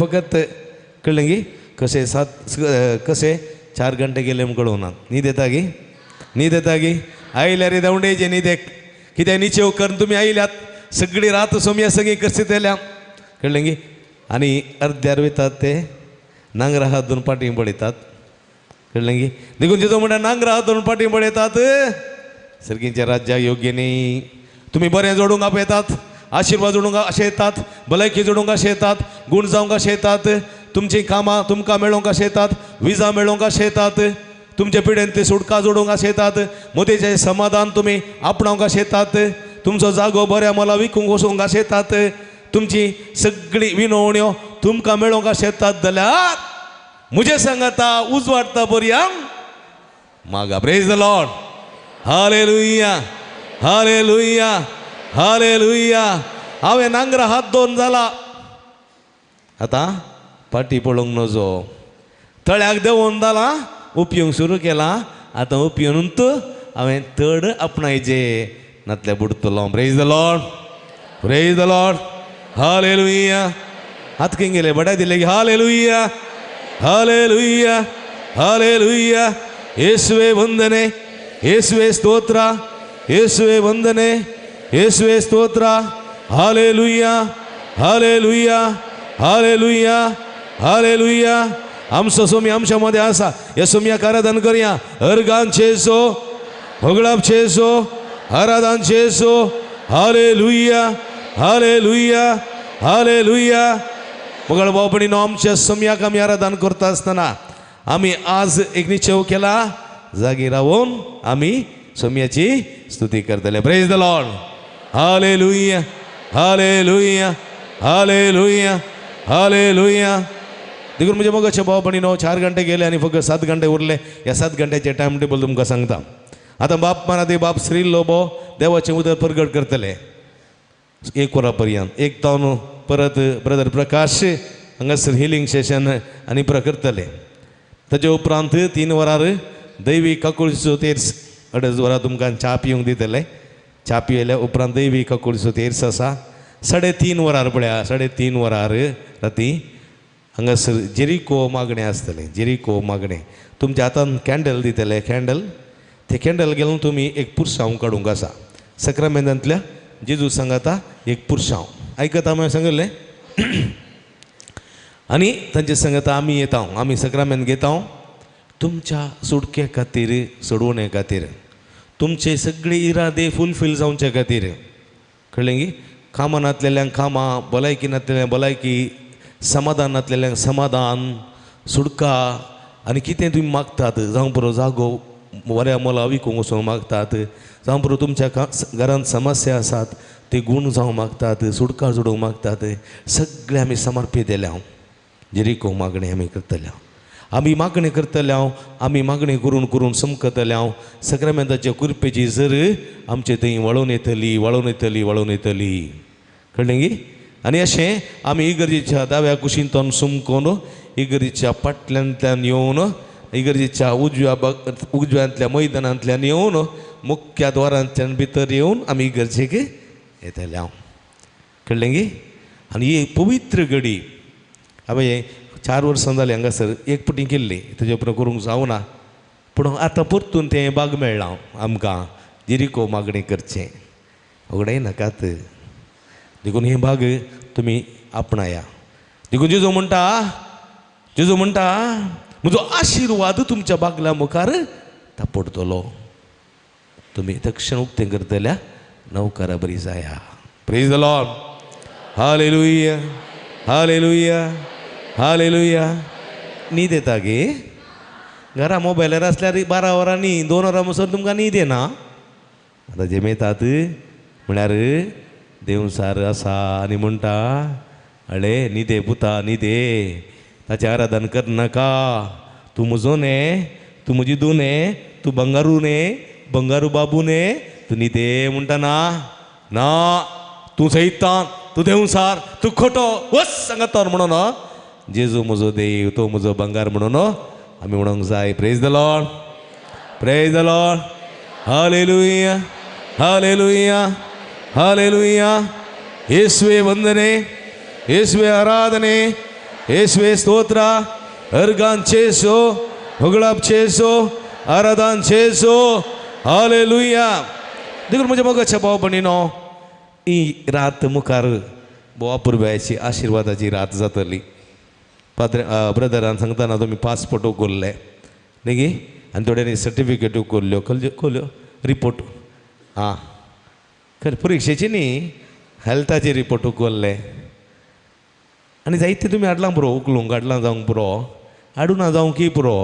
फकत कळ्ळें की कशें सात कशें 4 घंटे गेले म्हूण कळूंक ना. न्हीद येता गी? न्हीद येता गी? आयल्यार रे धांवडेचे न्हिदेक कित्याक निचेव करून तुमी आयल्यात, सगळी रात सोमया सगळीं करसितल्या, कळ्ळें गी? आनी अर्द्यार वयतात ते नांगरा हात धरून पाटी पळयतात, कळ्ळें गी? देखून जेजू म्हणटा नांगरा हात धरून पाटी पळयतात सर्गींच्या राज्याक योग्य न्ही. तुमी बरें जोडूंक आपयतात, आशिर्वाद जोडूंक अशें येतात, भलायकी जोडूंक अशें येतात, गूण जावंक अशें येतात, तुमचीं कामां तुमकां मेळोवंक अशें येतात, विजा मेळोवंक अशें येतात, तुमचे पिडेन ते सुटका जोडूंक अशें येतात, मोदीचें समाधान तुमी आपणावंक अशें येतात, तुमचो जागो बऱ्या मोला विकूंक वचूंक अशें येतात, तुमची सगळी विनवण्यो तुमकां मेळोवंक अशें येतात जाल्यार म्हजे सांगाता उजवाडता बरयांक मागा. Praise the Lord. Hallelujah, hallelujah, hallelujah. हांवें नांगरा हात दोन जाला, आतां पाटी पळोवंक नजो. तळ्याक देंवोन जाला, उपयोग सुरू केला, आतां उपयोनूत हांवें तड आपणायचे नातल्या बुडतलो. Praise the Lord, praise the Lord. Hallelujah. हात खंय गेले? बड्या दिले की हालेलुया, हालेलुया, हालेलुया. येसुवे वंदने, येसुवे स्तोत्रा, येसुवे वंदने, येसुवे स्तोत्रा. Hallelujah, hallelujah, hallelujah, hallelujah. आमचो सोमी आमच्या मदें आसा, ह्या सोमयाक आराधन करया. अर्गान चेसो, होगळाप चेसो, आराधन चेसो. Hallelujah, hallelujah, hallelujah. मगळ भाव भयणीनो, आमच्या सोमयाक आमी आराधन करता आसतना आमी आज एक निश्चय केला, जागी रावून आमी सोमयाची स्तुती करतले. Praise the Lord. Hallelujah, hallelujah, hallelujah, hallelujah. देखून म्हजे मोगाचे भाव भयणीनो, 4 घंटे गेले आनी फक्त 7 घंटे उरले. ह्या 7 घंट्याचे टायम टेबल तुमकां सांगता. आतां बाप मानादे बाप श्री लोबो देवाचें उदर परगट करतले 1 वरां पर्यंत. 1 तावन परत ब्रदर प्रकाश हांगासर हिलींग सेशन आनी करतले. ताजे उपरांत 3 वरार दैवी काकुळचो तेर्स, 2.5 वरां तुमकां च्या पिवंक दितले. च्या पियेल्या उपरांत दैवी काकुळचो तेर्स आसा. 3:30 वरार पळया, 3:30 वरार राती हांगासर जेरिको मागणें आसतलें. जेरिको मागणें तुमच्या हातान कॅन्डल दितले. कॅन्डल ते कॅन्डल घेवन तुमी एक पुरसांव काडूंक आसा. सक्रामेंतांतल्या जेजू सांगाता एक पुरसांव आयकता हांवें सांगिल्लें आनी तांचे सांगाता आमी येता, आमी सक्रामेंत घेता तुमच्या सुटके खातीर, सोडवणे खातीर, तुमचे सगळे इरादे फुलफील जावचे खातीर. कळ्ळें की? कामां नातलेल्यांक कामां, भलायकी नातलेल्यांक भलायकी, समाधान नातलेल्यांक समाधान, सुटका आनी कितें तुमी मागतात, जावं पुरो जागो बऱ्या मोला विकूंक वचूंक मागतात, जावं पुरो तुमच्या घरांत समस्या आसात ते गूण जावंक मागतात, सुटका जोडूंक मागतात, सगळे आमी समर्पित हांव जेरिको मागणें आमी करतले. आमी मागणें करतले, आमी मागणें करून करून समकतले. हांव सक्रामेंताच्या कृपेची जर आमचे थंय वळोवन येतली, वळोवन येतली, वळोवन येतली. कळ्ळें की? आनी अशें आमी इगर्जेच्या दाव्या कुशींतल्यान सुमकोन इगर्जेच्या फाटल्यांतल्यान येवन इगर्जेच्या उजव्या उजव्यांतल्या मैदानांतल्यान येवन मुख्य द्वारांतल्यान भितर येवन आमी इगर्जेक येतले हांव. कळ्ळें की? आनी ही पवित्र घडी हांवें 4 वर्सां जालीं हांगासर एक पटी केल्ली, तेजे उपरांत करूंक जावना, पूण आतां परतून तें बाग मेळ्ळां आमकां जेरिको मागणें करचें. उगडें नाकात. देखून हें बाग तुमी आपणाया. देखून जेजू म्हणटा, जेजू म्हणटा म्हजो आशिर्वाद तुमच्या बागल्या मुखार तापडटलो. तुमी तक्षण उक्तें करतल्या नवकारा बरी जाया. Praise the Lord. Hallelujah, hallelujah, hallelujah. न्हीद येता गे? घरा मोबायलार आसल्यार 12 वरां न्ही, 2 वरां म्हणसर तुमकां न्हीद येना. आतां जेमेतात म्हळ्यार देवसार आसा आनी म्हणटा अळे न्हिदे पुता न्हिदे, ताचें आराधन करनाका, तूं म्हजो न्हे, तूं म्हजी धूव न्हे, तूं बंगारू न्हे, बंगारू बाबू न्हे, तूं न्हिदे म्हणटा. ना ना, तूं सैतान, तूं देवसार, तूं खोटो, वच सांगता म्हणून जेजू म्हजो देव, तो म्हजो बंगार म्हणून आमी म्हणूंक जाय. Praise the Lord, praise the Lord. Hallelujah, hallelujah, hallelujah. येसुवे वंदने, येसुवे आराधने, येसवे स्तोत्र, अर्गान चेसो, होगळाप चेसो, आराधन चेसो, हालेलुया. देखून म्हज्या मोगाच्या भाव भयणीनो, ही रात मुखार भोव अपुरबायेची आशिर्वादाची रात जातली. पाद्रे ब्रदरान सांगतना तुमी पासपोर्ट उखल्ले न्ही गी, आनी थोड्यांनी सर्टिफिकेट उखल्ल्यो, खोल्यो रिपोर्ट, आं खरें परिक्षेची न्ही, हेल्थाचे रिपोर्ट उखल्ले. आनी जायते तुमी हाडलां पुरो, उखलूंक हाडलां जावंक पुरो, हाडूं ना जावंक की पुरो,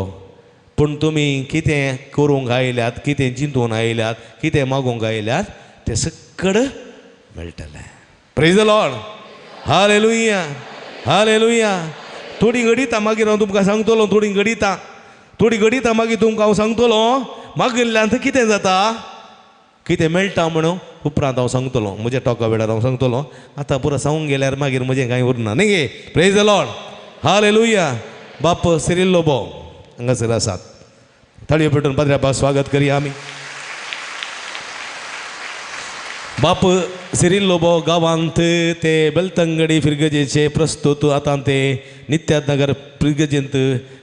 पूण तुमी कितें करूंक आयल्यात, कितें चिंतून आयल्यात, कितें मागूंक आयल्यात तें सगळें मेळटलें. Praise the Lord, hallelujah, hallelujah. थोडी घडितां मागीर हांव तुमकां सांगतलो, थोडी घडितां, थोडी घडितां मागीर तुमकां हांव सांगतलो मागिल्ल्यान कितें जाता, कितें मेळटा म्हणून उपरांत हांव सांगतलो, म्हज्या टॉका वेळार हांव सांगतलो. आतां पुरो सांगूंक गेल्यार मागीर म्हजें कांय उरना न्ही गे. प्रेज the Lord, hallelujah. बाप सिरील लोबो हांगासर आसात, ताळयो पेटून पाद्र्यापा स्वागत करया आमी. बाप सिरील लोबो गांवांत ते बेलतंगडी फिरगजेचे प्रस्तुत, आतां ते नित्यानगर फिरगजेंत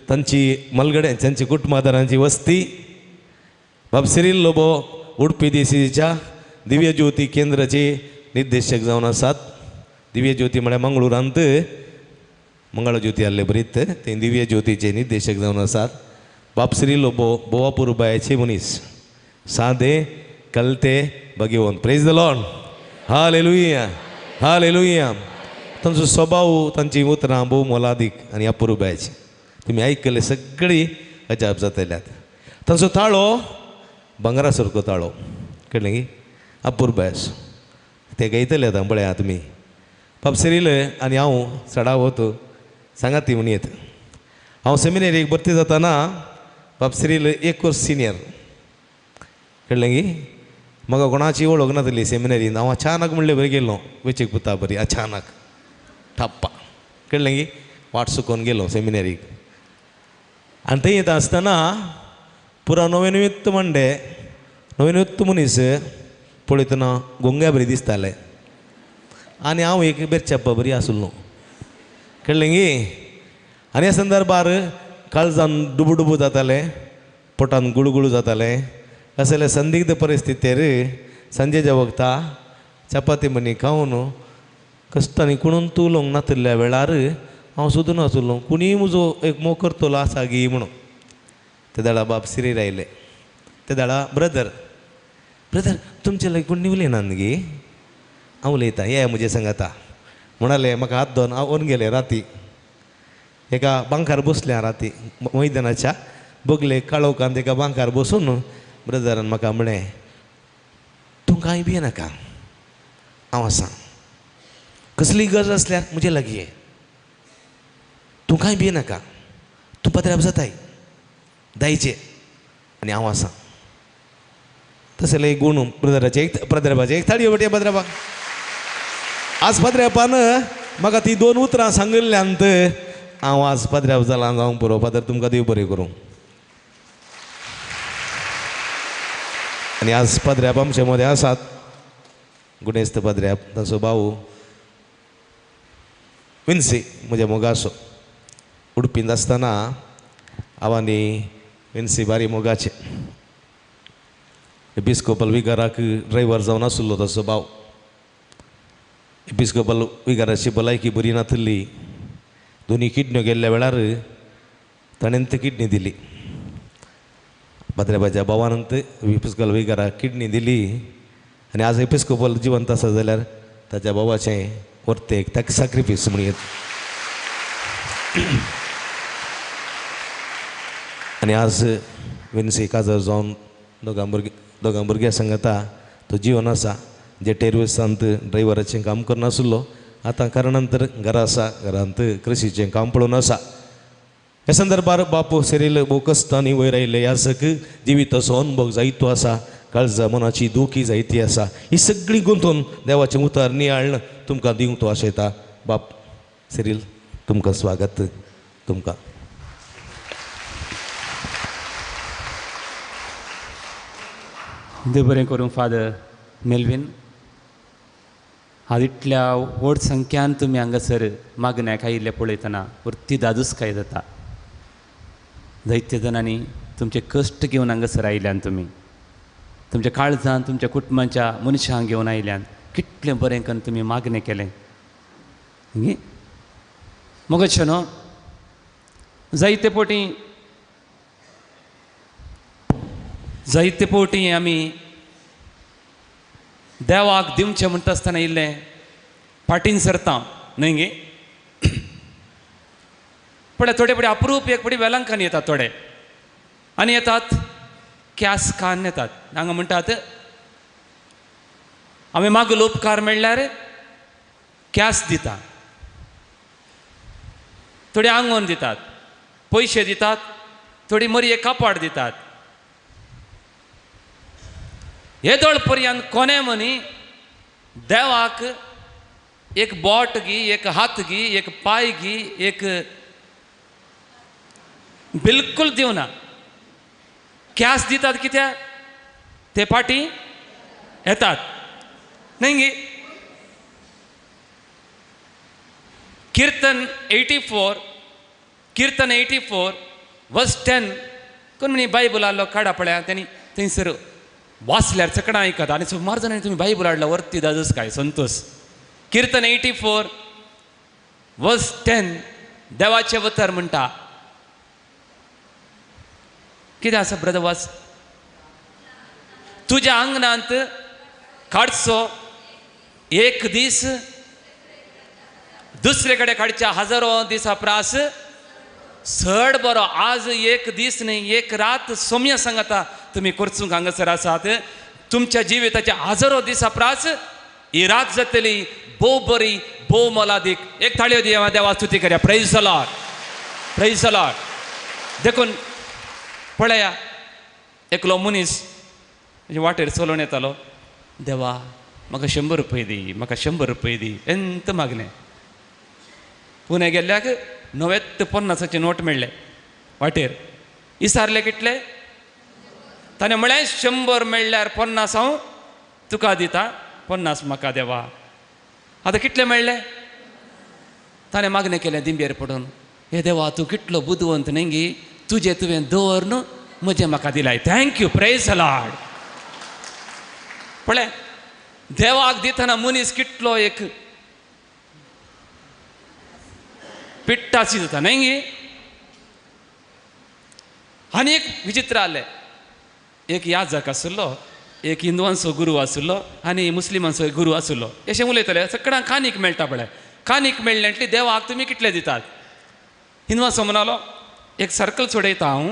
तांची मलगडे तांची कुटुंबादारांची वस्ती. बाप सिरील लोबो उडपी देसीच्या दिव्य ज्योती केंद्राचे निर्देशक जावन आसात. दिव्य ज्योती म्हळ्यार मंगळुरांत मंगळ ज्योती आहले बरीत, ते दिव्य ज्योतीचे निर्देशक जावन आसात. बाप सिरील लोबो भोव अपुरबायेचे मनीस, सादे कलते भगेवन. Praise the Lord, hallelujah, hallelujah. तांचो स्वभाव, तांची उतरां भोव मोलादीक आनी अपुरबायेची. तुमी आयकले सगळीं अजाप जातल्यात. तांचो ताळो भांगरा सारको ताळो, कळ्ळें गी, अपुरबायस. ते गायतले आतां पळया तुमी. बाप सिरील आनी हांव सडावत सांगाती म्हण येत. हांव सेमिनरीक भरती जाताना बाप सिरील एक वर्स सिनियर, कळ्ळें गी. म्हाका कोणाची वळख नासली सेमिनरीन. हांव अचानक म्हणलें बरी गेलो वेचीक पुता बरी, अचानक ठप्पा, कळ्ळें गी, वाट चुकोवन गेलो सेमिनरीक. आनी थंय येता आसतना पुरा नवेनिमित्त म्हणडे, नवेनिमित्त मनीस पळयतना गोंग्या बरी दिसताले आनी हांव एक बेरचेप्पा बरी आसलो, कळ्ळें गी. आनी ह्या संदर्भार काळजान डुबू डुबू जातालें, पोटान गुळगुळू जातालें. असले संदिग्ध परिस्थितीर सांजेच्या वखता चपाती मनी खावन कश्टांनी कोणून उलोवंक नातिल्ल्या वेळार हांव सोदून आसलो कोणीय म्हजो एक मोग करतलो आसा गी म्हणून. ते दाडा बाप सिरीर आयले, ते दाडा ब्रदर, ब्रदर तुमचे लागीं कोण उलयना गी, हांव उलयतां, ये म्हजे सांगाता म्हणाले. म्हाका हात दोन हांव ओन गेले. राती एका बांकार बसले राती मैदानाच्या बगले काळोखांत एका बांकार बसून ब्रदरान म्हाका म्हळें, तूं कांय भियेनाका, हांव आसा, कसली गरज आसल्यार म्हजे लागीं ये, तूं कांय भियेनाका, तूं पत्र्याप जाताय दायचे आनी हांव आसा. तसले गुण ब्रदराचे, एक पद्राबाचे एक थाळी बटया पद्राबाक. आज पद्रापान म्हाका ती दोन उतरां सांगिल्ल्यान हांव आज पद्राप जालां जावंक पुरो. फादर तुमकां देव बरें करूं. आनी आज पद्राप आमचे मदें आसात, गुणेस्त पद्राप, ताचो भाऊ विन्सी म्हज्या मोगाचो. उडपींत आसतना हांव आनी विन्सी बारी मोगाचे. एपिस्कोपल विगाराक ड्रायव्हर जावन आसलो ताचो भाव. एपिस्कोपल विगाराची भलायकी बरी नातिल्ली, दोनी किडन्यो गेल्ल्या वेळार ताणें किडनी दिली. पाद्रेबाच्या भावान एपिस्कोपल विगाराक किडनी दिली आनी आज एपिस्कोपल जिवंत आसा जाल्यार ताच्या भावाचें वर्तें एक ताका सॅक्रिफायस म्हणयेत. आनी आज विन्सी काजार जावन दोगां भुरग्यां सांगता तो जिवन आसा. जे टेरवेसांत ड्रायव्हराचें काम करनासलो, आतां कारणान तर घरा आसा, घरांत कृशीचें काम पळोवन आसा. ह्या संदर्भार बापू सिरील भोव कश्टांनी वयर आयिल्ले ह्या सग जिविताचो अनुभव जायतो आसा, काळजा मनाची दुखी जायती आसा. ही सगळी गुंतून देवाचें उतर नियाळ्ळ तुमकां दिवंक तो आशयता. बाप सिरील तुमकां स्वागत तुमकां. देव बरें करूं फादर मेलवीन. आज इतल्या व्हड संख्यान तुमी हांगासर मागण्याक आयिल्ले पळयतना वरती दादूसकाय जाता. जायते जाणांनी तुमचे कश्ट घेवन हांगासर आयल्यान, तुमी तुमच्या काळजान तुमच्या कुटुंबाच्या मनशांक घेवन आयल्यान, कितलें बरें करून तुमी मागणें केलें. मगो न्हू जायते पवटी आमी देवाक दिवचें म्हणटा आसतना इल्लें फाटीन सरता न्हय गे. पळय थोडे पडे अप्रूप एक पडी वेलंकान येतात थोडे आनी येतात क्यास खान येतात. हांगा म्हणटात आमी मागलो उपकार मेळ्ळ्यार क्यास दिता, थोडे आंगोन दितात, पयशे दितात, थोडी मरये कापाड दितात. येदोळ पर्यंत कोणे मनी देवाक एक बोट गी, एक हात गी, एक पांय गी, एक बिलकुल दिवना. क्यास दितात कित्याक ते पाटी येतात न्हय गी. कीर्तन 84, कीर्तन 84 वर्स 10 कोण म्हणी बायबल हाडलो काडा पळया तेणी थंयसर वाचल्यार चकडां आयकता आनी सुमार जाणांनी तुमी बायबल हाडला वरती दादूस काय संतोष. कीर्तन 84 वर्स 10 देवाचें उतर म्हणटा कितें आसा ब्रदर वाच. तुज्या आंगणांत काडचो एक दीस दुसरे कडेन काडच्या हजारो दिसा प्रास चड बरो. आज एक दीस न्हय एक रात सोम्या सांगता तुमी करचूंक हांगासर आसात. तुमच्या जिविताच्या हजारो दिसा प्रास ही रात जातली भोव बरी भोव मोलादीक. एक थाळयो दिया देवा स्तुती करया. Praise the Lord, praise the Lord. देखून पळया एकलो मनीस वाटेर चलोवन येतालो, देवा म्हाका 100 रुपये दी, म्हाका 100 रुपये दी एंत मागलें. पुणे गेल्ल्याक 90-50 नोट मेळ्ळे वाटेर. इसारले कितले ताणें म्हळें 100 मेळ्ळ्यार 50 हांव तुका दिता, 50 म्हाका देवा. आतां कितले मेळ्ळे? ताणें मागणें केलें दिंबेर पडून, हे देवा तूं कितलो बुदवंत न्हय गी, तुजें तुवें दवर न्हू म्हजें म्हाका दिलाय. Thank you, praise the Lord. पळय देवाक दितना मनीस कितलो एक पिट्टाशी जाता न्हय गी. आनी एक विचित्र आसलें, एक याजक आशिल्लो, एक हिंदवांचो गुरू आशिल्लो आनी मुस्लिमांचो गुरू आशिल्लो. अशें उलयताले सगळ्यांक कानीक मेळटा पळय. कानीक मेळ्ळें म्हटली देवाक तुमी कितले दितात? हिंदवांचो म्हणालो एक सर्कल सोडयता हांव,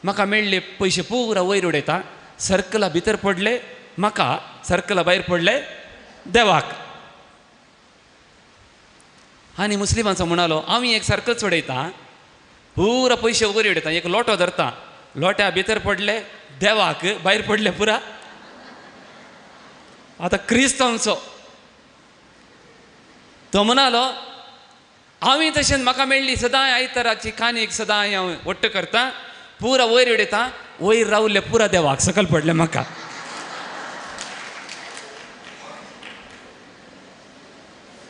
म्हाका मेळ्ळे पयशे पुरा वयर उडयता, सर्कला भितर पडले म्हाका, सर्कला भायर पडले देवाक. आनी मुस्लिमांचो म्हणालो हांव एक सर्कल सोडयता, पुरा पयशे वयर उडयता, एक लोटो धरता, लोट्या भितर पडले देवाक, भायर पडले पुरा. आतां क्रिस्तांवचो तो म्हणालो हांवें तशेंच म्हाका मेळ्ळी सदांय आयताराची कानीक सदांय हांव वट्ट करता, पुरा वयर उडयता, वयर रावले पुरा देवाक, सकल पडले म्हाका.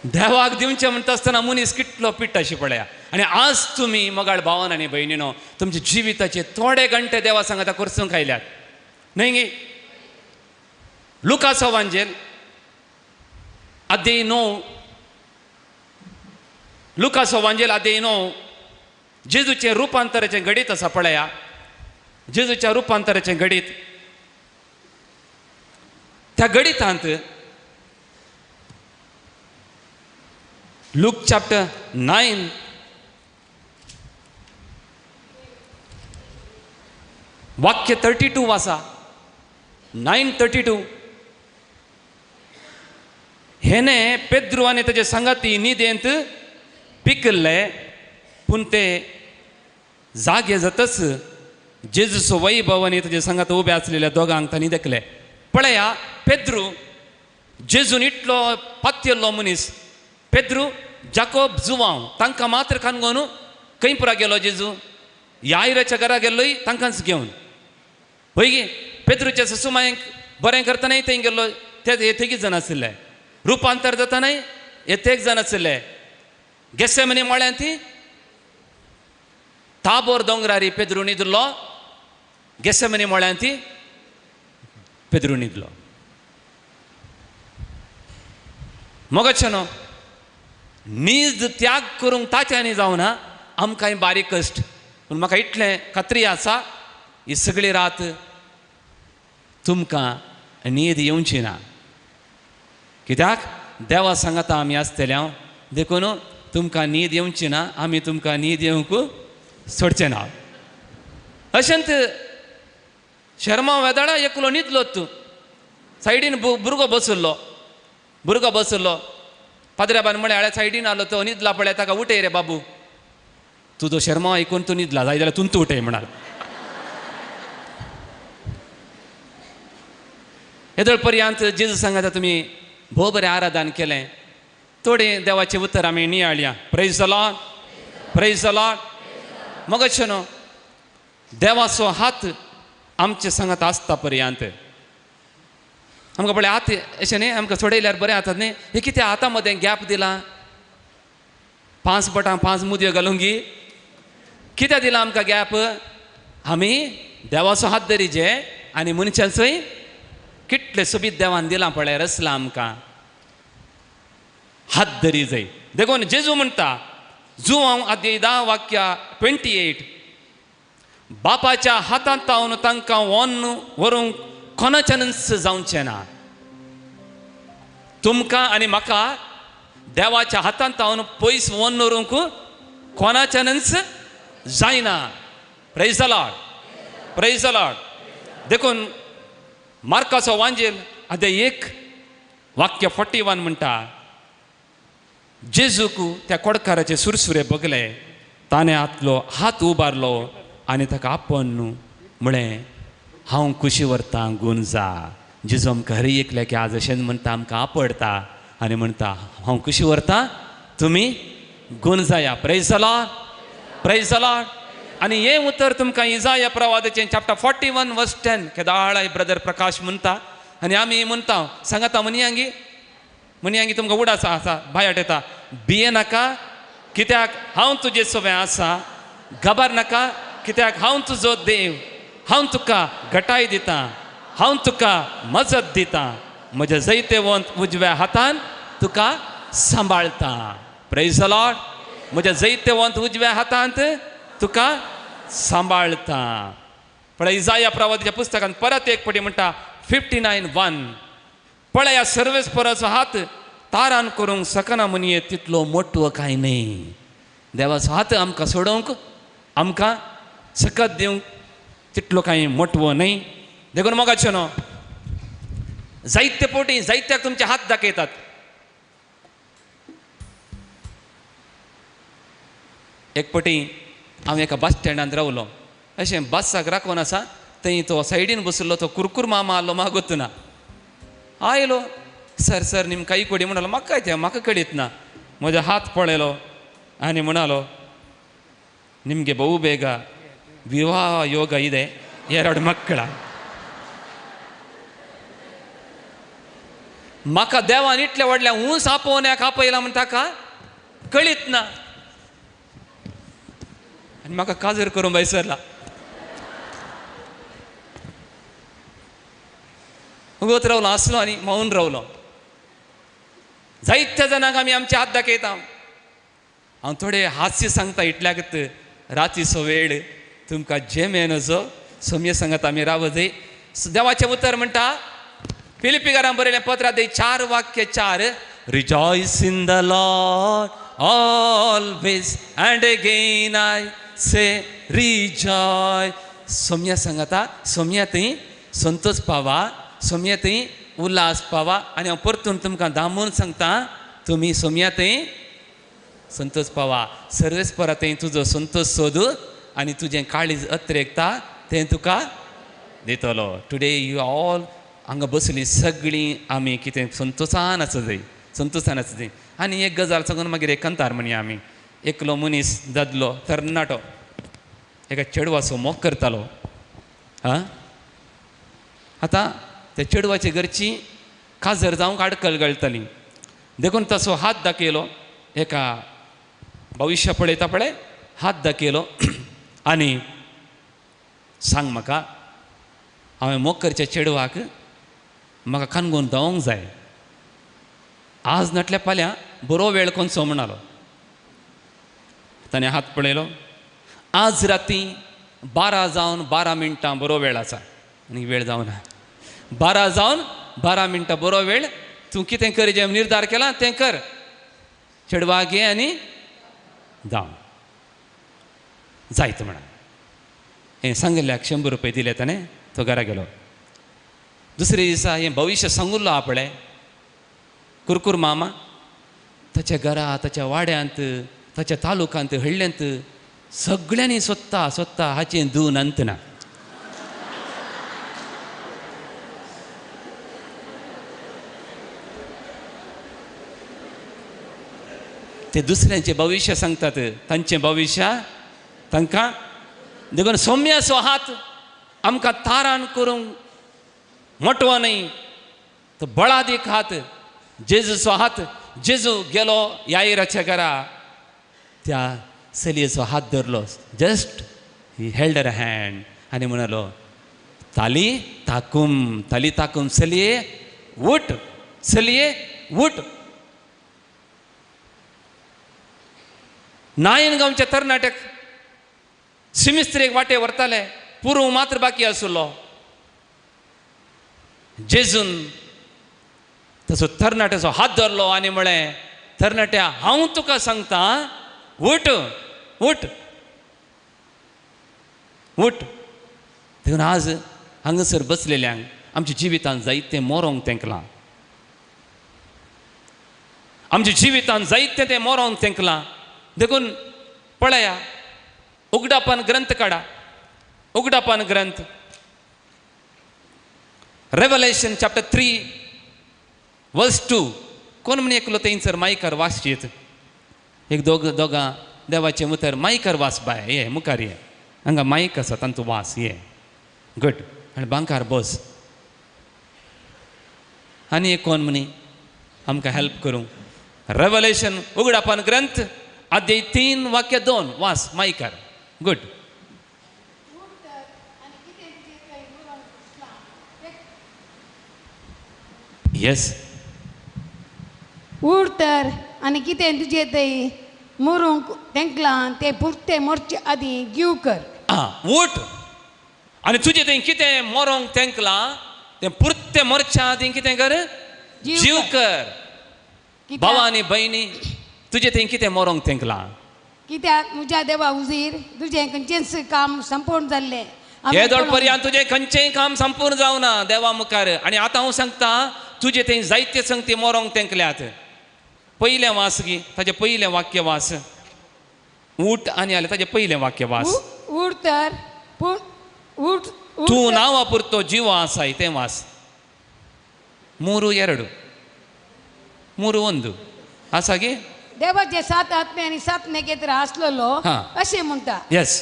देवाक दिवचें म्हणटा आसतना मनीस कितलो पिट्टाशी पळया. आनी आज तुमी मोगाळ भावन आनी भयणीनो तुमच्या जिविताचे थोडे घंटे देवा सांगता करसूंक आयल्यात न्हय गी. लुकासो वांजेल अध्याय 9, लुकासो वांजेल अध्याय 9 जेजूचें रुपांतराचें घडीत आसा पळया. जेजूच्या रुपांतराचें घडीत, त्या घडितांत लूक चॅप्टर 9 वाक्य 32 आसा, 9:32. हेणे पेद्रू आनी ताजे सांगाती निदेंत पिकल्ले, पूण ते जागे जातच जेजूचो वैभव आनी ताजे सांगात उबे आसलेल्या दोगांक तांणी देखले. पळया पेद्रू जेजून इतलो पातयल्लो मनीस, पेद्रू जाकोब जुवांव तांकां मात्र कानगोन खंय पुरा गेलो जेजू? यायराच्या घरा गेल्लोय तांकांच घेवन हय गी. पेद्रूच्या ससुमायक बरें करतनाय थंय गेल्लो, ते थेगीच जाण आशिल्ले. रुपांतर जाता न्हय येतेक जाण आसले गेसेमनी म्हळ्यां ती ताबोर दोंगरारी पेद्रू न्हिदलो गेसेमनी म्हळ्यां ती पेद्रू न्हिदलो. मोगाचें न्हू नीज त्याग करूंक ताच्यांनी जावना आमकांय बारीक कश्ट. पूण म्हाका इतलें खात्री आसा ही सगळी रात तुमकां न्हीद येवची ना. कित्याक देवा सांगाता आमी आसतले हांव देखून तुमकां न्हीद येवची ना आमी तुमकां न्हीद येवंक सोडचे ना. अशेंच शर्मा वेदाळा एकलो न्हिदलो तूं सायडीन भुरगो बसलो भुरगो बसलो पाद्र्याबान म्हळ्यार हाळ्या सायडीन आलो तो न्हिदला पळय ताका उठय रे बाबू तुजो शर्मा आयकून तूं न्हिदला जाय जाल्यार तुमचो उठय म्हणाल. येदोळ पर्यंत जेजू सांगाता तुमी भोव बरें आराधन केलें थोडें देवाचें उतर आमी नियाळया. Praise the Lord praise the Lord. मगचे न्हू देवाचो हात आमचे सांगात आसता पर्यंत आमकां पळय हात अशें न्ही आमकां सोडयल्यार बरें जातात न्ही. हे कितें हाता मदें गॅप दिला 5 बोटां 5 मुदयो घालूंक कितें दिलां आमकां गॅप. आमी देवाचो हात धरीजे आनी मनशांचोय कितले सोबीत देवान दिलां पळय रसलां आमकां हात धरी जाय. देखून जेजू म्हणटा जुवांव अध्याय 10 वाक्य 28 बापाच्या हातांत तावन तांकां वोन व्हरूंक कोणाच्यानच जावचें ना. तुमकां आनी म्हाका देवाच्या हातांत तावन पयस वोन व्हरूंक कोणाच्यानच जायना. Praise the Lord praise the Lord. देखून मार्काचो वांजेल अध्याय 1 वाक्य 41 म्हणटा जेजूक त्या कोडकाराचे सुरसुरे बगले ताणें आतलो हात उबारलो आनी ताका आपोवन म्हळें हांव कुशी व्हरतां गूण जा. जेजू आमकां हर एकल्याक आज अशें म्हणटा आमकां आपडटा आनी म्हणटा हांव कुशी व्हरतां तुमी गूण जाया. Praise the Lord praise the Lord. आनी हें उतर तुमकां इजाया प्रवादाचें चॅप्टर 41 वर्स 10 केदाळाय ब्रदर प्रकाश म्हणटा आनी आमी म्हणटा सांगाता मनियांगी मनियांगी तुमकां उडास आसा भायट येता भिये नाका कित्याक हांव तुजे सोबें आसा घाबर नाका कित्याक हांव तुजो देव हांव तुका घटाय दितां हांव तुका मजत दितां म्हज्या जैतेवंत उजव्या हातान तुका सांबाळटा. Praise the Lord. म्हज्या जैतेवंत उजव्या हातांत तुका सांबाळटा. पळय इजाया प्रवादाच्या पुस्तकांत परत एक पटी म्हणटा 59:1 पळया सर्वेस्पराचो हात तारान करूंक शकना म्हणये तितलो मोटो कांय न्हय. देवाचो हात आमकां सोडोवंक आमकां सकत दिवंक तितलो कांय मोटवो न्हय. देखून मोगाचें न्हू जायते पोटी जायत्याक तुमचे हात दाखयतात. एक पटी हांव एका बस स्टँडांत रावलो अशें बसाक राखून आसा थंय तो सायडीन बशिल्लो तो कुरकुर मामा आसलो म्हाका गोत्तू ना आयलो सर सर निम कांय कोडी म्हणालो म्हाका काय तें म्हाका कळीत ना. म्हजो हात पळयलो आनी म्हणालो निमगे बहु बेग विवाह ಯೋಗ ಇದೆ 2 ಮಕ್ಕಳ. म्हाका देवान इतले व्हडल्या ऊंच आपोवण्याक आपयला म्हण ताका कळीत ना आनी म्हाका काजर करूंक भायसरला. उगत रावलो आसलो आनी मौन रावलो. जायत्या जाणांक आमी आमचे हात दाखयता. हांव थोडे हास्य सांगता इतल्याकच रातीचो वेळ तुमकां जेमे नजो सोम्य सांगत आमी रावत. देवाचें उतर म्हणटा फिलिप्पीकारांक बरयलें पत्रां 4 वाक्य 4 Rejoice in the Lord always and again I say rejoice. Saumya सांगता सोम्या थंय संतोष पावा सोम्या थंय उल्हास पावा. आनी हांव परतून तुमकां दामून सांगता तुमी सोम्या थंय संतोष पावा. सर्वेस्परा थंय तुजो संतोष सोद आनी तुजें काळीज अत्रेकता तें तुका दितलो. टुडे you all हांगा बसलीं सगळीं आमी कितें संतोषान आसा जाय संतोषान आसा जाय. आनी एक गजाल सांगून मागीर एक कंतार म्हणया आमी. एकलो मनीस दादलो तरणाटो एका चेडवाचो मोग करतालो. आं आतां त्या चेडवाचे घरची काजर जावंक आडकल गळटाली. देखून तसो हात दाखयलो एका भविश्य पळयता पळय हात दाखयलो आनी सांग म्हाका हांवें मोग करच्या चेडवाक म्हाका कानगून धांवंक जाय आज नाटल्या फाल्यां बरो वेळ कोनसो म्हणालो. ताणें हात पळयलो आज राती 12 जावन 12 मिनटां बरो वेळ आसा आनी वेळ जावना 12 जावन 12 मिनटां बरो वेळ तूं कितें कर जें निर्धार केला तें कर चेडवा घे आनी धांव जायत म्हणा. हें सांगिल्ल्याक 100 रुपये दिले ताणें तो घरा गेलो. दुसरे दिसा हें भविश्य सांगुल्लो आहा पळय कुरकुर मामा ताच्या घरा ताच्या वाड्यांत ताच्या तालुक्यांत हळ्ळ्यांत सगळ्यांनी सोदता सोदता हाचें दोन अंत ना. ते दुसऱ्यांचें भविश्य सांगतात तांचें भविश्य तांकां देखून सौम्याचो हात आमकां तारान करूंक मोटवो न्हय तो बळादीक हात जेजूचो हात. जेजू गेलो यायराच्या घरा त्या चलयेचो हात धरलो just he held her hand आनी म्हणालो ताली ताकूम ताली ताकूम चलये उठ चलये उठ. नायन गांवच्या तरणाट्याक सिमिस्त्रेक वाटे व्हरताले पुरूं मात्र बाकी आसलो. जेजून तसो तरणाट्याचो हात धरलो आनी म्हळें तरणाट्या हांव तुका सांगता उठ उठ उठ. देखून आज हांगासर बसलेल्यांक आमच्या जिवितांत जायतें मोरोंक तेंकलां आमच्या जिवितांत जायतें तें मोरोंक तेंकलां. देखून पळया उगडापान ग्रंथ काडा उगडापान ग्रंथ रेवलेशन चॅप्टर 3 वर्स 2 कोण म्हण एकलो थंयसर मायकार वाचयत एक दोगां देवाचें उतर मायकार वास बाय ये मुखार ये हांगा मायक आसा तांचो वास ये गुड आनी बांकार बस आनी एक कोण म्हणी आमकां हेल्प करूं. रेवलेशन उगडापान ग्रंथ अध्याय 3 वाक्य 2 वास मायकार गुड. येस उठ तर आनी कितें तुजें थंय मरूंक तेंकलां तें पुरतें मरचे आदीं जीव कर. आं उठ आनी तुजें थंय कितें मरोंक तेंकलां तें पुरतें मरच्या आदीं कितें कर जीव कर. भावा आनी भयणी तुजें थंय कितें मरोंक तेंकलां कित्याक म्हज्या देवा उजीर तुजें खंयचेंच काम संपूर्ण जाल्लें हे दोड पर्यंत तुजें खंयचेंय काम संपूर्ण जावना देवा मुखार. आनी आतां हांव सांगता तुजें थंय जायते संगती मरोंक तेंकल्यात. पयलें वास गी ताजें पयलें वाक्य वास उठ आनी आलें ताजें पयलें वाक्य वास उठ तर पूण उठ तूं नांवा पुरतो जीव आसाय तें वास 3 2 3 1 आसा गी. देवाचे 7 आत्मे आनी 7 नखेत्रां आसलेलो अशें म्हणटा. येस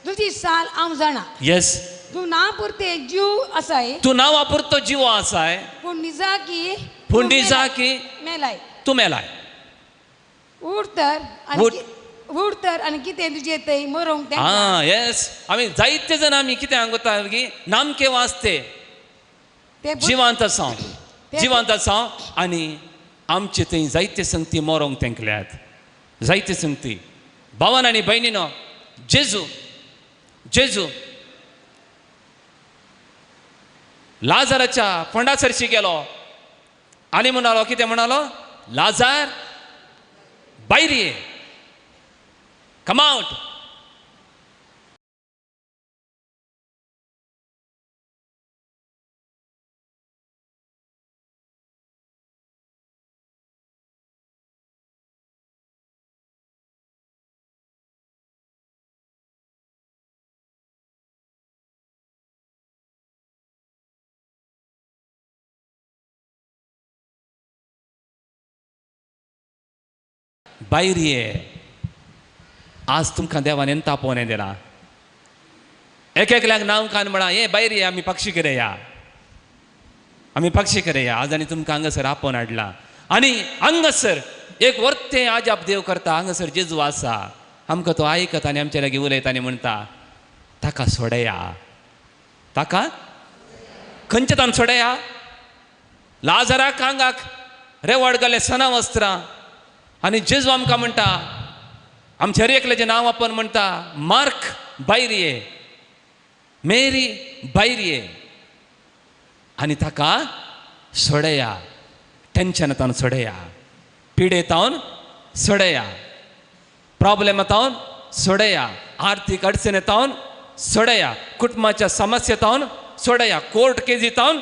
तुजी साल हांव जाणा. येस तूं ना पुरते जीव आसाय तूं नांवा पुरतो जीव आसाय पूण निजाकी पूण निजाकी मेलाय तूं मेलाय. उठ तर उठ तर आनी कितें तुजें थंय मरोंक. आं येस आमी जायते जाण आमी कितें सांगता की नामके वाचते जिवांत आसा जिवांत आसा आनी आमचे थंय जायते संगती मरोंक तेंकल्यात जायते संगती. भावान आनी भयणीनो जेजू जेजू लाजाराच्या फोंडा सरशी गेलो आनी म्हणालो कितें म्हणालो लाजार भायर ये कम आवट. भायर ये. आज तुमकां देवान एन तापोवन दिला एक एकल्याक नांव कान म्हणा ये भायर ये आमी पक्षी करे या आमी पक्षी करे या. आज आनी तुमकां हांगासर आपोवन हाडला. आनी हांगासर एक वर्तें आजाप देव करता. हांगासर जेजू आसा, आमकां तो आयकता आनी आमच्या लागीं उलयता आनी म्हणटा ताका सोडया. ताका खंयच्या तान सोडया? लाजराक आंगाक रेवाड घाले सना वस्त्रां आनी जेजू आमकां म्हणटा, आमच्या हर एकल्याचें नांव आपण म्हणटा, मार्क भायर ये, मेरी भायर ये, आनी ताका सोडया. टेन्शनांतावन सोडया, पिडेतावन सोडया, प्रॉब्लेमातावन सोडया, आर्थीक अडचणेतावन सोडया, कुटुंबाच्या समस्येतावन सोडया, कोर्ट केजीतावन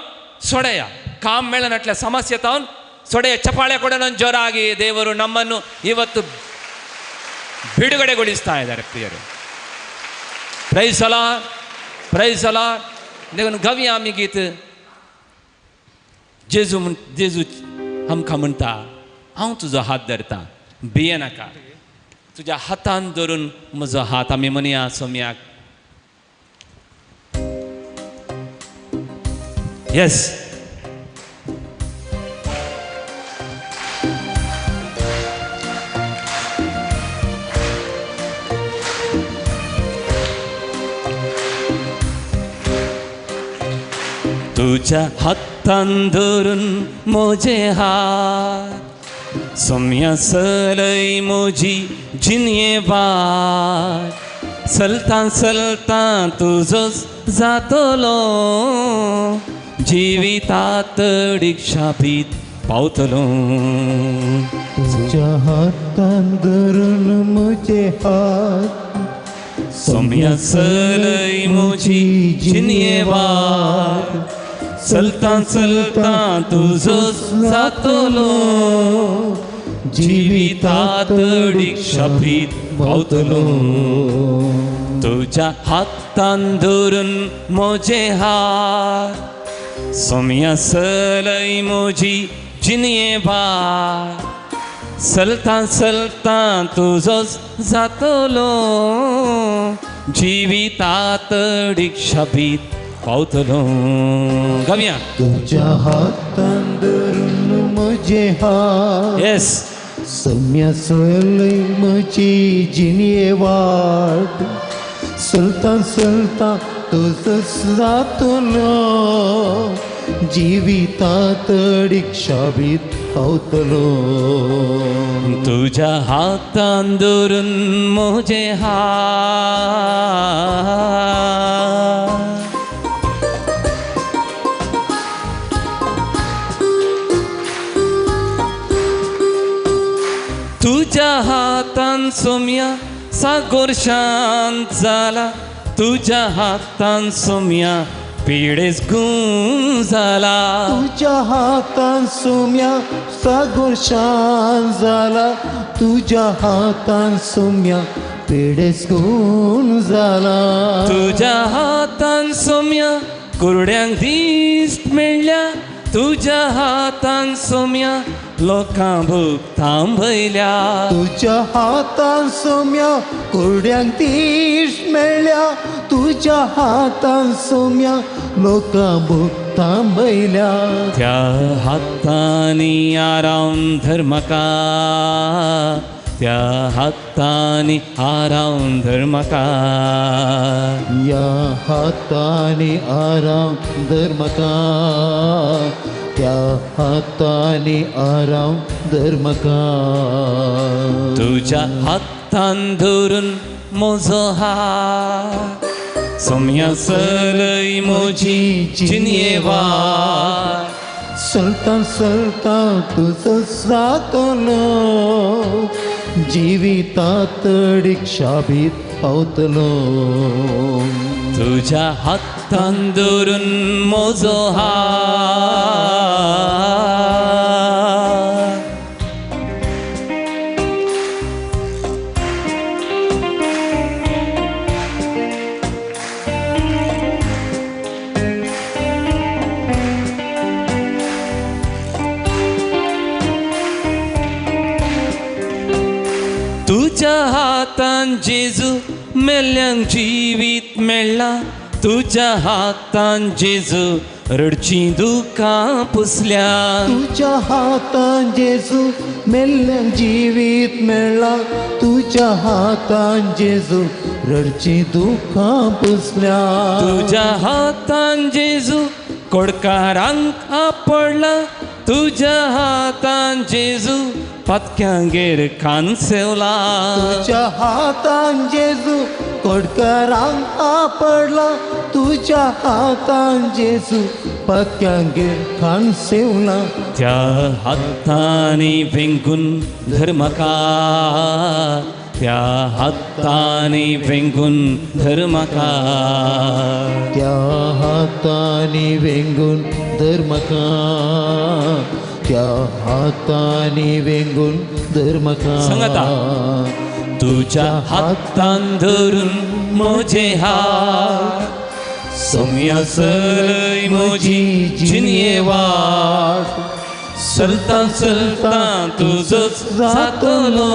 सोडया, काम मेळनाटल्या ಸಮಸ್ಯೆತಾವನ್ ಸೊಡೆಯ. ಚಪಾಳೆ ಕೊಡೋಣ ಜೋರಾಗಿ. ದೇವರು ನಮ್ಮನ್ನು ಇವತ್ತು ಬಿಡುಗಡೆಗೊಳಿಸ್ತಾ ಇದ್ದಾರೆ ಪ್ರಿಯರು. ಪ್ರೈಸಲ, ಪ್ರೈಸಲ. देखून गावया आमी गीत. जेजू म्हण, जेजू आमकां म्हणटा हांव तुजो हात धरता, भियेनाका. तुज्या हातान धरून म्हजो हात. आमी म्हणया सोम्याक. येस. तुज्या हातान धरून म्हजे हात, सोम्या सलय म्हजी जिणये वाट, चलतां चलतां तुजोच जातलो, जिवितात दीक्षापीत पावतलो. तुज्या हातान धरून म्हजे हात, सोम्या सलय म्हजी जिणये वाट, चलतां चलतां तुजोच जातलो, जिवितात दीक्षापीत पावतलो. तुज्या हातान धरून म्हजे हात, सोम्या सलय म्हजी जिणये वाट, चलतां चलतां तुजोच जातलो, जिवितात दीक्षापीत पावतलो. गावया. तुज्या हातान धरून म्हजे हात, येस, सोम्या सलय म्हजी जिणये वाट, चलतां चलतां तुजोच जातलो, जिवितात दीक्षाबीत पावतलो. तुज्या हातान धरून म्हजे हात, तुज्या हातान सोम्या सागोर शांत जाला, तुज्या हातान सोम्या पिडेस गुम जाला, तुज्या हातान सोम्या सागोर शांत जाला, तुज्या हातान सोम्या पिडेस गुम जाला, तुज्या हातान सोम्या कुरड्यांक दिश्ट मेळ्ळ्या, तुज्या हातान सोम्या लोकां भूक थांबयल्या, तुज्या हातान सोम्या कुरड्यांक दिश्ट मेळ्ळ्या, तुज्या हातान सोम्या लोकां भूक थांबयल्या, त्या हातांनी आराम धर म्हाका, त्या हातांनी आराम धर म्हाका, ह्या हातांनी आराम धर म्हाका, त्या हातांनी आराम धर म्हाका. तुज्या हातान धरून म्हजो हात, सोम्या सलय म्हजी जिणये वाट, चलतां चलतां तुजो जातलो, जिवितात दीक्षाबीत पावतलो. तुज्या हातान धरून म्हजो हात, तुज्या हातान जेजू मेल्ल्यांक जिवीत मेळ्ळां, तुज्या हातान जेजू रडचीं दुकां पुसल्या. तुज्या हातान जेजू मेल्ल्यांक जिवीत मेळ्ळा, तुज्या हातान जेजू रडचीं दुकां पुसल्या. तुज्या हातान जेजू कोडकारांक आपडला, तुज्या हातान जेजू पातक्यांगेर कानसेवला. तुज्या हातान जेजू कोडकारांक आपडला, तुज्या हातान जेजू पातक्यांगेर कानसेवला. त्या हातांनी वेंगून धर म्हाका, त्या हातांनी वेंगून धर म्हाका, त्या हातांनी वेंगून धर म्हाका, त्या हातांनी वेंगून धर म्हाका. सांगाता. तुज्या हातान धरून म्हजे हात, सोम्या सरय म्हजी जिणये वाट, चलता चलता तुजोच जातलो,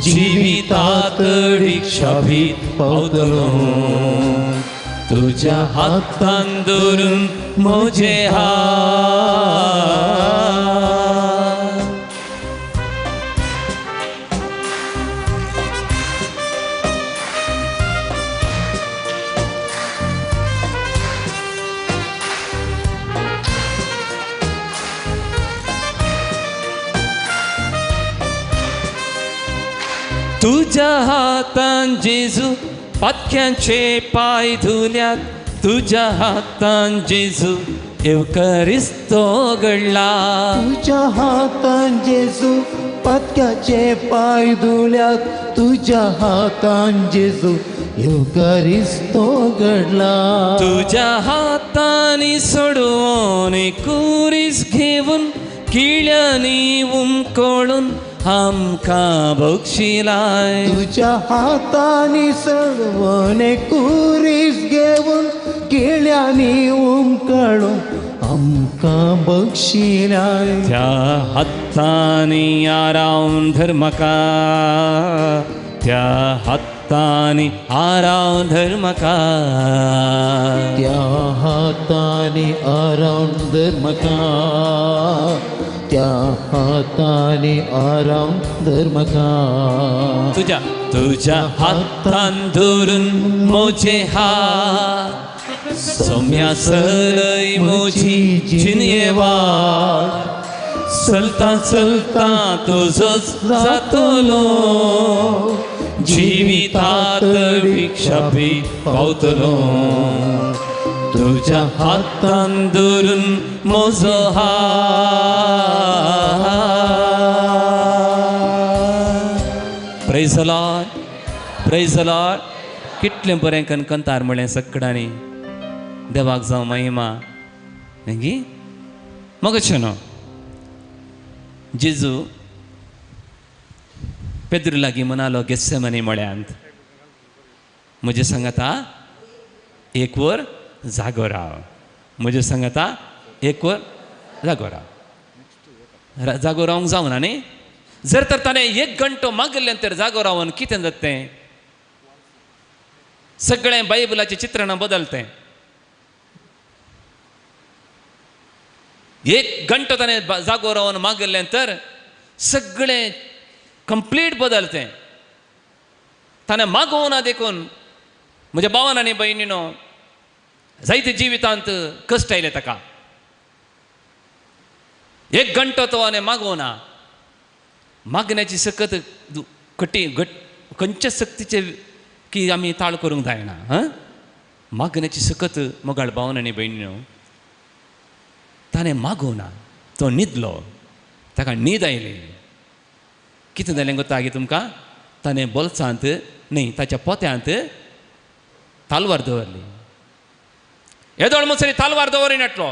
जिवितात रिक्षाभीत पावतलो. तुज्या हातान धरून म्हजे हात. तुज्या हातान जेजू पातक्यांचे पांय धुल्यात, तुज्या हातान जेजू येवकरिस्तो घडला. तुज्या हातान जेजू पातक्याचे पांय धुल्यात, तुज्या हातान जेजू येवकरिस्तो घडला. तुज्या हातांनी सोडवून कुरीस घेवन, किळ्यांनी उमकळून आमकां बक्षिलाय. तुज्या हातांनी सडवणे कुरीस घेवन, केळ्यांनी उमकळून आमकां बक्षिलाय. त्या हातांनी आरावन धर म्हाका, त्या हातांनी आरावन धर म्हाका, त्या हातांनी आरावन धर म्हाका, त्या हातांनी आराम धर म्हाका. तुज्या तुज्या हातान धरून म्हजे हात, सोम्या सरय म्हजी जिणये वाट, चलता चलता तुजोच जातलो, जिवितात भिक्षाभीत पावतलो. तुज्या हातान धरून म्हजो हात. Praise the Lord, praise the Lord. कितलें बरें कनकंतार म्हणलें सगळ्यांनी. देवाक जावं महिमा. न्ही मगो न्हू जेजू पेद्रू लागीं म्हणालो गेत्सेमनी मळ्यांत, म्हजे सांगाता एक वर जागो राव, म्हजे सांगाता एक वर जागो राव. जागो रावंक जावना न्ही. जर तर ताणें एक घंटो मागिल्लें तर जागो रावन कितें जाता तें सगळें बायबलाचें चित्रणां बदलतें. एक घंटो ताणें जागो रावन मागिल्लें तर सगळें कंप्लीट बदलतें. ताणें मागोवना देखून म्हज्या भावान आनी भयणीनो जायते जिवितांत कश्ट आयले ताका. एक घंटो तो आनी मागोवना. मागण्याची सकत कटी घट खंयच्या सक्तीचे की आमी ताळ करूंक जायना. हां, मागण्याची सकत मोगाळ भावन आनी भयणीनो ताणें मागोवना. तो न्हिदलो, ताका न्हीद आयली. कितें जालें गो तागी तुमकां? ताणें बोल्सांत न्ही ताच्या पोत्यांत तालवार दवरली. येदोळ म्हणसर तालवार दवरिनाटलो.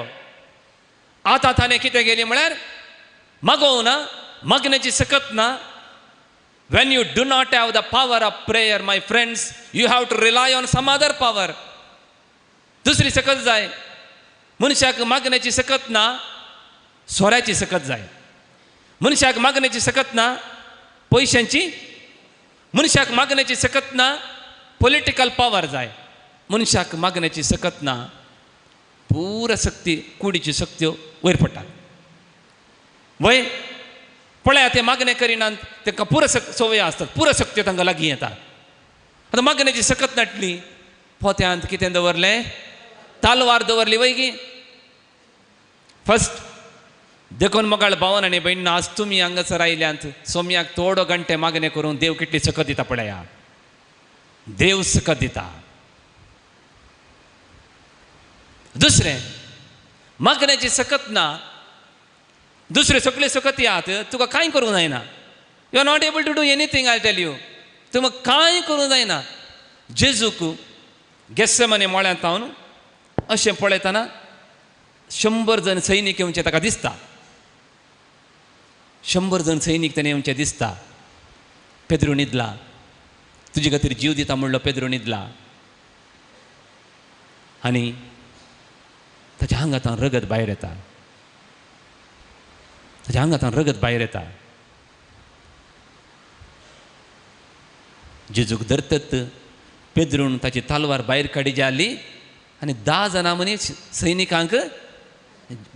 आतां ताणें कितें केली म्हळ्यार मागोवना, मागण्याची सकत ना. When you do not have the power of prayer, my friends, you have to rely on some other power. दुसरी सकत जाय. मनशाक मागण्याची सकत ना, सोऱ्याची सकत जाय. मनशाक मागण्याची सकत ना, पयशांची. मनशाक मागण्याची सकत ना, पॉलिटिकल पावर जाय. मनशाक मागण्याची सकत ना, पुरा शक्ती कुडीची शक्त्यो वयर पडटात. वय पळया ते मागणें करिनात तांकां पुरा संवय आसतात, पुरा शक्त्यो तांकां लागीं येतात. आतां मागण्याची सकत नाटली, पोत्यांत कितें दवरलें? तालवार दवरली वय की फर्स्ट. देखून मोगाळ भावन आनी भयणां, आज तुमी हांगासर आयल्यांत सोम्याक थोडो घंटे मागणें करून देव कितली सकत दिता पळया. देव सकत दिता. दुसरें मागण्याची सकत ना, दुसरें सगळे सकत यात तुका कांय करूंक जायना. You are not able to do anything. I tell you, तुमकां कांय करूंक जायना. जेजूक गेस्सेमने मळ्यांत हांव अशें पळयतना 100 जण सैनीक येवचे ताका दिसता. 100 जण सैनीक ताणें येवचे दिसता. पेद्रू न्हिदला, तुजे खातीर जीव दिता म्हणलो पेद्रू न्हिदला आनी ताच्या आंगांतल्यान रगत भायर येता. ताच्या आंगांतल्यान रगत भायर येता. जेजूक धरतत पेद्रून ताची तालवार भायर काडी जाली आनी 10 जाणां मनीस सैनिकांक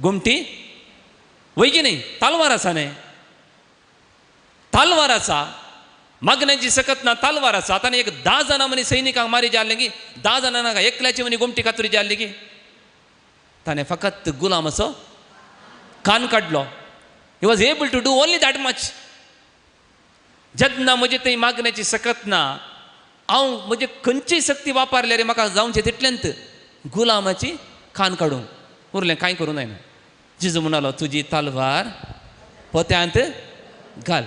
गोमटी वय की न्ही. तालवार आसा न्ही, तालवार आसा, मागण्याची सकत ना, तालवार आसा. आतां एक 10 जाणां मनीस सैनिकांक मारी जाल्ले की 10 जाणां नाका, एकल्याची मनी गोमटी कातरी जाल्ली की ताणें फकत गुलामाचो कान काडलो. He was able to do only that much. जेन्ना म्हजे थंय मागण्याची सकत ना, हांव म्हजे खंयची शक्ती वापरल्यार म्हाका जावचें तितलेंत गुलामाची कान काडूंक उरलें, कांय करूं जायना. जेजू म्हणालो तुजी तालवार पोत्यांत घाल,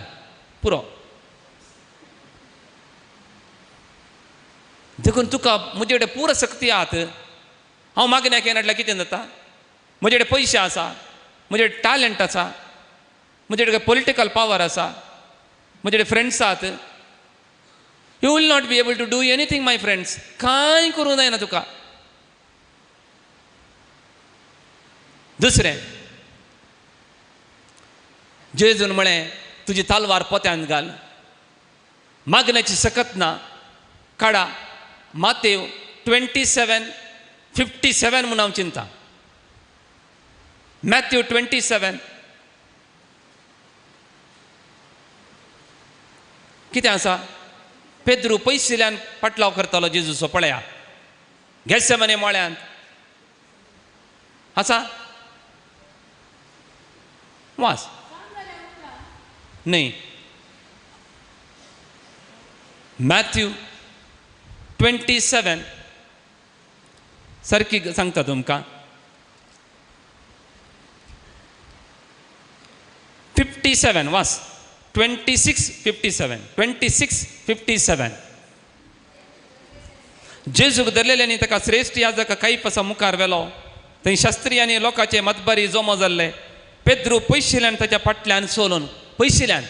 पुरो. देखून तुका म्हजे कडेन पुरो शक्ती आहात. हांव मागण्याक येना कितें जाता? म्हजे कडेन पयशे आसा, म्हजे कडेन टॅलंट आसा, म्हजे कडेन पॉलिटिकल पावर आसा, म्हजे कडेन फ्रेंड्स आहात. You will not be able to do anything my friends. कांय करूं जायना तुका. दुसरें जेजून म्हळें तुजी तालवार पोत्यांत घाल, मागण्याची सकत ना. काडा मातेव 27:57 म्हूण हांव चिंता. मॅथ्यू 27 कितें आसा? पेद्रू पयशिल्ल्यान पाटलाव करतालो जेजूचो. पळया गेस्सेमने मळ्यांत आसा. वास न्ही, मॅथ्यू 27 सारकी सांगता तुमकां. 57 वास 26:57 26:57. जेजूक धरलेल्यांनी ताका श्रेश्ठ याजक कायफासा मुखार व्हेलो. थंय शास्त्रीयांनी लोकांचे मतबारी जमो जाल्ले. पेद्रू पयशिल्ल्यान ताच्या फाटल्यान सोलून पयशिल्ल्यान.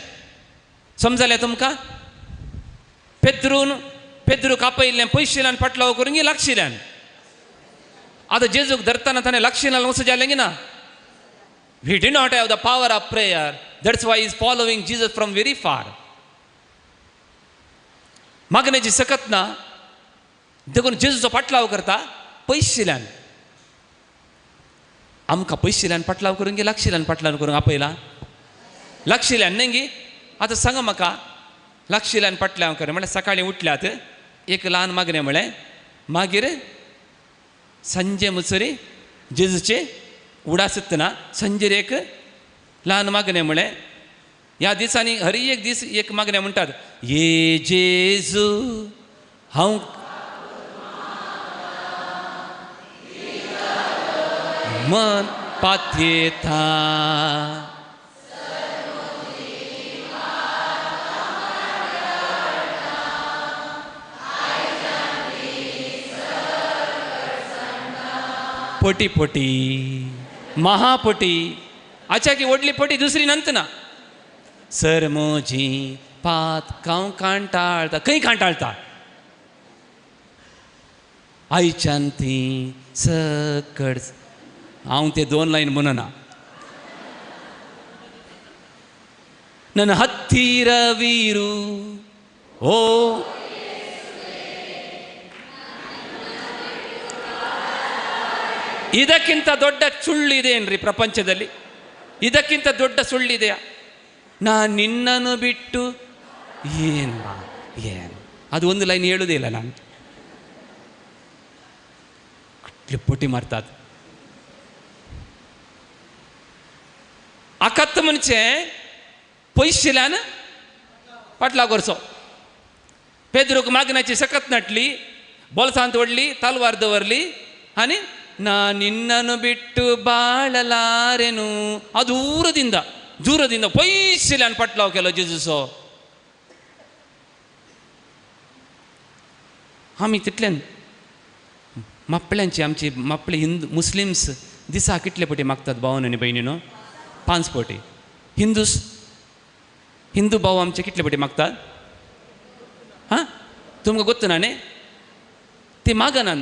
समजलें तुमकां? पेद्रून पेद्रूक आपयल्लें पयशिल्ल्यान फाटलाव करूंक लागशिल्ल्यान. आतां जेजूक धरतना ताणें लागशिल्ल्यान वचूं जालें की ना? We did not have the power of prayer. That's why he is following Jesus from very far. मागण्याची सकत ना, देखून जेजूचो पाटलाव करता पयशिल्ल्यान. आमकां पयशिल्ल्यान पाटलाव करूंक लागशिल्ल्यान पाटलाव करूंक आपयला? लागशिल्ल्यान न्ही गी? आतां सांगा म्हाका, लागशिल्ल्यान पाटलाव कर म्हळ्यार सकाळीं उठल्यात एक ल्हान मागणें म्हळें, मागीर सांजे मुसरी जेजूचे उडासतना संजेर एक ल्हान मागणें म्हळें. ह्या दिसांनी हर एक दीस एक मागणें म्हणटात, ये जेजू हांव मन पातयेता. पटी पटी महापटी आच्या की व्हडली पटी दुसरी नंत ना. सर म्हजी पात कांव कांटाळता. खंय कांटाळता? आयच्यान ती सकड. हांव ते 2 लायन म्हणना. नन हत्तीर वीरू ओ ಇದಕ್ಕಿಂತ ದೊಡ್ಡ ಸುಳ್ಳು ಇದೆಯೇನ್ರಿ ಪ್ರಪಂಚದಲ್ಲಿ? ಇದಕ್ಕಿಂತ ದೊಡ್ಡ ಸುಳ್ಳಿದೆಯಾ? ನಾ ನಿನ್ನನ್ನು ಬಿಟ್ಟು ಏನು ಏನು ಅದು ಒಂದು ಲೈನ್ ಹೇಳುವುದೇ ಇಲ್ಲ ನಾನು. ಪೊಟ್ಟಿ ಮಾಡ್ತಾದ ಅಕತ್ತ ಮುಂಚೆ पयशिल्यान पाटलाव करचो. पेद्रूक मागण्याची सकत नाटली, बोल्सांत ओडली, तलवार दवरली आनी ನಾ ನಿನ್ನನ್ನು ಬಿಟ್ಟು ಬಾಳಲಾರೆನು. ಆ ದೂರದಿಂದ ದೂರದಿಂದ ಪೈಸಿಲ್ಯಾನ್ ಪಟ್ಲಾವ್ केलो जेजूचो. आमी तितल्यान मापल्यांची आमची मापले हिंदू मुस्लिम्स दिसा कितले पटी मागतात भावन आनी भयणीनो? 5 पटी. हिंदूस हिंदू भाव आमचे कितले पटी मागतात? हां, तुमकां गोत्त ना न्ही? ती मागनात,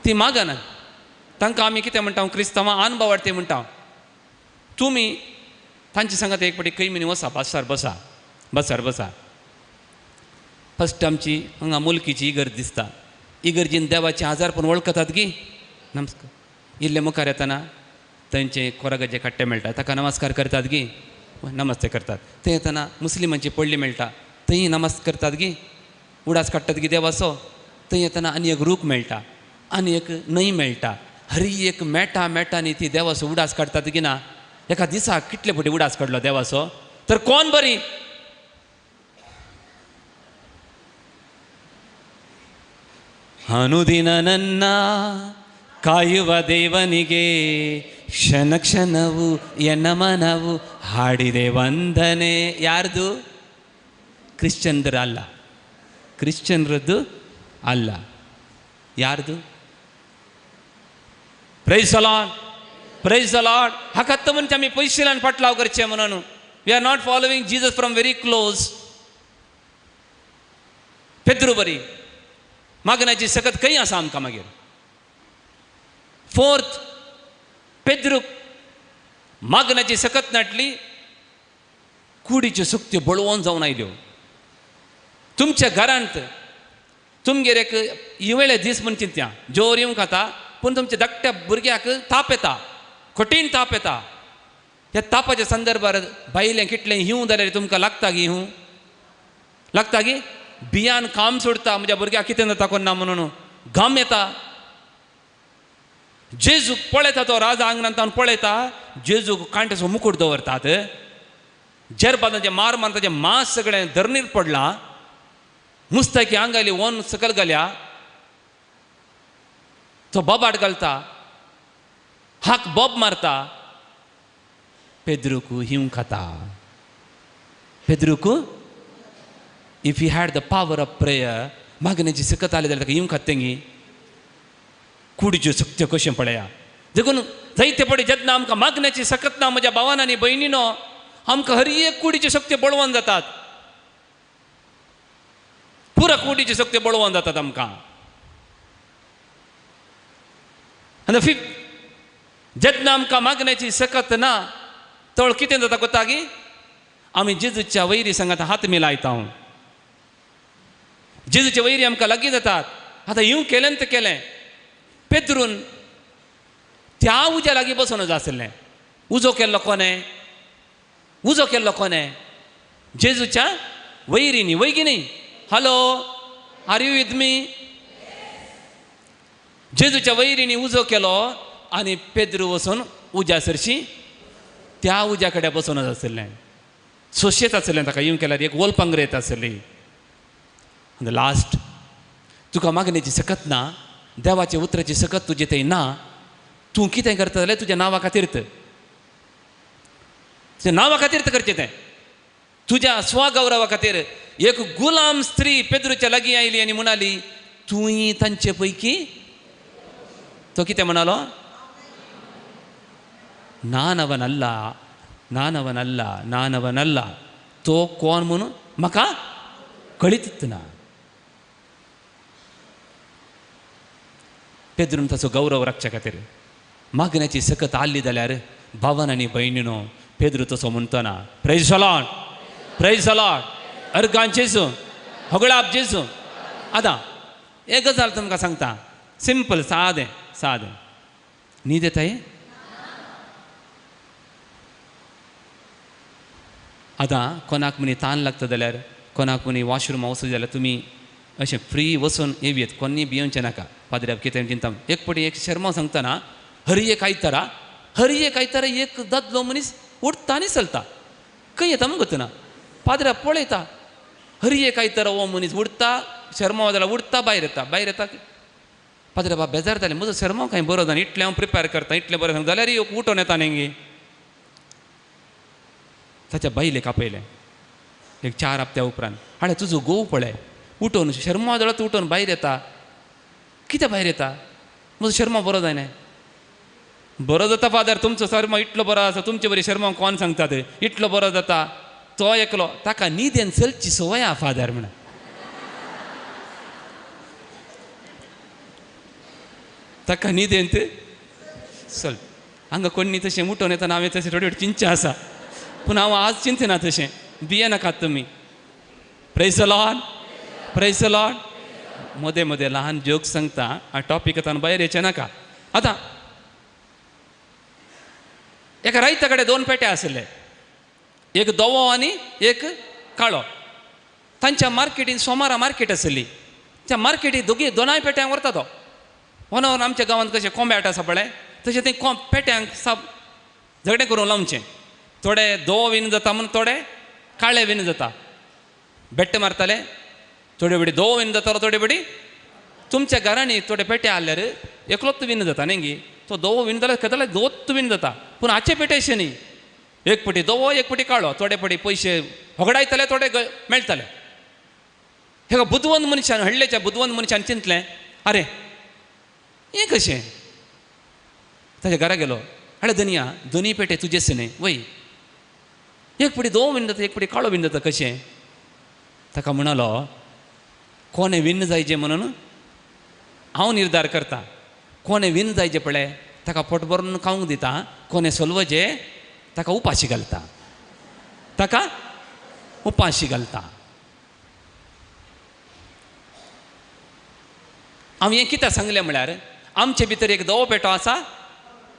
ती मागनात. तांकां आमी कितें म्हणटा? क्रिस्तांवां अनभावार्थी म्हणटा. तुमी तांचे सांगात एक पटी खंय वसा, बसार बसा, बसार बसा. फस्ट आमची हांगा मुलकीची इगर्ज दिसता. इगर्जीन देवाचे आजार पण वळखतात की नमस्कार इल्ले मुखार येतना थंयचे कोरागाचे कट्टे मेळटा, ताका नमस्कार करतात गी, नमस्ते करतात. थंय येतना मुस्लिमांची पडली मेळटा, थंय नमस्कार करतात गी, उडास काडटात गी देवाचो. थंय येतना आनी एक रूख मेळटा, आनी एक न्हंय मेळटा. हरी एक मेळटा मेळटा आनी ती देवाचो उडास काडटात की ना. एका दिसाक कितले फावटी उडास काडलो देवाचो? तर कोण बरी? ಅನುದಿನ ನನ್ನ ಕಾಯುವ ದೇವನಿಗೆ ಕ್ಷಣ ಕ್ಷಣವು ಎನ್ನ ಮನವು ಹಾಡಿದೆ ವಂದನೆ. ಯಾರ್ದು? ಕ್ರಿಶ್ಚಿಯನ್ರ ಅಲ್ಲ, ಕ್ರಿಶ್ಚಿಯನ್ರದ್ದು ಅಲ್ಲ. ಯಾರ್ದು? Praise the Lord, praise the Lord. हाकात म्हणजे आमी पयशिल्यान फाटलाव करचे म्हणून. We are not following Jesus from very close. Pedro बरी मागण्याची सकत खंय आसा आमकां मागीर? फोर्थ, पेद्रूक मागण्याची सकत नाटली, कुडीच्यो सक्त्यो बळवून जावन आयल्यो. तुमच्या घरांत तुमगेर एक इवेळे दीस म्हूण चिंत्या जोर येवंक खाता, पूण तुमच्या धाकट्या भुरग्याक ताप येता, कठीण ताप येता. ह्या तापाच्या संदर्भार बायलें कितलें हिंव जाल्यार तुमकां लागता गी? हिंव लागता गी? बियान काम सोडता, म्हज्या भुरग्याक कितें जाता कोण ना म्हणून घाम येता. जेजूक पळयता तो राजा आंगणांत पळयता, जेजूक कांट्याचो मुकूट दवरतात, जेरबादांचे मार मार ताचें मांस सगळें धरणीर पडलां, मुस्ताकी आंगाली वन सकल घाल्या, तो बोबाट घालता, हाक बोब मारता. पेद्रूक हिंव खाता. पेद्रूक if you had the power of prayer, मागण्याची सकत आली जाल्यार ताका हिंव खातेंगी. कुडीच्यो सक्त्यो कशें पळया. देखून जायते पडे जेन्ना आमकां मागण्याची सकत ना म्हज्या भावान आनी भयणीनो, आमकां हर एक कुडीच्यो सक्त्यो बळवून जातात, पुरा कुडीच्यो सक्त्यो बळवून जातात आमकां. आनी फिफ्थ, जेन्ना आमकां मागण्याची सकत ना तळ कितें जाता कोता गी? आमी जेजूच्या वैरी सांगात हात मिलायता. जेजूचे वैरी आमकां लागीं जातात. आतां येवं केलें तें केलें. पेद्रून त्या उज्या लागीं बसून जाय आसलें. उजो केल्लो कोणें? उजो केल्लो कोणें? जेजूच्या वैरीनी. वय की न्ही? Hello, are you with me? जेजूच्या वैरीनी उजो केलो आनी पेद्रू वचून उज्या सरशी त्या उज्या कडेन बसून आसलें. सोशेत आसलें ताका. येवं केल्यार एक ओल पांगरे येत आसली. लास्ट, तुका मागण्याची सकत ना, देवाच्या उतराची सकत तुजे थंय ना, तूं कितें करता जाल्यार तुज्या नांवा खातीर, तुज्या नांवा खातीर करचें तें, तुज्या स्वगौरवा खातीर. एक गुलाम स्त्री पेद्रूच्या लागीं आयली आनी म्हणाली, तूंय तांचे पैकी. तो कितें म्हणालो? नानवनल्ला, नानवनल्ला, नानवनल्ला. तो कोण म्हणून म्हाका कळीत ना. पेद्रून ताचो गौरव राखच्या खातीर मागण्याची सकत आसली जाल्यार भावन आनी भयणीनो पेद्रू तसो म्हणटना praise the Lord, praise the Lord, organ जेजू, होगळाप जेजू. आतां एक गजाल तुमकां सांगता, सिंपल, सादें साद न्हीद येताय. आतां कोणाक म्हणी तान लागता जाल्यार, कोणाक म्हणी वॉशरूम वचूं जाल्यार तुमी अशें फ्री वचून येवयेत, कोन्नी भियोवचें नाका. पाद्र्याब कितें चिंता. एक पटी एक शर्मा सांगतना हर एक आयतारा, हर एक आयतारा एक दादलो मनीस उठता आनी चलता, खंय येता म्हूण गोतना. पाद्र्याब पळयता, हर एक आयतारा हो मनीस उठता, शर्मा जाल्यार उठता, भायर येता, भायर येता. पाद्रे बाब बेजार जालें, म्हजो शर्मा कांय बरो जाना, इतलें हांव प्रिपेर करता, इतलें बरें सांग जाल्यार एक उठोन येता न्ही. ताच्या बायलेक आपयलें एक 4 हप्त्या उपरांत, हाडे तुजो घोव पळय उठोन शर्मा जाल्यार उठोन भायर येता, कितें भायर येता, म्हजो शर्मा बरो जायना. बरो जाता फादर, तुमचो शर्मा इतलो बरो आसा, तुमचे बरी शर्मा कोण सांगता ते इतलो बरो जाता. तो एकलो ताका न्हिदेन चलची संवय आहा फादर म्हणून. ताका न्हिदेंत चल. हांगा कोणी तशें उठोन येतना हांवें तशें थोडे चिंतचें आसा, पूण हांव आज चिंतना तशें, भियेनाकात तुमी. Praise the Lord, praise the Lord. मदें मदें ल्हान जोक सांगता, आ टॉपीक आतां भायर येचें नाका. आतां एका रायता कडेन 2 पेटे आशिल्ले, एक धवो आनी एक काळो. तांच्या मार्केटीन सोमारा मार्केट आशिल्ली, त्या मार्केटीक दोगी दोनाय पेट्यांक व्हरता तो. व्हरून आमच्या गांवांत कशें कोंब्याट आसा पळय तशें तें पेट्यांक साप झगडें करूंक लावचें. थोडे धवो विन जाता म्हूण थोडे काळे विन जाता, बेट्टे मारताले. थोडे बडी धवो विन जातालो, थोडे बडी तुमच्या घरांनी थोडे पेटे आहल्यार एकलोच विन जाता न्ही गी, तो धवो विन जाल्यार केदोले दोत विन जाता. पूण हाचे पेटे अशें न्ही, एक पटी धवो एक पटी काळो, थोडे पटी पयशे होगडायतले, थोडे मेळटले. हेका बुदवंत मनशान, हडलेच्या बुदवंत मनशान चिंतलें, अरे हें कशें. ताच्या घरा गेलो, हाडे धनया दोनी पेटे तुजेच न्ही वय, एक पटी धवो विन जाता, एक पटी काळो विन जाता, कशें. ताका म्हणालो, कोणें विन जायचें म्हणून हांव निर्धार करता, कोणें विन जायचें पळय ताका पोट भरून खावंक दिता, कोणें सोलवचें ताका उपाशी घालता, ताका उपाशी घालता. हांव हें कित्याक सांगलें म्हळ्यार आमचे भितर एक धवो पेटो आसा,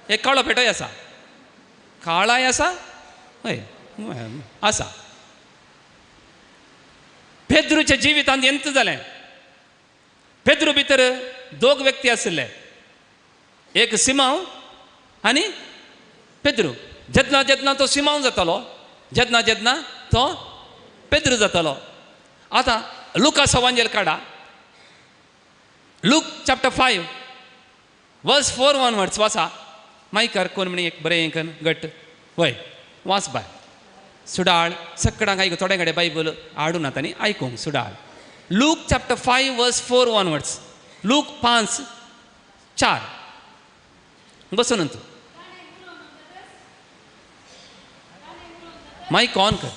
एक काळो पेटोय आसा, काळाय आसा, हय आसा. पेद्रूच्या जिवितांत एंत जालें, पेद्रू भितर दोग व्यक्ती आशिल्ले, एक सिमांव आनी पेद्रू. जेन्ना जेन्ना तो सिमांव जातालो, जेन्ना जेन्ना तो पेद्रू जातालो. आतां लुकास एवांजेल काडा, लूक चॅप्टर 5 वर्स 4 onwards वाचा. मायकार कोण म्हणी एक बरें एक घट वय वाच बाय सुडाळ सकडांक आयकू, थोड्या कडेन बायबल हाडून आतां न्ही आयकूंक सुडाळ. लूक चॅप्टर 5 वर्स 4 onwards, look 5:4 बसून तूं मायक ऑन कर.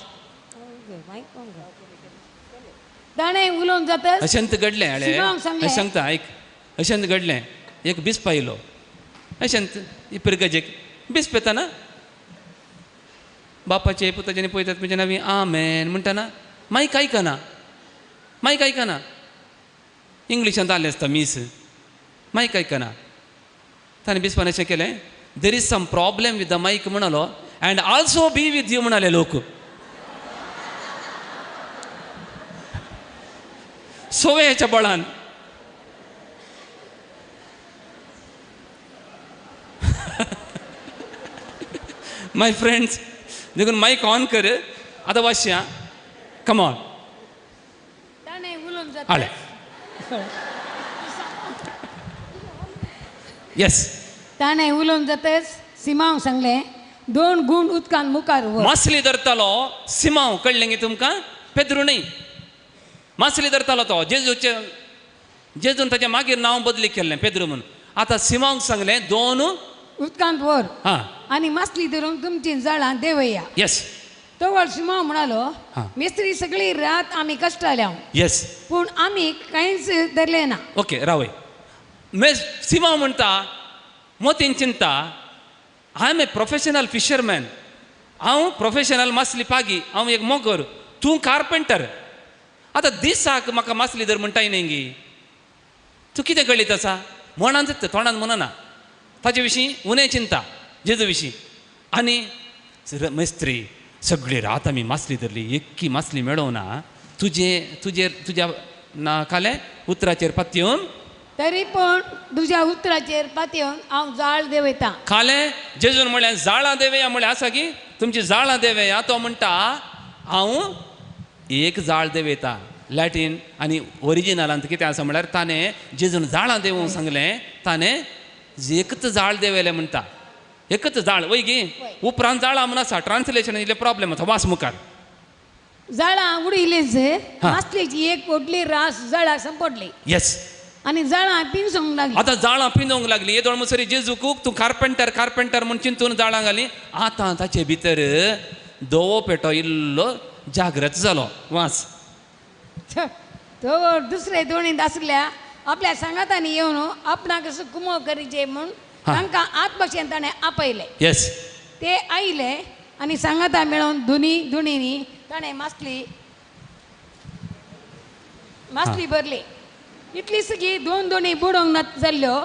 ताणें उलोवन जाता अशेंत घडलें, अशें सांगता आयक, अशेंत घडलें. एक बिस्प आयलो, अशेंत इपिरगजेक बिस्प येताना बापाचे पुताचे पळयतात म्हणजे नवी आमेन म्हणटाना मायक आयकना, मायक आयकना. इंग्लिशांत आलें आसता मीस, मायक आयकना. ताणें बिस्पान अशें केलें, there is some problem with the mic म्हणालो, and also be with you म्हणाले लोक. सोव्याच्या बळान my friends, देखून मायक ऑन कर. आतां वाचया, कम ऑन. आले येस. ताणें उलोवन जातच सिमांव सांगलें, 2 गूण उदकान मुखार व्हर. मासली धरतालो सिमांव, कळ्ळें गे तुमकां, पेद्रू न्ही, मासली धरतालो तो. जेजूचे जेजून ताच्या मागीर नांव बदली केल्लें पेद्रू म्हणून. आतां सिमांवक सांगलें 2 उदकांत व्हर आनी मासली धरूंक तुमची जाळां देवया. येस. तवळ सिमांव म्हणालो, मिस्त्री सगळी रात आमी कश्टाल्या, येस, पूण आमी कांयच धरलें ना. ओके रावय. सिमांव म्हणटा, मोतीन चिंता, I am a professional fisherman, हांव प्रोफेशनल मासली पागी, हांव एक मोगर, तूं कार्पेंटर. आतां दिसाक म्हाका मासली धर म्हणटाय न्ही गी, तूं कितें कळीत आसा. मनान चित्ता, तोंडान म्हणना, ताजे विशीं उणें चिंता जेजू विशीं. आनी मेस्त्री सगळी रात आमी मासली धरली, एक्की मासली मेळोवना, तुजे तुजेर तुज्या ना कालें उतराचेर पातयेवन, तरी पण तुज्या उतराचेर पातयेवन हांव जाळ देवयता. खालें जेजून म्हणलें जाळां देवया म्हणलें आसा की तुमची जाळां देवया. तो म्हणटा हांव एक जाळ देवयता. लॅटीन आनी ओरिजिनलांत कितें आसा म्हणल्यार ताणें जेजून जाळां देवूंक सांगलें, ताणें एकच जाळ देवयलें म्हणटा, एकच जाळ वय गी. उपरांत जाळां म्हूण आसा, ट्रान्सलेशन इल्लें प्रॉब्लेम आसा. वास मुखार. जाळां उडयलीच मासलेची एक व्हडली रास जाळां संपडली. येस. आनी जाळां पिंजूंक लागली. आतां जाळां पिंजूंक लागली. येदोळ मुसरी जेजूक तूं कार्पेंटर कार्पेंटर म्हूण चिंतून जाळां घाली. आतां ताचे भितर धवो पेटो इल्लो जागृत जालो. वास. तो दुसरे दोणींत आसल्या आपल्या सांगातांनी येवन आपणाक कुमो करीचे म्हूण तांकां आत भाशेन ताणें आपयले. येस. ते आयले आनी सांगाता मेळोवन दोनी दोणींनी ताणें मासली मासली भरली. इतली सगळी दोन दोणी बुडोवंक ना जाल्ल्यो.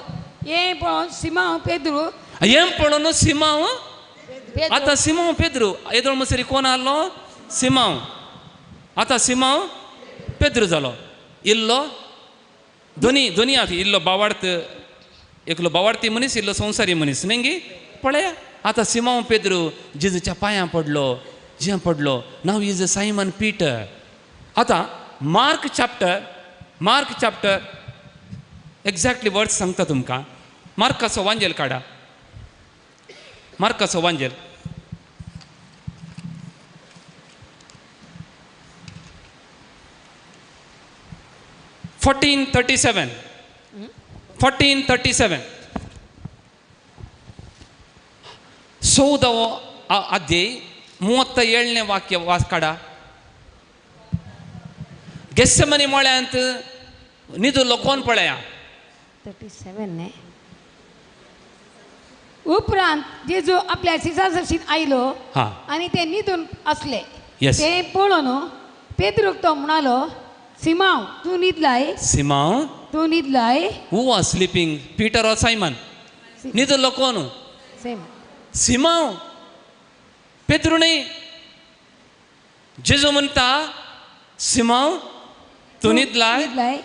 हें पळोवन सिमांव पेद्रू, हें पळोवन सिमांव, आतां सिमांव पेद्रू येदोळ मसरी कोण आहलो सिमांव, आतां सिमांव पेद्रू जालो. इल्लो दोनी दोनी आसा, इल्लो बावार्थ, एकलो बावार्थी मनीस, इल्लो संवसारी मनीस न्ही गी. पळया आतां सिमांव पेद्रू जेजूच्या पांयां पडलो, जियां पडलो. Now is Simon Peter. आतां Mark chapter, Mark chapter exactly words सांगता तुमकां. मार्काचो वांजेल काडा, मार्काचो वांजेल 14:37, 14:37, 14 अध्याय 37 वाक्य वास काडा. गेस्समनी मळ्यांत निदुल्लो कोण पळया. 37 न्ही. उपरांत जेजू आपल्या सिसासशीन आयलो आनी ते न्हिदून आसले. ते पळोवन पेद्रूक तो म्हणालो, सिमांव तूं न्हिदलाय, सिमांव तूं न्हिदलाय. Who was sleeping, Peter or Simon? न्हिदलो कोण? सिमांव, पेद्रू न्ही. जेजू म्हणटा सिमांव तूं न्हिदलाय.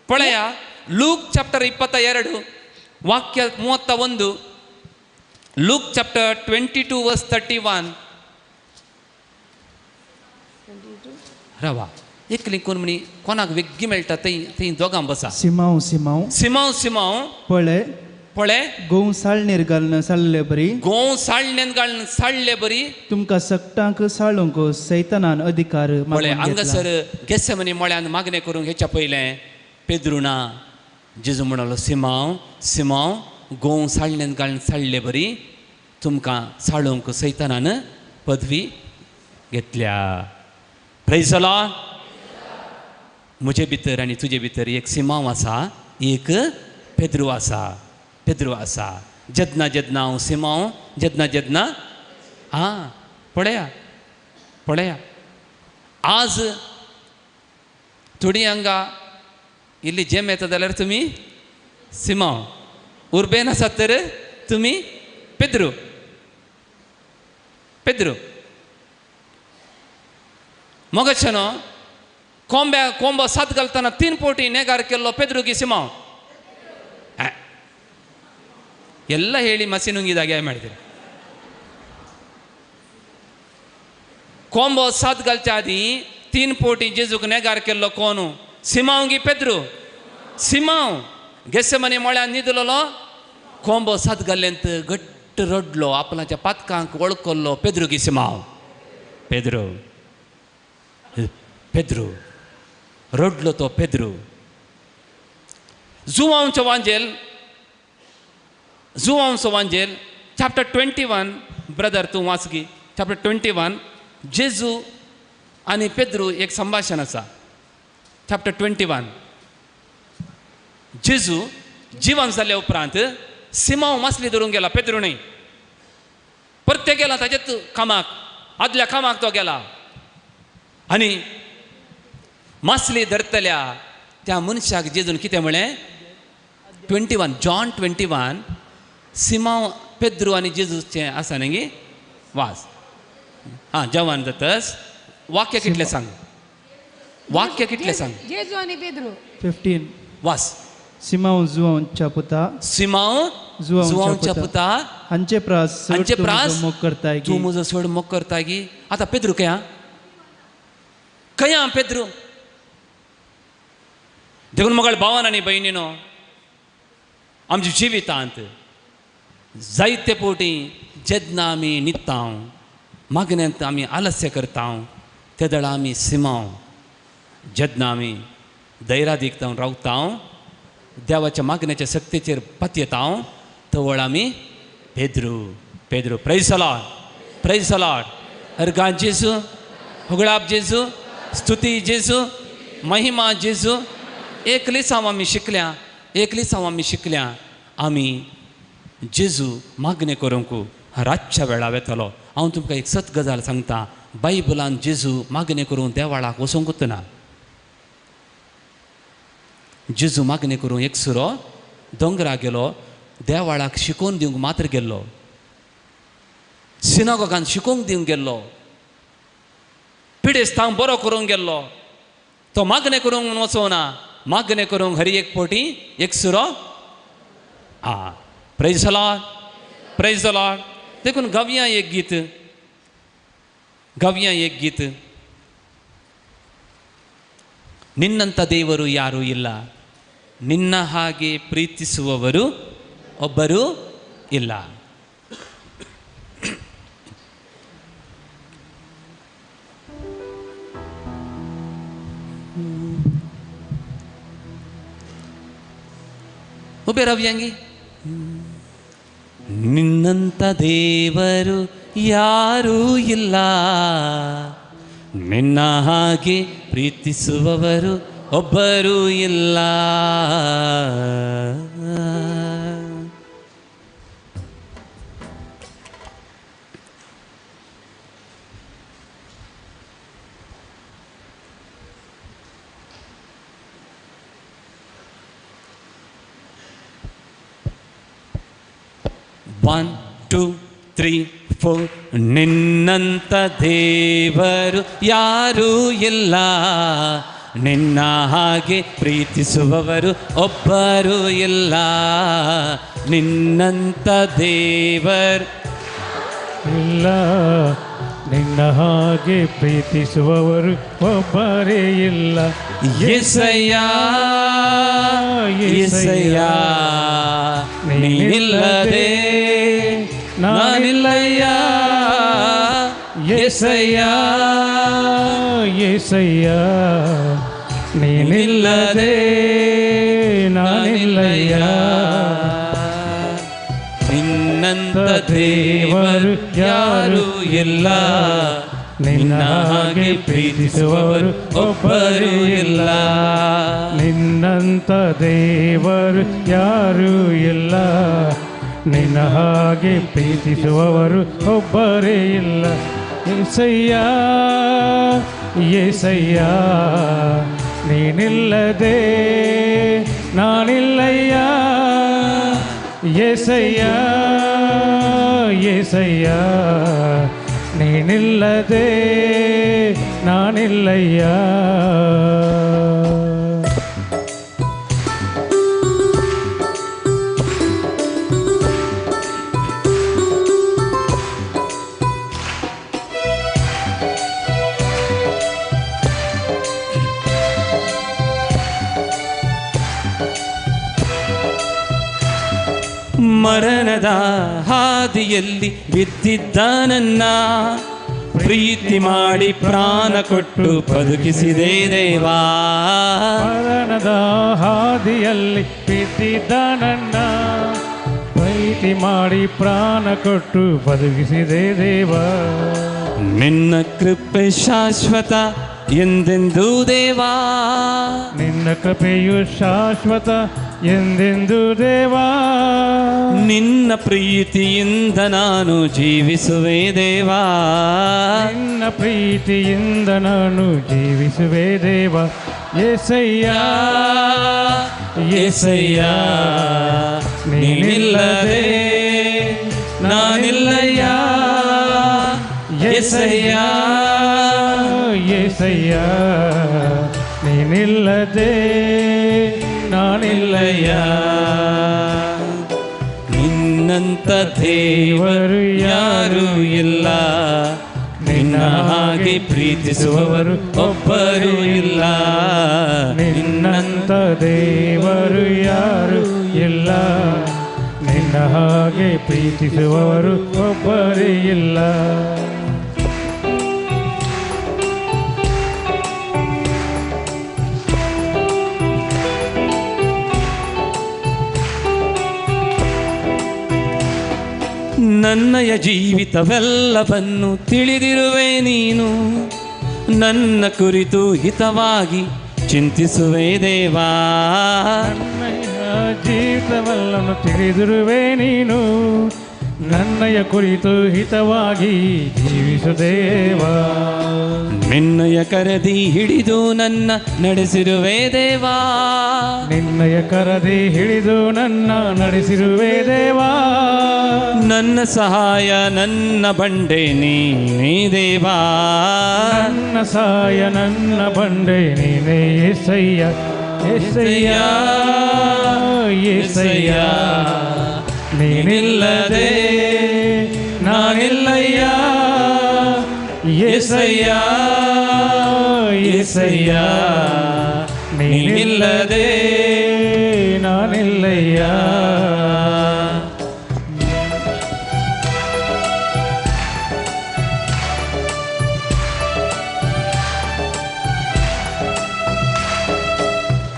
पळया लूक ಚಾಪ್ಟರ್ 22 ವಾಕ್ಯ 31, ಲೂಕ್ ಚಾಪ್ಟರ್ 22 वर्स 31. रवा एकली कोण म्हणी कोणाक वेग्गी मेळटा थंय थंय दोगां बसा. सिमांव सिमांव सिमांव सिमांव पळय पळय गोंव साळणेर घालून साळले बरी, गोंव साळणेन घालून साळले बरी, तुमकां सगटांक साळूंक सैतानान अधिकार. पळय हांगासर गेस्समनी मळ्यान मागणें करूंक हेच्या पयलें पेद्रू ना. जेजू म्हणालो सिमांव सिमांव गोंव साळणेन घालून साळले बरी, तुमकां साळूंक सैतानान पदवी घेतल्या. Praise the Lord. म्हजे भितर आनी तुजे भितर एक सिमांव आसा, एक पेद्रू आसा, पेद्रू आसा. जेन्ना जेन्ना हांव सिमांव, जेन्ना जेन्ना आं पळया पळया आज थोडी हांगा इल्ली जेम येता जाल्यार तुमी सिमांव, उर्बेन आसात तर तुमी पेद्रू, पेद्रू. मगचे न्हू कोंब्या कोंबो सात घालतना 3 पोटी नेगार केल्लो पेद्रू की सिमांव. ಎಲ್ಲ ಹೇಳಿ ಮಸಿ ನುಂಗಿದಾಗೆ ಮಾಡಿದ್ರು. कोंबो सात घालच्या आदीं 3 पोटी जेजूक नेगार केल्लो कोण? सिमांव गी पेद्रू? सिमांव. गेस्समनी मळ्यान न्हिदलोलो, कोंबो सात घाल्लेंत घट्ट रडलो, आपणाच्या पातकांक वळखल्लो पेद्रू गी सिमांव? पेद्रू, पेद्रू रडलो तो पेद्रू. जुवांवचो वांजेल, जुवांवचो वांजेल चॅप्टर 21, ब्रदर तूं वाच गी चॅप्टर 21. जेजू आनी पेद्रू एक संभाशण आसा. चॅप्टर 21. जेजू जिवन जाल्या उपरांत सिमांव मासली धरूंक गेला, पेद्रू न्हय. परते गेला ताजेच कामाक, आदल्या कामाक तो गेला. आनी मासली धरतल्या त्या मनशाक जेजून कितें म्हळें? 21, जॉन 21, सिमांव पेद्रू आनी जेजूचें आसा न्ही गे वास. आं, जवान जातस वाक्य कितलें सांग, वाक्य कितलें सांग. जेजू आनी पेद्रू 15. वास. सिमांव जुवांच्या पुता, सिमांव जुवांच्या पुता हांचे प्रास, हांचे प्रास मोग करताय, तूं म्हजो चड मोग करताय गी. आतां पेद्रू खंय खंय पेद्रू? देखून मगळ भावान आनी भयणीनो, आमच्या जिवितांत जायते फावटी जेन्ना आमी न्हिदता, मागण्यांत आमी आलस्य करता, ते वेळार आमी सिमांव. जेन्ना आमी धैर्यादीक जावन रावता, देवाच्या मागण्याच्या शक्तीचेर पतयेता, तवळ आमी Pedro. Pedro. Praise the Lord, praise the Lord. हरगा जेजू, होगळाप जेजू, स्तुती जेजू, महिमा जेजू. एक लिसांव आमी शिकल्या, एक लिसांव आमी शिकल्या, आमी जेजू मागणें करूंक रातच्या वेळार वेतलो. हांव तुमकां एक सत गजाल सांगता, बायबलान जेजू मागणें करूंक देवाळाक वचोंकूच ना. जेजू मागणें करूंक एक सुरो दोंगरा गेलो, देवाळाक शिकोवन दिवंक मात्र गेल्लो, सिनागोगान शिकोवंक दिवंक गेल्लो, पिडेस्तांक बरो करूंक गेल्लो. तो मागणें करूंक म्हूण वचोना, मागणें करूंक हर एक फावटी एक सुरो. आं, praise the Lord, praise the Lord. देखून गावया एक गीत, गावया एक गीत. ನಿನ್ನಂಥ ದೇವರು ಯಾರೂ ಇಲ್ಲ, ನಿನ್ನ ಹಾಗೆ ಪ್ರೀತಿಸುವವರು ಒಬ್ಬರೂ ಇಲ್ಲ. ಉಬೆ ರವ್ಯಾಂಗಿ. ನಿನ್ನಂಥ ದೇವರು ಯಾರೂ ಇಲ್ಲ, ನಿನ್ನ ಹಾಗೆ ಪ್ರೀತಿಸುವವರು ಒಬ್ಬರೂ ಇಲ್ಲ. 1 2 3 4. ನಿನ್ನಂಥ ದೇವರು ಯಾರೂ ಇಲ್ಲ, ನಿನ್ನ ಹಾಗೆ ಪ್ರೀತಿಸುವವರು ಒಬ್ಬರೂ ಇಲ್ಲ. ನಿನ್ನಂಥ ದೇವರು ಇಲ್ಲ, ನಿನ್ನ ಹಾಗೆ ಪ್ರೀತಿಸುವವರು ಒಬ್ಬರೇ ಇಲ್ಲ. ಯೇಸಯ್ಯ, ಯೇಸಯ್ಯ, ನೀನಿಲ್ಲದೆ ನಾನಿಲ್ಲಯ್ಯ. ಯೇಸಯ್ಯ, ಯೇಸಯ್ಯ, ನೀನಿಲ್ಲದೆ ನಾನಿಲ್ಲಯ್ಯ. ನಿನ್ನಂಥ ದೇವರು ಯಾರೂ ಇಲ್ಲ, ನಿನ್ನ ಹಾಗೆ ಪ್ರೀತಿಸುವವರು ಒಬ್ಬರೂ ಇಲ್ಲ. ನಿನ್ನಂಥ ದೇವರು ಯಾರೂ ಇಲ್ಲ, ನಿನ್ನ ಹಾಗೆ ಪ್ರೀತಿಸುವವರು ಒಬ್ಬರೇ ಇಲ್ಲ. ಯೇಸಯ್ಯ, ಯೇಸಯ್ಯ, ನೀನಿಲ್ಲದೆ ನಾನಿಲ್ಲಯ್ಯ. ಯೇಸಯ್ಯ, ಯೇಸಯ್ಯ, ನೀನಿಲ್ಲದೆ ನಾನಿಲ್ಲಯ್ಯ. ಮರಣದ ಹಾದಿಯಲ್ಲಿ ಬಿದ್ದಿದ್ದ ನನ್ನ ಪ್ರೀತಿ ಮಾಡಿ ಪ್ರಾಣ ಕೊಟ್ಟು ಬದುಕಿಸಿದೆ ದೇವಾ. ಮರಣದ ಹಾದಿಯಲ್ಲಿ ಬಿದ್ದಿದ್ದ ನನ್ನ ಪ್ರೀತಿ ಮಾಡಿ ಪ್ರಾಣ ಕೊಟ್ಟು ಬದುಕಿಸಿದೆ ದೇವಾ. ನಿನ್ನ ಕೃಪೆ ಶಾಶ್ವತ ಎಂದೆಂದೂ ದೇವಾ, ನಿನ್ನ ಕೃಪೆಯು ಶಾಶ್ವತ ಎಂದೆಂದು ದೇವಾ. ನಿನ್ನ ಪ್ರೀತಿಯಿಂದ ನಾನು ಜೀವಿಸುವೆ ದೇವಾ, ನಿನ್ನ ಪ್ರೀತಿಯಿಂದ ನಾನು ಜೀವಿಸುವೆ ದೇವಾ. ಯೇಸಯ್ಯ, ಯೇಸಯ್ಯ, ನೀನಿಲ್ಲದೆ ನಾನಿಲ್ಲಯ್ಯ ಯೇಸಯ್ಯ, ಯೇಸಯ್ಯ, ನೀನಿಲ್ಲದೆ ನಾನಿಲ್ಲಯ್ಯ. ನಿನ್ನಂತ ದೇವರು ಯಾರೂ ಇಲ್ಲ, ನಿನ್ನ ಹಾಗೆ ಪ್ರೀತಿಸುವವರು ಒಬ್ಬರೂ ಇಲ್ಲ. ನಿನ್ನಂತ ದೇವರು ಯಾರು ಇಲ್ಲ, ನಿನ್ನ ಹಾಗೆ ಪ್ರೀತಿಸುವವರು ಒಬ್ಬರೂ ಇಲ್ಲ. ನನ್ನಯ ಜೀವಿತವೆಲ್ಲವನ್ನು ತಿಳಿದಿರುವೆ ನೀನು, ನನ್ನ ಕುರಿತು ಹಿತವಾಗಿ ಚಿಂತಿಸುವೆ ದೇವಾ. ನನ್ನಯ ಜೀವಿತವೆಲ್ಲವನ್ನು ತಿಳಿದಿರುವೆ ನೀನು, ನನ್ನಯ ಕುರಿತು ಹಿತವಾಗಿ ಜೀವಿಸು ದೇವಾ. ನಿನ್ನಯ ಕರದಿ ಹಿಡಿದು ನನ್ನ ನಡೆಸಿರುವೆ ದೇವಾ, ನಿನ್ನಯ ಕರದಿ ಹಿಡಿದು ನನ್ನ ನಡೆಸಿರುವೆ ದೇವಾ. ನನ್ನ ಸಹಾಯ ನನ್ನ ಬಂಡೆ ನೀನೇ ದೇವಾ, ನನ್ನ ಸಹಾಯ ನನ್ನ ಬಂಡೆ ನೀನೇ ಯೇಸಯ್ಯ, ಯೇಸಯ್ಯ, ಯೇಸಯ್ಯ, ನೀನಿಲ್ಲದೆ ನಾನಿಲ್ಲಯ್ಯ ಯೇಸಯ್ಯ, ಯೇಸಯ್ಯ, ನೀನಿಲ್ಲದೆ ನಾನಿಲ್ಲಯ್ಯ.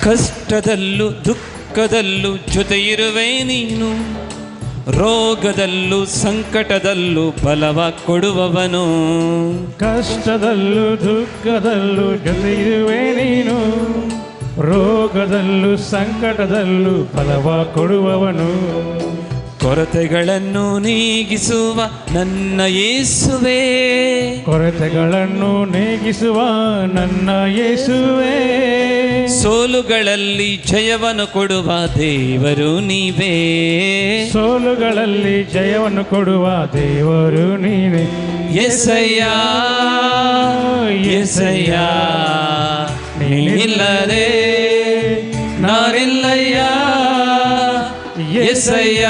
ಕಷ್ಟದಲ್ಲೂ ದುಃಖದಲ್ಲೂ ಜೊತೆ ಇರುವೆ ನೀನು, ರೋಗದಲ್ಲೂ ಸಂಕಟದಲ್ಲೂ ಬಲವ ಕೊಡುವವನು. ಕಷ್ಟದಲ್ಲೂ ದುಃಖದಲ್ಲೂ ಜೊತೆ ಇರುವೆ ನೀನು, ರೋಗದಲ್ಲೂ ಸಂಕಟದಲ್ಲೂ ಬಲವ ಕೊಡುವವನು. ಕೊರತೆಗಳನ್ನು ನೀಗಿಸುವ ನನ್ನ ಯೇಸುವೇ, ಕೊರತೆಗಳನ್ನು ನೀಗಿಸುವ ನನ್ನ ಯೇಸುವೇ. ಸೋಲುಗಳಲ್ಲಿ ಜಯವನ್ನು ಕೊಡುವ ದೇವರು ನೀವೇ, ಸೋಲುಗಳಲ್ಲಿ ಜಯವನ್ನು ಕೊಡುವ ದೇವರು ನೀವೇ. ಯೇಸಯ್ಯ, ಯೇಸಯ್ಯ, ನೀನಿಲ್ಲದೆ ನಾನಿಲ್ಲಯ್ಯ ಯೇಸಯ್ಯ,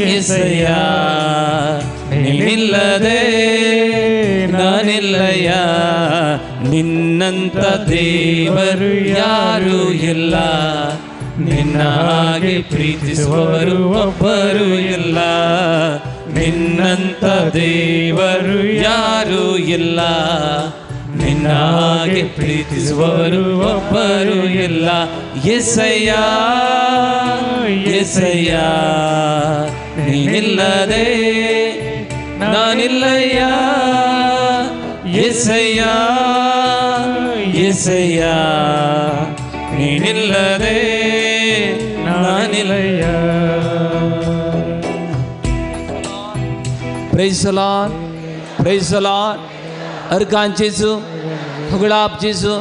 ಯೇಸಯ್ಯ, ನೀನಿಲ್ಲದೆ ನಾನಿಲ್ಲಯ್ಯ. ನಿನ್ನಂತ ದೇವರು ಯಾರೂ ಇಲ್ಲ, ನಿನ್ನ ಹಾಗೆ ಪ್ರೀತಿಸುವವರು ಒಬ್ಬರೂ ಇಲ್ಲ. ನಿನ್ನಂತ ದೇವರು ಯಾರೂ ಇಲ್ಲ, ನಿನ್ನ ಹಾಗೆ ಪ್ರೀತಿಸುವವರು ಒಬ್ಬರೂ ಇಲ್ಲ. ಯೇಸಯ್ಯ, ಯೇಸಯ್ಯ, ನೀನಿಲ್ಲದೆ ನಾನಿಲ್ಲಯ್ಯ ಯೇಸಯ್ಯ, ಯೇಸಯ್ಯ, ನೀನಿಲ್ಲದೆ ನಾನಿಲ್ಲಯ್ಯ. Praise the Lord, praise the Lord. Argon ಜೇಸು, ಹೊಗಳಾಪ್ ಜೇಸು,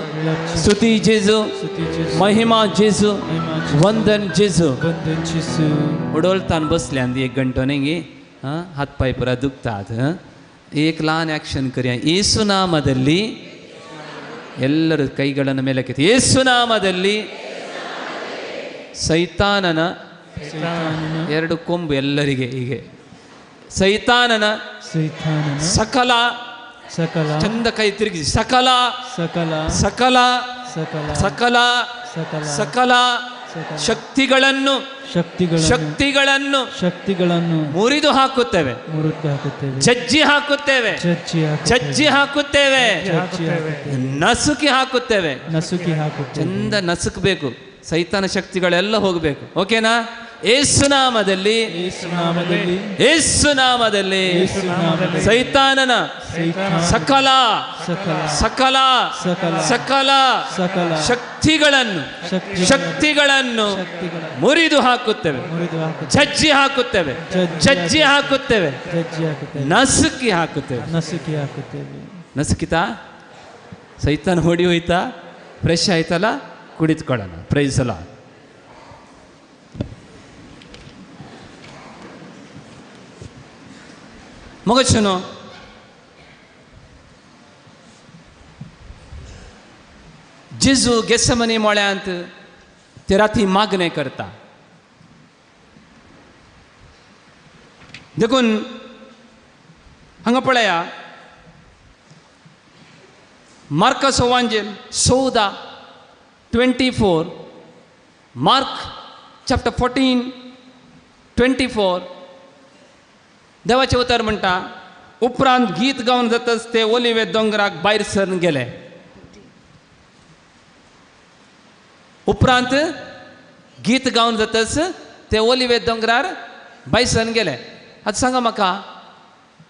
ಸ್ತುತಿ ಜೇಸು, महिमा जेजू, वंदन जेजू. उडोलतान बसले आनी एक घंटो न्ही गे हात पांय पुरा दुखतात. एक ल्हान ಆ್ಯಕ್ಷನ್ ಕರಿಯ. ಯೇಸು ನಾಮದಲ್ಲಿ ಎಲ್ಲರೂ ಕೈಗಳನ್ನು ಮೇಲಕ್ಕೆತ್ತಿ ಯೇಸು ನಾಮದಲ್ಲಿ ಸೈತಾನನ ಎರಡು ಕೊಂಬು ಎಲ್ಲರಿಗೆ ಹೀಗೆ ಸೈತಾನನ ಸಕಲ ಸಕಲ ಚಂದ ಕೈ ತಿರುಗಿಸಿ ಸಕಲ ಸಕಲ ಸಕಲ ಸಕಲ ಸಕಲ ಸಕಲ ಸಕಲ ಶಕ್ತಿಗಳನ್ನು ಶಕ್ತಿಗಳನ್ನು ಶಕ್ತಿಗಳನ್ನು ಮುರಿದು ಹಾಕುತ್ತೇವೆ, ಮುರಿದು ಹಾಕುತ್ತೇವೆ, ಜಜ್ಜಿ ಹಾಕುತ್ತೇವೆ, ಜಜ್ಜಿ ಹಾಕುತ್ತೇವೆ, ನಸುಕಿ ಹಾಕುತ್ತೇವೆ, ನಸುಕಿ ಹಾಕುತ್ತೇವೆ. ಚಂದ ನಸುಕಬೇಕು, ಸೈತಾನ ಶಕ್ತಿಗಳೆಲ್ಲ ಹೋಗಬೇಕು. ಓಕೆನಾ? ಯೇಸುನಾಮದಲ್ಲಿ, ಯೇಸುನಾಮದಲ್ಲಿ ಸೈತಾನನ ಸಕಲ ಸಕಲ ಸಕಲ ಶಕ್ತಿಗಳನ್ನು ಶಕ್ತಿಗಳನ್ನು ಮುರಿದು ಹಾಕುತ್ತೇವೆ, ಜಜ್ಜಿ ಹಾಕುತ್ತೇವೆ, ಜಜ್ಜಿ ಹಾಕುತ್ತೇವೆ, ನಸುಕಿ ಹಾಕುತ್ತೇವೆ, ನಸುಕಿ ಹಾಕುತ್ತೇವೆ. ನಸುಕಿತಾ? ಸೈತಾನ ಹೊಡಿ ಹೋಯ್ತಾ? ಫ್ರೆಶ್ ಆಯ್ತಲ್ಲ? कुडीत कळना. Praise the Lord. मगच न्हू जेजू गेसमनी मळ्यांत ते राती मागणें करता. देखून हांगा पळया मार्काचो वांजेल 14:24, मार्क चॅप्टर 14:24 देवाचें उतर म्हणटा, उपरांत गीत गावन जातच ते ओलिवे दोंगराक भायर सरून गेले. उपरांत गीत गावन जातच ते ओलिवे दोंगरार भायर सरून गेले. आतां सांगा म्हाका,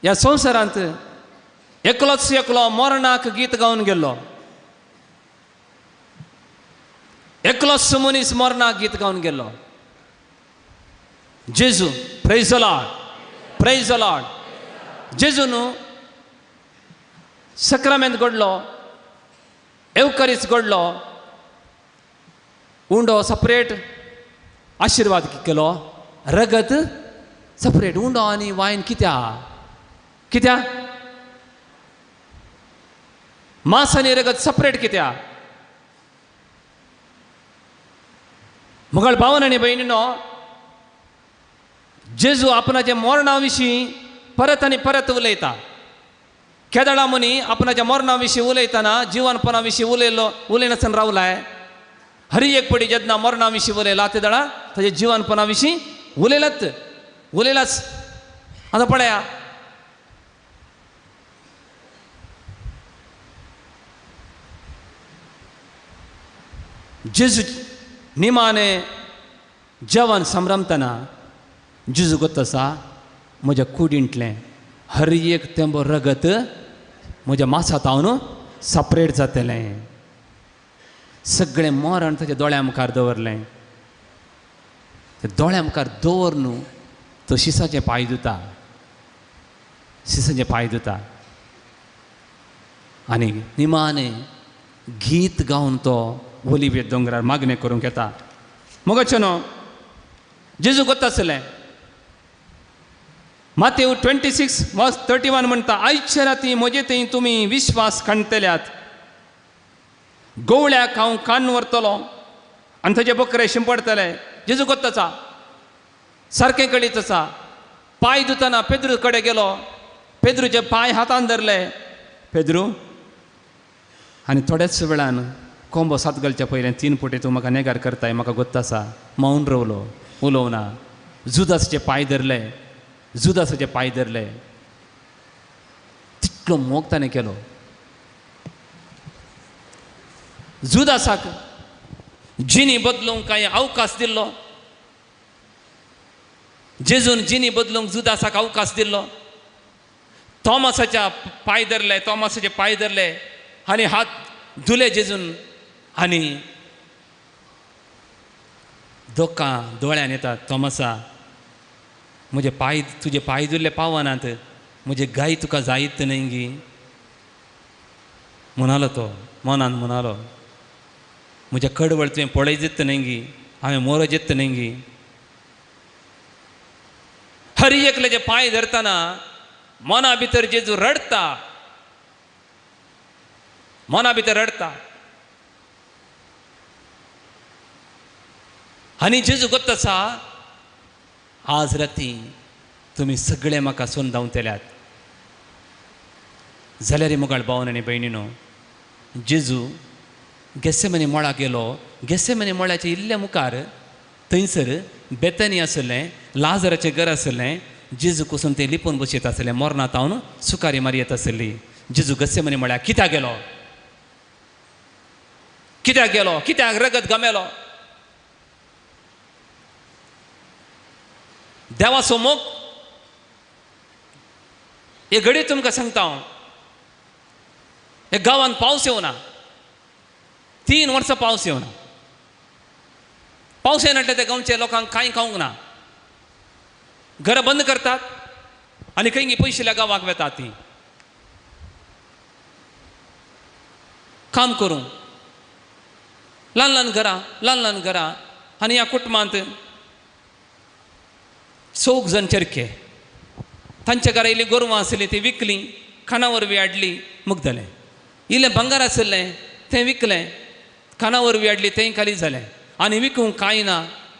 ह्या संवसारांत एकलोच एकलो मरणाक गीत गावन गेल्लो, एकलोच मनीस मरणाक गीत गावन गेल्लो, जेजू. Praise the Lord, praise the Lord. जेजू न्हू सक्रामेंत घडलो, एवकरीस घडलो, उंडो सपरेट आशिर्वाद केलो, रगत सपरेट. उंडो आनी वायन कित्या कित्या मांस आनी रगत सपरेट कित्या? मगळ भावन आनी भयणीनो, जेजू आपणाच्या मरणा विशीं परत आनी परत उलयता. केदळा मुनी आपणाच्या मरणा विशीं उलयतना जिवनपणा विशीं उलयलो उलयनासतना रावलाय. हरी एक पडी जेन्ना मरणा विशीं उलयला ते दळा ताजे जिवनपणा विशीं उलयलात उलयलाच. आतां पळया जेजू निमाणे जेवण संभ्रमतना जेजू गोत आसा, म्हज्या कुडींतलें हर एक तेंबो रगत म्हज्या मासांत हांव सपरेट जातलें. सगळें मरण ताच्या दोळ्या मुखार दवरलें. ते दोळ्या मुखार दवर न्हू तो शिसाचे पांय धुता, शिसाचे पांय धुता आनी निमाणे गीत गावन तो ओलिवे दोंगरार मागणें करूंक येता. मगो न्हू जेजू गोत आसलें. मातेव 26:31 म्हणटा, आयच्या राती म्हजे थंय तुमी विश्वास कांडटल्यात, गोवळ्याक हांव कान व्हरतलो आनी ताजे बकरे शिंपडटले. जेजू गोत आसा, सारकें कळीत आसा. पांय धुतना पेद्रू कडेन गेलो, पेद्रूचे पांय हातान धरले. पेद्रू आनी थोड्याच वेळान कोंबो सात घालच्या पयलें 3 फुटी तूं म्हाका नेगार करताय, म्हाका गोत्त आसा. मौन रवलो, उलोवना. जुदासाचे पांय धरले, जुदासाचे पांय धरले. तितलो मोग ताणें केलो. जुदासाक जिनी बदलूंक कांय अवकाश दिल्लो, जेजून जिनी बदलूंक जुदासाक अवकाश दिल्लो. थॉमसाच्या पांय धरले, थॉमसाचे पांय धरले आनी हात धुले जेजून आनी दोकां दोळ्यान येतात, थॉमसा म्हजे पांय तुजे पांय धुल्ले पावनात, म्हजे गाय तुका जायत न्हय गी म्हणालो. तो मनान म्हणालो, म्हज्या कडवळ तुवें पळयत न्हय गी, हांवें मोरजेत न्हय गी. हर एकल्याचे पांय धरतना मना भितर जेजू रडटा, मना भितर रडटा. आनी जेजू गोत्त आसा, आज राती तुमी सगळे म्हाका सोन धांवतल्यात. जाल्यार मुगाळ भावन आनी भयणीनो, जेजू गेसेमनी मळा गेलो. गेसेमनी मळ्याचे इल्ले मुखार थंयसर बेतनी आसलें, लाजराचें घर आसलें. जेजू कोसून तें लिपून बसयत आसलें, मरणांत हांव सुकारी मारयत आसली. जेजू गेसेमनी मळ्याक कित्याक गेलो, कित्याक गेलो, कित्याक रगत गमेलो? देवाचो मोग हे घडी तुमकां सांगता हांव, हे गांवांत पावस येवना, 3 वर्सां पावस येवना. पावस येना त्या गांवच्या लोकांक कांय खावंक ना, घरां बंद करतात आनी खंय पयशिल्ल्या गांवाक वेतात ती काम करूंक. ल्हान ल्हान घरां, ल्हान ल्हान घरां. आनी ह्या कुटुंबांत चौग जाण चरखे, तांच्या घरा इल्ली गोरवां आसलीं ती विकलीं, खाणा वरवीं हाडली, मुगदलें. इल्लें भांगर आशिल्लें तें विकलें, खाणा वरवीं हाडली, तेंय खाली जालें. आनी विकूंक कांय ना.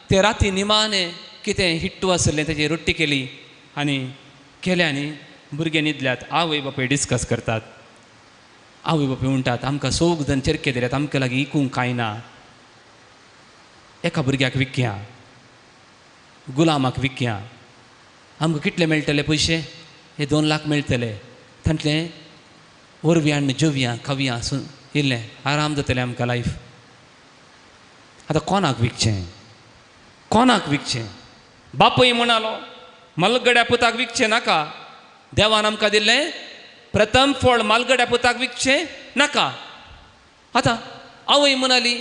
ते राती निमाणें कितें हिट्टू आशिल्लें तेजी रोटी केली आनी केलें आनी भुरगे न्हिदल्यात. आवय बापूय डिस्कस करतात. आवय बापूय म्हणटात आमकां चौग जाण चरखे दिल्यात, आमकां लागीं विकूंक कांय ना, एका भुरग्याक विकया, गुलामाक विकया, आमकां कितले मेळटले पयशे? हे 2 लाख मेळटले, तांतले वरवीं हाडून जेवया खावया, इल्लें आराम जातलें आमकां लायफ. आतां कोणाक विकचें, कोणाक विकचें? बापूय म्हणालो मालगड्या पुताक विकचें नाका, देवान आमकां दिल्लें प्रथम फळ मालगड्या पुताक विकचें नाका. आतां आवय म्हणाली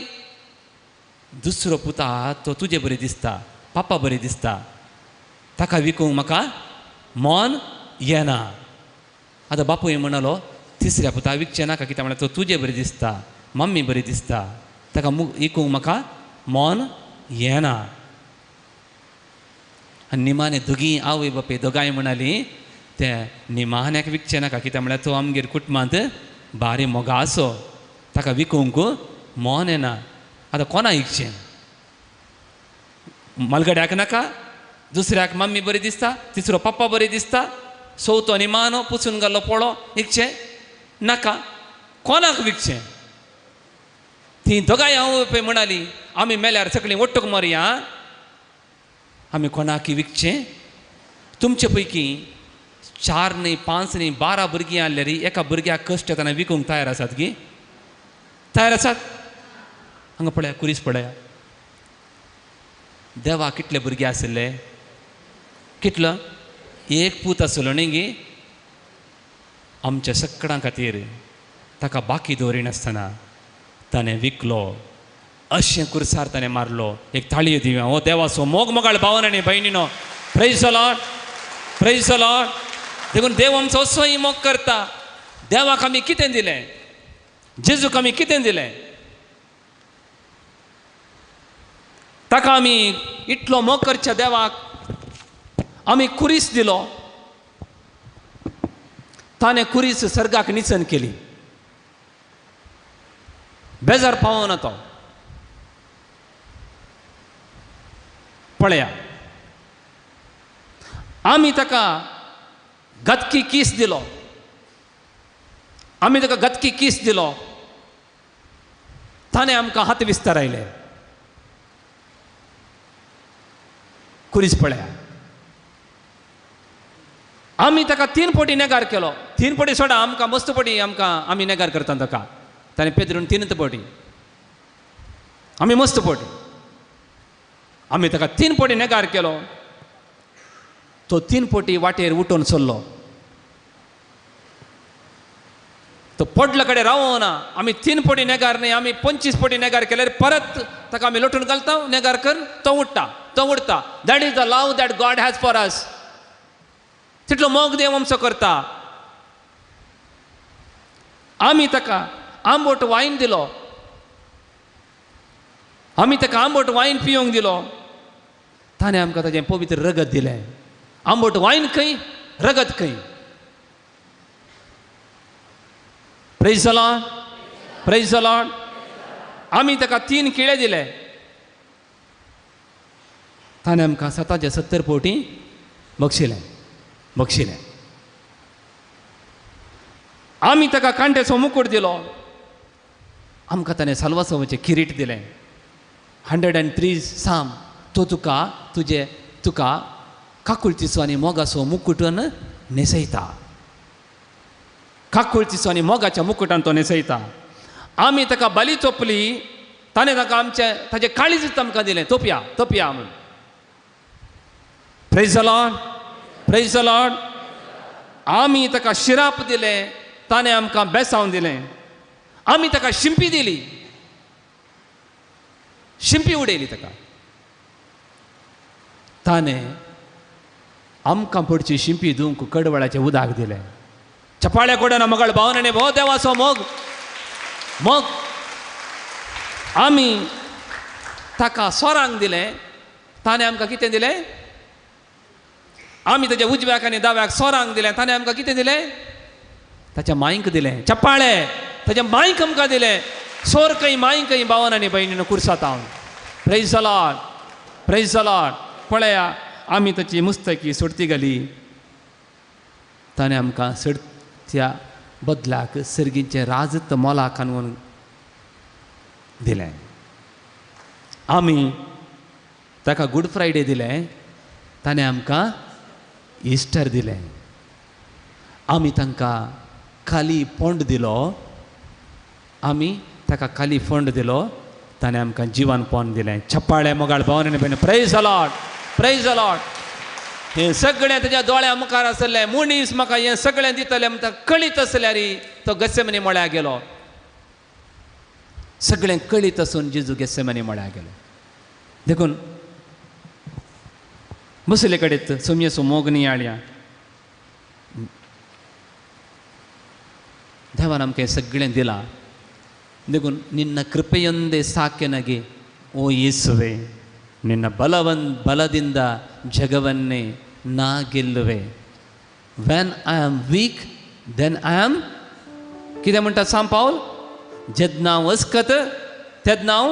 दुसरो पुता तो तुजे बरी दिसता, पापा बरी दिसता, ताका विकूंक म्हाका मन येना. आतां बापूय म्हणालो तिसऱ्या पुता विकचें नाका, कित्याक म्हळ्यार तो तुजे बरी दिसता, मम्मी बरी दिसता, ताका विकूंक म्हाका मन येना. आनी निमाणे दोगी आवय बापूय दोगांय म्हणाली ते निमाण्याक विकचें नाका, कित्याक म्हळ्यार तो आमगेर कुटुंबांत बारी मोगा आसो, ताका विकूंक मन येना. आतां कोणा विकचें? मालगड्याक नाका, दुसऱ्याक मम्मी बरी दिसता, तिसरो पप्पा बरी दिसता, चवथो निमानो पुसून घाल्लो पोळो विकचें नाका, कोणाक विकचें? ती दोगांय आवय बापूय म्हणाली आमी मेल्यार सगळीं ओट्टूक मारया, आमी कोणाक विकचें? तुमचे पैकी 4 न्ही 5 न्ही 12 भुरगीं आहल्यार एका भुरग्याक कश्ट येतना विकूंक तयार आसात गी? तयार आसात? हांगा पळया, कुरीस पळया, देवा कितले भुरगे आशिल्ले? कितलो? एक पूत आसलो न्ही गी? आमच्या सगळ्यां खातीर ताका बाकी दवरिनासतना ताणें विकलो, अशें कुर्सार ताणें मारलो. एक ताळयो दिवया. हो देवाचो मोग मोगाळ भावन आनी भयणीनो, प्रेज the Lord, praise the Lord. देखून देव आमचो असोय मोग करता. देवाक आमी कितें दिलें? जेजूक आमी कितें दिलें? ताका आमी इतलो मोग करच्या देवाक आमी कुरीस दिलो, ताणें कुरीस सर्गाक निचन केली. बेजार पावना तो. पळया, आमी ताका गतकी कीस दिलो, आमी ताका गतकी कीस दिलो, ताणें आमकां हात विस्तारायले. कुरीस पळया, आमी ताका 3 पटी नेगार केलो. 3 पटी सोडा, आमकां मस्त पटी आमकां आमी नेगार करता ताका. ताणें पेद्रून 3 पटी, आमी मस्त पटी, आमी ताका 3 पटी नेगार केलो. तो 3 पटी वाटेर उठून चल्लो, तो पडल्या कडेन रावना. आमी 3 पटी नेगार न्ही, आमी 25 पटी नेगार केल्यार परत ताका आमी लोटून घालता, नेगार कर, तो उठता, तो उठता. That is the love that God has for us. तितलो मोग देव आमचो करता. आमी ताका आंबट वायन दिलो, आमी ताका आंबट वायन पिवंक दिलो, ताणें आमकां ताजें पवित्र रगत दिलें. आंबट वायन खंय, रगत खंय? Praise the Lord, praise the Lord. आमी ताका 3 किळे दिले, ताणें आमकां 70 पवटी बक्षिलें, बक्षिलें. आमी ताका कांट्याचो मुकूट दिलो, आमकां ताणें साल्वासांवाचें किरीट दिलें. 103 साम, तो तुका तुजे तुका काकुळतीचो आनी मोगाचो मुकुटन न्हेसयता, काकुळतीचो आनी मोगाच्या मुकुटान तो न्हेसयता. आमी ताका बाली चोपली, ताणें ताका आमचें ताजें काळीज आमकां दिलें, तोपया तोपया म्हूण. Praise the Lord, praise the Lord. आमी ताका शिराप दिलें, ताणें आमकां बेसांव दिलें. आमी ताका शिंपी दिली, शिंपी उडयली ताका, ताणें आमकां पडची शिंपी दिवंक कडवळाचें उदक दिलें. चपाळ्या कोडना मगळ भावनाने भोव देवाचो मोग मोग. आमी ताका सोरांक दिलें, ताणें आमकां कितें दिलें? आमी ताच्या उजव्याक आनी दाव्याक सोरांक दिलें, ताणें आमकां कितें दिलें? ताच्या मांयक दिलें. चपाळे ताच्या मांयक आमकां दिलें. सोर खंय मांय खंय भावन आनी भयणीन कुर्सात हांव. Praise the Lord, praise the Lord. पळया आमी ताची मुस्तकी सोडती घाली, ताणें आमकां सडत्या बदलाक सर्गीचें राजत मोलाक आणून दिलें. आमी ताका गूड फ्रायडे दिलें, ताणें आमकां इस्टर दिलें. आमी तांकां खाली फोंड दिलो, आमी ताका खाली फोंड दिलो, ताणें आमकां जिवन पोंड दिलें. छप्पाळे मोगाळ भावन आनी भयणी, praise the Lord, praise the Lord. हें सगळें ताच्या दोळ्या मुखार आसलें. मनीस म्हाका हें सगळें दितलें म्हणटा कळीत आसल्यार तो गेसेमनी मळ्या गेलो. सगळें कळीत आसून जेजू गेसेमनी मळ्या गेलो. देखून बसले कडेन सोमयेचो मोग नियाळया. देवान आमकां हें सगळें दिलां. देखून निन्न ಕೃಪೆಯೊಂದೇ ಸಾಕೆನಗೆ ಓ ಯೇಸುವೆ, ನಿನ್ನ ಬಲದಿಂದ ಜಗವನ್ನೇ ನಾ ಗೆಲ್ಲುವೆ. When I am weak then I am कितें म्हणटा सांग पावल? जेन्ना हांव अस्कत तेन्ना हांव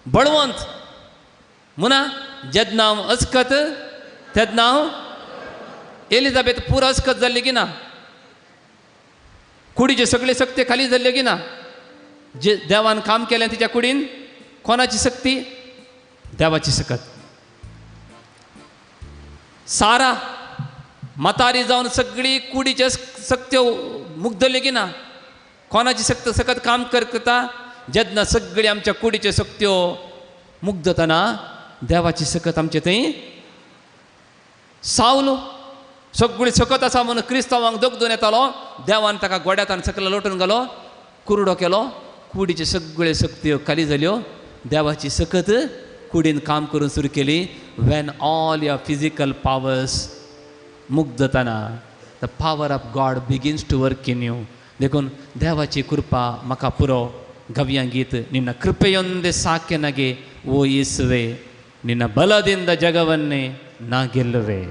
बळवंत. मुना जेन्ना हांव अस्कत तेन्ना हांव. एलिजाबेथ पुरो अस्कत जाल्ली की ना? कुडीचे सगळे शक्ती खाली जाल्ल्यो की ना? जे देवान काम केलें तिच्या कुडीन कोणाची शक्ती? देवाची सकत. सारा म्हातारी जावन सगळी कुडीचे शक्त्यो मुग्दल्यो की ना? कोणाची शक्त सकत काम करता? जेन्ना सगळी आमच्या कुडीच्यो शक्त्यो मुग्दतना देवाची सकत आमचे थंय सावलो. सगळी सकत आसा म्हणून क्रिस्तांवांक दगदून येतालो. देवान ताका गोड्यांत सकला लोटून घालो, कुरडो केलो. कुडीच्यो सगळ्यो शक्त्यो खाली जाल्यो. देवाची सकत कुडीन काम करून सुरू केली. When all your physical powers मुग्दतना the power of God begins to work in you. देखून देवाची कृपा म्हाका पुरो. गव्या गीत ನಿನ್ನ ಕೃಪೆಯೊಂದೇ ಸಾಕೆನಗೆ ಓ ಯೇಸುವೆ, ನಿನ್ನ ಬಲದಿಂದ ಜಗವನ್ನೇ ನಾ ಗೆಲ್ಲುವೆ.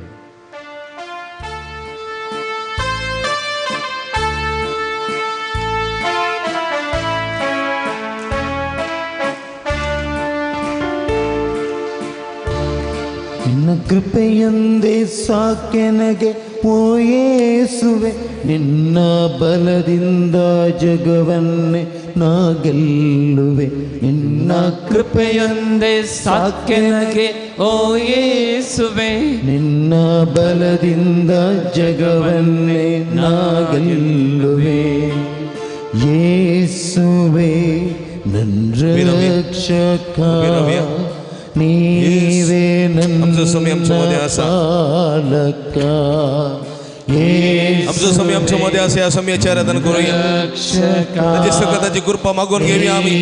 ನಿನ್ನ ಕೃಪೆಯೊಂದೇ ಸಾಕೆನಗೆ ಓ ಯೇಸುವೆ, ನಿನ್ನ ಬಲದಿಂದ ಜಗವನ್ನೇ ನಾ ಗೆಲ್ಲುವೆ. ನಿನ್ನ ಕೃಪೆಯೊಂದೇ ಸಾಕೆನಗೆ ಓ ಯೇಸುವೆ, ನಿನ್ನ ಬಲದಿಂದ ಜಗವನ್ನೇ ನಾ ಗೆಲ್ಲುವೆ. ಯೇಸುವೆ ನನ್ನ ರಕ್ಷಕ, ನೀವೇ ನನ್ನ ಪಾಲಕ. आमचो समय आमच्या मध्ये असे या समयाची आराधना करूया. ताची सकताची कृपा मागून घेऊया आमी.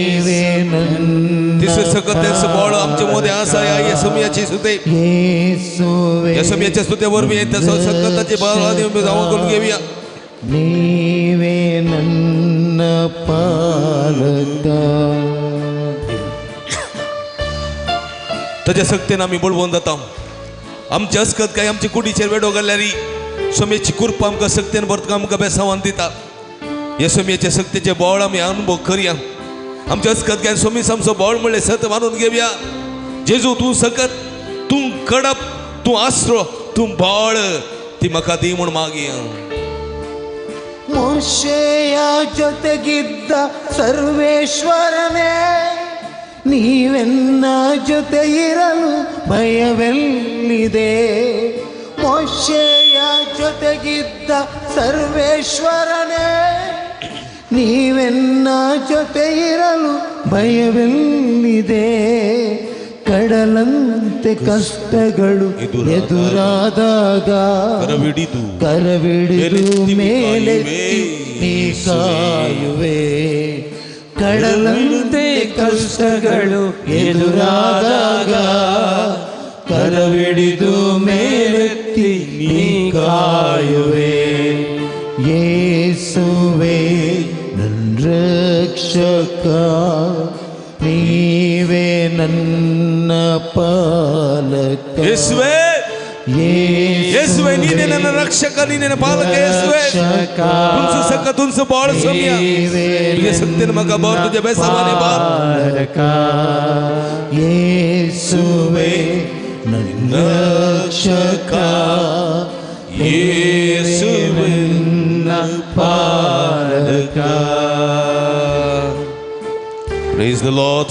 तिसरे सकत बळ आमच्या मध्ये आसा. या समयाची स्तुती, या समयाच्या स्तुती वरवीं त्या सकताची बळ मागून घेऊया. ನೀವೇ ನನ್ನ ಪಾಲಕ. ताच्या शक्तीन आमी बळवंत जाता. आमची अस्कत काय आमची कुडीचेर वेडो घाल्यार स्वामीची कृपा आमकां शक्तीन भरता, आमकां बेसावान दिता. ह्या स्वामीच्या शक्तीचें बळ आमी अनुभव करया. आमच्या अस्कत काय स्वामी आमचो बळ म्हणलें सत मानून घेवया. जेजू तूं सकत, तूं कडप, तूं आसरो, तूं बळ, ती म्हाका दी म्हूण मागया. ಮೋಶೆಯ ಜೊತೆಗಿದ್ದ ಸರ್ವೇಶ್ವರನೇ, ನೀವೆನ್ನ ಜೊತೆ ಇರಲು ಭಯವೆಲ್ಲಿದೆ? ಮೋಶೆಯ ಜೊತೆಗಿದ್ದ ಸರ್ವೇಶ್ವರನೇ, ನೀವೆನ್ನ ಜೊತೆ ಇರಲು ಭಯವೆಲ್ಲಿದೆ? ಕಡಲಂತೆ ಕಷ್ಟಗಳು ಎದುರಾದಾಗ ಕರವಿಡಿದು ಮೇಲೆತ್ತಿ ನೀ ಕಾಯುವೆ. ಕಡಲಂತೆ ಕಷ್ಟಗಳು ಎದುರಾದಾಗ ಕರವಿಡಿದು ಮೇಲೆತ್ತಿ ನೀ ಕಾಯುವೆ. ಯೇಸುವೆ ನನ್ನ ರಕ್ಷಕ, ನನ್ನ ಪಾಲಕ. ಯೇಸುವೇ ಯೇಸುವೇ ನೀನೇ ನನ್ನ ರಕ್ಷಕ, ನೀನೇ ಪಾಲಕ. ಯೇಸುವೇ ತುನ್ಸು ಸಕ್ಕ ತುನ್ಸು ಬಾಳ ಸೌಮ್ಯ ತುಜೆ ಸತ್ಯನ ಮಗ ಬಾರ್ ತುಜೆ ಬೇಸವಾನೆ ಬಾರ್. ಯೇಸುವೇ ನನ್ನ ರಕ್ಷಕ, ಯೇಸುವೇ ನನ್ನ ಪಾಲಕ. Praise the Lord.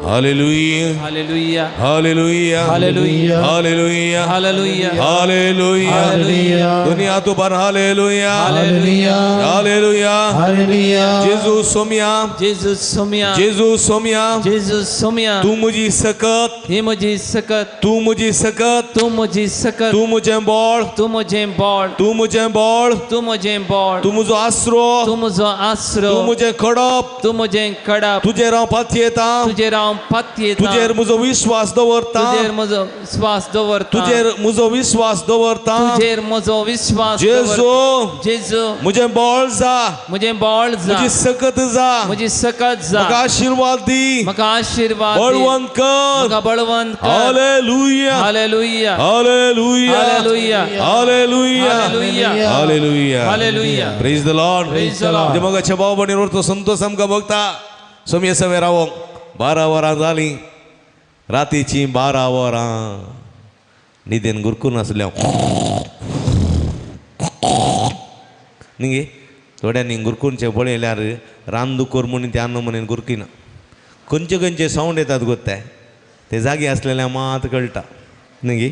Hallelujah. Hallelujah. Hallelujah. Hallelujah. Hallelujah. Hallelujah. Hallelujah. Hallelujah. दुनिया तो पर hallelujah. Hallelujah. Hallelujah. Hallelujah. जेजू सोम्या, जेजू सोम्या, जेजू सोम्या, जेजू सोम्या, तू मुझी सकत, ही मुझी सकत, तू मुझी सकत, तू मुझी सकत, तू मुझे बोळ, तू मुझे बोळ, तू मुझे बोळ, तू मुझे बोळ, तू मुझो आसरो, तू मुझो आसरो, तू मुझे खडप, तू मुझे खडप, तुझेर हांव पातयेता, तुझेर हांव पातयेता, तुझेर मुजो विश्वास दवरता, तुझेर मुजो विश्वास दवरता, तुझेर मुजो विश्वास दवरता, तुझेर मुजो विश्वास. जेजू, जेजू मुझे बोळ जा, मुझे बोळ जा, मुझी सकत जा, मुझी सकत जा, म्हाका आशीर्वाद दी, म्हाका आशीर्वाद दी, बळवंत कर, म्हाका बळवंत कर. Hallelujah. Hallelujah. Hallelujah. Hallelujah. Hallelujah. Hallelujah. Hallelujah. Hallelujah. Praise the Lord. Praise the Lord. मोगाच्या भाव भयणींनो, तो संतोष आमकां भोगता. सोमये सवें रावोंक 12 वरां जालीं, रातीचीं 12 वरां न्हिदेन गुरकून आसलें न्ही. थोड्यांनी गुरकुनचें पळयल्यार रानदुकर म्हणून ते आन्न म्हणून गुरकिना. खंयचे खंयचे सावंड येतात गो ते जागे आसलेल्या मात कळटा न्ही.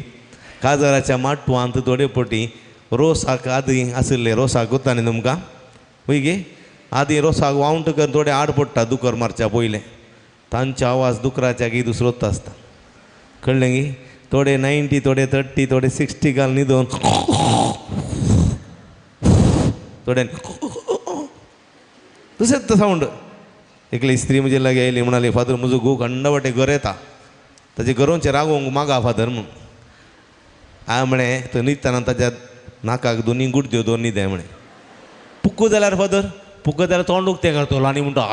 काजराच्या माटवांत थोडे पटी रोसाक आदी आशिल्ले, रोसाक गोता न्ही तुमकां वय गे, आदी रोसाक वावंट करून थोडे आड पडटा दुकर मारच्या पयलें, तांचो आवाज दुकराच्या गी दुसरोच आसता. कळ्ळें गी? थोडे 90, थोडे 30, थोडे 60 घाल न्हिदोन, थोडे दुसरेच सावंड. एकली स्त्री म्हजे लागीं आयली, म्हणाली फादर म्हजो घोव खंड वाटे गरयता, ताजे गरोवचे रागोवंक मागा फादर म्हूण. हांवें म्हळें तो न्हिदतना ताज्या नाकाक दोनी गुडद्यो दोन न्हिदे म्हळें. पुक्को जाल्यार फादर, पुक्को जाल्यार तोंड उक्तें करतलो आनी म्हणटा.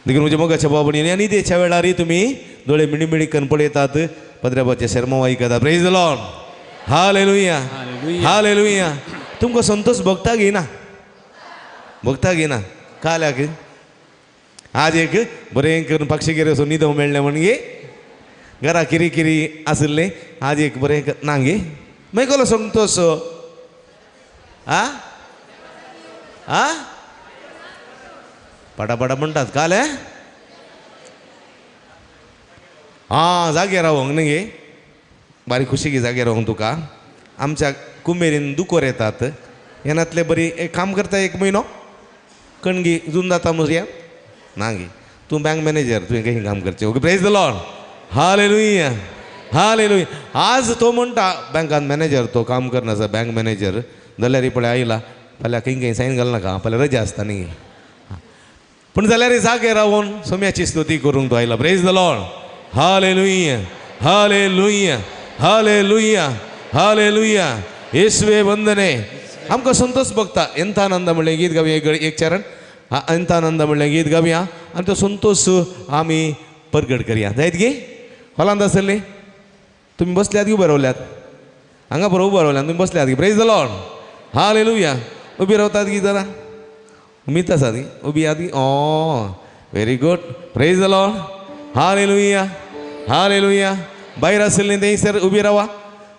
देखून म्हज्या मोगाच्या बाबा आनी न्हिदेच्या वेळार तुमी दोळे मिणीमिणी करून पळयतात, पद्र्याबाचे शेरमांव आयकता. Praise the Lord. Hallelujah. Hallelujah. तुमकां संतोष भोगता घेयना, भोगता घेयना. काल्याक आज एक बरें करून पक्षीगेर वचून न्हिदोवंक मेळ्ळें म्हण गे, घरा किरी किरी आशिल्लें, आज एक बरें ना गे, मागीर कसलो संतोष? आ आ पटापटा म्हणटात काल. आं जाग्यार रावोंक न्ही गे, बारीक खुशी गे जाग्यार रावोंक तुका. आमच्या कुमेरीन दुकोर येतात, येनातले बरी एक काम करता एक म्हयनो कणगी जून जाता मुजया ना गे. तूं बँक मॅनेजर, तुवें कशें काम करचें? Okay, praise the Lord. Hallelujah. Hallelujah. आज तो म्हणटा बँकान मॅनेजर, तो काम करना आसा बँक मॅनेजर, जाल्यार पळय आयला फाल्यां खंय खंय सायन घालनाका, फाल्यां रजा आसता न्ही. पूण जाल्यार जागे रावून सोम्याची स्तुती करूंक तो आयला. Praise the Lord. Hallelujah. Hallelujah. Hallelujah. Hallelujah. येसुवे वंदने. आमकां संतोष भोगता. एंतानंद म्हणलें गीत गावया, एक चरण एंतानंद म्हणलें गीत गावया आनी तो संतोष आमी परगट करया. जायत गे? हॉलांत आसली तुमी बसल्यात की उबे रावल्यात? हांगा बरो उबो रावल्यात, तुमी बसल्यात की? Praise the Lord. Hallelujah. उबी रावतात की जरा उमीत आसा ती उबी आहा ती? Oh very good. Praise the Lord. Hallelujah. Hallelujah. भायर आशिल्लीं थंयसर उबी रावा,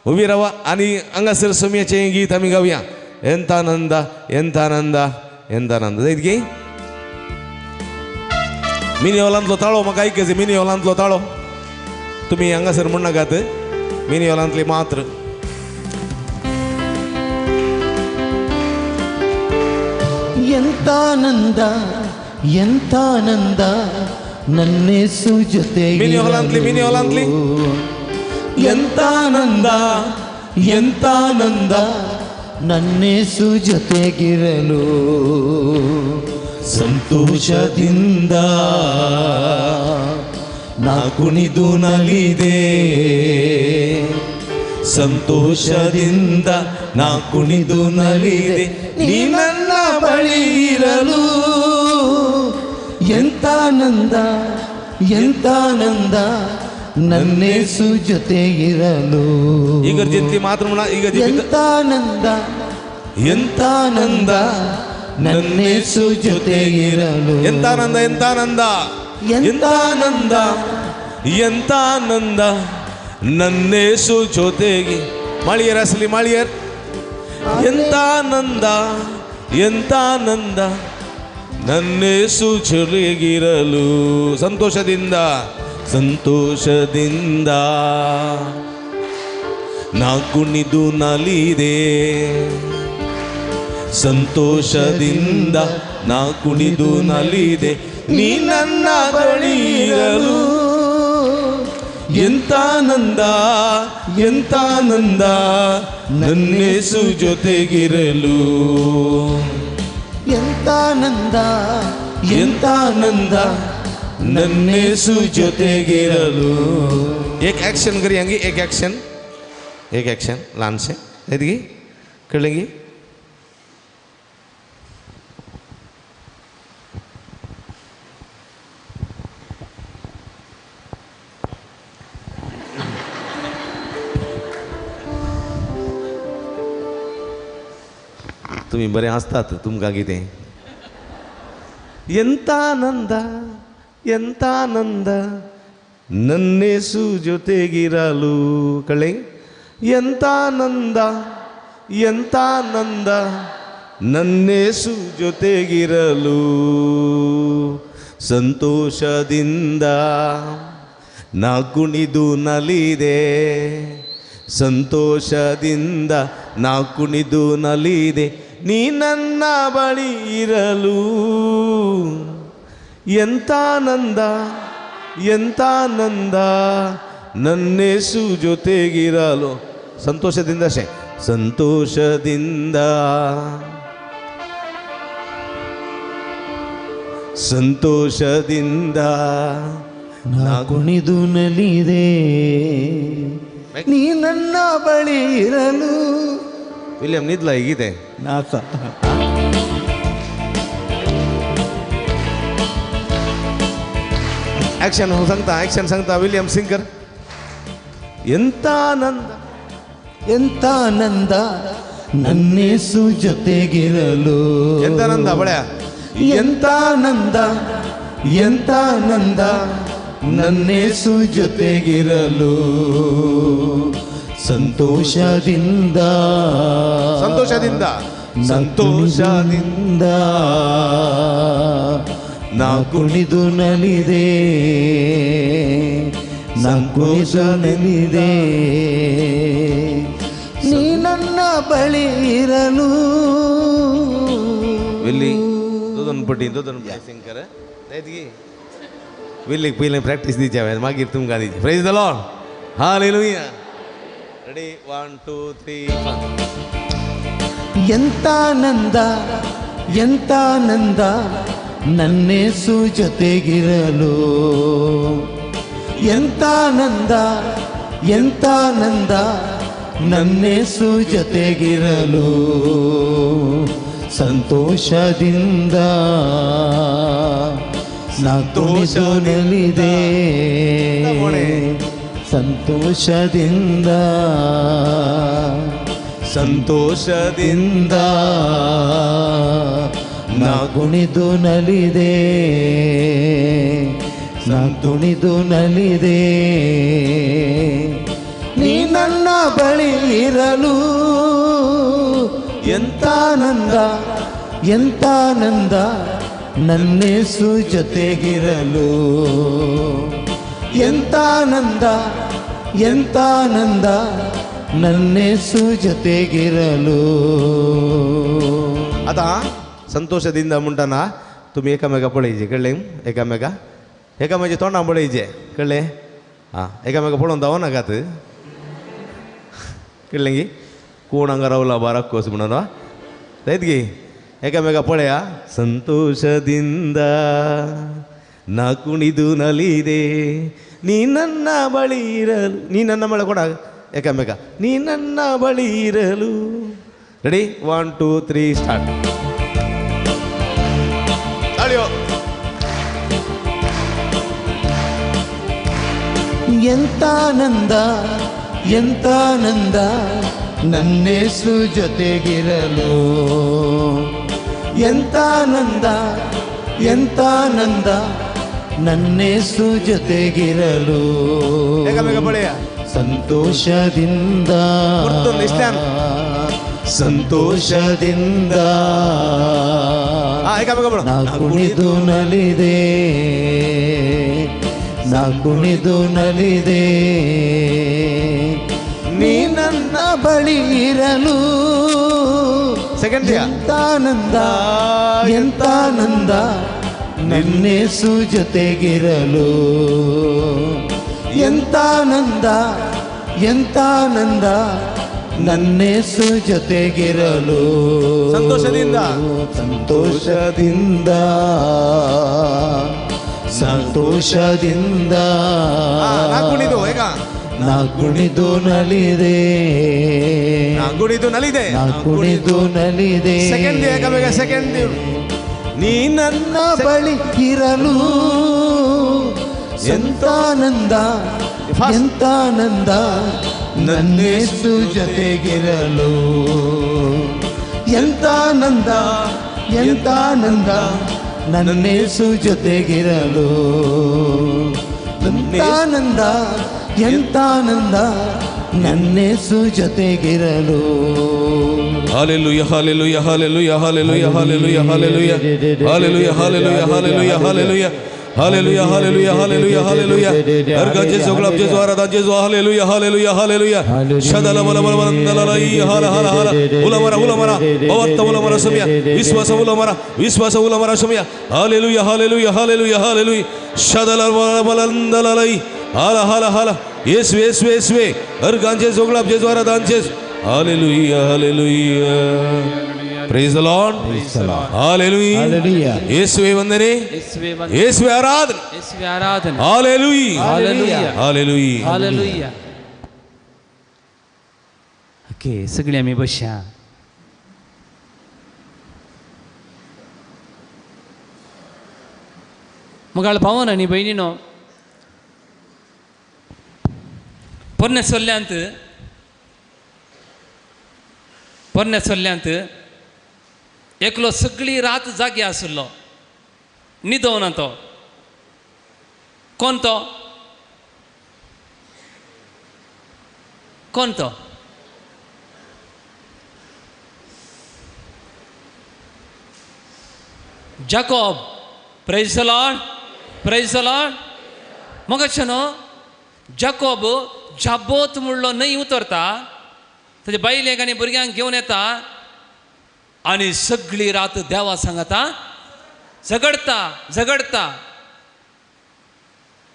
उबी रावा आनी हांगासर सोम्याचें गीत आमी गावया. एंतानंदा एंतानंदा एंतानंदा. जायत गे? मिनी हॉलांतलो ताळो म्हाका आयकच, मिनी हॉलांतलो ताळो तुमी हांगासर म्हणनाकात, मिनी हॉलांतली मात्र. ಎಂತಾನಂದ ಎಂತಾನಂದ ನನ್ನೇಸು ಜೊತೆ ಮಿನಿ ಹೊಲಾಂತ್ಲಿ, ಮಿನಿ ಹೊಲಾಂತ್ಲಿ. ಎಂತಾನಂದ ಎಂತಾನಂದ ನನ್ನೇಸು ಜೊತೆಗಿರಲು ಸಂತೋಷದಿಂದ ನಾ ಕುಣಿದು ನಲಿದೆ, ಸಂತೋಷದಿಂದ ನಾ ಕುಣಿದು ನಲಿದೆ, ನೀ ನನ್ನ ಬಳಿ ಇರಲು. ಎಂತ ಆನಂದ ಎಂತ ಆನಂದ ನನ್ನೇಸು ಜೊತೆ ಇರಲು. ಇಗರ್ಜಿಂತಿ ಮಾತ್ರ ಈಗ ಎಂತ ಆನಂದ ಎಂತ ಆನಂದ ನನ್ನೇಸು ಜೊತೆ ಇರಲು. ಎಂತ ಆನಂದ ಎಂತ ಆನಂದ ಎಂತ ಆನಂದ ಎಂತ ಆನಂದ ನನ್ನೇಸು ಜೊತೆಗೆ. ಮಾಳಿಯರ್ ಅಸಲಿ ಮಾಳಿಯರ್. ಎಂತ ಆನಂದ ಎಂತ ಆನಂದ ನನ್ನೇಸು ಜೊತೆಗಿರಲು. ಸಂತೋಷದಿಂದ ಸಂತೋಷದಿಂದ ನಾ ಕುಣಿದು ನಲಿದೆ. ಸಂತೋಷದಿಂದ ನಾ ಕುಣಿದು ನಲಿದೆ ನೀ ನನ್ನ ಬಳಿ ಇರಲು. ಎಂತ ಆನಂದ ಎಂತ ಆನಂದ ನನ್ನೇಸು ಜೊತೆಗಿರಲು. ಎಂತ ಆನಂದ ಎಂತ ಆನಂದ ನನ್ನೇಸು ಜೊತೆಗಿರಲು. एक एक्शन करियांगी, एक एक्शन, एक एक्शन लान से एदगी कर लेंगी. तुम्ही बरे हसतात तुमकां कितें. ಎಂತ ಆನಂದ ಎಂತ ಆನಂದ ನನ್ನೇಸು ಜೊತೆಗಿರಲು. ಕಳೆ ಎಂತ ಆನಂದ ಎಂತ ಆನಂದ ನನ್ನೇಸು ಜೊತೆಗಿರಲು. ಸಂತೋಷದಿಂದ ನಾ ಕುಣಿದು ನಲಿದೆ. ಸಂತೋಷದಿಂದ ನಾ ಕುಣಿದು ನಲಿದೆ ನೀ ನನ್ನ ಬಳಿ ಇರಲು. ಎಂತ ಆನಂದ ಎಂತ ಆನಂದ ನನ್ನೇಸು ಜೊತೆಗಿರಲು. ಸಂತೋಷದಿಂದ ಶೇ ಸಂತೋಷದಿಂದ ಸಂತೋಷದಿಂದ ನಾ ಕುಣಿದು ನಲಿದೆ ನೀ ನನ್ನ ಬಳಿ ಇರಲು. ವಿಲಿಯಂ ನಿದ್ಲ ಹೀಗಿದೆ ನಾಸ. ಆಕ್ಷನ್ सांगता ಆಕ್ಷನ್ सांगता ವಿಲಿಯಂ ಸಿಂಗರ್. ಎಂತ ಆನಂದ ಎಂತ ಆನಂದ ನನ್ನೇಸು ಜೊತೆಗಿರಲು. ಎಂತ ಆನಂದ ಬಳೆಯ ಎಂತ ಆನಂದ ಎಂತ ಆನಂದ ನನ್ನೇಸು ಜೊತೆಗಿರಲು. ಸಂತೋಷದಿಂದ ಸಂತೋಷದಿಂದ ಸಂತೋಷದಿಂದ ನಾ ಕುಣಿದು ನಲಿದೆ ನಾ ಕುಣಿದು ನಲಿದೆ ನೀ ನನ್ನ ಬಳಿ ಇರಲು. ವಿಲ್ಲಿ ದೊದನ್ ಪಟ್ಟಿ ದೊದನ್ ಸಿಂಗರ್ ವಿಲ್ಲಿಗೆ ಪೈಲೆ ಪ್ರಾಕ್ಟೀಸ್ दीजिए मागीर तुमकां दीजिए. Praise the Lord. Hallelujah. Ready 1 2 3 4. ಎಂತ ಆನಂದ ಎಂತ ಆನಂದ ನನ್ನೇಸು ಜೊತೆಗಿರಲು. ಎಂತ ಆನಂದ ಎಂತ ಆನಂದ ನನ್ನೇಸು ಜೊತೆಗಿರಲು. ಸಂತೋಷದಿಂದ ನಾ ಕುಣಿದು ನಲಿದೆ. ಸಂತೋಷದಿಂದ ಸಂತೋಷದಿಂದ ನಾ ಕುಣಿದು ನಲಿದೆ ನಾ ಕುಣಿದು ನಲಿದೆ ನೀ ನನ್ನ ಬಳಿ ಇರಲು. ಎಂತ ಆನಂದ ಎಂತ ಆನಂದ ನನ್ನೇಸು ಜೊತೆಗಿರಲು. ಎಂತ ಆನಂದ ಎಂತ ಆನಂದ ನನ್ನೇಸು ಜೊತೆಗಿರಲು. आतां संतोषದಿಂದ म्हणटना तुमी एकामेका पळयचे कळ्ळें. एकामेका एकामेकाच्या तोंडां पळयचे कळ्ळें. आं एकामेका पळोवन धांवो नाकात कळ्ळें की. कोण हांगा रावला बाराकोस म्हणून जायत गी. एकामेका पळया. ಸಂತೋಷದಿಂದ ನಾ ಕುಣಿದು ನಲಿದೆ ನೀ ನನ್ನ ಬಳಿ ಇರಲು. ನೀ ನನ್ನ ಬಳಿ ಕೊಡ ಏಕಾಮೇಕ ನೀ ನನ್ನ ಬಳಿ ಇರಲು. Ready 1 2 3 start. ತಾಳಿಯೋ. ಎಂತಾನಂದ ಎಂತಾನಂದ ನನ್ನೇಸು ಜೊತೆಗಿರಲು, ಎಂತಾನಂದ ಎಂತಾನಂದ ನನ್ನೇಸು ಜೊತೆಗಿರಲು. ಸಂತೋಷದಿಂದ ಸಂತೋಷದಿಂದ ನಾ ಕುಣಿದು ನಲಿದೆ, ನಾ ಕುಣಿದು ನಲಿದೆ, ನೀ ನನ್ನ ಬಳಿ ಇರಲು. ಎಂತಾನಂದ ಎಂತಾನಂದ ನನ್ನೇಸು ಜೊತೆಗಿರಲು, ಎಂತಾನಂದ ಎಂತಾನಂದ ನನ್ನೇಸು ಜೊತೆಗಿರಲು. ಸಂತೋಷದಿಂದ ಸಂತೋಷದಿಂದ ಸಂತೋಷದಿಂದ ನಾ ಕುಣಿದು ನಲಿದೆ, ನಾ ಕುಣಿದು ನಲಿದೆ, ನಾ ಕುಣಿದು ನಲಿದೆ. ಸೆಕೆಂಡ್ ನೀ ನನ್ನ ಬಳಿ ಇರಲು ಎಂತಾನಂದ ಎಂತಾನಂದ ನನ್ನೇಸು ಜೊತೆಗಿರಲು, ಎಂತಾನಂದ ಎಂತಾನಂದ ನನ್ನೇಸು ಜೊತೆಗಿರಲು, ಎಂತಾನಂದ ಎಂತಾನಂದ ನನ್ನೇಸು ಜೊತೆಗಿರಲು. Hallelujah hallelujah hallelujah hallelujah hallelujah hallelujah hallelujah hallelujah hallelujah hallelujah hallelujah hallelujah hallelujah hallelujah. ಹರ್ಗ ಜೇಸು ಗುಲಾಬ್ ಜೇಸು ಆರಾಧಾ ಜೇಸು ಹಾಲೆಲೂಯಾ ಹಾಲೆಲೂಯಾ ಹಾಲೆಲೂಯಾ. ಶದಲ ಬಲ ಬಲ ಬಲಂದಲಲೈ ಹಲ ಹಲ ಹಲ ಉಲಮರ ಉಲಮರ ಭವತ್ತ ಉಲಮರ ಸುಮಿಯ ವಿಶ್ವಾಸ ಉಲಮರ ವಿಶ್ವಾಸ ಉಲಮರ ಸುಮಿಯ. Hallelujah hallelujah hallelujah hallelujah. ಶದಲ ಬಲ ಬಲಂದಲಲೈ ಹಲ ಹಲ ಹಲ. ಯೇಸುವೆ ಯೇಸುವೆ ಯೇಸುವೆ. ಹರ್ಗ ಜೇಸು ಗುಲಾಬ್ ಜೇಸು ಆರಾಧಾ ಜೇಸು. Hallelujah hallelujah. Praise the Lord. Hallelujah. Hallelujah. ಯೇಸುವೇ ವಂದನೆ, ಯೇಸುವೇ ಆರಾಧನೆ, ಯೇಸುವೇ ಆರಾಧನೆ. Hallelujah hallelujah hallelujah hallelujah. Okay, सगळी आमी बसया. मगाळ भावन आनी भयणीनो, पोरण्या सोल्ल्यांत पोरण्या सोल्ल्यांत एकलो सगळी रात जागे आशिल्लो, न्हिदोवना तो. कोण तो? कोण तो? Jacob. Praise the Lord, praise the Lord. मग न्हू जाकोब जाबोत म्हणलो न्हंय उतरता, ताजे बायलेक आनी भुरग्यांक घेवन येता आनी सगळी रात देवा सांगता झगडता झगडता.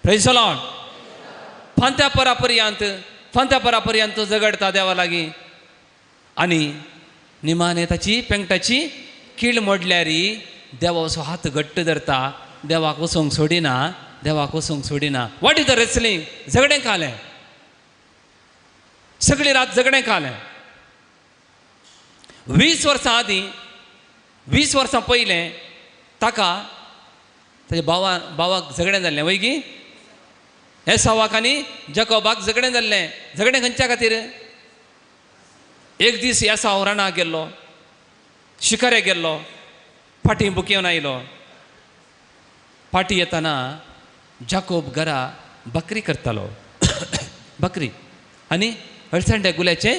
Praise the Lord. फांत्या परा पर्यंत फांत्या परा पर्यंत तो झगडता देवा लागीं आनी निमाणे ताची पेंगटाची कीळ मोडल्यार देवा असो हात घट्ट धरता, देवाक वचोंक सोडिना, देवाक वचोंक सोडिना. What is the wrestling? झगडें खालें, सगळी रात झगडें खालें. 20 वर्सां आदीं, 20 वर्सां पयलें ताका ताच्या भावाक झगडें जाल्लें वय गी? एसावाक आनी जकोबाक झगडें जाल्लें. झगडें खंयच्या खातीर? एक दीस एसाव रानाक गेल्लो, शिकाऱ्याक गेल्लो, फाटीं बुकेवन आयलो. फाटीं येतना जाकोब घरा बकरी करतालो, बकरी आनी हळसांड्या गुल्याचें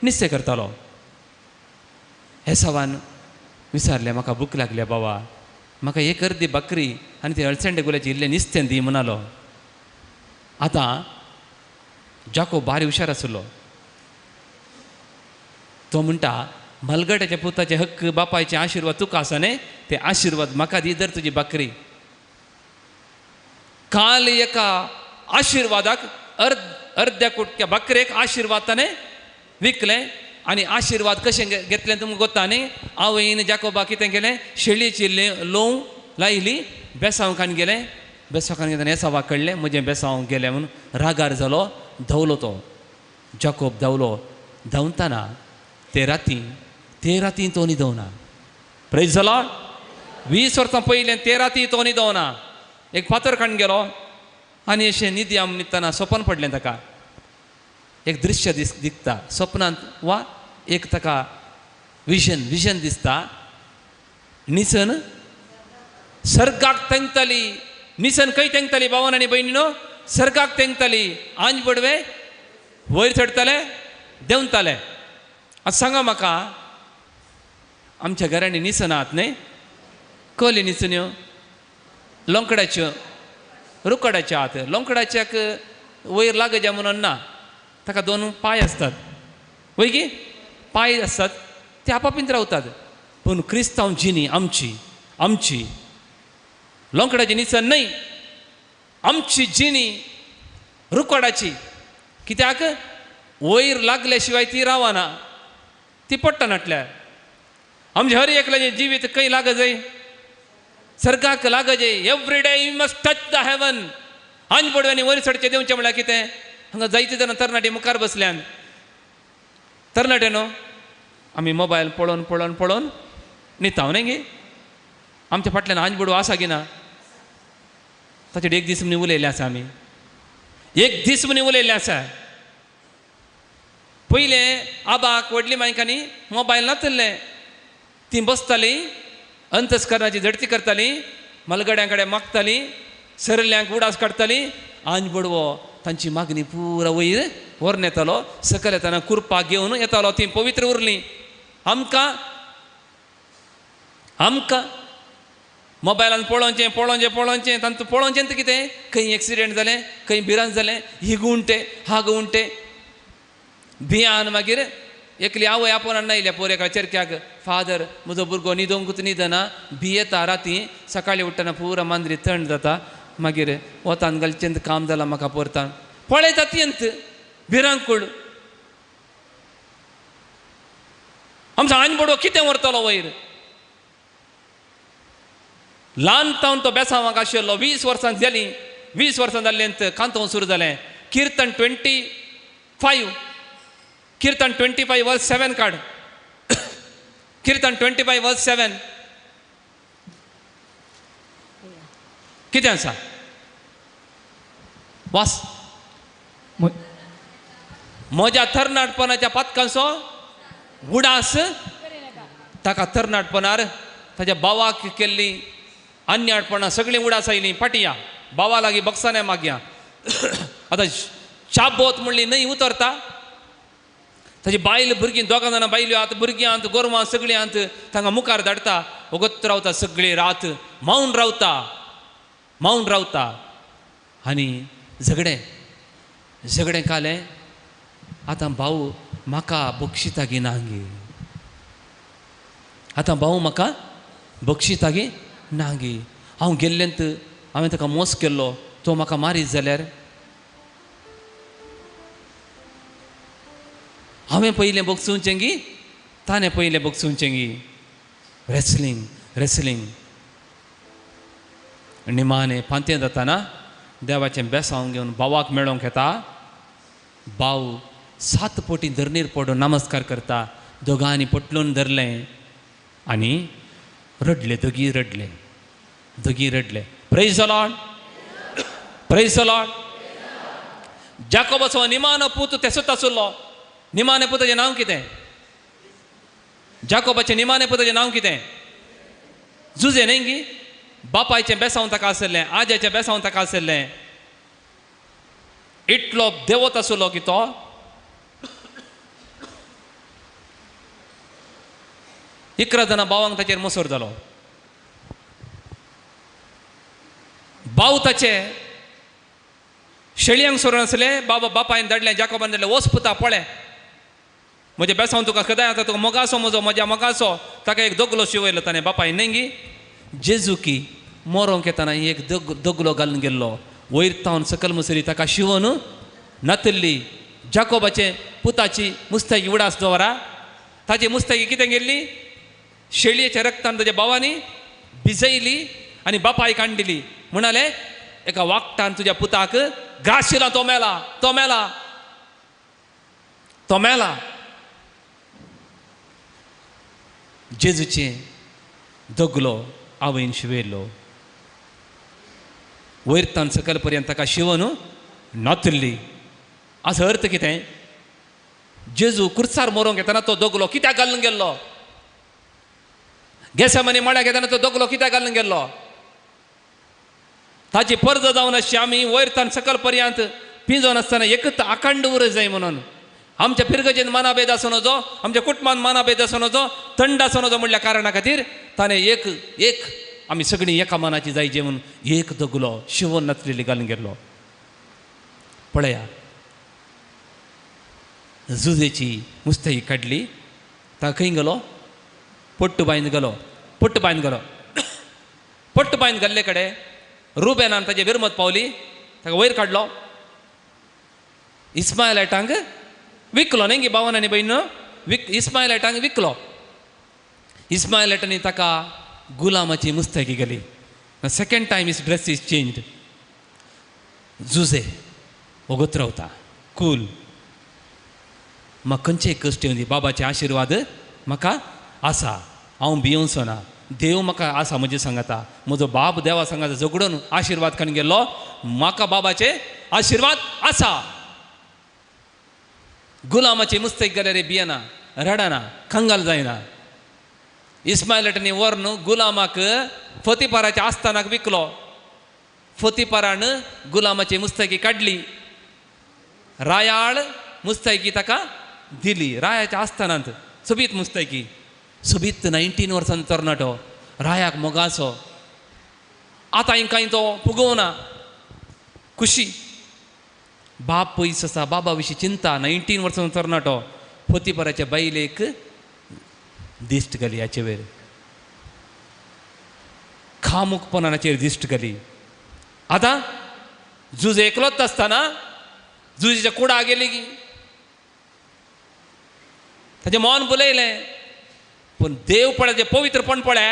निस्तें करतालो. एसावान विचारलें, म्हाका भूक लागल्या बाबा, म्हाका एक अर्दी बकरी आनी ते हळसांड्या गुल्याचें इल्लें निस्तें दी म्हणालो. आतां जाकोब भारी हुशार आसलो. तो म्हणटा, मलगटाच्या पुताचे हक्क बापायचे आशिर्वाद तुका आसा न्ही, ते आशिर्वाद म्हाका दी, धर तुजी बकरी. काल एका आशिर्वादाक अर्द्या कुटक्या बकरेक आशिर्वाद ताणें विकलें आनी आशिर्वाद कशें घेतलें तुमकां गोत्ता न्ही? आवयन जाकोबा कितें केलें, शेळयेची लोव लायली, बेसांव खान गेलें, बेसांव खान गेलें, एसावाक कळ्ळें म्हजें बेसांव गेलें म्हणून रागार जालो, धांवलो तो जाकोब धांवलो. धांवतना ते राती तो न्हिदोना. Praise the Lord. 20 वर्सां पयलें ते राती तो न्हिदोना. एक फातर काडून गेलो आनी अशें निधी आम न्हिदतना सपन पडलें ताका, एक दृश्य दिसता सपनांत वा एक ताका विजन विजन दिसता. निसन सर्गाक तेंगताली, निसन खंय तेंगताली भावन आनी भयणीनो? सर्गाक तेंगताली. आंज बडवे वयर चडटाले देंवताले. आतां सांगा म्हाका, आमच्या घरांनी निसनां आहात न्हय? कहली निसन्यो? लोंकडाच्यो, रुकडाच्यो आहात. लोंकडाच्याक वयर लागजा म्हणून ना, ताका दोन पांय आसतात, वय की पांय आसतात, ते आपापींत रावतात. पूण क्रिस्तांव जिणी आमची, आमची लोंकडाची निसन न्हय, आमची जिणी रुकडाची. कित्याक वयर लागल्या शिवाय ती रावना, ती पडटा नाटल्यार. आमचे हर एकल्याचें जिवीत खंय लागत जाय? सर्गाक लागत जाय. Every day you must touch the heaven. आंज पडव्यांनी वयर चडचें देंवचें म्हणल्यार कितें? हांगा जायते जाणां तरणाटे मुखार बसल्यान. तरणाटे न्हू आमी मोबायल पळोवन पळोवन पळोवन न्हिता न्हय गे? आमच्या फाटल्यान आंज बडवो आसा की ना? ताचेर एक दीस म्हूण उलयल्लें आसा आमी, एक दीस म्हूण उलयल्लें आसा. पयलें आबाक व्हडली मायकांनी मोबायल नातिल्लें, तीं बसतालीं अंतस्करणाची झडती करतालीं, मलगड्यां कडेन मागतालीं, सरल्यांक उडास काडटालीं. आंज बडवो तांची मागणी पुरा वयर व्हरून येतालो, सकयल येताना कुरपा घेवन येतालो. तीं पवित्र उरलीं. आमकां आमकां मोबायलान पळोवचें पळोवचें पळोवचें, तांतूं पळोवचें तर कितें? खंय एक्सिडेंट जालें, खंय भिरांत जालें, ही गुंटे हा गुंटे भियान. मागीर एकली आवय आपोवन हाडून आयल्या पोर एका चेरक्याक, फादर म्हजो भुरगो न्हिदोंकूच न्हिदना, भियेता राती, सकाळीं उठ्ठना पुरा मांद्री थंड जाता, मागीर वतान घालचें काम जालां म्हाका परतान. पळयता अत्यंत भिरांकूळ. आमचो आनी बडवो कितें व्हरतलो वयर? ल्हान तावन तो बेसांवाक आशिल्लो. 20 वर्सां जालीं, 20 वर्सां जाल्लें कांतोवंक सुरू जालें. किर्तन 25, किर्तन 25 वर्स 7 काड, किर्तन 25 वर्स 7 कितें आसा? वास. म्हज्या तरणाटपणाच्या पातकांचो उडास ताका तरणाटपणार ताच्या भावाक केल्ली अन्याटपणां सगळीं उडास आयलीं. पाटया भावा लागीं बक्षाने मागया. आतां चाबोत म्हणली न्हय उतरता, ताजी बायल भुरगीं दोगां जाणां बायल्यो आतां भुरगीं आंत गोरवां सगळीं आंत तांकां मुखार धाडटा. वगत रावता सगळी रात मावन रावता, मावन रावता. आनी झगडें झगडें कालें. आतां भाऊ म्हाका बक्षिता गी ना गी, आतां भाऊ म्हाका बक्षिता गी ना गी. हांव गेल्लेंत हांवें ताका मोस केल्लो, तो म्हाका मारीत जाल्यार हांवें पयलें बक्षुचें गी ताणें पयलें बक्षुचें गी. रेसलिंग रेसलिंग निमाणें पांतें जाताना देवाचें बेसांव घेवन भावाक मेळोवंक येता. भाव 7 पटी धरणीर पडून नमस्कार करता. दोगांनी पटलून धरलें आनी रडले, दोगी रडले, दोगी रडले. Praise the Lord, praise the Lord. जाकोबाचो निमानो पूत तेसोच आसलो. निमाणे पुताचें नांव कितें? जाकोबाचें निमाणे पुताचें नांव कितें? जुजे न्हय गी? बापायचें बेसांव ताका आशिल्लें, आज्याचें बेसांव ताका आशिल्लें. इतलो देवत आसलो की तो 11 जाणां भावांक ताचेर मोसोर जालो. भाव ताचे शेळयांक सोडून आसले. बाबा बापायन धाडलें, जाकोबान धाडलें, वच पुता पळय म्हजें बेसांव तुका खदाय आतां तुका मोगासो म्हजो, म्हज्या मोगासो. ताका एक दगलो शिवयलो ताणें बापायन न्हय गी? जेजुकी मोरोंक येताना एक दगलो घालून गेल्लो. वयर तावन सकल मुसरी ताका शिवोन नातिल्ली. जाकोबाचे पुताची मुस्ताकी उडास दवरा. ताची मुस्ताकी कितें गेल्ली? शेळयेच्या रक्तान ताच्या भावांनी भिजयली आनी बापायक हाडली. म्हणाले एका वागटान तुज्या पुताक घाशिला, तो मेला, तो मेला, तो मेला. जेजूचें दगलो आवयन शिवयलो. वयर तान सकल पर्यंत ताका शिवून नातल्ली. असो अर्थ कितें? जेजू कुर्सार मरोंक येतना तो दगलो कित्याक घालून गेल्लो? गेसामनी मळ्याक येतना तो दगलो कित्याक घालून गेल्लो? ताची पर्ज जावन आसची आमी वयर तान सकल पर्यंत पिंजोन आसतना एकच आखंड उर जाय म्हणून. आमच्या फिरगजेन मानाभेद आसूं नजो, आमच्या कुटुंबान मानाभेद आसूं नजो, थंड आसूं नजो म्हणल्या कारणा खातीर ताणें एक एक आमी सगळीं एका मनाची जायचे म्हणून एक दगलो शिवून नाचलेली घालून गेल्लो. पळया जुजेची मुस्ताई काडली, ताका खंय गेलो? पट्टू बांयन गेलो. पट्टू बांयन गेलो. पट्टू बांयन गेल्ले कडेन रुबेनान ताजे विरमत पावली, ताका वयर काडलो. इस्मायलायटांक विकलो न्ही गे भावन आनी भयण, इस्मायलायटांक विकलो. इस्मायलायटांनी ताका गुलामाची मुस्ताकी गेली. Second time his dress is changed. Jose वगत रावता कूल. म्हाका खंयचेय कश्ट येवंदी, बाबाचे आशिर्वाद म्हाका आसा, हांव भियोवचो ना, देव म्हाका आसा म्हजें सांगता, म्हजो बाब देवा सांगाता झगडून आशिर्वाद काडून गेल्लो, म्हाका बाबाचे आशिर्वाद आसा. गुलामाची मुस्तेक गेल्यार भियेना, रडना, कंगाल जायना. इस्मायलाटांनी व्हरून गुलामाक फतीपाराच्या आस्थानाक विकलो. फतीपारान गुलामाची मुस्ताकी काडली, रायाळ मुस्ताकी ताका दिली. रायाच्या आस्थानांत सोबीत मुस्ताकी, सोबीत 19 वर्सांचो तरणाटो, रायाक मोगाचो. आतां हिंकां तो फुगोवना, खुशी. बाप पयस आसा, बाबा विशीं चिंता. 19 वर्सांचो तरणाटो फतीपाराच्या बायलेक दिश्ट घाली, हाचे वयर खामुकपणाचेर दिश्ट घाली. आतां जुजे एकलोच आसतना जुजेच्या कुडा गेली की ताचें मन बुलयलें. पूण देव पळय तें पवित्रपण पळय,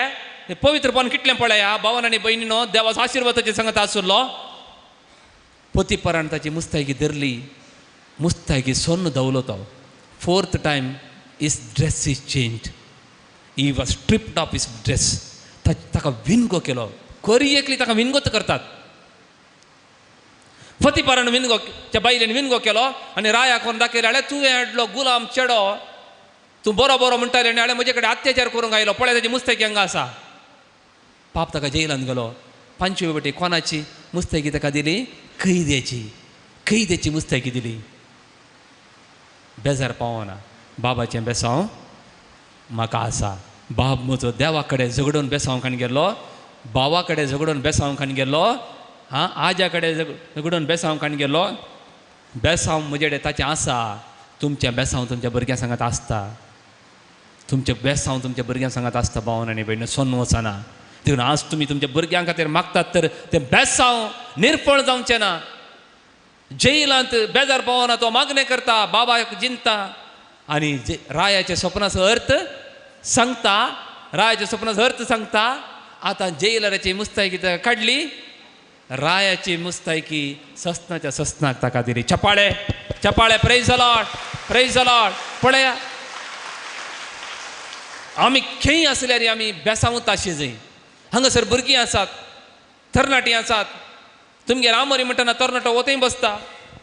तें पवित्रपण कितलें पळया भावन आनी भयणीनो, देवाचो आशिर्वादाचे सांगता आशिल्लो. पोतीपरान ताची मुस्तायकी धरली, मुस्तायकी सोन्न धांवलो तो. Fourth time his dress is change, he was stripped of his dress. ताका विनगो केलो, करी एकली ताका विनगोच करतात. फतीपरान विनगो, त्या बायलेन विनगो केलो आनी रायाक व्हरून दाखयलें, हाडे तुवें हाडलो गुलाम चेडो, तूं बरो बरो म्हणटाले आनी हाडे म्हजे कडेन अत्याचार करूंक आयलो, पळय ताची मुस्तायकी हांगा आसा. पाप ताका जेलान गेलो. पांचवे वटे कोणाची मुस्तायकी ताका दिली? कैद्याची, कैद्याची मुस्तायकी दिली. बेजार पावना, बाबाचें बेसांव म्हाका आसा. बाब म्हजो देवा कडेन झगडून बेसांव खाण गेल्लो, भावा कडेन झगडून बेसांव खाण गेल्लो, हां आज्या कडेन झगडून बेसांव खाण गेल्लो. बेसांव म्हजे कडेन ताचें आसा. तुमचें बेसांव तुमच्या भुरग्यां सांगात आसता, तुमचें बेसांव तुमच्या भुरग्यां सांगात आसता. भावन आनी भयण सोन वचना. देखून आज तुमी तुमच्या भुरग्यां खातीर मागतात तर तें बेसांव निर्फळ जावचें ना. जेलांत बेजार पावना तो मागणें करता, बाबाक जिंता आनी रायाच्या सपनाचो अर्थ सांगता, रायाच्या सपनाचो अर्थ सांगता. आतां जेलराची मुस्तायकी ताका काडली, रायाची मुस्तायकी ससनाच्या ससनाक ताका दिली. चपाळे चपाळे, praise the Lord, praise the Lord. पळया आमी खंय आसल्यार आमी बेसांवूच आशी जाय. हांगासर भुरगीं आसात, तरणाटीं आसात. तुमगेर आमोरी म्हणटना तरणाटो वतय बसता,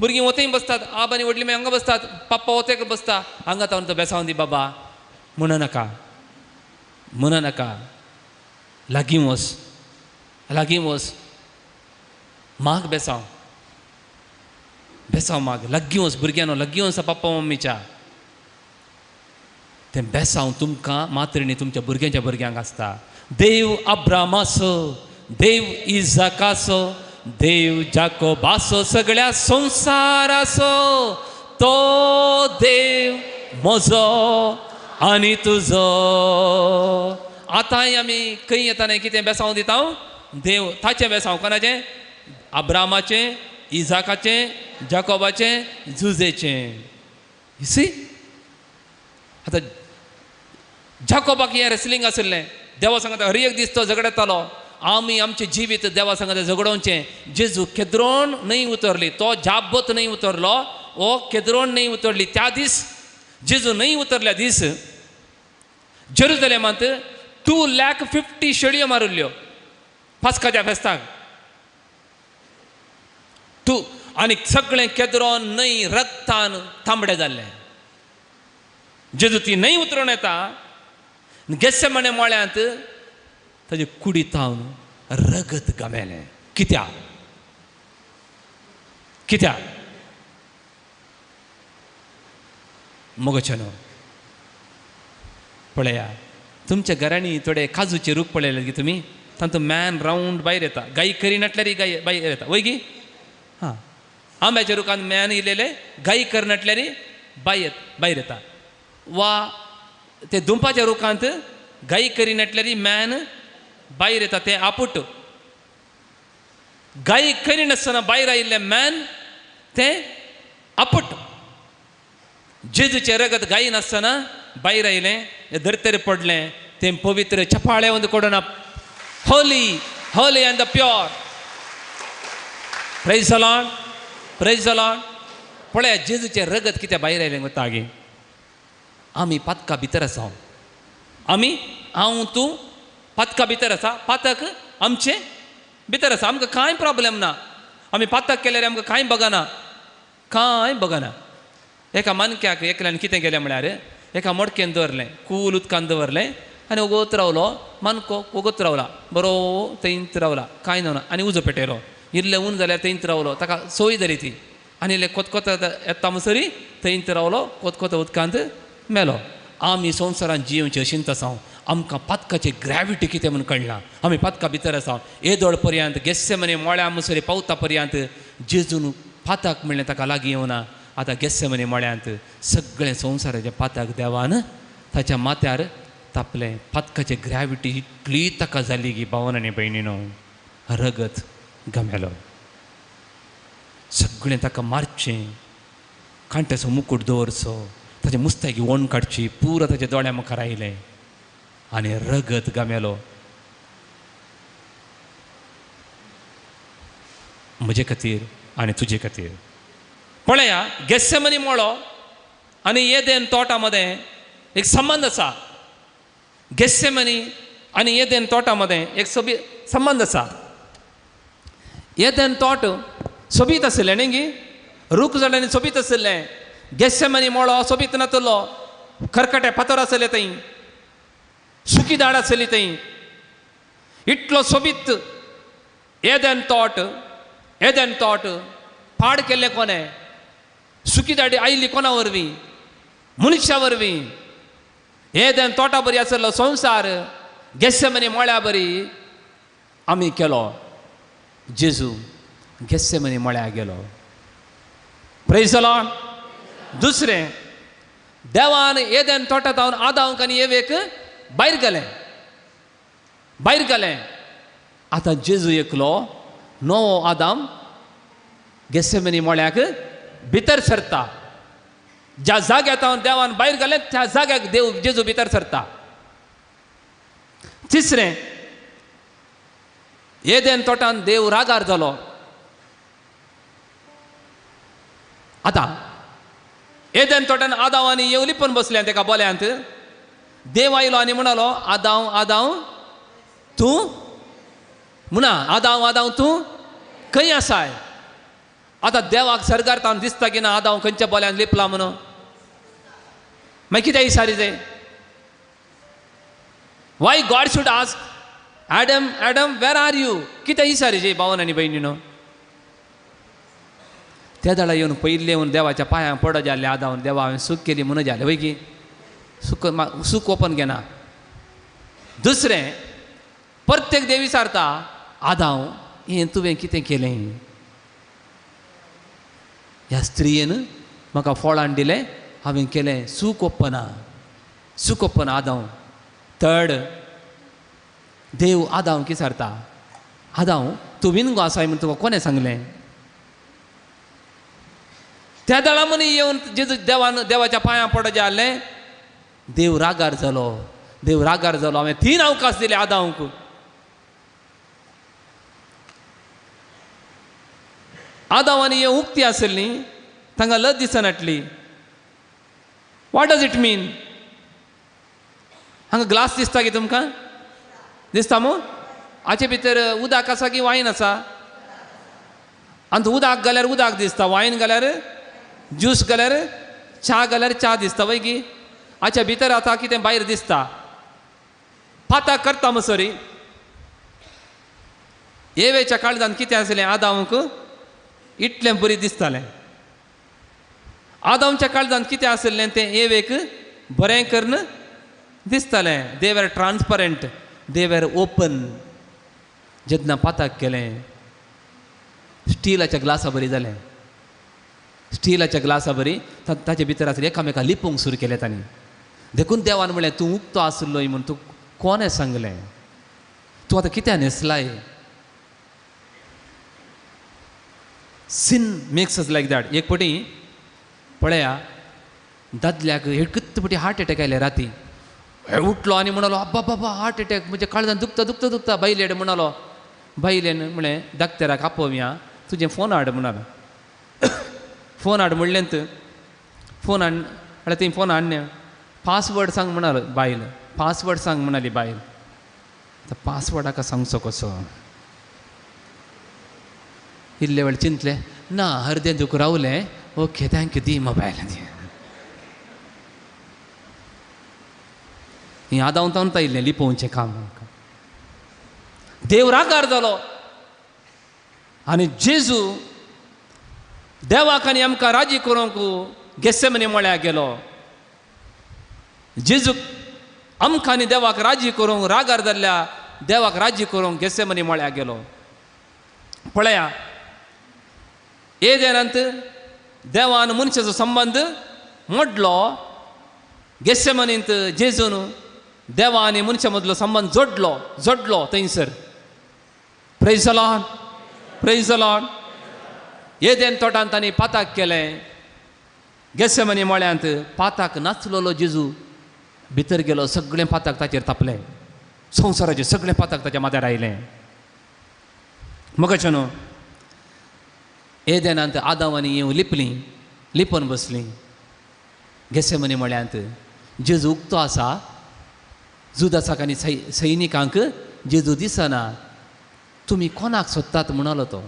भुरगीं वतय बसतात, आब आनी व्हडली मागीर हांगा बसतात, पप्पा वतेक बसता. हांगा तावन तो बेसावन दी बाबा म्हणू नाका, म्हणू नाका. लागीं वच, लागीं वच, माग बेसांव, बेसांव माग, लागीं वच भुरग्यांनो, लागीं वच पप्पा मम्मीच्या. तें बेसांव तुमकां मात्रेनी तुमच्या भुरग्यांच्या भुरग्यांक आसता. देव अब्रामाचो, देव इजाकाचो, देव जाकोबाचो, सगळ्या संवसाराचो तो देव म्हजो आनी तुजो. आतांय आमी खंय येता कितें बेसांव दिता? देव ताचें बेसांव कोणाचें? अब्रामाचें, इजाकाचें, जाकोबाचें, जुजेचें. सी आतां जाकोबाक हें रेसलिंग आशिल्लें. देवा सांगता हर एक दीस तो झगडतालो. आमी आमचें जिवीत देवा सांगता झगडोवचें. जेजू केद्रोन न्हंय उतरली, तो जाबत न्हंय उतरलो, वो केद्रोन न्हंय उतरली. त्या दीस जेजू न्हंय उतरल्या दीस जेरुजलेमांत 2,50,000 शेळयो मारिल्ल्यो पास्काच्या फेस्ताक. आनी सगळें केद्रोन न्हंय रक्तान तांबडें जाल्लें. जेजू ती न्हंय उतरून येता, गेस्सेमने मळ्यांत ताजे कुडीतावन रगत गमेलें. कित्याक? कित्याक? मोगचें पळया, तुमच्या घरांनी थोडे काजूचे रूख पळयले की तुमी, तातूंत मॅन रावंड भायर येता, गाय करिनाटल्यार गाय भायर येता, वय गी? हां, आंब्याच्या रुखान मॅन इलेले गाय करनाटल्यार भायर येता, वा ते दुंपाच्या रुखांत गाय करिनाटल्यार मॅन भायर येता, ते आपुट. गाय करिनासतना भायर आयिल्लें मॅन तें आपुट. जेजूचें रगत गाय नासतना भायर आयलें, धर्तरे पडलें, तें पवित्र चपाळे one कोडना, holy holy and the pure. Praise the Lord, praise the Lord. पळया जेजूचें रगत कित्याक भायर आयलें वता गे? आमी पातका भितर आसा, आमी, हांव, तूं पातका भितर आसा, पातक आमचें भितर आसा, आमकां कांय प्रॉब्लेम ना. आमी पातक केल्यार आमकां कांय बगना, कांय बगना. एका मानक्याक एकल्यान कितें केलें म्हळ्यार एका मडकेन दवरलें, कूल उदकान दवरलें आनी वोगोत रावलो, मानको वोगोत रावला, बरो थंयच रावला, कांय ना, आनी उजो पेटयलो. इल्लें ऊन जाल्यार थंयच रावलो, ताका सोय जाली ती, आनी इल्लें कोतकोत येता म्हणसरी थंयच रावलो, कोतकोत उदकांत मेलो. आमी संवसारांत जियेवचे अशींच आसा, आमकां पातकाची ग्रॅविटी कितें म्हूण कळना, आमी पातका भितर आसा. येदोळ पर्यंत गेस्सेमने मळ्या म्हणसरी पावता पर्यंत जेजून पातक म्हणलें ताका लागीं येवना. आतां गेस्सेमने मळ्यांत सगळें संवसाराचें पातक देवान ताच्या माथ्यार तापलें. पातकाची ग्रॅविटी इतली ताका जाली की भावन आनी भयणीनो रगत गमेलो, सगळें ताका मारचें, कांट्याचो मुकूट दवरचो, ताचे मुस्तायकी ओण काडची, पुरो ताच्या दोळ्या मुखार आयलें आनी रगत गमेलो. म्हजे खातीर आनी तुजे खातीर. पळया गेस्सेमनी मळो आनी येदेन तोटा मदें एक संबंद आसा. गेस्सेमनी आनी येदेन तोटा मदें एक सोबीत संबंद आसा. येदेन तोट सोबीत आशिल्लें न्ही गी, रूख झाडांनी सोबीत आशिल्लें. गेस्सेमनी मळो सोबीत नातलो, खरखटे फातर आशिल्ले थंय, सुकी झाड आशिल्ली थंय. इतलो सोबीत येदेन तोट, येदेन तोट पाड केल्लें कोणें? सुकी दाडी आयली कोणा वरवीं? मनशा वरवीं. येदेन तोटा बरी आशिल्लो संवसार गेस्सेमनी मळ्या बरी आमी केलो. जेजू गेस्सेमनी मळ्या गेलो. Praise the Lord. दुसरें, देवान येदेन तोटा जावन आदांक आनी एवेक भायर गेलें, भायर गेलें. आतां जेजू एकलो नवो आदाम गेस्सेमनी मळ्याक भितर सरता. ज्या जाग्यार तावन देवान भायर गेलें त्या जाग्याक देव जेजू भितर सरता. तिसरें, येदेन तोटान देव रागार जालो. आतां येदेन तोटान आदांव आनी येव लिपून बसले तेका बोल्यांत. देव आयलो आनी म्हणालो, आदांव आदांव तूं म्हणा, आदांव आदांव तूं खंय आसाय? आतां देवाक सर्गार तावन दिसता की ना आदांव खंयच्या बोल्यान लिपला म्हणून. मागीर कितें विचारी जाय? Why God should ask Adam, Adam where are you? कितें विचारी जाय भावन आनी भयणीनो? त्या दळा येवन पयिल्लें येवन देवाच्या पांयांक पडो जाल्लें आदावन, देवा हांवें सूख केली म्हणून जालें वय की सूख सूख ओपन घेना. दुसरें, प्रत्येक देव विचारता, आदांव हें तुवें कितें केलें? ह्या स्त्रियेन म्हाका फळान दिलें, हांवें केलें, सूख ओपना, सूख ओपना आदांव. थर्ड, देव आदांव विचारता, आदांव तूं विनगो आसाय म्हूण तुका कोणें सांगलें? त्या दळा मनी येवन जेजू देवान देवाच्या पांयां पडो जालें. देव रागार जालो, देव रागार जालो. हांवें 3 अवकाश दिले आदांवक. आदांव आनी हे उक्ती आसली, तांकां लज दिसनाटली. What does it mean? हांगा ग्लास दिसता की तुमकां? दिसता मू? हाचे भितर उदक आसा की वायन आसा? आनी उदक घाल्यार उदक दिसता, वायन घाल्यार ज्यूस घाल्यार च्या घाल्यार च्या दिसता वय की आच्या भितर आतां कितें भायर दिसता. पाताक करता मसरी एवेच्या काळजान कितें आसलें आदांक इतलें बरी दिसतालें. आदांच्या काळजान कितें आसलें तें एवेक बरें करून दिसतालें. They were transparent, they were open. जेन्ना पाताक केलें स्टिलाच्या ग्लासा बरी जालें, स्टिलाच्या ग्लासा बरी ताचे भितर आसलें एकामेका लिपोवंक सुरू केलें तांणी. देखून देवान म्हणलें तूं उक्तो आसलोय म्हूण तूं कोणें सांगलें, तूं आतां कित्याक न्हेसलाय. Sin makes us like that. एक पटी पळया दादल्याक एकच पटी हार्ट एटॅक आयले राती. उठलो आनी म्हणालो आब्बा बाबा हार्ट एटॅक, म्हज्या काळजान दुखता दुखता दुखता. बायलेड म्हणालो, बायलेन म्हणलें डाक्टराक आपोवया, तुजें फोन हाड म्हणालो. फोन हाड म्हणलें, फोन हाड म्हळ्यार ती फोन हाडलें. पासवर्ड सांग म्हणालो बायल, पासवर्ड सांग म्हणाली बायल. आतां पासवर्ड हाका सांगचो कसो, इल्ले वेळ चिंतलें ना अर्दें दुख रावलें. ओके thank you, दी मोबायल दी. ही आदांव तांकां इल्लें लिपोवचें काम. देव रागार जालो आनी जेजू देवाक आनी आमकां राजी करूंक गेसेमनी मळ्या गेलो. जेजू आमकां आनी देवाक राजी करूंक रागार जाल्ल्या देवाक राजी करूंक गेसेमनी मळ्या गेलो. पळया एदेनांत देवान मनशाचो संबंद मोडलो, गेसेमनींत जेजून देवा आनी मनशा मदलो संबंद जोडलो, जोडलो थंयसर. Praise the Lord, praise the Lord. Eden तोटांत तांणी पाताक केलें, गेसेमनी मळ्यांत पाताक नाचलोलो जेजू भितर गेलो, सगळें पाताक ताचेर तापलें, संवसाराचें सगळें पाताक ताच्या माथ्यार आयलें. मगच न्हू एदेनांत आदांव आनी येव लिपलीं, लिपून बसलीं. गेसेमनी मळ्यांत जेजू उक्तो आसा, जुदासाक आनी सैनिकांक जेजू दिसना. तुमी कोणाक सोदतात म्हणालो तो,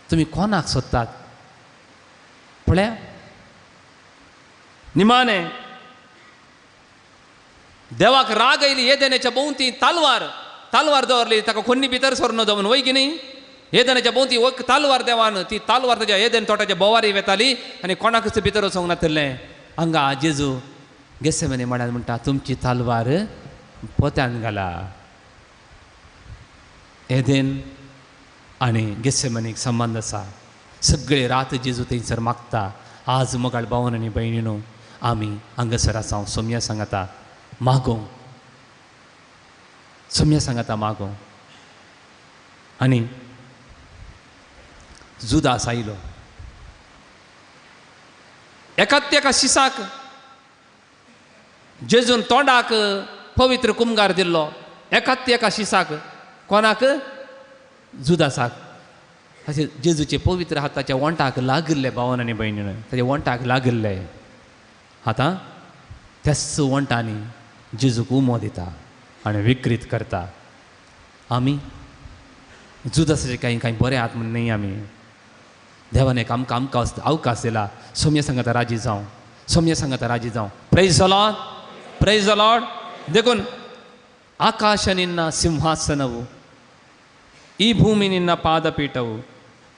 तुमी कोणाक सोदतात. पळया निमाणे देवाक राग आयली. एदेनाच्या भोंवती तालवार, तालवार दवरली, ताका कोन्नी भितर सरनो दवरून वय की न्ही. एदेनाच्या भोंवती एक तालवार देवान, ती तालवार ताच्या एदेन तोटाच्या बोवारी वेताली आनी कोणाकच भितर वचोंक नातिल्लें. हांगा जेजू गेसेमनी मळ्यान म्हणटा तुमची तालवार पोत्यान घाला. एदेन आनी गेसेमनीक संबंद आसा. सगळे रात जेजू थंयसर मागता. आज मोगाळ भावन आनी भयणीनो आमी हांगासर आसा, सोम्या सांगाता मागों, सोम्या सांगाता मागों. आनी जुदास आयलो एकाच एका शिसाक जेजून तोंडाक पवित्र कुमगार दिल्लो. एकाच एका शिसाक, कोणाक? जुदासाक. अशें जेजूचे पवित्र हाताच्या वंटाक लागिल्ले भावन आनी भयणीन, ताच्या वंटाक लागिल्ले. आतां त्याच वंटांनी जेजूक उमो दिता आनी विकृत करता. आमी जुदासाचे कांय कांय बरें आहात म्हूण न्हय, आमी देवान एक आमकां आमकां अवकाश दिला. सोम्या सांगाता राजी जावं, सोम्या सांगाता राजी जावं. Praise the Lord, praise the Lord. देखून ಆಕಾಶ ನಿನ್ನ ಸಿಂಹಾಸನವು, ಈ ಭೂಮಿ ನಿನ್ನ ಪಾದಪೀಠವು,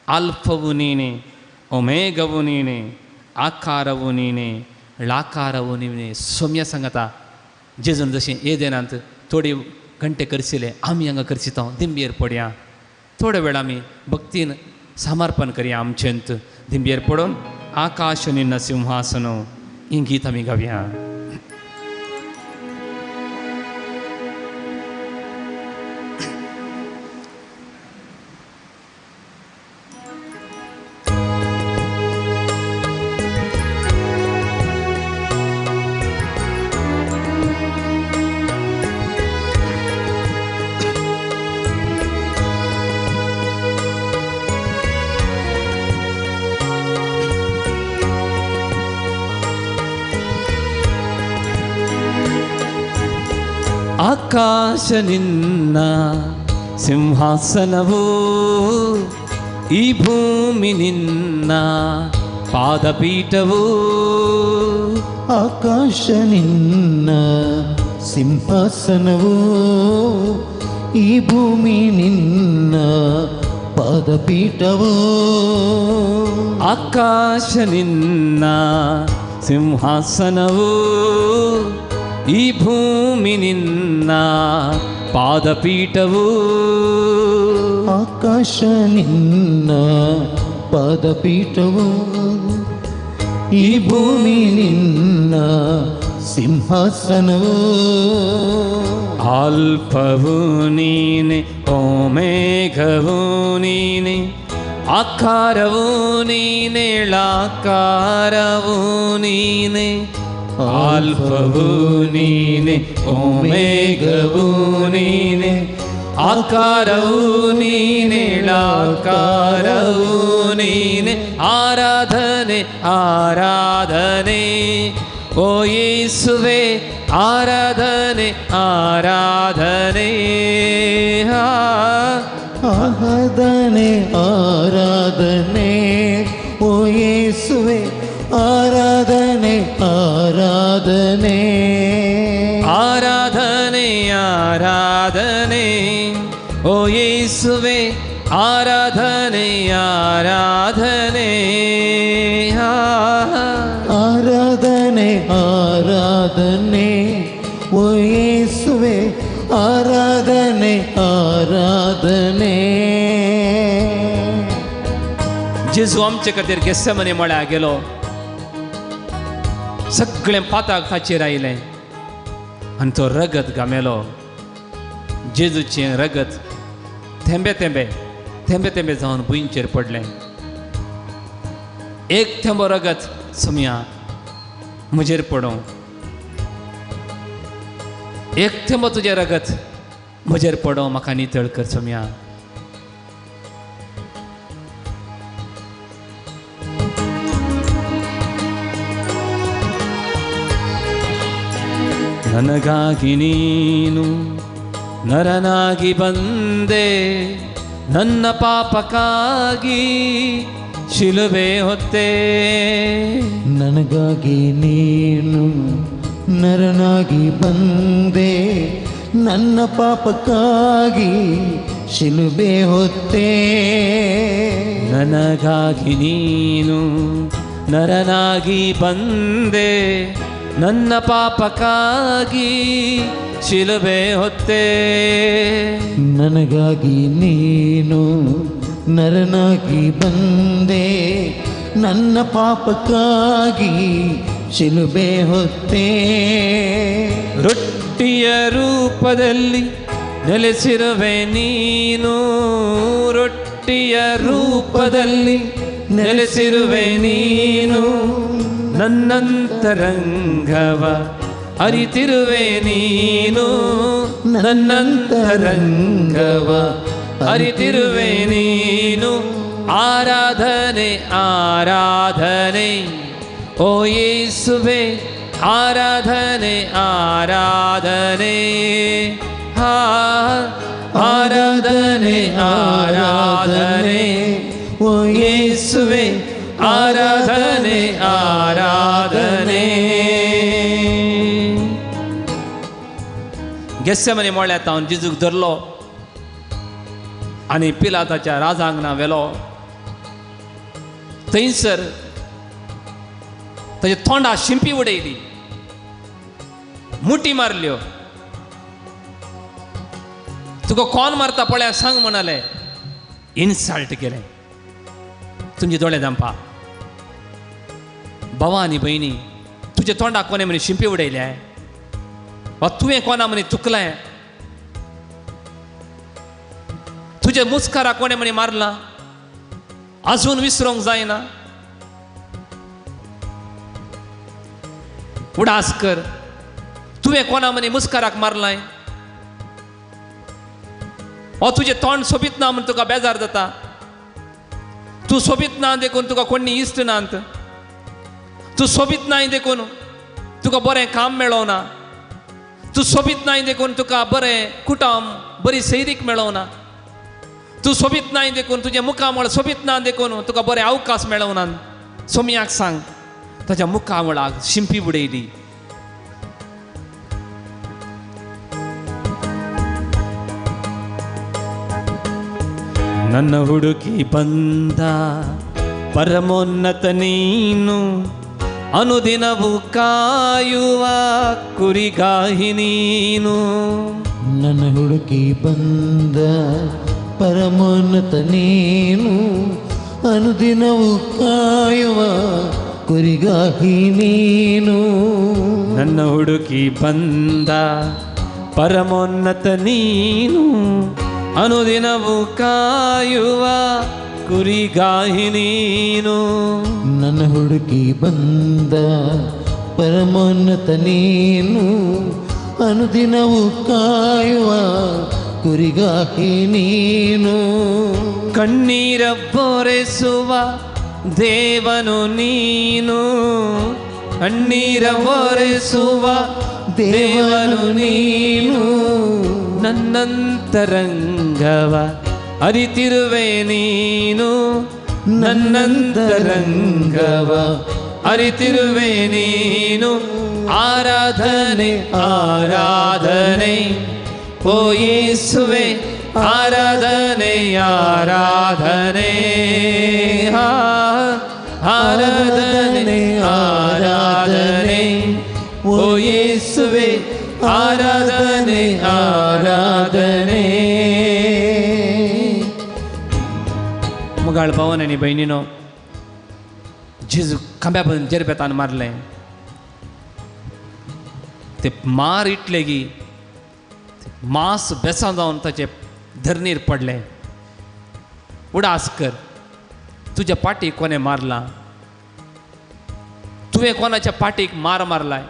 ಆಲ್ಫವು ನೀನೆ, ಒಮೇಗವು ನೀನೆ, ಆಕಾರವು ನೀನೆ, ಳಾಕಾರವು ನೀನೆ. ಸೌಮ್ಯ ಸಂಗತ जेजून जशें एदेनांत थोडे घंटे करशिले आमी हांगा करशिता. दिंबेर पडया थोडे वेळ आमी भक्तीन समर्पण करया आमचेंत. दिंबेर पडून आकाश निन्न सिंहासन ही गीत आमी गावया. ಆಕಾಶ ನಿನ್ನ ಸಿಂಹಾಸನವು, ಈ ಭೂಮಿ ನಿನ್ನ ಪಾದಪೀಠವು, ಆಕಾಶ ನಿನ್ನ ಸಿಂಹಾಸನವು, ಈ ಭೂಮಿ ನಿನ್ನ ಪಾದಪೀಠವು, ಆಕಾಶ ನಿನ್ನ ಸಿಂಹಾಸನವು, ಈ ಭೂಮಿ ನಿನ್ನ ಪಾದಪೀಠವು, ಆಕಾಶ ನಿನ್ನ ಪಾದಪೀಠವು, ಈ ಭೂಮಿ ನಿನ್ನ ಸಿಂಹಾಸನವು. ಅಲ್ಪವು ನೀನೆ, ಓಮೇಘವು ನೀನೆ, ಆಕಾರವು ನೀನೆ, ಳಾಕಾರವು ನೀನೆ. ಅಲ್ಪವು ನೀನೆ, ಓಮೇಘವು ನೀನೆ, ಆಕಾರವು ನೀನೆ, ಳಾಕಾರವು ನೀನೆ. ಆರಾಧನೆ ಆರಾಧನೆ ಓ ಯೇಸುವೆ, ಆರಾಧನೆ ಆರಾಧನೆ, ಆರಾಧನೆ ಆರಾಧನೆ ಓ ಯೇಸುವೆ, ಆರಾಧನೆ ಆರಾಧನೆ, ಆರಾಧನೆ ಆರಾಧನೆ ಓ ಯೇಸುವೆ, ಆರಾಧನೆ ಆರಾಧನೆ, ಆರಾಧನೆ ಆರಾಧನೆ ಓ ಯೇಸುವೆ, ಆರಾಧನೆ ಆರಾಧನೆ. जेजू आमचे खातीर गेसेमनी मळ्या गेलो, सगळें पाताक ताचेर आयलें आनी तो रगत घामेलो. जेजूचें रगत थेंबे थेंबे थेंबे थेंबे जावन भुंयचेर पडलें. एक थेंबो रगत सोम्या म्हजेर पडूं, एक थेंबो तुजें रगत म्हजेर पडूं, म्हाका नितळ कर सोम्या. ನನಗಾಗಿ ನೀನು ನರನಾಗಿ ಬಂದೆ, ನನ್ನ ಪಾಪಕ್ಕಾಗಿ ಶಿಲುಬೆ ಹೊತ್ತೆ. ನನಗಾಗಿ ನೀನು ನರನಾಗಿ ಬಂದೆ, ನನ್ನ ಪಾಪಕ್ಕಾಗಿ ಶಿಲುಬೆ ಹೊತ್ತೆ. ನನಗಾಗಿ ನೀನು ನರನಾಗಿ ಬಂದೆ, ನನ್ನ ಪಾಪಕ್ಕಾಗಿ ಶಿಲುಬೆ ಹೊತ್ತೆ. ನನಗಾಗಿ ನೀನು ನರನಾಗಿ ಬಂದೆ, ನನ್ನ ಪಾಪಕ್ಕಾಗಿ ಶಿಲುಬೆ ಹೊತ್ತೆ. ರೊಟ್ಟಿಯ ರೂಪದಲ್ಲಿ ನೆಲೆಸಿರುವೆ ನೀನು, ರೊಟ್ಟಿಯ ರೂಪದಲ್ಲಿ ನೆಲೆಸಿರುವೆ ನೀನು, ನನ್ನಂತರಂಗವ ಅರಿತಿರುವೆ ನೀನು, ನನ್ನಂತರಂಗವ ಅರಿತಿರುವೆ ನೀನು. ಆರಾಧನೆ ಆರಾಧನೆ ಓ ಯೇಸುವೆ, ಆರಾಧನೆ ಆರಾಧನೆ, ಹಾ ಆರಾಧನೆ ಆರಾಧನೆ ಓ ಯೇಸುವೆ, ಆರಾಧನೆ ಆರಾಧನೆ. गेसेमनी म्हळ्यार तावन जेजूक धरलो आनी पिलाताच्या राजांगणा व्हेलो. थंयसर ताच्या तोंडा शिंपी उडयली, मुठी मारल्यो. तुका कोण मारता पळया सांग म्हणाले. इन्सल्ट केलें. तुमचे दोळे दामपा. भावा आनी भयणी, तुज्या तोंडाक कोणें म्हणी शिंपी उडयल्या वा तुवें कोणा म्हणी चुकलें, तुज्या मुस्कारा कोणें म्हणी मारला, अजून विसरूंक जायना. उडास कर, तुवें कोणा म्हणी मुस्काराक मारलाय वा तुजें तोंड सोबीत ना म्हण तुका बेजार जाता, तूं सोबीत ना देखून तुका कोणी इश्ट नात, तूं सोबीत नाय देखून तुका बरें काम मेळोना, तूं सोबीत नाय देखून तुका बरें कुटुंब बरी सैरीक मेळोना, तूं सोबीत नाय देखून, तुजें मुखामळ सोबीत ना देखून तुका बरें अवकाश मेळोवना. सोमयाक सांग. ताच्या मुखामळाक शिंपी उडयली. ನನ್ನ ಹುಡುಕಿ ಬಂದ ಪರಮೋನ್ನತ ನೀನು, ಅನುದಿನವೂ ಕಾಯುವ ಕುರಿಗಾಹಿ ನೀನು. ನನ್ನ ಹುಡುಕಿ ಬಂದ ಪರಮೋನ್ನತ ನೀನು, ಅನುದಿನವೂ ಕಾಯುವ ಕುರಿಗಾಹಿ ನೀನು. ನನ್ನ ಹುಡುಕಿ ಬಂದ ಪರಮೋನ್ನತ ನೀನು, ಅನುದಿನವೂ ಕಾಯುವ ಕುರಿಗಾಹಿ ನೀನು. ನನ್ನ ಹುಡುಕಿ ಬಂದ ಪರಮೋನ್ನತ ನೀನು, ಅನುದಿನವೂ ಕಾಯುವ ಕುರಿಗಾಹಿ ನೀನು. ಕಣ್ಣೀರ ಪೊರೆಸುವ ದೇವನು ನೀನು, ಕಣ್ಣೀರ ಒರೆಸುವ ದೇವನು ನೀನು. ನನ್ನಂತರಂಗವ ಅರಿತಿರುವೆ ನೀನು, ನನ್ನಂತರಂಗವ ಅರಿತಿರುವೆ ನೀನು. ಆರಾಧನೆ ಆರಾಧನೆ ಓ ಯೇಸುವೆ, ಆರಾಧನೆ ಆರಾಧನೆ, ಆರಾಧನೆ ಆರಾಧನೆ ಓ ಯೇಸುವೆ, ಆರಾಧನೆ ಆರಾಧನೆ. मुगाळ भावन आनी भयणीनो, जेजू खांब्या पसून जेरबेतान मारलें. ते मार इटले की मांस बेसां जावन ताचे धरणीर पडलें. उडास कर, तुज्या पाटीक कोणें मारला? तुवें कोणाच्या पाटीक मार मारलाय?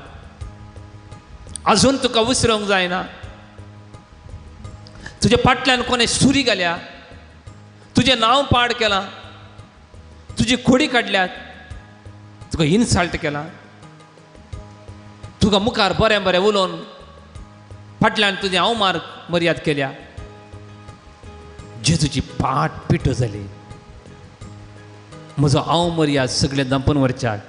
अजून तुका विसरूंक जायना. तुज्या फाटल्यान कोणें सुरी घाल्या, तुजें नांव पाड केलां, तुजी खोडी काडल्यात, तुका इन्सल्ट केला, तुका मुखार बरें बरें उलोवन फाटल्यान तुजें हांव मार मर्याद केल्या. जेजूची पाट पिठो जाली. म्हजो हांव मर्याद सगळें दांपून व्हरच्याक.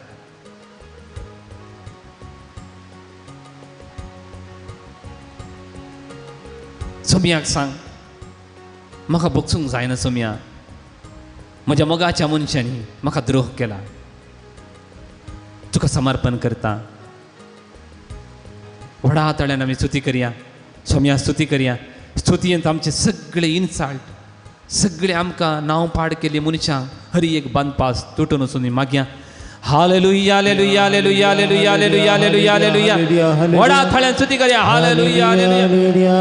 सोमयाक सांग, म्हाका भोगसूंक जायना सोमया, म्हज्या मोगाच्या मनशांनी म्हाका द्रोह केला. तुका समर्पण करता. व्हडा ताळ्यान आमी स्तुती करया, सोमया स्तुती करया. स्तुतींत आमचे सगळे इन्सल्ट, सगळे आमकां नांव पाड केल्ली मनशां हरी एक बांदपास तुटून वचून मागया. Hallelujah hallelujah hallelujah hallelujah hallelujah hallelujah hallelujah. व्हडा थाळ्यान स्तुती करया. Hallelujah hallelujah hallelujah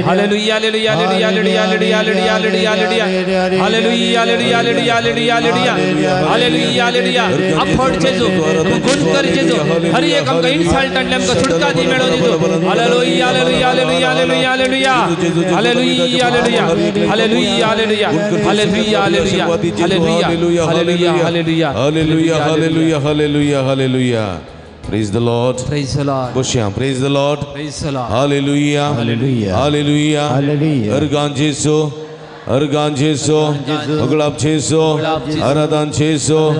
hallelujah hallelujah hallelujah hallelujah hallelujah hallelujah hallelujah hallelujah hallelujah hallelujah hallelujah hallelujah. Afford जेजू, गुण कर जेजू, हर एक आमकां इन्सल्ट हाडले आमकां सुटका दी मेळोवन जेजू. Hallelujah hallelujah hallelujah hallelujah hallelujah hallelujah hallelujah hallelujah hallelujah hallelujah hallelujah hallelujah hallelujah hallelujah hallelujah hallelujah hallelujah. Praise the Lord. Praise the Lord. Boshya, praise the Lord. Praise the Lord. Hallelujah. Hallelujah. Hallelujah. Hallelujah. Argan Jesu, Argan Jesu, Aglab Jesu, Aradan Jesu.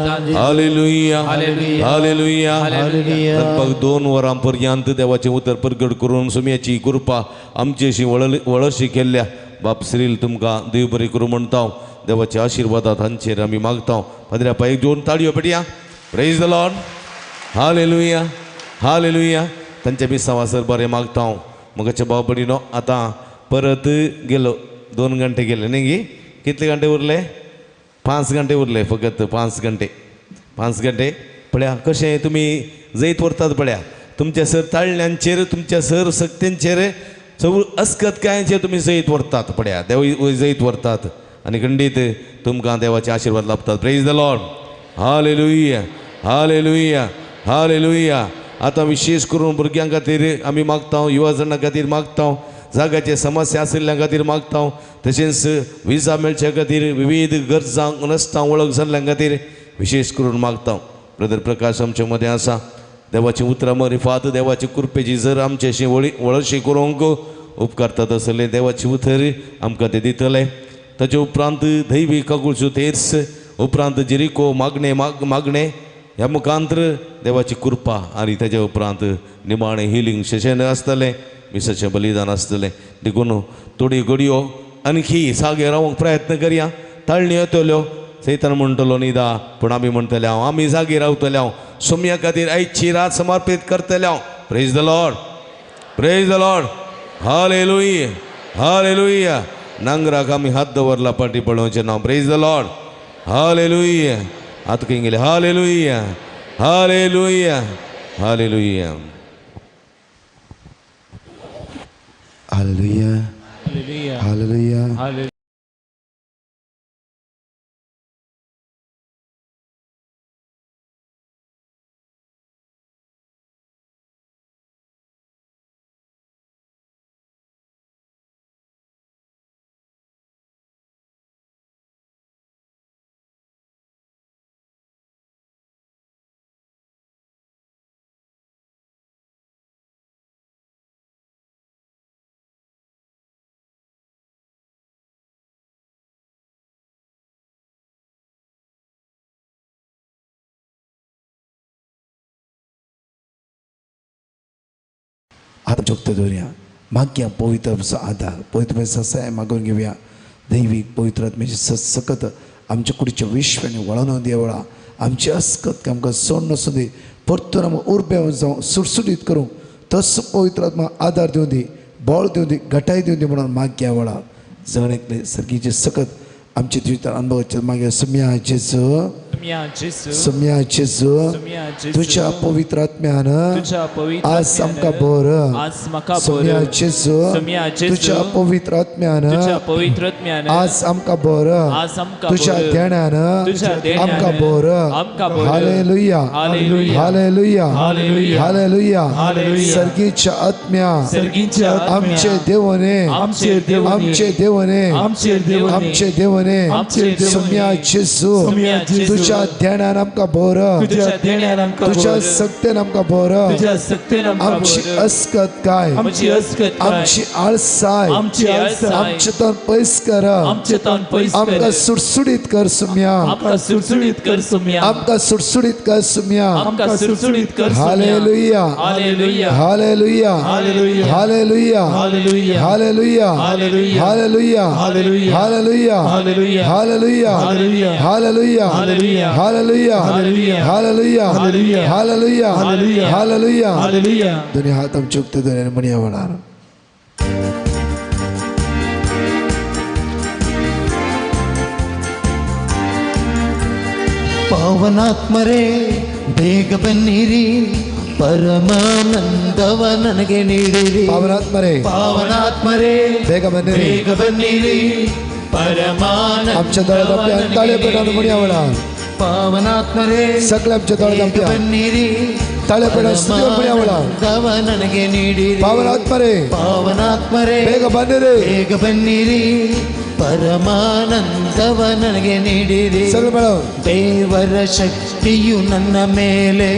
Hallelujah. Hallelujah. Hallelujah. लगभग 2 वरां पर्यंत देवाचें उतर प्रगट करून सुम्याची कृपा आमचेशी वळशी केल्ल्या बाप श्रील तुमकां देव बरी करूं म्हणटा. देवाचे आशिर्वादात हांचेर आमी मागता. पाद्र्या पायक दोन ताळयो पेटया. Praise the Lord. Hallelujah hallelujah. तांच्या मिसांव सर बरें मागता. मगाच्या भाव भयणीनो, आतां परत गेलो 2 घंटे गेले न्ही गी? कितले घंटे उरले? 5 घंटे उरले फकत. 5 घंटे, 5 घंटे. पळया कशें तुमी जैत व्हरतात. पळया तुमच्या सर ताळण्यांचेर, तुमच्या सर सक्त्यांचेर, सगळ्यो अस्कतकायांचेर तुमी जैत व्हरतात. पळया देव जैत व्हरतात आनी खंडीत तुमकां देवाचे आशिर्वाद लाभतात. Praise the Lord. Hallelujah hallelujah hallelujah. आतां विशेष करून भुरग्यां खातीर आमी मागता, युवा जणां खातीर मागता, जाग्याचे समस्या आशिल्ल्या खातीर मागता, तशेंच विजा मेळच्या खातीर, विविध गरजांक नसता वळख जाल्ल्या खातीर विशेष करून मागता. ब्रदर प्रकाश आमचे मदें आसा. देवाची उतरां मरिफात, देवाची कृपेची जर आमच्याशी वळशी करूंक उपकारता तसलें देवाची उतर आमकां ते दितले. ताचे उपरांत दैवी काकुळच्यो तेर्स, उपरांत जिरिको मागणे मागणे ह्या मुखांतर देवाची कृपा आनी ताच्या उपरांत निमाणें हिलींग सेशन आसतलें, मिसाचें बलिदान आसतलें. देखून थोडी घडयो आणखी जागे रावंक प्रयत्न करया. ताळणी येतल्यो सैतान म्हणटलो न्हिदा, पूण आमी म्हणटले हांव आमी जागे रावतले हांव सोम्या खातीर आयची रात समर्पीत करतले हांव. Praise the Lord, praise the Lord, hallelujah, hallelujah. नांगराक आमी हात दवरला पाटी पळोवचें नांव. प्रेज the Lord, hallelujah. आतां खंय गेले? Hallelujah, hallelujah, hallelujah, hallelujah, hallelujah. हात जोगतो दवरया. मागया पवित्र आधार, पवित्र ससाय मागून घेवया. दैवीक पवित्र आत्म्याची सकत आमच्या कुडीच्या विश्व आनी वळण देवळा आमची अस्कत आमकां सोड नासूं दी, परतून आमकां उर्बे जावं सुटसुटीत करूंक तस पवित्र आत्मा आधार दिवं दी, बळ दिवं दी, घटाय दिवं दी म्हणून मागया वळा. जण एकले सर्गीचे सकत आमच्या जिवितान अनुभवाचे मागीर सम्या जेजू, सम्या जेजू, तुझ्या पवित्र आत्म्यान आज आमकां बर. सम्या जेजू, तुझ्या पवित्र आत्म्यान आज आमकां बर. तुझ्या देण्यान आमकां बर. Hallelujah, hallelujah, hallelujah. सर्गीच्या आत्म्या आमचे देवने, आमचे देवने, आमचे देवने, सम्या जेजू, तुझ्या देण्यान आमकां बर, तुझ्या सक्तेन आमकां बर. आमची अस्कत काय, आमची आळसाय आमचे तोंड पयस कर, आमकां सुटसुटीत कर सुम्या, आमकां सुटसुटीत कर सुम्या. Hallelujah, hallelujah, hallelujah, hallelujah, hallelujah, hallelujah, hallelujah, hallelujah, hallelujah, hallelujah, hallelujah, hallelujah, hallelujah. दोन्ही हात आमचे उक्ते दोन्ही म्हणया वळार. ಪಾವನಾತ್ಮರೇ ಬೇಗ ಬನ್ನಿರಿ, ಪರಮಾನಂದವ ನನಗೆ ನೀಡಿರಿ. ಪಾವನಾತ್ಮರೇ, ಪಾವನಾತ್ಮರೇ ಬೇಗ ಬನ್ನಿರಿ, ಬೇಗ ಬನ್ನಿರಿ, आमच्या दोळ्यात ताळेपेटान म्हणया वळा. ಪಾವನಾತ್ಮರೇ सगळे आमच्या दोळ्यात ಬನ್ನಿರಿ, ತಾಳೆಪೇಟ ಸ್ತುತಿ म्हणया वळा. ನನಗೆ ನೀಡಿರಿ. ಪಾವನಾತ್ಮರೇ, ಪಾವನಾತ್ಮರೇ ಬೇಗ ಬನ್ನಿರಿ, ಬೇಗ ಬನ್ನಿರಿ, ಪರಮಾನಂದವ ನನಗೆ ನೀಡಿರಿ. ದೇವರ ಶಕ್ತಿಯು ನನ್ನ ಮೇಲೆ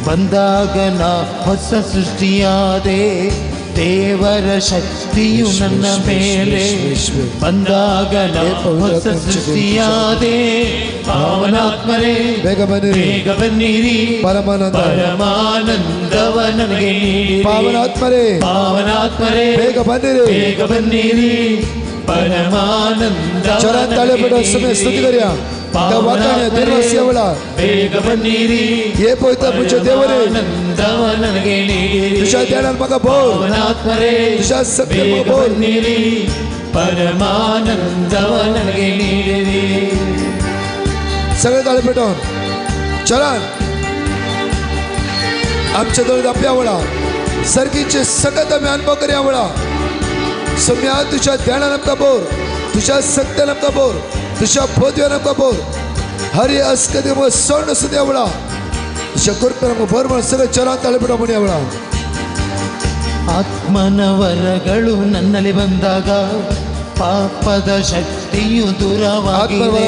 ಬಂದಾಗ ನಾ ಹೊಸ ಸೃಷ್ಟಿಯಾದೆ. ದೇವರ ಶಕ್ತಿಯು ನನ್ನ ಮೇಲೆ ಬಂದಾಗ ನಾ ಹೊಸ ಸೃಷ್ಟಿಯಾದೆ. ಪಾವನಾತ್ಮರೇ ಬೇಗ ಬನ್ನಿರಿ, ಬೇಗ ಬನ್ನಿರಿ, ಪರಮಾನಂದ ಪರಮಾನಂದವ ನನಗೆ ನೀಡಿರಿ. ಪಾವನಾತ್ಮರೇ, ಪಾವನಾತ್ಮರೇ ಬೇಗ ಬನ್ನಿರಿ, ಬೇಗ ಬನ್ನಿರಿ, ಪರಮಾನಂದ. ಚರಣ ತಾಳೆಪೇಟ ಸಮಯ ಸ್ತುತಿ ಕರಿಯ. ಬೇಗ ಬನ್ನಿರಿ, ದೇವರೇ, ನನಗೆ ನೀಡಿರಿ. ಬೇಗ ಬನ್ನಿರಿ, ಪರಮಾನಂದವ ನನಗೆ ನೀಡಿರಿ. सगळे ताळे पेटवून चरण आमच्या दोळे आपल्या वळा. सर्गीचे सकत आम्ही अनुभव करया वळा. सम्या तुझ्या ध्यानान आमकां बोर, तुझ्या सक्त्यान आमकां बोर, तुझ्या बोधव्यान आमकां बोर. हरी अस्कती सण सुद्या वळा. तुझ्या कृपेन आमकां भर म्हणून सगळे चरण ताळे पेटवून म्हणया वळा. ಆತ್ಮನ ವರಗಳು ನನ್ನಲ್ಲಿ ಬಂದಾಗ ಪಾಪದ ಶಕ್ತಿಯು ದೂರವಾಗಿದೆ.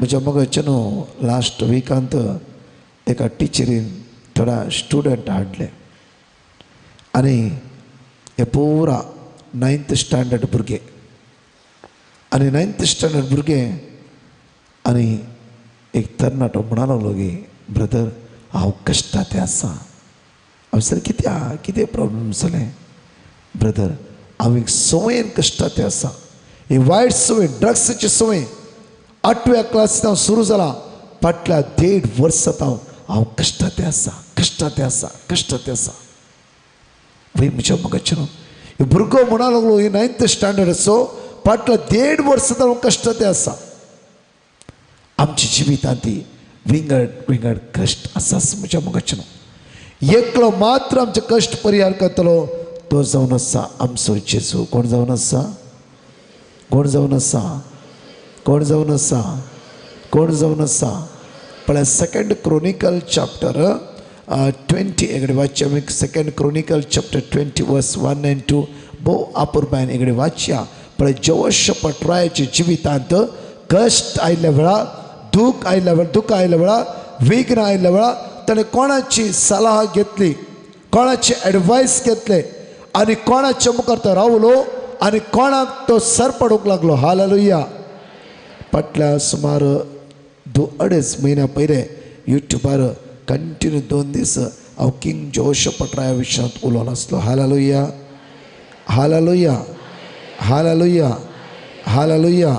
म्हज्या मोगाचें न्हू लास्ट विकांत एका टिचरीन थोडा स्टुडंट हाडले आनी हे पुरा 9th standard भुरगे आनी 9th standard भुरगे आनी एक तरणाटो म्हणा लागलो की ब्रदर हांव कश्टा तें आसा. हांव सर कित्याक कितें प्रॉब्लम जालें? ब्रदर हांव एक संवयेन कश्टा तें आसा. ही वायट संवय, ड्रग्साची संवय 8व्या क्लासींत हांव सुरू जाला. फाटल्या 1.5 वर्सां हांव कश्टा तें आसा, कश्टा तें आसा, कश्टा तें आसा. वय म्हज्या मोगाचें न्हू भुरगो म्हणा लागलो ही 9th स्टँडर्डाचो फाटल्या 1.5 वर्सां हांव कश्टा तें आसा. आमच्या जिवितांत ती विंगड विंगड कश्ट आसाच म्हज्या मोगाचें न्हू. एकलो मात्र आमचे कश्ट परिहार करतलो तो जावन आसा आमचो जेजू. कोण जावन आसा? कोण जावन आसा? कोण जावन आसा? कोण जावन आसा? पळय 2 Chronicle chapter 20 इकडे वाचया. आमी 2 Chronicle chapter 20 verse 1 and 2 भोव आपुरबायन इकडे वाचया. पळय जेहोशाफाट रायाच्या जिवितांत कश्ट आयिल्ल्या वेळा, दूख आयिल्ल्या वेळा, दुःख आयिल्ल्या वेळा, विघ्न आयिल्ल्या वेळा ताणें कोणाची सलाह घेतली, कोणाची एडवायस घेतले आनी कोणाच्या मुखार तो रावलो आनी कोणाक तो सर पडूंक लागलो. हालेलुया. फाटल्या सुमार 2-2.5 म्हयन्या पयले युट्यूबार कंटिन्यू 2 दीस हांव किंग जेहोशाफाट राया विशयांत उलोवन आसलो. Hallelujah, hallelujah, hallelujah, hallelujah,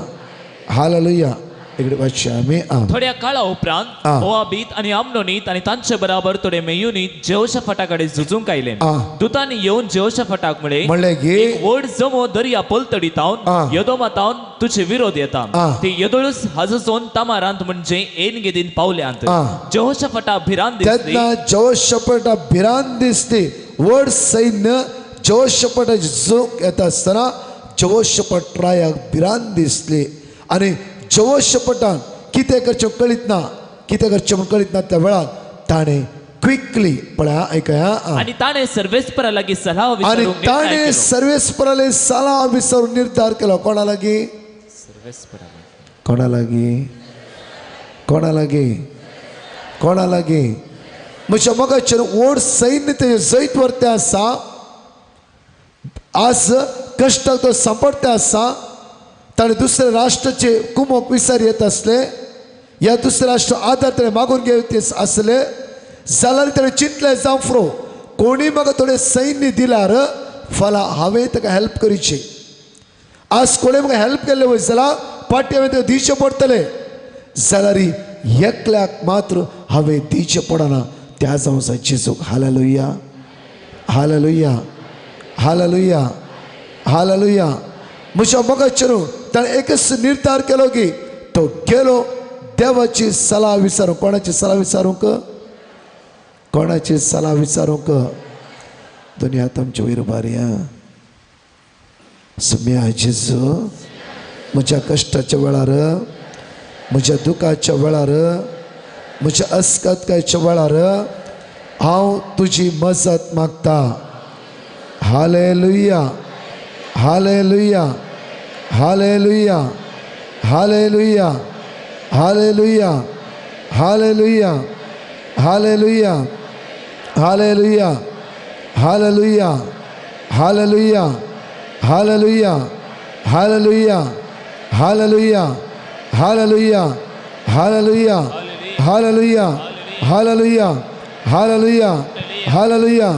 hallelujah. इकडे वाचया आमी. थोड्या काळा उपरांत मोआबीत आनी आमनोनीत आनी तांचे बराबर थोडे मेयुनीत जेहोशाफाटा कडेन झुजूंक आयले. दुतांनी येवन जेहोशाफाटाक म्हणलें की व्हड जमो दर्या पलतडी तावन यदोमा तावन तुजे विरोध येता. ते येदोळूच हाजोन तामारांत म्हणजे एन गेदीन पावल्यांत. जेहोशाफाटा भिरांत दिसली. तेन्ना जेहोशाफाटा भिरांत दिसली. व्हड सैन्य जेहोशाफाटाची झुजूंक येता आसतना जेहोशाफाट रायाक भिरांत दिसली आनी जेहोशाफाटान कितें करचें कळीत ना, कितें करचें म्हूण कळीत ना. त्या वेळार ताणें क्विकली पळया आयकया आनी ताणें सर्वेस्परा लागीं सलाह आनी ताणें सर्वेस्परा लागीं सलाह विचारून निर्धार केलो. कोणा लागीं? कोणा लागीं? कोणा लागीं? कोणा लागीं? म्हज्या मोगाचेर व्हड सैन्य तेजें जैत व्हरतें आसा. आज कश्टाक तो सांपडते आसा. ताणें दुसऱ्या राष्ट्राचे कुमोक विचार येत आसले, ह्या दुसऱ्या राष्ट्र आदार ताणें मागून घेत आसले. जाल्यार ताणें चिंतलें जावं फ्रो कोणी म्हाका थोडें सैन्य दिल्यार फाल्यां हांवें ताका हेल्प करची. आज कोणें म्हाका हेल्प केल्लें वयर जाल्यार फाटीं हांवें ताका दिवचें पडटलें. जाल्यार एकल्याक मात्र हांवें दिवचें पडना, त्या जावन जेजूक. Hallelujah, hallelujah, hallelujah, hallelujah. म्हज्या मोगाचें न्हू ताणें एकच निर्धार केलो की तो गेलो देवाची सलाह विचारूंक. कोणाची सलाह विचारूंक? कोणाची सलाह विचारूंक? दोनी हात आमचे वयर उबारया. सुम्या जेजू म्हज्या कश्टाच्या वेळार, म्हज्या दुखाच्या वेळार, म्हज्या अस्कतकायच्या वेळार हांव तुजी मजत मागता. Hallelujah, hallelujah, hallelujah, hallelujah, hallelujah, hallelujah, hallelujah, hallelujah, hallelujah, hallelujah, hallelujah, hallelujah, hallelujah, hallelujah, hallelujah, hallelujah, hallelujah, hallelujah, hallelujah.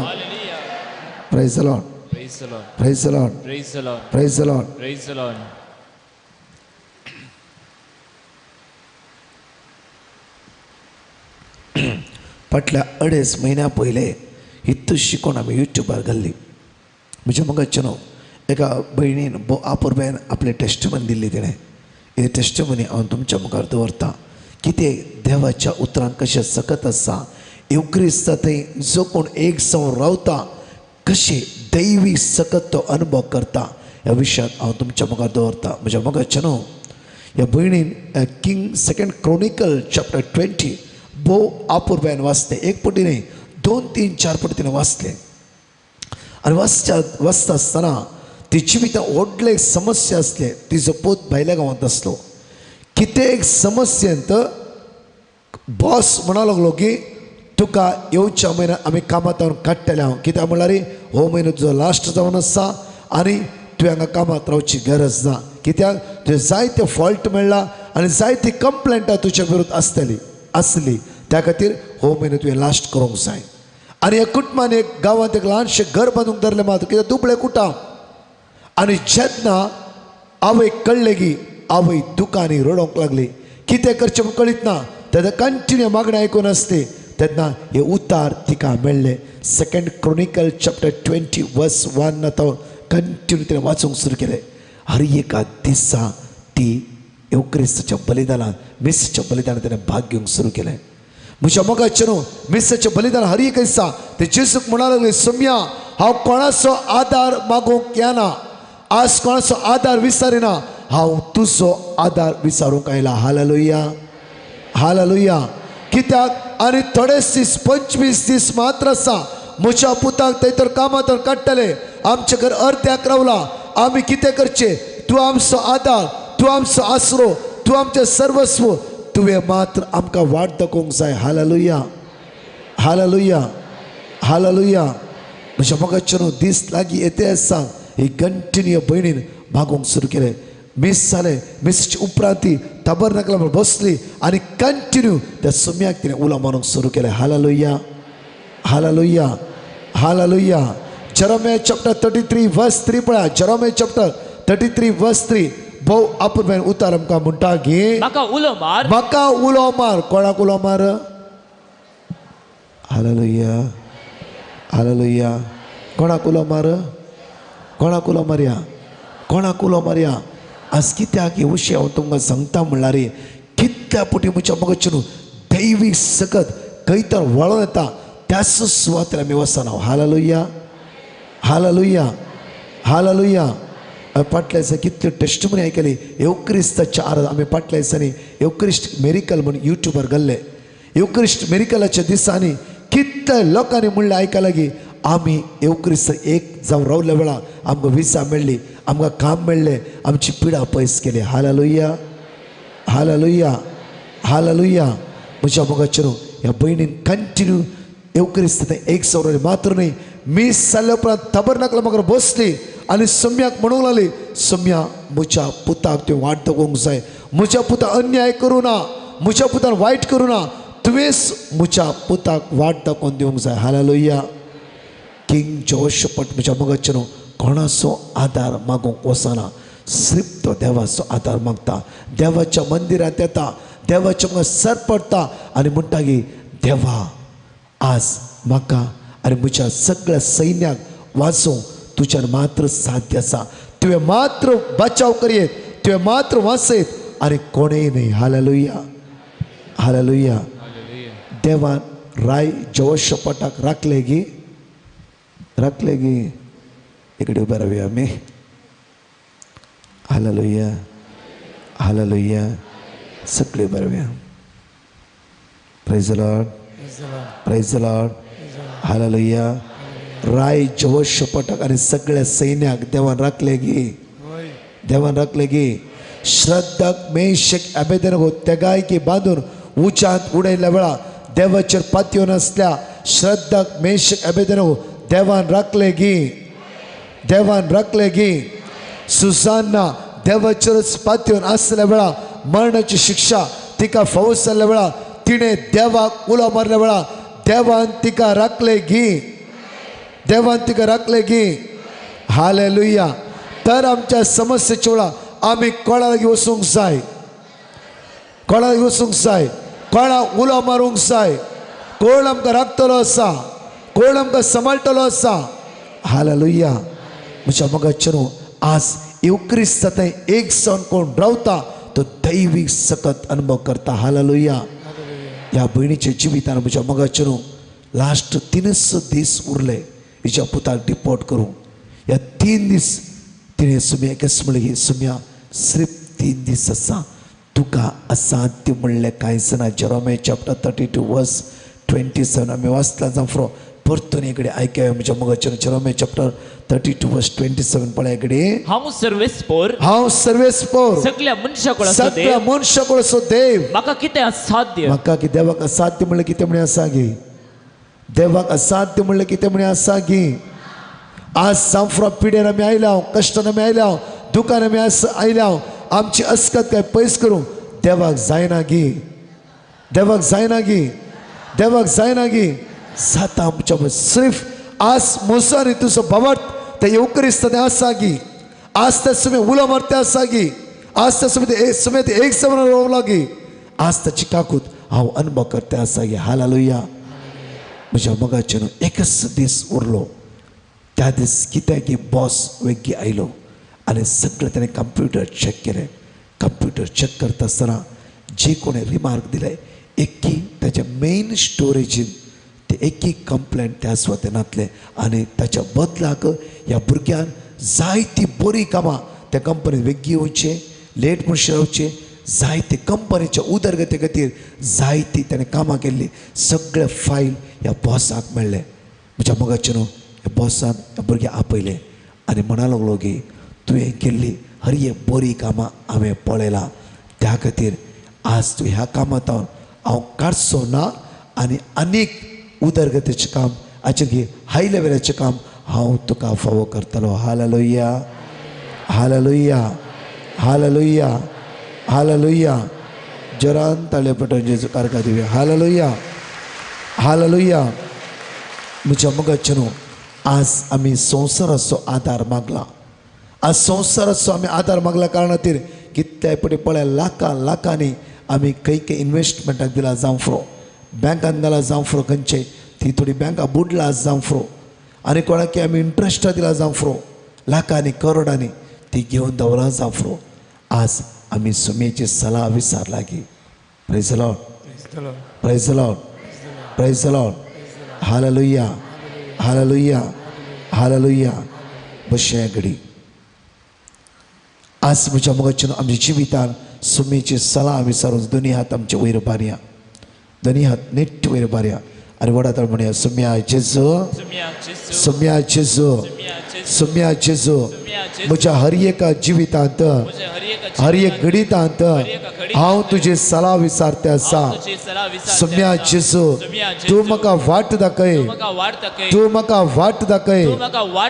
Praise the Lord. Praise the Lord. Praise the Lord. Praise the Lord. Praise the Lord. Praise the Lord. फाटल्या 2.5 म्हयन्या पयले हितूच शिकोवन आमी युट्यूबार घाल्ली. म्हज्या मोगाचें न्हू एका भयणीन आपुरबायन आपलें टेस्टमनी दिल्ली. तिणें ही टेस्टमनी हांव तुमच्या मुखार दवरतां. कितें देवाच्या उतरान कशें सकत आसा, येवक्रिस्ता थंय जो कोण एक जावन रावता कशें दैवी सकत तो अनुभव करता ह्या विशयांत हांव तुमच्या मुखार दवरतां. म्हज्या मोगाचें न्हू ह्या भयणीन किंग 2 Chronicle chapter 20 भोव आपुरबायन वाचलें. एक पटी न्ही, 2, 3, 4 पटी तिणें वाचलें. आनी वाचता आसतना ती जिवितांत व्हडलें एक समस्या आसलें. तिजो पोत भायल्या गांवांत आसलो. कितें एक समस्येंत बॉस म्हणा लागलो की तुका येवच्या म्हयन्यात आमी कामांत काडटले हांव. कित्याक म्हणल्यार हो म्हयनो तुजो लास्ट जावन आसा आनी तुवें हांगा कामांत रावची गरज ना. कित्याक तुवें जायते फॉल्ट मेळ्ळा आनी जायती कंप्लेंटां तुज्या विरुद्ध आसतली आसली, त्या खातीर हो म्हयनो तुवें लास्ट करूंक जाय. आनी ह्या कुटुंबान एक गांवांत एक ल्हानशें घर बांदूंक धरलें मात कित्याक दुबळें कुटाम. आनी जेन्ना आवयक कळ्ळें की आवय दुकांनी रडोवंक लागली, कितें करचें म्हूण कळीत ना. तेन्ना कंटिन्यू मागणें आयकून आसली तेन्ना हे उतार तिका मेळ्ळें. 2 Chronicle chapter 20 verse 1 तो कंटिन्यू तिणें वाचूंक सुरू केलें. हर एका दिसा ती येवक्रिस्ताच्या बलिदानान मिसाच्या बलिदानान तिणें भाग घेवंक सुरू केलें. म्हज्या मोगाचें न्हू मिसाचें बलिदान हर एक दिसा ते जेजूक म्हणा लागले, सोम्या हांव कोणाचो आदार मागूंक येना, आज कोणाचो आदार विचारिना, हांव तुजो आदार विचारूंक आयला. Hallelujah, hallelujah. कित्याक आनी थोडेच दीस 25 दीस मात्र आसा म्हज्या पुताक थंय तर कामांत काडटले, आमचें घर अर्द्याक रावलां, आमी कितें करचें? तूं आमचो आदार, तूं आमचो आसरो, तूं आमचें सर्वस्व, तुवें मात्र आमकां वाट दाखोवंक जाय. Hallelujah, hallelujah, hallelujah. म्हज्या मोगाचें न्हू दीस लागीं येते आसा ही कंटिन्यू भयणीन मागूंक सुरू केलें. मीस जालें, मिसाचे उपरांत ती ताबरनाकला बसली आनी कंटिन्यू त्या सुम्याक तिणें उलो मारूंक सुरू केलें. Hallelujah, hallelujah, hallelujah. Jeremiah chapter 33 verse 3 पळया. जेरोमिया चॅप्टर 33 वर्स 3 भोव आपुरमेन उतार आमकां म्हणटा की म्हाका उलो मार, म्हाका उलो मार. कोणाक उलो मार? Hallelujah, hallelujah. कोणाक उलो मार? कोणाक उलो मारया? कोणाक उलो मारया? आज कित्याक हे विशय हांव तुमकां सांगता म्हणल्यार कितल्या पुटी म्हज्या मगज न्हू दैवीक सकत खंय तर वळोन येता त्याच सुवातेर आमी वचना. Hallelujah, hallelujah, hallelujah. फाटल्या दिसा कितल्यो टेस्टमनी आयकली येवक्रिस्ताच्या आराध. आमी फाटल्या दिसांनी येवक्रिस्ट मेरिकल म्हूण युट्यूबार घाल्ले. येवक्रिस्ट मेरिकलाच्या दिसांनी कितल्या लोकांनी म्हणलें आयकलां की आमी येवक्रिस्त एक जावन रावल्या वेळा आमकां विसा मेळ्ळी, आमकां काम मेळ्ळें, आमची पिडा पयस केली. Hallelujah, hallelujah, hallelujah. म्हज्या मोगाचें न्हू ह्या भयणीन कंटिन्यू येवक्रिस्त एक सवरले मात्र न्हय, मीस जाल्या उपरांत ताबरनाकला म्हाका बसली आनी सम्याक म्हणूंक लागली, सम्या म्हज्या पुताक तुवें वाट दाखोवंक जाय, म्हज्या पुताक अन्याय करूं ना, म्हज्या पुतान वायट करूं ना, तुवेंच म्हज्या पुताक वाट दाखोवन दिवंक जाय. हालेलुया. किंग जोशपट म्हज्या मोगाचें न्हू कोणाचो आदार मागूंक वचना, सिर्फ तो देवाचो आदार मागता. देवाच्या मंदिरांत येता, देवाच्या मुखार सर पडटा आनी म्हणटा की देवा आज म्हाका आनी म्हज्या सगळ्या सैन्याक वाचोवंक तुज्यान मात्र साध्य आसा, तुवें मात्र बचाव करयेत, तुवें मात्र वाचयत आनी कोणेय न्हय. Hallelujah, hallelujah. देवान राय जोशपटाक राखले गी, राखले गी. इकडे उबे रावया आमी. Hallelujah, hallelujah. सगळे उबे रावया. Praise the Lord, praise the Lord. Hallelujah. राय जोशपटाक आनी सगळ्या सैन्याक देवान राखले गी, देवान राखले गी. श्रद्धाक मेशक अबेदनगो तेगायकी बांदून उच्यांत उडयल्ल्या वेळा देवाचेर पातयो नासल्या श्रद्धाक मेशक अबेदनगो देवान राखले गी, देवान राखले गी. सुजान्ना देवाचेरच पातयेवन आसल्या वेळा मरणाची शिक्षा तिका फावो जाल्ल्या वेळा तिणें देवाक उलो मारल्या वेळा देवान तिका राखले गी, देवान तिका राखले गी. हालेलुया. तर आमच्या समस्येच्या वेळा आमी कोणा लागीं वचूंक जाय, कोणा लागीं वचूंक जाय, कोणाक उलो मारूंक जाय, कोण आमकां राखतलो आसा, कोण आमकां सांबाळटलो आसा. हालेलुया. म्हज्या मोगाचें न्हू आज येवक्रिस्त थंय एक जावन कोण रावता तो दैवीक सकत अनुभव करता. हालेलुया. ह्या भयणीच्या जिवितान म्हज्या मोगाचें न्हू लास्ट 3 दीस उरले हिच्या पुताक डिपोर्ट करूंक. ह्या 3 दीस तिणें सुम्या एकच म्हणलें की सुम्या सिर्फ 3 दीस आसा, तुका असाध्य म्हणलें कांयच ना. जेरोमिया चॅप्टर 32 वर्स 27 आमी वाचला जावं फ्रो परतून इकडे आयकया म्हज्या मोगाचें. जेरोमिया चॅप्टर 32:27 पळय कडेन. हांव सर्वेस्पोर, हांव सर्वेस्पोर, सगळ्या मनशाक, सगळ्या मनशाक असो देव. म्हाका कितें असाध्य, म्हाका की देवाक असाध्य म्हणलें कितें म्हणे आसा गी? देवाक असाध्य म्हणलें कितें म्हणे आसा गी? आज सांफ्रा पिडेन आमी आयल्या, कश्टान आमी आयल्या, दुकान आमी आयल्या, आमची अस्कत काय पयस करूं देवाक जायना गी? देवाक जायना गी? देवाक जायना गी? जाता आमच्या सिर्फ आज मोसानी तुजो भावार्थ ते येवकरिस्त तें आसा गी? आज ते सुमे उलो मारते आसा गी? आज ते सुमे सुमेत एक समान रावला गी? आज ताची काकूत हांव अनुभव करते आसा गी? हालेलुया. म्हज्या मोगाचें न्हू एकच दीस उरलो. त्या दीस कित्याक की बॉस वेगळी आयलो आनी सगळें ताणें कंप्युटर चॅक केलें. कंप्युटर चॅक करता आसतना जे कोणें रिमार्क दिले एकी ताच्या मेन स्टोरेजीन ते एकी कंप्लेंट त्या सुवातेन नातलें आनी ताच्या बदलाक ह्या भुरग्यान जायती बरी कामां त्या कंपनीत वेगळी येवचें, लेट म्हणून रावचें, जायते कंपनीच्या उदरगती खातीर जायती ताणें कामां केल्लीं. सगळे फायल ह्या बॉसाक मेळ्ळें. म्हज्या मोगाचें न्हू ह्या बॉसान ह्या भुरग्याक आपयलें आनी म्हणा लागलो की तुवें केल्ली हर एक बरी कामां हांवें पळयलां, त्या खातीर आज तूं ह्या कामांत हांव काडचो ना आनी आनीक उदरगतीचें काम हाचेर घे हाय लेवलाचें काम हांव तुका फावो करतलो. Hallelujah, hallelujah, hallelujah, hallelujah. जोरान ताळे पटोवन जेजू कारका दिवया. Hallelujah, hallelujah. म्हज्या मोगाचें न्हू आज आमी संवसाराचो आदार मागला. आज संवसाराचो आमी आदार मागला कारणा खातीर कितल्याय पटी पळय लाखां लाखांनी आमी खंय खंय इन्वेस्टमेंटाक दिला जावं, बँकान घाला जावं, खंयचे ती थोडी बँकां बुडला जावं, आनी कोणाक आमी इंट्रस्टां दिला जावं, लाखांनी करोडांनी ती घेवन दवरला जावं. आज आमी सुमेची सलाह विचारला की. Praise the Lord, praise the Lord, praise the Lord. Hallelujah, hallelujah, hallelujah. बशया घडी आज म्हज्या मोगाचें आमच्या जिवितान सुमेची सलाह विचारून दोनी हात आमचे वयर बारया, दोनी हात नेट वयर बारया आनी व्हडा ताळ म्हणया, सुम्या जेजू, सुम्या जेजू, सुम्या जेजू, म्हज्या हर एका जिवितांत, हर एक घडितांत हांव तुजी सलाह विचारते आसा. सुम्या जेजू, तूं म्हाका वाट दाखय, तूं म्हाका वाट दाखय.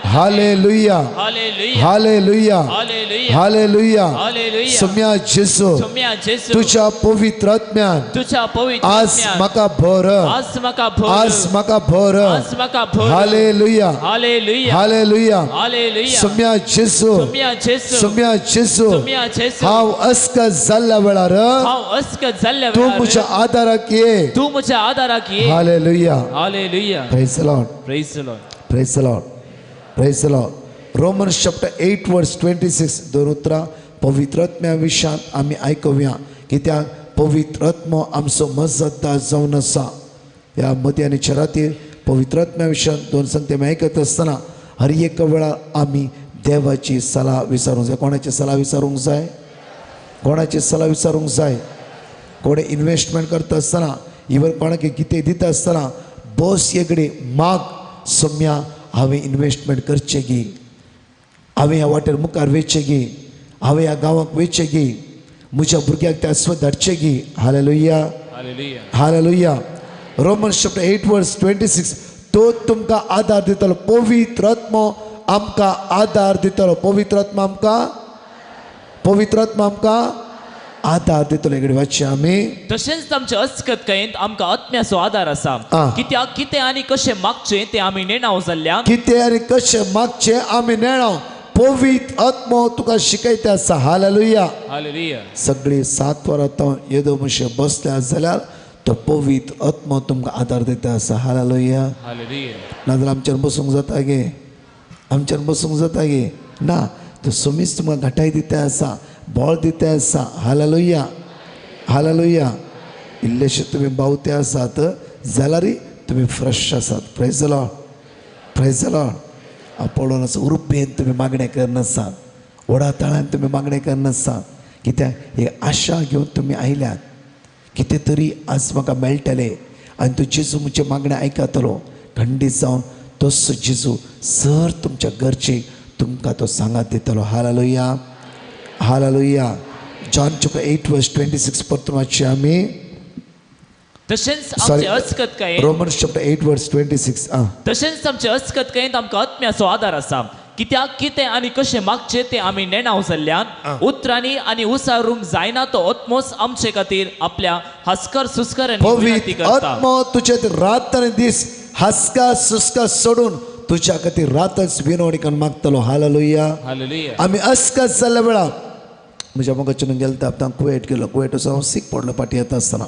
Hallelujah, hallelujah, hallelujah. सुम्या जेजू, तुज्या पवित्र आत्म्यान आज म्हाका भर, आज म्हाका भर. Hallelujah, hallelujah. सुम्या जेजू, सुम्या जेजू, हांव अस्कत जाल्ल्या वेळार तूं म्हज्या आदाराक ये, तूं म्हज्या आदाराक ये. Hallelujah, hallelujah. Praise the Lord, praise the Lord, praise the Lord, praise the Lord. Romans chapter 8:26 दोन उतरां पवित्र आत्म्या विशयांत आमी आयकुया. कित्याक पवित्र आत्मो आमचो मजतदार जावन आसा. ह्या मदीं आनी चरातीर पवित्र आत्म्या विशयांत दोन संगती आमी आयकत आसतना हर एक वेळार आमी देवाची सलाह विचारूंक जाय. कोणाची सलाह विचारूंक जाय? कोणाची सलाह विचारूंक जाय? कोणें इन्वेस्टमेंट करता आसतना, इवन कोणाक कितें दिता आसतना बस एकडे माग, सम्या हांवें इन्वेस्टमेंट करचें गी, हांवें ह्या वाटेर मुखार वयचें गी, हांवें ह्या गांवाक वयचें गी, म्हज्या भुरग्याक त्या स्व धाडचें गी. Hallelujah, hallelujah. Romans chapter 8:26 तो तुमकां आदार दितलो. पवित्र आत्मो आमकां आदार दितलो. पवित्र आत्मा आमकां, पवित्र आत्मा आमकां आदार दितलो. इकडे वाचया आमी. तशेंच आमचे अस्कतकायेंत आमकां आत्म्याचो आदार आसा. कित्याक कितें आनी कशें मागचें तें आमी नेणाव जाल्ल्यान, कितें आनी कशें मागचें आमी नेणाव. पवित्र आत्मो तुका शिकयता आसा. Hallelujah, hallelujah. सगळी 7 वरां येदो मनशे बसल्या जाल्यार तो पवित्र आत्मो तुमकां आदार दिता आसा. Hallelujah, hallelujah. नाजाल्यार आमच्यान बसूंक जाता गे? आमच्यान बसूंक जाता गे? ना, तो सुमीच तुमकां घटाय दिता आसा, बळ दिता आसा. Hallelujah, hallelujah. इल्लेशे तुमी बावते आसात जाल्यारय तुमी फ्रेश आसात. Praise the Lord, praise the Lord. पळोवन आसा उर्बेन तुमी मागणें करनासात, व्हडा ताळ्यान तुमी मागणें करनासात. कित्याक ही आशा घेवन तुमी आयल्यात, कितें तरी आज म्हाका मेळटलें आनी तूं जेजू म्हजें मागणें आयकतलो. खंडीत जावन तसो जेजू सर तुमच्या गरजेक तुमकां तो सांगात दितलो. Hallelujah, hallelujah. John chapter 8 verse 26 परतून वाचया आमी. तशेंच आमचे अस्कतकायेंत, रोमन्स चॅप्टर 8 वर्स 26. तशेंच आमचे अस्कतकायेंत आमकां आत्म्याचो आदार आसा, कित्याक कितें आनी कशें मागचें तें आमी नेणाव जाल्ल्यान उतरांनी आनी उसारूंक जायना तो आत्मोच आमचे खातीर आपल्या हस्कर सुस्कारांनी विनंती करता. आत्मो तुजे रात आनी दीस हस्का सुस्का सोडून तुज्या खातीर रातच विनवणी करून मागतलो. Hallelujah, hallelujah. आमी अस्कत जाल्ल्या वेळार म्हज्या मोगाच्यान गेलो तर आतां कुवेट गेलो. कुवेट वचून हांव सीक पडलो पाटी येता आसतना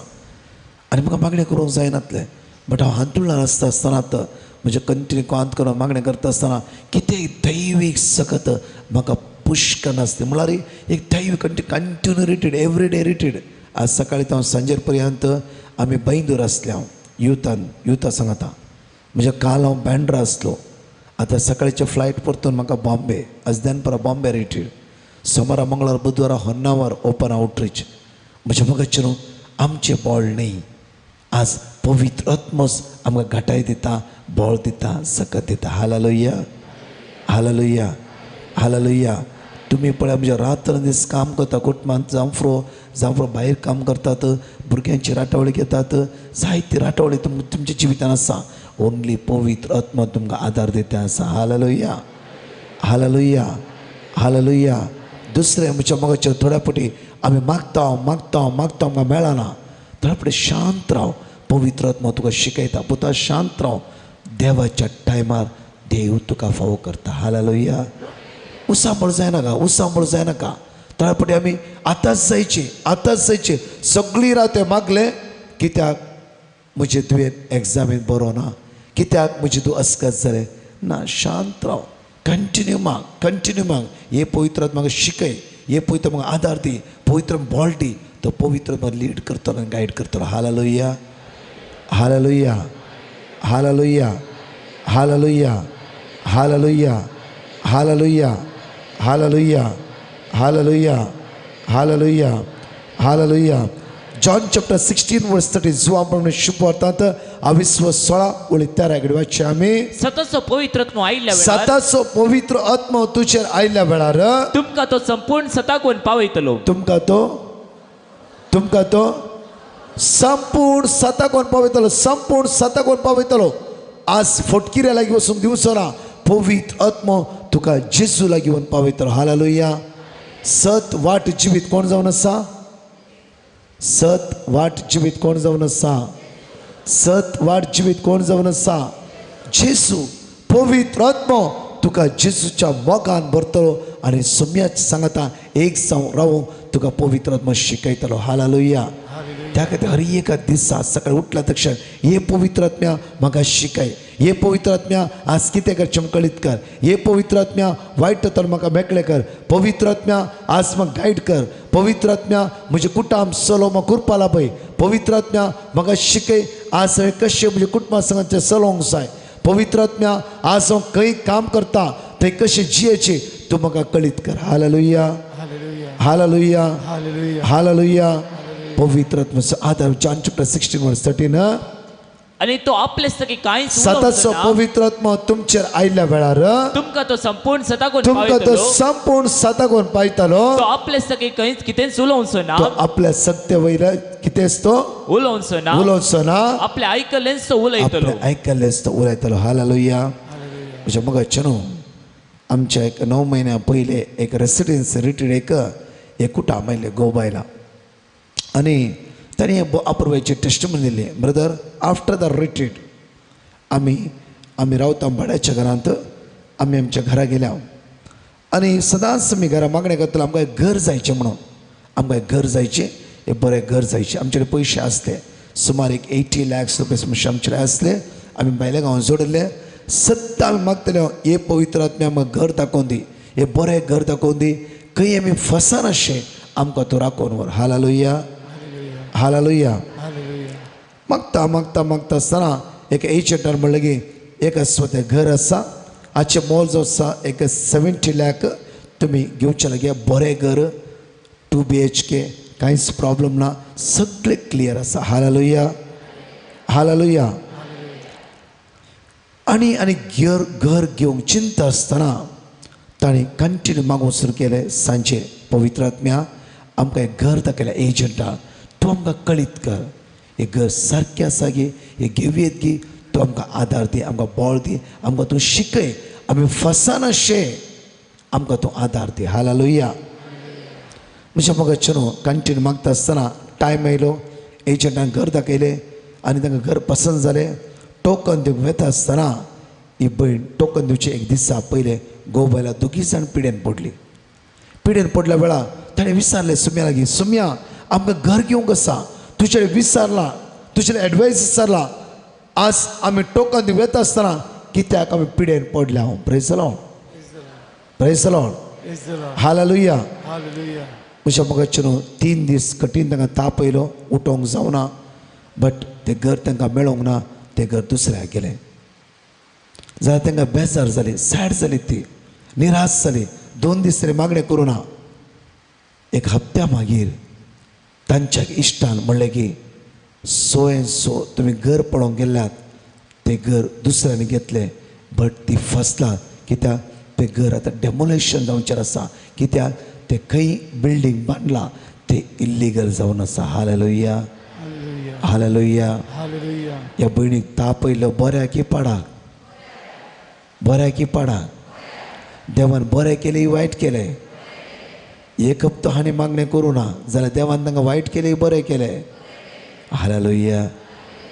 आनी म्हाका मागणें करूंक जायनातलें. बट हांव हांतुळणार आसता आसतना आतां म्हजें कंटिन्यू कांत करून मागणें करता आसतना कितें दैवीक सकत म्हाका पुष्कळ नासलें. म्हळ्यार एक दैवीक कंटिन्यू रिटीड, एवरी डे रिटीड. आज सकाळी हांव सांजेर पर्यंत आमी बैंदूर आसले. हांव युथान युथा सांगता म्हज्या काल हांव बँड्रा आसलो. आतां सकाळचे फ्लायट परतून म्हाका बॉम्बे, आज दनपरां बॉम्बे रिटीड. सोमारा मंगळार बुधवारा होन्नावर ओपन आउटरीच. म्हज्या मोगाचें आमचें बळ न्हय, आज पवित्र आत्मोच आमकां घटाय दिता, बळ दिता, सकत दिता. Hallelujah, hallelujah, hallelujah. तुमी पळय म्हज्या रात्र दीस काम करता, कुटुंबांत जांफ्रो जांफ्रो भायर काम करतात, भुरग्यांची राटावळी घेतात, जायती राटावळी तुमच्या जिवितान आसा. ओनली पवित्र आत्मा तुमकां आदार दिता आसा. Hallelujah, hallelujah, hallelujah. दुसरें म्हज्या मोगाचेर थोड्या फावटी आमी मागता मागता मागता आमकां मेळना. थोड्या फावटी शांत राव, पवित्र आत्मा तुका शिकयता. पुता शांत राव, देवाच्या टायमार देव तुका फावो करता. हालेलुया. उसांबळ जायनाका, उसांबळ जायनाका. थोड्या फावटी आमी आतांच जायचे, आतांच जायचे, सगळी रात मागले कित्याक म्हजें तुवें एग्जामीन बरो ना, कित्याक म्हजें तूं अस्कत जालें ना. शांत राव, कंटिन्यू माग, कंटिन्यू माग. हे पवित्र आत्मा म्हाका शिकय, हे पवित्र म्हाका आदार दी, पवित्र बळ दी. तो पवित्र आत्मा लीड करतलो आनी गायड करतलो. Hallelujah, hallelujah, hallelujah, hallelujah, hallelujah, hallelujah, hallelujah, hallelujah, hallelujah, hallelujah. John chapter 16 verse 30. जुवां प्रमाणे शुभवार्तांत 20:16 ओळी 13 कडेन वाचया आमी. सताचो पवित्र आत्मो आयिल्ल्या वेळार, सताचो पवित्र आत्मो तुजेर आयिल्ल्या वेळार तुमकां तो संपूर्ण सताकून पावयतलो. तुमकां तो, तुमकां तो संपूर्ण सताकून पावयतलो, संपूर्ण सताकून पावयतलो. आज फटकिऱ्या लागीं वचूंक दिवचो ना, पवित्र आत्मो तुका जेजू लागीं येवन पावयतलो. हालेलुया. सत वाट जिवीत कोण जावन आसा? सत वाट जिवीत कोण जावन आसा? सत वाट जिवीत कोण जावन आसा? जेजू. पवित्र आत्मो तुका जेजूच्या मोगान भरतलो आनी सोम्याच सांगता एक जावं रावूंक तुका पवित्र आत्मो शिकयतलो. हालेलुया. त्या खातीर हर एका दिसा सकाळी उठल्या तक्षण हे पवित्र आत्म्या म्हाका शिकय, हे पवित्र आत्म्या आज कितें करचें कळीत कर, हे पवित्र आत्म्या वायट तर म्हाका मेकळें कर, पवित्र आत्म्या आज म्हाका गायड कर, पवित्र आत्म्या म्हजें कुटुंब चलो म्हाका कुरपा लाभय, पवित्र आत्म्या म्हाका शिकय आज हांवें कशें म्हज्या कुटुंबा संगाचें चलोवंक जाय, पवित्र आत्म्या आज हांव खंय काम करता थंय कशें जियेचें तूं म्हाका कळीत कर. Hallelujah, hallelujah, hallelujah. पवित्र आत्म्याचो आदार. जॉन चॅप्टर 16 वर्स 13. आनी तो आपले सगळे कांय सताचो पवित्र आत्मो तुमचेर आयिल्ल्या वेळार तुमकां तो संपूर्ण सताकून तुमकां तो संपूर्ण सताकून पायतलो. तो आपले सगळे कांयच कितेंच उलोवचो ना, तो आपल्या सत्य वयल्या कितेंच तो उलोवचो ना, उलोवचो ना, आपले आयकल्लेंच तो उलयतलो, आपले आयकल्लेंच तो उलयतलो. हालेलुया. म्हज्या मोगाचें न्हू, आमच्या एक 9 म्हयन्या पयले एक रेसिडेन्स रिटीड एक कुटाम आयलें गोवायला आनी ताणें अप्रुवायची टेस्टमनी दिली. ब्रदर, आफ्टर the retreat आमी आमी रावता भाड्याच्या घरांत, आमी आमच्या घरा गेल्या आनी सदांच आमी घरा मागणें करतलो आमकां एक घर जायचें म्हणून, आमकां एक घर जायचें, एक बरें घर जायचें. आमचे कडेन पयशे आसले सुमार एक 80 lakhs रुपीज आमचे कडेन आसले. आमी भायल्या गांवांत जोडिल्ले. सद्दां आमी मागतले हे पवित्र आत्म्या आमकां घर दाखोवन दी, हे बरें घर दाखोवन दी, खंय आमी फसनाशें आमकां तूं राखोवन व्हर. Hallelujah, hallelujah. मागता मागता मागता आसतना एक एजंटान म्हणलें की एक स्वता घर आसा, हाचें मोल जो आसा एक 70 लाख तुमी घेवचें लागीं, बरें घर, 2 BHK, कांयच प्रॉब्लम ना, सगळें क्लियर आसा. Hallelujah, hallelujah. आनी आनी घर घेवंक चिंता आसतना ताणें कंटिन्यू मागूंक सुरू केलें. सांजे पवित्र आत्म्या आमकां एक घर दाखयलें एजंटा, तूं आमकां कळीत कर हें घर सारकें आसा गी, हें घेवयेत गी, तूं आमकां आदार दी, आमकां बळ दी, आमकां तूं शिकय, आमी फसानाशें आमकां तूं आदार दी. हालेलुया. म्हज्या मोगाचें न्हू कंटिन्यू मागता आसतना टायम आयलो, एजंटान घर दाखयलें आनी तांकां घर पसंत जालें. टोकन दिवंक वता आसतना ही भयण टोकन दिवचे एक दिसा पयलें गोवायला दोगी जाण पिडेन पडली. पिडेन पडल्या वेळार ताणें विचारलें सुम्या लागीं, सुम्या आमकां घर घेवंक आसा, तुजे विचारलां, तुजे एडवायस विचारला, आज आमी टोकन दिवंक वता आसतना कित्याक आमी पिडेन पडल्या? हांव praise the Lord, praise the Lord, hallelujah. म्हज्या मोगाचें न्हू 3 दीस कठीण तांकां ताप येयलो, उठोवंक जावना, बट तें घर तांकां मेळोंक ना, तें घर दुसऱ्याक गेलें. जाल्यार तांकां बेजार जाली, सॅड जाली, ती निराश जाली. 2 दीस तरी मागणें करूं ना. एक हप्त्या मागीर तांच्या इश्टान म्हणलें की सो एन सो तुमी घर पळोवंक गेल्यात, तें घर दुसऱ्यांनी घेतलें, बट ती फसलां कित्याक तें घर आतां डेमोलेशन जावचें आसा, कित्याक तें खंय बिल्डींग बांदलां तें इल्लीगल जावन आसा. Hallelujah, hallelujah. ह्या भयणीक ताप येयलो बऱ्या की पाडाक, बऱ्या की पाडाक. देवान बरें केलें वायट केलें? एक हप्तो हांणी मागणें करूं ना जाल्यार देवान तांकां वायट केलें बरें केलें? हालेलुया.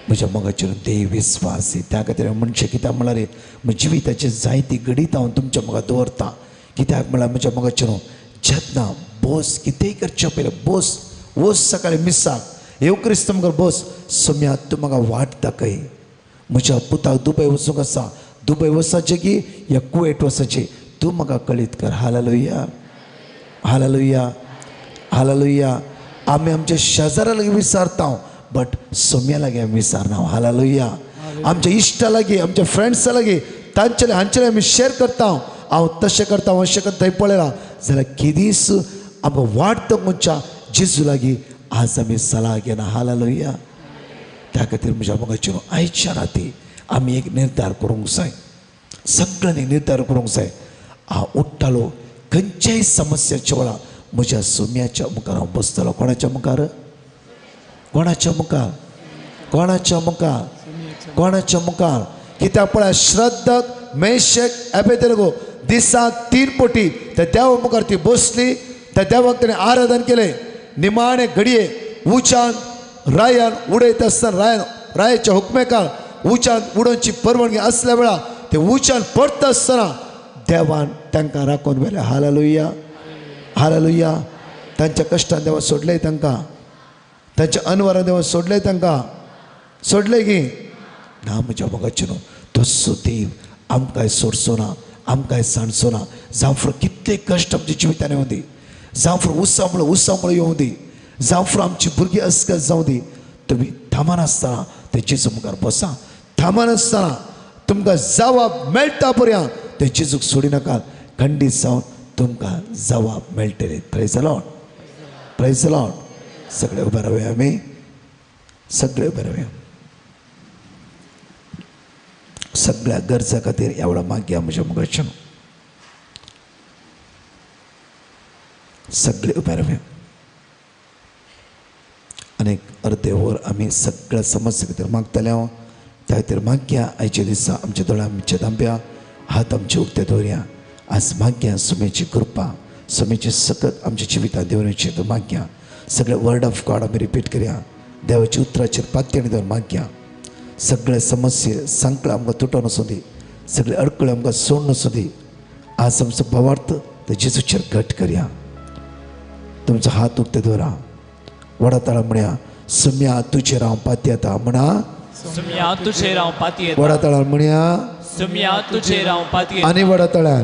म्हज्या मोगाचेर देव विस्वासी. त्या खातीर मनशें कित्याक म्हणल्यार म्हज्या जिविताची जायती घडीत हांव तुमच्या मुखार दवरतां. कित्याक म्हणल्यार म्हज्या मोगाचेर जेन्ना बोस कितेंय करचें पयलें बोस वच सकाळीं मिसाक येव क्रिस्त मुखार बोस, सोम्या तूं म्हाका वाट दाखय, म्हज्या पुताक दुबय वचूंक आसा, दुबय वचपाचें की या कुवेट वचपाचें, तूं म्हाका कळीत कर. Hallelujah, hallelujah, hallelujah. आमी आमच्या शेजारा लागीं विचारता बट सोम्या लागीं आमी विचारना. हालेलुया. आमच्या इश्टा लागीं, आमच्या फ्रेंड्सा लागीं, तांचे हांचे आमी शेर करता, हांव तशें करता, हांव अशें करता, थंय पळयलां जाल्यार केदीस आमकां वाट मनशां जेजू लागीं आज आमी सलाह घेना. हालेलुया. त्या खातीर म्हज्या मोगाचेर आयच्या राती आमी एक निर्धार करूंक जाय, सगळ्यांनी निर्धार करूंक जाय. हांव उठ्ठालो खंयच्याय समस्याच्या वेळार म्हज्या सोम्याच्या मुखार हांव बसतलो. कोणाच्या मुखार? कोणाच्या मुखार? कोणाच्या मुखार? कोणाच्या मुखार? कित्याक पळय श्रद्धक मेशक एबेदेगो दिसाक 3 पटी त्या देवा मुखार ती बसली, त्या देवाक ताणें आराधन केलें. निमाणे घडये उचान रायान उडयत आसतना रायान रायाच्या हुकमेकार उचान उडोवची परवानगी आसल्या वेळार ते उचान पडटा आसतना देवान तांकां राखून व्हेलें. Hallelujah, hallelujah. तांच्या कश्टान देवा सोडलें तांकां, तांच्या अनवरान देवा सोडलें तांकां, सोडलें की ना? म्हज्या मोगाचें न्हू तसो देव आमकांय सोडचो ना, आमकांय सांडचो ना. जावं कितले कश्ट आमच्या जिवितान येवं दी, जावं उत्साह उत्साह येवं दी, जावं आमची भुरगीं अस्कत जावं दी, तुमी थांबनासतना ते जेजू मुखार बसा. थांबनासतना तुमकां जवाब मेळटा पर्यंत ते जेजूक सोडी नाकात. खंडीत जावन तुमकां जवाब मेळटले. Praise the Lord, praise the Lord. सगळे उबे रावया आमी, सगळे उबे रावया. सगळ्या गरजा खातीर एवढा मागया म्हज्या मुखार. सगळे उबे रावया आनी अर्दे वर आमी सगळ्या समस्या खातीर मागतले. हांव त्या खातीर मागया आयच्या दिसा आमच्या दोळ्या आमच्या धांप्या, हात आमचे उक्ते दवरया. आज मागया सुमेची कृपा, सुमेची सकत आमच्या जिवितांत देवण्याची तूं मागया. सगळे वर्ड ऑफ गॉड आमी रिपीट करया. देवाच्या उतराचेर पातयेन दवर मागया. सगळे समस्ये सांकळ आमकां तुटोन आसूं दी, सगळे अडकळे आमकां सोडून आसूं दी. आज आमचो भावार्थ ते जेजूचेर घट करया. तुमचो हात उक्ते दवरा. वडा ताळा म्हणया, सुम्या तुजेर हांव पातयेता. म्हणा, सुम्या तुजेर हांव पातयेता. वडा ताळान म्हणया, सुम्या तुजेर हांव पातयेता. आनी वडा ताळ्यान,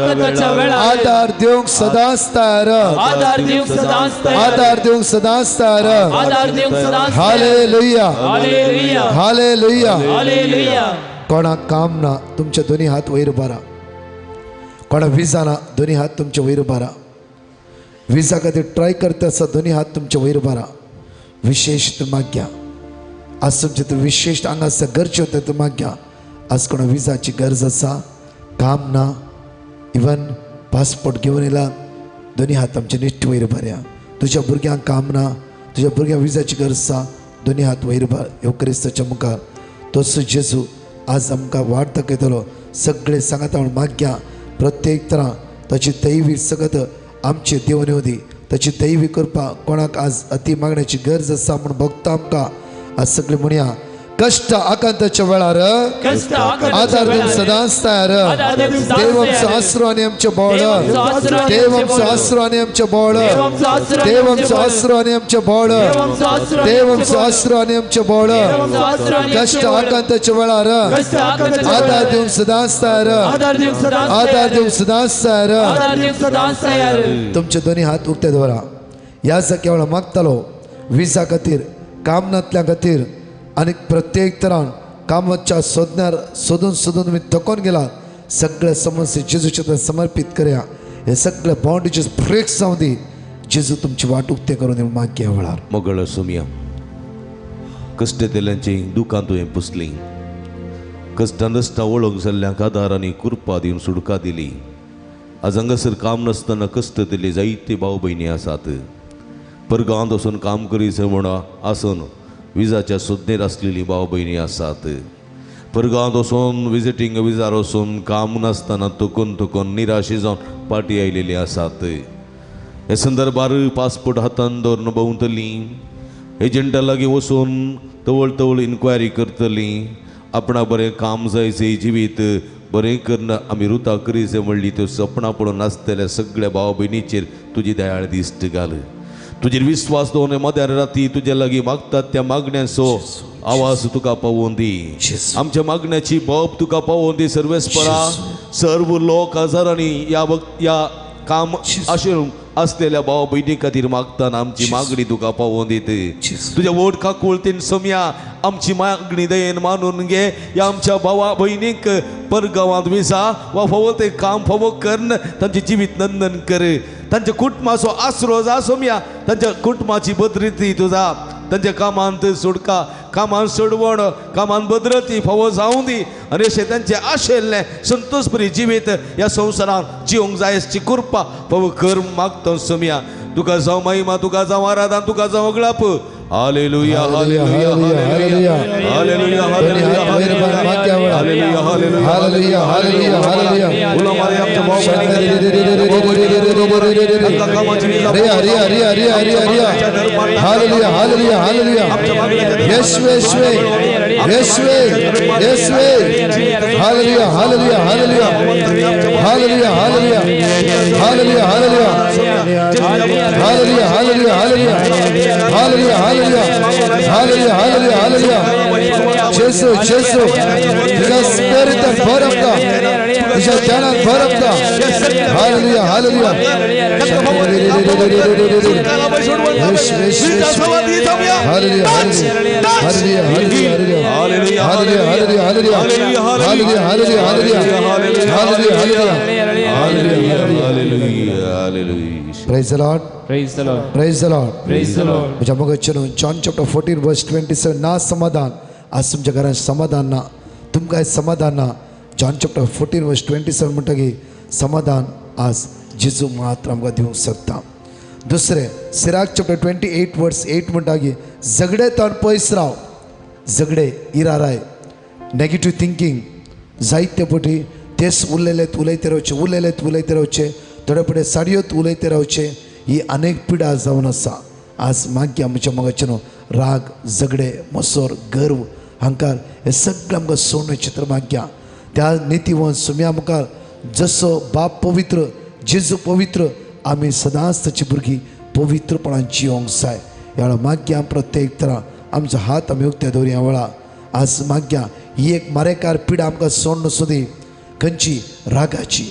आधार दिवंक सदांच तयार, आधार दिवंक सदांच तयार, आधार दिवंक सदांच तयार, आधार दिवंक सदांच. Hallelujah, hallelujah, hallelujah, hallelujah. कोणाक काम ना तुमचे दोन्ही हात वयर उबारा. कोणाक विजा ना दोन्ही हात तुमचे वयर उबारा. विजा खातीर ट्राय करता आसा दोन्ही हात तुमचे वयर उबारा. विशेश तूं माग्या आज तुमचे तूं विशेश हांगा आसा गरजे वता तूं माग्या. आज कोणा विजाची गरज आसा, काम ना, इवन पासपोर्ट घेवन येयला, दोन्ही हात आमचे निश्ट वयर उबारया. तुज्या भुरग्यांक काम ना, तुज्या भुरग्यांक विजाची गरज आसा, दोन्ही हात वयर उबार. ह्यो क्रिस्ताच्या मुखार तोच जेजू आज आमकां वाट दाखयतलो. सगळे सांगाता म्हूण माग्या प्रत्येक तरा ताची दैवी सगत आमचे देवन येवं दी. ताची दैवी कृपा कोणाक आज अती मागण्याची गरज आसा म्हूण भोगता आमकां. आज सगळे म्हणया कश्ट आकांताच्या वेळार आधार दिवंक सदांच तयार. देव आमचो आसरो आनी आमचें बळ, देव आमचो आसरो आनी आमचें बळ, देव आमचो आसरो आनी आमचें बळ, देव आमचो आसरो आनी आमचें बळ. कश्ट आकांताच्या वेळार आधार दिवंक सदांच तयार, आधार दिवंक सदांच तयार. तुमचे दोन्ही हात उक्ते दवरा. ह्या जाग्या वेळार मागतालो विजा खातीर, काम नातल्या खातीर आनी प्रत्येक तरान कामाच्या सोदण्यार सोदून सोदून तुमी थकोन गेला. सगळे समस्ये जेजूच्या समर्पीत करया. हे सगळे बाउंड्रीचे ब्रेक जावं दी. जेजू तुमची वाट उक्ते करून दी मागीर वेळार. मोगळ सुमया कश्ट दिल्यांची दुकान तुवें पुसली, कश्टां नसता वळख जाल्ल्यांक आदार आनी कृपा दिवन सुडका दिली. आज हांगासर काम नासतना कश्ट दिल्ली जायते भाव भयणी आसात. परगांवांत वचून काम करीत म्हूण आसून विजाच्या सोदनेर आसलेली भाव भयणी आसात. परगांवांत वचून विजिटींग विजार वचून काम नासतना थकून थकून निराशी जावन पाटी आयलेली आसात. हे संदर्भार पासपोर्ट हातान दवरून भोंवतली, एजंटा लागीं वचून तवळ तवळ इन्क्वायरी करतली, आपणा बरें काम जायचें जिवीत बरें करून आमी रुता करीचे म्हणली त्यो सपनां पळोवन आसतल्या सगळ्या भाव भयणीचेर तुजी दयाळ दिश्ट घाल. तुजेर विस्वास दवरून मध्यान राती तुज्या लागीं मागतात त्या मागण्यांचो आवाज तुका पावोवन दी. आमच्या मागण्याची बोब तुका पावोवन दी. सर्वेस्परा सर्व लोक हजारांनी ह्या काम आशिल्ल आसलेल्या भाव भयणी खातीर मागताना आमची मागणी तुका पावोवन दित. तुज्या व्हड काकुळतीन सोमया आमची मागणी दयेन मानून घे. ह्या आमच्या भावा भयणीक परगांवांत विसा वा फावो तें काम फावो करून तांचें जिवीत नंदन कर. तांच्या कुटुंबाचो आसरो जा सोमया, तांच्या कुटुंबाची भद्रती तुजा, तांच्या कामांत सोडका, कामान सोडवण, कामान भद्रती फावो जावं दी आनी अशें तांचें आशिल्लें संतोषभरी जिवीत ह्या संवसारांत जिवंक जाय अशी कृपा फावो कर मागता सोमया. तुका जावं महिमा, तुका जावं आराधना, तुका जावं गळाप. Hallelujah, hallelujah, hallelujah, hallelujah, hallelujah, hallelujah, hallelujah, hallelujah. Hallelujah, hallelujah, hallelujah. येशुवे, येशुवे, येशुवे, येशुवे. Hallelujah, hallelujah, hallelujah, hallelujah, hallelujah, hallelujah, hallelujah, hallelujah, hallelujah, hallelujah, hallelujah, hallelujah, hallelujah, hallelujah, hallelujah. जेसू, जेसू, तुझ्या स्पिरिटान भर आमकां, तुझ्या ज्ञानान भर आमकां. Hallelujah, hallelujah. Hallelujah, hallelujah, hallelujah, hallelujah, hallelujah, hallelujah, hallelujah, hallelujah, hallelujah, hallelujah, hallelujah, hallelujah. Praise the Lord. Praise the Lord. Praise the Lord. Praise the Lord. म्हज्या मोगाचें John chapter 14 verse 27. ना समाधान आज तुमच्या घरांत समाधान ना, तुमकां समाधान ना. जॉन चॅप्टर 14 वर्स 27 म्हणटा की समाधान आज जेजू मात्र आमकां दिवंक शकता. दुसरें सिराक चॅप्टर 28 वर्स 8 म्हणटा की झगडे ताण पयस राव. झगडे, इराराय, नेगेटीव थिंकींग जायते पटी तेच उलयलेत उलयते रावचे, उलयलेत उलयते रावचे, थोडे पटे साडयोत उलयते रावचे. ही अनेक पिडा जावन आसा. आज मागीर आमच्या मोगाचें न्हू राग, झगडे, मसोर, गर्व, अहंकार हे सगळें आमकां सोडून चित्र मागया. त्या नितीवंत सुम्या मुखार जसो बाप पवित्र, जेजू पवित्र, आमी सदांच ताची भुरगीं पवित्रपणान जिवंक जाय. ह्या वेळार मागया प्रत्येक तरा आमचो हात आमी उक्ते दवरया. ह्या वेळार आज मागया ही एक मारेकार पिडा आमकां सोडून सुदी. खंयची? रागाची,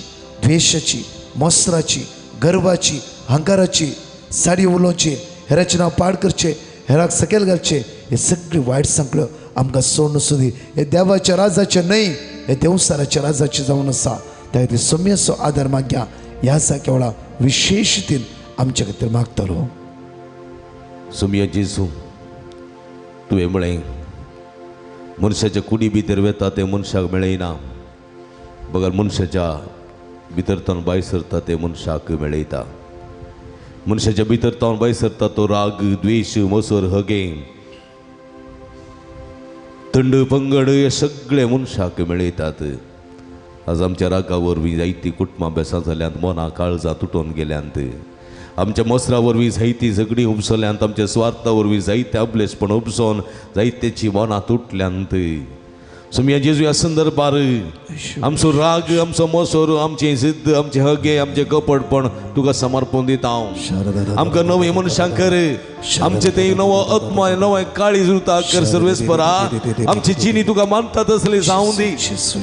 द्वेशाची, मोसराची, गर्वाची, हंकाराची, साडी उलोवची, हेराचें नांव पाड करचें, हेराक सकयल घालचें, हे सगळी वायट सांकळ्यो आमकां सोडून सुदी. हे देवाच्या राजाचें न्हय, हे देवसाराच्या राजाचें जावन आसा. त्या खातीर सोम्याचो आदार मागया. ह्या सारक्या वेळा विशेश रितीन आमच्या खातीर मागतलो. सोम्या जेजू, तुवें म्हळें मनशाच्या कुडी भितर वेता तें मनशाक मेळयना, बगर मनशाच्या भितर तावन भायर सरता तें मनशाक मेळयता. मनशाच्या भितर तावन भायर सरता तो राग, द्वेश, मसर, हगे, थंड, पंगड हे सगळे मनशाक मेळयतात. आज आमच्या रागा वरवीं जायतीं कुटुंबां बेसां जाल्यांत, मनां काळजां तुटोवन गेल्यांत. आमच्या मसरा वरवीं जायतीं झगडीं उपसल्यांत, आमच्या स्वार्था वरवीं जायते अबलेसपण उपसोन जायतेची मनां तुटल्यांत. सोम्या जेजू, ह्या संदर्भार आमचो राग, आमचो मोसोर, आमचें जिद्द, आमचें हगे, आमचें कपटपण तुका समर्पण दिता हांव. आमकां नवीं मनशां कर, आमचें तें नवो आत्मा, नवें काळीज उरता कर सर्वेस्परा. आमची जिणी तुका मानता तसली जावं दी.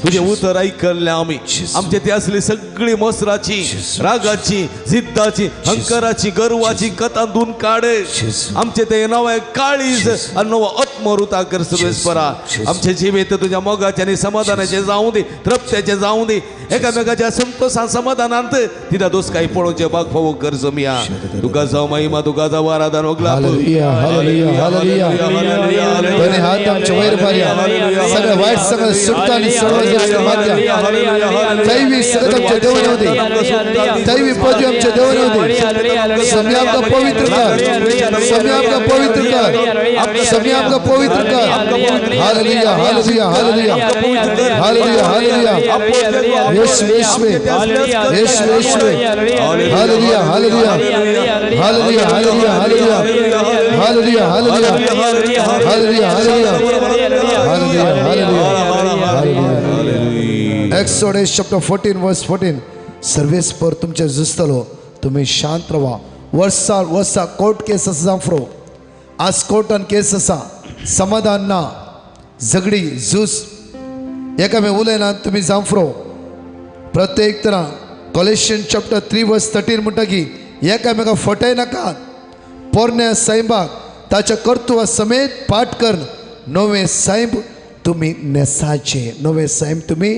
तुजें उतर आयकल्लें आमी, आमचे ते असली सगळी मोसराची, रागाची, जिद्दाची, हंकाराची, गर्वाची कथां धुवन काड. आमचें तें नवें काळीज आनी नवो आत्मो उरता कर सर्वेस्परा. आमचें जिवीत तुज्या मोगाचें आनी समाधानाचें जावं दी, तृप्त्याचें जावं दी, एकामेकाच्या संतोशान समाधानांत तिदा दोस काय पळोवचें बाग फावो कर जमया. तुका जावं महिमा, तुका जावं आराधन. Hallelujah, hallelujah, hallelujah. दोन्ही हात आमचे वयर मारया. सगळं वाईट सगळं सुटता आणि सर्व मागया. दैवी सगळं आमच्या देवान येऊ दे, दैवी पदवी आमच्या देवान येऊ दे. समय आमकां पवित्र कर, समय आमकां पवित्र कर, समय आमकां पवित्र कर. Hallelujah, hallelujah, hallelujah, hallelujah, hallelujah. येशू, येशू, येशू, येशू. Hallelujah, hallelujah, hallelujah, hallelujah, hallelujah, hallelujah, hallelujah, hallelujah, hallelujah, hallelujah, hallelujah. Exodus chapter 14 वर्स 14. सर्वेस्पर तुमचे झुजतलो, तुम्ही शांत रावा. वर्सा वर्सा कोर्ट केस आसा जावं, आज कोर्टान केस आसा, समाधान ना, झगडी, झूज, एकामेक उलयना, तुमी जावं. प्रत्येक तरा कॉलेशन चॅप्टर 3 वर्स 13 म्हणटा की एकामेका फटय नाका. पोरण्या सायबाक ताच्या कर्तुवा समेत पाठ कर, नवे सायब तुमी नेसाचे, नवे सायब तुमी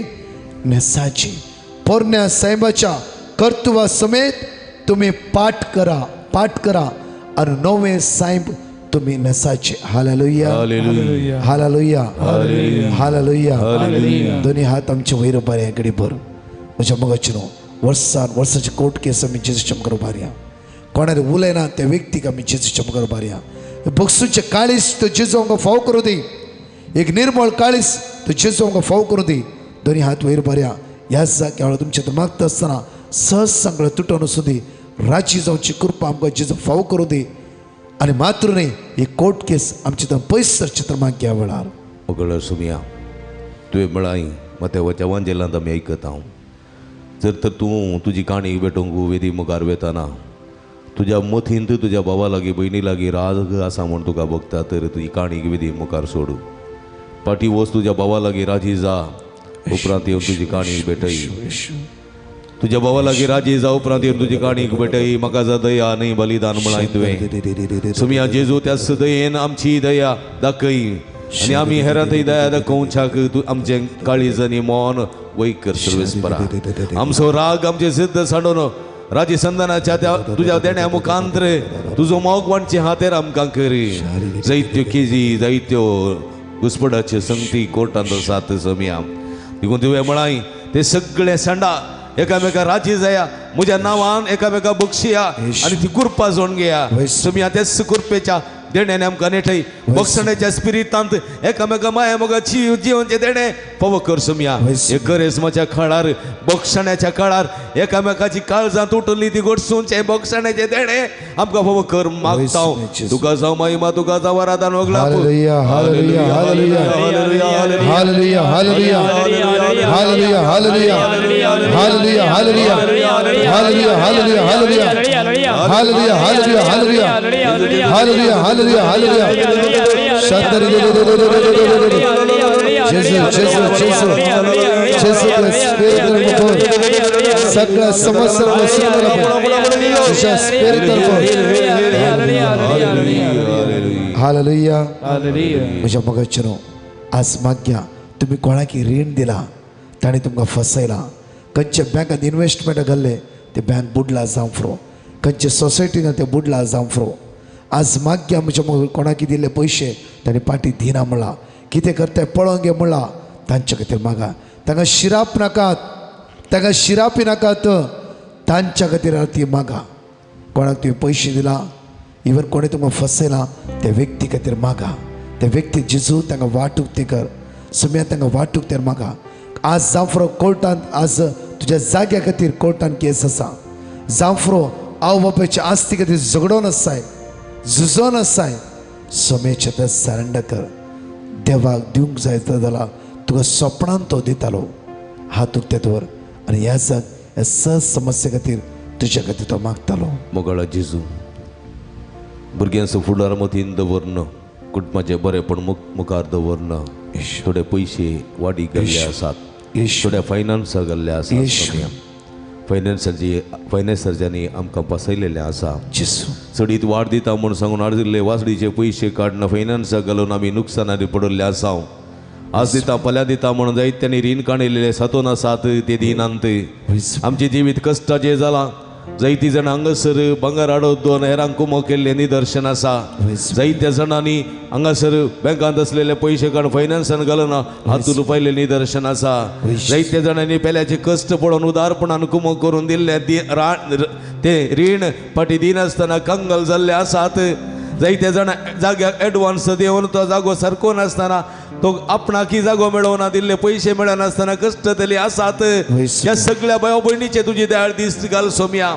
नेसाचे. पोरण्या सायबाच्या कर्तुवा समेत तुमी पाठ करा, पाठ करा आनी नवे सायब तुमी नेसाचे. Hallelujah, hallelujah, hallelujah. दोन्ही हात आमचे वयर उबारया घडी भर. म्हज्या मोगाचे न्हू, वर्सान वर्साचे कोर्ट केस आमी जेजूच्या मुखार उबारया. कोणाक उलयना त्या व्यक्तीक आमी जेजूच्या मुखार उबारया. बक्षूचें काळीज तो जेजू आमकां फाव करूं दी, एक निर्मळ काळीज तो जेजू आमकां फाव करूं दी. दोन्ही हात वयर उबारया. ह्या जाग्या वेळार तुमचें मागता आसतना सहज सांगळ तुटोवन वचूं दी. राजी जावची कृपा आमकां जेजू फाव करूं दी. आनी मात्र न्हय, ही कोर्ट केस आमचे थंय पयस सरचे तर मागया वेळार. मोगळ सुमया, तुवें म्हळां मात्याच्या वांजेलांत आमी आयकता हांव. जर तर तूं तुजी काणी भेटोवंक वेदी मुखार वेताना तुज्या मथींत तुज्या भावा लागीं भयणी लागीं राग आसा म्हूण तुका बघता, तर तुजी काणी वेदी मुखार सोडू. पाटी वच, तुज्या भावा लागीं राजी जा, उपरांत येवन तुजी काणी भेटय. तुज्या भावा लागीं राजी जा, उपरांत येवन तुजी काणी भेटय. म्हाका जा दया न्हय बलिदान म्हळां तुवें. सुमया जेजू, त्या दयेन आमची दया दाखय आनी आमी हेरांतय दया दाखोवच्याक तूं आमचें काळीज आनी मन वय कर सर्वेस्परा. आमचो राग, आमचें सिद्ध सांडून राजी संदानाच्या त्या तुज्या देण्या मुखांत तुजो मोग वांटचे हातेर आमकां करी. जायत्यो केजी, जायत्यो घुसपडाच्यो संगती कोर्टांत आसात समिया. देखून तुवें म्हळां ते सगळे सांडा, एकामेका राजी जाया, म्हज्या नांवान एकामेका बक्षिया आनी ती कृपा जोडून घेया. समिया, त्याच कृपेच्या देण्याने आमकां नेठय बक्षण्याच्या स्पिरितांत एकामेका माया मोगाची जिवनचें देणें फावो कर समिया. हे करेस्माच्या काळार, बक्षण्याच्या काळार एकामेकाची काळजां तुटली ती गोडसूनचें बक्षण्याचें देणें आमकां फावो कर मागता. तुका जावं महिमा, तुका जावं आराधन. Hallelujah, hallelujah, hallelujah, hallelujah, hallelujah, hallelujah, hallelujah, hallelujah, hallelujah, hallelujah, hallelujah, hallelujah, hallelujah, hallelujah, hallelujah, hallelujah, hallelujah, hallelujah. Jezu Jezu Jezu जेजू सगळ्या समस्या हालेलुया. म्हज्या मोगाचें आज मागया तुमी कोणाक रीण दिला ताणें तुमकां फसयला, खंयच्या बँकांत इन्वेस्टमेंट घाल्ले ते बँक बुडला जावं फ्रो, खंयचे सोसायटीन ते बुडला जावं फ्रो. आज मागया म्हज्या मोग कोणाक दिल्ले पयशे ताणें पाटी दिना म्हणला, कितें करताय पळोवंक गे म्हणला, तांचे खातीर मागा. तांकां शिराप नाकात, तांकां शिरापी नाकात, तांच्या खातीर आरती मागा. कोणाक तुवें पयशे दिला, इवन कोणें तुमकां फसयला त्या व्यक्ती खातीर मागा. त्या व्यक्ती जेजू तांकां वाट उक्ती कर, सुम्या तांकां वाट उक्ती मागा. आज जांफ्रो कोर्टांत आज तुज्या जाग्या खातीर कोर्टान केस आसा, जांफ्रो आवय बापायच्या आस्ती खातीर झगडोन आसाय, झुजोन आसाय, सोम्याचे तर सरेंडर कर. देवाक दिवंक जाय जाल्यार तुका सोपणान तो दितालो, हात उक्ते दवर आनी ह्या जाग ह्या सहज समस्ये खातीर तुज्या खातीर तो मागतालो. मोगाळा जेजू, भुरग्यांचो फुडार मतीन दवरन, कुटुंबाचें बरेंपण मुखार दवरन, थोडे पयशे वाडी गेल्ले आसात, थोड्या फायनान्सा गेल्ले आसात, फायनान्साची फायनान्सर्जांनी आमकां फसयलेलें आसा. चडीत वाड दिता म्हूण सांगून आर्जिल्ले वासडीचे पयशे काडून फायनान्सा घालून आमी नुकसानांनी पडिल्ले आसा. आज दिता फाल्यां दिता म्हणून जायत्यांनी रीण काडिल्ले सातून आसात ते दिनांत. आमचें जिवीत कश्टाचें जालां. जायतीं जाणां हांगासर भांगर आडोत दोन हेरांक कुमो केल्लें निदर्शन आसा. जायत्या जाणांनी हांगासर बँकांत आसलेले पयशे काडून फायनान्सान घालून हातूंत लुपायल्लें निदर्शन आसा. जायत्या जाणांनी पेल्याचे कश्ट पळोवन उदारपणान कुमो करून दिल्ले ते रीण फाटीं दिनासतना कंगल जाल्ले आसात. जायत्या जाणां जाग्याक एडवान्स दिवन तो जागो सारको नासतना तो आपणाकी जागो मेळोवना, दिल्ले पयशे मेळनासतना कश्ट तली आसात. ह्या सगळ्या भाव भयणीचे तुजी दयाळ दीस घाल सोम्या.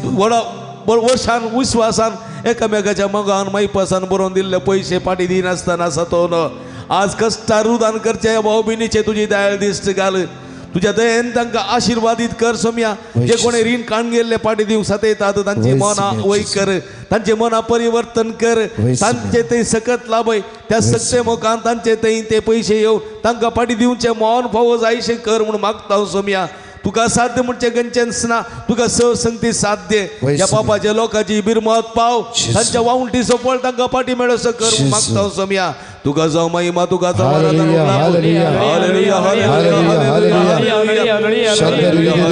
व्हडा वर्षान विस्वासान एकामेकाच्या मोगान मायपासान बरोवन दिल्ले पयशे फाटीं दिनासतना सातोवन आज कश्टार रुदान करच्या ह्या भाव भयणीचे तुजी दयाळ दीस घाल. तुज्या दयेन तांकां आशिर्वादीत कर सोम्या. जे कोणी रीण काडून गेल्ले पाटी दिवंक सातयतात तांची मनां वय कर, तांचे मनां परिवर्तन कर, तांचे थंय सकत लाभय, त्या सकते मोखान तांचे थंय ते पयशे येवन तांकां पाटी दिवचें मौन फावो जायशें कर म्हूण मागता हांव सोम्या. तुका साध्य म्हणचें गंचेंच ना, तुका स संगती साध्य. ह्या पापाच्या लोकांची बिरमत पाव, तांच्या वावंटीचो फळ तांकां पाटी मेळसो कर म्हूण मागता हांव सोम्या. तुका जावं महिमा, तुका जावं hallelujah hallelujah hallelujah hallelujah hallelujah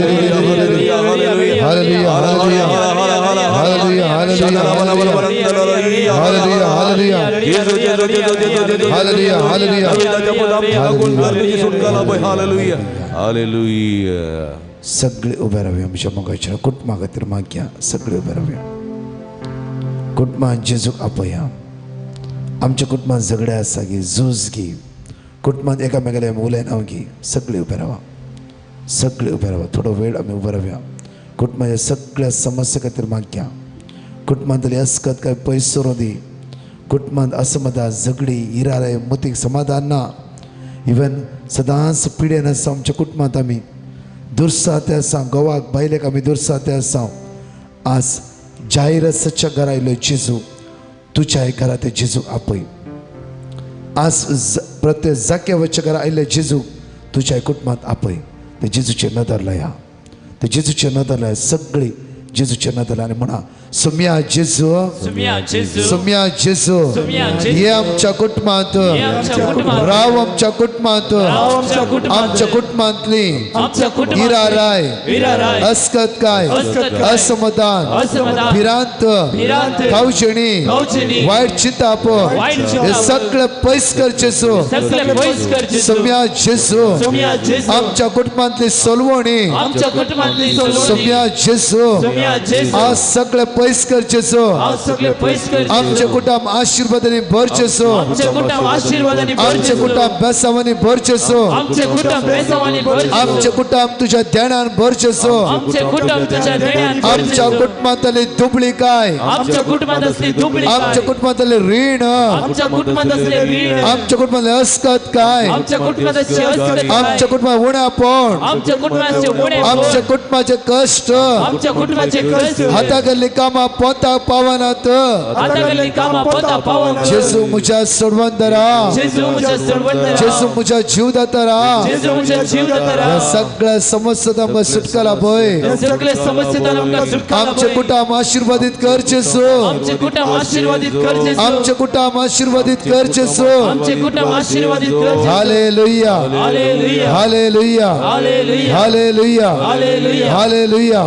hallelujah. सगळे उभे रावया आमच्या मोगाच्या कुटुंबा खातीर मागया. सगळे उभे रावया, कुटुंबान जेजूक आपया. आमच्या कुटुंबान झगडे आसा गी, झूज गी, कुटुंबान एकामेकाले उलयना गी, सगळे उबे रावा, सगळे उबे रावा. थोडो वेळ आमी उबे रावया. कुटुंबाच्या सगळ्या समस्या खातीर मागया. कुटुंबांतली अस्कत काय पयस सरूं दी. कुटुंबांत असमाधान, झगडी, इरारे, मतीक समाधान ना, इवन सदांच पिडेन आसा आमच्या कुटुंबांत. आमी दुर्साते आसा, गोवाक बायलेक आमी दुर्साते आसा. आज जायरसाच्या घरा आयलो जेजू, तुज्या घरा ते जेजूक आपय. आज प्रत्येक जाक्यावच्या घरा आयिल्ले जेजू तुज्या कुटुंबांत आपय. ते जेजूचे नदर लाया, ते जेजूचे नदर लाया, सगळी जेजूचे नदर लाया आनी म्हणा, सुम्या जेजू, सुम्या जेजू, हे आमच्या कुटुंबांत राव, आमच्या कुटुंबांत, आमच्या कुटुंबांतली इराराय, अस्कत काय, असमाधान, भिरांत, कावचेणी, वायट चिंताप, हे सगळे पयस कर जेजू. सुम्या जेजू, आमच्या कुटुंबांतली सोलवणी, सुम्या जेजू, आज सगळे पयस कर जेजू. आमचे कुटुंब आशीर्वादांनी भर जेजू, आमचे कुटुंब बेसावांनी भर जेजू, आमचे कुटुंब तुझ्या देण्यान भर जेजू. आमच्या कुटुंबांतली दुबळी काय, आमच्या कुटुंबांतले रीण, आमच्या कुटुंबांतले अस्कत काय, आमच्या कुटुंबात उण्यापण, आमच्या कुटुंबाचे कश्ट, हाताकडले काम कामां पोंताक पावनात. जेजू म्हज्या सोडवंतरा, जेजू म्हज्या जीवदातारा, ह्या सगळ्या समस्या आमकां सुटका पळय. आमचे कुटुंब आशीर्वादीत कर जेजू, आमचे कुटुंब आशीर्वादीत कर जेजू. Hallelujah, hallelujah, hallelujah, hallelujah.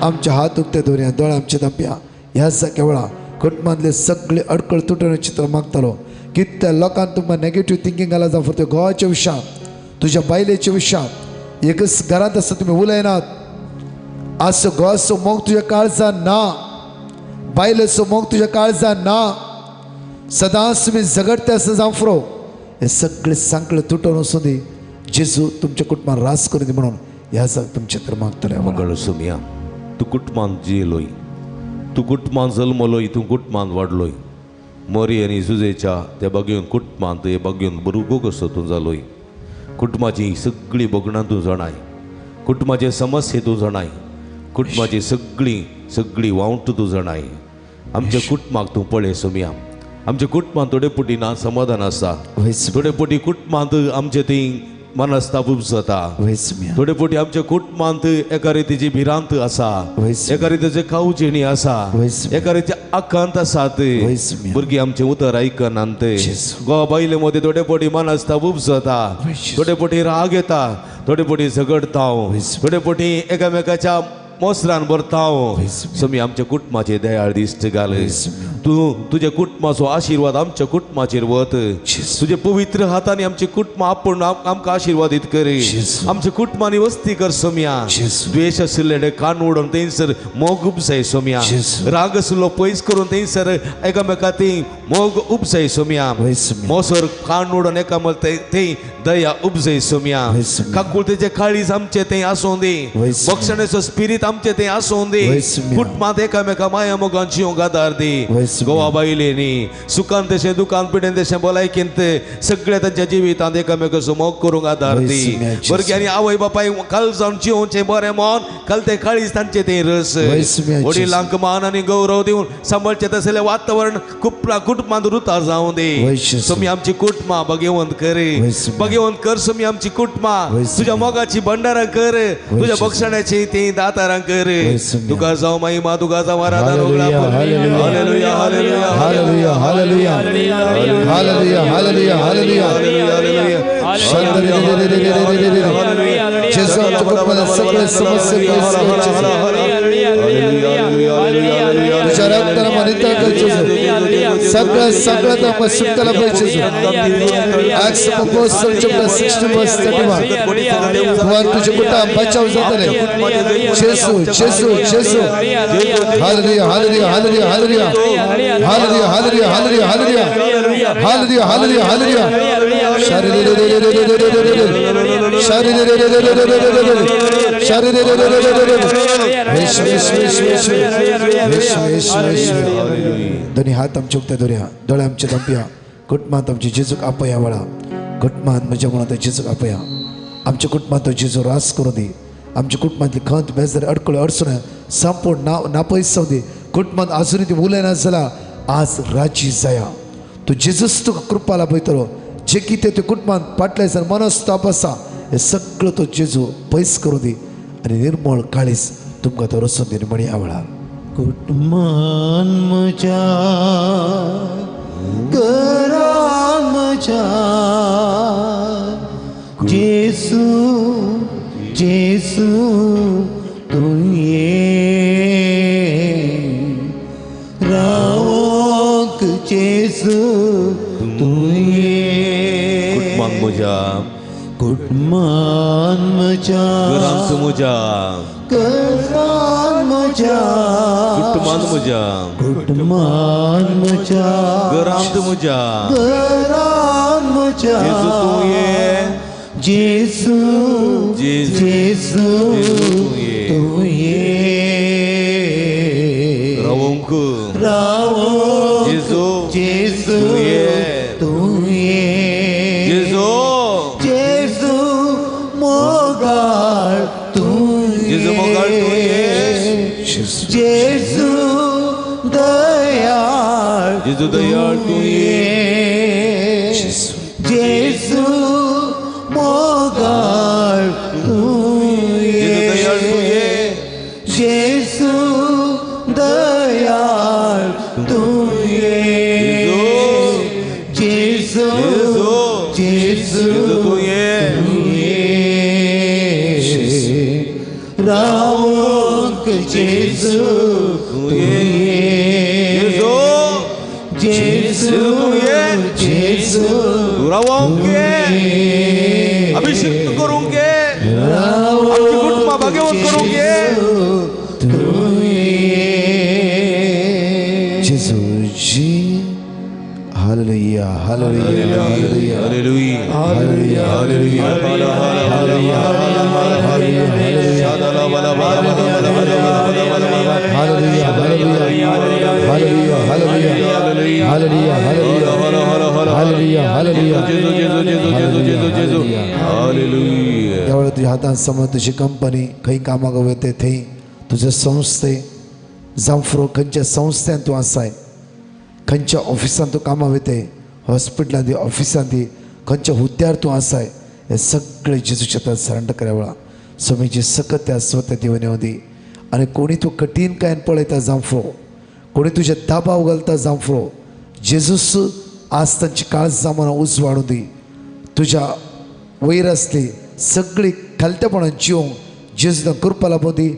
आमचे हात उक्ते दवरया, दोळे आमचे धांपया. ह्या केवळा कुटुंबांतले सगळे अडकळ तुटून चित्र मागतालो. कितल्या लोकांक तुमकां नेगेटीव थिंकींग घाला जावं फक्त घोवाच्या विशयान, तुज्या बायलेच्या विशयान. एकच घरांत आसता तुमी उलयनात, आसो घोवाचो मोग तुज्या काळजान ना, बायलेचो मोग तुज्या काळजान ना, सदांच तुमी झगडते आसता जावं फ्रो. हे सगळे सांकळे तुटून वचूं दी. जेजू तुमच्या कुटुंबान रास करून दी म्हणून ह्या जाग तुमचे तर मागतले. मंगळ सुमिया, तूं कुटुंबांत जियेलोय, तूं कुटुंबांत जल्मलोय, तूं कुटुंबांत वाडलोय. मोरी आनी जुजेच्या त्या बागेवन कुटुंबांत हे बागेवन भुरगो कसो तूं जालोय. कुटुंबाची सगळीं भोगणां तूं जाणाय, कुटुंबाचे समस्ये तूं जाणाय, कुटुंबाची सगळीं सगळीं वावट तूं जाणाय. आमच्या कुटुंबाक तूं पळय सोमिया. आमच्या कुटुंबांत थोडे पुटी ना समाधान आसा, थोडे पुटी कुटुंबांत आमचे ती मनस्ताप जाता, थोडे पुटी आमच्या कुटुंबांत एका रितीची भिरांत आसा, एका रितीचे कावचेणी आसा, एका रितीचे आकांत आसात. भुरगीं आमचें उतर आयकनात. गोवा बायले मदीं थोडे पुटी मनस्ताप जाता, थोडे पुटी राग येता, थोडे पुटी झगडता, थोडे पुटी एकामेकाच्या मोसरान भरता. समी आमच्या कुटुंबाचेर दयाळ दिश्ट घाल. तूं तुज्या कुटुंबाचो आशिर्वाद आमच्या कुटुंबाचेर वत. तुजे पवित्र हातांनी आमचे कुटुंब आपूण आमकां आशिर्वादीत कर. आमच्या कुटुंबांनी वस्ती कर सोम्या. द्वेश आशिल्ले कान उडोवन थंयसर मोग उपसाय सोम्या. राग आशिल्लो पयस करून थंयसर एकामेका ती मोग उपसाय सोम्या. मोसर कान उडोवन एकामेक थंय दया उपजय सोम्या. काकुळतेचे काळीज आमचे थंय आसूं दी. बक्षणेचो स्पिरीत आमचे थंय आसूं दी. कुटुंबांत एकामेका माया मोगान जिवंक आदार दी. गोवा बायलेनी सुखान तशें दुकान पिडेन तशें भलायकेंत सगळ्या तांच्या जिवितांत एकामेकाचो मोग करूंक आदार दी. भुरग्यांनी आवय बापाय काल जावन जिवचें बरें मन काल तें काळीज तांचें तें रस. वडिलांक मान आनी गौरव दिवन सांबाळचें तसलें वातावरण कुटुंबांत रुता जावं दी. सोमी आमची कुटुंबां भगेवंत कर, भगेवंत कर सोमी आमची कुटुंबां. तुज्या मोगाची भंडारां कर, तुज्या बक्षण्याची ती दातारां कर. तुका जावं महिमा, तुका जावं आराधना. Hallelujah, hallelujah, hallelujah, hallelujah, hallelujah, hallelujah. जेजू आमच्या कुटुंबातले सगळे समस्ये पयस कर. तुझ्या रक्तान आमकां नितळ कर जेजू. सगळ्या सगळ्यात आमकां सुटका लाभय जेजू. Acts of Apostles chapter 16 verse 31. भगवान तुझे कुटुंब बचाव जातले. जेजू, जेजू, जेजू. Hallelujah, hallelujah, hallelujah, hallelujah, hallelujah, hallelujah, hallelujah, hallelujah, hallelujah, hallelujah, hallelujah. दोन्ही हात आमचे उक्ते दवरया, दोळे आमचे धांपया. कुटुंबांत आमचे जेजूक आपया वळा. कुटुंबांत म्हज्या म्हणून जेजूक आपया. आमच्या कुटुंबांत तो जेजू रास करूं दी. आमच्या कुटुंबांतली खंत बेजार अडकळ अडचण संपूर्ण ना नापयस जावं दी. कुटुंबांत आजुनूय ती उलयना जाल्यार आज राजी जाया. तूं जेजूच तुका कृपा लाभयतलो. जे कितें ते कुटुंबांत फाटल्या दिसान मनस्ताप आसा हे सगळं तो जेजू पयस करूं दी आनी निर्मळ काळीज तुमकां तो रसून दी म्हणी आवळा. कुटुंबान म्हज्या घरान म्हज्या जेजू, जेजू तूं ये रावोंक जेजू तूं ये. कुटुंबान म्हज्या, कुटुंबान म्हज्या, घरांत म्हज्या, घरान म्हज्या, कुटुंबान म्हज्या, कुटुंबान म्हज्या, घरांत म्हज्या, घरान म्हज्या जेजू तूं ये, जेजू, जेजू तूं ये रावोंक, रावोंक जेजू, जेजू तूं ये. जेजू, जेजू मोगाळ तूं जेजू मोगाळ तूं ये. जेजू जेजू दयाळ तूं ये, जेजू मोगाळ तूं ये, जेजू दयाळ तूं ये, जेजू दयाळ तूं ये, जेजू जेजू तूं ये, रावोंक जेजू तूं ये, जेजू जेजू रावोंक ये, अभिषिक्त करूंक ये, आमची कुटुंबां भाग्यवंत करूंक ये. जेजू जी, hallelujah, hallelujah, hallelujah, hallelujah, hallelujah, hallelujah, hallelujah, hallelujah, hallelujah, hallelujah, hallelujah, hallelujah, hallelujah, जेजू जेजू जेजू जेजू जेजू जेजू, हालेलुया. त्यावेळी तुझ्या हातान समज तुझी कंपनी खंय कामाक वयता थंय तुजे संस्थे जावं खंयच्या संस्थेन तूं आसाय, खंयच्या ऑफिसान तूं कामाक वयताय, हॉस्पिटलान दी, ऑफिसान दी, खंयच्या हुद्द्यार तूं आसाय, हे सगळे जेजूच्या हातान सरेंडर करा वेळा स्वामीची सकत त्या स्वता दिवन येवं दी. आनी कोणी तूं कठीण कांय पळयता जावं, कोणी तुजे दबाव घालता जावं, जेजूस आज तांची काळज जावन उजवाडूं दी. तुज्या वयर आसली सगळी खालतेपणान जिवंक जेजू कृपा लाबूं दी,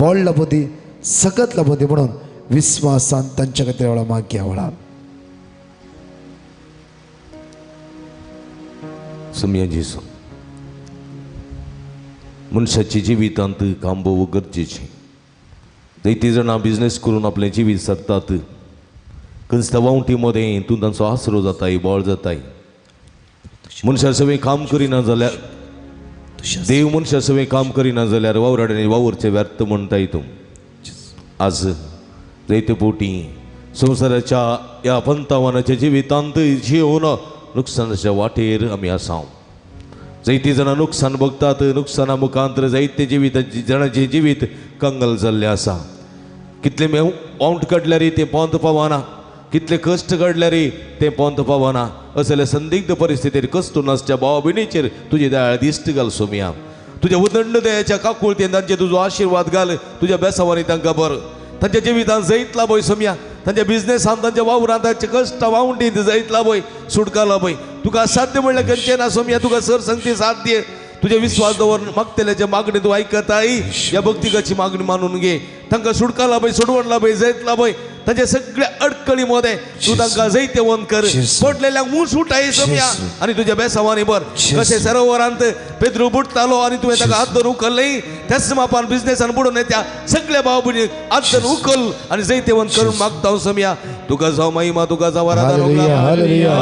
बळ लाबूं दी, सकत लाबूं दी म्हणून विस्वासान तांच्या खातीर वेळा मागया वेळा. सुमया जेजू, मनशाच्या जिवितांत काम भोव गरजेचें. जायतीं जाणां बिजनेस करून आपलें जिवीत सारतात, खंयच्या वावटी मदें तूं तांचो आसरो जाताय, बळ जाताय. मनशा सवें काम करिना जाल्यार, देव मनशा सवें काम करिना जाल्यार वावराड्यांनी वावुरचें व्यर्थ म्हणटाय तूं. आज जायते फावटी संवसाराच्या ह्या पंतावानाच्या जिवितांत जिवन नुकसानाच्या वाटेर आमी आसा. जायतीं जाणां नुकसान भोगतात, नुकसाना मुखांतर जायते जिवीत जाणांचें जिवीत कंगल जाल्लें आसा. कितले वावंट काडल्यार तें पोंत पावना, कितले कश्ट काडल्यार तें पोंत पावना. असल्या संदिग्ध परिस्थितीर कश्ट नासच्या भावा भयणीचेर तुजी दयाळ दिश्ट घाल सोमया. तुज्या उदंड दयाच्या काकुळतेन तांचेर तुजो आशिर्वाद घाल, तुज्या बेसावांनी तांकां बर, तांच्या जिवितान जैत लाभय सोमया, तांच्या बिजनेसान, तांच्या वावरान, तांच्या कश्ट वावंटीन जैत लाभय, सुटका लाभय. तुका असाध्य म्हणल्यार खंयचें ना सोमया, तुका सर संगती साध्य. तुजे विस्वास दवर मागतल्याचे मागणी तूं आयकताय, ह्या भक्तिकाची मागणी मानून घे. तांकां सुटका लाभय, सोडवण लाभय, जैत लाभय. तांच्या सगळ्या अडकळी मदें तूं तांकां जैतवंत कर, पडलेल्यांक ऊंच उठाय सोमया आनी तुज्या बेसावांनी भर. कशें सरोवरांत पेद्रू बुडटालो आनी तुवें ताका हात धरून उखल्लें, त्याच मापान बिजनेसान बुडून त्या सगळ्या भाव भयणीक हात धरून उखल आनी जैतवंत करून मागता हांव सोमया. तुका जावं महिमा, तुका जावं आराधना. Hallelujah, hallelujah,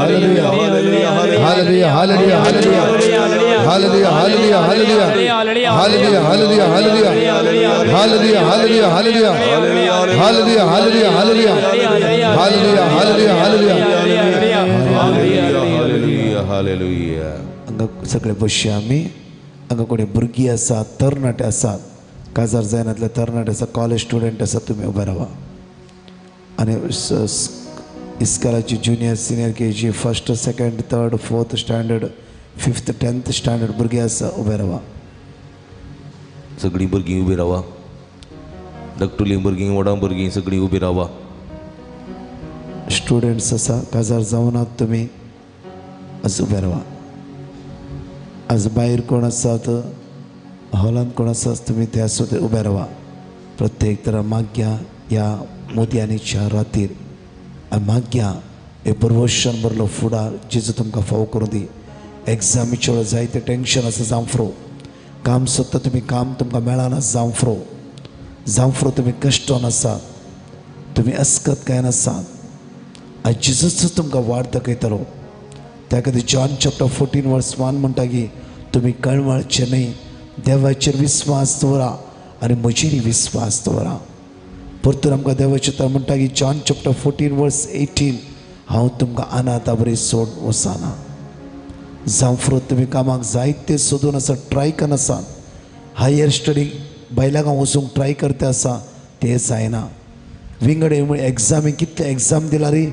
hallelujah, hallelujah, hallelujah, hallelujah, hallelujah, hallelujah, hallelujah, hallelujah, hallelujah, hallelujah, hallelujah, hallelujah, hallelujah, hallelujah, hallelujah, hallelujah, hallelujah. हांगा सगळे बसया आमी. हांगा कोणी भुरगीं आसात, तरणाटे आसात, काजार जायनातले तरणाटे आसा, कॉलेज स्टुडंट आसा, तुमी उबे रावा. आनी इस्कॉलाची junior, senior K G, first, second, third, fourth standard, fifth, 10th standard भुरगीं आसा, उबे रावा. सगळीं भुरगीं उबी रावा, धाकटुलीं भुरगीं, व्हडां भुरगीं सगळीं उबी रावा. स्टुडंट्स आसा, काजार जावनात तुमी, आज उबे रावा. आज भायर कोण आसात, हॉलांत कोण आसात, तुमी त्या सुद्दां उबे रावा. प्रत्येक तरा मागया ह्या मोदयांच्या रातीर आनी मागया हे परवशन भरलो फुडार जेजू तुमकां फावो करूं दी. एग्जामीचे वेळार जायते टेंशन आसा जावं, काम सोदता तुमी, काम तुमकां मेळना जावं, जावं तुमी कश्टोन आसात, तुमी अस्कत कांय नासात. आनी जेजूच तुमकां वाट दाखयतलो. त्या खातीर जॉन चॅप्टर 14 वर्स 1 म्हणटा की तुमी कळवळचे न्हय, देवाचेर विस्वास दवरा आनी म्हजेर विस्वास दवरा. परतून आमकां देवाचें उतर म्हणटा की जॉन चॅप्टर 14 वर्स 18, हांव तुमकां अनाथा बरी सोड वचना. जावं तुमी कामाक जायते सोदून आसा, ट्राय करना आसा, हायर स्टडी बायलां वचूंक ट्राय करता आसा, तें जायना. विंगड विंगड एग्जामी कितले एग्जाम दिला रे,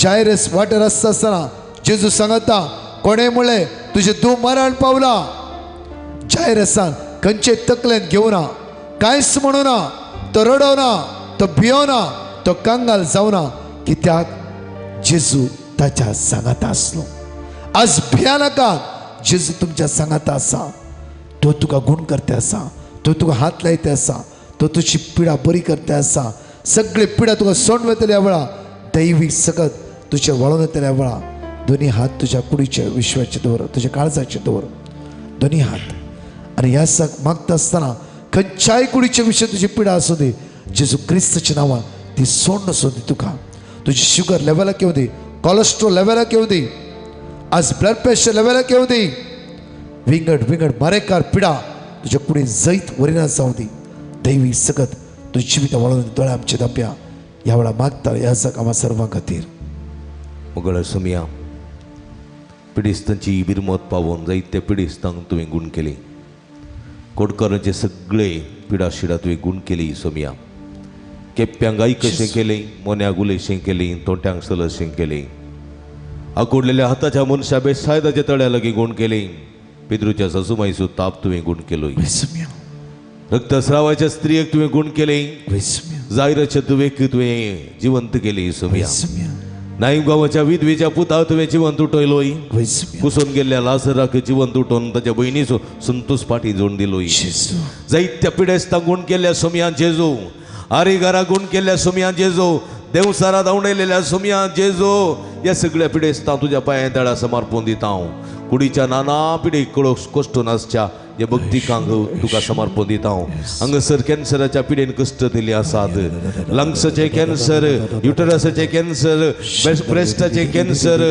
जायरस वाटेर आसता आसतना जेजू सांगता कोणें म्हणलें तुजें तूं मरण पावला. जायरसान खंयचे तकलेन घेवना, कांयच म्हणूना, तो रडोना, तो भियोना, तो कंगाल जावना, कित्याक जेजू ताच्या सांगाता आसलो. आज भिया नाका, जेजू तुमच्या सांगाता आसा. तो तुका गुण करते आसा, तो तुका हात लायते आसा, तो तुजी पिडा बरी करते आसा. सगळे पिडा तुका सोंड वतल्या वेळा दैवीक सकत तुजे वळोवन येतल्या वेळा दोन्ही हात तुज्या कुडीचे विश्वाचे दवर, तुज्या काळजाचे दवर, दोन्ही हात. आनी ह्या सग मागता आसतना खंयच्याय कुडीचे विशय तुजी पिडा आसूं दी, जेजू क्रिस्ताच्या नांवान ती सोंड आसूं दी तुका. तुजी शुगर लेवलाक येवं दी, कॉलेस्ट्रॉल लेवलाक येवं दी, आज ब्लड प्रेशर लेवलाक येवं दी, विंगड विंगड मारेकार पिडा तुज्या कुडीन जैत वरिना जावं दी. दैवी सकत तुजी जिवितां वळोवन दोळे आमचे धांपया. ह्या वेळा मागता ह्या जग आम्हा सर्वां खातीर. मुगळ सोमया पिडिस्तांची बिरमत पावोवन जायते पिडिस्तांक तुवें गूण केली, कोडकरांचे सगळे पिडा शिडा तुवें गूण केली सोमया. केप्प्यांक आयकशें केलें, मोन्याक उलयशें केली, तोंट्यांक सलशें केलें, आकुडलेल्या हाताच्या मनशा बेसायदाच्या तळ्या लागीं गूण केली, पितृच्या ससुमाईचो ताप तुवें गूण केलो, रक्तस्रावाच्या स्त्रियेक तुवें गूण केलें, जायराच्या तुवेक तुवें जिवंत केली सोमया. नाईम गांवाच्या विधवेच्या पुता तुवें जिवंत उठयलोय, कुसून गेल्ल्या लाजराक जिवंत उठोवन ताच्या भयणीचो संतोष पाटी जोडून दिलोय. जायत्या पिडेस्तांक गूण केल्ल्या सोमया जेजू, आरेघरा गूण केल्ल्या सोमया जेजू, देवसारा धांवडयलेल्या सोमया जेजू, ह्या सगळ्या पिडेस्तां तुज्या पांया तळा समर्पण दिता हांव. कुडीच्या नाना पिडे कश्ट नासच्या ह्या भक्तिकांक तुका समर्पण दिता हांव. हांगासर कॅन्सराच्या पिडेन कश्ट दिल्ली आसात, लंग्साचे कॅन्सर, युटरसाचे कॅन्सर, ब्रेस्टाचे कॅन्सर,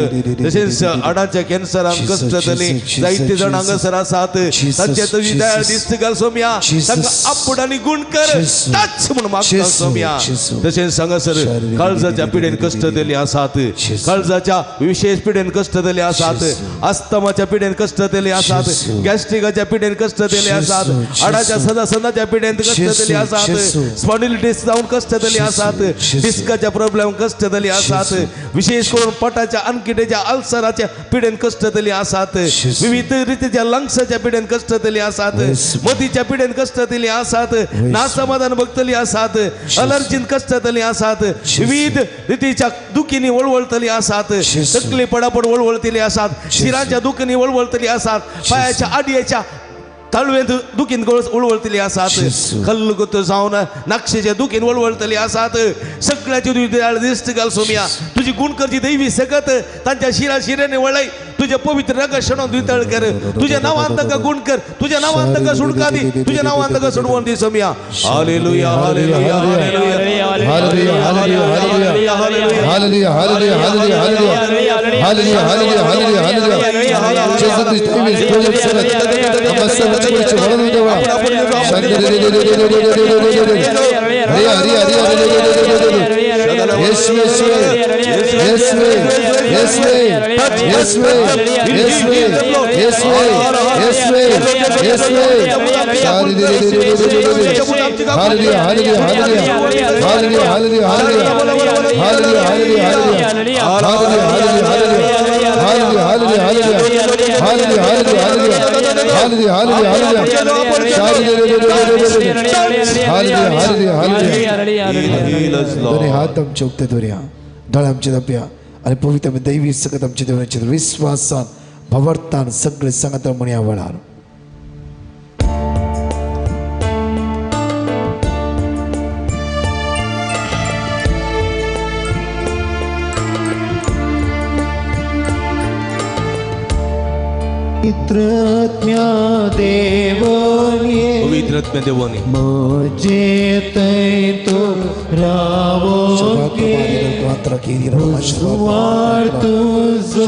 तशेंच हाडाच्या कॅन्सरान कश्ट दिली जायते जाण हांगासर आसात. तांचे तुजी दया दिश्ट घाल सोमया, तांकां आपूण आनी गूण कर टच म्हूण मागता सोमया. तशेंच हांगासर काळजाच्या पिडेन कश्ट दिल्ली आसात, काळजाच्या विशेष पिडेन कश्ट दिल्ले आसात, अस्थमाच्या पिडेन कश्ट दिल्ले आसात, गॅस्ट्रिकाच्या पिडेन कश्ट दिल्ले आसात, हाडाच्या सदासदाच्या पिडेन कश्ट दिल्ले आसात, स्पॉन्डिलिटीस जावन कश्ट दिल्ले आसात, डिस्काच्या प्रॉब्लेम कश्ट दिल्ले आसात, विशेष करून पोटाच्या अनकिटेच्या अल्सराच्या पिडेन कश्ट दिल्ले आसात, विविध रितीच्या लंग्साच्या पिडेन कश्ट दिल्ले आसात, मतीच्या पिडेन कश्ट दिल्ले आसात, नासमाधान भोगतली आसात, अलर्जीन कश्ट दिल्ले आसात, विविध रितीच्या दुखींनी वळवळतली आसात, तकली पडापड वळवळतली आसात, शिरांच्या दुखींनी वळवळतली आसात, पायाच्या आडयेच्या ताळवेंत दुखीन वळवळतली आसात, खल्लगत जावन नाक्षेच्या दुखीन वळवळतली आसात. सगळ्याची तुजी दिश्ट घाल सोमया, तुजी गूण करची दैवी सकत तांच्या शिरा शिऱ्याने वळय, तुझ्या पवित्र रगत वितळ कर, तुझ्या नावान ताका गूण कर, तुझ्या नावान ताका सुटका दी, तुझ्या नावान ताका सोडवून दी Somaiya. Hallelujah, hallelujah, hallelujah, hallelujah, hallelujah, hallelujah, hallelujah, hallelujah, hallelujah, hallelujah, hallelujah. जेजू तुझी दैवी सकत आम्हा सर्वांच्या कुडीचे वळोवन देवा. हरी हरी हरी हरी येशू येशू येशू येशू येशू येशू येशू येशू येशू. Hallelujah, hallelujah, hallelujah, hallelujah, hallelujah, hallelujah, hallelujah, hallelujah, hallelujah, hallelujah, hallelujah, hallelujah, hallelujah, hallelujah, hallelujah, hallelujah. दोन्ही हात आमचे उक्ते दवरया, दोळे आमचे धांपया आनी पवित्र दैवी सकत आमच्या देवाचेर विस्वासान भावार्थान सगळे सांगता म्हणया वेळार. पवित्रत्म्या देवने, पवित्रत्म्या देवने म्हजे थंय तूं रावोगे, सुवार तुजो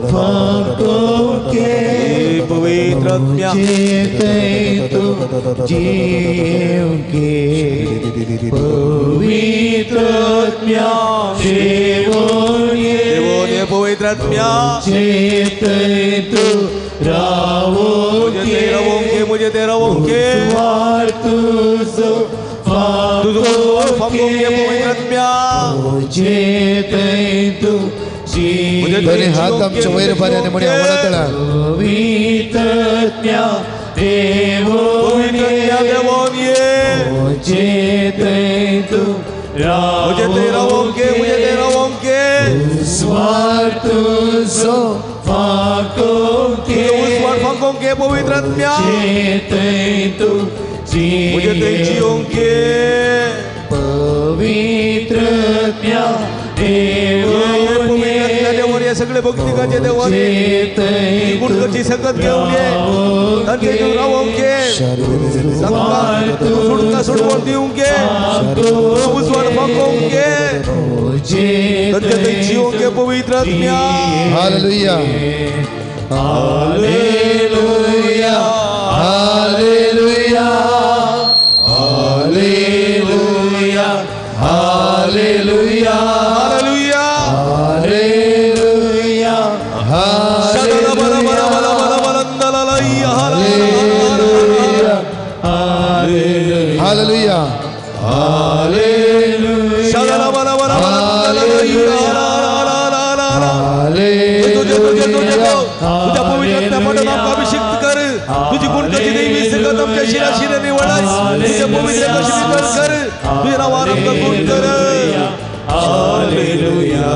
फांकोगे, पवित्रत्म्या म्हजे थंय तूं जिवगे, पवित्रत्म्या देवने, देवने पवित्रत्म्या म्हजे थंय तूं रावोगे, मुझे तेरा ओंके, द्वार तुझो फांकोगे, पवित्रत्म्या मुझे थंय तूं दोन्ही हात आमच्या वयर बाऱ्याने म्हणे आवडतला पवित्रत्म्या देवोन ये मुझे थंय तूं रावोंक उजवाड तुजो फांकोंक पवित्रात्म्या थंय तूं मुझे थंय जियोंक पवित्रत्म्या देवोन ये सगळे भक्तिकाचे देवोन गुणकची संगत घेऊन ये तांचे जीव रावोंक सुटका सुटवण दिवंक उजवाड फांकोंक तांचे थंय जियोंक पवित्रात्म्या. Hallelujah hallelujah hallelujah hallelujah hallelujah hallelujah hallelujah hallelujah तुझ्या पवित्र पाठवून आमकां अभिषिक्त कर. तुझी गुणकची दैवी संगत आमच्या शिरा शिरांनी वळाय. तुझ्या पवित्र कशी कर. तुझ्या नावान आमकां गुण कर. हालेलुया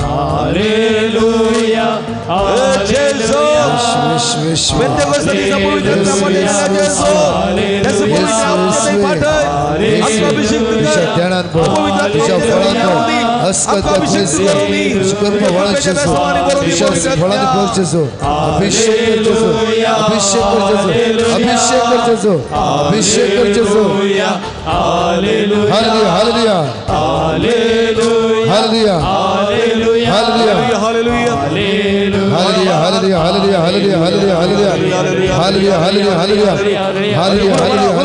हालेलुया जेजू पेंतेकोस्ताचा पवित्र जेजू त्याचं पवित्र आमच्या थंय पाठय. आमकां अभिषिक्त कर. तुझ्या फळांनो अभिषेक अभिषेक अभिषेक अभिषेक hallelujah hallelujah hallelujah hallelujah hallelujah hallelujah hallelujah hallelujah hallelujah hallelujah hallelujah hallelujah hallelujah hallelujah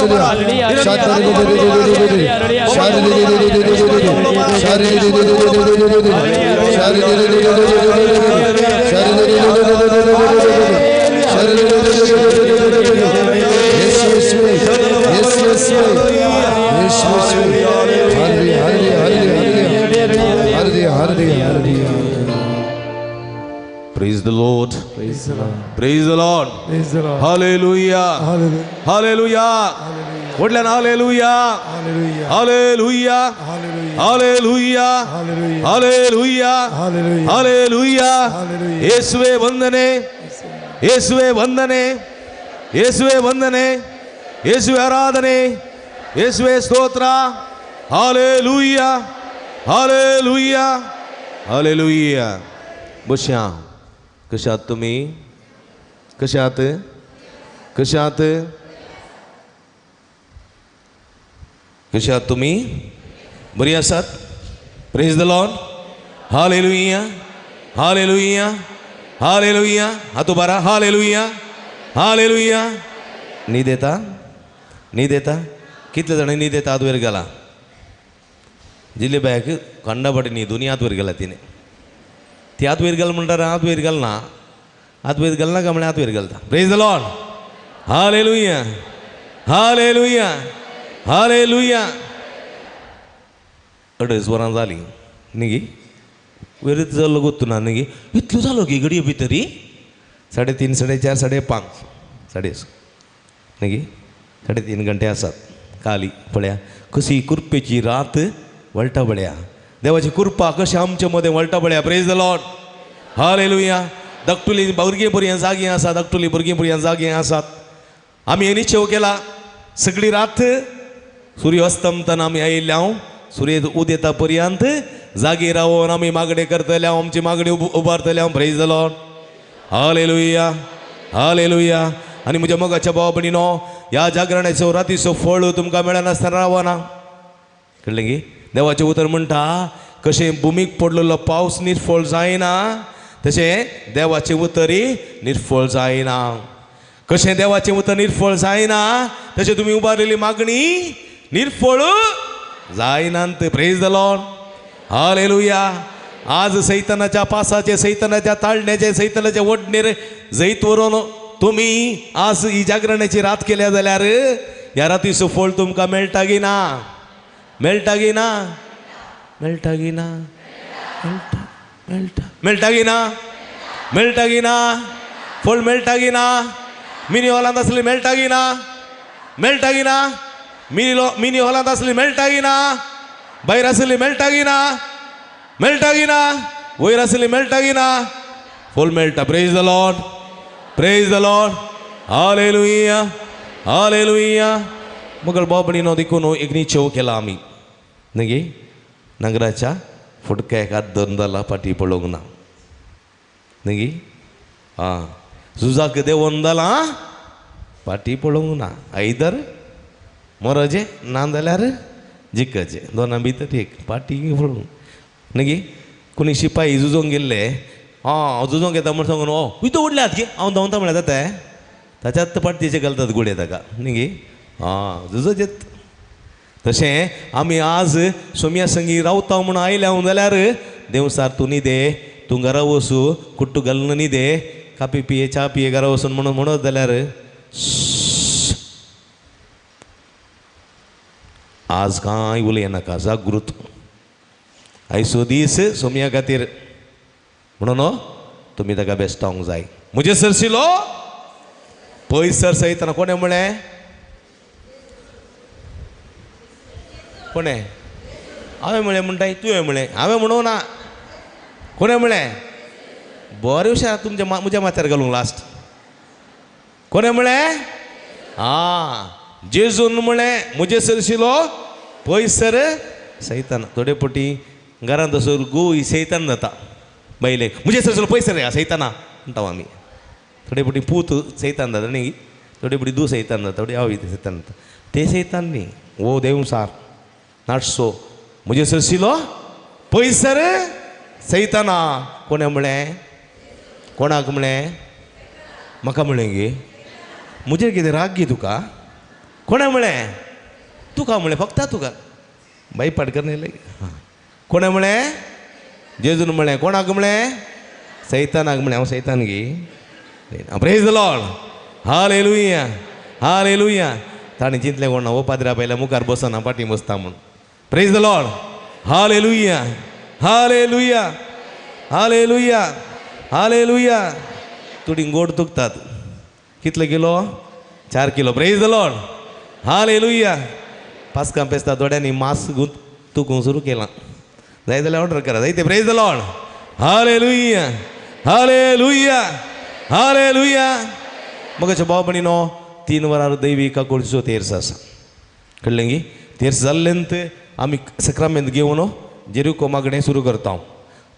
Praise the Lord. Praise the Lord. Praise the Lord. Praise the Lord. Hallelujah. Hallelujah. Hallelujah. Hallelujah. Hallelujah. Hallelujah. Hallelujah. Hallelujah. ಯೇಸುವೇ ವಂದನೆ, ಯೇಸುವೇ ವಂದನೆ, ಯೇಸುವೇ ವಂದನೆ, ಯೇಸುವೆ ಆರಾಧನೆ, ಯೇಸುವೇ ಸ್ತೋತ್ರ. Hallelujah, hallelujah, hallelujah. बश्या कशे आहात तुमी? कशे आहात? कशे आहात? कशे आहात तुमी? बरी आसात? Praise the Lord. Hallelujah, hallelujah, hallelujah. हात उबारा. Hallelujah, hallelujah. न्हीद येता? न्हीद येता? कितले जाणांनी न्हीद येता? हात वयर घाला. जिल्ले बायक कंडापाटी न्हिदून हात वयर घाला तिणें. ती हात वयर घाल म्हणटा, हात वयर घालना, हात वयर घालना काय म्हळ्यार हात वयर घालता. Praise the Lord. Hallelujah, hallelujah, hallelujah. 2.5 वरां जालीं न्ही गी, वयर जाल्लो गोत्तू ना न्ही गी, इतलो जालो गी घडये भितरी 3.5 4.5 5.5 5.5 न्ही गी, 3.5 घंटे आसात खाली. पळया कशी कृपेची रात वळटा पळया, देवाची कृपा कशी आमचे मदें वळटा पळया. Praise the Lord. Hallelujah. धाकटुली भुरगीं भुरग्यां जागीं आसात, धाकटुली भुरगीं भुरग्यां जागीं आसात. आमी हे निश्चेव केला सगळी रात सूर्य अस्तमतना आमी आयिल्ले हांव सूर्य उदेता पर्यंत जागी रावन आमी मागणें करतले हांव, आमची मागणी उबारतले हांव. Praise the Lord. Hallelujah, hallelujah. आनी म्हज्या मोगाच्या भाव भयणीनो, ह्या जागरणाचो रातीचो फळ तुमकां मेळनासतना रावना. कळ्ळें गी? देवाचें उतर म्हणटा कशें भुमीक पडलेलो पावस निर्फळ जायना तशें देवाचें उतरय निर्फळ जायना. कशें देवाचें उतर निर्फळ जायना तशें तुमी उबारलेली मागणी निर्फळ जायनात. Praise the Lord. Hallelujah. आज सैतानाच्या पासाचे, सैतानाच्या ताळण्याचे, सैतानाच्या वडणेर जैत व्हरून तुमी आज ही जागरणाची रात केल्या जाल्यार ह्या रातीचो फळ तुमकां मेळटा गी ना? मेळटा गी ना? मेळटा गी ना? मेळटा. मेळटा. मेळटा की ना? मेळटा की ना? फळ मेळटा की ना? मिनी हॉलांत आसली मेळटा की ना? मेळटा की ना? मिनी हॉलांत आसली मेळटा की ना? भायर आसली मेळटा की ना? मेळटा की ना? वयर आसली मेळटा की ना? फुल मेळटा. Praise the Lord, praise the Lord, hallelujah, hallelujah. मगळ बाबणीनो देखून एक निचेव केला आमी न्ही नांगराच्या फुटक्याक हात धरून जाला फाटी पळोवंक ना न्ही. आं झुजाक देंवोन जाला फाटी पळोवंक ना. आयदर मरजें ना जाल्यार जिखचें, दोना भितर एक फाटी पळोवंक न्ही. कोणी शिपाई झुजोंक गेल्ले, आं झुजोंक येता म्हण सांगून ओ वितो उडल्यात की हांव धांवता म्हळ्यार जाता ताच्यात फाटतीचे घालतात गुडे ताका न्ही. आं झुजोचेत. तशें आमी आज सोम्या संगी रावता म्हणून आयल्या हांव जाल्यार देवसार तूं न्हिदे, तूं घरा वचू, कुट्टू घालून न्हिदे, कापी पिये च्या पिये घरा वचून म्हणून म्हणत जाल्यार आज कांय उलयनाका, जागृत आयचो दीस सोम्या खातीर म्हणून तुमी ताका बेस्टावंक जाय. म्हजे सरशिलो पयस सर सयतना कोणें म्हळें? कोणें? हांवें म्हळें म्हणटाय तुवें म्हळें? हांवें म्हणूं ना. कोणें म्हळें? बरें हुशार तुमच्या म्हज्या माथ्यार घालूंक लास्ट. कोणें म्हळें? आं जेजून म्हळें म्हजे सरशिलो पयस सर सैतान. थोडे पटी घरांत असो गो सैतान जाता बायलेक, म्हजे सरशिलो पयस सर सैताना म्हणटा आमी. थोडे पटी पूत सैतान जाता न्ही, थोडे पटी दू सैतान जाता, थोडे हांव सैतान जाता. ते सैतान न्ही, वो देवसार नाटसो म्हजे सरशिलो पयस सर सैताना. कोणें म्हळें? कोणाक म्हळें? म्हाका म्हळें गे? म्हजेर कितें राग गे तुका? कोणें म्हळें? तुका म्हळें, फक्त तुका. बाई पाडकर न्ही. कोणें म्हळें? जेजून म्हळें. कोणाक म्हळें? सैतानाक म्हळें. हांव सैतान गे? Praise the Lord, hallelujah, hallelujah. ताणें चिंतलें कोण ना हो पाद्रा पयल्या मुखार बसना फाटीं बसता म्हूण. Praise the Lord, hallelujah, hallelujah, hallelujah, hallelujah. तुडी गोड तुकतात. कितले kilo? 4 kilo. Praise the Lord, hallelujah. पास्कां pista थोड्यांनी मास तुकूंक सुरू केलां, जाय जाल्यार ऑर्डर करा जायते. Praise the Lord, hallelujah, hallelujah, hallelujah. मगाच्या भाव भयणीनो 3 वरां दैवी काकुळचो तेर्स आसा, कळ्ळें गी? तेर्स जाल्लेंत आमी सक्रामेंत घेवन जेरुको मागणें सुरू करता.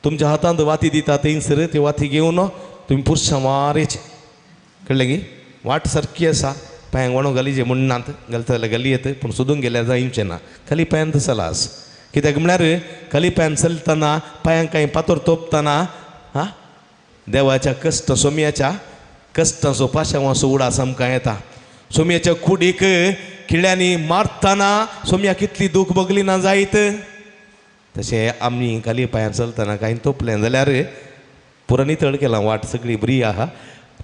तुमच्या हातांत वाती दिता थंयसर ती वाती घेवन तुमी पुरसां मारेचें, कळ्ळें गी? वाट सारकी आसा, पांयांक वणो घालीचे म्हणनात, घालता जाल्यार घाली येत, पूण सोदूंक गेल्यार जायचें ना. खाली पांयांत चलास, कित्याक म्हळ्यार खाली पांयान चलतना पांयांक कांय पातोर तोपतना हां देवाच्या कश्ट सोम्याच्या कश्टांचो पाशांवाचो उडास आमकां येता. सोम्याच्या कुडीक किळ्यांनी मारतना सोम्या कितली दूख भोगली ना जायत, तशें आमी खाली पांयान चलतना कांय तोपलें जाल्यार पुरो नितळ केलां, वाट सगळी बरी आहा.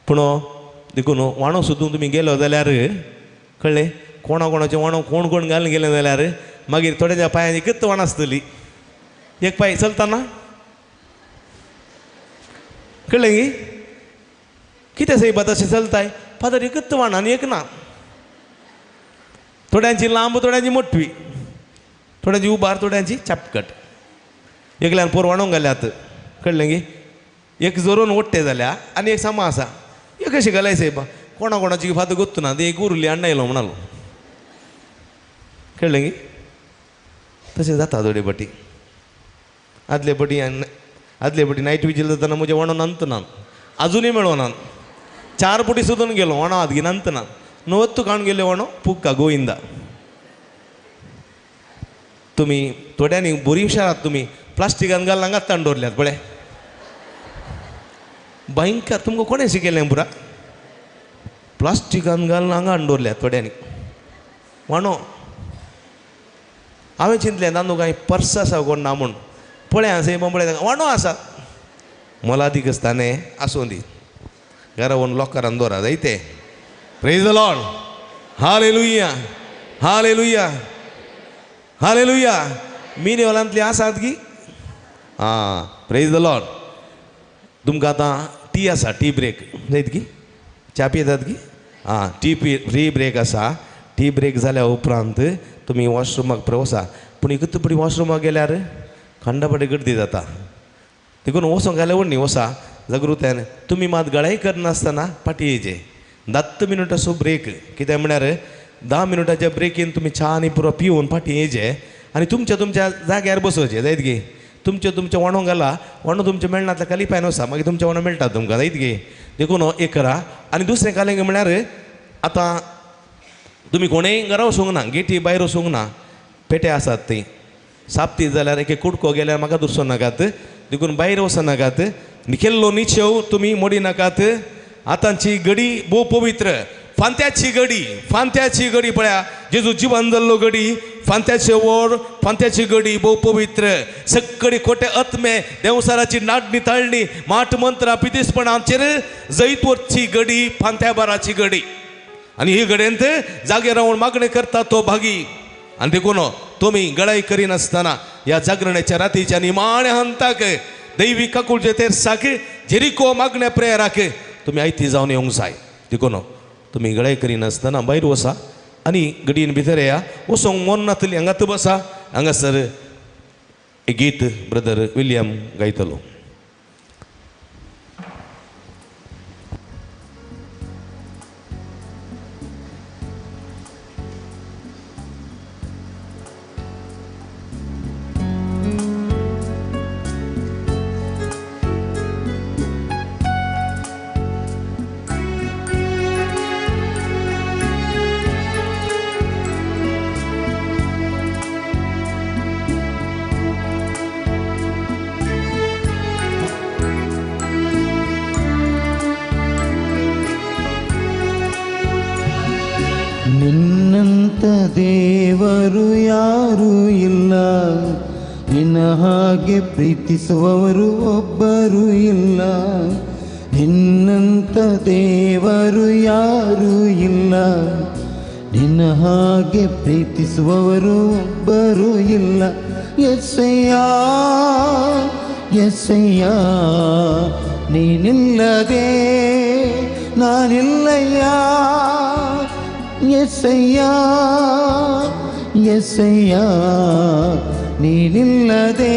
पूण देखून वाणो सोदून तुमी गेलो जाल्यार कळ्ळें कोणा कोणाचें वाणो कोण कोण घालून गेलें जाल्यार मागीर थोड्याच्या पांयांनी एकच वाण आसतली, एक पांय चलतना, कळ्ळें गी? कितें सायबा तशें चलताय? फादर एकच वाण आनी एक ना. थोड्यांची लांब, थोड्यांची मोटवी, थोड्यांची उबार, थोड्यांची चापकट. एकल्यान पोर वाणोंक घाल्यात, कळ्ळें गी? एक जोरून ओडटे जाल्या आनी एक सामा आसा. एक कशें घालाय सायबा? कोणा कोणाची फातर गोत्तू ना, ते एक उरली अण्णा येयलो म्हणालो, कळ्ळें गी? तशें जाता थोडे पटी. आदले पटी आदले पटी नायट विजील जातना म्हजें वणो नंत ना, आजुनूय मेळना. 4 पटी सोदून गेलो वणो आदगी नंत ना, नवत्तू काडून गेले वणो पुक्का गोविंदा. तुमी थोड्यांनी बरी हुशार आहात तुमी, प्लास्टिकान घालून हांगाच ताण दवरल्यात पळय. भयंकर तुमकां कोणें शिकयलें पुरा? प्लास्टिकान घालून हांगा हाडून दवरल्यात थोड्यांनी वाणो. हांवें चिंतलें तांदूळ कांय पर्स आसा कोण ना म्हूण, पळय आसा पळय वाणो आसा. मोलादीक आसता न्ही, आसूं दी, घरा वचून लॉकरान दवरा जायते. Praise the Lord, hallelujah, hallelujah, hallelujah. Mini हॉलांतली आसात की आं, प्रेज the Lord. तुमकां आतां टी आसा, टी ब्रेक जायत की? च्या पियेतात की? आं, टी फ्री ब्रेक आसा. टी ब्रेक जाल्या उपरांत तुमी वॉशरुमाक प्रवसा. पूण एकूच पडी वॉशरुमाक गेल्यार खंडापडी गर्दी जाता, देखून वचोंक घाल्यार व्हड न्ही वसा जागृतायेन. तुमी मात गळाय करनासतना फाटीं येयचे. 10 मिनटाचो ब्रेक, कित्याक म्हळ्यार 10 मिनटाच्या ब्रेकीन तुमी च्या आनी पुरो पिवन फाटीं येयचे आनी तुमच्या तुमच्या जाग्यार बसोवचें जायत गे. तुमचें तुमचें वणो घाला, वणो तुमचें मेळना जाल्यार खाली पायन वसा, मागीर तुमचें वणो मेळटा तुमकां जायत गे. देखून एक करा. आनी दुसरें कालें म्हळ्यार आतां तुमी कोणेय घरा वचूंक ना, गेटी भायर वचूंक ना, पेटे आसात ती सापती जाल्यार एक कुडको गेल्यार म्हाका दुसरो नाकात, देखून भायर वचनाकात. केल्लो निचेव तुमी मोडी नाकात. आतांची घडी भोव पवित्र, फांत्याची घडी, फांत्याची घडी पळया जेजू जिवन जाल्लो घडी, फांत्याचे वोर, फांत्याची घडी भोव पवित्र. सगळी खोटे आत्मे, देंवसाराची नाडणी ताळणी, माठ मंत्रां पितीसपणाचेर जैत वरची घडी, फांत्या बाराची घडी. आनी ही घडयेंत जागे रावन मागणें करता तो भागी. आनी देखून तुमी गळाय करिनासतना ह्या जागरणाच्या रातीच्या निमाण्या हंताक दैवी काकुळचे तेरसाक जेरिको मागण्या प्रेयराक तुमी आयती जावन येवंक जाय. देखून तुमी गळाय करिनासतना भायर वसा आनी घडयेन भितर येया. वचोंक मन नातली हांगात बसा. हांगासर एक गीत ब्रदर विलियम गायतलो. ನಿನ್ನಂತ ದೇವರು ಯಾರೂ ಇಲ್ಲ, ನಿನ್ನ ಹಾಗೆ ಪ್ರೀತಿಸುವವರು ಒಬ್ಬರೂ ಇಲ್ಲ. ನಿನ್ನಂತ ದೇವರು ಯಾರೂ ಇಲ್ಲ, ನಿನ್ನ ಹಾಗೆ ಪ್ರೀತಿಸುವವರು ಒಬ್ಬರೂ ಇಲ್ಲ. ಎಸ್ಸಯ್ಯ ಎಸ್ಸಯ್ಯ, ನೀನಿಲ್ಲದೆ ನಾನಿಲ್ಲಯ್ಯ. ಎಸ್ಸಯ್ಯ ಎಸ್ಸಯ್ಯ, ನೀನಿಲ್ಲದೆ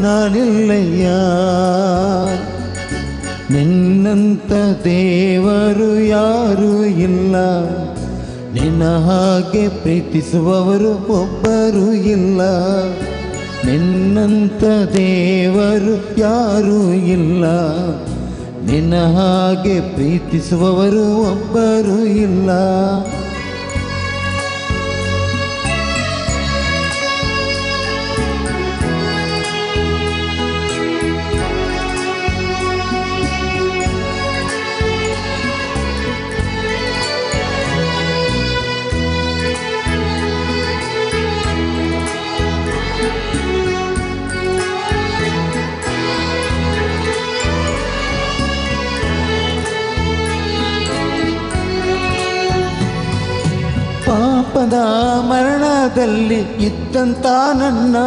ನಾನಿಲ್ಲಯ್ಯ. ನಿನ್ನಂತ ದೇವರು ಯಾರೂ ಇಲ್ಲ, ನಿನ್ನ ಹಾಗೆ ಪ್ರೀತಿಸುವವರು ಒಬ್ಬರೂ ಇಲ್ಲ. ನಿನ್ನಂತ ದೇವರು ಯಾರೂ ಇಲ್ಲ, ನಿನ್ನ ಹಾಗೆ ಪ್ರೀತಿಸುವವರು ಒಬ್ಬರೂ ಇಲ್ಲ. ಪಾಪದ ಮರಣದಲ್ಲಿ ಇದ್ದಂತ ನನ್ನ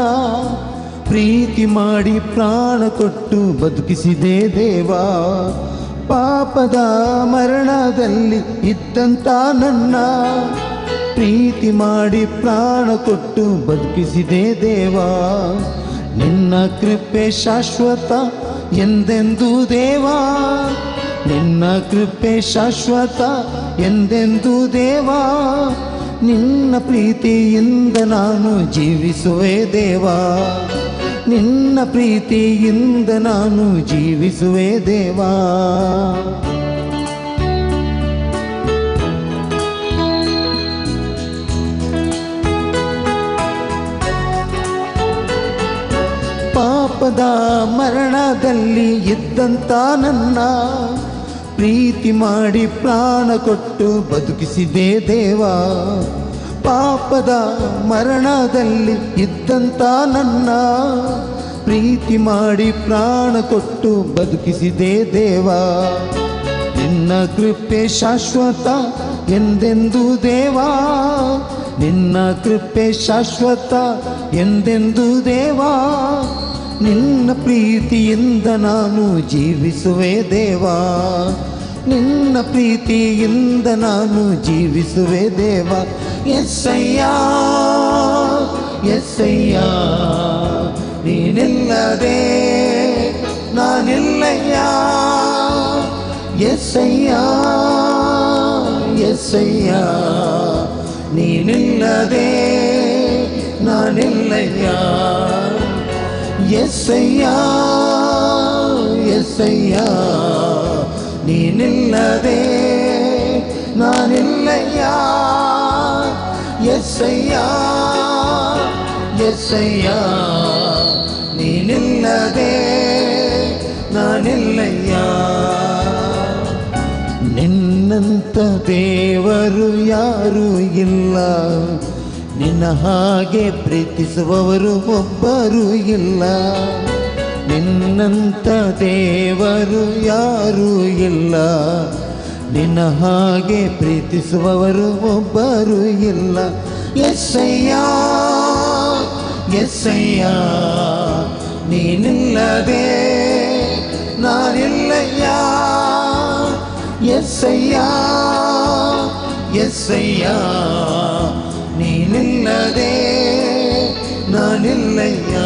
ಪ್ರೀತಿ ಮಾಡಿ ಪ್ರಾಣ ಕೊಟ್ಟು ಬದುಕಿಸಿದೆ ದೇವಾ. ಪಾಪದ ಮರಣದಲ್ಲಿ ಇದ್ದಂತ ನನ್ನ ಪ್ರೀತಿ ಮಾಡಿ ಪ್ರಾಣ ಕೊಟ್ಟು ಬದುಕಿಸಿದೆ ದೇವಾ. ನಿನ್ನ ಕೃಪೆ ಶಾಶ್ವತ ಎಂದೆಂದೂ ದೇವಾ, ನಿನ್ನ ಕೃಪೆ ಶಾಶ್ವತ ಎಂದೆಂದೂ ದೇವಾ. ನಿನ್ನ ಪ್ರೀತಿಯಿಂದ ನಾನು ಜೀವಿಸುವೆ ದೇವಾ, ನಿನ್ನ ಪ್ರೀತಿಯಿಂದ ನಾನು ಜೀವಿಸುವೆ ದೇವಾ. ಪಾಪದ ಮರಣದಲ್ಲಿ ಇದ್ದಂತ ನನ್ನ ಪ್ರೀತಿ ಮಾಡಿ ಪ್ರಾಣ ಕೊಟ್ಟು ಬದುಕಿಸಿದೆ ದೇವಾ. ಪಾಪದ ಮರಣದಲ್ಲಿ ಇದ್ದಂತ ನನ್ನ ಪ್ರೀತಿ ಮಾಡಿ ಪ್ರಾಣ ಕೊಟ್ಟು ಬದುಕಿಸಿದೆ ದೇವಾ. ನಿನ್ನ ಕೃಪೆ ಶಾಶ್ವತ ಎಂದೆಂದೂ ದೇವಾ, ನಿನ್ನ ಕೃಪೆ ಶಾಶ್ವತ ಎಂದೆಂದೂ ದೇವಾ. ನಿನ್ನ ಪ್ರೀತಿಯಿಂದ ನಾನು ಜೀವಿಸುವೆ ದೇವಾ, ನಿನ್ನ ಪ್ರೀತಿಯಿಂದ ನಾನು ಜೀವಿಸುವೆ ದೇವ. ಎಸ್ಸಯ್ಯ ಎಸ್ಸಯ್ಯ ನೀನಿಲ್ಲದೆ ನಾನಿಲ್ಲಯ್ಯ, ಎಸ್ಸಯ್ಯ ಎಸ್ಸಯ್ಯ ನೀನಿಲ್ಲದೆ ನಾನಿಲ್ಲಯ್ಯ, ಎಸ್ಸಯ್ಯ ಎಸ್ಸಯ್ಯ ನೀನಿಲ್ಲದೆ ನಾನಿಲ್ಲಯ್ಯ, ಎಸ್ಸಯ್ಯ ಎಸ್ಸಯ್ಯ ನೀನಿಲ್ಲದೆ ನಾನಿಲ್ಲಯ್ಯ. ನಿನ್ನಂಥ ದೇವರು ಯಾರೂ ಇಲ್ಲ, ನಿನ್ನ ಹಾಗೆ ಪ್ರೀತಿಸುವವರು ಒಬ್ಬರೂ ಇಲ್ಲ. ನಿನ್ನಂಥ ದೇವರು ಯಾರೂ ಇಲ್ಲ, ನಿನ್ನ ಹಾಗೆ ಪ್ರೀತಿಸುವವರು ಒಬ್ಬರೂ ಇಲ್ಲ. ಎಸ್ಸಯ್ಯ ಎಸ್ಸಯ್ಯ ನೀನಿಲ್ಲದೆ ನಾನಿಲ್ಲಯ್ಯ, ಎಸ್ಸಯ್ಯ ಎಸ್ಸಯ್ಯ ನೀನಿಲ್ಲದೆ ನಾನಿಲ್ಲಯ್ಯ.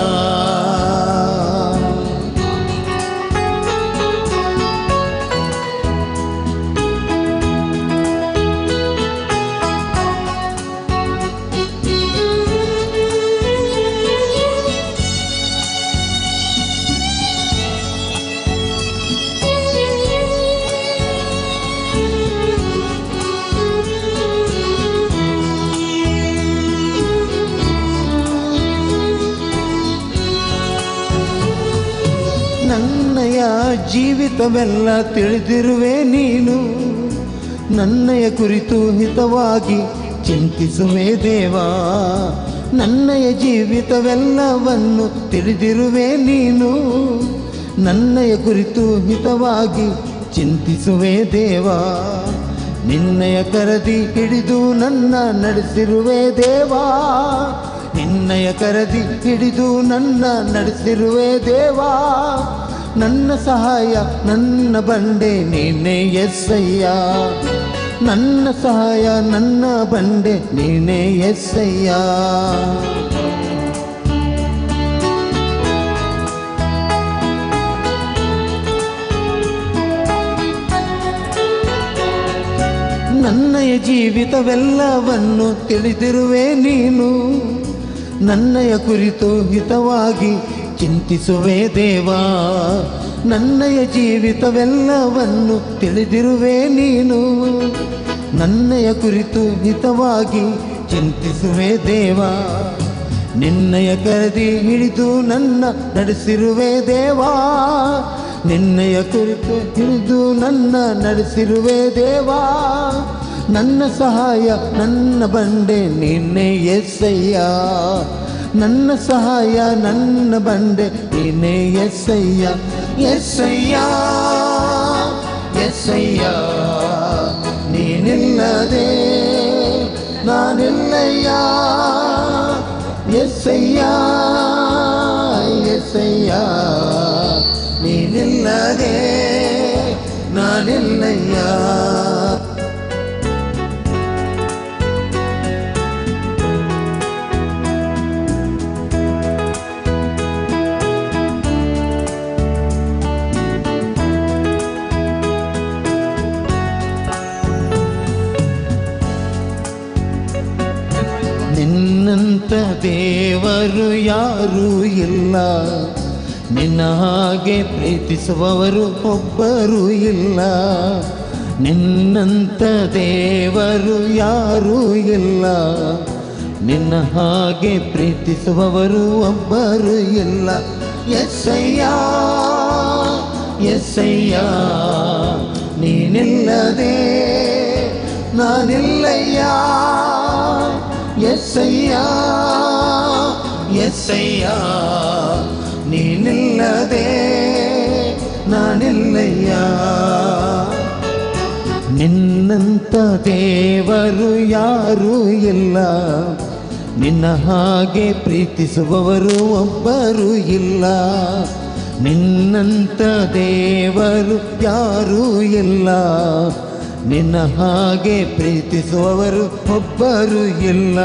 ನನ್ನಯ ಜೀವಿತವೆಲ್ಲ ತಿಳಿದಿರುವೆ ನೀನು, ನನ್ನಯ ಕುರಿತು ಹಿತವಾಗಿ ಚಿಂತಿಸುವೆ ದೇವಾ. ನನ್ನಯ ಜೀವಿತವೆಲ್ಲವನ್ನು ತಿಳಿದಿರುವೆ ನೀನು, ನನ್ನಯ ಕುರಿತು ಹಿತವಾಗಿ ಚಿಂತಿಸುವೆ ದೇವಾ. ನಿನ್ನಯ ಕರದಿ ಹಿಡಿದು ನನ್ನ ನಡೆಸಿರುವೆ ದೇವಾ, ನಿನ್ನಯ ಕರದಿ ಹಿಡಿದು ನನ್ನ ನಡೆಸಿರುವೆ ದೇವಾ. ನನ್ನ ಸಹಾಯ ನನ್ನ ಬಂಡೆ ನೀನೇ ಎಸ್ಸಯ್ಯ, ನನ್ನ ಸಹಾಯ ನನ್ನ ಬಂಡೆ ನೀನೇ ಎಸ್ಸಯ್ಯ. ನನ್ನಯ ಜೀವಿತವೆಲ್ಲವನ್ನು ತಿಳಿದಿರುವೆ ನೀನು, ನನ್ನಯ ಕುರಿತು ಹಿತವಾಗಿ ಚಿಂತಿಸುವೆ ದೇವಾ. ನನ್ನಯ ಜೀವಿತವೆಲ್ಲವನ್ನು ತಿಳಿದಿರುವೆ ನೀನು, ನನ್ನಯ ಕುರಿತು ಹಿತವಾಗಿ ಚಿಂತಿಸುವೆ ದೇವಾ. ನಿನ್ನಯ ಕರೆದಿ ಹಿಡಿದು ನನ್ನ ನಡೆಸಿರುವೆ ದೇವಾ, ನಿನ್ನಯ ಕುರಿತು ಹಿಡಿದು ನನ್ನ ನಡೆಸಿರುವೆ ದೇವಾ. ನನ್ನ ಸಹಾಯ ನನ್ನ ಬಂಡೆ ನೀನೇ ಎಸ್ಸಯ್ಯ, ನನ್ನ ಸಹಾಯ ನನ್ನ ಬಂಡೆ ನೀನೇ ಎಸ್ಸಯ್ಯ. ಎಸ್ಸಯ್ಯ ಎಸ್ಸಯ್ಯ ನೀನಿಲ್ಲದೆ ನಾನಿಲ್ಲಯ್ಯ, ಎಸ್ಸಯ್ಯ ಎಸ್ಸಯ್ಯ ನೀನಿಲ್ಲದೆ ನಾನಿಲ್ಲಯ್ಯ. ನಿನ್ನಂಥ ದೇವರು ಯಾರೂ ಇಲ್ಲ, ನಿನ್ನ ಹಾಗೆ ಪ್ರೀತಿಸುವವರು ಒಬ್ಬರೂ ಇಲ್ಲ. ನಿನ್ನಂಥ ದೇವರು ಯಾರೂ ಇಲ್ಲ, ನಿನ್ನ ಹಾಗೆ ಪ್ರೀತಿಸುವವರು ಒಬ್ಬರೂ ಇಲ್ಲ. ಎಸ್ಸಯ್ಯ ಎಸ್ಸಯ್ಯ ನೀನಿಲ್ಲದೆ ನಾನಿಲ್ಲಯ್ಯ, ಎಸ್ಸಯ್ಯ ಎಸ್ಸಯ್ಯ ನೀನಿಲ್ಲದೆ ನಾನಿಲ್ಲಯ್ಯ. ನಿನ್ನಂಥ ದೇವರು ಯಾರೂ ಇಲ್ಲ, ನಿನ್ನ ಹಾಗೆ ಪ್ರೀತಿಸುವವರು ಒಬ್ಬರು ಇಲ್ಲ, ನಿನ್ನಂಥ ದೇವರು ಯಾರೂ ಇಲ್ಲ, ನಿನ್ನ ಹಾಗೆ ಪ್ರೀತಿಸುವವರು ಒಬ್ಬರು ಇಲ್ಲ.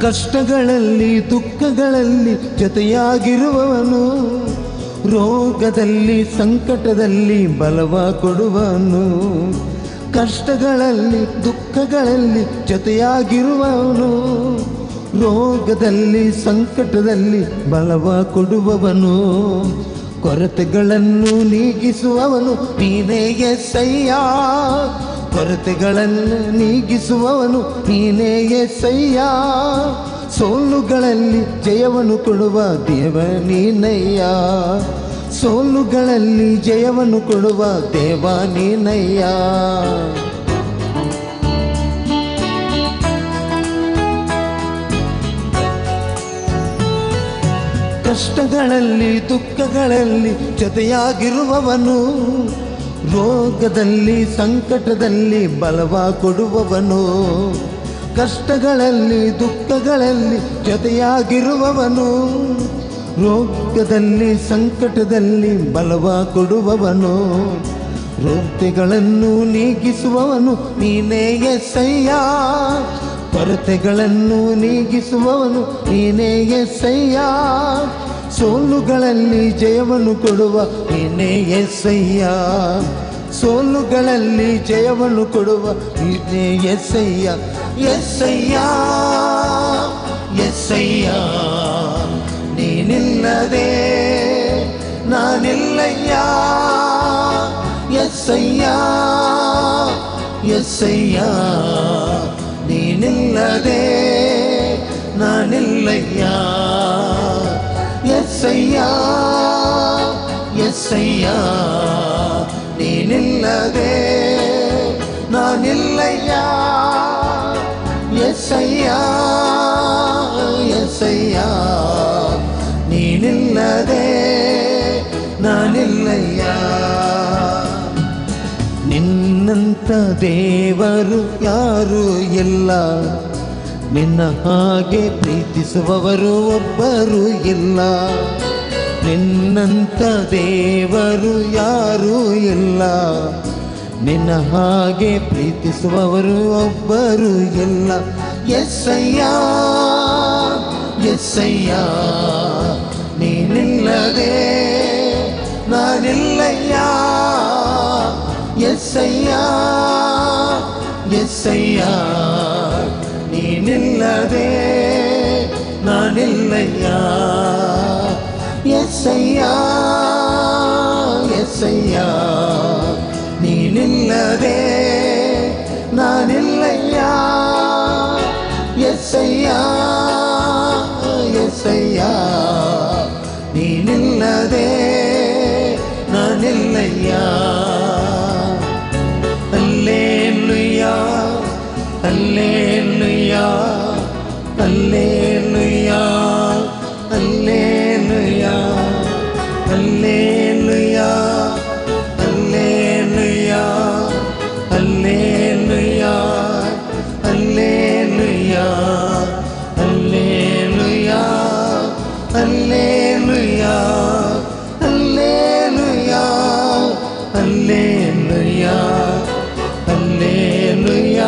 ಕಷ್ಟಗಳಲ್ಲಿ ದುಃಖಗಳಲ್ಲಿ ಜೊತೆಯಾಗಿರುವವನು, ರೋಗದಲ್ಲಿ ಸಂಕಟದಲ್ಲಿ ಬಲವ ಕೊಡುವನು. ಕಷ್ಟಗಳಲ್ಲಿ ದುಃಖಗಳಲ್ಲಿ ಜೊತೆಯಾಗಿರುವವನು, ರೋಗದಲ್ಲಿ ಸಂಕಟದಲ್ಲಿ ಬಲವ ಕೊಡುವವನು. ಕೊರತೆಗಳನ್ನು ನೀಗಿಸುವವನು ನೀನೇ ಯೇಸಯ್ಯ, ಕೊರತೆಗಳನ್ನು ನೀಗಿಸುವವನು ನೀನೇ ಯೇಸಯ್ಯ. ಸೋಲುಗಳಲ್ಲಿ ಜಯವನ್ನು ಕೊಡುವ ದೇವ ನೀನಯ್ಯ, ಸೋಲುಗಳಲ್ಲಿ ಜಯವನ್ನು ಕೊಡುವ ದೇವ ನೀನಯ್ಯ. ಕಷ್ಟಗಳಲ್ಲಿ ದುಃಖಗಳಲ್ಲಿ ಜೊತೆಯಾಗಿರುವವನು, ರೋಗದಲ್ಲಿ ಸಂಕಟದಲ್ಲಿ ಬಲವ ಕೊಡುವವನು. ಕಷ್ಟಗಳಲ್ಲಿ ದುಃಖಗಳಲ್ಲಿ ಜೊತೆಯಾಗಿರುವವನು, ರೋಗದಲ್ಲಿ ಸಂಕಟದಲ್ಲಿ ಬಲವ ಕೊಡುವವನು. ರೋಗಗಳನ್ನು ನೀಗಿಸುವವನು ನೀನೇ ಯೇಸಯ್ಯ, ಕೊರತೆಗಳನ್ನು ನೀಗಿಸುವವನು ನೀನೇ ಯೇಸಯ್ಯ. ಸೋಲುಗಳಲ್ಲಿ ಜಯವನ್ನು ಕೊಡುವ ನೀನೇ ಯೇಸಯ್ಯ, ಸೋಲುಗಳಲ್ಲಿ ಜಯವನ್ನು ಕೊಡುವ ನೀನೇ ಯೇಸಯ್ಯ. ಯೇಸಯ್ಯ ಯೇಸಯ್ಯ ನೀನಿಲ್ಲದೆ ನಾನಿಲ್ಲಯ್ಯ, ಯೇಸಯ್ಯ ಯೇಸಯ್ಯ ನೀನಿಲ್ಲದೆ ನಾನಿಲ್ಲಯ್ಯ, ಯೇಸಯ್ಯ ಯೇಸಯ್ಯ ನೀನಿಲ್ಲದೆ ನಾನಿಲ್ಲಯ್ಯ, ಯೇಸಯ್ಯ ಯೇಸಯ್ಯ ನೀನಿಲ್ಲದೆ ನಾನಿಲ್ಲಯ್ಯ. ನಿನ್ನಂಥ ದೇವರು ಯಾರೂ ಇಲ್ಲ, ನಿನ್ನ ಹಾಗೆ ಪ್ರೀತಿಸುವವರು ಒಬ್ಬರು ಇಲ್ಲ, ನಿನ್ನಂಥ ದೇವರು ಯಾರೂ ಇಲ್ಲ, ನಿನ್ನ ಹಾಗೆ ಪ್ರೀತಿಸುವವರು ಒಬ್ಬರು ಇಲ್ಲ. ಯೇಸಯ್ಯ ಯೇಸಯ್ಯ ನೀನಿಲ್ಲದೆ ನಾನಿಲ್ಲಯ್ಯ, ಯೇಸಯ್ಯ ಯೇಸಯ್ಯ ನೀನಿಲ್ಲದೆ ನಾನಿಲ್ಲಯ್ಯ, ಯೇಸಯ್ಯ ಯೇಸಯ್ಯ ನೀನಿಲ್ಲದೆ ನಾನಿಲ್ಲಯ್ಯ, ಯೇಸಯ್ಯ ಯೇಸಯ್ಯ ನೀನಿಲ್ಲದೆ ನಾನಿಲ್ಲಯ್ಯ. Alleluia alleluia alleluia alleluia alleluia alleluia alleluia alleluia alleluia alleluia alleluia alleluia alleluia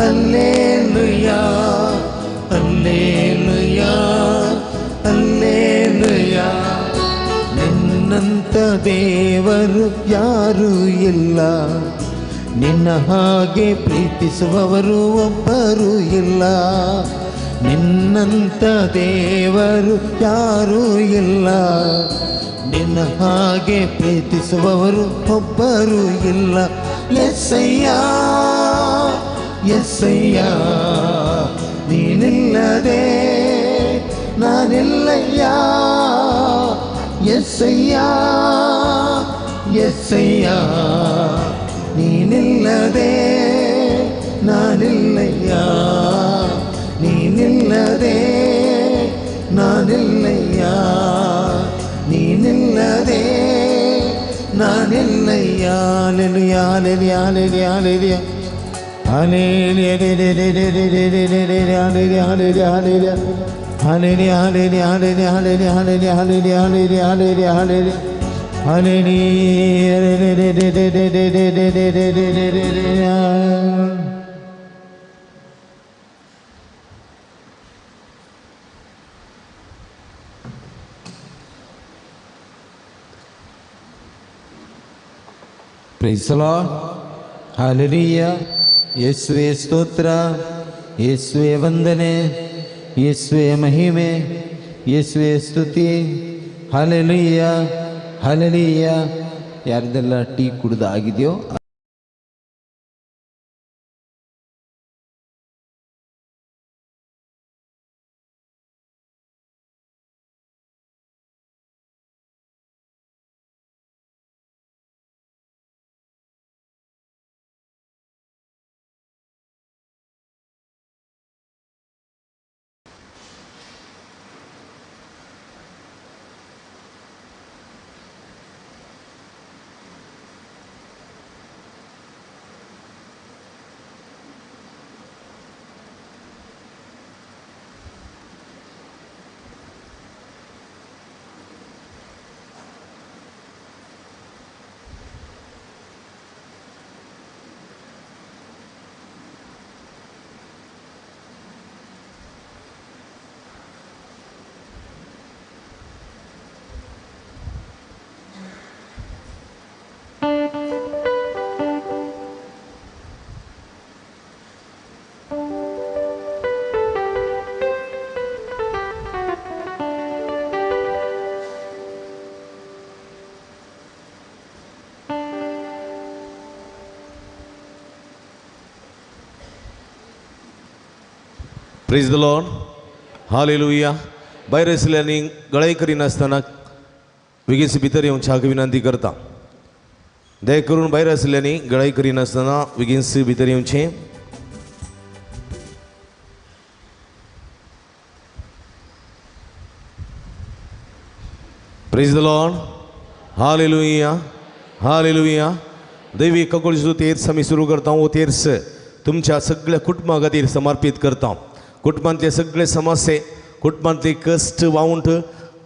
alleluia alleluia alleluia. ನಿನ್ನಂಥ ದೇವರು ಯಾರೂ ಇಲ್ಲ, ನಿನ್ನ ಹಾಗೆ ಪ್ರೀತಿಸುವವರು ಒಬ್ಬರು ಇಲ್ಲ, ನಿನ್ನಂಥ ದೇವರು ಯಾರೂ ಇಲ್ಲ, ನಿನ್ನ ಹಾಗೆ ಪ್ರೀತಿಸುವವರು ಒಬ್ಬರು ಇಲ್ಲ. ಯೇಸಯ್ಯ ಯೇಸಯ್ಯ ನೀನಿಲ್ಲದೆ ನಾನಿಲ್ಲಯ್ಯ, ಯೇಸಯ್ಯ ಯೇಸಯ್ಯ ನೀನಿಲ್ಲದೆ ನಾನಿಲ್ಲಯ್ಯ ನೀನಿಲ್ಲದೆ ನಾನಿಲ್ಲಯ್ಯ ನೀನಿಲ್ಲದೆ ನಾನಿಲ್ಲಯ್ಯ. Hallelujah hallelujah hallelujah hallelujah hallelujah hallelujah hallelujah hallelujah hallelujah hallelujah hallelujah hallelujah hallelujah hallelujah hallelujah hallelujah. Praise the Lord. Hallelujah. ಯೇಸುವೇ ಸ್ತೋತ್ರ, ಯೇಸುವೇ ವಂದನೆ, ಯೇಸುವೇ ಮಹಿಮೆ, ಯೇಸುವೇ ಸ್ತುತಿ. Hallelujah hallelujah. ಯಾರದೆಲ್ಲ ಟೀ ಕುಡಿದು ಆಗಿದೆಯೋ प्रेज the Lord. Hallelujah. भायर आशिल्ल्यांनी गळाय करिनासतना बेगीन भितर येवचे हाका विनंती करता. दया करून भायर आशिल्ल्यांनी गळाय करिनासतना बेगीन भितर येवचें. Praise the Lord. Hallelujah hallelujah. दैवी ककोळीचो तेर्स आमी सुरू करता. हो तेर्स तुमच्या सगळ्या कुटुंबा खातीर समर्पीत करता. कुटुंबांतले सगळे समस्ये, कुटुंबांतले कश्ट, वावंट,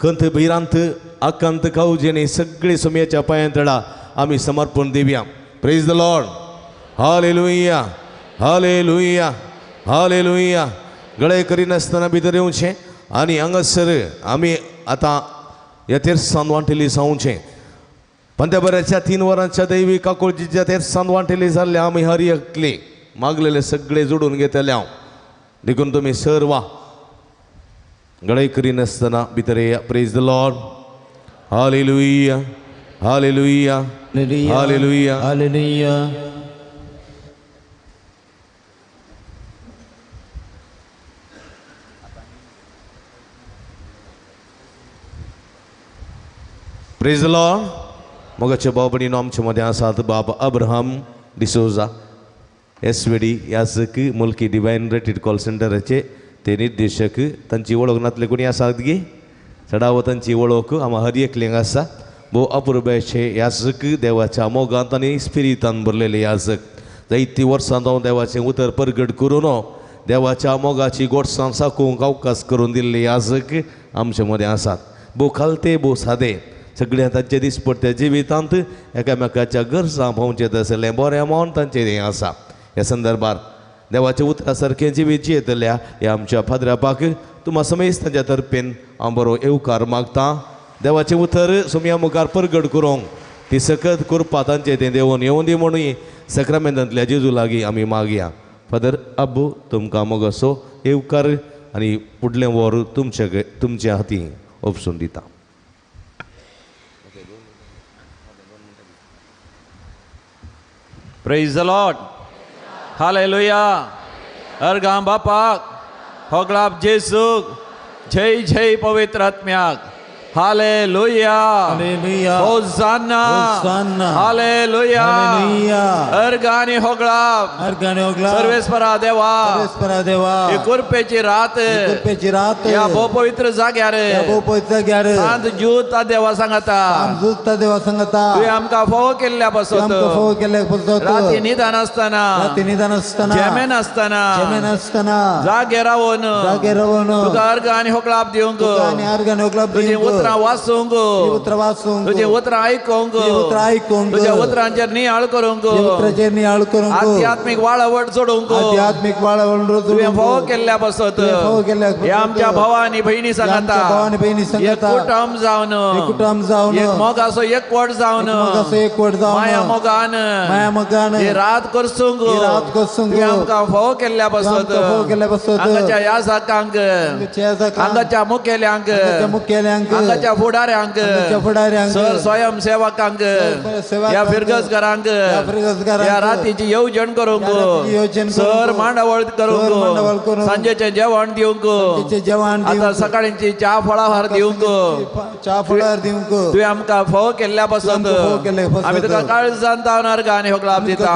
कंत, भिरांत, आकांत, कावजेने सगळे सोम्याच्या पांयां तळा आमी समर्पण दिवया. Praise the Lord. Hallelujah hallelujah hallelujah. गळे करिनासतना भितर येवचें आनी हांगासर आमी आतां ह्या तेर्सान वांटेली जावचें. पंद्या 3 वरांच्या दैवी काकुळजीच्या तेर्सान वांटेली जाल्ले आमी हर एकले मागलेले सगळे जोडून घेतले हांव. देखून तुमी सर्व गळाय करिनासतना भितर येया. Praise the Lord. Hallelujah hallelujah hallelujah hallelujah. Praise the Lord. मोगाचे भाव भयणीनो, आमचे मदें आसात बाब अब्राहम डिसोजा एसवेडी याजक, मुल्की डिवायन रेटेड कॉल सेंटराचे ते निर्देशक. तांची वळख नातले कोणी आसात गी चडावो तांची वळख आमा हर एकल्यांक आसा. भोव अपुरबायेचे याजक, देवाच्या मोगांत आनी स्पिरितान भरलेले याजक. जायतीं वर्सां जावन देवाचें उतर परगट करून देवाच्या मोगाची गोडसाण साकूंक अवकाश करून दिल्ले याजक आमचे मदें आसात. भोव खालते भोव सादे सगळ्या तांचे दिसपडट्या जिवितांत एकामेकाच्या गरजां भोंवचें तसलें बरें मन तांचें हें आसा. ह्या संदर्भार देवाच्या उतरा सारकें जिवीत जियेतल्या ह्या आमच्या फादरापाक तुमा समेस्त तांच्या तर्फेन हांव बरो येवकार मागता. देवाचें उतर सोमया मुखार परगट करूंक ती सकत करपा तांचें तें देवून येवूं दी म्हणून सक्रामेंतांतल्या जेजू लागीं आमी मागया. फादर आबू तुमकां मोगासो येवकार आनी फुडलें वर तुमचे तुमच्या हाती ओपसून दिता. Praise the Lord. Hallelujah. अर्गां बापाक, होगळाप जेजूक, जय जय पवित्र आत्म्याक. Hallelujah. Hallelujah. Hosanna. Hosanna. Hallelujah. Hallelujah. अर्गानी होगळा. अर्गानी होगळा. सर्वेस्परा देवा. सर्वेस्परा देवा. ही कृपेची रात. ही कृपेची रात. या भोवपवित्र जाग्यार. या भोवपवित्र जाग्यार. सांत ज्यूत देवा सांगता. सांत ज्यूत देवा सांगता. तुवें आमकां फोव केल्ल्या पासत. आमकां फोव केल्ल्या पासत. राती निदान आसतना. राती निदान आसतना. जेमेन आसतना. जेमेन आसतना. जागे रावन. जागे रावन. तुका अर्गानी होगळाप दिवंक. तुका आनी अर्गानी होगळाप दिवंक. तुजीं उतरां वाचूंक. उतरां वाचूंक. तुजीं उतरां आयकूंक. उतरां आयकूंक. तुज्या उतरांचेर नियाळ करूंक. उतरांचेर नियाळ करूंक. आध्यात्मीक वाळवट जोडूंक. आध्यात्मीक वाळवट जोडूंक. तुवें फोव केल्ल्या पासत. फोव केल्ल्या. हे आमच्या भावा आनी भयणी सांगता. भावा आनी भयणी सांगता. एक कुटुंब जावन. एक कुटुंब जावन. एक मोगाचो एकवट जावन. मोगाचो एकवट जावन. माया मोगान. माया मोगान. ही रात करसूंक. ही रात करसूंक. तुवें आमकां फोव केल्ल्या पासत. फोव केल्ल्या पासत. हांगाच्या याजकांक. हांगाच्या मुखेल्यांक. मुखेल्यांक. हांगाच्या फुडाऱ्यांक. फुडाऱ्यांक. सर स्वयंसेवकांक. ह्या फिरगजकारांक. ह्या रातीची येवजण करूंक. सर मांडावळ करूंक. सांजेचें जेवण दिवंक. आतां सकाळींची च्या फळाहार दिवंक. च्या फळाहार दिवंक. तुवें आमकां फोव केल्ल्या पासत. आमी तुका काळजान जावन अर्गां आनी होगळाप दिता.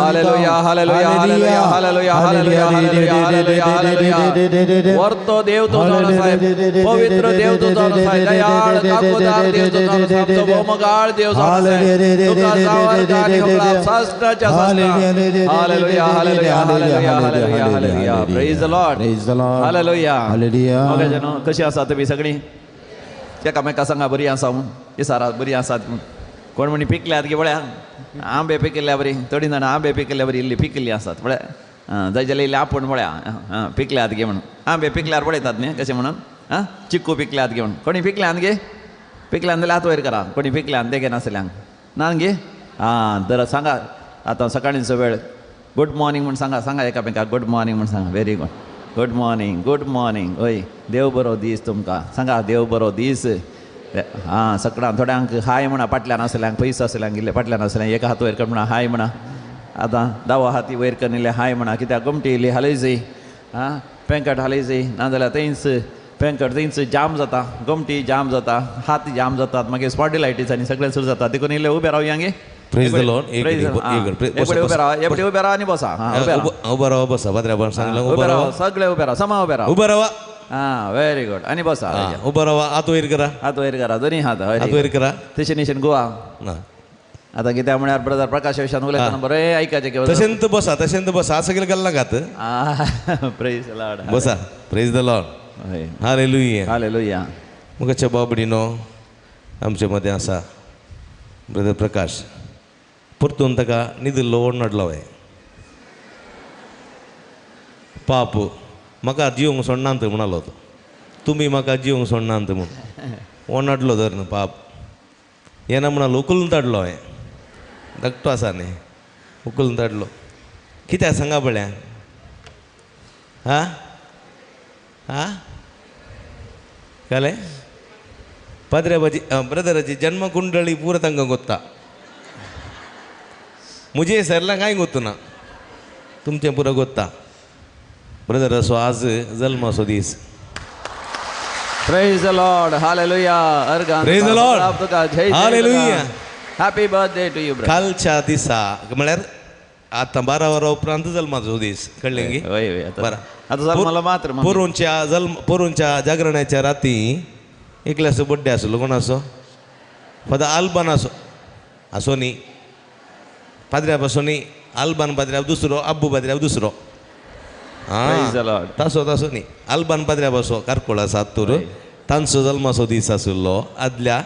Hallelujah hallelujah hallelujah hallelujah hallelujah hallelujah hallelujah. वर्तो देव तो जावन साहेब. पवित्र देव तो जावन साहेब. दयाळ काकोदार देव तो जावन साहेब. आमचो भोवमगाळ देव जावन साहेब. तुका जावं अर्गां आनी होगळाप सासणाच्या सासणा. Hallelujah hallelujah hallelujah hallelujah hallelujah. Praise the Lord. Praise the Lord. Hallelujah. Hallelujah. Okay जनो कशी आसा तुमी सगळीं? एकामेका सांगा बरी आसा म्हूण. इसारा बरी आसात म्हूण. कोण म्हणी पिकल्यात गे पळया. आंबे पिकिल्ल्या बरी. थोडीं जाणां आंबे पिकिल्ल्या बरी इल्ली पिकिल्ली आसात पळया. जाय जाल्यार इल्ले आपूण पळया. आं पिकल्यात गे म्हणून. आंबे पिकल्यार पळयतात न्ही कशें म्हणून. आं चिक्कू पिकल्यात गे म्हणून. कोणी पिकल्यान गे? पिकल्यान जाल्यार हात वयर करा. कोणी पिकल्यान ते घेनासल्यांक ना गे? आं तर सांगा आतां सकाळींचो वेळ. गुड मॉर्निंग म्हूण सांगा. सांगा एकामेकाक गुड मॉर्निंग म्हूण सांगा. Very good. Good morning. Good morning. हय देव बरो दीस तुमकां. सांगा देव बरो दीस. आं सगळ्यांक थोड्यांक हाय म्हणा. फाटल्यान आसल्यांक पयस आसल्यांक इल्ले फाटल्यान आसल्यांक एक हात वयर कर म्हणा हाय म्हणा. आतां दावो हाती वयर करून इल्ले हाय म्हणा. कित्याक गोमटी इल्ली हालय जाय. आं पेंकट हालय जाय. नाजाल्यार थंयच पेंकट थंयच जाम जाता. गोमटी जाम जाता. हात जाम जातात. मागीर स्पॉन्डिलायटीस आनी सगळें सुरू जाता. देखून इल्ले उबे रावया गे. Praise the Lord. उबे रावा. एकटे उबे रावा आनी बसा. उबो रावा बसा. पाद्र्याबान सांगलें उबो रावा. सगळे उबे रावा. समा उबे रावा. उबो रावा. आं व्हेरी गुड. आनी बसा. उबो रावा. हात वयर करा. हात वयर करा. दोनी हात हात वयर करा. तशें निशेन गोवा. आतां कित्याक म्हळ्यार ब्रदर प्रकाश विशान उलयतना बरें आयकाचें. तशेंत बसा. तशेंत बसा. सगळें गल्ला नाकात. प्रेज the Lord. बसा. Praise the Lord. Hallelujah. Hallelujah. मुखाच्या बाबडीनो आमचे मदें आसा ब्रदर प्रकाश. परतून ताका निदिल्लो ओडनाडलो हांवें. पाप म्हाका जिवंक सोडनात म्हणालो तो. तुमी म्हाका जिवंक सोडनात म्हूण ओडनाडलो धर न्हू पाप. येना म्हणालो उकलून ताडलो हांवें. धाकटो आसा न्ही उकलून ताडलो. कित्याक सांगा पळया. आं आं कळ्ळें? पाद्र्याबाची ब्रदराची जन्मकुंडळी पुरो तांकां गोत्ता. मुजे सरला कांय गोत्तना तुमचें पुरो गोत्ता. ब्रदर असो आज जल्माचो दीस. Praise the Lord. Hallelujah. Praise the Lord. Hallelujah. Happy birthday to you brother. कालच्या दिसा म्हळ्यार आतां 12 वरां उपरांत जल्माचो दीस. कळ्ळें गी? बरें. आतां जल्मलो मात्र. पोरूंच्या जल्म पोरूंच्या जागरणाच्या राती एकल्याचो बड्डे आसलो. कोणाचो? फादर आल्बान आसो. आसो न्ही पाद्र्याब आसो न्ही. आल्बान पाद्र्याब दुसरो. आब्बू पाद्र्याब दुसरो. आं तासो तासो न्ही. आल्बान पाद्र्याब आसो कारकोळ आसा आत्तूर. तांचो जल्माचो दीस आशिल्लो आदल्या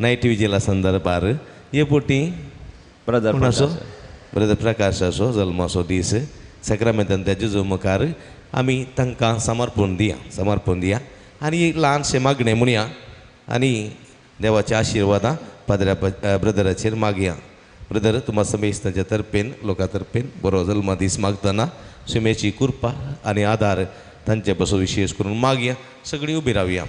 नायट विजिला संदर्भार. हे पोटी ब्रदर कोण आसो? ब्रदर प्रकाश आसो जल्माचो दीस. सॅक्रामेंतान त्या जेजू मुखार आमी तांकां समर्पण दिया. समर्पण दिया आनी एक ल्हानशें मागणें म्हणया आनी देवाच्या आशिर्वादां पाद्र्या ब्रदराचेर मागया. ब्रदर तुमा समेस्तांच्या तर्फेन लोकां तर्फेन बरो जल्मा दीस मागतना सुमेची कृपा आनी आदार तांचे पासून विशेश करून मागया. सगळीं उबी रावया.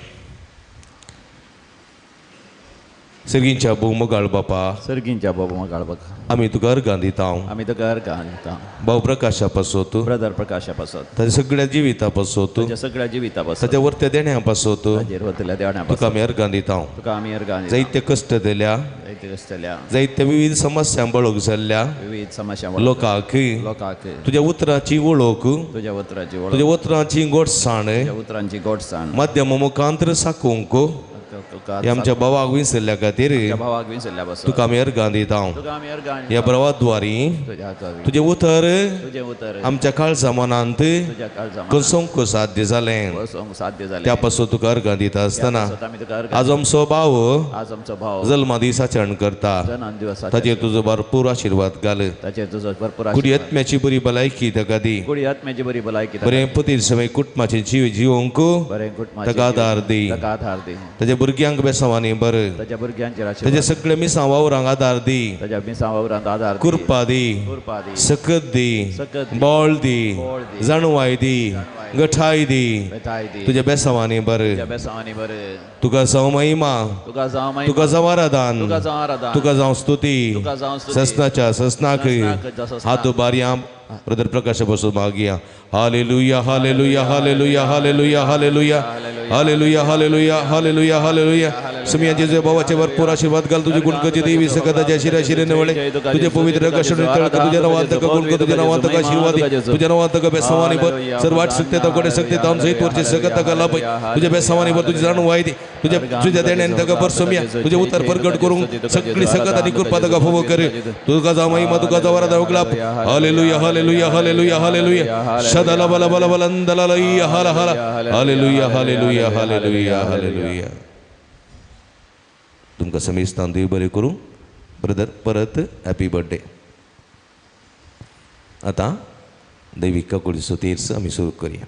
सर्गींच्या भोव मोगाळ बापा, सर्गींच्या भोव मोगाळ बापा, आमी तुका अर्गां दिता, आमी तुका अर्गां दिता. भाव प्रकाशा पासत, ब्रदर प्रकाशा पासत, ताच्या सगळ्या जिविता पासत, ताच्या सगळ्या जिविता पासत, ताच्या वरत्या देण्या पासत, ताचेर वतल्या देण्या तुका आमी अर्गां दिता, तुका आमी अर्गां दिता. जायते कश्ट दिल्या, जायते कश्ट दिल्या, जायते विविध समस्यां बळग जाल्ल्या, विविध समस्या लोकांक, लोकांक तुज्या उतराची वळख, तुज्या उतराची वळख, तुज्या उतरांची गोडसाण, तुज्या उतरांची गोडसाण माध्यम मुखांतर साकूंक आमच्या भावाक विसरल्या खातीर तुका आमी अर्गां दिता. ह्या भावाद्वारी तुजें उतर आमच्या काळजा मनांत कसोवंक साध्य जालें, त्या पासून तुका अर्गां दिता आसतना आज आमचो भाव जल्मा दीस आचरण करता, ताचेर तुजो भरपूर आशिर्वाद घाल, कुडी आत्म्याची बरी भलायकी ताका दी, बरें पतीर समय कुटुंबाचे जीव जिवंक ताका आदार दी, ताच्या भुरग्यांक बेसांवांनी बरें, ताच्या सगळ्या मिसां वावरांक आदार दी, कृपा दी, सकत दी, बळ दी, जाणवाय दी, गठाय दी, तुज्या बेसांवांनी बरें. तुका जावं महिमा, तुका जावं आराधन, तुका जावं स्तुती, ससनाच्या ससनाक हात बारया ब्रदर प्रकाश बसून मागया. Hallelujah hallelujah hallelujah hallelujah hallelujah hallelujah hallelujah hallelujah hallelujah. सुमिया जेजू भावाचे भरपूर आशीर्वाद घाल, तुझी गुणकची देवी सकताच्या शिरा शिरेने वळे, तुझे पवित्र कष्ट तुझ्या नावात गुणक, तुझ्या नावात आशीर्वाद, तुझ्या नावात बेसवानी भर सर्वात सत्य तगडे सत्य ताम सहित वरचे सकत लाभ, तुझ्या बेसवानी भर तुझी जाणून वाय दी, तुझ्या तुझ्या देण्याने तका भर सुमिया, तुझे उत्तर प्रगट करून सगळी सकत आणि कृपा तका फुव करे. तुका जाव महिमा, तुका जाव आराधना उगलाप. हालेलुया हालेलुया हालेलुया हालेलुया शदला बला बला बलंदला लई हाला हाला. Hallelujah hallelujah hallelujah hallelujah. तुमकां समेस्तान देव बरें करूं. ब्रदर परत हॅपी बर्थडे. आतां दैवीक काकुळीचो तेर्स आमी सुरू करुया.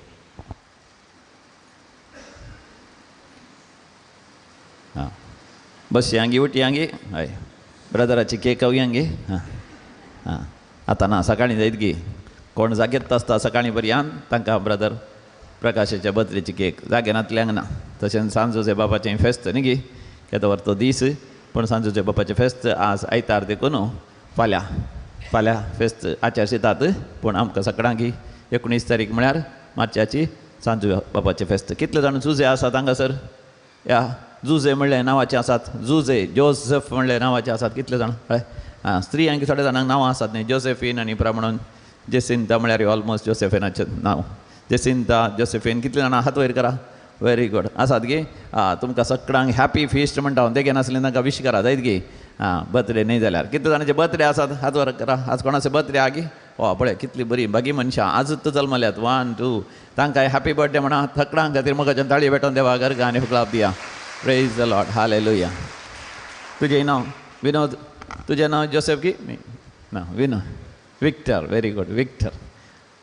हां बस यांगी उठ यांगी हय ब्रदराची केक यांगी. हां हां आतां ना सकाळीं जायत गी कोण जागेत आसता सकाळीं पर्यंत तांकां ब्रदर प्रकाशाच्या बर्थडेची केक जागे नातल्यांक ना. तशेंच सांजोचे बापाचें फेस्त न्ही गी केदो तो दीस, पूण सांजोचे बापाचें फेस्त आज आयतार देखून फाल्यां फाल्यां फेस्त आचार शितात, पूण आमकां सगळ्यांक 19 तारीख म्हळ्यार मार्चाची सांजू बापाचें फेस्त. कितले जाण जुजे आसात हांगासर? ह्या जुजे म्हणले नांवाचे आसात, जुजे जोसेफ म्हणले नांवाचे आसात कितले जाण? हय आं स्त्रियांक थोड्या जाणांक नांवां आसात न्ही, जोसेफीन आनी प्रमाण जेसिंता म्हळ्यार ऑलमोस्ट जोसेफिनाचें नांव, जेसिंता जोसेफीन. कितले जाणां हात वयर करा? वेरी गूड आसात गी. आं तुमकां सगळ्यांक हॅपी फिस्ट म्हणटा हांव, ते नासलें तांकां विश करा जायत गी. आं बर्थडे न्ही जाल्यार कितले जाणांचे बर्थडे आसात हात वर करा. आज कोणाचे बर्थडे आहा गी? वा पळय कितली बरी बागी मनशां आजूच जल्मल्यात. 1 2 तांकां हॅपी बर्थडे म्हणा. सगळ्यां खातीर मोगाच्यान ताळी भेटोवन देवा गर्गा आनी फुकलाप दिया. Praise the Lord hallelujah. तुजें नांव विनोद, तुजें नांव जोसेफ की ना? Vinod Victor. Very good Victor,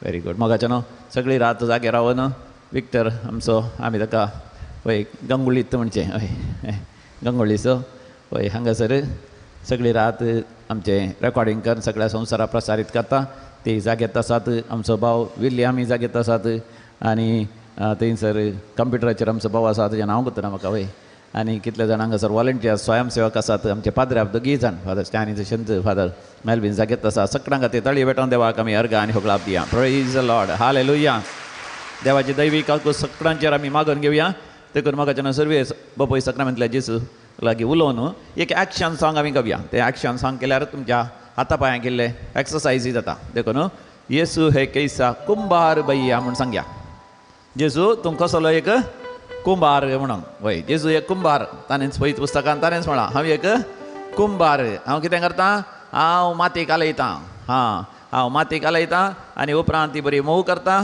very good. मोगाचें नांव सगळी रात जागे रावन विक्टर आमचो, आमी ताका वय गंगुळीत म्हणचें, हय गंगोळीचो वय हांगासर सगळी रात आमचें रेकॉर्डिंग करून सगळ्या संवसारा प्रसारीत करता. ते जागेत आसात आमचो भाव विल्यम जागेत आसात आनी थंयसर कंप्युटराचेर आमचो भाव आसा, ताजें नांव कोत्तना म्हाका वय. आनी कितले जाण हांगासर वॉलंटियर्स स्वयंसेवक आसात आमचे पाद्र्याब दोगीय जाण, फादर स्टॅनी तशेंच फादर मेलवीन जागेत आसा. सगळ्यां खातीर ताळी भेटोवन देवाक आमी अर्गां आनी होगळाप दिया. Praise the Lord hallelujah. देवाची दैवीक काकू सगळ्यांचेर आमी मागून घेवया. देखून म्हाका सर्वे बापूय सक्रामेंतल्या जेजू लागीं उलोवन एक एक्शन सॉंग आमी गावया. तें एक्शन सॉंग केल्यार तुमच्या हाता पांयां केल्ले एक्सरसायजूय जाता. देखून येसू हे कैसा कुंभार भैया म्हूण सांगया. जेजू तूं कसलो एक कुंभार म्हणून. वय जेजू एक कुंभार, ताणेंच पयत पुस्तकान ताणेंच म्हळां हांव एक कुंभार. हांव कितें करता? हांव माती कालयतां. हां हांव माती कालयतां आनी उपरांत ती बरी मोव करता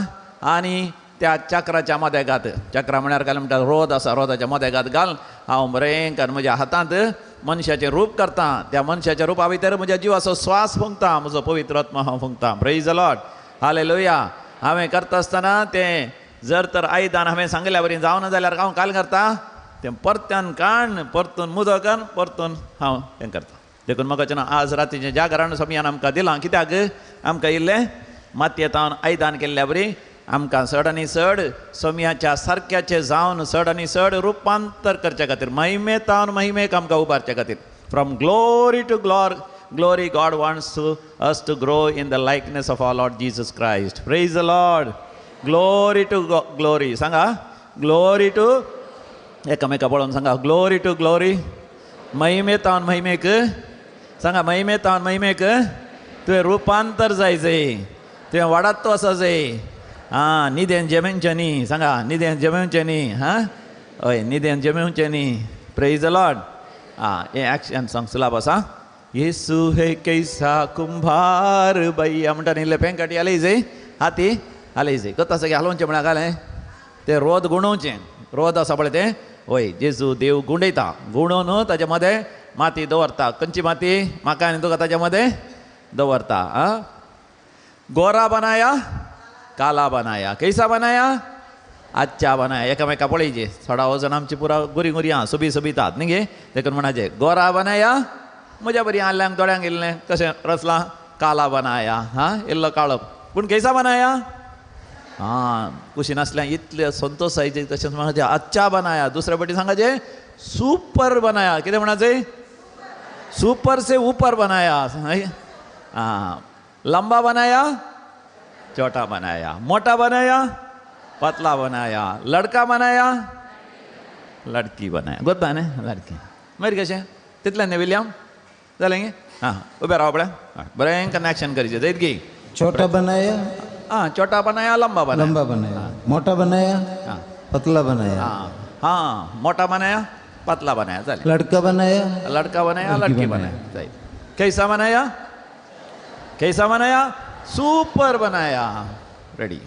आनी त्या चक्राच्या मदेगात, चक्रा म्हळ्यार काय म्हणटा रोद आसा, रोदाच्या मदेगात घाल हांव बरें कर म्हज्या हातांत मनशाचें रूप करता. त्या मनशाच्या रुपा भितर म्हज्या जिवाचो स्वास फुंकता, म्हजो पवित्र आत्मा हांव फुंकता. Praise the Lord hallelujah. हांवें करता आसतना तें जर तर आयदान हांवें सांगल्या बरी जावना जाल्यार हांव काल करता तें परत्यान काण परतून मुदकान परतून हांव तें करता. देखून म्हाका ना आज रातीचें जागरण समयान आमकां दिलां कित्याक आमकां इल्लें मातयेतावन आयदान केल्ल्या बरी आमकां चड आनी चड सोमयाच्या सारक्याचें जावन चड आनी चड रुपांतर करच्या खातीर, महिमेतावन महिमेक आमकां उबारच्या खातीर. From glory to glory God wants to us to grow in the likeness of our Lord Jesus Christ. Praise the Lord. Glory to glory. Sanga glory to एकामेका पळोवन सांगा ग्लोरी टू ग्लोरी. महिमेतावन महिमेक सांगा, महिमेतावन महिमेक तुवें रुपांतर जाय जाय, तुवें वाडत आसा जाय. आं, निदेन जमेवचें न्ही. सांगा निदेन जमेवचें न्ही. हां हय, निदेन जमेवचें न्ही. Praise the Lord. आं, हें एक्शन सॉंग सुलाब आसा. येसू हे कैसा कुंभार भैया म्हणटा न्ही, इल्लें पेंकाटी हालय जाय, हाती हालय जाय. कोत्ता सगळें हालोवचें म्हळ्यार घालें तें रोद गुणोवचें. रोद आसा पळय तें, हय, जेजू देव गुंडयता, गुंडोवन ताजे मदें माती दवरता. खंयची माती? म्हाका आनी तुका ताजे मदें दवरता. आं, गोरा बनाया काला बनाया, कैसा बनाया? अच्छा बनाया. एकामेका पळयचे थोडा वजन आमची पुरा गुरी गुरी आं, सोबी सोबितात न्ही गे. देखून म्हणाचे गोरा बनाया म्हज्या बरी आल्यांक दोळ्यांक इल्लें कशें रचलां, काला बनाया. हां, इल्लो काळो पूण कैसा बनाया? हां, कुशीन आसल्यार इतले संतोश जायचे. तशेंच म्हणाचे अच्छा बनाया. दुसऱ्या पटी सांगाचे सुपर बनाया. कितें म्हणाचे? सुपर से ऊपर बनाया. हां, लंबा बनाया, छोटा बनाया, मोटा बनाया, पतला बनाया, लड़का बनाया, लड़की बनाया. गोता न्ही लड़की मागीर कशें तितलें न्ही विलियम जालें गे. हां, उबें राव पळय, बरें कनेक्शन करचें जायत गी. छोटा बनाया, हाँ, छोटा बनाया, लंबा बनाया, लंबा बनाया, मोटा बनाया, हाँ, पतला बनाया, हाँ हाँ, मोटा बनाया, पतला बनाया, चल लड़का बनाया, लड़का बनाया, लड़की बनाया. कैसा बनाया? कैसा बनाया? सुपर बनाया. रेडी.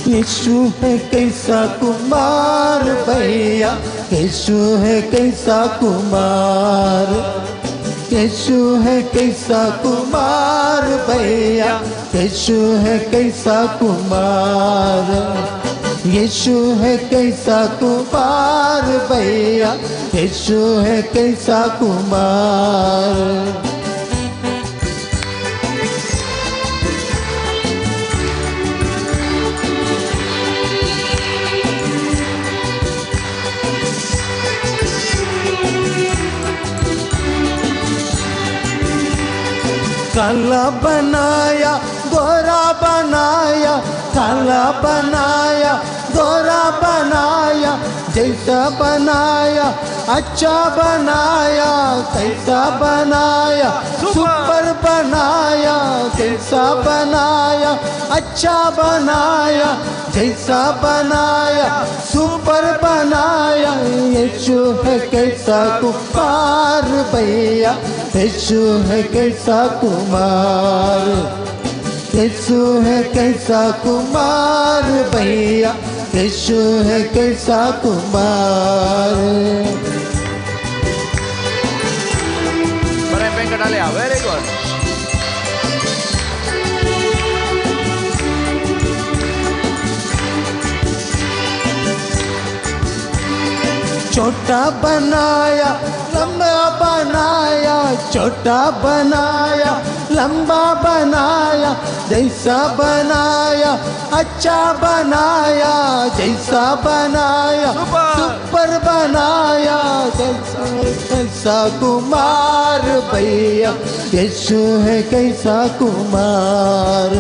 यीशु है कैसा कुमार भैया, यीशु है कैसा कुमार, यीशु है कैसा कुमार भैया, यीशु है कैसा कुमार, यीशु है कैसा कुमार भैया, यीशु है कैसा कुमार। काला बनाया गोरा बनाया, काला बनाया गोरा बनाया, जैसा बनाया अच्छा बनाया, कैसा बनाया सुपर बनाया, कैसा बनाया अच्छा बनाया, जैसा बनाया सुपर बनाया। यीशु है कैसा कुमार भैया, यीशु है कैसा कुमार, यीशु है कैसा कुमार भैया, यीशु है कैसा कुमार। बरें वेंकट आले, वेरी गुड. छोटा बनाया लंबा बनाया, छोटा बनाया लंबा बनाया, जैसा बनाया अच्छा बनाया, जैसा बनाया सुपर बनाया, जैसा कैसा कुमार भैया, यीशु है कैसा कुमार,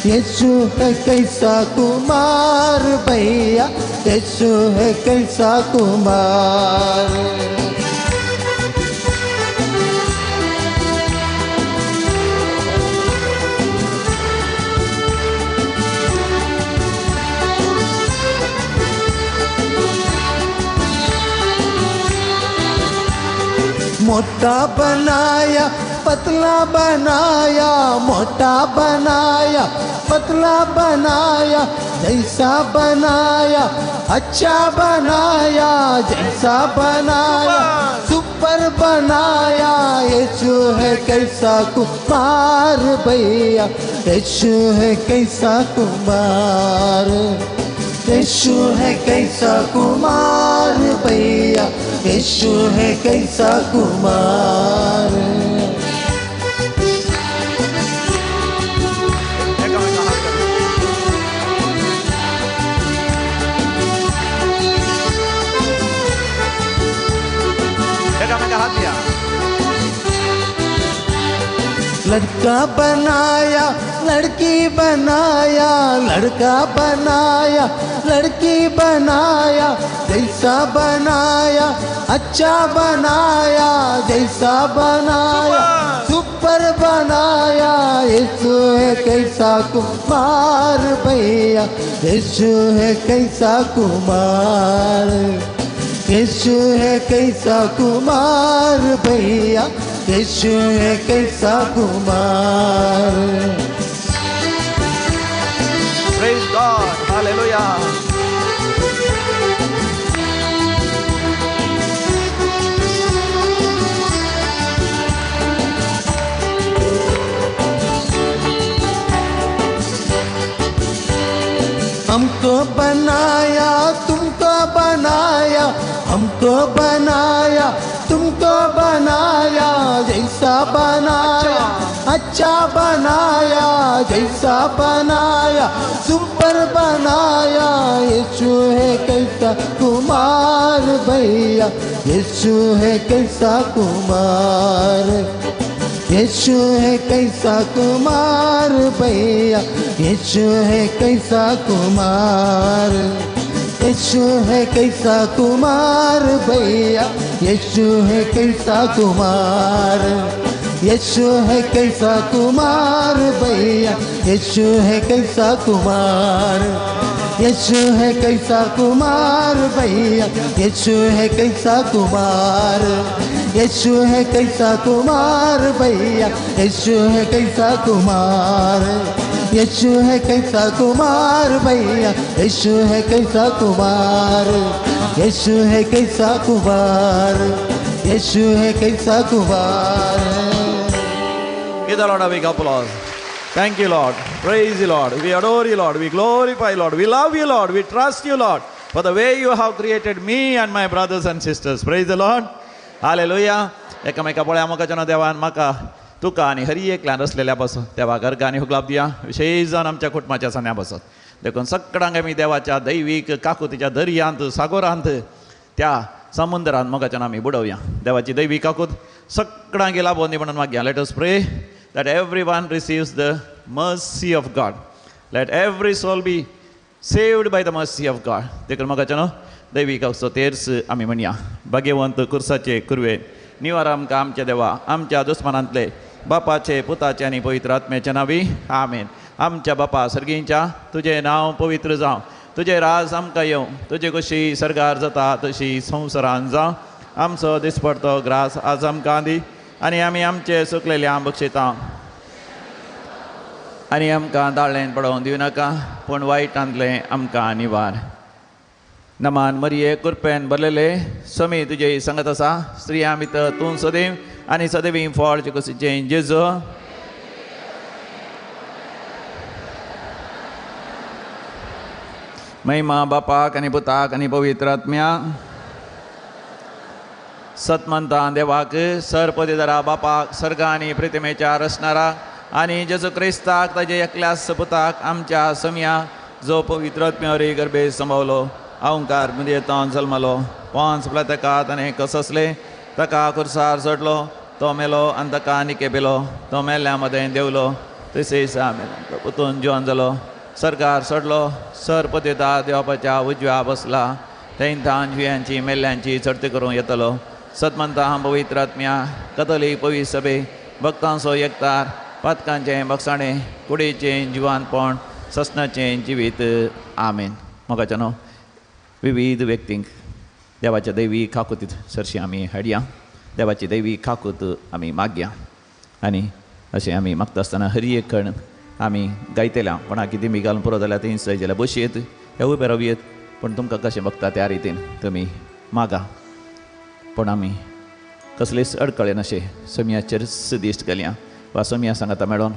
यीशु है कैसा कुमार भैया, यीशु है कैसा कुमार। मोटा बनाया पतला बनाया, मोटा बनाया पतला बनाया, जैसा बनाया अच्छा बनाया, जैसा बनाया सुपर बनाया। यीशु है कैसा कुमार भैया, यीशु है कैसा कुमार, यीशु है कैसा कुमार भैया, यीशु है कैसा कुमार। लड़का बनाया लड़की बनाया, लड़का बनाया लड़की बनाया, जैसा बनाया अच्छा बनाया, जैसा बनाया सुपर बनाया। यीशु है कैसा कुमार भैया, यीशु है कैसा कुमार, यीशु है कैसा कुमार भैया, यीशु है कैसा कुमार। Praise God, hallelujah. हमको बनाया तुमको बनाया, हमको बनाया तुमको बनाया, जैसा बनाया अच्छा बनाया, जैसा बनाया सुपर बनाया। यीशु है कैसा कुमार भैया, यीशु है कैसा कुमार, यीशु है कैसा कुमार भैया, यीशु है कैसा कुमार, यीशु है कैसा कुमार भैया, यीशु है कैसा कुमार, यीशु है कैसा कुमार भैया, यीशु है कैसा कुमार, यीशु है कैसा कुमार भैया, यीशु है कैसा कुमार, यीशु है कैसा कुमार भैया, यीशु है कैसा कुमार, यीशु है कैसा कुमार भैया, यीशु है कैसा कुमार, यीशु है कैसा कुमार, यीशु है कैसा Kumar. Give the Lord a big applause. Thank you, Lord. Praise you, Lord. We adore you, Lord. We glorify you, Lord. We love you, Lord. We trust you, Lord, for the way you have created me and my brothers and sisters. Praise the Lord. Hallelujah. एकामेका पळया मोगाच्या देवान म्हाका तुका आनी हरी एकल्यान रचलेल्या पासून देवा गर्गांनी हुगलाप दिया, विशेष जावन आमच्या कुटुंबाच्या सान्या पासून. देखून सगळ्यांक आमी देवाच्या दैवीक काकुतीच्या दर्यांत, सागोरांत, त्या समुद्रांत मोगाच्यान आमी बुडोवया. देवाची दैवीक काकूत सगळ्यांक लाभोवन दी म्हणून मागया. Let us pray that everyone receives the mercy of God. Let every soul be saved by the mercy of God. देखून मोगाच्यान दैवीक काकुतो तेर्स आमी म्हणया. भाग्यवंत कुर्साचे कुरवे निवार आमकां आमच्या देवा आमच्या दुस्मानांतले बापाचे पुताचे आनी पवित्र आत्म्याच्या नांवी आमेन. आमच्या बापा सर्गींच्या तुजें नांव पवित्र जावं, तुजें राज आमकां येवं, तुजे कशी सर्गार जाता तशी संवसारान जावं. आमचो दिसपडतो ग्रास आज आमकां दी आनी आमी आमचे सुकलेले बक्षिता आनी आमकां दाळ्ळें पडोवन दिवं नाका, पूण वायटांतलें आमकां निवार. नमान मरिये कुरपेन भरलेले समी तुजे संगत आसा, स्त्रियां भितर तूं सदैव आनी सदैव फळ कुशीचें जेजू. महिमा बापाक आनी पुताक आनी पवित्र आत्म्या. सतमंता देवाक सर पदवीधरा बापाक सर्ग आनी प्रतिमेच्या रचणाराक आनी जेजू क्रिस्ताक ताजे एकल्यास पुताक आमच्या सम्या जो पवित्र आत्म्यावरी गर्भे संभवलो, अहंकार मुदयेंत जल्मलो, पांच ताका ताणें कससले, ताका कुर्सार चडलो, तो मेलो आनी ताका निके पिलो, तो मेल्ल्या मदें देंवलो, तशेंच पुतून जिवन जालो, सरकार चडलो, सर पदवीधरा देवाच्या उजव्या बसला, थंय थावन जिव्यांची मेल्ल्यांची चडती करूंक येतलो. सतमंता पवित्र आत्म्या कथोलीक पवित्र सभे भक्तांचो एकतार पातकांचें बक्षाणें कुडीचें जिवानपण ससनाचें जिवीत आमेन. मोगाच्या न्हू विविध व्यक्तींक देवाच्या दैवी काकुतीत सरशी आमी हाडया, देवाची दैवी काकूत आमी मागया आनी अशें आमी मागता आसतना हर एक कण आमी गायतल्या. कोणाक कितें बी घालून पुरो जाल्यार थंय जाय जाल्यार बसयेत ह्या उबे रावयेत, पूण तुमकां कशें बगता त्या रितीन तुमी मागा. पूण आमी कसलेच अडकळे नाशे सम्याचेरच दिश्ट घालया वा सम्या सांगाता मेळोन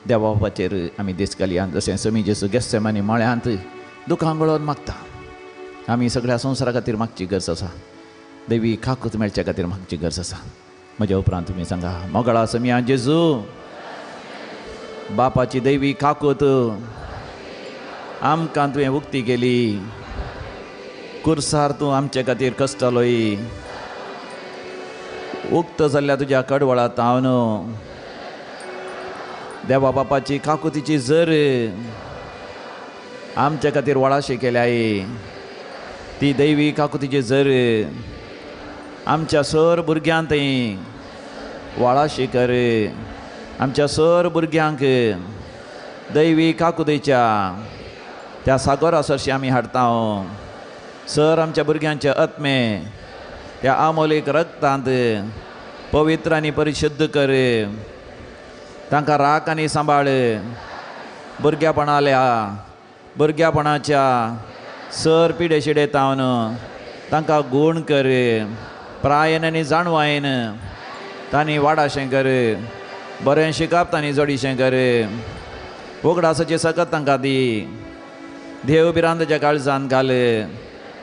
देवा बापाचेर आमी दिश्ट घालया. जशें समी जेजू गेस्सेमानी मळ्यांत दुकां गळोवन मागता. आमी सगळ्या संवसारा खातीर मागची गरज आसा, देवी काकूत मेळच्या खातीर मागची गरज आसा. म्हज्या उपरांत तुमी सांगा, मोगळा समिया जेजू, बापाची दैवी काकूत आमकां तुवें उक्ती केली, कुर्सार तूं आमचे खातीर कश्टलोय, उक्त जाल्ल्या तुज्या कडवळा तावन देवा बापाची काकुतीची जर आमचे खातीर वळाशी केल्याय, ती दैवी काकुतीची जर आमच्या सर भुरग्यांक थंय वाळाशी कर, आमच्या सर भुरग्यांक दैवी काकुतीच्या त्या सागोरा सरशी आमी हाडटा. सर आमच्या भुरग्यांचे आत्मे त्या आमोलीक रक्तांत पवित्र आनी परिशुद्ध कर, तांकां राख आनी सांबाळ. भुरग्यापणाल्या भुरग्यापणाच्या सर पिडे शिडे तावन तांकां गूण कर, प्रायन आनी जाणवायन तांणी वाडाशें कर, बरें शिकप तांणी जोडीशें कर, उगडासाचें सकत तांकां दी, देव भिरांताच्या काळजान घाल,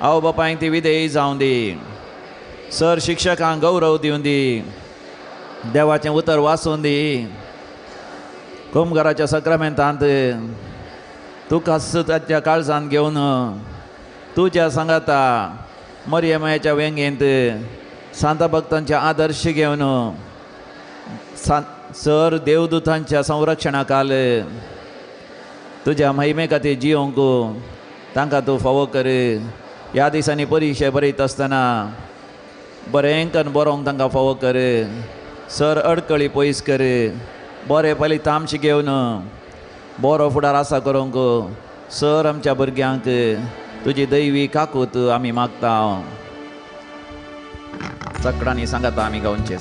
आवय बापायक ती विधेयी जावं दी, सर शिक्षकांक गौरव दिवं दी, देवाचें उतर वाचून दी, कुमघराच्या सक्रामेंतांत तुका ताच्या काळजान घेवन तुज्या सांगाता मरियमायाच्या वेंगेंत सांता भक्तांचे आदर्श घेवन सर देवदूतांच्या संरक्षणा खाल तुज्या महिमे खातीर जियोंक तांकां तूं फावो कर. ह्या दिसांनी परिक्षा बरयता आसतना बरें करून बरोवंक तांकां फावो कर, सर अडकळी पयस कर, बरें पयलीं तामशे घेवन बरो फुडार आसा करूंक सर आमच्या भुरग्यांक तुजी दैवी काकूत आमी मागता. चकडांनी सांगाता आमी गावचे.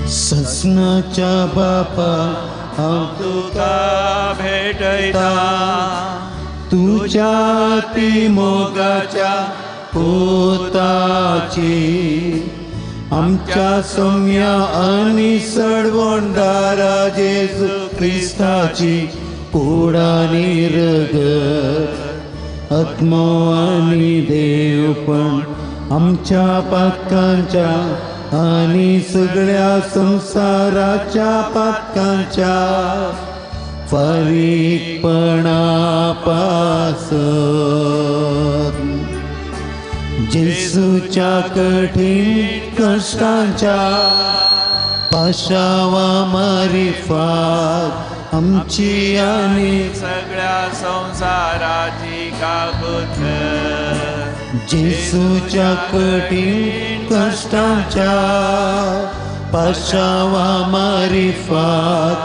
ससनाच्या बापा हांव तुका भेटयता, तुज्या ती मोगाच्या पुताची, आमच्या सोम्या आनी सडवणदारा जेजू क्रिस्ताची कूड आनी रगत, आत्मो आनी देवपण आमच्या पातकांच्या आनी सगळ्या संवसाराच्या पातकांच्या फारीकपणा पासत. जेजूच्या कठीण कश्टांच्या पाशावा मारिफात आमची आनी सगळ्या संवसाराची काकूत कर. जेजूच्या कठीण कश्टांच्या पाशावा मारिफात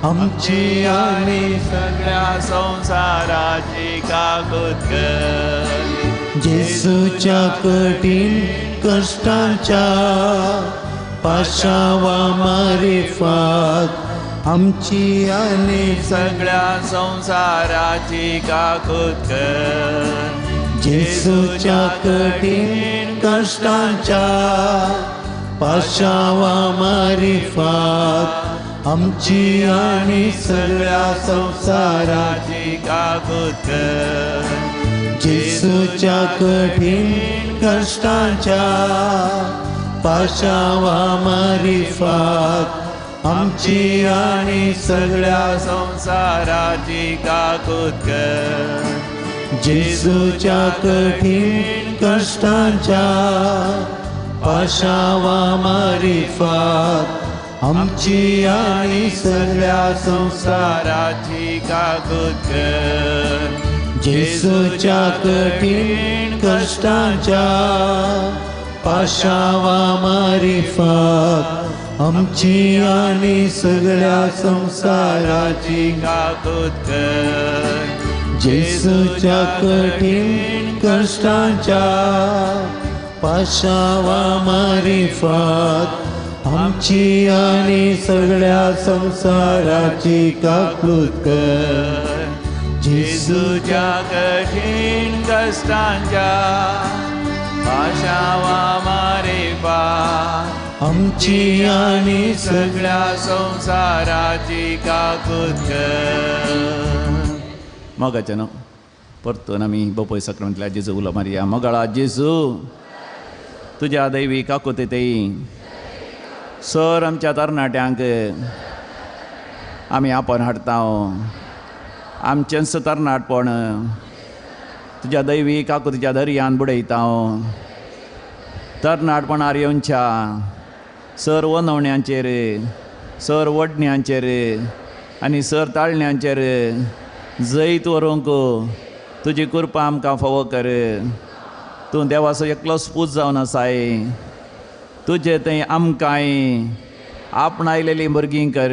आमची आनी सगळ्या संवसाराची काकूत कर. जेजूच्या कठीण कश्टांच्या पाशावा मारिफात आमची आनी सगळ्या संवसाराची काकूत कर. जेजूच्या कठीण कश्टांच्या पाशावा मारिफात आमची आनी सगळ्या संवसाराची काकूत कर. जेजूच्या कठीण कश्टांच्या पाशावा मारिफात आमची आनी सगळ्या संवसाराची काकूत कर. जेजूच्या कठीण कश्टांच्या पाशावा मारिफात आमची आनी सगळ्या संवसाराची काकूत कर. जेजूच्या कठीण कश्टांच्या पाशावा मारिफात आमची आनी सगळ्या संवसाराची काकूत कर. जेजूच्या कठीण कश्टांच्या पाशावा मारिफात आमची आनी सगळ्या संवसाराची काकूत कर. जेजूच्या कठीण कश्टांच्या पाशावा मारिफात आमची आनी सगळ्या संवसाराची काकूत कर. मोगाचें न्हू परतून आमी बोपोय सक्रमेंतल्या जेजू उलो मारया. मोगाळा जेजू, तुज्या दैवी काकुतेतय सर आमच्या तरणाट्यांक आमी आपोवन हाडटा. आमचेंच तरणाटपण तुज्या दैवी काकुतीच्या दर्यान बुडयता. तरणाटपणार येवच्या सर वनवण्यांचेर, सर वडण्यांचेर आनी सर ताळण्यांचेर जैत व्हरूंक तुजी कृपा आमकां फावो कर. तूं देवाचो एकलोच पूत जावन आसाय. तुजे थंय आमकांय आपणायलेलीं भुरगीं कर.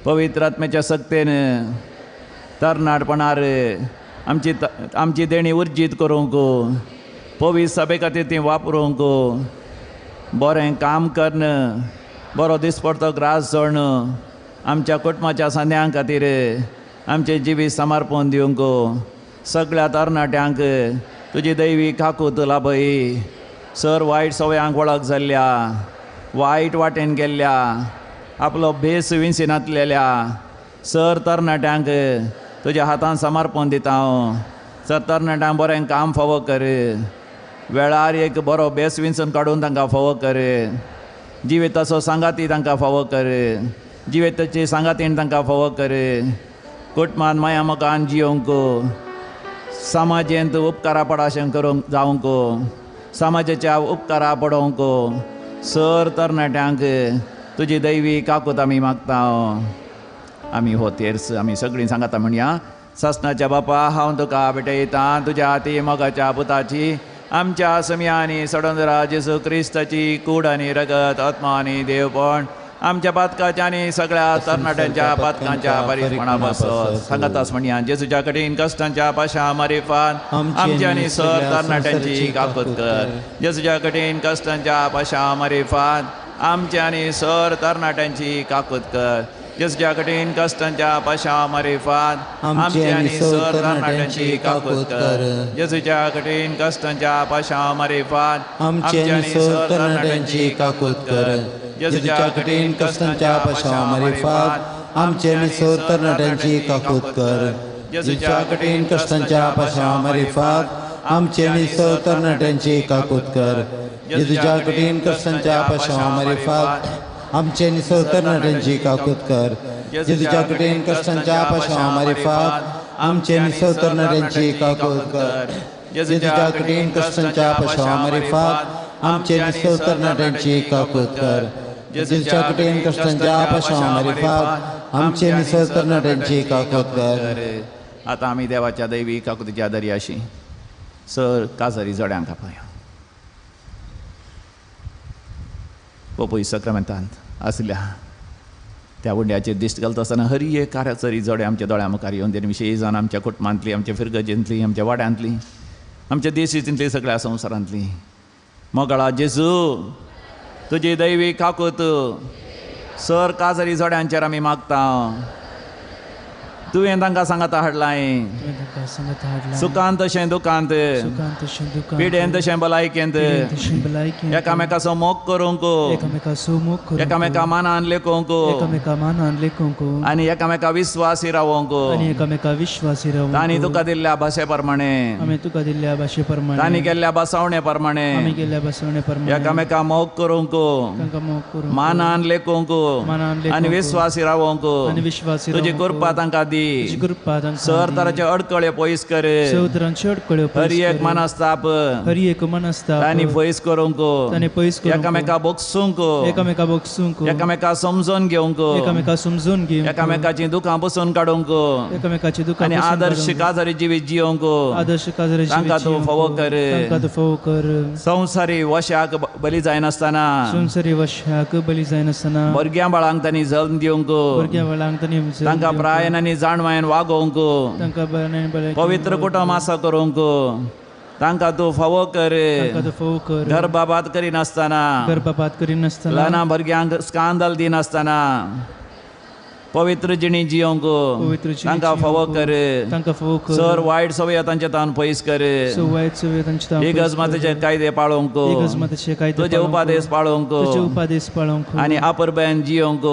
पवित्र आत्म्याच्या सक्तेन तरणाटपणार आमची आमची देणी उर्जीत करूंक, पवित्र सभे खातीर ती वापरूंक, बरें काम करून बरो दिसपडतो ग्रास जोडून आमच्या कुटुंबाच्या सांद्यां खातीर आमचें जिवीत समर्पण दिवंक सगळ्या तरणाट्यांक तुजी दैवी काकूत लाभय. सर वायट सवयांक वळख जाल्ल्या, वायट वाटेन गेल्ल्या, आपलो भेस विंसिनातलेल्या सर तरणाट्यांक तुज्या हातान समर्पण दिता हांव. सर तरणाट्यांक बरें काम फावो कर. वेळार एक बरो भेस विंचून काडून तांकां फावो कर. जिविताचो सांगाती तांकां फावो कर. जिविताची सांगातीण तांकां फावो कर. कुटुंबान माया मोगान जियोंक, समाजेंत उपकारा पडाशें करूंक जावंक, समाजाच्या उपकारा पडोवंक सर तरणाट्यांक तुजी दैवी काकूत आमी मागता. आमी हो तेर्स आमी सगळीं सांगता म्हणया. सासणाच्या बापा, हांव तुका भेटयता तुज्या हाती मोगाच्या पुताची, आमच्या समिया आनी सडंदरा जेजू क्रिस्ताची कूड आनी रगत, आत्मा आनी देवपण आमच्या पातकाच्या आनी सगळ्या तरणाट्यांच्या पातकांच्या परिपणा पासत सांगतास म्हणया. जेजूच्या कठीण कश्टांच्या पाशा मारिफान आमच्या आनी सर तरणाट्यांची काकूत कर. जेजूच्या कठीण कश्टांच्या पाशा मारिफान आमच्या आनी सर तरणाट्यांची काकूत कर. जेजूच्या कठीण कश्टांच्या पाशा मारिफान आमची आनी सर तरणाट्यांची काकूत कर. जेजूच्या कठीण कश्टांच्या पाशा मारिफान आमची आनी सर तरणाट्यांची काकूत कर. जेजूच्या कठीण कश्टांच्या पाशा मारिफान आमची आनी सर तरणाट्यांची काकूत कर. जेजूच्या कठीण कश्टांच्या पाशा मारिफान आमची आनी सर तरणाट्यांची काकूत कर. जेजूच्या कठीण कश्टांच्या पाशा मारिफान आमचे आनी सर तरणाट्यांची काकूत कर. जेजूच्या कठीण कश्टांच्या पाशा मारिफान आमचे आनी सर तरणाट्यांची काकूत कर. जेजूच्या कठीण कश्टांच्या पाशा मारिफान आमचे आनी सर तरणाट्यांची काकूत कर. जेजूच्या कठीण कश्टांच्या पाशा मारिफान आमचे आनी सर तरणाट्यांची काकूत कर. आतां आमी देवाच्या दैवी काकुतीच्या दर्याशी सर काजारी जोड्यांक आपया. पोपय सक्रमेंतांत आसल्या त्या उंड्याचेर दिश्ट घालता आसतना हरी एक कार्याचरी जोडे आमच्या दोळ्या मुखार येवन तेणी विशेश जावन आमच्या कुटुंबांतली, आमच्या फिरगजेंतली, आमच्या वाड्यांतली, आमच्या देशींतली, सगळ्या संवसारांतली. मोगाळा जेजू, तुजी दैवी काकूत सर काजारी जोड्यांचेर आमी मागता. तुवें तांकां सांगाता हाडलाय, सुखांत तशें दुखांत, पिडेन तशें भलायकेंत, एकामेकाचो मोग करूंक, एकामेका मानान लेखूंक आनी एकामेका विस्वासी रावोंक, तांणी तुका दिल्ल्या भाशे प्रमाणे, तांणी केल्ल्या बसावणे प्रमाणे एकामेका मोग करूंक, मानान लेखूंक आनी विस्वासी रावोंक तुजी कृपा तांकां दी. सर तराचे अडकळे पयस कर, हर एक मनस्ताप तांणी पयस करूंक, एकामेका बोगसूंक, एकामेका समजून घेवंक, एकामेकाची दुखां बसून काडूंक आनी आदर्श काजारी जिवीत जियोंक तांकां तूं फावो कर. संवसारी वशाक बली जायनासतना, भुरग्यां बाळांक तांणी जल्म दिवंक, तांकां प्रायन आनी जाणवायन वागोवंक, पवित्र कुटुंब आसा करूंक तांकां तूं फावो कर. गर्भपात करिनासतना, ल्हान भुरग्यांक स्कांदल दिनासतना, पवित्र जिणी जियोंक तांकां फावो कर. सर वायट सवय तांचे तान पयस कर. इगर्ज मातेचे कायदे पाळोवंक, तुजे उपादेश पाळोवंक आनी अपुरबायेन जियोंक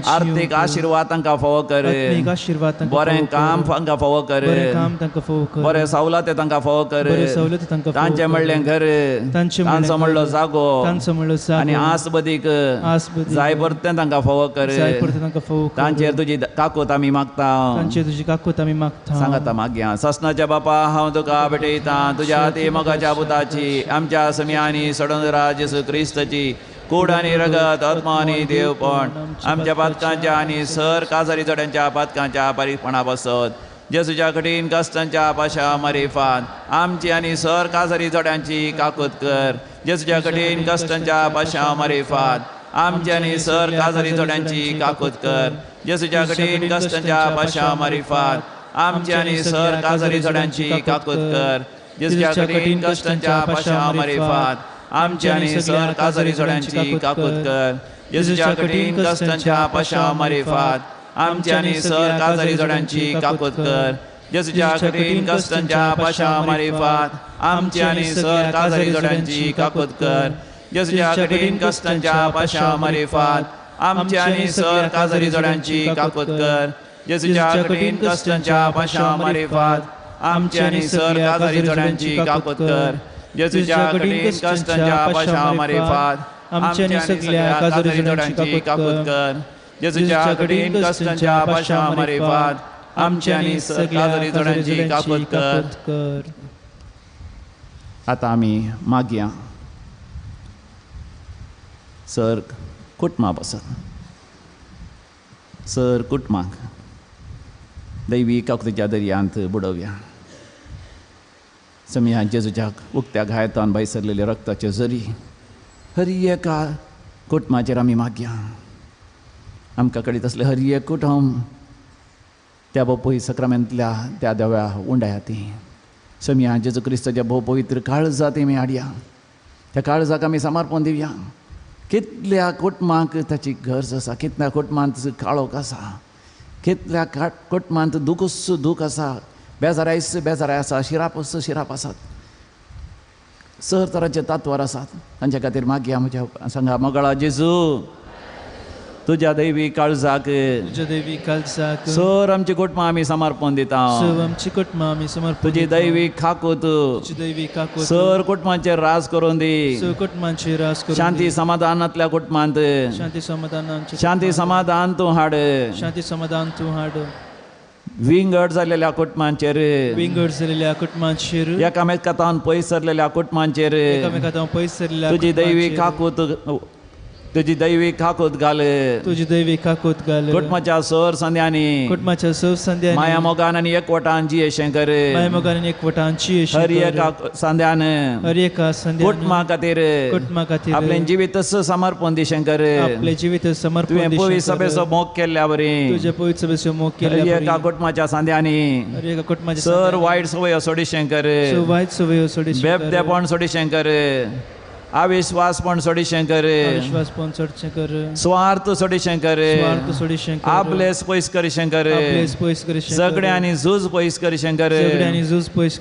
आर्थीक आशिर्वाद तांकां फावो कर. बरें काम तांकां फावो कर. बरें सवलती तांकां फावो कर. तांचें म्हणलें घर, तांचो म्हणलो जागो आनी आसबदीक जाय परतें तांकां फावो कर. तांचेर तुजी काकूत आमी मागता. सांगाता मागया. ससनाच्या बापा हांव तुका भेटयतां तुज्या हाती मोगाच्या पुताची आमच्या समियांनी सडनरा जेसू क्रिस्ताची कूड आनी रगत आत्मा आनी देवपण आमच्या पातकांच्या आनी सर काजारी जोड्यांच्या पातकांच्या बारीकपणा बसत जेसूच्या कठीण कश्टांच्या पाशा मारिफात आमची आनी सर काजारी जोड्यांची काकूत कर. जेसूच्या कठीण कश्टांच्या पाशा मारिफात आमची आनी सर काजारी जोड्यांची काकूत कर. जेसूच्या कठीण कश्टांच्या पाशा मारिफात आमची आनी सर काजारी जोड्यांची काकूत कर. जेसूच्या कठीण कश्टांच्या पाशा मारिफात आमची आनी सर काजारी जोड्यांची काकूत कर. जेसूच्या कठीण कश्टांच्या पाशा मारिफात आमची आनी सर काजारी जोड्यांची काकूत कर. जेसूच्या कठीण कश्टांच्या पाशा मारिफात आमची आनी सर काजारी जोड्यांची काकूत कर. जेसूच्या कठीण कश्टांच्या पाशा मारिफात आमची आनी सर काजारी जोड्यांची काकूत कर. जेसूच्या कठीण कश्टांच्या पाशा मारिफात आमची आनी सर काजारी जोड्यांची काकूत कर. जेसूच्या कठीण कश्टांच्या पाशा मारिफात आमची आनी सगळ्या काजारी जोड्यांची काकूत कर. जेसूच्या कठीण कश्टांच्या पाशा मारिफात आमची आनी सर काजारी जोड्यांची काकूत कर. आतां आमी मागया सर कुटुंबा बसत सर कुटुंबाक दैवी काकुतीच्या दर्यांत बुडोवया. समिया जेजूच्या उक्त्या घायतान भायर सरलेले रक्ताचे जरी हर एका कुटुंबाचेर आमी मागया. आमकां कडेन तसलें हर एक कुटुंब त्या भोव सक्रामेंतल्या त्या देव्या उंडाया ती समिया जेजू क्रिस्ताच्या भोव पवित्र काळजा ती आमी हाडया. त्या काळजाक आमी समर्पण दिवया. कितल्या कुटुंबांक ताची गरज आसा, कितल्या कुटुंबांत काळोख आसा, कितल्या कुटुंबांत दुखूच दूख आसा, बेजारायच बेजाराय आसा, शिरापच शिराप आसात, सर तरांचे तात्वार आसात. तांच्या खातीर मागया म्हज्या सांगा. मोगाळा जेजू तुज्या दैवी काळजाक सर आमची कुटुंबां आमी समर्पण दिता. तुजी दैवी काकूत सर कुटुंबांचेर राज करून दी. शांती समाधानांतल्या कुटुंबांत शांती समाधान तूं हाड. विंगड जाल्लेल्या कुटुंबांचेर एकामेकांतावन पयस सरलेल्या कुटुंबांचेर तुजी दैवी काकूत तुजी दैवी काकूत घाल. कुटुंबाच्या सर संद्यांनी माया मोगान आनी एकवटान जियेशें कर. हर एका संद्यान कुटुंबा खातीर आपलें जिवीत समर्पण दिशें कर. तुवें पवित्र सभेचो मोग केल्ल्या वरी हर एका कुटुंबाच्या संद्यांनी सर वायट सवयो सोडिशें कर. बेबदेपण सोडिशें कर. अविश्वासपण सोडिशें कर. स्वार्थ सोडिशें कर. आपलेस पयस करिशें कर. झगडे आनी झूज पयस करिशें कर.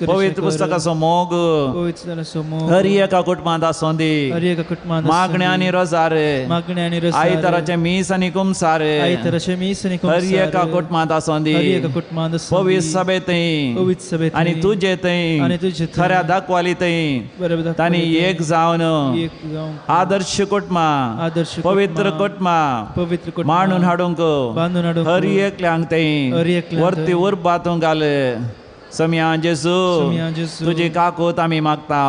पवित्र पुस्तकाचो मोग हर एका कुटुंबांत आसूं दी. मागणें आनी रोजार आयताराचें मीस आनी कुमसार हर एका कुटुंबांत आसूं दी. पवित्र सभे थंय आनी तुजे थंय खऱ्या दाखवाली थंय तांणी एक जावन आदर्श कुटुंबां पवित्र कुटुंबां मांडून हाडूंक हर एकल्यांक थंय वरती उर्बा तूं घाल. समिया जेजू तुजी काकूत आमी मागता.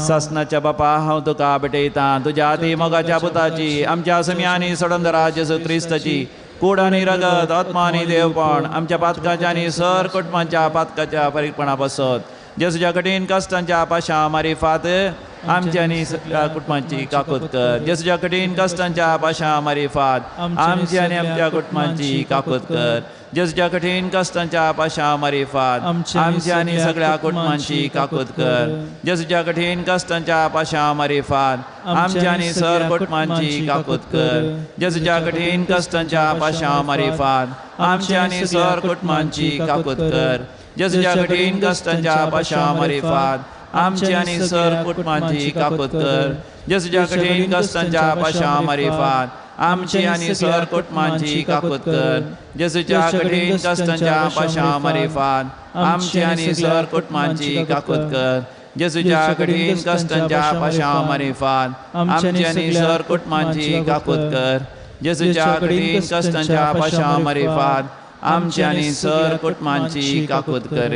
सासनाच्या बापा हांव तुका भेटयतां तुज्या हाती मोगाच्या पुताची आमच्या समिया आनी सडंदरा जेजू क्रिस्ताची कूड आनी रगत आत्मा आनी देवपण आमच्या पातकाच्या आनी सर कुटुंबांच्या पातकाच्या फारीकपणा बसत जेजूच्या कठीण कश्टांच्या पाशा मारिफात आमची आनी सगळ्या कुटुंबांची काकूत कर. जेजूच्या कठीण कश्टांच्या पाशा मारिफात आमची आनी आमच्या कुटुंबांची काकूत कर. जेजूच्या कठीण कश्टांच्या पाशा मारिफात आमची आनी सगळ्या कुटुंबांची काकूत कर. जेजूच्या कठीण कश्टांच्या पाशा मारिफात आमची आनी सर कुटुंबांची काकूत कर. जेजूच्या कठीण कश्टांच्या पाशा मारिफात आमची आनी सर कुटुंबांची काकूत कर. जेजूच्या कठीण कश्टांच्या पाशा मारिफात आमची आनी सर कुटुंबांची काकूत कर. जेजूच्या कठीण कश्टांच्या पाशा मारिफात आमची आनी सर कुटुंबांची काकूत कर. जेजूच्या कठीण कश्टांच्या पाशा मारिफात आमची आनी सर कुटुंबांची काकूत कर. जेजूच्या कठीण कश्टांच्या पाशा मारिफात आमची आनी सर कुटुंबांची काकूत कर. जेजूच्या कठीण कश्टांच्या पाशा मारिफात आमची आनी सर कुटुंबांची काकूत कर.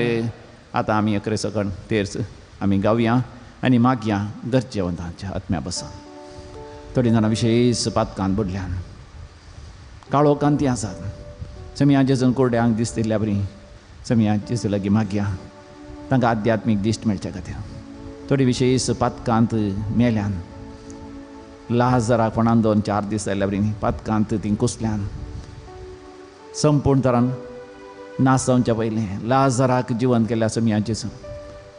आतां आमी अकरे सकण तेर्स आमी गावया आनी मागया गरजेवंतांच्या आत्म्या बसा. थोडीं जाणां विशेश पातकान बुडल्यान काळो कांती आसात. समिया जेजून कोरड्यांक दिसतिल्ल्या बरी समिया जेजू लागीं मागया तांकां आध्यात्मीक दिश्ट मेळच्या खातीर. थोडी विशेश पातकांत मेल्यान लाजराक कोणान 2-4 दीस जाल्ल्या बरी पातकांत तीं कुसल्यान संपूर्ण तरान नाश जावच्या पयलीं लाजराक जिवंत केल्ल्या समिया जेजू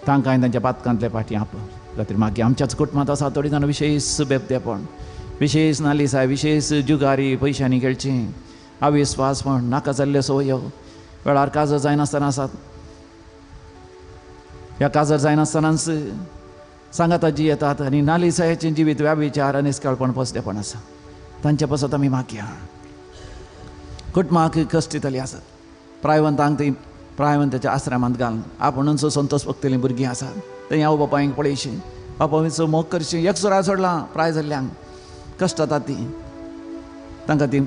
तांकां तांच्या पातकांतले फाटीं आप खातीर मागीर आमच्याच कुटुंबांत आसा थोडीं जाणां विशेश बेबदेपण, विशेश नालिसाय, विशेश जुगारी, पयशांनी खेळचें, अविस्वासपण, नाका जाल्ल्यो संवयो, वेळार काजर जायनासतना आसात. ह्या काजर जायनासतनाच सांगाता जी येतात आनी नालिसायेचें जिवीत व्याविचार आनी निस्काळपण पसदेपण आसा. तांचे पासत आमी मागया. कुटुंबाक कश्ट दितली आसात. प्रायवंतांक ती प्रायवंताच्या आश्रमांत घालून आपुणूच संतोष भोगतलीं भुरगीं आसात. थंय आवय बापायक पळयशी बापायचो मोग करशी एकसुरा सोडलां प्राय जाल्ल्यांक कश्ट जातात तीं तांकां तीं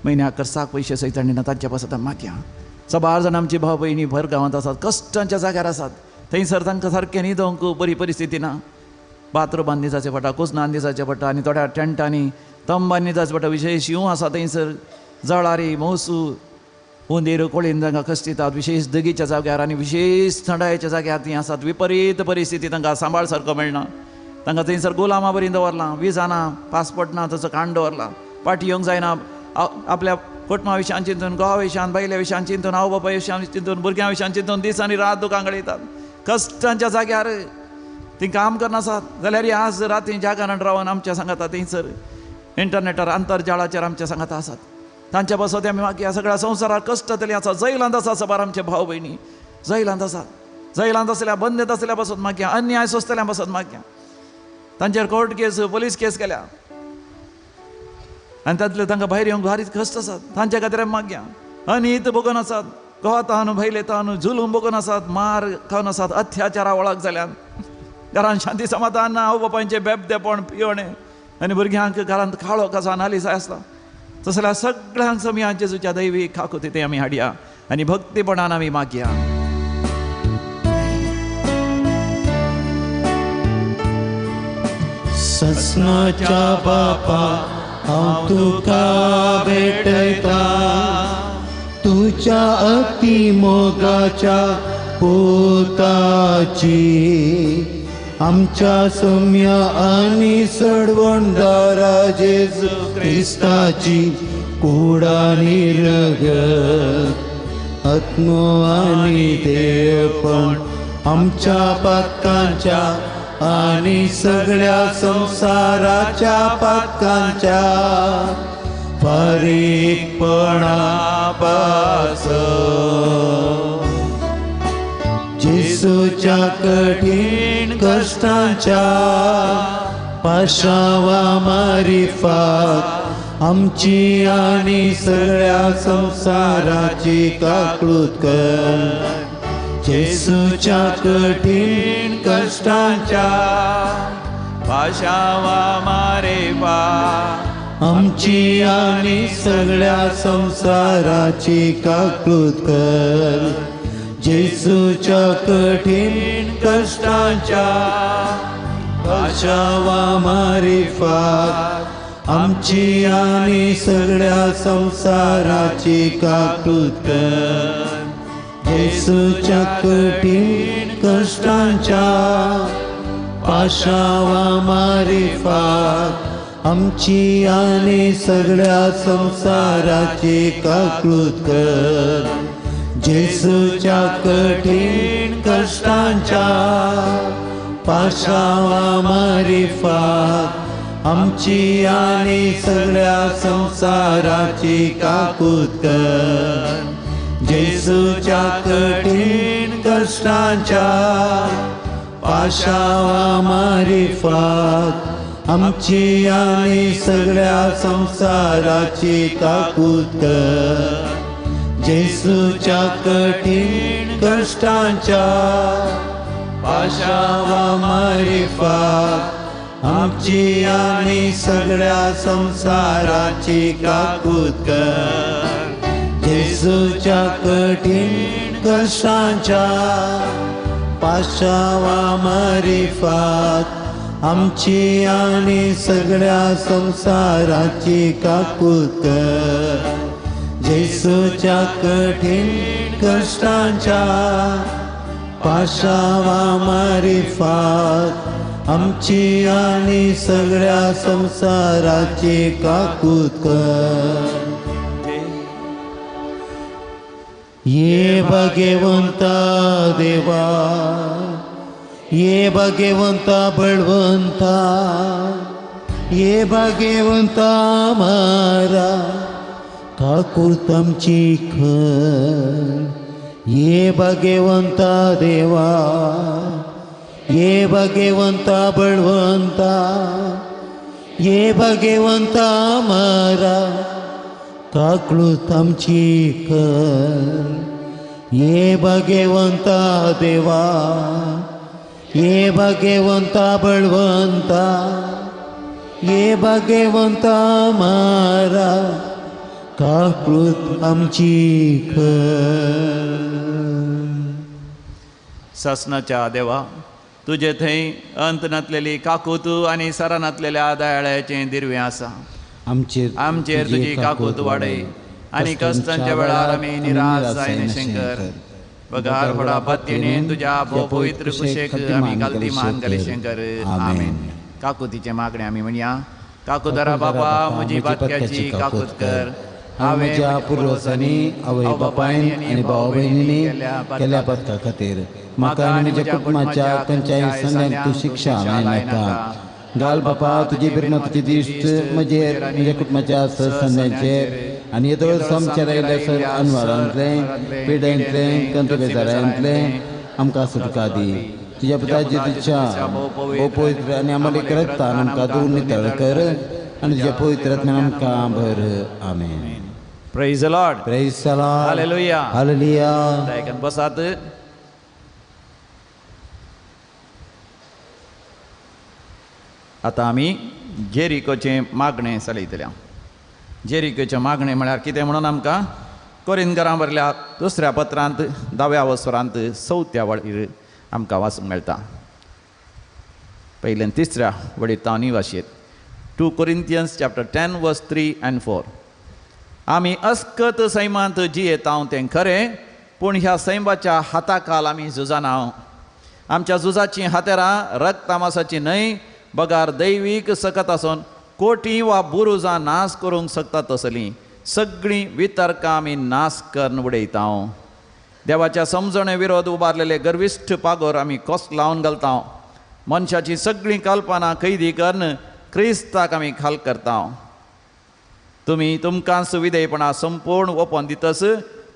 म्हयन्याक खर्चाक पयशे सयत हाडिना. तांचे पासत आमी मागया. सबार जाण आमची भाव भयणी भर गांवांत आसात, कश्टांच्या जाग्यार आसात. थंयसर तांकां सारकें न्हिदोंक बरी परिस्थिती ना. बाथरुमान न्हिजाचें पडटा, कुसनान न्हिजाचें पडटा आनी थोड्या टेंटांनी तंबान न्हिजाचें पडटा. विशेश शींव आसा थंयसर जळारी मोसू उंदीर कोळीन तांकां कश्ट दितात. विशेश दगीच्या जाग्यार आनी विशेश थंडायेच्या जाग्यार तीं आसात. विपरीत परिस्थिती तांकां सांबाळ सारको मेळना. तांकां थंयसर गुलामा बरी दवरलां, विजा ना, पासपोर्ट ना, तसो काण दवरला, पाटी येवंक जायना. आपल्या कुटुंबा विशयान चिंतून, घोवा विशयान, बायले विशयान चिंतून, आवय बापाय विशयान चिंतून, भुरग्यां विशयान चिंतून दीस आनी रात दुकां गळयतात. कश्टांच्या जाग्यार तीं काम करनासात जाल्यार आज राती जागरण रावन आमच्या सांगाता थंयसर इंटरनेटार आंतरजाळाचेर आमच्या सांगाता आसात. तांच्या पासत आमी मागीर सगळ्या संवसारार कश्ट जातले आसा. जैलांत आसा सबार आमचे भाव भयणी जैलांत आसात. जैलांत आसल्या बंदेत आसल्या पासत मागया, अन्याय सोंसतल्या पासत मागया. तांचेर कोर्ट केस पोलीस केस केल्या आनी तातले तांकां भायर येवंक भारीच कश्ट आसात. तांच्या खातीर आमी मागया. अनीत भोगून आसात, घोवा तावन भायले तावन जुलूम भोगून आसात, मार खावन आसात, अत्याचारा वळख जाल्यान घरान शांती समाधान ना. आवय बापायचें बेबदेपण पियोणें आनी भुरग्यांक घरांत काळोख आसा, नालिसाय आसता. तसल्या सगळ्यांक समिया जेजूच्या दैवी काकुती ते आमी हाडया आनी भक्तीपणान आमी मागया. ससनाच्या बापा हांव तुका भेटयता, तुज्या अति मोगाच्या पुताची आमच्या सम्या आनी सडवणदारा जेजू क्रिस्ताची कुडा निरगत आत्मो आनी देवपण आमच्या पातकांच्या आनी सगळ्या संवसाराच्या पातकांच्या फारीकपणा पासत जेजूच्या कठीण कश्टांच्या पाशावा मारिफात आमची आनी सगळ्या संवसाराची काकळूत कर. जेजूच्या कठीण कश्टांच्या पाशावा मारिफात आमची आनी सगळ्या संवसाराची काकळूत कर. जेजूच्या कठीण कश्टांच्या पाशावा मारिफात आमची आनी सगळ्या संवसाराची काकळूत कर. जेजूच्या कठीण कश्टांच्या पाशावा मारिफात आमची आनी सगळ्या संवसाराची काकूत कर. जेजूच्या कठीण कश्टांच्या पाशावा मारिफात आमची आनी सगळ्या संवसाराची काकूत कर. जेजूच्या कठीण कश्टांच्या पाशावा मारिफात आमची आनी सगळ्या संवसाराची काकूत कर. जेजूच्या कठीण कश्टांच्या पाशावा मारिफात आमची आनी सगळ्या संवसाराची काकूत कर. जेजूच्या कठीण कश्टांच्या पाशावा मारिफात आमची आनी सगळ्या संवसाराची काकूत कर. जेजूच्या कठीण कश्टांच्या पाशावा मारिफात आमची आनी सगळ्या संवसाराची काकूत कर. ये भाग्यवंता देवा, ये भाग्यवंता बळवंता, ये भाग्यवंता मारा काकूत आमची कर. ये भाग्यवंता देवा, ये भाग्यवंता बळवंता, ये भाग्यवंता मारा काकूत आमची कर. ये भाग्यवंता देवा, ये भाग्यवंता बळवंता, ये भाग्यवंता मारा काकूत आमची कर. सासनाच्या देवा, तुजे थंय अंत नातलेली काकूत आनी सरा नातलेल्या दयाळ्याचें दिर्वें आसा. आमचेर तुजी काकूत वाडय आनी कश्टांच्या वेळार आमी निराश जायनाशें कर. बगार व्हडा पत्तीने तुज्या भोव पवित्र कुशेक आमी घालती मान घालिशें कर. आमेन. काकुतीचें मागणें आमी म्हणया. काकुदरा बाबा, म्हजी बातक्याची काकूत कर. हांवें म्हज्या पुर्वजांनी, आवय बापायन आनी भाव भयणींनी केल्या पथका खातीर म्हाका आनी म्हज्या कुटुंबाच्या खंयच्याय संद्यांक तूं शिक्षा लायनाका. घाल बापा तुजी बिरमतीची दिश्ट म्हजेर, म्हज्या कुटुंबाच्या संद्यांचेर आनी येदोळ समचेर आयिल्ल्या सर अनवारांतलें, पिडेंतलें, कंत बेजारांतलें आमकां सुटका दी. तुज्या पुता जेजूच्या भोव पवित्र आनी आमले रक्तान आमकां धुवन नितळ कर आनी तुज्या पवित्र आत्म्यान आमकां भर. आमेन. Praise the Lord. Praise the Lord. Hallelujah. Hallelujah. दायकान बसात. आतां आमी जेरिकोचें मागणें चलयतले. जेरिकोचें मागणें म्हळ्यार कितें म्हणून आमकां कोरिंदकारां बरल्या दुसऱ्या पत्रांत 10व्या वसरांत 4थ्या वळीर आमकां वाचूंक मेळटा. पयल्यान 3ऱ्या वळीर तांव वाचयत. 2 Corinthians chapter 10 verse 3 and 4. आमी अस्कत सैमांत जियेता तें खरें, पूण ह्या सैमाच्या हाताखाल आमी झुजाना. आमच्या झुजाचीं हातेरां रक्तामासाचीं न्हय, बगार दैवीक सकत आसून कोटी वा बुरुजां नाश करूंक शकता तसलीं सगळीं वितर्कां आमी नाश करून उडयता. देवाच्या समजणे विरोध उबारलेले गर्विश्ठ पागोर आमी कोस लावन घालता. मनशाची सगळीं कल्पना कैदी करून क्रिस्ताक आमी खाल करता. तुमी तुमकां सुविधेपणा संपूर्ण ओपन दितस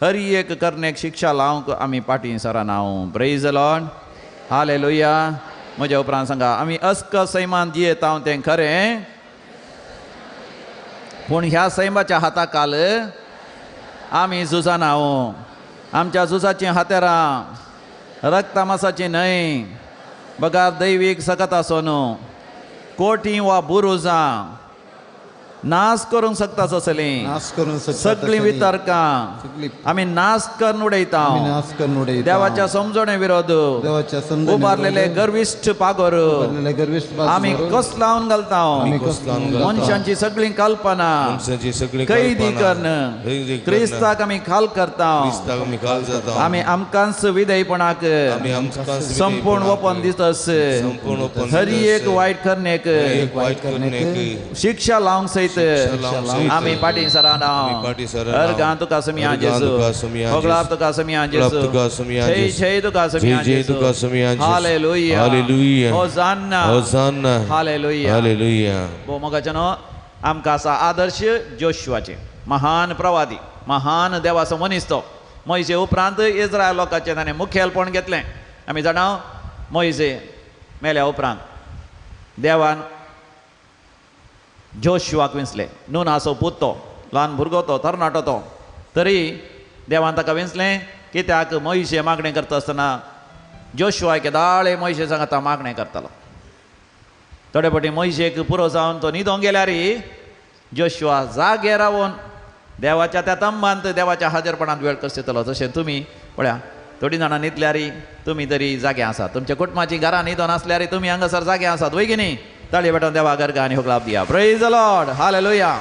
हर एक करणेक शिक्षा लावंक आमी पाटी सराना. Praise the Lord. Hallelujah. म्हज्या उपरांत सांगा, आमी अस्क सैमान जियेता तें खरें, पूण ह्या सैमाच्या हाताखाल आमी झुजाना. आमच्या झुजाचीं हातेरां रक्तामासाचीं न्हय, बगार दैवीक सकत आसून कोटी वा बुरुजां नाश करूंक शकता असली सगळीं वितर्कां आमी नाश करून उडयता. देवाच्या समजणे विरोध उबारलेले गर्विश्ठ पागोर आमी कस लावन घालता. मनशांची सगळीं कल्पना कैदी करून क्रिस्ताक आमी खाल करता. आमी आमकांच विधेयपणाक संपूर्ण वपन दितस. हर एक वायट करणेक शिक्षा लावंक सयत आमी पाटी सराना. अर्गां तुका समिया जेजू, होगळाप तुका समिया जेजू, जय जय तुका समिया Jezu. Hallelujah, hallelujah, hosanna, hosanna, hallelujah, hallelujah. बो मोगाच्यानो आमकां आसा आदर्श जोशुआचे, महान प्रवादी, महान देवाचो मनीस तो. मोयजे उपरांत इस्रायल लोकांचें ताणें मुखेलपण घेतलें. आमी जाणा मोयजे मेल्या उपरांत देवान जोशुआक विंचलें. नुनाचो पूत तो, ल्हान भुरगो तो, तरणाटो तो, तरी देवान ताका विंचलें कित्याक मोयजे मागणें करता आसतना जोशुआ केदाळे मोयजे सांगता मागणें करतालो. थोडे फावटी मोयजेक पुरो जावन तो न्हिदोंक गेल्यार जोशुआ जागे रावन देवाच्या त्या तंबांत देवाच्या हाजरपणांत वेळ कसयतलो. तशें तुमी पळया थोडीं जाणां न्हिदल्यार तुमी तरी जागे आसात. तुमच्या कुटुंबाची घरां न्हिदोन आसल्यार तुमी हांगासर जागे आसात, वय की न्ही? ताळये पेटोवन देवा गर्गा आनी होगलाप दिया. Praise the Lord, hallelujah.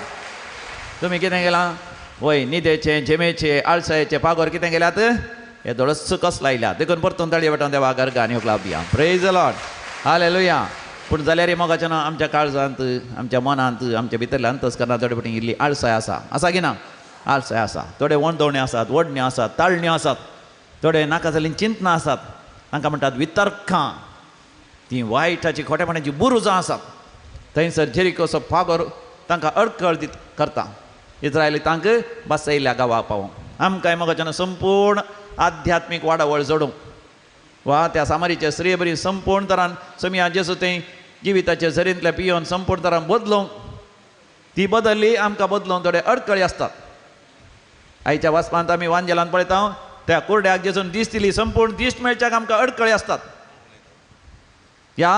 तुमी कितें केलां? वय न्हिदेचें, झेमेचें, आळसायेचें पागोर कितें केल्यात? हे दोळस कस लायल्यात. देखून परतून ताळये पेटोवन देवा गर्गा आनी होगलाप दिया. Praise the Lord, hallelujah. पूण जाल्यार मोगाच्या ना आमच्या काळजांत, आमच्या मनांत, आमच्या भितरल्या अंतस्करणांत थोडे फावटी इल्ली आळसाय आसा. आसा की ना? आळसाय आसा. थोडे वणदवणे आसात, वडण्यो आसात, ताळण्यो आसात, थोडे नाका जाल्लीं चिंतनां आसात. तांकां म्हणटात वितर्कां. ती वायटाची खोटेपणाची बुरुजां आसात. थंयसर जेरिकोचो फागोर तांकां अडकळ दित करता. इस्रायली तांकां बसयल्या गांवाक पावोवंक. आमकां मोगाच्यान संपूर्ण आध्यात्मीक वाडावळ जोडूंक वा त्या सामारीचे स्त्रिये बरी संपूर्ण तरान समिया जेजू थंय जिविताचे झरींतले पियोवन संपूर्ण तरान बदलूंक, ती बदल्ली आमकां बदलूंक थोडे अडकळी आसतात. आयच्या वाचपांत आमी वांजेलान पळयता त्या कुरड्याक जेजून दीस दिली, संपूर्ण दिश्ट मेळच्याक आमकां अडकळी आसतात. ह्या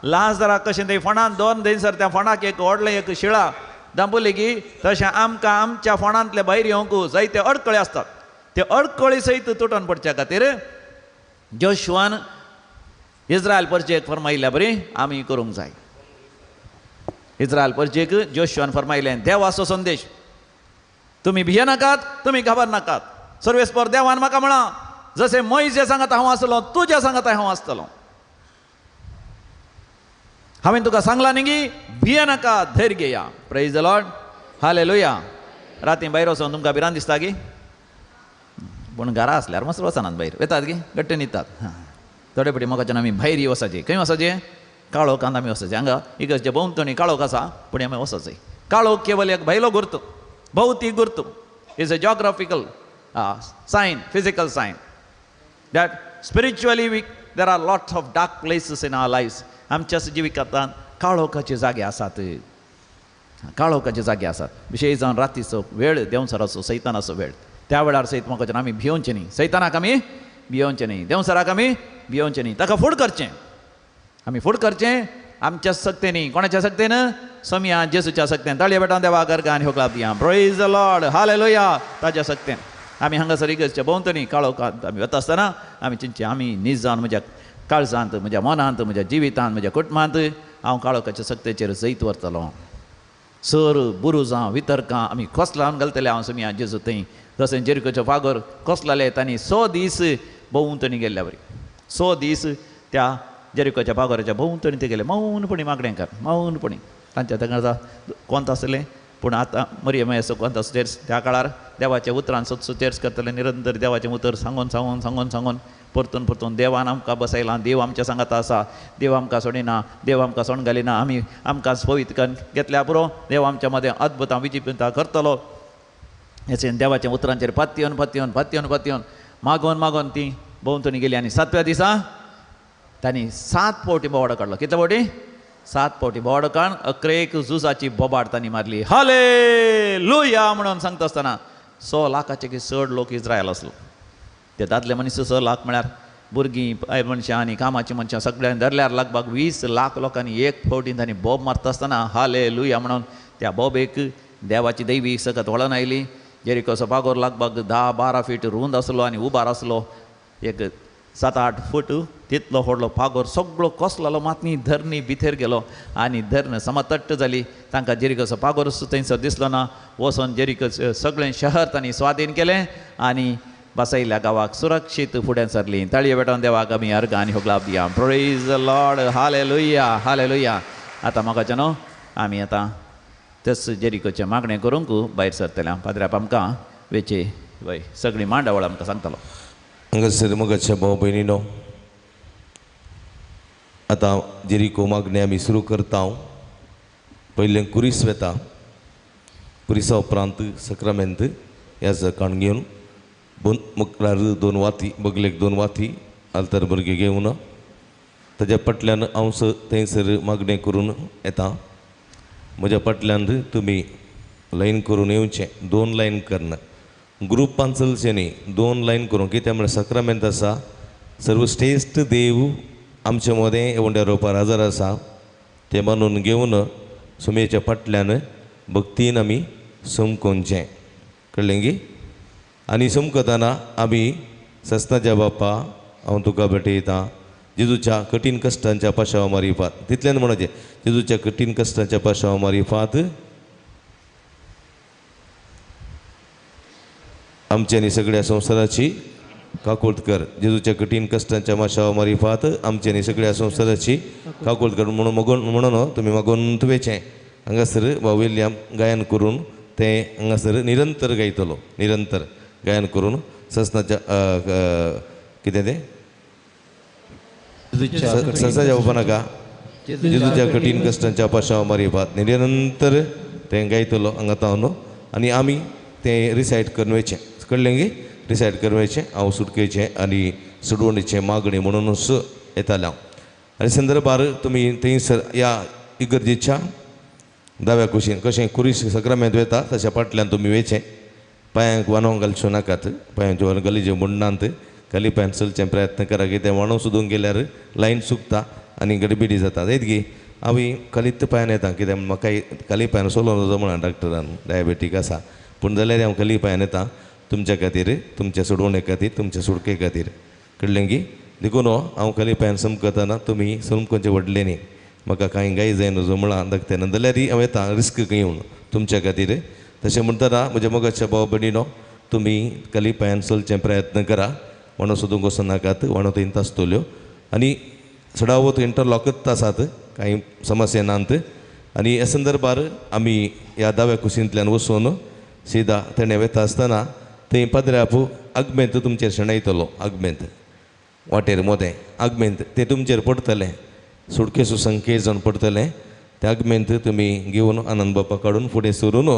लाजराक कशें थंय फोंडांत दोन थंयसर त्या फोंडाक एक व्हडलें एक शिळा दांबुली की तशें आमकां आमच्या फोंडांतले भायर येवंक जायते अडकळी आसतात. ते अडकळी सयत तुटोन पडच्या खातीर जोशुआन इस्रायल परजेक फरमायिल्ल्या बरी आमी करूंक जाय. इस्रायल परजेक जोशुआन फरमायलें देवाचो संदेश, तुमी भियेनाकात, तुमी घाबर नाकात. सर्वेस्पर देवान म्हाका म्हळां जशें मोयजे सांगता हांव आसलो, तुज्या सांगता हांव आसतलो. हांवें तुका सांगलां न्ही की भियेनाका, धैर्य घेया. प्रेज the Lord, hallelujah. राती भायर वचोन तुमकां भिरांत दिसता की? पूण घरा आसल्यार मातसो वचनात भायर, वेतात की गट्टे न्हिदतात. थोडे फावटी मोगाच्यान आमी भायर वचाचे. खंय वचाचे? काळोखांत आमी वचाचे. हांगा इगर्जे भोंवतणी काळोख आसा, पूण आमी वचाचे. काळोख केवल एक भायलो गुर्त, भौतीक गुर्त, is a geographical sign, physical sign that spiritually we there are lots of dark places in our lives. आमच्या जिवितांत काळोखाचे जागे आसात, काळोखाचे जागे आसात. विशेश जावन रातीचो वेळ, देंवचाराचो, सैतानाचो वेळ, त्या वेळार सयत मोगाच्यान आमी भियोवचें न्ही. सैतानाक आमी भियोवचें न्ही, देंवचाराक आमी भियोवचें न्ही. ताका फूड करचें, आमी फूड करचें आमच्या सक्तेनी. कोणाच्या सक्तेन? समिया जेजूच्या सक्तेन. ताळये बेटान देवा गर्गा आनी होकलाप दिया. प्रेज the Lord, hallelujah. ताच्या सक्तेन आमी हांगासर इगर्जच्या भोंवतणी काळोखांत आमी वता आसतना आमी चिंतचें, आमी नीज जावन म्हज्या काळजांत, म्हज्या मनांत, म्हज्या जिवितांत, म्हज्या कुटुंबांत हांव काळोखाच्या सक्तेचेर जैत व्हरतलो. सर बुरुजां वितर्कां आमी खोसलावन घालतले हांव समिया जेजू थंय. तशें जेरिकोचो फागोर कोसलाले तांणी 100 दीस भोंवतणी गेल्ल्या बरी. 100 दीस त्या जेरिकोच्या फागोराच्या भोंवतणी ते गेले, मौनपणी मागणें कर, मौनपणी. तांच्या तांकां कोंत आसलें, पूण आतां मरियम असो कोंत आसतेर्स त्या काळार देवाच्या उतरान सदसो तेर्स करतले, निरंतर देवाचें उतर सांगून सांगून सांगून सांगून परतून परतून देवान आमकां बसयलां, देव आमच्या सांगाता आसा, देव आमकां सोडिना, देव आमकां सोण घालिना, आमी आमकां पवित्र करून घेतल्या पुरो, देव आमच्या मदें अद्भुतां विजिपितां करतलो. हें देवाच्या उतरांचेर पातयेवन पातयेवन पातयेवन पातयेवन मागोवन मागोवन ती भोंवतणी गेली. आनी 7व्या दिसा तांणी 7 फावटी बोवाडो काडलो. कितले फावटी? 7 फावटी बोवाडो काडून अकरेक झुजाची बोबाड तांणी मारली. हालेलुया म्हणून सांगता आसतना 100 लाखाचे की चड लोक इस्रायल आसलो. ते दादले मनीस 100 लाख म्हळ्यार भुरगीं, बायल मनशां आनी कामाचीं मनशां सगळ्यांनी धरल्यार लगभग 20 लाख लोकांनी एक फावटी तांणी बोब मारता आसतना हालेलुया म्हणून त्या बोबेक देवाची दैवी सकत वळण आयली. जेरिकोचो पागोर लगभग 10-12 फीट रूंद आसलो आनी उबार आसलो एक 7-8 फूट तितलो व्हडलो पागोर सगळो कोसलो मातनी धरणी भितर गेलो आनी धरण समतट्ट जाली. तांकां जेरिकोचो पागोर थंयसर दिसलो ना. वचोन जेरिको सगळें शहर तांणी स्वाधीन केलें आनी बसयल्या गांवाक सुरक्षीत फुडें सरली. ताळये पेटोवन देवाक आमी अर्गां आनी होगलाप दिया. Praise the Lord. Hallelujah hallelujah. आतां म्हाका न्हू आमी आतां तेच जेरिकोचें मागणें करूंक भायर सरतले. पाद्र्याप आमकां वेचे वय सगळी मांडावळ आमकां सांगतलो. हांगासर मोगाच्या भाव भयणीनो, आतां जेरिको मागणें आमी सुरू करता. पयलें कुरीस वेता, कुरिसा उपरांत सक्रामेंत ह्या काण घेवन मुखार 2 वाती, बगलेक 2 वाती आल्तर भुरगें घेवन ताज्या फाटल्यान हांव थंयसर मागणें करून येता. म्हज्या फाटल्यान तुमी लायन करून येवचें, 2 लायन करना, ग्रुपान चलचें न्ही, 2 लायन करून. कित्याक म्हळ्यार सक्रामेंत आसा, सर्वश्रेश्ठ देव आमचे मदें एवंड्या रोपार हजर आसा. तें मानून घेवन सुमेच्या फाटल्यान भक्तीन आमी समकोवचें. कळ्ळें गी? आनी समकतना आमी सस्नाच्या बापा हांव तुका भेटयतां, जेजूच्या कठीण कश्टांच्या पाशांवा मारिफात, तितल्यान म्हणचें जेजूच्या कठीण कश्टांच्या पाशांवा मारिफात आमच्या आनी सगळ्या संवसाराची काकूळत कर. जेजूच्या कठीण कश्टांच्या माशावा मारिफात आमच्या आनी सगळ्या संवसाराची काकूळत कर म्हणून म्हणून तुमी मागून तुवेचें हांगासर भाव विल्यम गायन करून तें हांगासर निरंतर गायतलो. निरंतर गायन करून ससनाच्या कितें तें ससनाच्या बाबा नाका, जेजूच्या कठीण कश्टांच्या पाशांवा मारिफात निरंतर तें गायतलो हांगा तावन आनी आमी तें रिसायट करून वयचें. कळ्ळें गी? रिसायट करून वयचें. हांव सुटकेचें आनी सुडवणीचें मागणें म्हणूनच येतालें हांव. आनी संदर्भार तुमी थंयसर ह्या इगर्जेच्या दाव्या कुशीन कशें कुरीस सक्रामेंत वता तशें फाटल्यान तुमी वयचें. पांयांक वानोंक घालच्यो नाकात, पांयांच्यो गलीच्यो म्हणनात, खाली पांयान चलचें प्रयत्न करा. कितें वाणो सोदूंक गेल्यार लायन चुकता आनी गडबिडी जाता. जायत गी? हांव खालीच पांयान येता, कित्याक म्हाका खाली पांयान सोलोवंक जाता म्हणा डॉक्टरान, डायबेटीक आसा. पूण जाल्यार हांव खाली पांयान येता तुमच्या खातीर, तुमच्या सोडवणे खातीर, तुमच्या सुटके खातीर. कळ्ळें गी? देखून हांव खाली पांयान समकतना तुमी समकोवचें व्हडलें न्ही, म्हाका कांय गाय जाय न्हू म्हळां दाखतना जाल्यार हांव येता रिस्क घेवन तुमच्या खातीर. तशें म्हणटना म्हज्या मोगाच्या भाव भयणीनो, तुमी खाली पांयान चलचें प्रयत्न करा. वाणो सोदूंक वचूं नाकात, वाणो थंय आसतल्यो आनी चडावत इंटरलॉकच आसात, कांय समस्या नात. आनी ह्या संदर्भार आमी ह्या दाव्या कुशींतल्यान वचून सीधा तेणें वता आसतना थंय पाद्र्याप आगमेंत तुमचेर शेणयतलो. आगमेंत वाटेर मोदें आगमेंत तें तुमचेर पडटलें, सुटकेचो संकेत जावन पडटलें. त्या आगमेंत तुमी घेवन आनंद बापा काडून फुडें सरून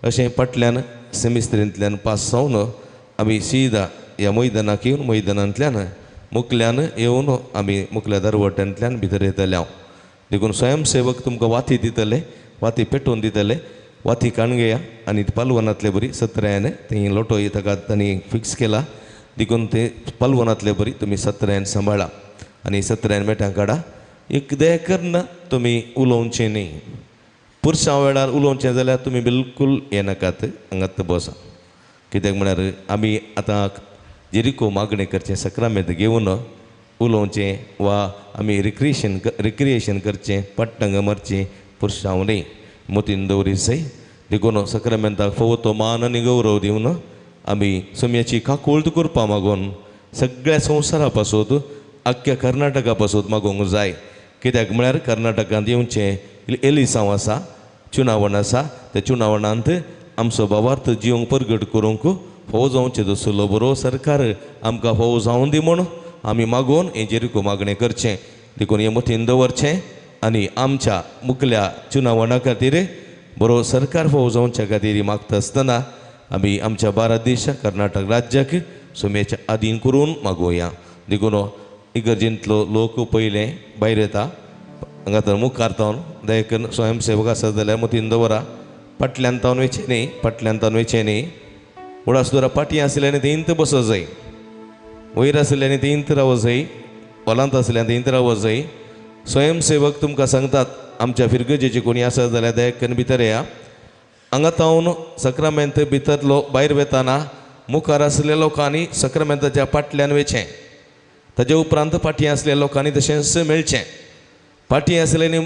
अशें फाटल्यान सेमिस्त्रींतल्यान पास जावन आमी सीधा ह्या मैदानाक येवन मैदानांतल्यान मुकल्यान येवन आमी मुकल्या दरवट्यांतल्यान भितर येतले हांव. देखून स्वयंसेवक तुमकां वाती दितले, वाती पेटोवन दितले. वाती काडून घेया आनी पालवनांतले बरी सत्र्यान थंय लोटो ताका तांणी फिक्स केला, देखून ते पालवनांतले बरी तुमी सत्र्यान सांबाळा आनी सत्र्यान मेटां काडा. एक दया करना तुमी उलोवचें न्ही. पुरसां वेळार उलोवचें जाल्यार तुमी बिलकूल येनाकात, हांगात बसा. कित्याक म्हळ्यार आमी आतां जेरिको मागणें करचें सक्रामेंत घेवन उलोवचें वा आमी रिक्रिएशन करचें, पट्टंग मारचें पुरसांव न्ही. मोतीन दवरीसय. देखून सक्रामेंताक फावो तो मान आनी गौरव दिवन आमी सोम्याची काकूळत करपा मागून सगळ्या संवसारा पासून आख्ख्या कर्नाटका पासून मागूंक जाय. कित्याक म्हळ्यार कर्नाटकांत येवचें एलिसांव आसा, चुनावण आसा, त्या चुनावणांत आमचो भावार्थ जिवंक परगट करूंक फावो जावचें तसलो बरो सरकार आमकां फावो जावन दी म्हूण आमी मागून हें जेरिको मागणें करचें. देखून हें मतीन दवरचें आनी आमच्या मुखल्या चुनावणा खातीर बरो सरकार फावो जावच्या खातीर मागता आसतना आमी आमच्या भारत देशा कर्नाटक राज्याक सुमेच्या आदीन करून मागोवया. देखून इगर्जेंतलो लोक पयलें भायर येता हांगा तर मुखार तावन दया करून स्वयंसेवक आसा जाल्यार मतीन दवरा. फाटल्यान तावन वयचें न्ही, फाटल्यान तावन वयचें न्ही. उडास दवरा फाटीं आसल्यान थंयत बसो जाय, वयर आसल्यान थंयत रावो जाय, वलांत आसल्यान थंयत रावो जाय. स्वयंसेवक तुमकां सांगतात आमच्या फिरगजेचे कोणी आसा जाल्यार दयाकन भितर येया. हांगा तावन सक्रामेंत भितरलो भायर वेताना मुखार आसल्या लोकांनी सक्रामेंताच्या फाटल्यान वेचें, ताजे उपरांत फाटीं आसल्या लोकांनी तशेंच मेळचें. फाटीं आसल्यांनी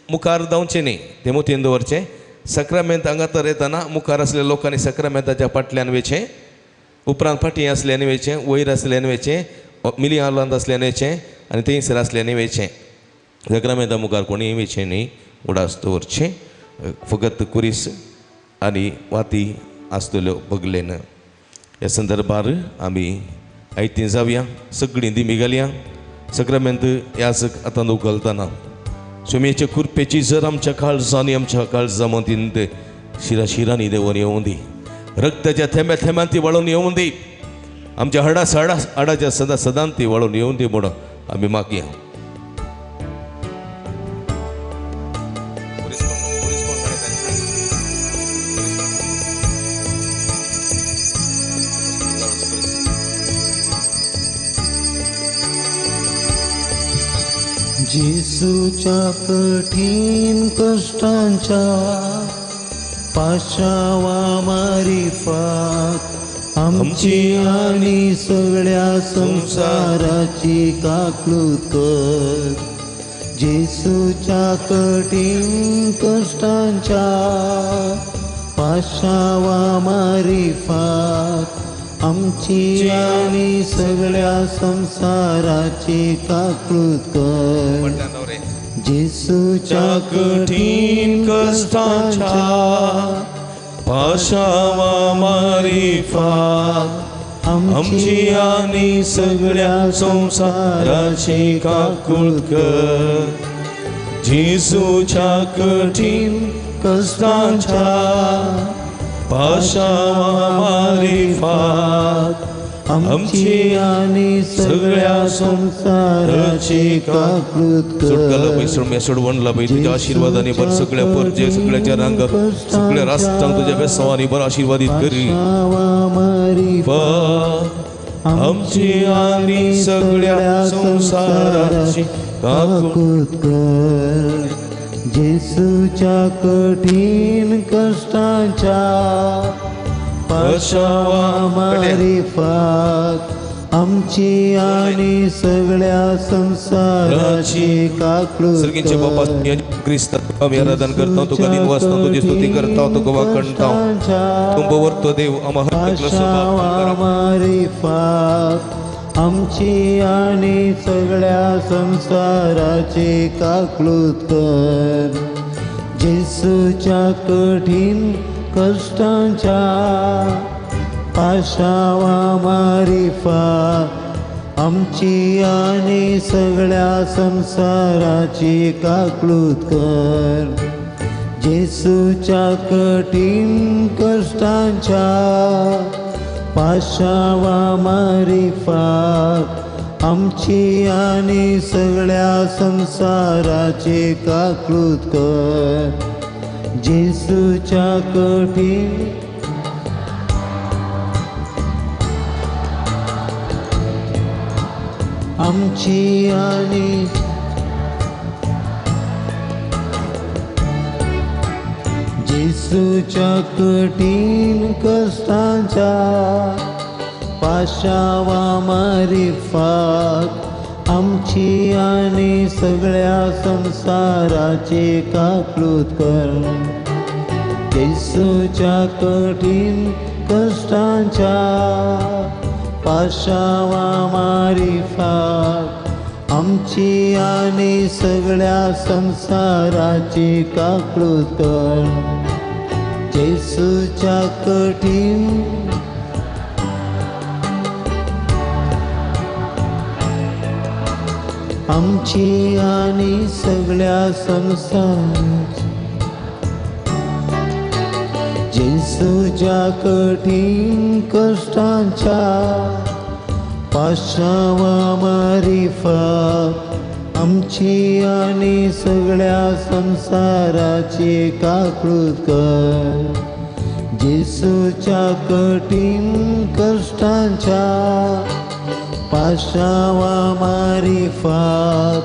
मुखार धांवचें न्ही, तें मोतयेन दवरचें. सक्रामेंत हांगा तर येताना मुखार आसल्या लोकांनी सक्रामेंताच्या फाटल्यान वेचें, उपरांत फाटीं आसल्यांनी वेचें, वयर आसल्यांनी वेचें, मिली हालांत आसल्यांनी वेचें आनी थंयसर आसल्यांनी वेचें. सक्रामेंता मुखार कोणीय वेचें न्ही, उडास दवरचें. फकत कुरीस आनी वाती आसतल्यो बगलेन. ह्या संदर्भार आमी आयतीं जावया, सगळीं दिमी घालया. सक्रामेंत ह्याच आतां उखलतना सुमयेचे कुरपेची जर आमच्या काळजांनी आमच्या काळजा मतींत शिरा शिरांनी देंवून येवूं दी, रक्ताच्या थेंब्या थेंब्यान ती वळून येवूं दी, आमच्या हाडा हाडा हाडाच्या सदां सदां ती वळून येवूं दी म्हणून आमी मागया. जेसूच्या कठीण कश्टांच्या पाशावा मारिफात आमची आनी सगळ्या संवसाराची काकळूत कर. जेसूच्या कठीण कश्टांच्या पाशावा मारिफात आमची आनी सगळ्या संवसाराची काकळूत कर. जेसूच्या कठीण कश्टांच्या पाशावा मारिफात आमची आनी सगळ्या संवसाराची काकळूत कर. जेसूच्या कठीण कश्टांच्या पाशावा मारिफात आमची आनी सगळ्या संवसाराची काकळूत कर. सुटकाला पय सोडम्या सोडवणला पय तुझ्या आशीर्वादाने बर सगळ्या परजे सगळ्याच्या रांग सगळ्या राष्ट्रांक तुझ्या बेसवानी बर आशीर्वादित करी. आमची आनी सगळ्या संवसाराची काकळूत कर. जेसूच्या कठीण कश्टांच्या पाशावा मारिफात आमची आनी सगळ्या संवसाराची काकळूत. सर्गींचे बापा क्रिस्ता आमी आराधन करता, तुका दिन वाचता, तुजी स्तुती करता, तुका वाखणता. तुमकां वरतो देव आमा पाशावा मारिफात आमची आनी सगळ्या संवसाराची काकळूत कर. जेसूच्या कठीण कश्टांच्या पाशावा मारिफात आमची आनी सगळ्या संवसाराची काकळूत कर. जेसूच्या कठीण कश्टांच्या पाशावा मारिफात आमची आनी सगळ्या संवसाराची काकळूत कर. जेसूच्या कठीण आमची आनी जेसूच्या कठीण कश्टांच्या पाशावा मारिफात आमची आनी सगळ्या संवसाराची काकळूत कर. जेसूच्या कठीण कश्टांच्या पाशावा मारिफात आमची आनी सगळ्या संवसाराची काकळूत कर. जेसूच्या कठीण आमची आनी सगळ्या संवसाराची जेसूच्या कठीण कश्टांच्या पाशावा मारिफात आमची आनी सगळ्या संवसाराची काकळूत कर. जेसूच्या कठीण कश्टांच्या पाशावा मारिफात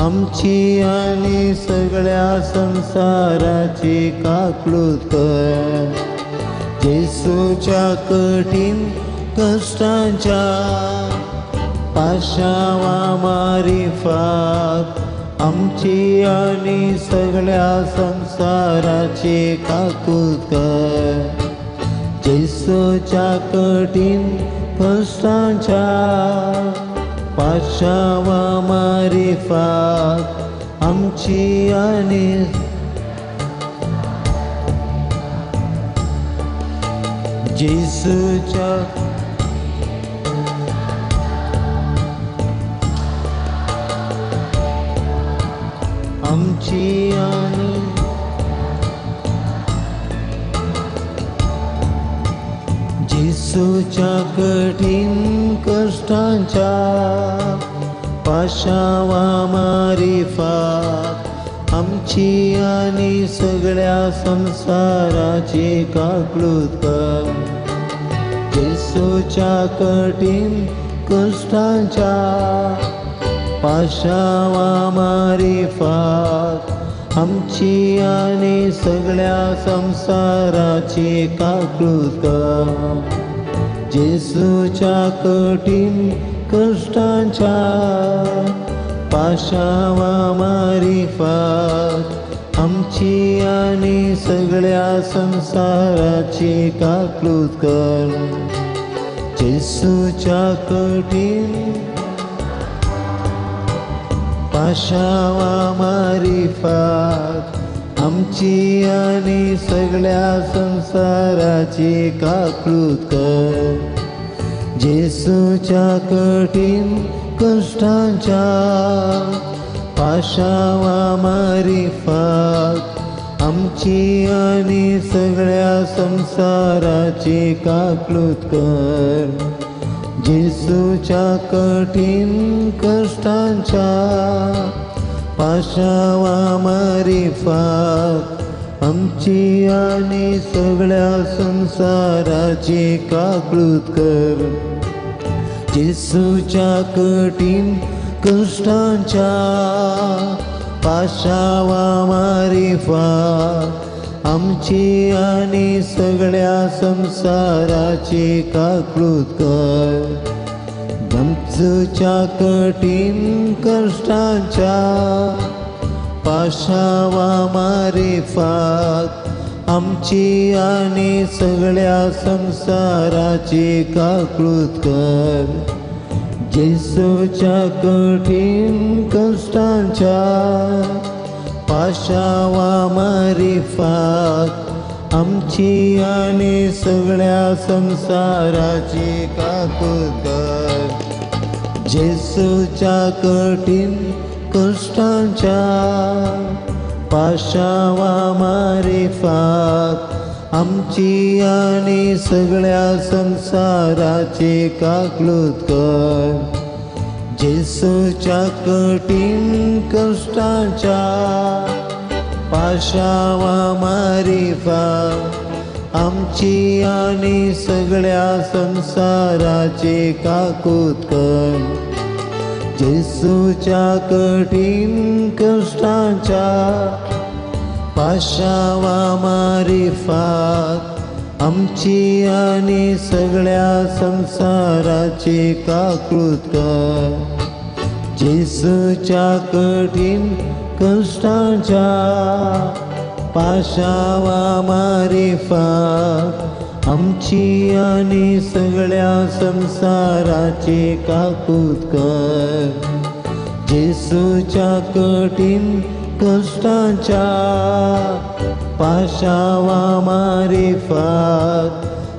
आमची आनी सगळ्या संवसाराची काकळूत कर. जेसूच्या कठीण कश्टांच्या पाशावा मारिफात आमची आनी सगळ्या संवसाराची काकूत कर. जेसूच्या कठीण कश्टांच्या पाशावा मारिफात आमची आनी जेसूच्या आमची आनी जेसूच्या कठीण कश्टांच्या पाशावा मारिफात आमची आनी सगळ्या संवसाराची काकळूत कर. जेसूच्या कठीण कश्टांच्या पाशावा मारिफात आमची आनी सगळ्या संवसाराची काकळूत कर. जेसूच्या कठीण कश्टांच्या पाशावा मारिफात आमची आनी सगळ्या संवसाराची काकळूत कर. जेसूच्या कठीण पाशावा मारिफात आमची आनी सगळ्या संवसाराची काकळूत कर. जेसूच्या कठीण कश्टांच्या पाशावा मारिफात आमची आनी सगळ्या संवसाराची काकळूत कर. जेसूच्या कठीण कश्टांच्या पाशावा मारिफात आमची आनी सगळ्या संवसाराची काकळूत कर. जेसूच्या कठीण कश्टांच्या पाशावा मारिफात आमची आनी सगळ्या संवसाराची काकळूत कर. जेसूच्या कठीण कश्टांच्या पाशावा मारिफात आमची आनी सगळ्या संवसाराची काकळूत कर. जेसूच्या कठीण कश्टांच्या पाशावा मारिफात आमची आनी सगळ्या संवसाराची काकूत कर. जेसूच्या कठीण कश्टांच्या पाशावा मारिफात आमची आनी सगळ्या संवसाराची काकळूत कर. जेसूच्या कठीण कश्टांच्या पाशावा मारिफात आमची आनी सगळ्या संवसाराची काकूत कर. जेसूच्या कठीण कश्टांच्या पाशावा मारिफात आमची आनी सगळ्या संवसाराची काकळूत कर. जेसूच्या कठीण कश्टांच्या पाशावा मारिफात आमची आनी सगळ्या संवसाराची काकूत कर. जेसूच्या कठीण कश्टांच्या पाशावा मारिफात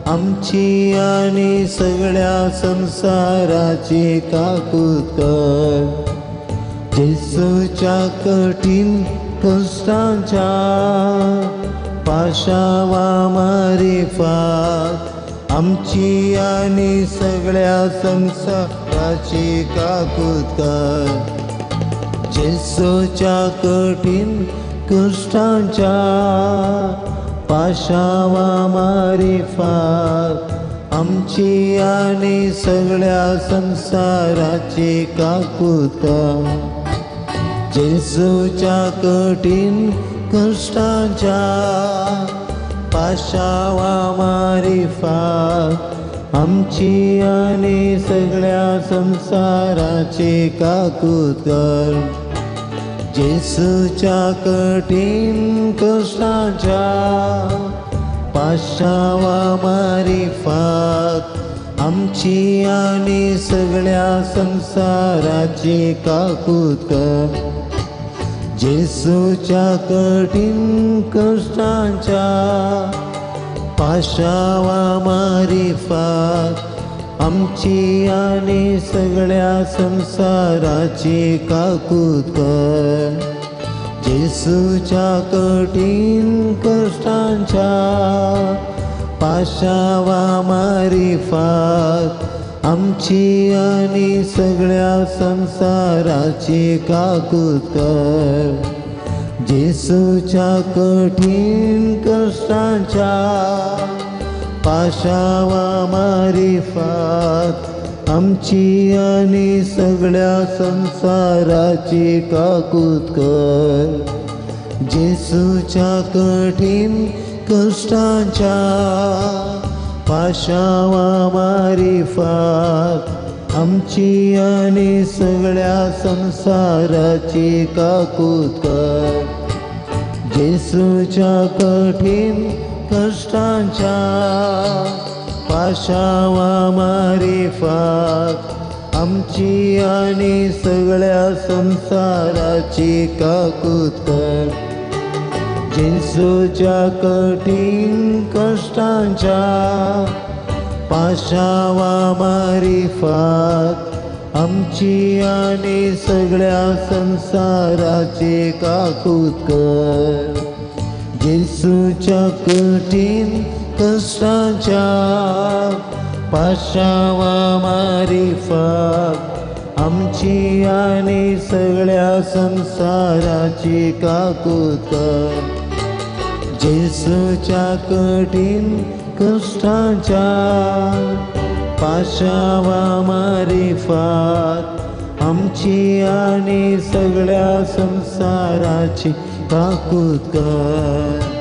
आमची आनी सगळ्या संवसाराची काकूत कर. जेसूच्या कठीण कश्टांच्या पाशावा मारिफात आमची आनी सगळ्या संवसाराची काकूत कर. जेसूच्या कठीण कश्टांच्या पाशावा मारिफात आमची आनी सगळ्या संवसाराची काकूत कर. जेजूच्या कठीण कश्टांच्या पाशावा मारिफात आमची आनी सगळ्या संवसाराची काकूत कर. जेजूच्या कठीण कश्टांच्या पाशावा मारिफात आमची आनी सगळ्या संवसाराची काकूत कर. जेजूच्या कठीण कश्टांच्या पाशावा मारिफात आमची आनी सगळ्या संवसाराची काकूत कर. जेजूच्या कठीण कश्टांच्या पाशावा मारिफात आमची आनी सगळ्या संवसाराची काकूत कर. जेजूच्या कठीण कश्टांच्या पाशावा मारिफात आमची आनी सगळ्या संवसाराची काकूत कर. जेजूच्या कठीण कश्टांच्या पाशावा मारिफात आमची आनी सगळ्या संवसाराची काकूत कर. जेजूच्या कठीण कश्टांच्या पाशावा मारिफात आमची आनी सगळ्या संवसाराची काकूत कर. जेजूच्या कठीण कश्टांच्या पाशावा मारिफात आमची आनी सगळ्या संवसाराची काकूत कर. जेजूच्या कठीण कश्टांच्या पाशावा मारिफात आमची आनी सगळ्या संवसाराची काकूत कर. जेजूच्या कठीण कश्टांच्या पाशावा मारिफात आमची आनी सगळ्या संवसाराची काकूत कर.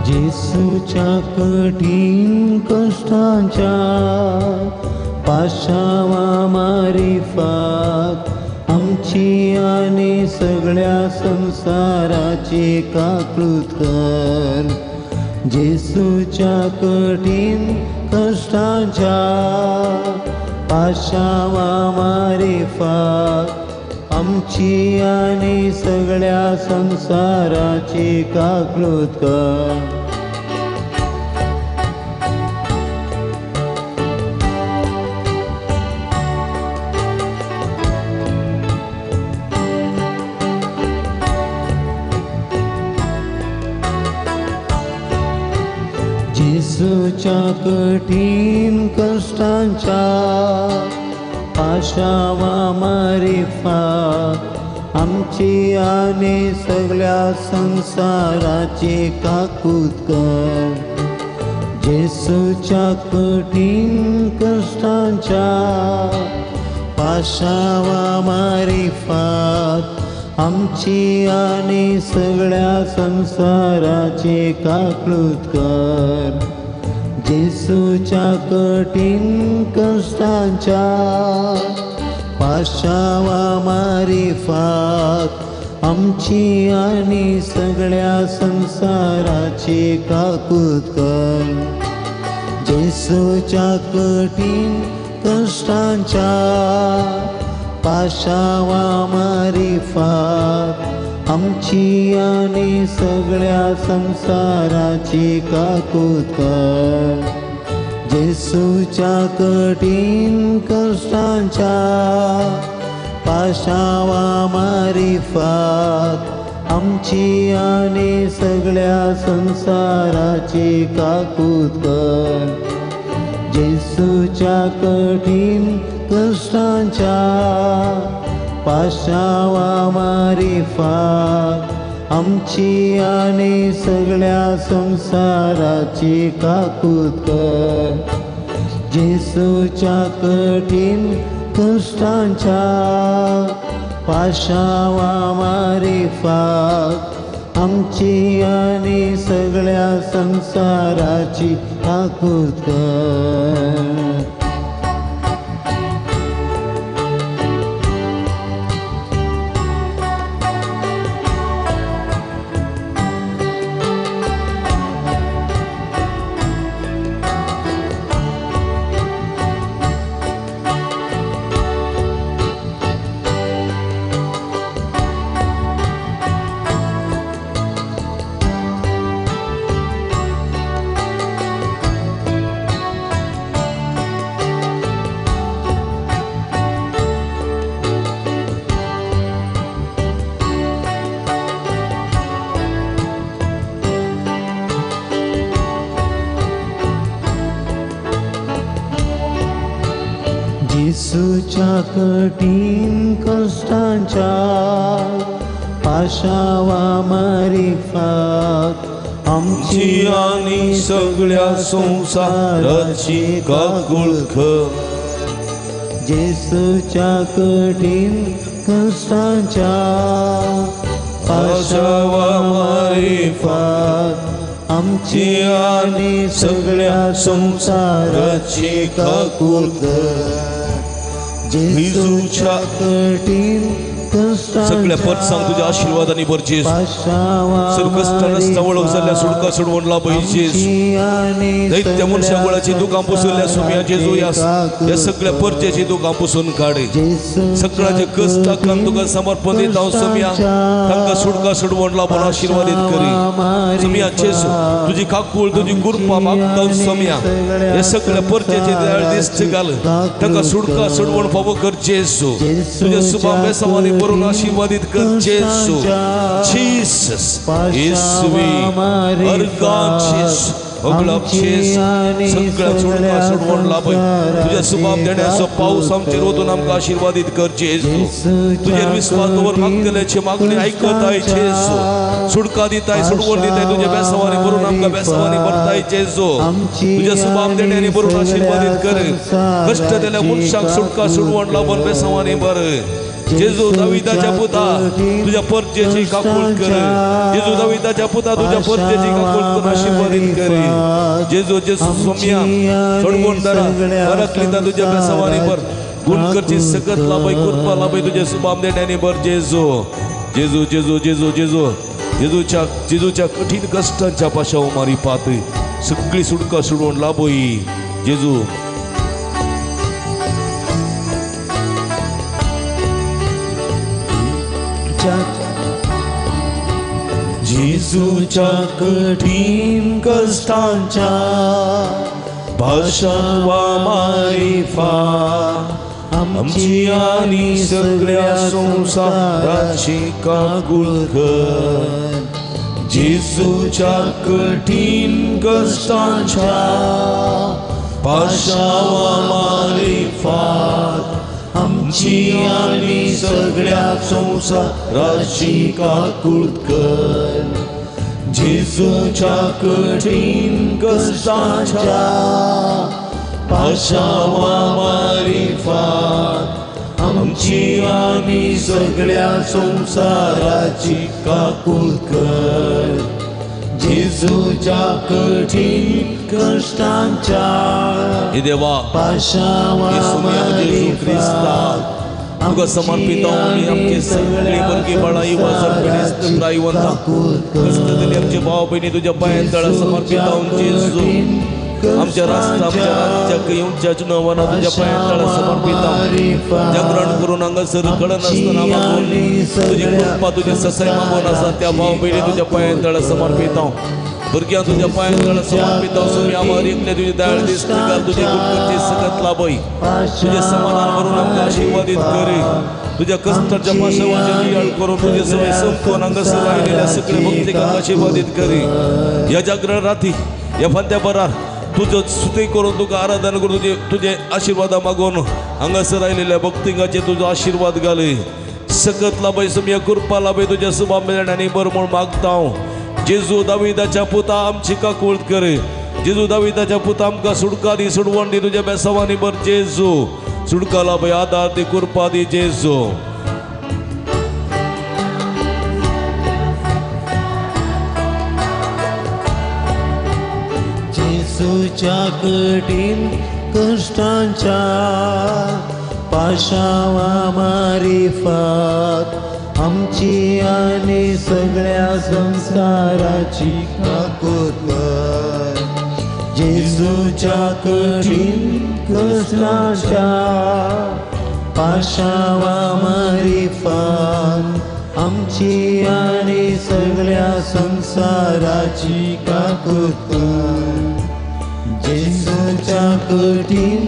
जेजूच्या कठीण कश्टांच्या पाशावा मारिफात आमची आनी सगळ्या संवसाराची काकूत कर. जेजूच्या कठीण कश्टांच्या पाशावा मारिफात आमची आनी सगळ्या संवसाराची काकूत कर. जेजूच्या कठीण कश्टांच्या पाशावा मारिफात आमची आनी सगळ्या संवसाराची काकूत कर. जेजूच्या कठीण कश्टांच्या पाशावा मारिफात आमची आनी सगळ्या संवसाराची काकळूत कर. जेजूच्या कठीण कश्टांच्या पाशावा मारिफात आमची आनी सगळ्या संवसाराची काकूत कर. जेजूच्या कठीण कश्टांच्या पाशावा मारिफात आमची आनी सगळ्या संवसाराची काकूत कर. जेजूच्या कठीण कश्टांच्या पाशावा मारिफात आमची आनी सगळ्या संवसाराची काकूत कर. जेजूच्या कठीण कश्टांच्या पाशावा मारिफात आमची आनी सगळ्या संवसाराची काकूत कर. जेजूच्या कठीण कश्टांच्या पाशावा मारिफात आमची आनी सगळ्या संवसाराची काकूत कर. जेजूच्या कठीण कश्टांच्या पाशावा मारिफात आमची आनी सगळ्या संवसाराची काकूळ कर. जेजूच्या कठीण कश्टांच्या पाशावा मारिफात आमची आनी सगळ्या संवसाराची काकूळ कर. जेजूच्या कठीण सगळ्या पदसांक तुझ्या आशीर्वादांनी भर जेजू. सर्व कश्टां रस्ता वळख जाल्ल्या सुडका सोडवण लाभय जेजू. दैत्य मनशा गुळाची दुकां पुसल्या सोम्या जेजू ह्या सगळ्या परचेची दुकां पुसून काडे. सगळ्याचे कश्ट आकान तुका समर्पण दिता हांव सोम्या. तांकां सुडका सोडवण लाभून आशीर्वादीत करी सोम्या जेजू. तुजी काकूळ तुजी गुरपा मागता सोम्या. ह्या सगळ्या परचेचे दिश्ट घाल तांकां सुडका सोडवण फावो कर जेजू. तुज्या सुबा बेसावांनी भरून आशीर्वादित कर जेजू. जीसस येसुवी अर्गां जेजू अगलाब जेजू. सगळ्या सोडवा सोडवण लाभय तुज्या सुबाब देण्याचो पावस आमचेर वतून आमकां आशीर्वादीत कर जेजू. तुजेर विस्वास दवर मागतल्याची मागणी आयकताय जेजू. सुडका दिताय सोडवण दिताय तुज्या बेसावांनी भरून आमकां बेसावांनी भरताय जेजू. तुज्या सुबाब देण्यानी भरून आशीर्वादीत कर. कश्ट दिल्या मनशाक सुटका सोडवण लाभून बेसावांनी भर जेजू. दाविदाच्या पुता तुझ्या परचेची काकूळ कर जेजू. दाविदाच्या पुता तुझ्या परचेची काकूळ कर आशीर्वादीत कर जेजू. जेजू सोम्या सोडवण दरा परकलिता तुझ्या बेसावांनी भर. गुण करची सकत लाभय कृपा लाभय तुझ्या सुबाम देण्यानी भर जेजू. जेजू जेजू जेजू जेजू. जेजूच्या जेजूच्या कठीण कश्टांच्या पाशाव मारी पात सगळी सुटका सोडवण लाभय जेजू. जेजूच्या कठीण कश्टांच्या पाशावा मारिफात आमची आनी सगळ्या संवसाराची काकूळ कर. जेजूच्या कठीण कश्टांच्या पाशावा मारिफात आमची आनी सगळ्या संवसाराची काकूळ कर. जेजूच्या कठीण कश्टांच्या पाशावा मारिफात आमची आनी सगळ्या संवसाराची काकूत कर. जेजूच्या कठीण कश्टांच्या देवा पाशावा क्रिस्ता तुका समर्पित आमी आमचे सगळी भुरगीं बाळां युवा पिडेस्त प्रायवंतां कश्ट दिले आमचे भाव भयणी तुज्या पांयां तळा समर्पित हांव जेजू. आमच्या राष्ट्र आमच्या राज्याक येवच्या चुनावाना तुज्या पांयां तळा समर्पित हांव. जागरण करून हांगासर कळनासतना मागून तुजी कृपा तुजी ससाय मागून आसा त्या भाव भयणी तुज्या पांयां तळा समर्पित हांव. भुरग्यांक तुज्या पांयां तळा समर्पित हांव. सुमी आमकां एकले तुजी दयाळ दिश्ट घाल, तुजी गुणकरची सकत लाभय, तुजें समाधान करून आमकां आशिर्वादीत करी. तुज्या कश्टाच्या पाशावाचे नियाळ करून तुजे सवय संपवन हांगासर आयिल्ल्या सगळे भक्तिकांक आशिर्वादीत करी. ह्या जागरण राती ह्या फांत्या बरार तुजो स्तुती करून तुका आराधना करून तुजे तुजे आशिर्वादा मागून हांगासर आयिल्ल्या भक्तिकांचे तुजो आशिर्वाद घालय. सकत लाभय सुमया कृपा लाभय तुज्या सुबा मेळण आनी बरो म्हूण मागता हांव. जेजू दाविदाच्या पुता आमची काकूळत कर. जेजू दाविदाच्या पुता आमकां सुटका दी, सुडवण दी तुज्या बेसावांनी बर. जेजू सुटका लाभय, आदार दी, कृपा दी जेजू. जेजूच्या कठीण कश्टांच्या पाशावा मारिफात आमची आनी सगळ्या संवसाराची काकूत कर. जेजूच्या कठीण कश्टांच्या पाशावा मारिफात आमची आनी सगळ्या संवसाराची काकूत कर. जेजूच्या कठीण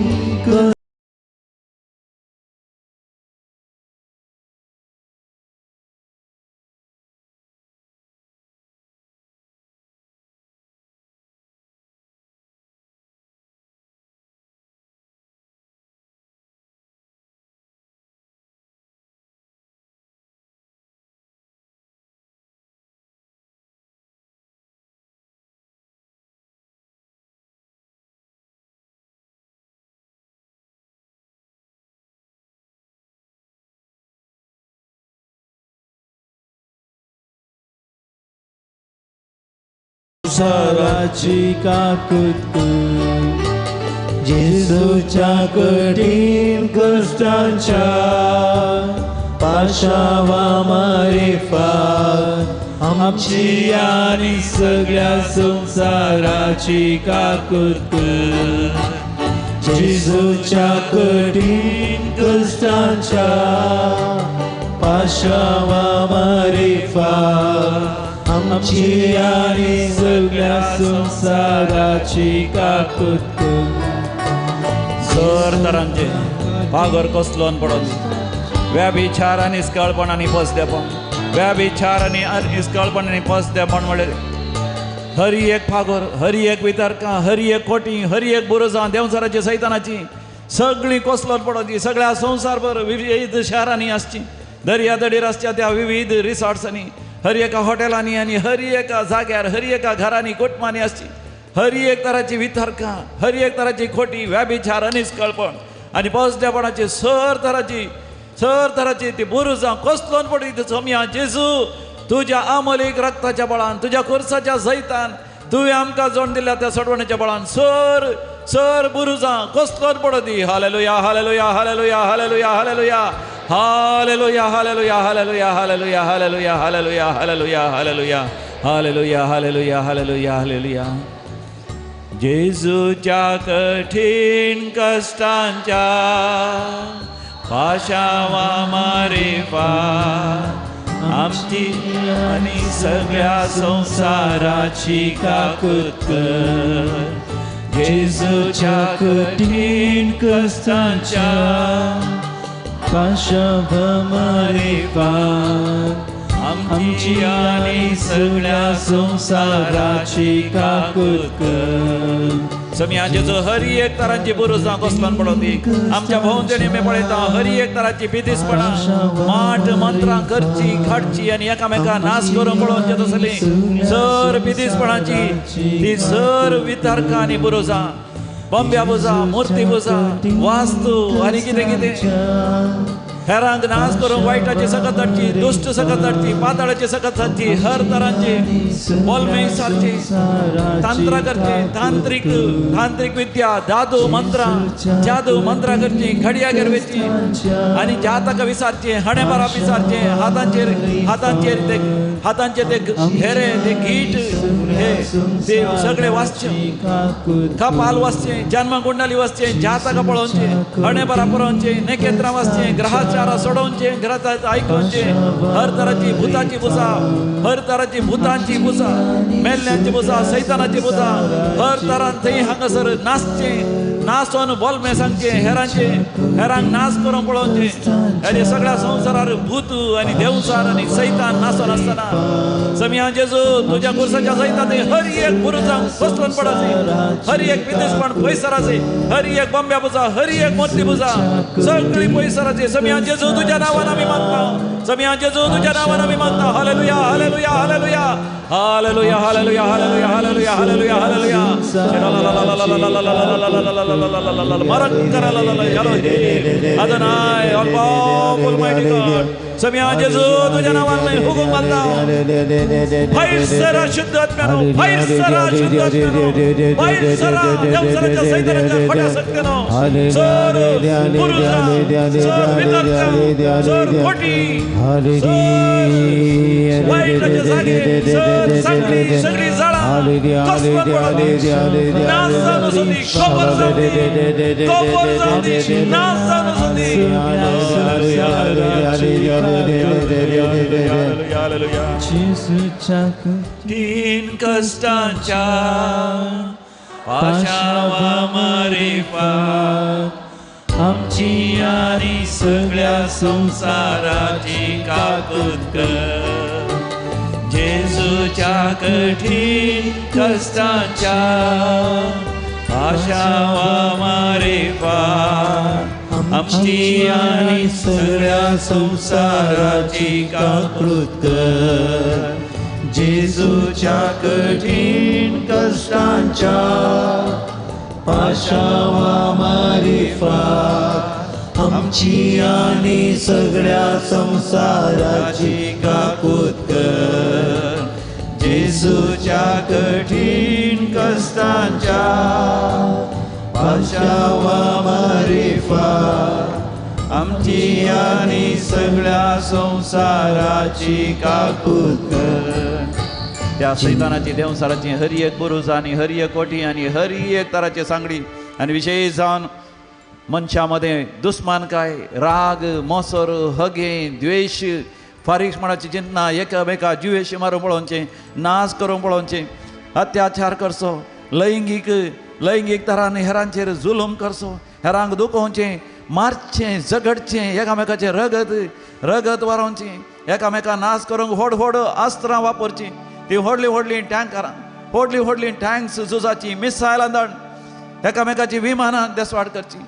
संवसाराची काकूत कर. जेजूच्या कठीण कश्टांच्या पाशावा मारिफात आमची आनी सगळ्या संवसाराची काकूत कर. जेजूच्या कठीण कश्टांच्या पाशावा मारिफात आमची आनी सगळ्या संवसाराची काकूत कर. सर तरांचे पागर कसलोन पडोन व्याभिचार आनी स्कळपण आनी पसदेपण, व्याभिचार आनी इस्कळपण आनी पसदेपण म्हणल्यार हरी एक फागोर, हरी एक वितर्कां, हरी एक खोटी, हरी एक बुरुजां देंवचाराची सैतानाची सगळीं कसलोन पडोन. सगळ्या संवसारभर विविध शारांनी आसची, दर्या दडीर आसच्या त्या विविध रिसॉर्ट्सांनी, हर एका हॉटेलांनी आनी हर एका जाग्यार, हर एका घरांनी, कुटुंबांनी आसची हर एक तराची वितर्कां, हर एक तराची खोटी, व्याभिचार, अनिस्कळपण आनी पसदेपणाची सर तराची ती बुरुजां कसलोन पडली. सोमया जेजू तुज्या आमोलीक रक्ताच्या बळान, तुज्या खुर्साच्या जैतान, तुवें आमकां जोड दिल्या त्या सोडवण्याच्या बळान सर सर बुरुजां कसलोन पडली. Hallelujah hallelujah hallelujah hallelujah hallelujah hallelujah hallelujah hallelujah hallelujah hallelujah hallelujah hallelujah hallelujah hallelujah hallelujah hallelujah hallelujah. जेजूच्या कठीण कश्टांच्या पाशावा मारिफात आमची आनी सगळ्या संवसाराची काकूत कर. जेजूच्या कठीण कश्टांच्या पाशावा मारिफात आमची आनी सगळ्या संवसाराची काकूत कर. समिया जेजू हरी एक तरांची बुरुजां कसलोन पडोती आमच्या भोंवतणी आमी पळयता. हरी एक तराची बिदीसपणां, माट मंत्रां करची खाडची आनी एकामेका नाश करून पळोवन जे तसली सर बिदीसपणाची ती सर वितर्कां आनी बुरुजां, बंब्या बुजा, मुर्ती बुजा, वास्तू आनी कितें कितें हेरांक नाश करूंक वायटाची सकत हाडची, दुश्ट सकत हाडची, पाताळाची सकत हाडची, हर तरांची बोलमे सारची तांत्रा करची, तांत्रीक तांत्रीक विद्या, जादू मंत्रां, जादू मंत्रां करची, घडया घेरवेची आनी जातक विसारचे, हणेबारा विसारचे, हातांचेर हातांचेर ते हातांचेर ते घेरे ते गीट हे ते सगळे वाचचे, कपाल वाचचे, जन्मकुंडली वाचचे, जातक पळोवचे, हणेबारा पळोवचे, नखेत्रां वाचचे, ग्रहाचारा सोडोवचे, ग्रहाचा आयकोवचे, हर तराची भुताची पुजा, हर तराची भुतांची पुजा, मेल्ल्यांची पुजा, सैतानाची पुजा, हर तरान थंय हांगासर नाचचे, नाचोन बोलमे सांगचे, हेरांचे हेरांक नाच करून पळोवचे. आनी सगळ्या संवसारार भूत आनी देवचार आनी सैतान नाचोन आसतना समिया जेजू तुज्या कुर्साच्या सैतान हर एक पुरुषांक फसलोन पडाचे, हर एक विदेशपण पयसराचे, हर एक बॉम्ब्या पुजा, हर एक मोती पुजा, सगळी पयसराचे. समिया जेजू तुज्या नांवान आमी मागता, समिया जेजू तुज्या नांवान आमी मागता. Hallelujah hallelujah hallelujah hallelujah hallelujah hallelujah hallelujah hallelujah hallelujah. Adonai, all powerful mighty God, समिया जेजू तुझ्या नावान हुकूम घालता. भायर सरा शुद्ध आत्म्यानो, भायर सरा शुद्ध आत्म्यानो, भायर सरा देवसराच्या सैतानाच्या खोट्या शक्तीनो, सर पुरुषा, सर वितर्का, सर खोटी, सर वाईटाच्या जागे, सर सगळी सगळी जाळां कसवन पडोवं, नाश जावन वचूं दी, खबर जावं दी, खबर जावं दी, नाश जावन वचूं दी. तीन कष्टांच्या पाशावा मारिफात आमची आनी सगळ्या संवसाराची काकूत कर. जेजूच्या कठीण कष्टांच्या पाशावा मारिफात आमची आनी सगळ्या संवसाराची काकूत कर. जेजूच्या कठीण कष्टांच्या पाशावा मारिफात आमची आनी सगळ्या संवसाराची काकूत कर. जेजूच्या कठीण कष्टांच्या पाशावा मारिफात आमची आनी सगळ्या संवसाराची काकूत कर. त्या सैतानाची देवसाराची हर एक बुरुज आनी हर एक कोठी आनी हर एक तराची सांगडी आनी विशेश जावन मनशा मदें दुस्मानकाय, राग, मोसर, हगे, द्वेश, फारीकपणाची चिंतना, एकामेका जिवेश मारून पळोवचें, नाश करून पळोवचें, अत्याचार करचो, लैंगीक लैंगीक तरान हेरांचेर जुलूम करचो, हेरांक दुखोवचें, मारचें, झगडचें, एकामेकाचें रगत रगत वारोवचें, एकामेका नाश करूंक व्हड व्हड अस्त्रां वापरचीं, ती व्हडलीं व्हडलीं टँकरां, व्हडलीं व्हडलीं टँक्स झुजाचीं, मिसायलां धाड, एकामेकाची विमानां देसवाड करची,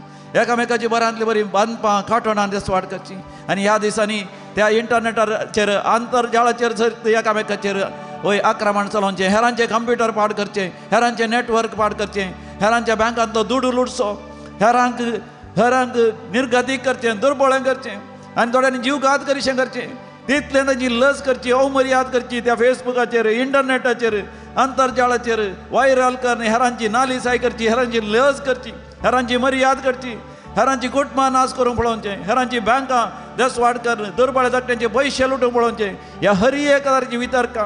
एकामेकाची बरांतली बरीं बांदपां काटोणां देसवाड करची. आनी ह्या दिसांनी त्या इंटरनेटाचेर आंतरजाळाचेर जर एकामेकाचेर वय आक्रमण चलोवचें, हेरांचे कंप्युटर पाड करचें, हेरांचें नेटवर्क पाड करचें, हेरांच्या बँकांतलो दुडू लुटचो, हेरांक हेरांक निर्गतीक करचें, दुर्बळ करचें आनी थोड्यांनी जीवघात करीशें करचें, तितलें तांची लज करची, अवमर्याद करची. त्या फेसबुकाचेर, इंटरनेटाचेर, आंतरजाळाचेर व्हायरल करून हेरांची नालिसाय करची, हेरांची लज करची, हेरांची मर्याद करची, हेरांची कुटुंबां नाश करूंक पळोवचें, हेरांची बँकां देसवाड करून दुर्बळ धाकट्यांचे पयशे लुटूंक पळोवचें. ह्या हर एक तराची वितर्कां,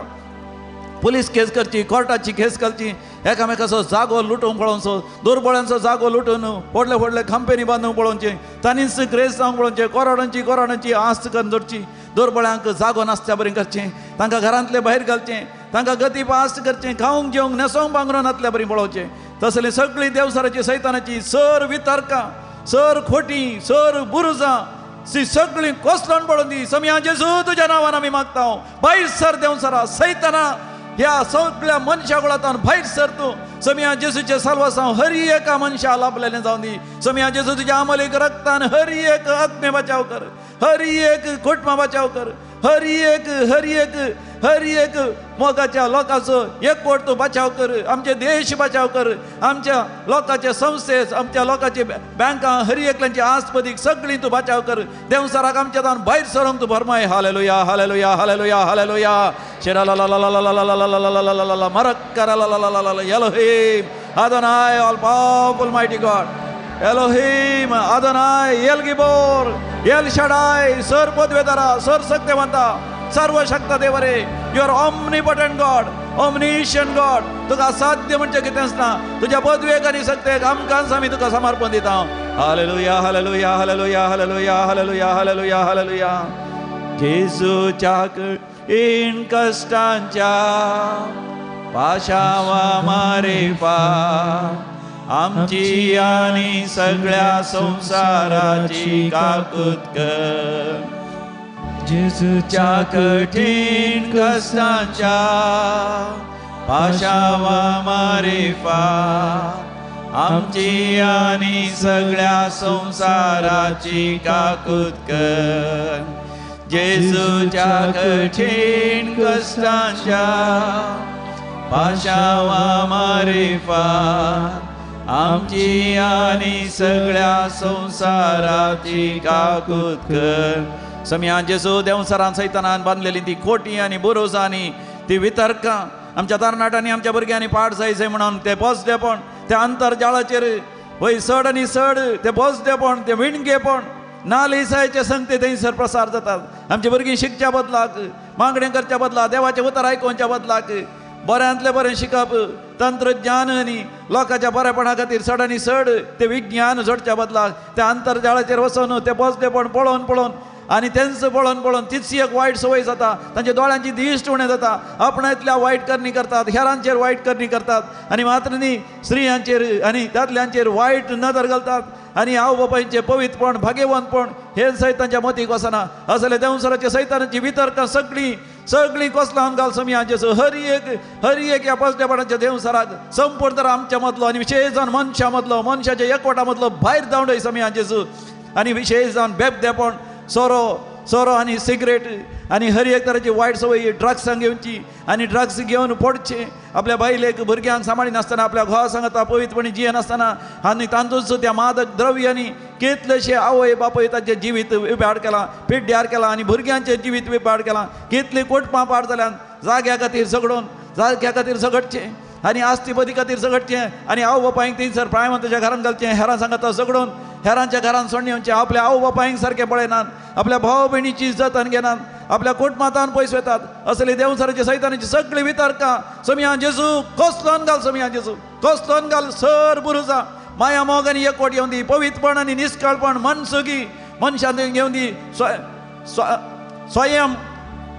पुलीस केस करची, कोर्टाची केस करची, एकामेकाचो जागो लुटूंक पळोवचो, दुर्बळ्यांचो जागो लुटून व्हडले व्हडले कंपनी बांदूंक पळोवचें, तांणीच ग्रेस जावंक पळोवचें, करोडांची करोडांची आस्त करून दवरची, दुर्बळ्यांक जागो नासत्या बरी करचें, तांकां घरांतले भायर घालचें, तांकां गती पास करचें, खावंक जेवंक न्हेसोवंक बांगरून नातल्या बरी पळोवचें. तसली सगळी देवसाराची सैतानाची सर वितर्कां, सर खोटी, सर बुरुजां, सी सगळीं कोसलोन पडून दी. समिया जेजू तुज्या नांवान आमी मागता, भायर सर देवसारा सैताना ह्या सगळ्या मनशा कुळांत भायर सर तूं. समिया जेजूचे साल्वासांव हर एका मनशा लाभलेलें जावन दी. समिया जेजू तुज्या आमलीक रक्तान हर एक आत्मे बचाव कर, हर एक कुटुंबा बचाव कर, हर एक हर एक हर एक मोगाच्या लोकांचो एकवट तूं बचाव कर, आमचे देश बचाव कर, आमच्या लोकांचे संस्थे, आमच्या लोकांचे बँकां, हर एकल्यांची आस्पदीक सगळीं तूं बचाव कर. देंवचाराक आमच्या तान भायर सरोंक तूं भरमाय. Hallelujah hallelujah hallelujah hallelujah. शेरा ला ला ला ला ला ला ला ला ला ला ला ला मरक्करा ला ला ला ला. Elohim Adonai all powerful mighty God, Elohim Adonai El Gibor El Shaddai, sir पदवेदारा, sir सक्तेवंता, सर्वशक्त देवरे, you are omnipotent God, omniscient God. तुका साध्य म्हणजे कितेंच ना. तुज्या पदवेक आनी सक्तेक आमकां आमी तुका समर्पण दिता. Hallelujah hallelujah hallelujah hallelujah hallelujah hallelujah hallelujah. जेजूच्या कठीण कश्टांच्या पाशावा मारेफा आमची आनी सगळ्या संवसाराची काकूत कर. जेजूच्या कठीण कश्टांच्या पाशावा मारेफा आमची आनी सगळ्या संवसाराची काकूत कर. जेजूच्या कठीण कश्टांच्या पाशावा मारेफा आमची आनी सगळ्या संवसाराची काकूत कर. समया जेजू देंवचारान सैतानान बांदलेली ती कोटी आनी बुरुजांनी ती वितर्कां आमच्या तरणाट्यांनी आमच्या भुरग्यांनी पाड जायचें म्हणून ते बसदेपण त्या आंतरजाळाचेर वय चड आनी चड ते बसदेपण ते विणगेपण नालिसायचे संगते थंयसर प्रसार जातात. आमची भुरगीं शिकच्या बदलाक, मागणें करच्या बदला, देवाचें उतर आयकुच्या बदलाक बऱ्यांतलें बरें शिकप, तंत्रज्ञान आनी लोकांच्या बरेपणा खातीर चड आनी चड ते विज्ञान जोडच्या बदलाक त्या आंतरजाळाचेर वचून ते बसदेपण पळोवन पळोवन आनी तेंच पळोवन पळोवन तीच एक वायट संवय जाता. तांच्या दोळ्यांची दिश्ट उणें जाता. आपणांतल्या वायट करणी करतात, हेरांचेर वायट करणी करतात आनी मात्र न्ही स्त्रियांचेर आनी दादल्यांचेर वायट नदर घालतात आनी आवय बापायचें पवित्रपण भाग्यवंतपण हें सयत तांच्या मतीक वचना. असले देंवचाराचे सैतानाची वितर्कां सगळीं सगळीं कोसलावन घाल समया जेजू. हर एक ह्या पसदेपणाच्या देंवचाराक संपूर्ण तर आमच्या मदलो आनी विशेश जावन मनशा मदलो, मनशाच्या एकवटा मदलो भायर धांवडय समया जेजू. आनी विशेश जावन बेबदेपण, सोरो सोरो आनी सिगरेट आनी हर एक तरेची वायट संवय, ड्रग्सां घेवची आनी ड्रग्स घेवन पडचें, आपल्या बायलेक भुरग्यांक सांबाळिनासतना, आपल्या घोवा सांगता पवित्रपणी जियेनासतना आनी तांतूच त्या मादक द्रव्यांनी कितलेशे आवय बापूय तांचें जिवीत विपाड केलां, पिड्ड्यार केलां आनी भुरग्यांचें जिवीत विपाड केलां. कितलीं कुटुंबां पाड जाल्यान जाग्या खातीर झगडून, जाग्या खातीर झगडचें आनी आस्तीपदी खातीर झगडचें आनी आवय बापायक थंयसर प्रायमंताच्या घरान घालचें, हेरां सांगता झगडून हेरांच्या घरान सोडून येवचें, आपल्या आवय बापायक सारकें पळयनात, आपल्या भाव भयणीची जतन घेनात, आपल्या कुटुंबांत पयस वतात. असली देंवचाराची सैतानाची सगळीं वितर्कां समया जेजू कोसलोन घाल, समया जेजू कोसलोन घाल. सर बुरुजां माया मोग आनी एकवट घेवन दी, पवित्रपण आनी निस्काळपण मनसुगी मनशान घेवन दी, स्वयं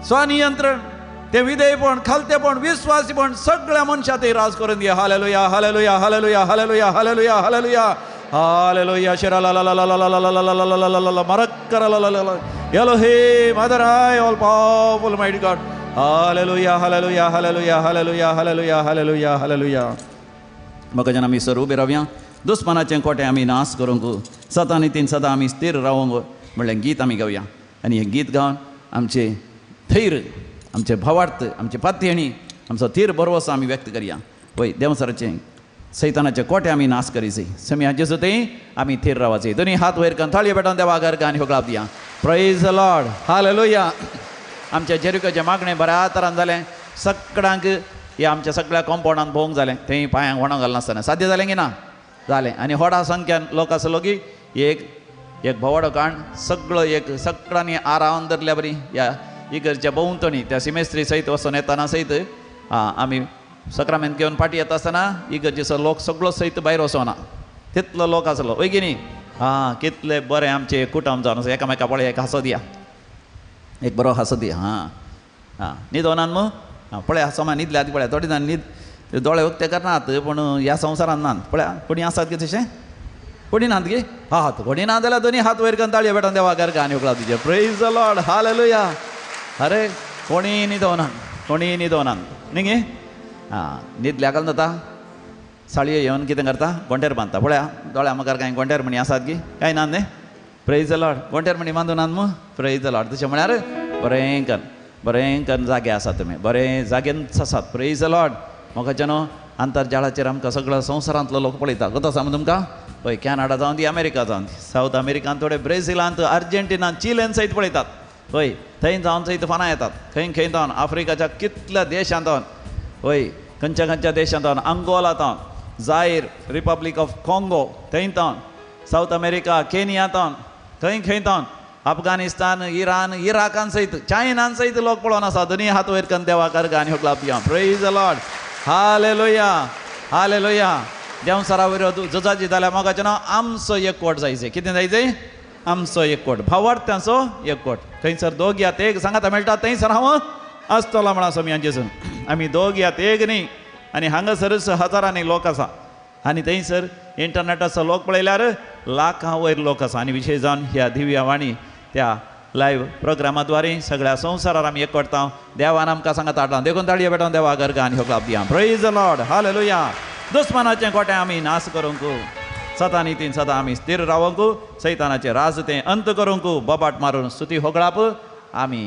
स्वनियंत्रण ते विधेयपण खालतेपण विस्वासीपण सगळ्या मनशां ते राज करून दी. Hallelujah hallelujah hallelujah hallelujah hallelujah hallelujah hallelujah. शेरा ला ला ला ला ला ला ला ला ला ला ला ला मरक्करा ला ला ला. Elohim Adonai all powerful mighty God. Hallelujah hallelujah hallelujah hallelujah hallelujah hallelujah hallelujah. म्हाका जेन्ना आमी सर उबे रावया, दुस्मानाचें कोटें आमी नाश करूंक, सदां आनी तीन सदां आमी स्थिर रावंक म्हणलें गीत आमी गावया. आनी हें गीत गावन आमचें थैर, आमचें भावार्थ, आमचें पातयेणी, आमचो थीर भरवसो आमी व्यक्त करया. पळय देंवचाराचें सैतानाचे कोटे आमी नाश करीचे समया जेजू थंय आमी थीर रावाचे. दोनी हात वयर करून थाळयो पेटोवन देवा घर आनी होगळाप दिया. Praise the Lord hallelujah. आमच्या जेरिकोचें मागणें बऱ्या तरान जालें. सगळ्यांक ह्या आमच्या सगळ्या कॉम्पावंडान भोंवंक जालें. थंय पांयांक व्हणो घालनासतना साद्य जालें की ना जालें. आनी व्हडा संख्यान लोक आसलो की एक एक भोंवाडो काण सगळो एक सगळ्यांनी आरावन धरल्या बरी ह्या इगर्जेच्या भोंवतणी त्या सिमेस्त्री सयत वचून येताना सयत आमी सक्रामेंत घेवन फाटीं येता आसतना इगर्जेचो लोक सगळो सयत भायर वचोना तितलो लोक आसलो वय की न्ही. आं कितले बरें आमचें कुटुंब जावन आसा. एकामेका पळय एक हांसो दिया, एक बरो हांसो दिया. हां आं न्हिदोनान मू आं पळय हांसो न्हिदल्या आदी पळय थोडी जाण न्हीद दोळे उक्ते करनात पूण ह्या संवसारान नात. पळया कोणी आसात की तशें कोणी नात की हात कोणी ना जाल्यार दोनी हात वयर करून ताळयो पेटोवन देवा घर आनी उकळा तुजें. Praise the Lord hallelujah. अरे कोणी न्हिदोनान, कोणी न्हिदोनान न्ही गे. आं न्हिदल्या घालून जाता साळयो येवन कितें करता गोंटेर बांदता. पळया दोळ्या मुखार कांय गोंटेर म्हणी आसात की कांय ना न्ही. प्रेज the Lord. गोंटेर म्हणी बांदून नात मू. प्रेज the Lord. तशें म्हळ्यार बरें कर बरें करून जागे आसात तुमी, बरें जाग्यांत आसात. प्रेज the Lord. म्हाका न्हू आंतरजाळाचेर आमकां सगळो संवसारांतलो लोक पळयता. गोत आसा तुमकां? हय, कॅनडा जावन ती, अमेरिका जावन ती, सावथ अमेरिकान, थोडे ब्रेझिलांत, अर्जेंटिनान, चिलेन सयत पळयतात. हय, थंय जावन सयत फनां येतात. खंय खंय जावन आफ्रिकाच्या कितल्या देशांत जावन, हय खंयच्या खंयच्या देशांत जावन, अंगोला जावन, जायर, रिपब्लीक ऑफ कॉंगो थंय जावन, सावथ अमेरिका, केनिया जावन, खंय खंय जावन, अफगाणिस्तान, इराण, इराकान सयत, चायनान सयत लोक पळोवन आसा. दोनी हात वयर करून देवा करगा आनी होगला पिया. Praise the Lord. Hallelujah, hallelujah. देंवसारा वयर जजाजी जाल्यार मोगाचें नांव आमचो एकवट जायचे. कितें जायचे? आमचो एकवट, भावार्थ्यांचो एकवट. थंयसर दोग या तेग सांगाता मेळटा, थंयसर हांव आसतलो म्हणा स्वामी जेजून. आमी दोग या तेग न्ही, आनी हांगासरच हजारांनी लोक आसा, आनी थंयसर इंटरनेटाचो लोक पळयल्यार लाखां वयर लोक आसा. आनी विशेश जावन ह्या दिव्या वाणी त्या लायव्ह प्रोग्रामाद्वारे सगळ्या संवसारार आमी एकवटता. देवान आमकां सांगात हाडला, देखून ताळयो पेटोवन देवा गरगा आनी होगलाप दिया. Praise the Lord. Hallelujah. दुस्मानाचें गोटें आमी नाश करूंक, सदा नितीन सदा आमी स्थिर रावंक, सैतानाचें राज तें अंत करूंक बोबाट मारून स्तुती होगळाप आमी गायता.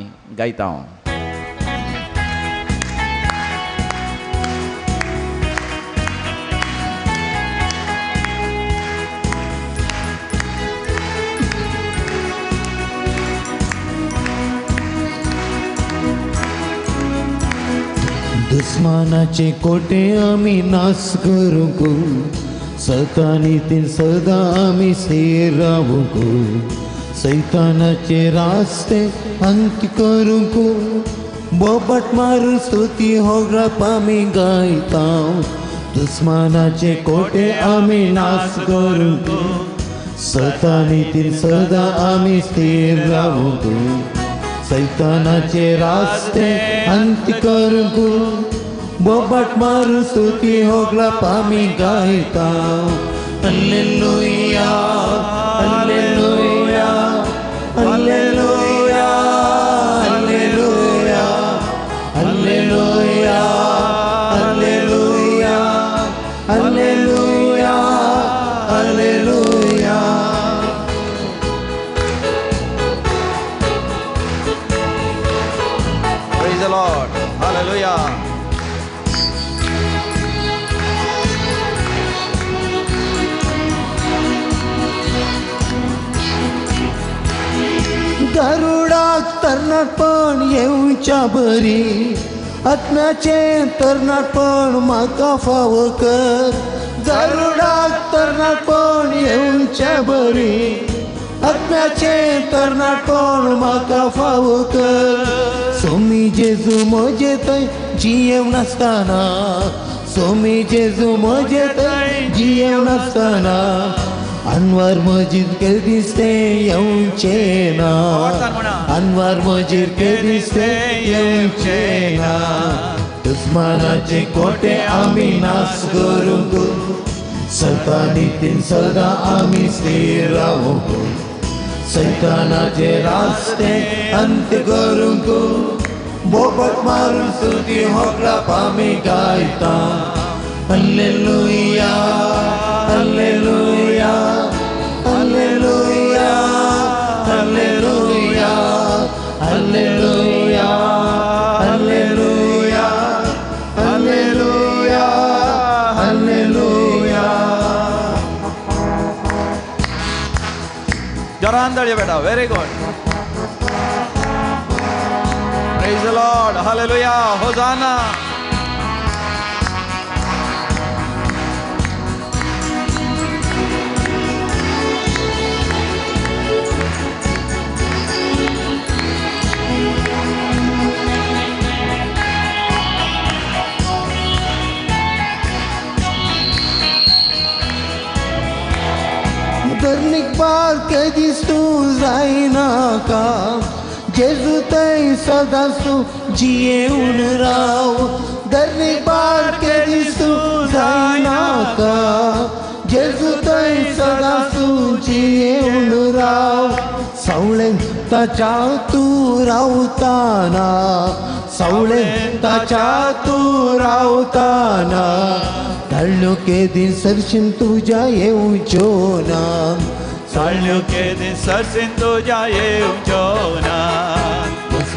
दुस्मानाचे कोटे आमी नाश करूंक, सतानी सदा आमी स्थिर रावूंक, सैतानाचे रास्ते अंत करूंक, बोबाट मारून स्तुती होगळाप आमी गायता. दुस्मानाचे कोटे आमी नाश करूंक, सतानी सदा आमी स्थिर रावूंक, सैतानाचे रास्ते अंत करूंक, बोबाट मारून स्तुती होगळाप आमी गायता. Hallelujah, hallelujah, hallelujah, hallelujah, hallelujah, hallelujah, hallelujah, hallelujah. Praise the Lord. Hallelujah. गरुडाक तरणाटपण येवच्या बरी, आत्म्याचें तरणाटपण म्हाका फावो कर. गरुडाक तरणाटपण येवच्या बरी, आत्म्याचें तरणाटपण म्हाका फावो कर. सोमी जेजू म्हजे थंय जियेवन आसतना, सोमी जेजू म्हजे थंय जियेवन आसतना, अनवर म्हजीर केदीस तें येवचें ना, अनवर म्हजीर केदीस तें येवचें ना. दुस्मानाचे कोटे आमी नाश करूंक, सतानी सदा आमी स्थिर रावूंक, सैतानाचे रास्ते अंत करूंक, बोबाट मारून स्तुती होगळाप आमी गायता. Hallelujah, hallelujah, hallelujah, hallelujah, hallelujah, hallelujah, hallelujah, hallelujah. जोरान ताळयो बेटा. Very good. Praise the Lord. Hallelujah. Hosanna. धर्मीक बार केदीस तूं जायनाका, जेजू थंय सदांच तूं जियेवन राव. धर्मीक बार केदीस तूं जायनाका, जेजू थंय सदांच तूं जियेवन राव. सावळेन ताच्या तूं रावताना, सावळेन ताच्या तूं रावताना, ताळ्यो केदी सरशीन तुज्या येवच्यो ना, ताळ्यो केदी सरशीन तुज्या येवच्यो ना.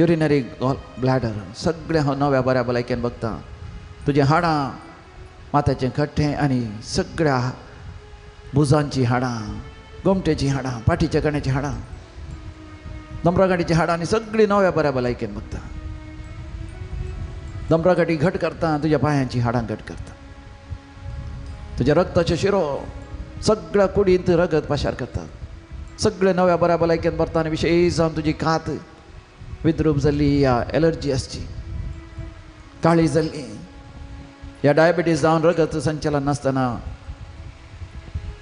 युरिनरी ब्लॅडर सगळें हांव नव्या बऱ्या भलायकेन बघता. तुजें हाडां, माथ्याचें खट्टें आनी सगळ्या भुजांचीं हाडां, गोमटेचीं हाडां, पाटीच्या कण्याचीं हाडां, दोमरागाठीचीं हाडां आनी सगळीं नव्या बऱ्या भलायकेन बघता. दोमरागाठी घट करता, तुज्या पांयांचीं हाडां घट करता. तुज्या रक्ताच्यो शिरो सगळ्या कुडींत रगत पाशार करता. सगळे नव्या बऱ्या भलायकेन भरता आनी विशेश जावन तुजी कात विद्रूप जाल्ली या एलर्जी आसची, काळी जाल्ली या डायबिटीज जावन रगत संचलन नासतना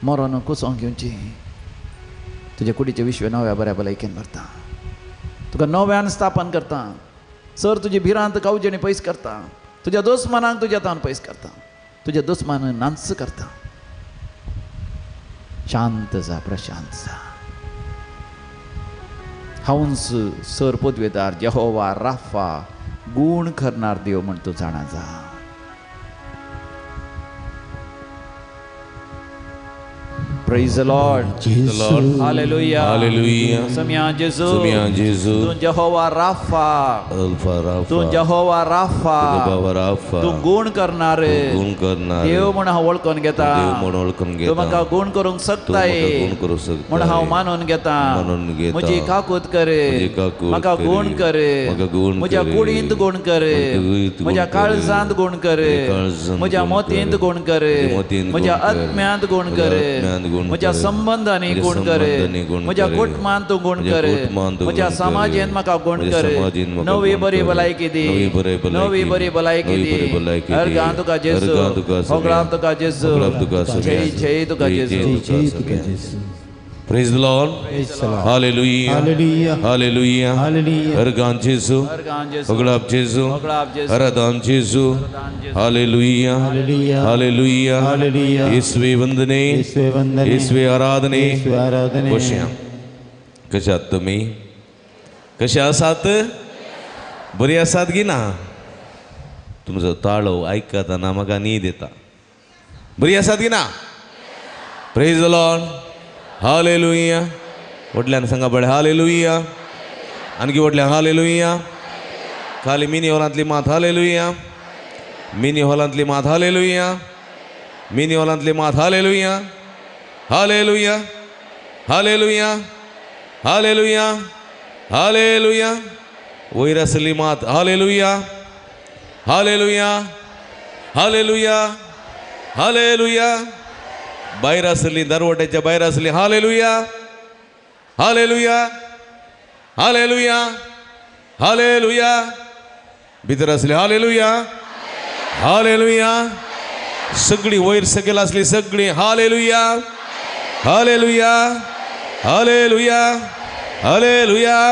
मरोन कुसोंक घेवची, तुजे कुडीचें विश्व नव्या बऱ्या भलायकेन भरता. तुका नव्यान स्थापन करता. सर तुजी भिरांत कावजेणी पयस करता. तुज्या दुस्मानाक तुज्या तान पयस करता. तुज्या दुस्मान नाच करता. शांत जा, प्रशांत जा. हांवूच सर पदवेदार जेहोवा राफा गूण करणार देव म्हण तूं जाणा जा. Praise the Lord. Jesus. Hallelujah. Hallelujah. Samya Jesu. Samya Jesu. Tu Jehovah Rapha. Alpha Rapha. Tu Jehovah Rapha. Jehovah Rapha. तूं गुण करणारे. गुण करणारे. देव म्हण हांव वळखून घेता. देव म्हण वळखून घेता. तूं म्हाका गुण करूंक शकताय. गुण करूंक शकताय. म्हण हांव मानून घेता. मानून घेता. म्हजी काकूत करे. म्हजी काकूत म्हाका गुण करे. म्हाका गुण म्हज्या कुडींत गुण करे. म्हज्या काळजांत गुण करे. म्हज्या मोतींत गुण करे. म्हज्या आत्म्यांत गुण करे. म्हज्या संबंधांनी गुण करे. म्हज्या कुटुंबांत तूं गुण करे. म्हज्या समाजेन म्हाका गुण करे. नवी बरी भलायकी दी. नवी बरी भलायकी दी. अर्गां तुका जेजू. होगळां तुका जेजू. जय जय तुका जेजू. Praise the Lord. Hallelujah. Hallelujah. Hallelujah. Hallelujah. Argan Jesu. Oglab Jesu. Aradan Jesu. Hallelujah. Hallelujah. Hallelujah. Hallelujah. Yesve vandane. Yesve vandane. Yesve आराधने. Yesve आराधने. कशे कशे आहात तुमी? कशे आसात? बरी आसात की ना? तुमचो ताळो आयकतना म्हाका न्हीद येता. बरी आसात की ना? Praise the Lord. Hallelujah. व्हडल्यान सांगा पळय हालेलुया. आणखी व्हडल्यान हालेलुया. खाली मिनी हॉलांतली मात हालेलुया. मिनी हॉलांतली मात हालेलुया. मिनी हॉलांतली मात hallelujah. Hallelujah. Hallelujah. Hallelujah. Hallelujah. वयर आसली मात hallelujah. Hallelujah. Hallelujah. Hallelujah. भायर आसली दरवट्याच्या भायर आसली हालेलुया. हालेलुया. हालेलुया. हालेलुया. भितर आसली हालेलुया. हालेलुया. सगळी वयर सकयल आसली सगळी hallelujah. Hallelujah. Hallelujah. Hallelujah.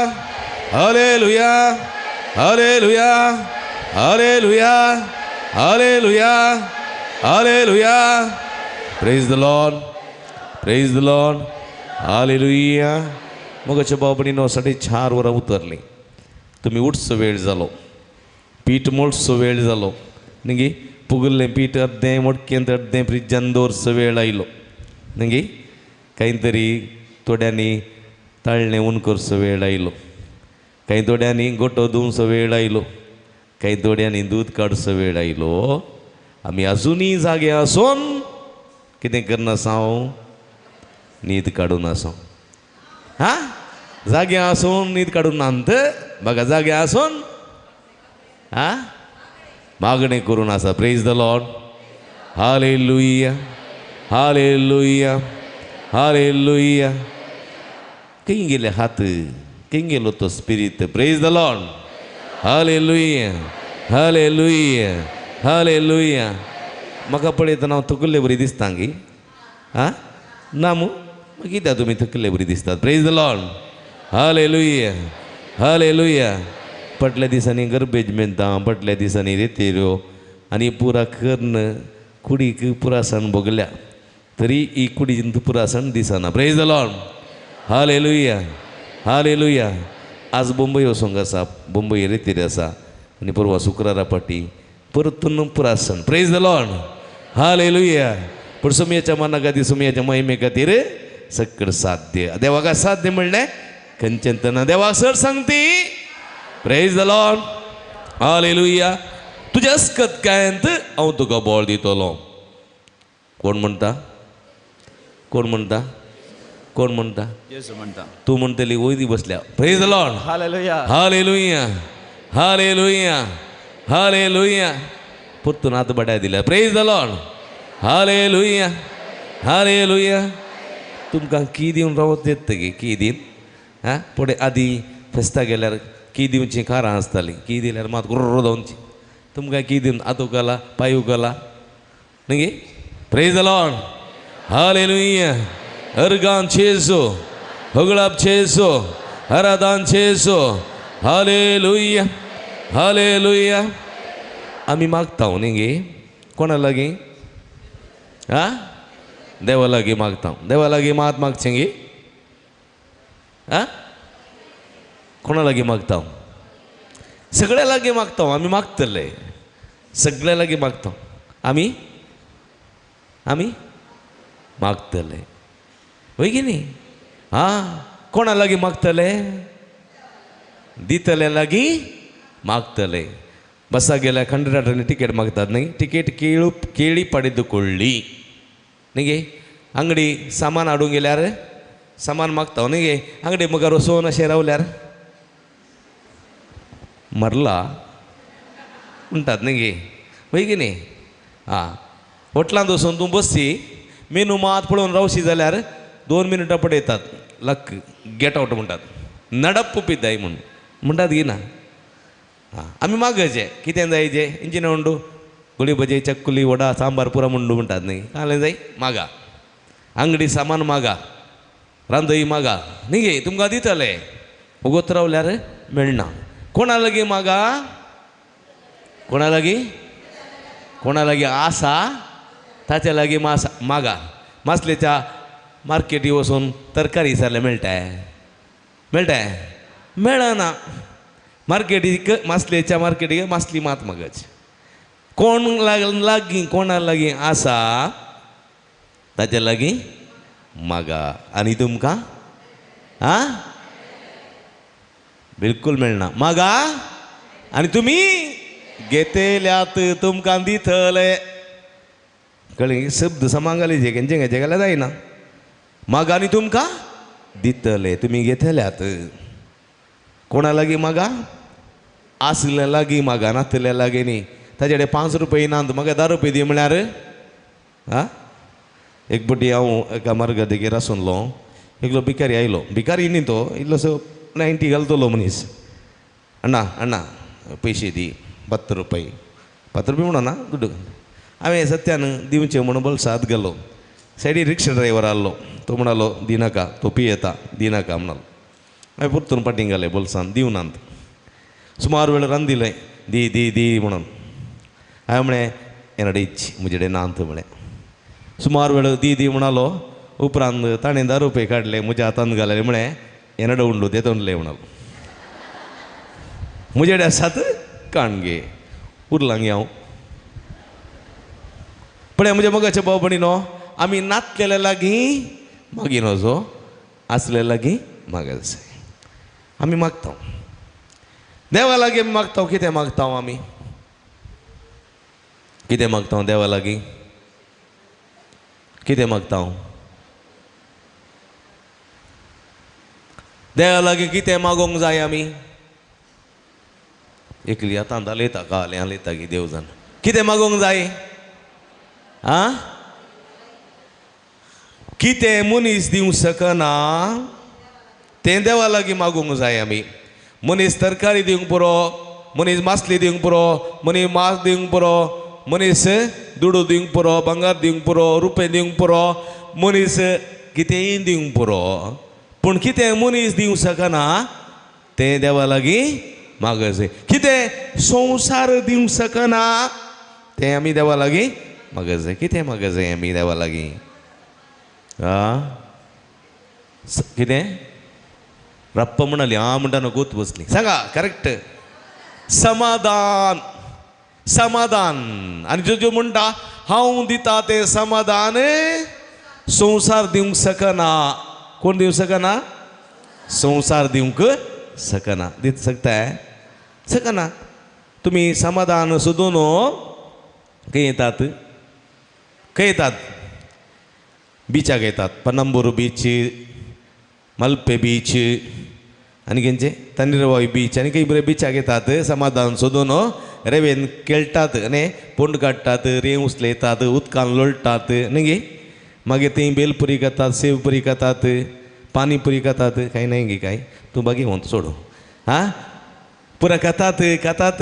Hallelujah. Hallelujah. Hallelujah. Hallelujah. Hallelujah. Praise the Lord. Praise the Lord. Hallelujah. मगाच्या बाबणीनो 4:30 वरां उतरली. तुमी उठचो वेळ जालो, पीठ मोडचो वेळ जालो, न्ही? पुगल्लें पीठ अर्दें मोडकेंत अर्दें फ्रिजान दवरचो वेळ आयलो, न्ही? कांय तरी थोड्यांनी ताळणें ऊन करचो वेळ आयलो, कांय थोड्यांनी गोटो धुवचो वेळ आयलो, कांय थोड्यांनी दूद काडचो वेळ आयलो. आमी अजुनूय जागे आसून कितें करना हांव? न्हीद काडून आसो. हा, जागे आसून न्हीद काडून ना बघा, जागे आसून हा मागणें करून आसा. Praise the Lord. Hallelujah. Hallelujah. Hallelujah. खंय गेले हात? खंय गेलो तो spirit? Praise the Lord. Hallelujah. Hallelujah. Hallelujah. म्हाका पळयतना हांव थकल्ले बरी दिसता गी? आं ना मू? कित्याक तुमी थकल्ले बरी दिसतात? Praise the Lord. Hallelujah. Hallelujah. फाटल्या दिसांनी गरबेज मेंता, फाटल्या दिसांनी रेतेऱ्यो आनी पुरा कर्ण कुडीक पुरासण भोगल्या, तरी ही कुडीन पुरासण दिसना. Praise the Lord. Hallelujah. Hallelujah. आज बंबय वचूंक आसा, बंबय रेतेरी आसा आनी परवा शुक्रारा फाटी परतून पुरासण. Praise the Lord. Hallelujah. पूण सुमयाच्या मना खातीर, सुमयाच्या महिमे खातीर सगळं साध्य. देवाक साध्य म्हणलें खंयचें ना. देवाक sir सांगती. Praise the Lord. Hallelujah. तुज्या अस्कत कायंत हांव तुका बळ दितलो. कोण म्हणटा? कोण म्हणटा? कोण म्हणटा? जेजू म्हणटा. तूं म्हणटली वयरी बसल्या. Praise the Lord. Hallelujah. Hallelujah. Hallelujah. Hallelujah. परतून हात बड्या दिल्या. Praise the Lord. Hallelujah. Hallelujah. तुमकां की दिवन रावत येत गे की दीन. आं फुडें आदी फेस्ता गेल्यार की दिवची कारां आसतालीं. की दिल्यार मात गुर्र जावची. तुमकां की दिवन आत उगला पांय उगला न्ही गे. Praise the Lord. Hallelujah. अर्गान चेसो होगळाप चेसो आराधान चेसो. हालेलुया. हालेलुया. आमी मागता न्ही गे. कोणा लागीं? आं देवा लागीं मागता. देवा लागीं मात मागचें गे. आं कोणा लागीं मागता? सगळ्या लागीं मागता आमी. मागतले सगळ्या लागीं मागता आमी. आमी मागतले वय की न्ही? आं कोणा लागीं मागतले? दितले लागीं मागतले. बसा गेल्या कंडक्टरांनी तिकेट मागतात न्ही. तिकेट केळी पडेदुकोळ्ळी न्ही गे. अंगडी सामान हाडूंक गेल्यार सामान मागता न्ही गे. अंगडी मुखार वचून अशें रावल्यार मरला म्हणटात न्ही गे. वय की न्ही? आं होटलांत वचून तूं बसशी मेनू मात पळोवन रावशी जाल्यार 2 मिनटां पडयतात. लक गेट आवट म्हणटात. नडप्प पिताय म्हूण म्हणटात गी ना. आं आमी मागचे कितें जाय जें इंजिन उंडू गुळी भजी चक्कुली वडा सांबार पुरा मुंडू म्हणटात न्ही. कालें जाय मागा. आंगडी सामान मागा. रांदई मागा न्ही गे. तुमकां दितले. उगोत रावल्यार मेळना. कोणा लागीं मागा? कोणा लागीं? कोणा लागीं आसा ताच्या लागीं मासा मागा. मासलेच्या मार्केटी वचून तरकारी सारलें मेळटा? मेळटा? मेळना. मार्केटीक मासलेच्या मार्केटीक मासली मात मागाची. कोण लागीं कोणा लागीं आसा ताच्या लागीं मागा आनी तुमकां आं बिलकुल मेळना. मागा आनी तुमी घेतल्यात तुमकां दितले. कळ्ळें? शब्द समांगाले जे खंयचे खंयचे घाल्यार जायना. मागा आनी तुमकां दितले. तुमी घेतल्यात. कोणा लागीं मागा? आसल्या लागीं मागा, नातल्या लागीं न्ही. ताजे कडेन 5 रुपये नात म्हाका 10 रुपये दी म्हळ्यार आं. एक पटी हांव एका मार्गा देगेर आसलो. एकलो भिकारी आयलो. भिकारी न्ही तो, इल्लोसो 90 घालतलो मनीस. अण्णा अण्णा पयशे दी 10 रुपये. 10 रुपये म्हणना दुड्डू. हांवें सत्यान दिवचे म्हणून बोल्सांत गेलो. सायडी रिक्षा ड्रायवर आहलो. तो म्हणालो दिनाका, तो पियेता दिनाका म्हणालो. हांवें परतून फाटीं घालें बोल्सान दिवनात. सुमार वेळ रांदिलें दी दी दी म्हणून. हांवें म्हळें येनडे इच्छ म्हजे कडेन नात म्हळें. सुमार वेळ दी दी म्हणालो. उपरांत ताणें 10 रुपये काडले म्हज्या हातांत घाले. म्हळें येनडे उंडू ते तोंडले म्हणालो. म्हजे कडेन आसात काण गे उरलां गे हांव. पळय म्हज्या मोगाच्या भाव भयणीनो, आमी नातलेल्या लागीं मागीन वचो, आसल्या लागीं मागचे. आमी मागता देवा लागीं. मागता कितें मागता आमी? कितें मागता देवा लागीं? कितें मागता देवा लागीं? कितें मागोंक जाय आमी? एकली आतां दालयता कालें हालयता की देव जाण. कितें मागोंक जाय? आं कितें मनीस दिवंक शकना तें देवा लागीं मागूंक जाय आमी. मनीस तरकारी दिवंक पुरो, मनीस मासली दिवंक पुरो, मनीस मास दिवंक पुरो, मनीस दुडू दिवंक पुरो, भांगर दिवंक पुरो, रुपये दिवंक पुरो, मनीस कितेंय दिवंक पुरो. पूण कितें मनीस दिवंक शकना तें देवा लागीं मागचें. कितें संवसार दिवंक शकना तें आमी देवा लागीं मागचें. कितें मागचें आमी देवा लागीं? आं कितें रप्प म्हणाली. आं म्हणटा गोत बसली. सांगा करेक्ट. समाधान. समाधान. आनी जो जो म्हणटा हांव दिता तें समाधान संवसार दिवंक शकना. कोण दिवंक शकना? संवसार दिवंक शकना. दित शकता? शकना. तुमी समाधान सोदून खंय येतात, खंय येतात? बिचाक येतात, पनंबूर बीच, मलपे बीच आनी खंयचे तन्नीरवाई बीच आनी खंय बरे बिचाक येतात समाधान सोदून रेवेन खेळटात न्ही, पोंड काडटात, रेंव उचलयतात, उदकान लोळटात न्ही गे. मागीर थंय बेलपुरी खातात, सेवपुरी खातात, पानीपुरी खातात, कांय न्हय गे कांय तूं बागी वंत सोडू आं पुरा खातात खातात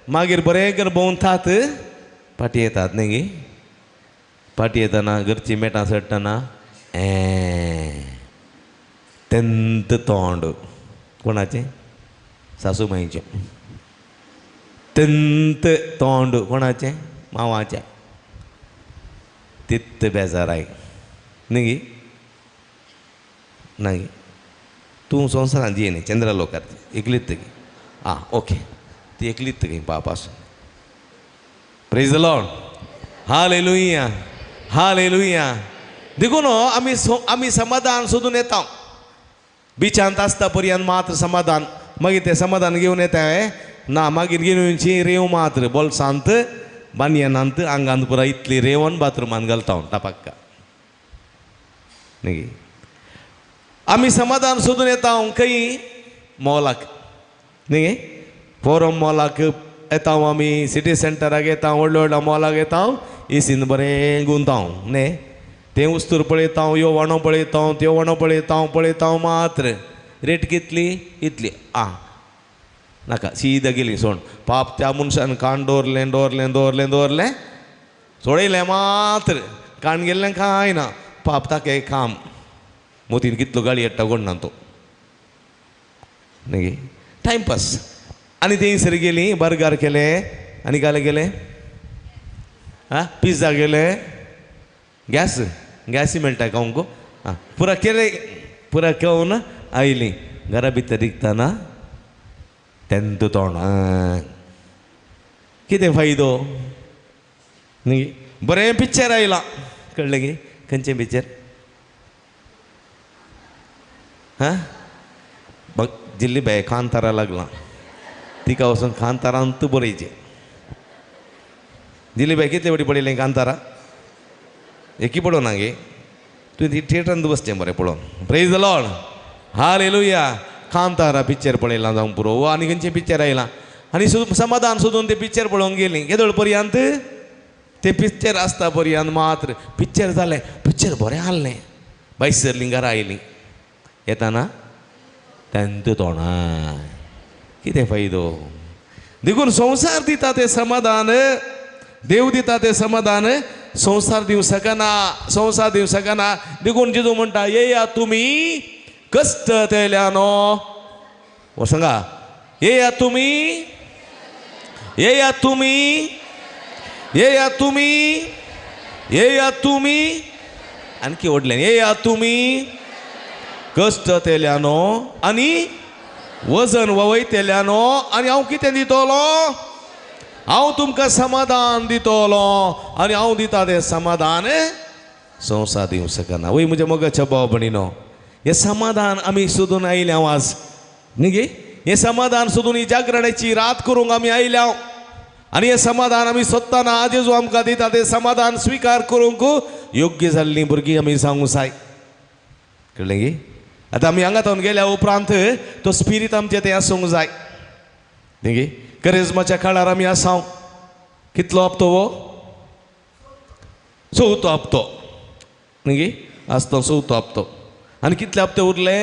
मागीर बरें कर भोंवतात फाटीं येतात न्ही गे. फाटीं येतना घरचीं मेटां चडटना तेंत तोंड कोणाचें? सासूमाईचें. तेंत तोंड कोणाचें? मावाचें. तित्त बेजाराय न्ही गे ना गे. तूं संवसारांत जिये न्ही चंद्रलोकार एकलीच गे. आं ओके, ती एकलीच गे पापासून. Praise the Lord, hallelujah, hallelujah. देखून आमी आमी समाधान सोदून येता. बिचांत आसता पर्यंत मात्र समाधान, मागीर तें समाधान घेवन येता ना, मागीर घेवन येवची रेंव मात्र बोल्सांत बानयनांत आंगांत पुरा इतली रेंवन बाथरुमान घालता टपाक्का न्ही. आमी समाधान सोदून येता खंय? मॉलाक न्ही, फोरम मॉलाक येता आमी, सिटी सेंटराक येता, व्हडल्या व्हडल्या मॉलाक येता, एसीन बरें गुंता न्ही, तें वस्तूर पळयता, ह्यो वाणो पळयता, त्यो वाणो पळयता, पळयता मात्र रेट कितली इतली आं नाका सीदा गेली सोड. पाप त्या मनशान कान दवरलें दवरलें दवरलें दवरलें सोडयलें मात्र, कान गेल्लें कांय ना. पाप ताका काम मोतीन कितलो गाळी येता कोण ना तो न्ही, टायमपास. आनी थंयसर गेली बर्गर केलें आनी काले गेलें आं पिझ्झा गेलें, गॅस गॅसी मेळटा खावंक आं पुरा केलें, पुरा खावन आयलीं घरा भितर रिगतना तेंत तोंड कितें फायदो न्ही. बरें पिक्चर आयलां कळ्ळें गे? खंयचें पिक्चर? हां जिल्ली बाय कांतारा लागलां, तिका वचून कांतारांत बरयचें. जिल्ली बाय कितले फावटी पळयलें कांतारा? एकी पळोवना गे तुवें ती थिएटरांत बसचें बरें पळोवन. Praise the Lord, hallelujah. Kantara picture पळयलां जावंक पुरो आनी खंयचें पिक्चर आयलां आनी समाधान सोदून तें पिक्चर पळोवंक गेलीं. केदोळ पर्यंत तें पिक्चर आसता पर्यंत मात्र पिक्चर जालें, पिक्चर बरें आहलें, भायर सरलीं घरा आयलीं येताना तेंत तोंडा कितें फायदो? देखून संवसार दिता तें समाधान, देव दिता तें समाधान संवसार दिवं शकना, संवसार दिवं शकना. देखून जेजू म्हणटा येया तुमी कश्ट तेल्यानो, वो सांगा येया तुमी, येया तुमी, येया तुमी, येया तुमी, आणखी व्हडल्यान येया तुमी कश्ट तेल्यानो आनी वजन वयतेल्यानो आनी हांव कितें दितलो? हांव तुमकां समाधान दितलो आनी हांव दिता तें समाधान संवसार दिवंक शकना. वय म्हज्या मोगाच्या भाव भयणीनो, हें समाधान आमी सोदून आयल्या आज न्ही गे. हें समाधान सोदून ही जागरणाची रात करूंक आमी आयल्या आनी हें समाधान आमी सोदतना जेजू आमकां दिता तें समाधान स्विकार करूंक योग्य जाल्लीं भुरगीं आमी सांगूंक जाय. कळ्ळें गे? आतां आमी हांगा थावन गेल्या उपरांत तो स्पिरीत आमचें तें आसूंक जाय न्ही गे. करेजमाच्या काळार आमी आसा. कितलो हप्तो हो? चवथो हप्तो न्ही गे, आसता चवथो हप्तो. आनी कितले हप्ते उरले?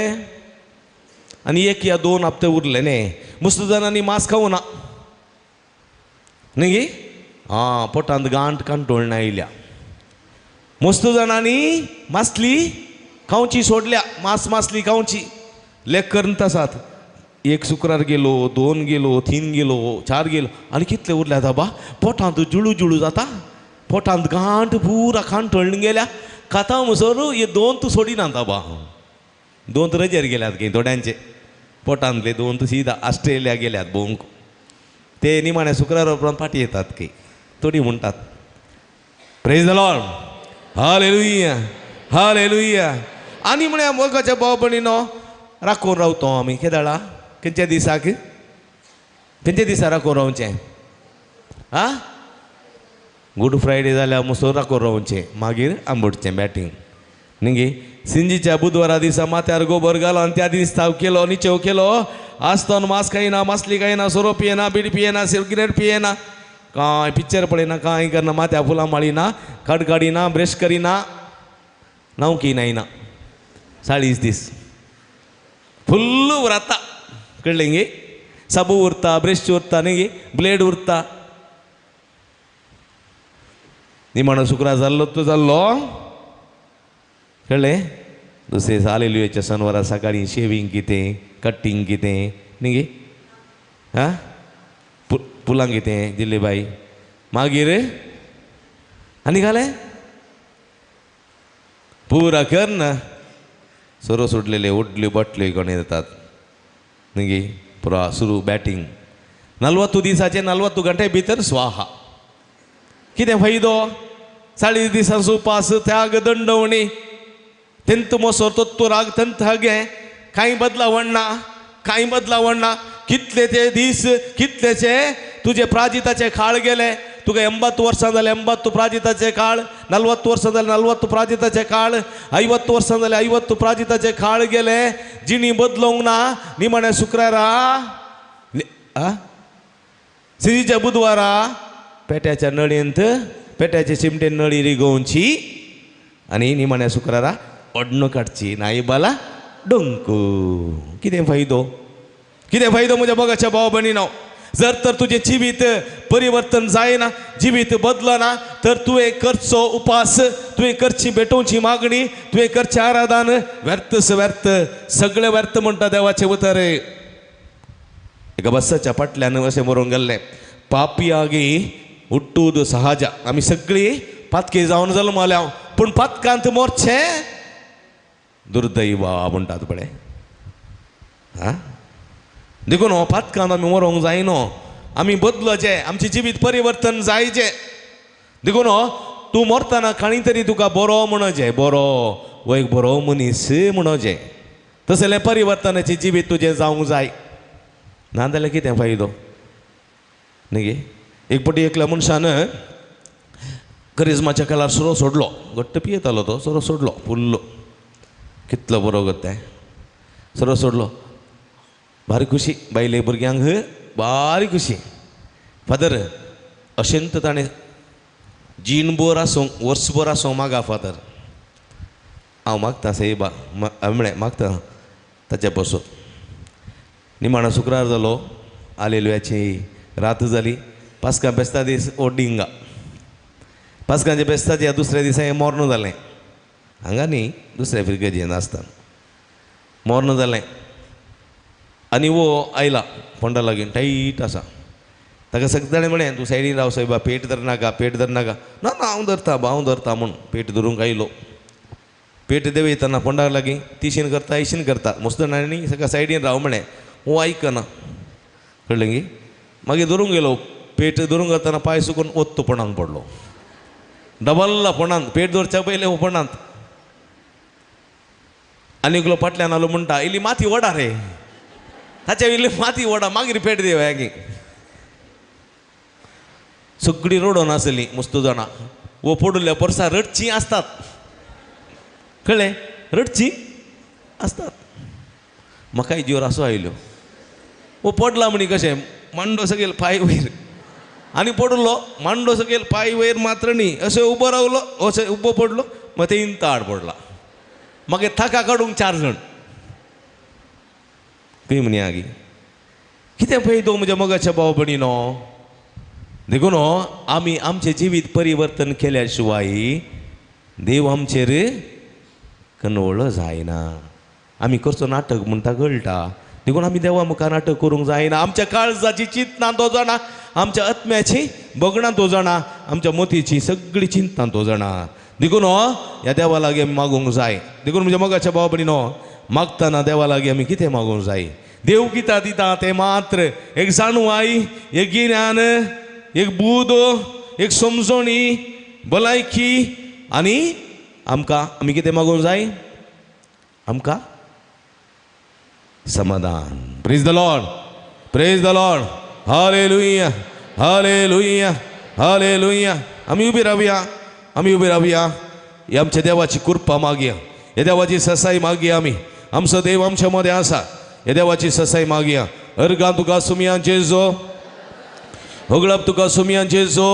आनी एक या दोन हप्ते उरले न्ही. मस्त जाणांनी मांस खावना न्ही गे, आं पोटांत गांठ कांटोळण आयल्या. मस्त जाणांनी मासली खावची सोडल्या, मांस मासली खावची. लेख करून आसात एक शुक्रार गेलो, दोन गेलो, तीन गेलो, चार गेलो आनी कितले उरल्या बाबा पोटांत जुळू जुळू जाता, पोटांत गांठ पुरा कांटोळण गेल्या. खाता म्हणसर हे दोन तूं सोडिना बाबा, दोन तर रजेर गेल्यात खंय थोड्यांचे पोटांतले दोन तूं सीधा ऑस्ट्रेलिया गेल्यात भोवंक. ते निमाण्या शुक्रार उपरांत फाटीं येतात खंय थोडीं म्हणटात. Praise the Lord, hallelujah, hallelujah. आनी म्हळ्यार मोगाच्या भाव भयणीनो राखून रावतो आमी केदळा खंयच्या दिसाक? खंयच्या दिसा राखून रावचें? आं, गुड फ्रायडे जाल्यार मुसो राखून रावचें, मागीर आंबुडचें बॅटींग न्ही. सिंजीच्या बुधवारा दिसा माथ्यार गोबर घालो आनी त्या दीस थाव केलो, निचेव केलो. आसतोन मांस खायना, मासली खायना, सोरो पियेना, बिडी पियेना, सिगरेट पियेना, कांय पिक्चर पळयना, कांय करना, माथ्या फुलां माळिना, काड काडिना, ब्रश करिना, नांवकी नायना. 40 दीस फुल्ल उरता. कळ्ळें गे? साबू उरता, ब्रश उरता न्ही, ब्लेड उरता. निमाणो शुक्रार जाल्लो तो जाल्लो. कळ्ळें? दुसरे हालेलुयाच्या सनवारा सकाळीं शेवींग कितें, कट्टींग कितें न्ही गे, आं, पुलां कितें दिल्ली बाई. मागीर आनी घालें पुरा करना सोरो सुटलेले उडल्यो बाटल्यो कोण येतात न्ही गे. पुरा सुरू बॅटींग. 40 दिसाचे 40 घंटे भितर स्वाहा. कितें फायदो? 40 दिसांचो उपास, त्याग, दंडवणी, तेंत मोसोर तत्तू राग तंत हागे, कांय बदलावण ना, कांय बदलावण ना. कितले ते दीस, कितलेचे तुजे प्राजिताचे काळ गेले. तुका 80 वर्सां जाले 80 प्राजिताचे काळ, 40 वर्सां जाले 40 प्राजिताचे काळ, 50 वर्सां जाले 50 प्राजिताचे काळ गेले. जिणी बदलोवंक ना. निमाण्या शुक्रारा सिरीच्या बुधवारा पेट्याच्या नळयेंत पेट्याचे चिमटेन नळी रिगोवची आनी निमाण्या शुक्रारा ओडणो काडची. नाईबाला डोंकू. कितें फायदो? कितें फायदो म्हज्या मोगाच्या भाव भयणीनो? जर तर तुजें जिवीत परिवर्तन जायना, जिवीत बदलना, तर तुवें करचो उपास, तुवें करची भेटोवची मागणी, तुवें करचें आराधन व्यर्थच व्यर्थ, सगळें व्यर्थ म्हणटा देवाचें उतर. एका बसाच्या फाटल्यान अशें बरोवन गेल्लें, पापी आगी उट्टूद सहजा. आमी सगळीं पातकी जावन जल्मल्या, पूण पातकांत मोरचें दुर्दैवा म्हणटात पळय. आं, देखून हो पातकांत आमी मरोंक जायनो, आमी बदलचें, आमचें जिवीत परिवर्तन जायचें. देखून हो तूं मरतना काणी तरी तुका बरो म्हणचें, बरो हो एक बरो मनीस म्हणचें. तसलें परिवर्तनाचें जिवीत तुजें जावंक जाय. ना जाल्यार कितें फायदो न्ही गे? एक फावटी एकल्या मनशान करिज्माच्या काळार सोरो सोडलो, घट्ट पियेतालो तो, सोरो सोडलो फुल्लो, कितलो बरो गो तें, सोरो सोडलो, भारी खुशी, बायले भुरग्यांक भारी खुशी. फादर अशेंत ताणें जीणभर आसूं वर्सभर आसूं मागा फादर, हांव मागता सायबा, म्हळें मागता ताच्या पासून. निमाणो शुक्रार जालो, आलेलुयाची रात जाली, पास्कां बेस्ता दीस ओडिंगा, पास्कांच्या बेस्ताच्या दुसऱ्या दिसा हें मोर्न जालें. हांगा न्ही, दुसऱ्या फिरगजेन आसतना मोर्न जालें. आनी वो आयला फोंडा लागीं टायट आसा. ताका सगळें म्हळें तूं सायडीन राव सायबा, पेट धरनाका, पेट धरनाका. ना ना हांव धरता, हांव धरता म्हूण पेट धरूंक आयलो. पेट देंवयतना फोंडा लागीं तिशीन करता इशीन करता, मस्त जाणांनी ताका सायडीन राव म्हळें, वो आयकना. कळ्ळें गी? मागीर धरूंक गेलो, पेट धरूंक वतना पांय सुकून ओत्तो फोंडांत पडलो, डबल्ला फोंडांत, पेट दवरच्या पयलें फोंडांत. आनी एकलो फाटल्यान आलो म्हणटा, इल्ली माती वडा रे, ताच्या इल्ली माती वडा, मागीर पेट देवया गी. सगळीं रडोन आसलीं मस्त जाणां, वो पडुल्ल्या परसा रडचीं आसतात. कळ्ळें? रडचीं आसतात. म्हाकाय जिवर असो आयल्यो, वो पडला म्हणी कशें मांडो सकयल पांय वयर, आनी पडलो मांडो सकयल पांय वयर मात्र न्ही, अशें उबो रावलो, अशें उबो पडलो, मागीर ते इंताड पडला. मागीर थाका काडूंक 4 जाण. खंय म्हणी आगी कितें फायदो म्हज्या मोगाच्या भाव भयणीनो? देखून आमी आमचें जिवीत परिवर्तन केल्या शिवाय देव आमचेर कनवळो जायना. आमी करचो नाटक म्हणटा कळटा. देखून आमी देवा मुखार नाटक करूंक जायना. आमच्या काळजाची चिंतना तो जाणा, आमच्या आत्म्याची भगणां तो जाणा, आमच्या मोतीची सगळी चिंतना तो जाणा. देखून ह्या देवा लागीं आमी मागूंक जाय. देखून म्हज्या मोगाच्या भाव भयणीनो, मागतना देवा लागीं आमी कितें मागूंक जाय? देव कित्या दिता तें मात्र एक जाणवाय, एक गिन्यान, एक बूद, एक समजणी, भलायकी, आनी आमकां आमी कितें मागूंक जाय? आमकां समाधान. Praise the Lord, praise the Lord, hallelujah hallelujah hallelujah. आमी उबी रावया, आमी उबी रावया. ही आमच्या देवाची कृपा मागया, ह्या देवाची ससाई मागया. आमी आमचो देव आमच्या मदें आसा, ह्या देवाची ससाई मागया. अर्गां तुका सुमया जेजो, होगळप तुका सुमया जेजो,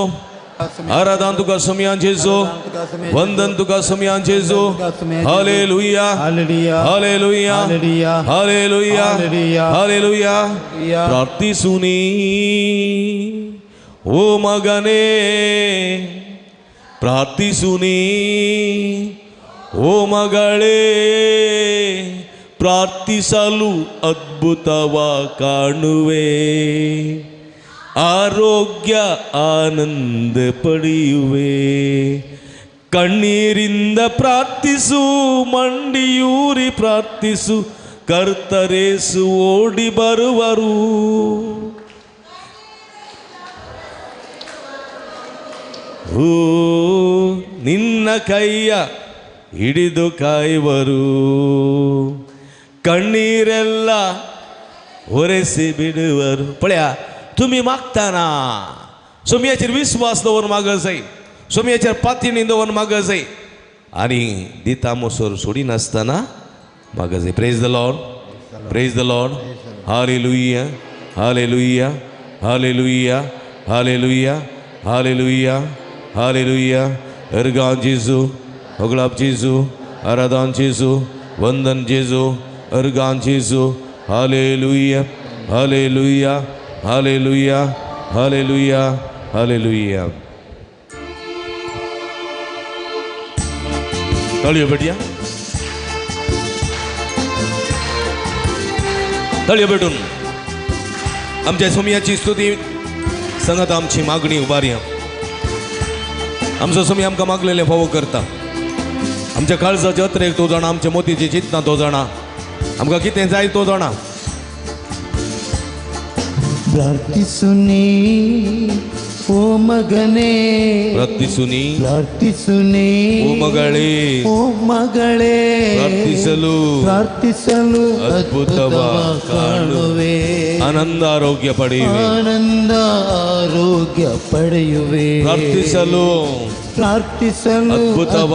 आराधन तुका सुमया जेजो, वंदन तुका सुमया जेजो. Hallelujah hallelujah hallelujah hallelujah. प्रार्थिसुनी ओ मगने, ಪ್ರಾರ್ಥಿಸುನಿ ಓ ಮಗಳೇ, ಪ್ರಾರ್ಥಿಸಲು ಅದ್ಭುತವ ಕಾಣುವೆ, ಆರೋಗ್ಯ ಆನಂದ ಪಡೆಯುವೆ. ಕಣ್ಣೀರಿಂದ ಪ್ರಾರ್ಥಿಸು, ಮಂಡಿಯೂರಿ ಪ್ರಾರ್ಥಿಸು, ಕರ್ತರೇಸು ಓಡಿ ಬರುವರು. ಓ ನಿನ್ನ ಕೈಯ ಹಿಡಿದು ಕಾಯುವರು, ಕಣ್ಣೀರೆಲ್ಲ ಒರೆಸಿ ಬಿಡುವರು. पळया तुमी मागताना सोमयाचेर विस्वास दवरून माग जाय, सोमयाचेर पातीणी दवरून माग जाय, आनी दिता मोसोर सोडिनासतना माग जाय. Praise the Lord, praise the Lord. Hallelujah hallelujah hallelujah hallelujah hallelujah hallelujah. अर्गां जेजू, होगळाप जेजू, आराधन जेजू, वंदन जेजू, अर्गां जेजू. Hallelujah hallelujah hallelujah hallelujah hallelujah. ताळयो भेटया, ताळयो भेटून आमच्या सोमयाची स्तुती संगत आमची मागणी उबारया. आमचो सोमी आमकां मागलेले फावो करता. आमच्या काळजाचे अत्रेक तो जाणा, आमच्या मोतीची चिंतना तो जाणा, आमकां कितें जाय तो जाणा. ಪ್ರಾರ್ಥಿಸುನಿ ಓ ಮಗನೇ, ಪ್ರಾರ್ಥಿಸುನಿ ಪ್ರಾರ್ಥಿಸುನಿ ಓ ಮಗಳೇ, ಓ ಮಗಳೇ, ಪ್ರಾರ್ಥಿಸಲು ಪ್ರಾರ್ಥಿಸಲು ಅದ್ಭುತವ ಕಾಣುವೆ, ಆನಂದ ಆರೋಗ್ಯ ಪಡೆಯುವೆ, ಆನಂದ ಆರೋಗ್ಯ ಪಡೆಯುವೆ. ಪ್ರಾರ್ಥಿಸಲು ಪ್ರಾರ್ಥಿಸಲು ಅದ್ಭುತವ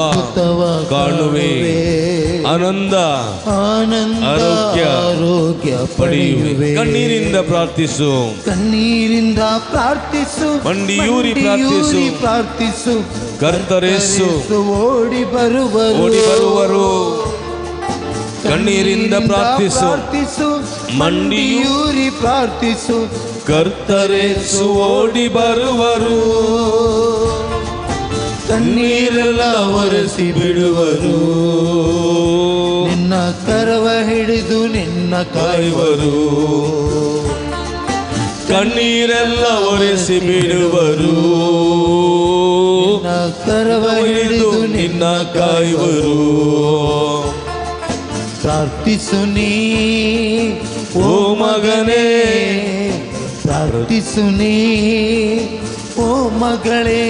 ಕಾಣುವೆ, ಆನಂದ ಆನಂದ ಆರೋಗ್ಯ ಆರೋಗ್ಯ ಪಡೆಯುವೆ. ಕಣ್ಣೀರಿಂದ ಪ್ರಾರ್ಥಿಸು, ಕಣ್ಣೀರಿಂದ ಪ್ರಾರ್ಥಿಸು, ಮಂಡಿಯೂರಿ ಪ್ರಾರ್ಥಿಸು, ಪ್ರಾರ್ಥಿಸು, ಕರ್ತರೇಸು ಓಡಿ ಬರುವರು, ಓಡಿ ಬರುವರು. ಕಣ್ಣೀರಿಂದ ಪ್ರಾರ್ಥಿಸು, ಪ್ರಾರ್ಥಿಸು, ಮಂಡಿಯೂರಿ ಪ್ರಾರ್ಥಿಸು, ಕರ್ತರೇಸು ಓಡಿ ಬರುವರು, ಕಣ್ಣೀರೆಲ್ಲ ಒರೆಸಿ ಬಿಡುವರು, ನಿನ್ನ ಕರವ ಹಿಡಿದು ನಿನ್ನ ಕಾಯುವರು, ಕಣ್ಣೀರೆಲ್ಲ ಒರೆಸಿ ಬಿಡುವರು, ನಿನ್ನ ಕರವ ಹಿಡಿದು ನಿನ್ನ ಕಾಯುವರು. ಪ್ರಾರ್ಥಿಸು ನೀ ಓ ಮಗನೇ, ಪ್ರಾರ್ಥಿಸು ನೀ ಓ ಮಗಳೇ.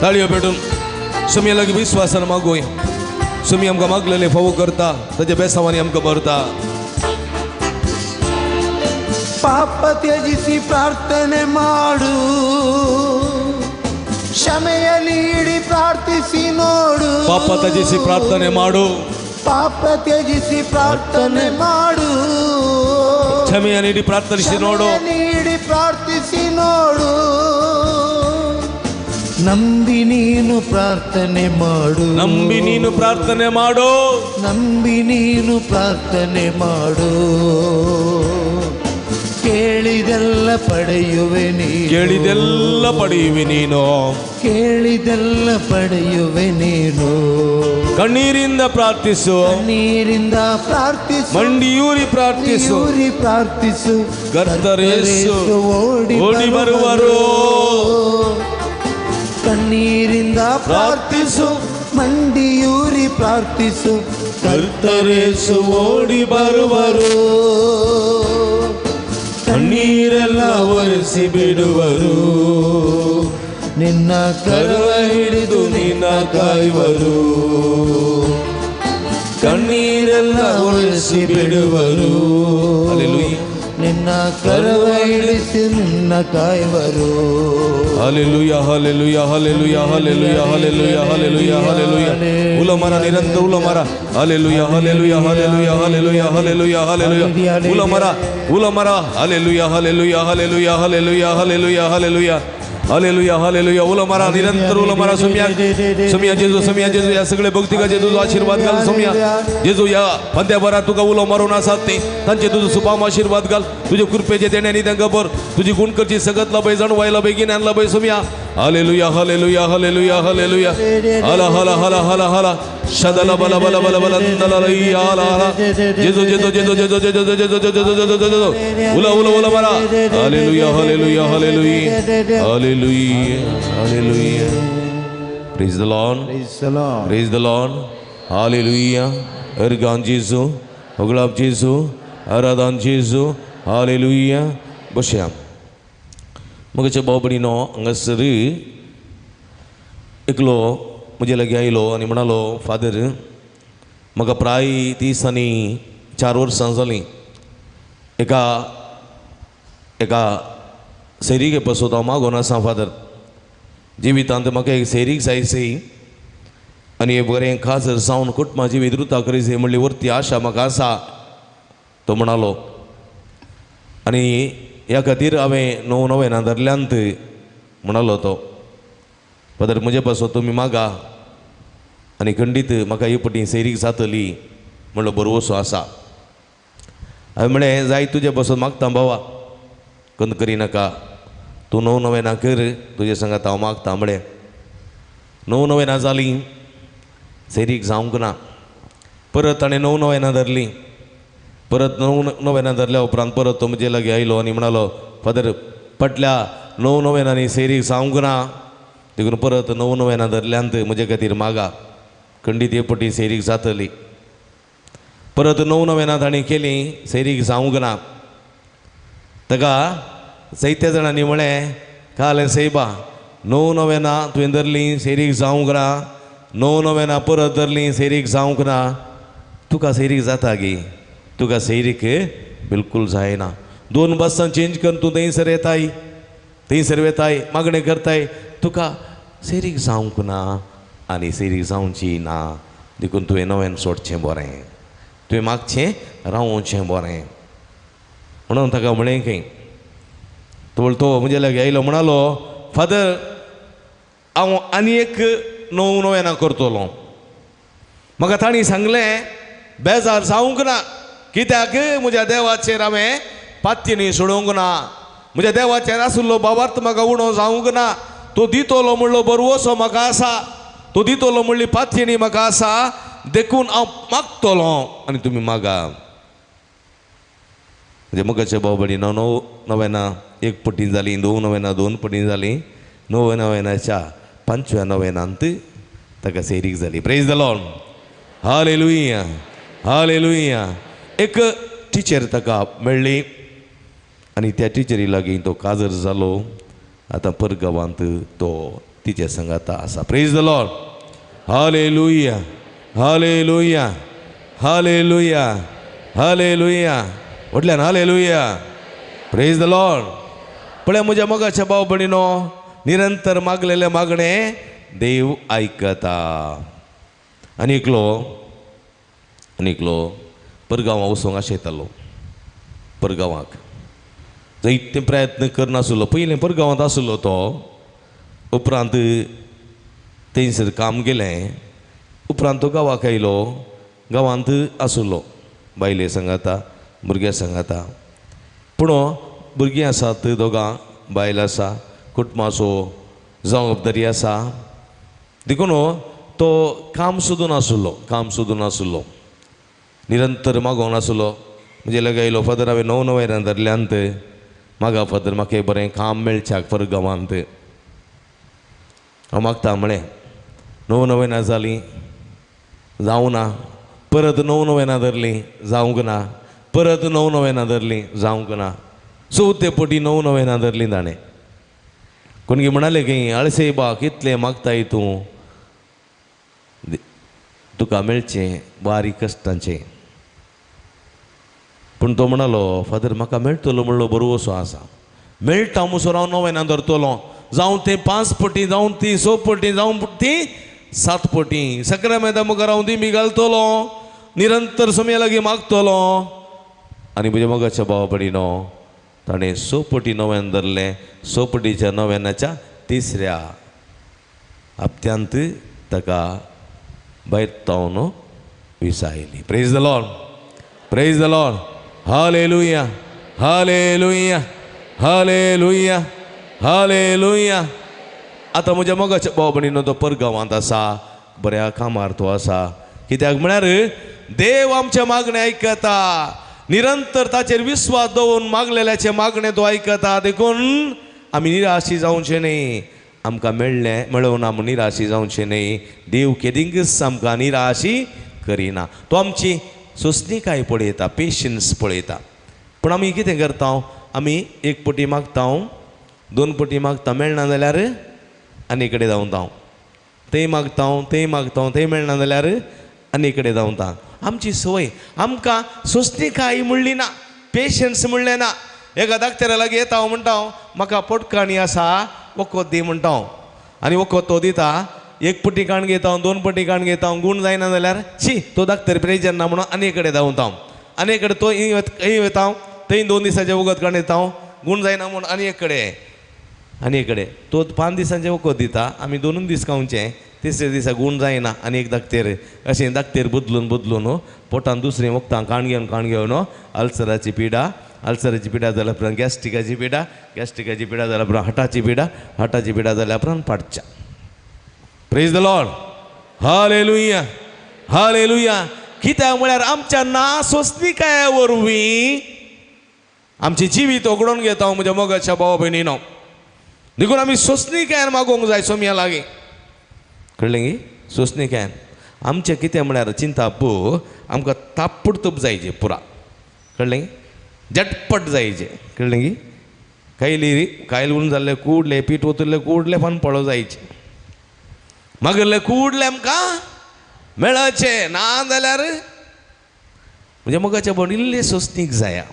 ताळयो पेटून सुमी लागीं विस्वासान मागूया. सुमी आमकां मागलेले फावो करता, ताच्या बेसावांनी आमकां भरता. ಪಾಪ ತ್ಯಜಿಸಿ ಪ್ರಾರ್ಥನೆ ಮಾಡು, ಕ್ಷಮೆಯ ನೀಡಿ ಪ್ರಾರ್ಥಿಸಿ ನೋಡು. ಪಾಪ ತ್ಯಜಿಸಿ ಪ್ರಾರ್ಥನೆ ಮಾಡು, ಪಾಪ ತ್ಯಜಿಸಿ ಪ್ರಾರ್ಥನೆ ಮಾಡು, ಕ್ಷಮೆಯ ನೀಡಿ ಪ್ರಾರ್ಥಿಸಿ ನೋಡು, ನೀಡಿ ಪ್ರಾರ್ಥಿಸಿ ನೋಡು. ನಂಬಿ ನೀನು ಪ್ರಾರ್ಥನೆ ಮಾಡು, ನಂಬಿ ನೀನು ಪ್ರಾರ್ಥನೆ ಮಾಡು, ನಂಬಿ ನೀನು ಪ್ರಾರ್ಥನೆ ಮಾಡು. ಕೇಳಿದೆಲ್ಲ ಪಡೆಯುವೆ ನೀನು, ಕೇಳಿದೆಲ್ಲ ಪಡೆಯುವೆ ನೀನು, ಕೇಳಿದೆಲ್ಲ ಪಡೆಯುವೆ ನೀನು. ಕಣ್ಣೀರಿಂದ ಪ್ರಾರ್ಥಿಸು, ಕಣ್ಣೀರಿಂದ ಪ್ರಾರ್ಥಿಸು, ಮಂಡಿಯೂರಿ ಪ್ರಾರ್ಥಿಸು, ಪ್ರಾರ್ಥಿಸು, ಕರ್ತರೇಸು ಓಡಿ ಬರುವರು. ಕಣ್ಣೀರಿಂದ ಪ್ರಾರ್ಥಿಸು, ಮಂಡಿಯೂರಿ ಪ್ರಾರ್ಥಿಸು, ಕರ್ತರೇಸು ಓಡಿ ಬರುವರು, ಕಣ್ಣೀರೆಲ್ಲ ಒರೆಸಿ ಬಿಡುವರು, ನಿನ್ನ ಕರವ ಹಿಡಿದು ನಿನ್ನ ಕಾಯುವರು, ಕಣ್ಣೀರೆಲ್ಲ ಒರೆಸಿ ಬಿಡುವರು. ನಿನ್ನ ಕರವ ಹಿಡಿಸಿ ನಿನ್ನ ಕಾಯುವರು. Hallelujah, hallelujah, hallelujah, hallelujah, hallelujah, hallelujah, hallelujah. ಉಲಮರ ನಿರಂತರ ಉಲಮರ. Hallelujah, hallelujah, hallelujah, hallelujah, hallelujah, hallelujah. ಉಲಮರ ಉಲಮರ. Hallelujah, hallelujah, hallelujah, hallelujah, hallelujah, hallelujah, hallelujah, hallelujah. उलमारा निरंतर उलमारा. सुमिया सुमिया जेजू, सुमिया जेजू, या सगळे भक्तिका जेजू आशीर्वाद घाल. सुमिया जेजू, या पंद्या तुका उलो मारून आसात ते तांचे तुझं सुपाम आशीर्वाद घाल. तुझे कृपेचे देण्याने तांकां भर. तुझी गुणकरची सगत लाभय, जाणवाय लाभय, गिन्यान लाभय. सुमिया हालेलुया, हालेलुया, हालेलुया, हालेलुया. हाला हाला हाला हाला हाला शदला बला बला बला बला दला हाला हाला. जेजू जेजू जेजू जेजू जेजू जेजू जेजू जेजू जेजू. उला उला उला मारा. Hallelujah, hallelujah, hallelujah, hallelujah, hallelujah. Praise the Lord, praise the Lord. Hallelujah. Organ जेजू, होगळाप जेजू, आराधन जेजू. हालेलुया. बसया. मगचे भाव भयणीनो, हांगासर एकलो म्हजे लागीं आयलो आनी म्हणालो, फादर म्हाका प्राय 34 वर्सां जालीं एका एका सैरीके पासून हांव मागून आसा. फादर, जिवितांत म्हाका एक सैरीक जाय सई आनी बरें खाजर जावन कुटुंबा जिवीत रुता करी जाय म्हणली वरती आशा म्हाका आसा, तो म्हणालो. आनी ह्या खातीर हांवें 9 नोवेनां धरल्यांत म्हणालो तो. फादर म्हजे पासून तुमी मागा आनी खंडीत म्हाका ही पटी सैरीक जातली म्हणलो भरवसो आसा. हांवें म्हळें, जाय तुजे पासून मागता भावा, कंद करिनाका, तूं 9 नोवेनां कर, तुजे सांगात हांव मागता म्हळें. 9 नोवेनां जालीं, सैरीक जावंक ना. परत ताणें 9 नोवेनां धरलीं. परत 9 नोवेनां धरल्या उपरांत परत तो म्हजे लागीं आयलो आनी म्हणालो, फादर फाटल्या 9 नोवेनांनी सैरीक जावंक ना, देखून परत 9 नोवेनां धरल्यांत म्हजे खातीर मागा, खंडीत हे पटी सैरीक जातली. परत 9 नोवेनां ताणें केलीं, सैरीक जावंक ना. ताका जायत्या जाणांनी म्हळें, काल सैबा 9 नोवेनां तुवें धरलीं, सैरीक जावंक ना, 9 नोवेनां परत धरलीं, सैरीक जावंक ना, तुका सैरीक जाता गी? तुका सैरीक बिलकूल जायना. 2 बसां चेंज करून तूं थंयसर येताय, थंयसर वेताय, मागणें करताय, तुका सैरीक जावंक ना आनी सैरीक जावची ना, देखून तुवें नव्यान सोडचें बरें, तुवें मागचें रावचें बरें म्हणून ताका म्हळें खंय. तो म्हजे लागीं आयलो, म्हणालो, फादर हांव आनी एक 9 नोवेनां करतलो. म्हाका तांणी सांगलें बेजार जावंक ना, कित्याक म्हज्या देवाचेर हांवें पातयेनी सोडोवंक ना, म्हज्या देवाचेर आशिल्लो भावार्थ म्हाका उणो जावंक ना, तो दितलो म्हणलो बरवसो म्हाका आसा, तो दितलो म्हणली पातयेनी म्हाका आसा, देखून हांव मागतलो आनी तुमी मागा. म्हणजे मगाचे भाव भयणी, 9 नोवेनां 1 पटी जाली, 2 नोवेनां 2 पटी जाली, 9 नोवेनाच्या 5व्या नोवेनांत ताका सैरीक जाली. Praise the Lord, hallelujah, hallelujah. एक टिचर ताका मेळ्ळी आनी त्या टिचरी लागीं तो काजर जालो. आतां परगांवांत तो तिचे सांगाता आसा. Praise the Lord, hallelujah, hallelujah, hallelujah, hallelujah. व्हडल्यान हालेलुया, प्रेज the Lord. पळय म्हज्या मोगाच्या भाव भयणीनो, निरंतर मागलेलें मागणें देव आयकता. आनी एकलो आनी एकलो परगांवां वचूंक आशेतालो. परगांवाक जायते प्रयत्न करनासलो. पयलीं परगांवांत आसलो तो, उपरांत थंयसर काम गेलें, उपरांत तो गांवाक आयलो. गांवांत आसलो, बायले सांगाता, भुरग्यां सांगाता. पूण भुरगीं आसात दोगां, बायल आसा, कुटुंबाचो जबाबदारी आसा, देखून तो काम सोदून आसलो, काम सोदून आसलो, निरंतर मागोवन आसलो. म्हणजे लागीं आयलो, फादर हांवें 9 नोवेनां धरल्यांत, मागा फादर म्हाका बरें काम मेळच्याक परगांवांत. हांव मागता म्हळें. 9 नोवेनां जालीं, जावं ना. परत 9 नोवेनां धरलीं, जावंक ना. परत 9 नोवेनां धरलीं, जावंक ना. चवथे पटी 9 नोवेनां धरलीं ताणें. कोणगी म्हणाले की आळसेबा कितलें मागताय तूं, तुका मेळचें बारीक कश्टांचें. पूण तो म्हणालो, फादर म्हाका मेळटलो म्हणलो बरोसो आसा, मेळटा मुसोर हांव नव्यान धरतलो, जावं तें 5 पटी, जावं ती 6 पटी, जावं ती 7 पटी, सक्रामेंता मुखार हांव दिमी घालतलो, निरंतर सोमया लागीं मागतलो. आनी म्हज्या मोगाच्या भावा भयणीनो, ताणें 6 पटी नव्यान धरलें. 6 पटीच्या नव्यानाच्या तिसऱ्या हप्त्यांत ताका भायर तावन विसा आयली. Praise the Lord, praise the Lord, hallelujah, hallelujah, hallelujah, hallelujah. आतां म्हज्या मोगाच्या भाव भयणीनो, तो परगांवांत आसा, बऱ्या कामार तो आसा. कित्याक म्हळ्यार देव आमचें मागणें आयकता, निरंतर ताचेर विस्वास दवरून मागलेल्याचें मागणें तो आयकता. देखून आमी निराशी जावचें न्ही, आमकां मेळ्ळें मेळोवना म्हूण निराशी जावचें न्ही. देव केदींकच आमकां निराशी करिना, तो आमची सोंसणीकाय पळयता, पेशन्स पळयता. पूण आमी कितें करता, आमी 1 पटी मागता, 2 पटी मागता, मेळना जाल्यार आनी कडेन धांवता, थंय मागता, थंय मागता, थंय मेळना जाल्यार आनी कडेन धांवता. आमची संवय, आमकां सोंसणीकाय म्हणली ना, पेशन्स म्हणलें ना. एका डाक्टरा लागीं येता हांव म्हणटा, म्हाका पोटकाणी आसा, वखद दी म्हणटा, आनी वखद तो दिता. 1 पटी काण घेता, 2 पटी काण घेता, गूण जायना जाल्यार शी तो डाक्टर प्रेजन ना म्हणून आनी कडेन धांवता, आनी कडेन तो थंय वता, थंय 2 दिसांचें वखद काण येता, गूण जायना म्हूण आनी एक कडेन, आनी एक कडेन तो 5 दिसांचें वखद दिता, आमी 2 दीस खावचें, तिसऱ्या दिसा गूण जायना आनी एक डाक्टर. अशें डाक्टर बदलून बदलून पोटान दुसरीं वखदां काण घेवन काण घेवन अल्सराची पिडा, अल्सराची पिडा जाल्या उपरांत गॅस्ट्रिकाची पिडा, गॅस्ट्रिकाची पिडा जाल्या उपरांत हार्टाची पिडा, हार्टाची पिडा जाल्या उपरांत पाडच्या. Praise the Lord, hallelujah, hallelujah. कित्याक म्हळ्यार आमच्या ना सोंसणीकाये वरवीं आमचें जिवीत उगडोवन घेता म्हज्या मोगाच्या भावा भयणीनो. देखून आमी सोंसणीकायेन मागोवंक जाय सोमया लागीं, कळ्ळें गी? सोंसणीकायेन. आमचें कितें म्हळ्यार चिंताप आमकां तापडतूप जायचे पुरा, कळ्ळें? झटपट जायचे, कळ्ळें गी? कायली कायल उरून जाल्ले कुडले पीठ ओतुल्ले कुडले फान पळो जायचे, मागीर कुडले आमकां मेळचे ना जाल्यार म्हणजे मोगाच्या भोंवडी इल्लें सोंसणीक जाया.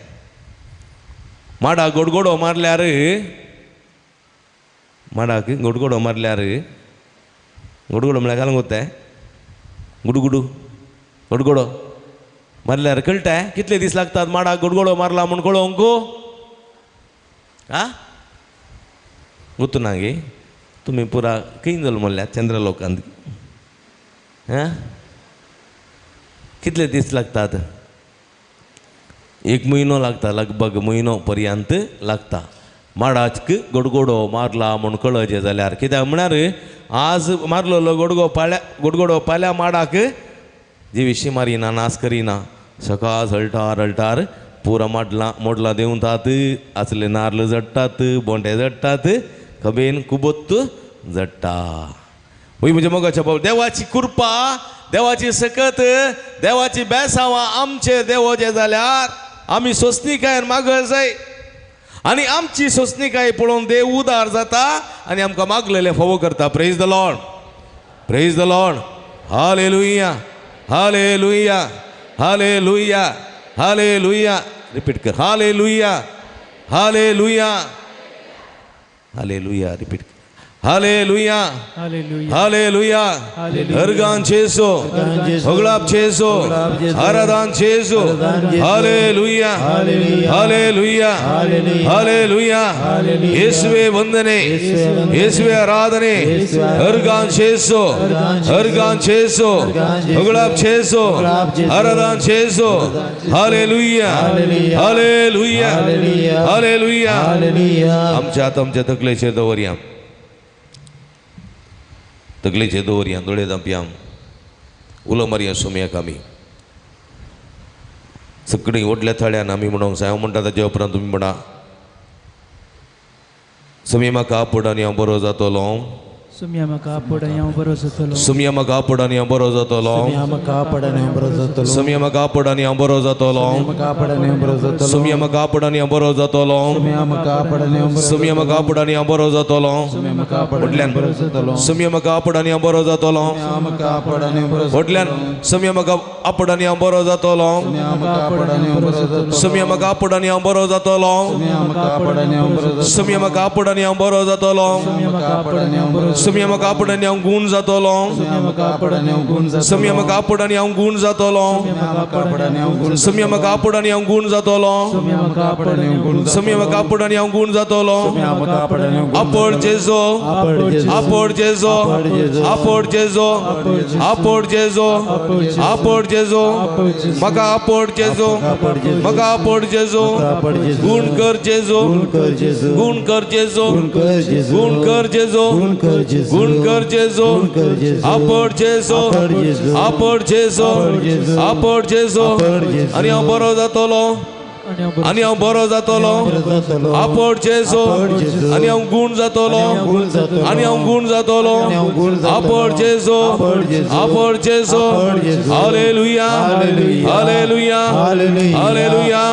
माडा गोडगोडो मारल्यार, माडाक गोडगोडो मारल्यार, गोडगोडो म्हळ्यार घालूंक वता गुडगुडू गोडगोडो मारल्यार कळटा कितले दीस लागतात माडाक गोडगोडो मारला म्हूण कळोवंक? आ गोतू ना गे तुमी पुरा खंय जल्मल्या चंद्रलोकांत? आं कितले दीस लागतात? 1 म्हयनो लागता, लगभग म्हयनो पर्यंत लागता माडाक गोडगोडो मारला म्हूण कळचें जाल्यार. कित्याक म्हळ्यार आज मारलेलो गोडगो पाल्या गोडगोडो पाल्या माडाक जिविशी मारिना, नास करिना, सकाळ झळटार रळटार पुरा माडला मोडला देंवतात, आसले नार्ल जडटात, बोंडे जडटात, खबेन कुबोत्त जडटा. वय म्हज्या मोगाच्या भाव, देवाची कृपा, देवाची सकत, देवाची बेसांवां आमचे देवोचे जाल्यार आमी सोंसणीकायेन मागत जाय, आनी आमची सोंसणीकाय पळोवन देव उदार जाता आनी आमकां मागलेलें फावो करता. Praise the Lord, praise the Lord, hallelujah, hallelujah, hallelujah, hallelujah. Repeat कर, हालेलुया, हालेलुया, हालेलुया. रिपीट कर, हालेलुया, हालेलुया. अर्गान चेसो, होगलाप चेसो, आराधन चेसो, हालेलुया, हालेलुया, हालेलुया. येसुवे वंदने, येसुवे आराधने. अर्गान चेसो, अर्गान चेसो, होगलाप चेसो, आराधन चेसो, हालेलुया, हालेलुया, हालेलुया. आमच्या हात आमच्या तकलेचेर दवरया, तकलेचेर दवरया, दोळे धांपया, उलो मारया सोमयाक. आमी सगळीं व्हडल्या थळ्यान आमी म्हणूंक जाय. हांव म्हणटा ताजे उपरांत तुमी म्हणा, सोमी म्हाका आपोड आनी हांव बरो जातलो. सुम्या म्हाका आपोड आनी हांव बरो जातलो. सुम्या म्हाका आपोड आनी हांव बरो जातलो. सुम्या म्हाका आपोड आनी हांव बरो जातलो. सुम्या म्हाका आपोड आनी हांव बरो जातलो. म्हाका आपोड आनी हांव बरो जातलो. सुम्या म्हाका आपोड आनी हांव बरो जातलो. सुम्या म्हाका आपोड आनी हांव सुम्या म्हाका आपोड आनी हांव बरो जातलो. सुम्या म्हाका आपोड आनी हांव बरो जातलो. सुम्या म्हाका आपोड आनी हांव बरो जातलो. म्हाका आपोड आनी हांव बरो व्हडल्यान सुम्या म्हाका आपोड आनी हांव बरो जातलो. सुम्या म्हाका आपोड आनी हांव बरो जातलो. सुम्या म्हाका आपोड आनी हांव बरो जातलो. सुम्या म्हाका आपोड आनी हांव बरो जातलो. सुम्या म्हाका आपोड आनी हांव बरो जातलो. सुम्या म्हाका आपोड आनी हांव बरो सुम्या म्हाका आपोड आनी हांव गूण जातलो. सुम्या म्हाका आपोड आनी हांव गूण जातलो. सुम्या म्हाका आपोड आनी हांव गूण जातलो. सुम्या म्हाका आपोड आनी हांव सुम्या म्हाका आपोड आनी हांव गूण जातलो. सुम्या म्हाका आपोड आनी हांव गूण सुम्या म्हाका आपोड आनी हांव गूण जातलो. सुम्या म्हाका आपोड आनी हांव आपोड जेजो आपोड जेजो आपोड जेजो आपोड जेजो आपोड जेजो म्हाका आपोड जेजो म्हाका आपोड जेजो गूण कर जेजो गुण कर जेजो गुण कर जेजो गुण कर जेजो आपोड जेजो आपोड जेजो आपोड जेजो आनी हांव बरो जातलो आनी हांव बरो जातलो. आपोड जेजो आनी हांव गूण जातलो आनी हांव गूण जातलो. आपोड जेजो आपोड जेजो. Hallelujah hallelujah hallelujah hallelujah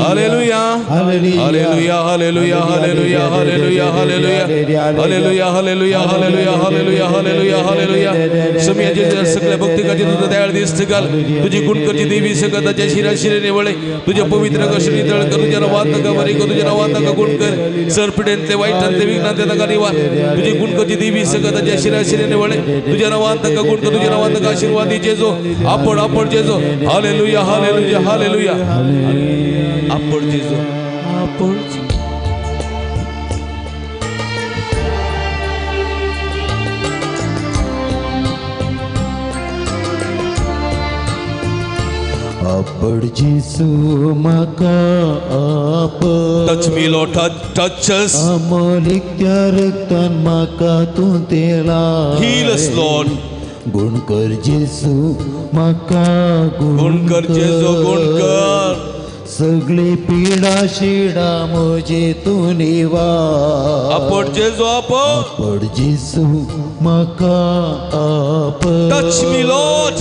hallelujah hallelujah hallelujah hallelujah hallelujah hallelujah hallelujah hallelujah hallelujah hallelujah. सुम्या जेजू सगळ्या भक्ती खातीर तुझं दयाळ दिस्त घाल. तुझी गुण करची देवी सगळ्याच्या शिरा शिरेने वळे. तुझ्या पवित्र कशी तळ कर. तुझ्या नावात नका बरे कर. तुझ्या नावात नका गुण कर. सरपिडेंतले वाईटांतले विघ्नांतले नका निवार. तुझी गुण करची देवी सगळ्याच्या शिरा शिरेने वळे. तुझ्या नावात नका गुण कर. तुझ्या नावात नका आशीर्वाद जेजो. आपण आपण जेजो. Hallelujah hallelujah hallelujah. आपण जेजो आपण. आपड जेसू म्हाका आपड. Touch me Lord, touch, touch us. Amolik त्या रक्तान म्हाका तूं तेला. Heal us Lord. गुण कर जेसू म्हाका गुण कर जेजो गुण कर. सगळी पिडा शिडा म्हजे तूं निवार. आपड जेजो आपड. आपड जेसू म्हाका आपड. Touch me Lord.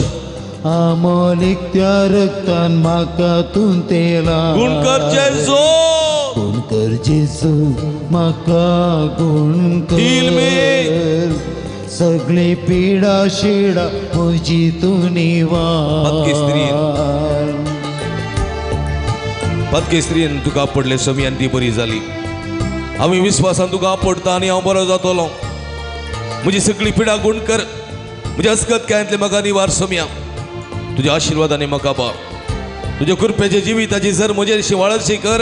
अमोलिक त्या रक्तान म्हाका तूं तेला. गुण कर जेजो गुण कर जेसू म्हाका गुण कर. Heal me. सगळी पिडा शिडा म्हजी तूं निवार. पदके स्त्रियेन तुका आपडले समी आनी ती बरी जाली. आमी विस्वासान तुका आपडटा आनी हांव बरो जातलो. म्हजी सगळी पिडा गुण कर. म्हज्या अस्कत कांयतले म्हाका निवार समिया. तुज्या आशिर्वादाने म्हाका बा. तुज्या कृपेच्या जिविताची जर म्हजेर शिवाळशी कर.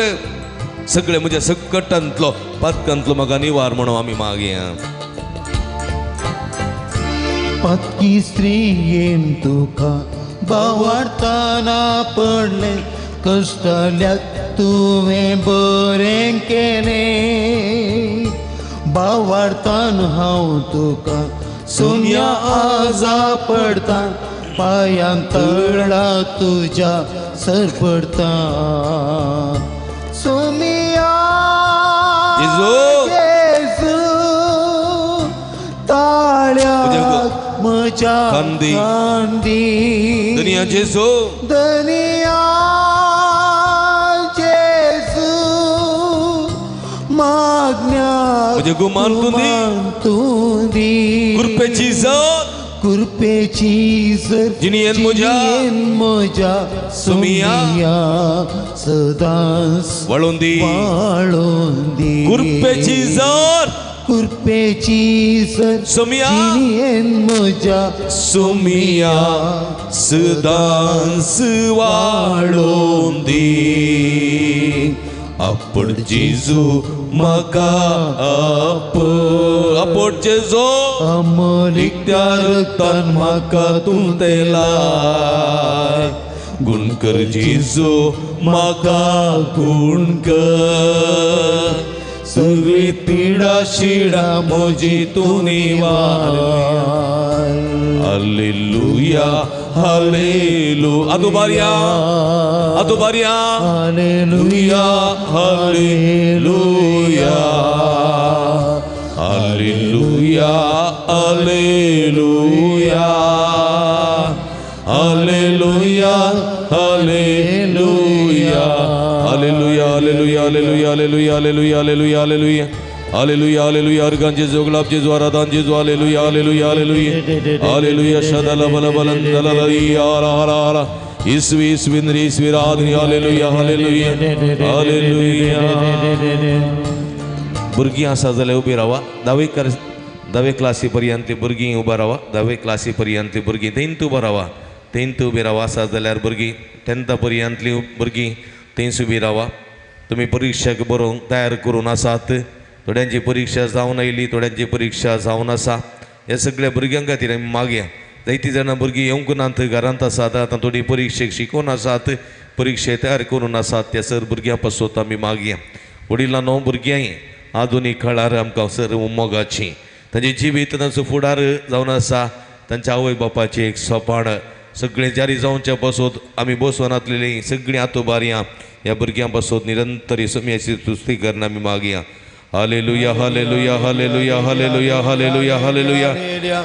सगळे म्हज्या संकटांतलो पातकांतलो म्हाका निवार म्हणून आमी मागया. पातकी स्त्रियेन तुका बावडताना पडले. कश्टल्याक तुवें बरें केलें. बावडतान हांव तुका सुम्या आजा पडता. पांयां तळा तुज्या सर पडता. सुमिया जेजू ताळ्याक म्हज्या कांदी. कांदी. धनिया जेजू धनिया जेजू मागण्या म्हजें गुमान तूं दी. कृपेची जर कृपेची जर जिणयेन म्हज्या सुमिया सदांच वाळून दी. वाळून दी. कृपेची जर कृपेची जर सुमिया जिणयेन म्हज्या सुमिया सदांच वाळून दी. आपड जेजू म्हाका आपड. आपड जेजो अमोलिक त्या रक्तान म्हाका तूं तेलाय. गुण कर जेजू म्हाका गुण कर. सगळी पिडा शिडा म्हजी तूं निवार. Hallelujah hallelujah. आदुबारया आदुबारया. हालेलुया hallelujah hallelujah Hallelujah, hallelujah, hallelujah, hallelujah, hallelujah, hallelujah, hallelujah, hallelujah, hallelujah, hallelujah, hallelujah, hallelujah. Organ जेजू, गुलाब जेजू, आराधान जेजू, hallelujah, hallelujah, hallelujah, hallelujah. शदल बल बलन दललरी आरा आरा आरा. ईस्वी ईस्वी ईस्वी राधनी. Hallelujah, hallelujah, hallelujah. भुरगीं आसा जाल्यार उबी रावा. धावे क्लासी पर्यंत भुरगीं उबा रावा. धावे क्लासी पर्यंत भुरगीं तेंत उबा रावा. तेंत उबी रावा आसा जाल्यार भुरगीं तेंथा पर्यंतलीं भुरगीं तेंच उबी रावा. तुमी परिक्षेक बरोवंक तयार करून आसात. थोड्यांची परिक्षा जावन आयली, थोड्यांची परिक्षा जावन आसा. ह्या सगळ्या भुरग्यां खातीर आमी मागया. जायतीं जाणां भुरगीं येवंक नात, घरांत आसात. आतां थोडीं परिक्षेक शिकून आसात, परिक्षे तयार करून आसात. त्या सर भुरग्यां पासत आमी मागया. वडिलांनो, भुरग्यांय आधुनीक काळार आमकां सर मोगाची तांचें जिवीत, तांचो फुडार जावन आसा. तांच्या आवय बापाचें एक सोपाण सगळें जारी जावच्या पासत आमी बसोन आसलेलीं सगळीं आतोबारयां ह्या भुरग्यां पासत निरंतर सम्याची तुस्ती करून आमी मागया. Hallelujah, hallelujah, hallelujah, hallelujah, hallelujah, hallelujah.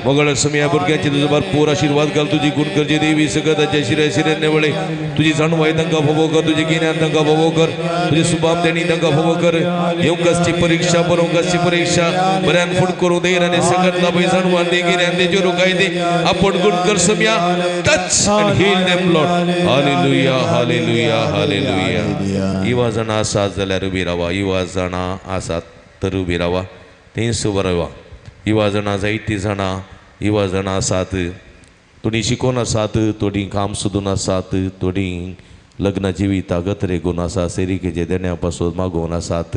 मगळ सम्या भुरग्यांचे तुजो भरपूर आशीर्वाद घाल. तुजी गुण करची देवी सगळं तांच्या शिरे शिरे वळे तुजी जाणवाय तांकां भोवो कर, तुजी गिन्यान तांकां भोवो कर, तुजी सुबाम देणी तांकां भोवो कर. येवंक परीक्षा बरोवंक परीक्षा बऱ्यान फुट करूं दे आनी सगळ्यात लाभय जाणवान दे, गिन्यान दे, जोरू काय दे. आपण गुण कर सम्या. Touch and heal them Lord. Hallelujah, hallelujah, hallelujah. युवा जाणां आसात जाल्यार उबी रावा. युवा जाणां आसात तर उबी रावा, तेंच उबो रावा. युवा जाणां जायतीं जाणां युवा जाणां आसात. थोडीं शिकोवन आसात, थोडीं काम सोदून आसात, थोडीं लग्न जिविता गतरेगून आसा, सेरिकेचे देण्या पासून मागोवन आसात.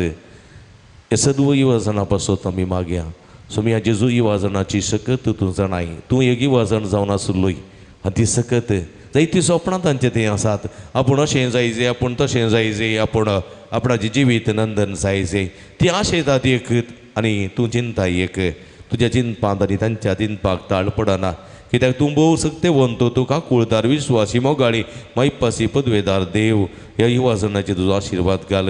हे सदव युवा जाणां पासून आमी मागया. सोम्या जेजू, युवा जाणाची शकत तूं जाणाय. तूं एक युवा जाण जावन आसलोय आनी ती सकत जायतीं सोपणां तांचे थंय आसात. आपूण अशें जायजे, आपूण तशें जायजे, आपूण आपणाचें जिवीत नंदन जायजे. ती आशेतात एक आनी तूं चिंता एक. तुज्या चिंतपांत आनी तांच्या चिंतपाक ताळ पडना. कित्याक तूं भोव सक्तेवंत, तूं काकुळदार, विश्वासी, मोगाळी, मायपासी, पदवेदार देव. ह्या युवाजनाचेर तुजो आशिर्वाद घाल.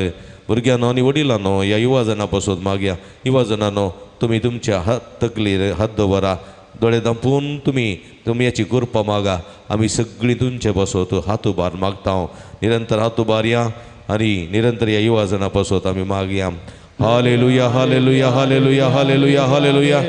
भुरग्यांनो आनी वडिलांनो, ह्या युवाजना पासून मागया. युवाजनांनो, तुमी तुमच्या हात तकलेर हात दवरा. दोळे दांपून तुमी तुमी याची कृपा मागा. आमी सगळीं तुमचे पासत हात उबार मागता. निरंतर हात उबारया आनी निरंतर ह्या युवाजना पासत आमी मागया. Hallelujah, hallelujah, hallelujah, hallelujah, hallelujah,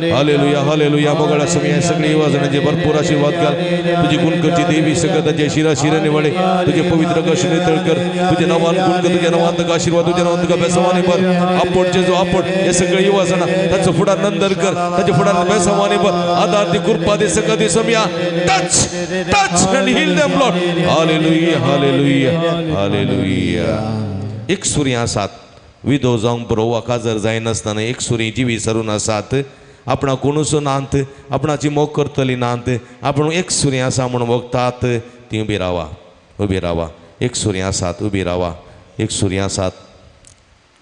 hallelujah, hallelujah. मोगाळा सम्या सगळी युवाजनांचे भरपूर आशीर्वाद घाल. तुजी गुण करची देवी सगळं तांच्या शिरा शिराने वळे तुझे पवित्र कशी नितळ कर. तुझ्या नावान गुण कर, तुझ्या नावान तुका आशीर्वाद, तुझ्या नावान तुका बेसवाने भर. आपट जेजू आपट. हे सगळे युवाजना तांचो फुडार नंदन कर, तांच्या फुडार बेसवाने भर. आधार दी, कृपा दे, सगळं दे सम्या. Touch, touch and heal them Lord. Hallelujah, hallelujah, hallelujah. एक सूर्य आसात विधो जावंक बरो वा काजर जायनासतना एक सुरी जिवी सरून आसात. आपणा कोणूच नात, आपणाची मोग करतली नात, आपूण एक सुरी आसा म्हूण मोगतात. ती उबी रावा, उबी रावा. एक सुरी आसात, उबी रावा. एक सुरी आसात.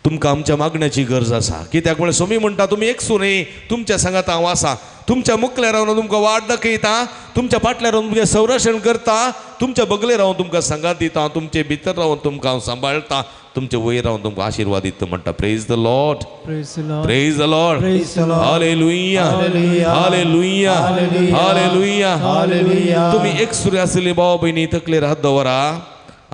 तुमकां आमच्या मागण्याची गरज आसा. कित्याक म्हळ्यार सोमी म्हणटा तुमी एक सुरी, तुमच्या सांगात हांव आसा. तुमच्या मुखल्या रावन तुमकां वाट दाखयता, तुमच्या फाटल्या रावन तुमचें संरक्षण करता, तुमच्या बगले रावन तुमकां सांगात दिता, तुमचे भितर रावन तुमकां हांव सांबाळटा, तुमचे वयर रावन तुमकां आशिर्वाद दिता म्हणटा. Praise the Lord, praise the Lord. Hallelujah, hallelujah, hallelujah. तुमी एक सुरी आसले भाव भयणी तकलेर हात दवरा.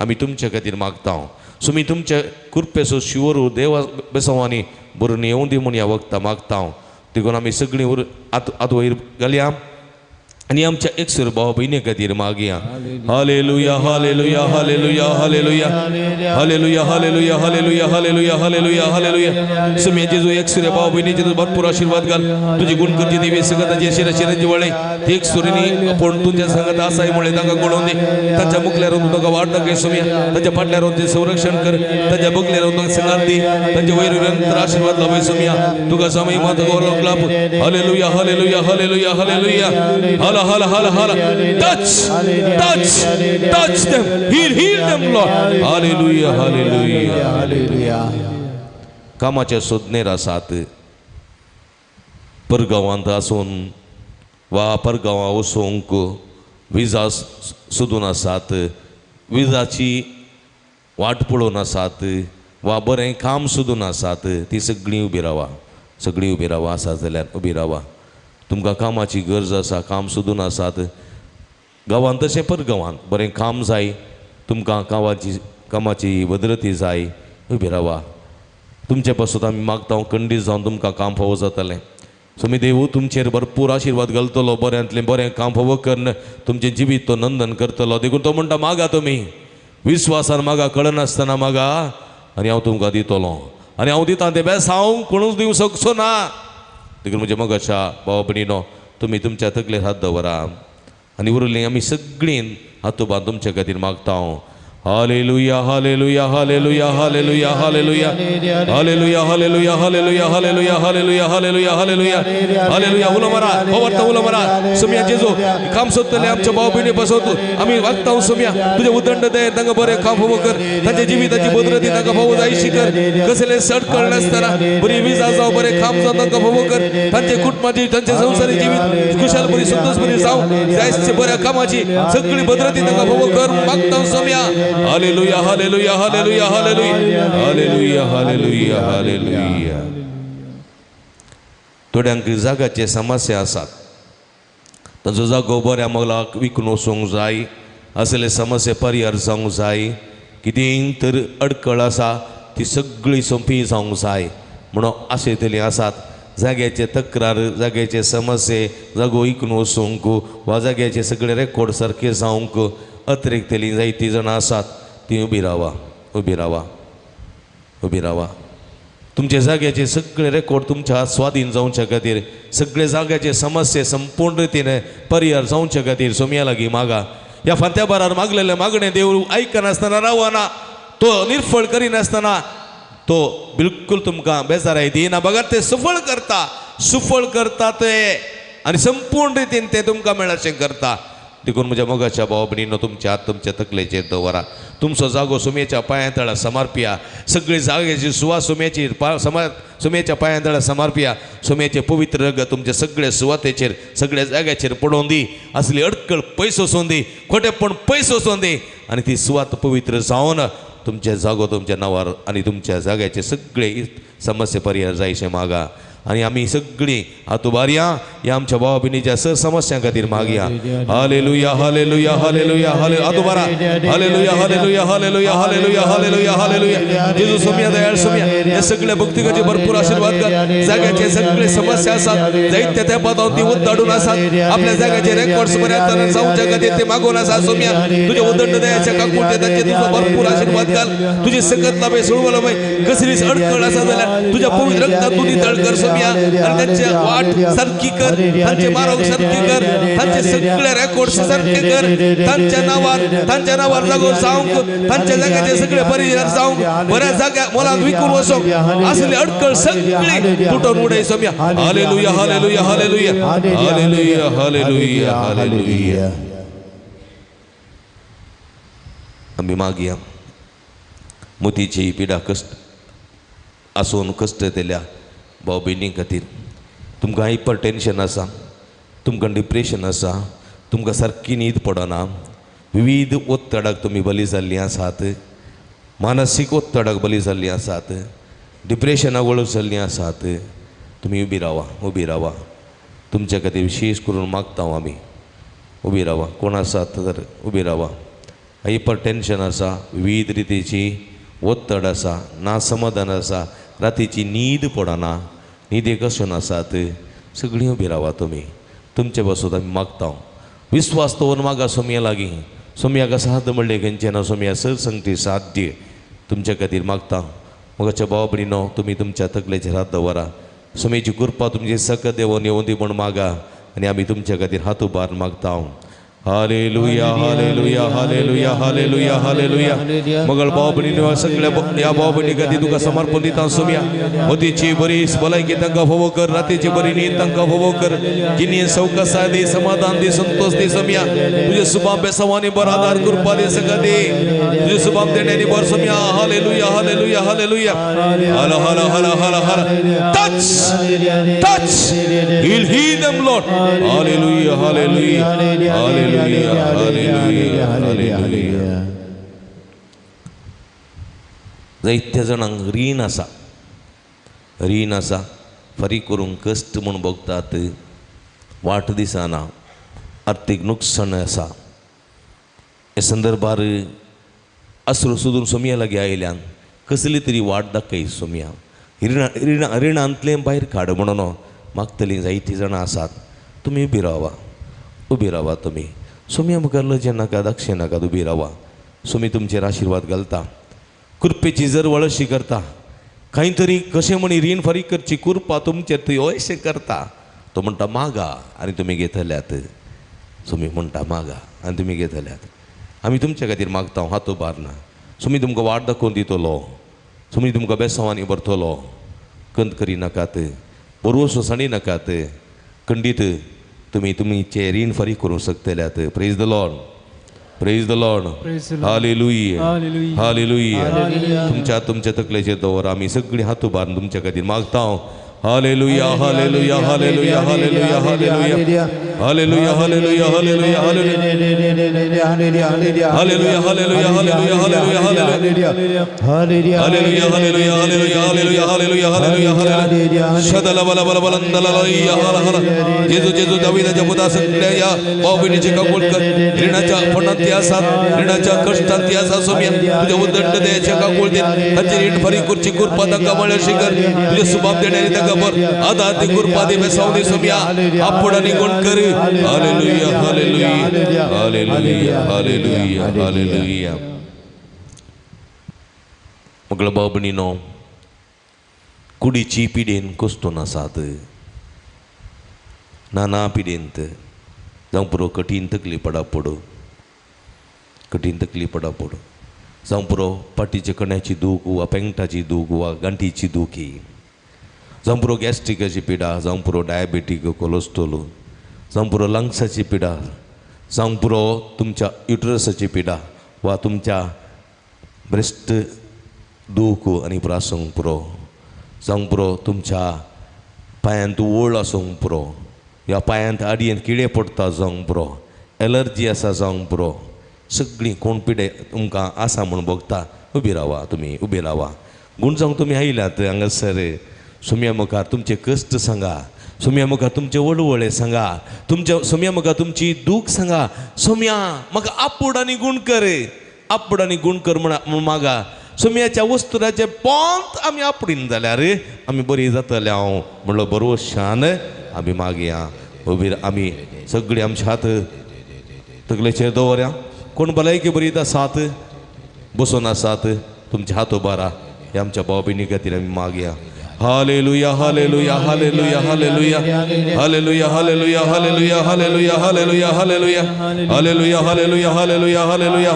आमी तुमच्या खातीर मागता. सुमी तुमच्या कृपेचो शिवरू देवा बेसवांनी भरून येवं दी म्हूण ह्या वखदां मागता. देखून आमी सगळीं आत वयर घालया आनी आमच्या एकसुर भाव भयणी खातीर मागया. Hallelujah, hallelujah, hallelujah, hallelujah, hallelujah, hallelujah, hallelujah, hallelujah, hallelujah, hallelujah. सुम्या जेजू एकसुरे भाव भयणीचे तुझो भरपूर आशीर्वाद घाल. तुजी गुण करची देवी सगळं ताचे शिरा शिरांची वळे एक सुरीनी आपूण तुमच्या सांगात आसाय म्हळें तांकां कळोवन दी. तांच्या मुखल्यार रावन तुका वाट दाखय सुम्या. तांच्या फाटल्यार रावन संरक्षण कर. तांच्या बगल्यार रावन तुका सांगात दी. तांच्या वयर निरंतर आशीर्वाद लाभय सुम्या. तुका समय मात गौरव लाभ. Hallelujah, hallelujah, hallelujah, hallelujah. हाला hala hala hala. Touch, touch, touch them. Heal, heal them Lord. Hallelujah, hallelujah, hallelujah. कामाच्या सोदनेर आसात. परगांवांत आसून वा परगांवां वचूंक विजा सोदून आसात, विजाची वाट पळोवन आसात वा बरें काम सोदून आसात. ती सगळीं उबी रावा, सगळीं उबी रावा. आसा जाल्यार उबी रावा. तुमकां कामाची गरज आसा, काम सोदून आसात, गांवांत तशें पर गांवांत बरें काम जाय, तुमकां कामाची भद्रती जाय, उबी रावा. तुमचे पासून आमी मागता खंडीत जावन तुमकां काम फावो जातलें. स्वामी देव तुमचेर भरपूर आशिर्वाद घालतलो, बऱ्यांतलें बरें काम फावो करून तुमचें जिवीत तो नंदन करतलो. देखून तो म्हणटा मागा, तुमी विस्वासान मागा, कळनासतना मागा आनी हांव तुमकां दितलो. आनी हांव दिता तें बेस हांव कोणूच दिवंक शकचो ना. देखून म्हज्या मोगाच्या भाव भयणीनो, तुमी तुमच्या तकलेर हात दवरा आनी उरलीं आमी सगळीं हातोबान तुमच्या खातीर मागता हांव. Hallelujah, hallelujah, hallelujah, hallelujah, hallelujah, hallelujah, hallelujah, hallelujah, hallelujah, hallelujah, hallelujah, hallelujah, hallelujah. उलो मारा, पवर्त उलो मारा. सुम्या जेजू काम सोदतले आमच्या भाव भयणी बसवत आमी वागता. सुम्या तुझे उदंड दे, तांकां बरें काम फावो कर, तांच्या जिविताची भद्रती तांकां फावो जायशी कर, कसले सडकळ नासतना बरी विजा जावं, बरें काम जावं तांकां फावो कर, तांचे कुटुंबाची तांचे संवसारी जिवीत खुशाल बरी संतोष बरी जावं, जायचे बऱ्या कामाची सगळी भद्रती तांकां फावो कर मागता. सुम्या hallelujah, hallelujah, hallelujah, hallelujah, hallelujah, hallelujah, hallelujah. थोड्यांक जाग्याचे समस्या आसात, तांचो जागो बऱ्या मोलाक विकून वचूंक जाय, असले समस्या परिहार जावंक जाय, कितेंय तर अडकळ आसा ती सगळी सोंपी जावंक जाय म्हणून आशेतली आसात. जाग्याचे तक्रार, जाग्याचे समस्ये, जागो विकून वचूंक वा जाग्याचे सगळे रेकॉर्ड सारके जावंक अतिरिक्तली जायतीं जाणां आसात, ती उबी रावा, उबी रावा, उबी रावा. तुमच्या जाग्याचे सगळे रेकॉर्ड तुमच्या स्वाधीन जावच्या खातीर, सगळे जाग्याचे समस्ये संपूर्ण रितीन परिहार जावच्या खातीर सोमया लागीं मागा. ह्या फांत्या बारार मागलेलें मागणें देव आयकनासतना रावना, तो निर्फळ करिनासतना तो बिलकुल तुमकां बेजाराय दिना, बगर ते सफळ करता, सुफळ करता ते आनी संपूर्ण रितीन ते तुमकां मेळचें करता. देखून म्हज्या मोगाच्या भाव भयणीनो, तुमच्या हात तुमच्या तकलेचेर दवरा, तुमचो जागो सुमयेच्या पांयां तळा समर्पिया, सगळी जाग्याची सुवात सुमयेची सुमयेच्या पांयां तळा समर्पिया. सुमयेचे पवित्र रगत तुमच्या सगळ्या सुवातेचेर सगळ्या जाग्याचेर पडोवन दी, असली अडकळ पयस वचोन दी, खोटेपण पयस वचोन दी आनी ती सुवात पवित्र जावन तुमचे जागो तुमच्या नांवार आनी तुमच्या जाग्याचे सगळे समस्ये परिहार जायशे मागा. आनी आमी सगळीं हातुबारया ह्या आमच्या भावा भयणीच्या सर समस्यां खातीर मागया. हालेलुया, हालेलुया, हालेलुया, हाले हातुबारा. Hallelujah, hallelujah, hallelujah, hallelujah, hallelujah, hallelujah. जेजू सोमया, दयाळ सोमया, ह्या सगळ्या भक्तिकाचे भरपूर आशिर्वाद कर. जाग्याचे सगळे समस्या आसात, जायत्या तेंपा ती उद्दाडून आसात, आपल्या जाग्याचे रेकॉर्ड्स बऱ्या तरेन जावच्या खातीर ते मागून आसा. सोमया तुज्या उदंड दयाच्या काकुळटे तांचे तुजो भरपूर आशिर्वाद घाल, तुजी सकत लाभय सोडवलो बाय. कसलीच अडकळ आसा जाल्यार तुज्या पवित्र रक्तान तूं नितळ कर सोमया, आनी तांचे वाट सारकी कर, तांचे मार्ग सारकी कर, तांचे सगळे रेकॉर्ड्स सारके कर, तांच्या नांवार जागो जावंक, तांच्या जाग्याचे सगळे परिहार जावंक, बऱ्या जाग्या मोलाक विकून वचोंक असली अडकळ सगळी तुटोवन उडय Somaiya. Hallelujah, hallelujah, hallelujah, hallelujah, hallelujah, hallelujah. आमी मागया मोतीची पिडा कश्ट आसून कश्ट दिल्या भाव भयणी खातीर. तुमकां हायपर टेंशन आसा, तुमकां डिप्रेशन आसा, तुमकां सारकी न्हीद पडना, विविध ओत्तडाक तुमी बली जाल्लीं आसात, मानसीक ओत्तडाक बली जाल्लीं आसात, डिप्रेशनाक वळख जाल्लीं आसात, तुमी उबी रावा, उबी रावा. तुमच्या खातीर विशेश करून मागता हांव आमी, उबी रावा. कोण आसात तर उबी रावा. हायपर टेंशन आसा, विविध रितीची ओत्तड आसा, ना समाधान आसा, रातीची न्हीद पडना, न्हिदेक असून आसात, सगळीं उबी रावा तुमी. तुमचे पासून आमी मागता, विस्वास दवरून मागा सोमया लागीं. सोमयाक साद म्हणलें खंयचें ना, सोमया सर संगती साध्य तुमच्या खातीर मागता. मोगाच्या भाव भयणीनो, तुमी तुमच्या तकलेचेर हात दवरा, सोमयेची कृपा तुमची सकत देवोन येवन दी म्हूण मागा आनी आमी तुमच्या खातीर हात उबार मागता. Hallelujah, hallelujah, hallelujah, hallelujah, hallelujah. मगळ भाव भयणीनो, सगळ्या ह्या भाव भयणी खातीर तुका समर्पण दिता सोमया. मतीची बरी भलायकी तांकां फावो कर, रातीची बरी न्हीद तांकां फावो कर, जिणी सवकासाय दी, समाधान दी, संतोष दी सोमया. तुजे सुबाम बेसवानी बर आदार कृपा दी, सगळं दी, तुजे सुबाम देण्यानी बर सोमया. Hallelujah, hallelujah, hallelujah. हल हल हल हल हल. Touch, touch, heal, heal them Lord. Hallelujah, hallelujah, hallelujah, hallelujah, hallelujah. जायत्या जाणांक रीण आसा, रीण आसा, फारीक करूंक कश्ट म्हूण भोगतात. वाट दिसना, आर्थीक नुकसाण आसा. हे संदर्भार आसरो सोदून सोमया लागीं आयल्यान कसली तरी वाट दाखय सोमया, रिणांतलें भायर काड म्हणून मागतलीं जायतीं जाणां आसात. तुमी उबी रावा, उबी रावा. तुमी सोमया मुखार लजें नाका, दाक्षें नाकात, उबी रावा. सोमी तुमचेर आशिर्वाद घालता, कृपेची जर वळशी करता, कांय तरी कशें म्हणी रीण फारीक करची कृपा तुमचेर थंय अशें करता. तो म्हणटा मागा आनी तुमी घेतल्यात. सोमी म्हणटा मागा आनी तुमी घेतल्यात. आमी तुमच्या खातीर मागता, हात उबारना. सोमी तुमकां वाट दाखोवन दितलो, सोमी तुमकां बेसांवांनी भरतलो. कंत करी नाकात, बरोवसो सांडी नाकात. खंडीत तुमी तुमचें रीण फारीक करूंक शकतल्यात. Praise the Lord, praise the Lord. Hallelujah, hallelujah. तुमच्या तुमच्या तकलेचेर दवर. आमी सगळीं हात उबारून तुमच्या खातीर मागता. Hallelujah, hallelujah, hallelujah, hallelujah, hallelujah, hallelujah, hallelujah, hallelujah, hallelujah, hallelujah, hallelujah, hallelujah, hallelujah, hallelujah, hallelujah, hallelujah, hallelujah, hallelujah, hallelujah. शदला बला बला बलंदला हला हला. जेजू जेजू दाविदाच्या पुता सगळ्या या भावभयणीचे काकूळ कर. रिणाच्या फणांत ती आसात, रिणाच्या कश्टांत ती आसा. सोमया तुज्या उद्दंड दयेच्या काकूळ तांची रीण फारीक करची कृपा तांकां मेळशी कर. तुजे सुबाब देण्यारी तांकां आदा ती कृपा दे बेसावनी सोमया आपूण आनी गुण कर. Hallelujah, hallelujah, hallelujah, hallelujah, hallelujah. मगळ भाव-भयणीनो, कुडीची पिडेन कोसतून आसात, नाना पिडेंत जावं पुरो कठीण तकली पडा पडू, कठीण तकली पडा पडू, जावं पुरो पाटीच्या कण्याची दूख वा पेंगटाची दूख वा गांठीची दुखी, जावं पुरो गॅस्ट्रिकाची पिडा, जावं पुरो डायबेटीक कोलोस्ट्रोल, जावं पुरो लंग्साची पिडा, जावं पुरो तुमच्या युटरसाची पिडा वा तुमच्या ब्रेस्ट दूख आनी प्रासूंक पुरो, जावं पुरो तुमच्या पांयांत ओळ आसूंक पुरो, ह्या पांयांत आडयेन किडे पडटा जावंक पुरो, एलर्जी आसा जावंक पुरो, सगळीं कोण पिडे तुमकां आसा म्हूण भोगता. उबी रावा, तुमी उबी रावा. गूण जावंक तुमी आयल्यात हांगासर सोमया मुखार तुमचे कश्ट सांगा, सोमया मुखार तुमचे वळवळे सांगा, तुमच्या सोमया मुखार तुमची दूख सांगा. सोमया म्हाका आपूड आनी गूण कर, आपूड आनी गूण कर म्हण मागा. सोमयाच्या वस्तुराचे पोंत आमी आपडीन जाल्यार आमी बरी जातले. हांव म्हणलो बरोशान आमी मागया. उबी आमी सगळीं आमचे हात तकलेचेर दवरया. कोण भलायकी बरी आसात, बसून आसात, तुमचे हात उबारा. हे आमच्या भाव भयणी खातीर आमी मागया. Hallelujah, hallelujah, hallelujah, hallelujah, hallelujah, hallelujah, hallelujah, hallelujah, hallelujah, hallelujah, hallelujah, hallelujah, hallelujah, hallelujah, hallelujah,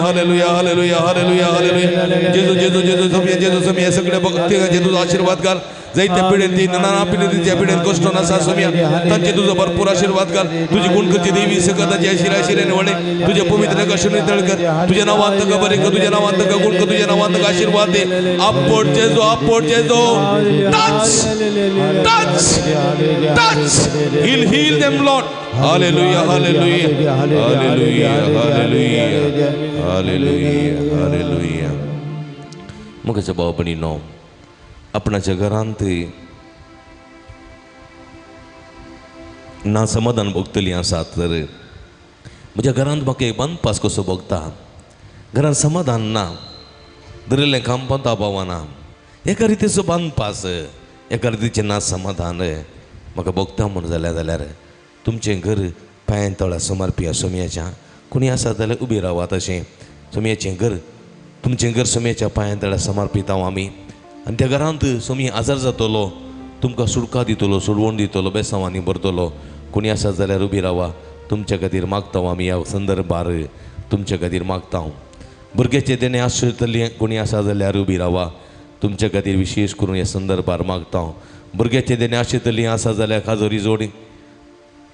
hallelujah, hallelujah, hallelujah. जेजू जेजू जेजू सोमया, जेजू सोमया सगळे भक्ती जेजूचो आशीर्वाद घाल. जायत्या पिढेन ती नाना पिढेन त्या पिढेन कश्ट नासा सोमया, तांचे तुजो भरपूर आशीर्वाद घाल. तुजी गुण करची देवी सकताची आशिरा आशिराने वळे तुझे पवित्र कशुनी तळ कर. तुझ्या नावान ताका बरें कर, तुझ्या नावान ताका गुण कर, तुझ्या नावान ताका आशीर्वाद दे. आपोट जेजू, आपोट जेजू. Touch, touch, touch. Heal, heal them, Lord. Hallelujah, hallelujah, hallelujah, hallelujah, hallelujah, hallelujah. मुखाच्या भाव-भयणीनो, आपणाच्या घरांत ना समाधान भोगतलीं आसात तर म्हज्या घरांत म्हाका एक बांदपास कसो भोगता, घरांत समाधान ना, धरिल्लें काम पावता पावना, एका रितीचो बांदपास, एका रितीचें ना समाधान म्हाका भोगता म्हूण जाल्यार जाल्यार तुमचें घर पांयां तळा समर्पया सोमयाच्या. कोणी आसा जाल्यार उबी रावात. अशें सोमयाचें घर, तुमचें घर सोमयाच्या पांयां तळा समर्पिता आमी. आनी त्या घरांत सोमी आजार जातलो, तुमकां सुटका दितलो, सोडवण दितलो, बेसांवांनी भरतलो. कोणी आसा जाल्यार उबी रावा. तुमच्या खातीर मागता आमी ह्या संदर्भार, तुमच्या खातीर मागता. भुरग्याचें देणें आसतलें कोणी आसा जाल्यार उबी रावा. तुमच्या खातीर विशेश करून ह्या संदर्भार मागता. भुरग्याचें देणें आशिल्लीं आसा जाल्यार खाजोरी जोडी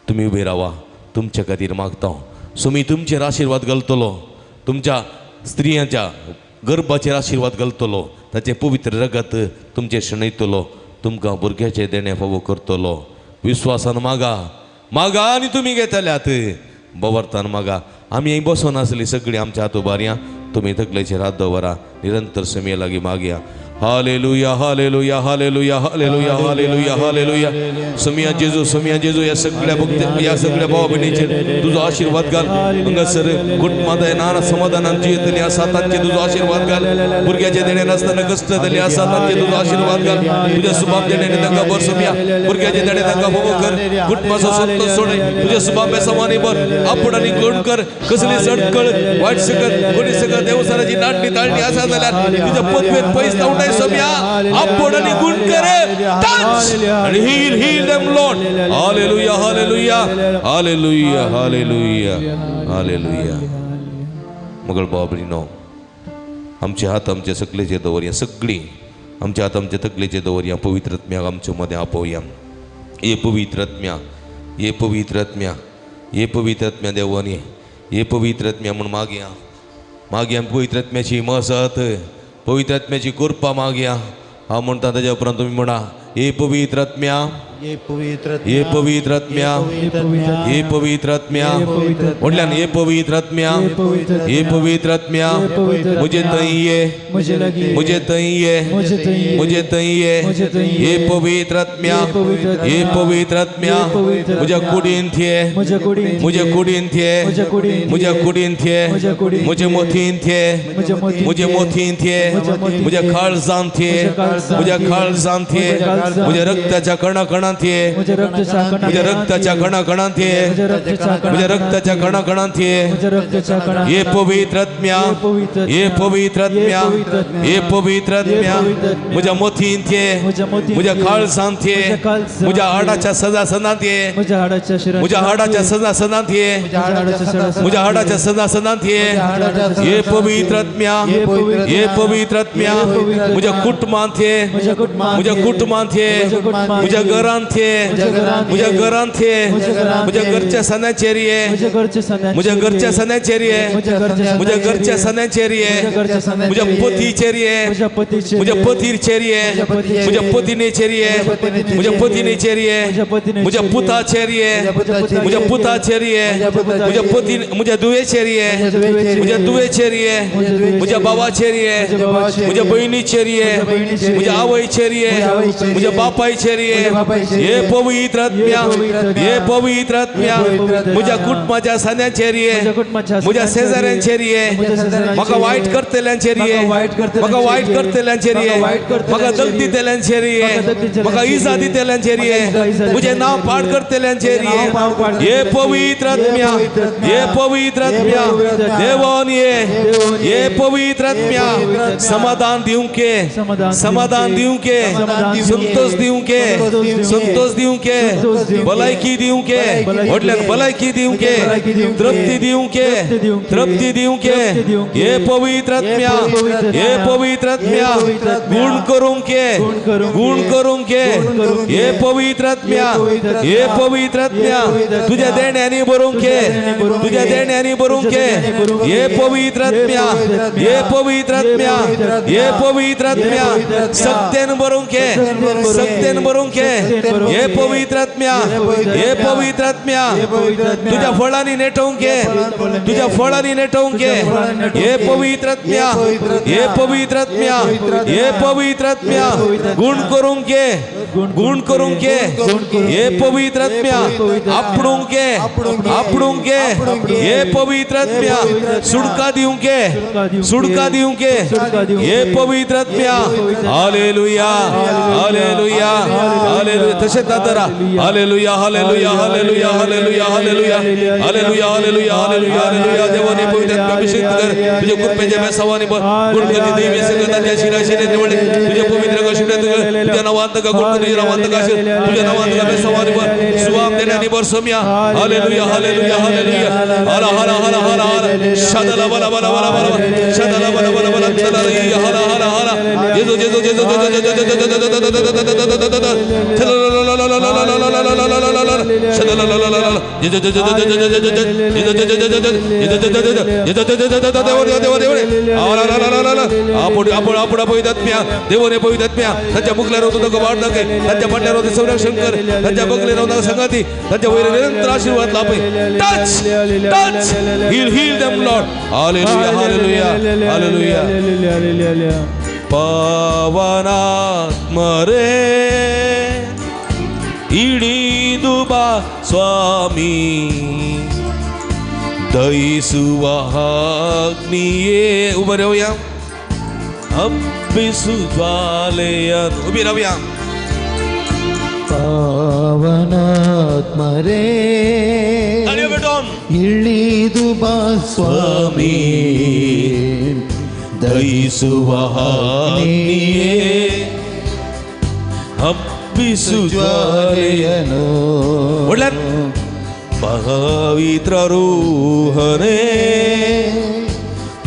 तुमी उबी रावा. तुमच्या खातीर मागता. सोमी तुमचेर आशिर्वाद घालतलो, तुमच्या स्त्रियांच्या गर्भाचेर आशिर्वाद घालतलो, ताचें पवित्र रगत तुमचेर शणयतलो, तुमकां भुरग्याचें देणें फावो करतलो. विस्वासान मागा, मागा आनी तुमी घेतल्यात. बवरतान मागा. आमी बसून आसली सगळीं आमच्या हात उबारया, तुमी तकलेचेर हात दवरा, निरंतर समे लागीं मागया. Hallelujah hallelujah hallelujah hallelujah hallelujah hallelujah. समिया जेजू समिया जेजू ह्या सगळ्या भक्त ह्या सगळ्या भावा भयणीचेर तुजो आशिर्वाद घाल. हांगासर कुटुंबांत नाना समाधानान जियेतली आसा तांचेर तुजो आशिर्वाद घाल. भुरग्याचे देणे नासतना कश्ट जाल्ले आसा तांचेर तुजो आशिर्वाद घाल. तुज्या सुबाब देण्याने तांकां भर सोमया. भुरग्याचे देणे तांकां भोव कर. कुटुंबाचो संतोष सोड. तुज्या सुबाब बेसावानी भर. आपूण आनी गुण कर. कसली सडकळ वायट सकत कोणी सकत देवसाराची नाटणी ताळणी आसा जाल्यार तुज्या पदवेत पयस धांवडाय सोमया. आपूण आनी गुण कर. टच आनी heal heal them Lord. Hallelujah hallelujah hallelujah hallelujah hallelujah. मगळ बाबरीनो आमचे हात आमचे सकलेचे दवरया. सगळी आमच्या हात आमच्या तकलेचे दवरया. पवित्र आत्म्याक आमचे मदें आपोवया. ये पवित्र आत्म्या ये पवित्र आत्म्या ये पवित्र आत्म्या देवानी ये पवित्र आत्म्या म्हूण मागया. मागया पवित्र आत्म्याची मजत पवित्र आत्म्याची कृपा मागया. हांव म्हणटा ताज्या उपरांत तुमी म्हणा ये पवित्र आत्म्या ये पवित्र ये पवित्र आत्म्या ये पवित्र आत्म्या म्हटल्यान ये पवित्र आत्म्या ये पवित्र आत्म्या मुझे तई मुझे तई मुझे तई ये पवित्र आत्म्या ये पवित्र आत्म्या मुझ्या कुडीन थे मुझ्या कुडीन थे मुझ्या कुडीन थे मुझे मोतीन थे मुझे मोतीन थे मुझ्या काळजान थे मुझ्या काळजान थे मुझ्या रक्ताच्या कणा कणांत मुझ्या रक्ताच्या कणा कणांत मुझ्या रक्ताच्या कणा कणांत ये पवित्र आत्म्या ये पवित्र आत्म्या ये पवित्र आत्म्या मुझ्या मोतीन थे मुझ्या काळजान थे मुझ्या हाडाच्या सदा सदांत मुझ्या हाडाच्या सदा सदांत मुझ्या हाडाच्या सदा सदांत ये पवित्र आत्म्या ये पवित्र आत्म्या मुझ्या कुटुंबांत मुझ्या कुटुंबांत मुझ्या घरांत मुझ्या घरांत मुझ्या घरच्या सणाचेर मुझ्या घरच्या सणाचेर मुझ्या घरच्या सणाचेर मुझ्या पतीचेर मुझ्या पतीचेर मुझ्या पतिनेचेर मुझ्या पतिनेचेर मुझ्या पुताचेर मुझ्या पुताचेर मुझ्या पती मुझ्या धुवेचेर मुझ्या धुवेचेर मुझ्या बाबाचेर मुझ्या भयणीचेर मुझ्या आवयचेर मुझ्या बापायचेर ये पवित्र आत्म्या ये पवित्र आत्म्या मुझ्या कुटुंबाच्या सण्याचेर मुझ्या शेजाऱ्यांचेर म्हाका वायट करतल्यांचेर म्हाका वायट करतल्यांचेर म्हाका दग दितल्यांचेर म्हाका इजा दितल्यांचेर मुझे नांव पाड करतल्यांचेर ये पवित्र आत्म्या ये पवित्र आत्म्या देवान ये ये पवित्र आत्म्या समाधान दिवंके समाधान दिवंके संतोष दिवंके संतोष दिवंके भलायकी दिवंके व्हडल्यान भलायकी दिवंके तृप्ती दिवंके तृप्ती दिवंके हे पवित्र आत्म्या हे पवित्र आत्म्या गुण करूंके गुण करूंके हे पवित्र आत्म्या हे पवित्र आत्म्या तुझ्या देण्यांनी भरूंके तुझ्या देण्यांनी भरूंके हे पवित्र आत्म्या हे पवित्र आत्म्या हे पवित्र आत्म्या सत्तेन भरूंके सत्तेन भरूंके हे पवित्र आत्म्या हे पवित्र आत्म्या तुझ्या फळांनी नेटोवंके तुझ्या फळांनी नेटोवंके हे पवित्र आत्म्या हे पवित्र आत्म्या हे पवित्र आत्म्या गुण करूंके गुण करूंके हे पवित्र आत्म्या आपडूंके आपडूंके हे पवित्र आत्म्या सुडका दिवंके सुडका दिवंके हे पवित्र आत्म्या. Hallelujah hallelujah hallelujah. तशेंच Dadra hallelujah hallelujah hallelujah hallelujah hallelujah hallelujah hallelujah hallelujah hallelujah. देवाने पवित्र आत्म्या अभिषेक कर. तुझ्या कृपेच्या बेसावाने गुण कर. देवी सगळ्या शिराशिरे निवडले तुझ्या पवित्र तुझ्या नावांत का गुण तुझ्या नावांत का तुझ्या नावांत का बेसावाने भर सुवाम देण्याने भर सोम्या. Hallelujah hallelujah hallelujah. हरा हरा हरा हरा हरा शदला बला बला बला बला शदला बला बला बला हरा हरा हरा जेजू जेजू जेजू देवने पवित्र आत्म्या त्यांच्या मुखल्यावर होतो वाढ दाखय त्यांच्या पाठल्यावर होते संरक्षण कर त्यांच्या बगले राहून संगाती त्यांच्या वैर निरंतर आशीर्वाद लाभे. Touch touch heal heal them Lord. Hallelujah hallelujah hallelujah. ಪಾವನಾತ್ಮರೇ ಇಳಿದು ಬಾ ಸ್ವಾಮಿ ದಯಿಸುವ ಅಗ್ನಿಯೇ ಉಬರವ್ಯ ಹಬ್ಬಿಸು ಜ್ವಾಲೆಯನು ಉಬಿರವ್ಯ ಪಾವನಾತ್ಮರೇ ಇಳಿದು ಬಾ ಸ್ವಾಮಿ ದಯಿಸುವ ಅಗ್ನಿಯೇ ಹಬ್ಬಿಸು ಜ್ವಾಲೆಯನು ಒಳ್ಳೆ ಪವಿತ್ರರೂಹನೇ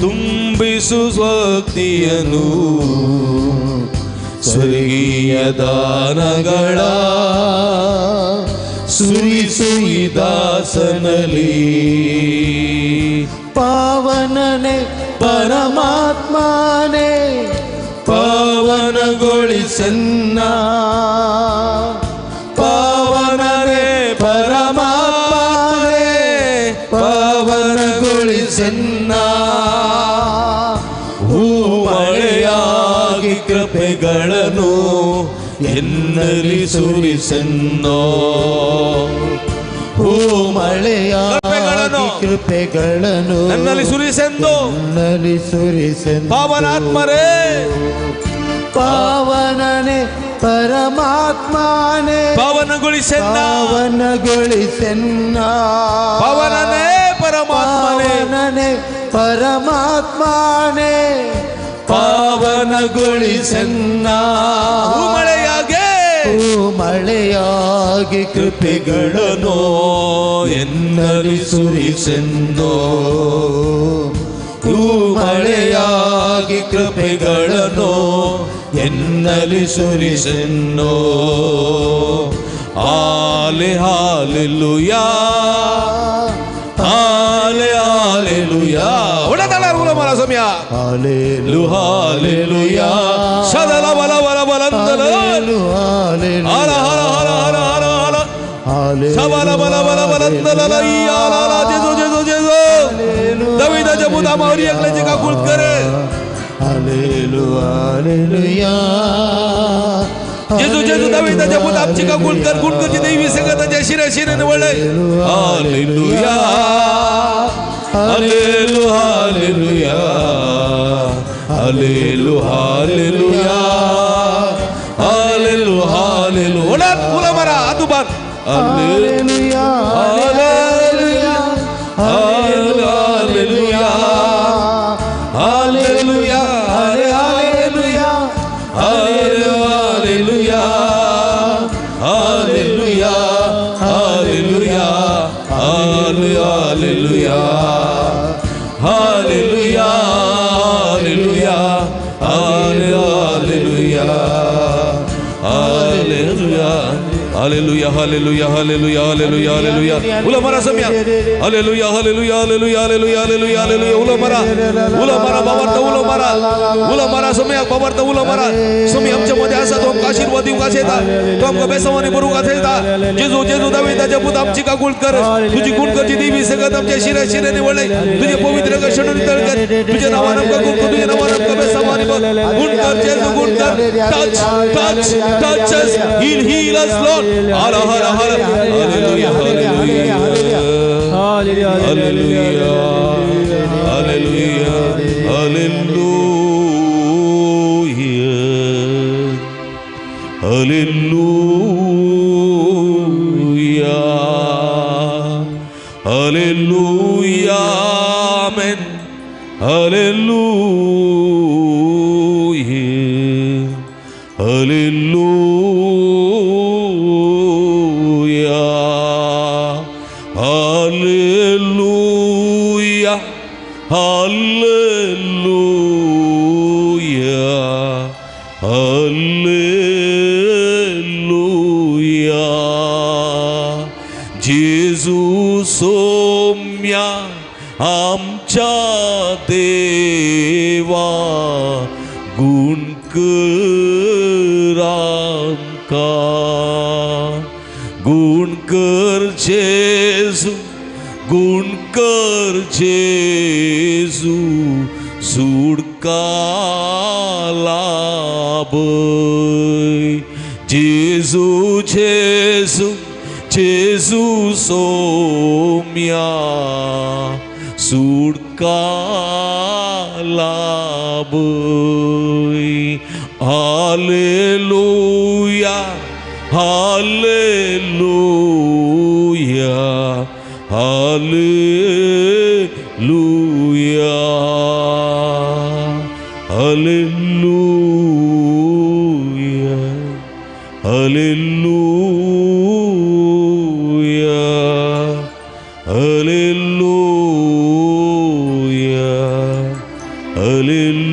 ತುಂಬಿಸು ಸ್ವಕ್ತಿಯನು ಸ್ವರ್ಗೀಯ ದಾನಗಳ ಸುರಿಸು ಈ ದಾಸನಲ್ಲಿ ಪಾವನನೆ ಪರಮಾತ್ಮನೇ ಪಾವನಗೊಳಿಸನ್ನ ಪಾವನನೇ ಪರಮಾತ್ಮನೇ ಪಾವನಗೊಳಿಸನ್ನ ಹೂಮಳೆಯಾಗಿ ಕೃಪೆಗಳನ್ನು ಎನ್ನಲ್ಲಿ ಸುರಿಸನ್ನೋ ಹೂಮಳೆಯಾಗಿ ಕೃಪೆಗಳನ್ನು ನನ್ನಲ್ಲಿ ಸುರಿಸೆಂದು ನನ್ನಲ್ಲಿ ಸುರಿಸೆಂದು ಪಾವನಾತ್ಮರೇ ಪಾವನನೆ ಪರಮಾತ್ಮನೇ ಪಾವನಗೊಳಿಸೆನ್ನ ಪಾವನಗೊಳಿಸೆನ್ನ ಪಾವನನೇ ಪರಮಾತ್ಮನೇ ಪಾವನನೆ ಪರಮಾತ್ಮನೇ ಪಾವನಗೊಳಿಸೆನ್ನ ಹೂಮಳೆಯಾಗೆ ಮಳೆಯಾಗಿ ಕೃಪೆಗಳನ್ನು ಎನ್ನಲ್ಲಿ ಸುರಿಸೆಂದೋ ಮಳೆಯಾಗಿ ಕೃಪೆಗಳನ್ನು ಎನ್ನಲ್ಲಿ ಸುರಿಸೆನ್ನೋ ಆಲೆ ಹಾಲೆಲುಯಾ ಆಲೆ ಹಾಲೆಲುಯಾ ಒಳದಳ ಉಲಮರ ಸಮ್ಯ ಹಾಲೆಲು ಹಾಲೆಲುಯಾ ಸದಲ ಬಲ ಬಲ ಬಲಂದಲ ಹರ ಹರ ಹರ ಹರ ಹರ ಹರ ಸಬಲ ಬಲ ಬಲ ಬಲಂದಲ ಲಯ್ಯ ಲಾಲ ಜೇಸು ಜೇಸು ಜೇಸು ದವಿದ ಜಬುದ ಮಾರಿ ಅಗ್ಲಜಿ ಕಾಕುಲ್ करे हालेलु हालेलुया जेजू जेजू दाविदा जबूत आमची काकुल कर गुण करची देवी संगताच्या शिरा शिरेने वळले हालेलुया हालेलु हालेलुया हालेलु हालेलुया हालेलु हालेलु ओलात उला मारा आतुबात hallelujah hallelujah hallelujah hallelujah hallelujah hallelujah hallelujah hallelujah hallelujah hallelujah hallelujah hallelujah hallelujah hallelujah hallelujah hallelujah hallelujah hallelujah उला मारा सम्या hallelujah hallelujah hallelujah hallelujah hallelujah hallelujah उला मारा बाबार्थ उला मारा सम्या बाबार्थ उला मारा सम्या आमच्या मध्ये आसा तो आमकां आशीर्वाद दिवंक आशेता तो आमकां बेसावानी भरूंक आशेता जेजू जेजू दाविदाच्या पुता आमची काकूळ कर तुझी गुण करची देवी संगत आमच्या शिरा शिऱ्याने वळले तुझे पवित्र क्षण नितळ कर तुझ्या नावान आमकां गुण कर तुझ्या नावान आमकां बेसावानी भर गुण कर जेजू गुण कर touch touch touch us heal heal us Lord हर हर हर हालेलुया हालेलुया हालेलुया हालेलुया हालेलुया हालेलुया आमेन हालेलुया हालेलुया हालेलुया हालेलुया हालेलुया जेजू सोम्या आमच्या देवा गुण कर आमकां गुण कर जेजू गुण कर जेजू सूड सुटका लाभय. जेजू जेजू जेजू सोम्या सुटका लाभय. Hallelujah hallelujah hallelujah hallelujah hallelujah hallelujah hallelujah.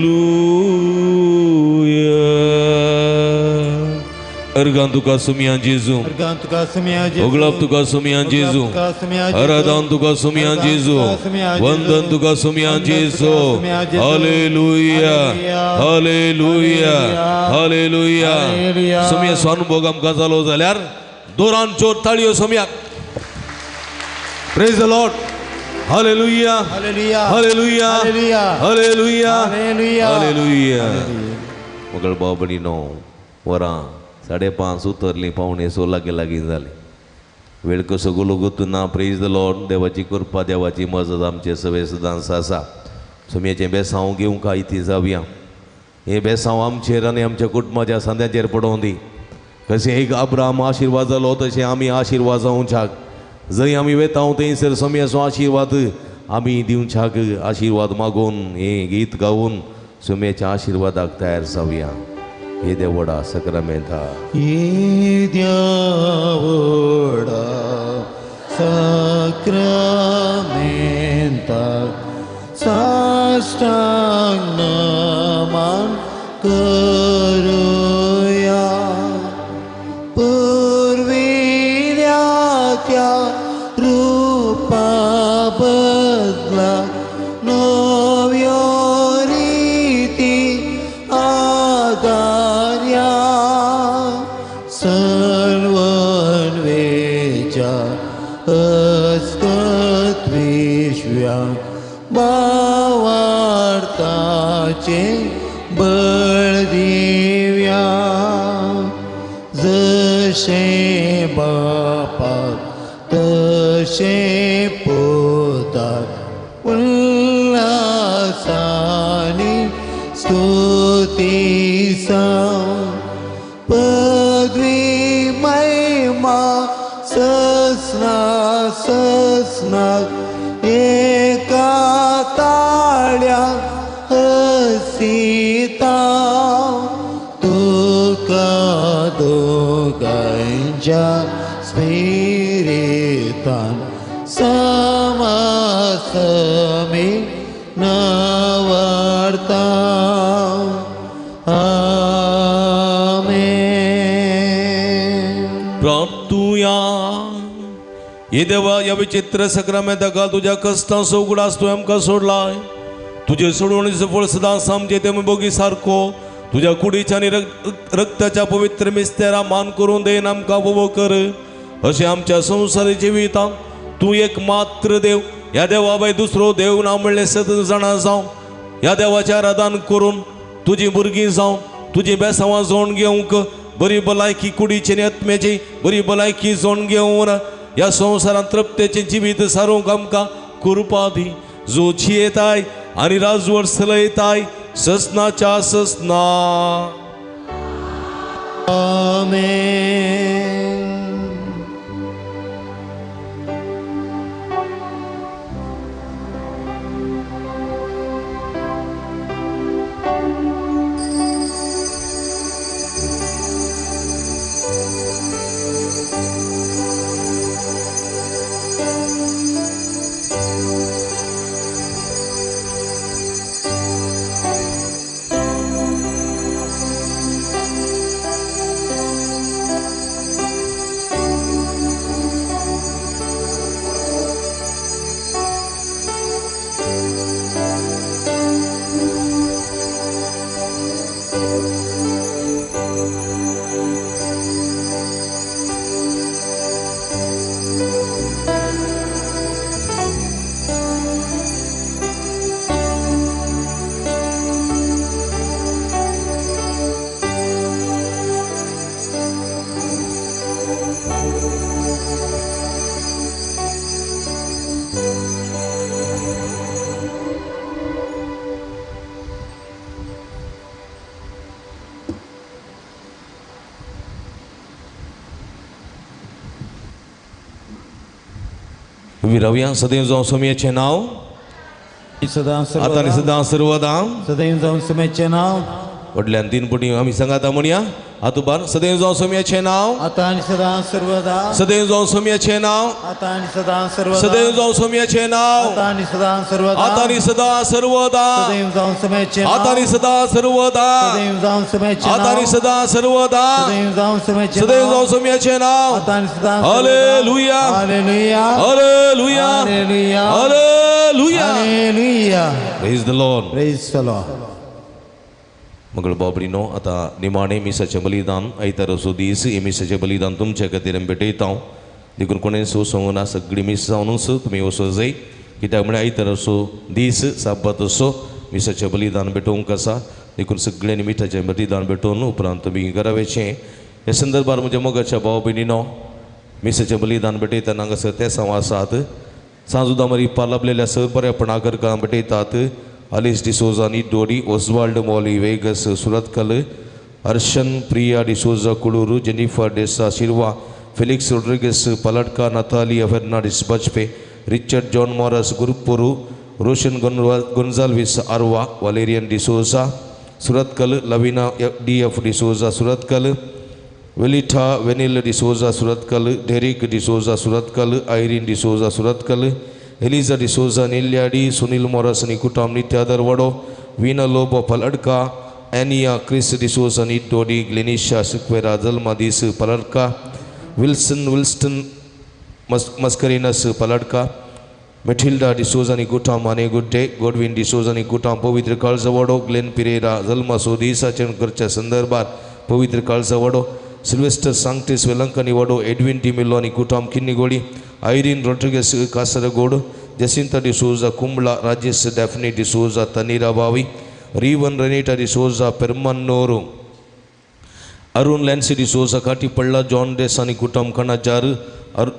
Organ तुका सुमिया जेजू, उगळाप तुका सुमिया जेजू, आराधन तुका सुमिया जेजू, वंदन तुका सुमिया जेजू. हालेलुया हालेलुया हालेलुया. सुमिया स्वानुभोग आमकां जालो जाल्यार दोरान चोर ताळयो सुमियाक. Praise the Lord. Hallelujah hallelujah hallelujah hallelujah. मगळ बाबडी 9 वरां 5:30 उतरलीं, 5:45 लागीं लागीं जालीं. वेळ कसो गुलो गुतू ना. Praise the Lord. देवाची कृपा देवाची मजत आमचे सगळे सदांच आसा. सुमयेचें बेसांव घेवंक आयती जावया. हें बेसांव आमचेर आनी आमच्या कुटुंबाच्या सांद्याचेर पडोवं दी. कशें एक अब्राहम आशिर्वाद जालो तशें आमी आशिर्वाद जावच्याक. जंय आमी वेता थंयसर सुमयेचो आशिर्वाद आमी दिवच्याक आशिर्वाद मागून हें गीत गावन सुमयेच्या आशिर्वादाक तयार जावया. येद्या व्हडा सक्रामेंता, येद्या व्हडा सक्रामेंता साष्टांग नमन करूया. पुर्विल्या त्या रूपा बदला नव्यो रिती आदार्या. सर्वन्वेच्या अस्कत विश्व्या भावार्थाचे बळ दिव्या. जशें बापाक तशें पुताक उल्हासानी स्तुती साव. पदवी महिमा ससना ससनाक एका ताळ्या हसीता. तुका दोगांच्या स्पिरितान समासमी नवार्ता. आमेन. प्राप्तुया हे देवा, ह्या विचित्र सक्रामेंताक तुज्या कश्टांचो उगडास तुवें आमकां सोडलाय. तुजे सोडवणीचो फळ सदांच आमचे ते बोगी सारको तुज्या कुडीच्या आनी रक्ताच्या पवित्र मिस्तेरा मान करून देन आमकां उबो कर. अशें आमच्या संवसारी जिवितांत तूं एक मात्र देव, ह्या देवा भायर दुसरो देव ना म्हणलें सत जाणा जावं. ह्या देवाचें आराधन करून तुजीं भुरगीं जावं, तुजीं बेसांवां जोड घेवंक बरी भलायकी कुडीची आनी आत्म्याची बरी भलायकी जोड घेवन ह्या संवसारांत तृप्तेचें जिवीत सारूंक आमकां कृपा दी. जो जियेताय आनी राजवट चलयताय ससनाच्या ससना. आमेन. उबी रावया. सदैव जावं सोमयाचें नांव, सदां आतां आनी सदां सर्वदां. सदैव जावं सोमयाचें नांव. व्हडल्यान तीन पुटी आमी सांगाता म्हणया. आतुबार सदैव जावं सोमयाचें नांव, आतां आनी सदां सर्वदा. सदैव जावं सोमयाचें नांव, आतां आनी सदां सर्वदा. सदैव जावं सोमयाचें नांव, आतां आनी सदां सर्वदा. आतां आनी सदां सर्वदा. सदैव जावं सोमयाचें नांव, आतां आनी सदां सर्वदा. सदैव जावं सोमयाचें नांव, आतां आनी सदां सर्वदा. सदैव जावं सोमयाचें नांव, सदैव जावं सोमयाचें नांव, आतां आनी सदां. Hallelujah, hallelujah, hallelujah, hallelujah, hallelujah, hallelujah. Praise the Lord, praise the Lord. मगळ बाबडीनो, आतां निमाणें मिसाचें बलिदान आयतार असो दीस. हे मिसाचें बलिदान तुमचे खातीर आमी भेटयता. देखून कोणें वचोंक ना, सगळीं मीस जावनूच तुमी वचो जाय. कित्याक म्हळ्यार आयतार असो दीस साबात असो मिसाचें बलिदान भेटोवंक आसा. देखून सगळ्यांनी मिठाचें बलिदान भेटोवन उपरांत तुमी घरा वचचें. ह्या संदर्भार म्हज्या मोगाच्या भाव भयणीनो, मिसाचें बलिदान भेटयतना हांगासर तेसांव आसात. सांजुदामरी पालाबलेल्या sir बऱ्यापणा करकां भेटयतात. Alice D'Souza Niddodi, Oswald Molly Vegas Surathkal, Arshan Priya D'Souza Kulur, Jennifer D'Sa Shirva, Felix Rodrigues Paladka, Natalia Fernandes Bajpe, Richard John Morris Gurupur, Roshan Gonsalves Arva, Valerian D'Souza Surathkal, Lavina D F D'Souza Surathkal, Velita Venil D'Souza Surathkal, Derek D'Souza Surathkal, Irene D'Souza Surathkal, Eliza D'Souza Nelyadi, Sunil Morris Nikutam Nityadar Vado, Veena Lobo Paladka, Ania Chris D'Souza Niddodi, Glenisha Sequeira Jalmadis Paladka, Wilson Wilston Mascarenhas Paladka, Matilda D'Souza Nikutam Ane good day, Godwin D'Souza Nikutam Pavitra Kalzavado, Glenn Pereira Jalma Sodisa करच्या संदर्भात Pavitra Kalzavado, Sylvester Sanctis Velankanni Vado, Edwin D'Mello Nikutam Kinnigoli, Irene Rodrigues Kasaragod, Jacinta D'Souza Kumbla, Rajesh Daphne D'Souza Tanirabavi, Revan Renita D'Souza Permannur, Arun Lancy D'Souza Katipalla, John Desani Kutam Kanajar,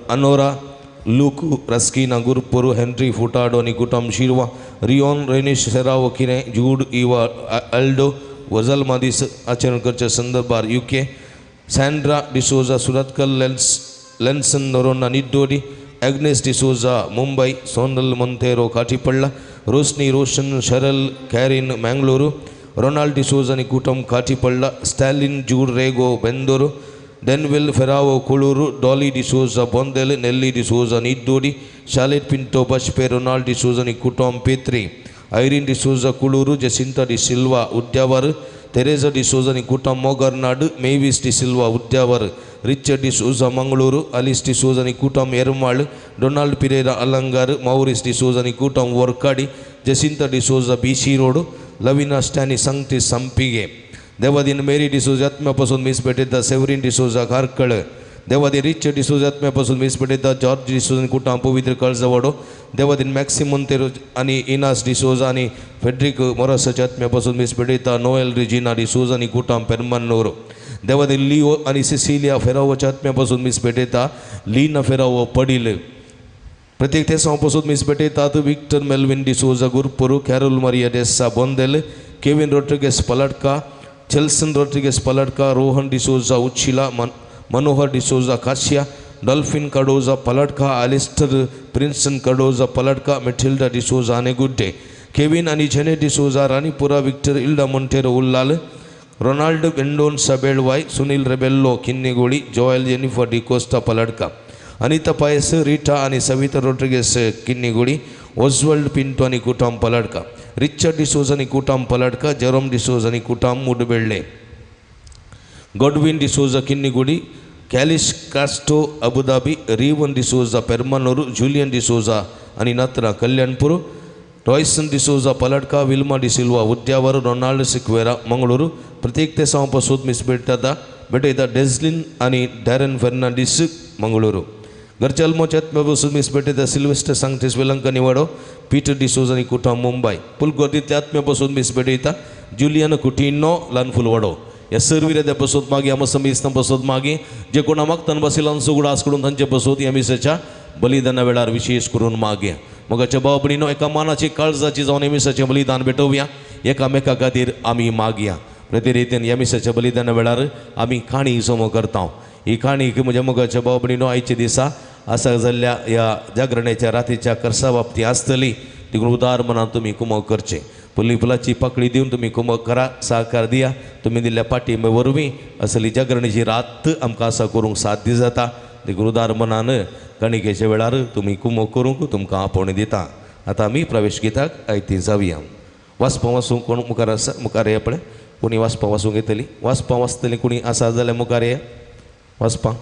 Anora Luke Raskina Gurupur, Henry Furtado Nikutam Shirva, Rion Renish Seravakine, Jude Eva Aldo Vazal Madis आचरण करच्या संदर्भार UK, Sandra D'Souza Surathkal, Lenson Noronha Niddodi, Agnes D'Souza Mumbai, Sonal Monteiro Katipalla, Roshni Roshan Sharal Karin Mangalore, Ronald D'Souza Nikutam Katipalla, Stalin Jude Rego Bendur, Denville Ferrao Kulur, Dolly D'Souza Bondel, Nelly D'Souza Niddodi, Charlotte Pinto Bajpe, Ronald D'Souza Nikutam Petri, Irene D'Souza Kulur, Jacinta D'Silva Udyavar, Teresa D'Souza Nikutam Mogarnad, Mavis D'Silva Udyavar, Richard D'Souza Mangalore, Alice D'Souza Nikutam Ermal, Donald Pereira Alangar, Maurice D'Souza Nikutam Vorkady, Jacinta D'Souza BC road, Lavina Stany Sanctis Sampige, Devadin Mary D'Souza आत्म्यापासून miss भेटयता, Severin D'Souza Karkala, Devadin Richard D'Souza आत्म्यापासून miss भेटयता, George D'Souza Nikutam पवित्र काळजावाडो, देवादीन मॅक्सिम मोंतेरो आनी इनास डिसोजा आनी फेड्रिक मोरासाच्या आत्म्यापासून मिस भेटयता, नोएल रिजिना डिसोजा निकुटाम पेरमन्नूर, देवादीन लिओ आनी सिसिलिया फेरावोच्या आत्म्यापासून मिस भेटयता, लीना फेरावो पडील. प्रत्येक तेसांपासून मिस भेटयतात Victor Melvin D'Souza Gurpur, Carol Maria D'Sa Bondel, Kevin Rodrigues Paladka, Chelson Rodrigues Paladka, Rohan D'Souza Uchila, Manohar D'Souza Kashya, Dolphin Cardoza Paladka, Alistair Princeton Cardoza Paladka, Matilda D'Souza आनी गुड डे, केविन आनी Jene D'Souza Ranipura, Victor Ilda Monteiro Ullal, Ronald Mendonca Belvai, Sunil Rebello Kinnigoli, Joel Jennifer D'Costa Paladka, Anita Paes, Rita आनी सविता रोड्रिगेस किन्नीगोळी, ओझवल्ड पिंटो आनी कुटाम पलाडका, Richard D'Souza आनी कुटाम पलाडका, Jerome D'Souza आनी कुटाम मुडबेळ्ळे, Godwin D'Souza Kinnigoli, Kalish Castro Abu Dhabi, Revan D'Souza Permanur, Julian D'Souza आनी Natra Kalyanpur, Royson D'Souza Paladka, Wilma D'Silva Udyavar, Ronald Sequeira Mangaluru. प्रत्येक तेसांव पासून miss भेटता भेटयता डेझलिन आनी डॅरन फेर्नांडीस मंगळुरू. घरच्या अल्मोच्या आत्म्यापासून मिस भेटयता सिल्वेस्टर सांगतेस वेलंकनी वाडो, पीटर डिसोजा आनी कुटाम मुंबय. पुलगोर्दींतल्या आत्म्यापासून मिस भेटयता जुलियन कुटिनो लानफुलवाडो. ह्या सर्विरेद्या पासून मागीर आमकां समिस्तां पासून मागीर जे कोणा मागतान बसिलांचो उगडास करून तांचे पासून ह्या मिसाच्या बलिदाना वेळार विशेष करून मागया. मोगाच्या भाव भयणीनो, एका मानाची काळजाची जावन ह्या मिसाचें बलिदान भेटोवया, एकामेका खातीर आमी मागया. प्रति रितीन ह्या मिसाच्या बलिदाना वेळार आमी काणी जमो करता. ही काणी म्हज्या मोगाच्या भाव भयणीनो आयच्या दिसा आसा जाल्ल्या ह्या जागरणेच्या रातीच्या कर्सा बाबती आसतली देखून उदार मनान तुमी कुमक करचें. फुली फुलाची पाकळी दिवन तुमी कुमक करा, सहकार दिया. तुमी दिल्ल्या पाठिंब्या वरवीं असली जागरणेची रात आमकां आसा करूंक साध्य जाता. देखून उदार मनान काणिकेच्या वेळार तुमी कुमक करूंक तुमकां आपोवणें दिता. आतां आमी प्रवेश गिताक आयती जावया. वाचपां वाचूंक कोण मुखार आसा? मुखार या पळय, कोणी वाचपां वाचूंक येतली? वाचपां वाचतली कोणी आसा जाल्यार मुखार या वाचपां.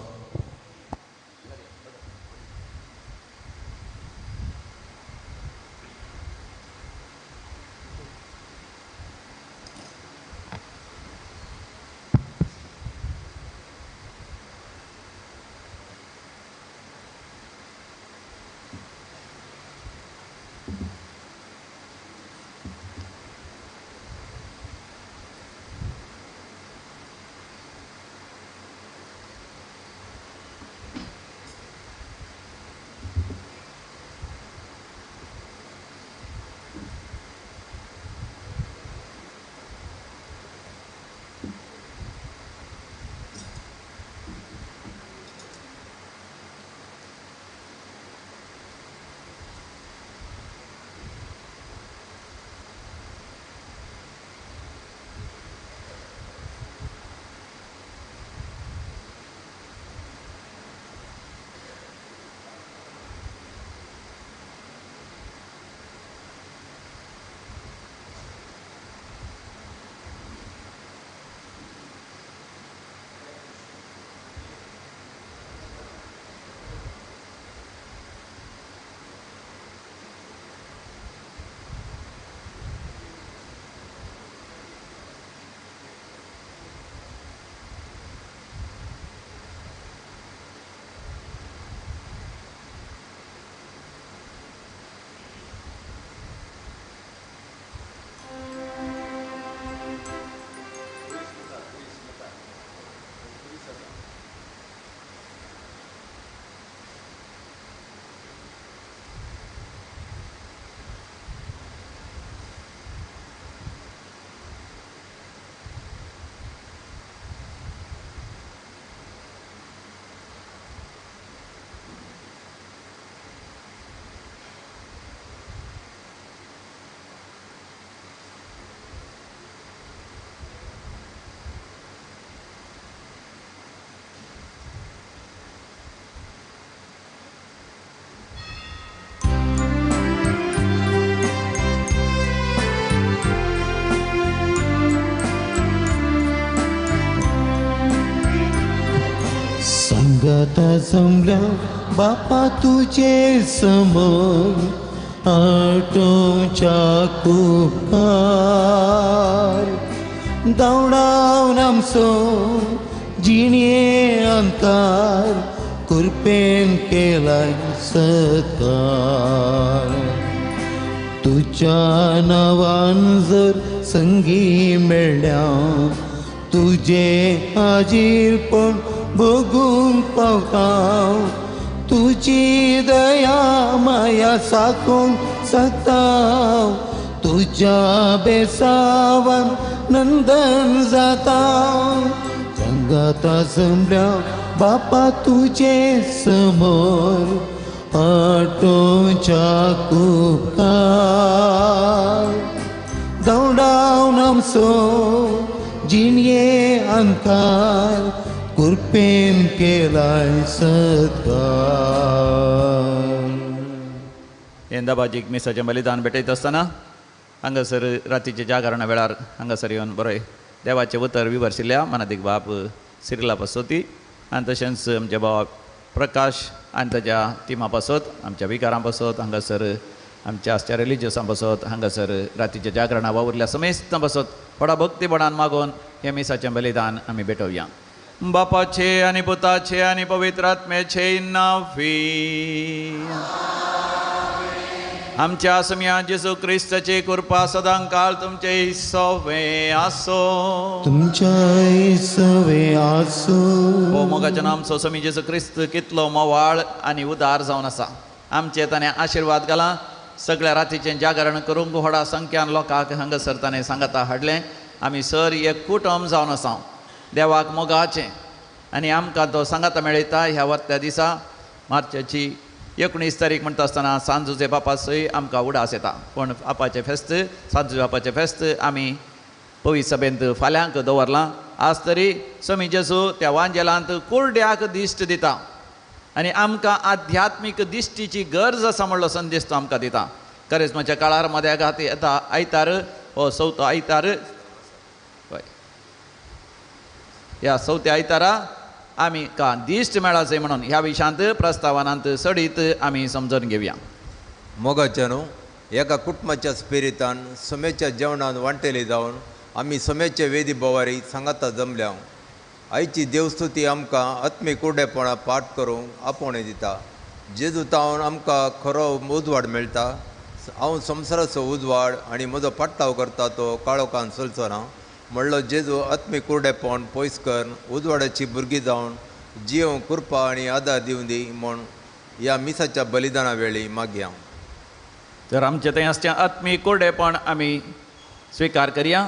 सांगाता जमल्या बापा तुझे समोर आटोच्या कुपार धांवडावन आमचो जिणे अंकार कुरपेन केलाय सत्कार. तुज्या नांवान जर संगी मेळ्ळ्या तुजे हाजीरपण भोगूंक पावता. तुजी दया माया साकूंक शकता. तुज्या बेसावान नंदन जाता. रंगाता जमल्या बापा तुजे समोर आटोच्या कुपार धांवडावन आमचो जिणये अंकार कुरपेन केलाय सत्कार. येंदाबाजीक मिसाचें बलिदान भेटयत आसतना हांगासर रातीच्या जागरणा वेळार हांगासर येवन बरें देवाचें उतर विवर्शिल्ल्या मनादीक बाप सिरिला पासोती आनी तशेंच आमच्या बाबा प्रकाश आनी ताच्या टिमा पासत आमच्या विकारां पासत हांगासर आमच्या आसच्या रिलिजियसां पासत हांगासर रातीच्या जागरणा वावुरल्या समेस्तां पासत व्हडा भक्तीपणान मागून हें मिसाचें बलिदान आमी भेटोवया. बापाचे आनी पुताचे आनी पवित्र आत्म्याचे नांवी आमच्या आसम्या जेजू क्रिस्ताची कृपा सदांकाळ तुमचे सवे आसो. तुमच्या सवे आसो. हो मोगाच्या नामचो समी जेजू क्रिस्त कितलो मोवाळ आनी उदार जावन आसा. आमचे ताणें आशिर्वाद घाला. सगळ्या रातीचें जागरण करूंक व्हडा संख्यान लोकांक हांगासर ताणें सांगाता हाडलें. आमी सर एक कुटुंब जावन आसा देवाक मोगाचें आनी आमकां तो सांगाता मेळयता. ह्या वत्या दिसा मार्चाची 19 तारीख म्हणटा आसतना सांजुजे बापासय आमकां उडास येता. पूण बापाचें फेस्त, सांजुजे बापाचें फेस्त आमी पवित्र सभेंत फाल्यांक दवरलां. आज तरी समी जेजू त्या वांजेलांत कुरड्याक दिश्ट दिता आनी आमकां आध्यात्मीक दिश्टीची गरज आसा म्हणलो संदेश तो आमकां दिता. करेज्माच्या काळार मद्यागात येता आयतार, हो चवथो आयतार, ह्या चवथ्या आयतारा आमी का दिश्ट मेळाचे म्हणून ह्या विशयांत प्रस्तावनांत सडीत आमी समजून घेवया. मोगाच्या न्हू एका कुटुंबाच्या स्पिरितान समेच्या जेवणान वांटेली जावन आमी समेचे वेदी बोवारी सांगाता जमल्या. आयची देवस्तुती आमकां आत्मीक कुरडेपणां पाठ करूंक आपोवणें दिता. जेजू तावन आमकां खरो उजवाड मेळटा. हांव संवसाराचो उजवाड आनी म्हजो पाटलाव करता तो काळोखान चलचो ना म्हणलो जेजू आत्मीक कुरडेपण पयस करून उजवाडाची भुरगीं जावन जियोवंक कृपा आनी आदार दिवं दी म्हूण ह्या मिसाच्या बलिदाना वेळी मागया. तर आमचें थंय आसचें आत्मीक कुरडेपण आमी स्विकार करया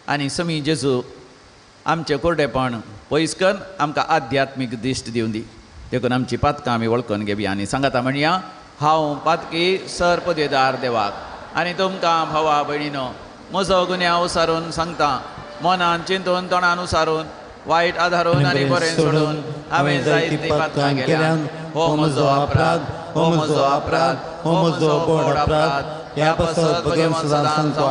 आनी समी जेजू आमचें कुरडेपण पयस करून आमकां आध्यात्मीक दिश्ट दिवं दी. देखून आमची पातकां आमी वळखून घेवया आनी सांगाता म्हणया, हांव पातकी सर पदवेदार देवाक आनी तुमकां भावा भयणीनो म्हजो गुन्यांव उसारून सांगता. मनान चिंतून तोंडान उसारून वायट आधारून आनी बरें सोडून हांवें जायतीं पातकां केल्यांत. हो म्हजो अपराध, हो म्हजो अपराध, हो म्हजो व्हड अपराध. ह्या पासत भगवान सदां सांगता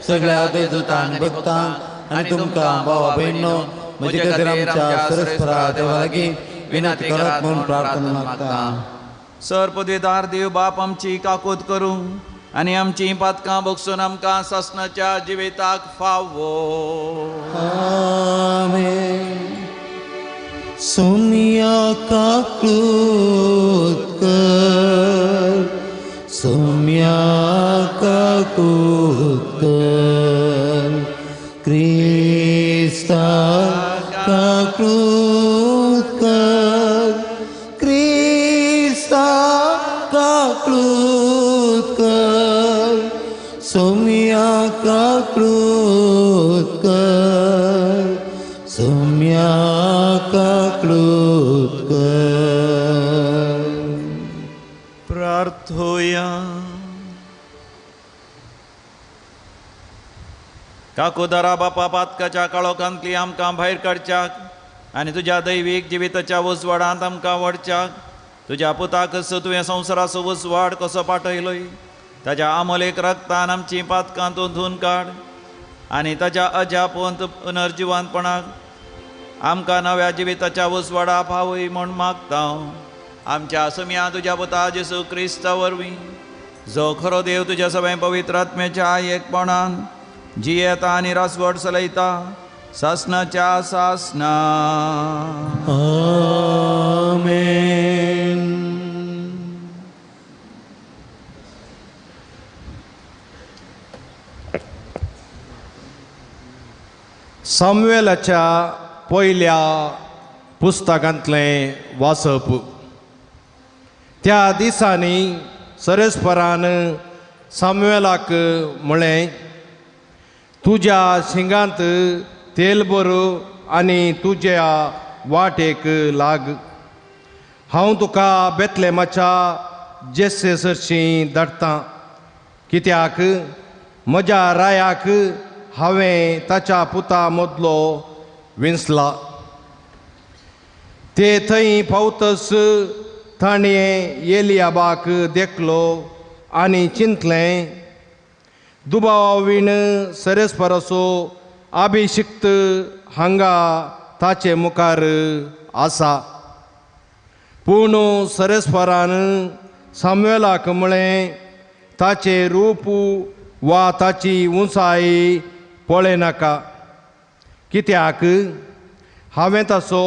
सगळ्या देवदूतांक आनी भक्तांक आनी तुमकां भावा भयणीनो म्हजे खातीर आमच्या सरस्परा देवा लागीं विनंती करात म्हूण प्रार्थना मागता. सर पदवेदार देव बाप आमची काकूत करूं आनी आमची पातकां बगसून आमकां सासणाच्या जिविताक फावो. आमेन. सोम्या काकूत कर, सोम्या काकूत कर, क्रिस्ता काकूत कर, क्रिस्ता काकूत कर, सोम्या काकूत कर, सोम्या काकूत कर. प्रार्थोया. काकुदारा बापा पातकाच्या काळोखांतली आमकां भायर काडच्याक आनी तुज्या दैवीक जिविताच्या उजवाडांत आमकां व्हरच्याक तुज्या पुताक तुवें संवसाराचो उजवाड कसो पाठयलोय ताज्या आमोलेक रक्तान आमची पातकां तूं धुवन काड आनी ताज्या अजापवंत पुनर्जिवंतपणाक आमकां नव्या जिविताच्या उजवाडा पावय म्हूण मागता. आमच्या सुम्या तुज्या पुता जेजू क्रिस्ता वरवीं जो खरो देव तुज्या सगळ्या पवित्र आत्म्याच्या एकपणान जियेता आनी रासवट चलयता सासणाच्या सासणा. आमेन. सामुएलाच्या पयल्या पुस्तकांतलें वाचप. त्या दिसांनी सरेस्परान सामुएलाक म्हळें, तुज्या शिंगांत तेल भर आनी तुज्या वाटेक लाग. हांव तुका बेतलेमाच्या जेसे सरशीं धाडटां, कित्याक म्हज्या रायाक हांवें ताच्या पुता मदलो विंचला. ते थंय पावतच ताणें एलियाबाक देखलो आनी चिंतलें, दुबावीण सरेस्पराचो अभिशिक्त हांगा ताचे मुखार आसा. पूण सरेस्परान सामुएलाक म्हळें, ताचें रूप वा ताची उंचाय पळयनाका, कित्याक हांवें ताचो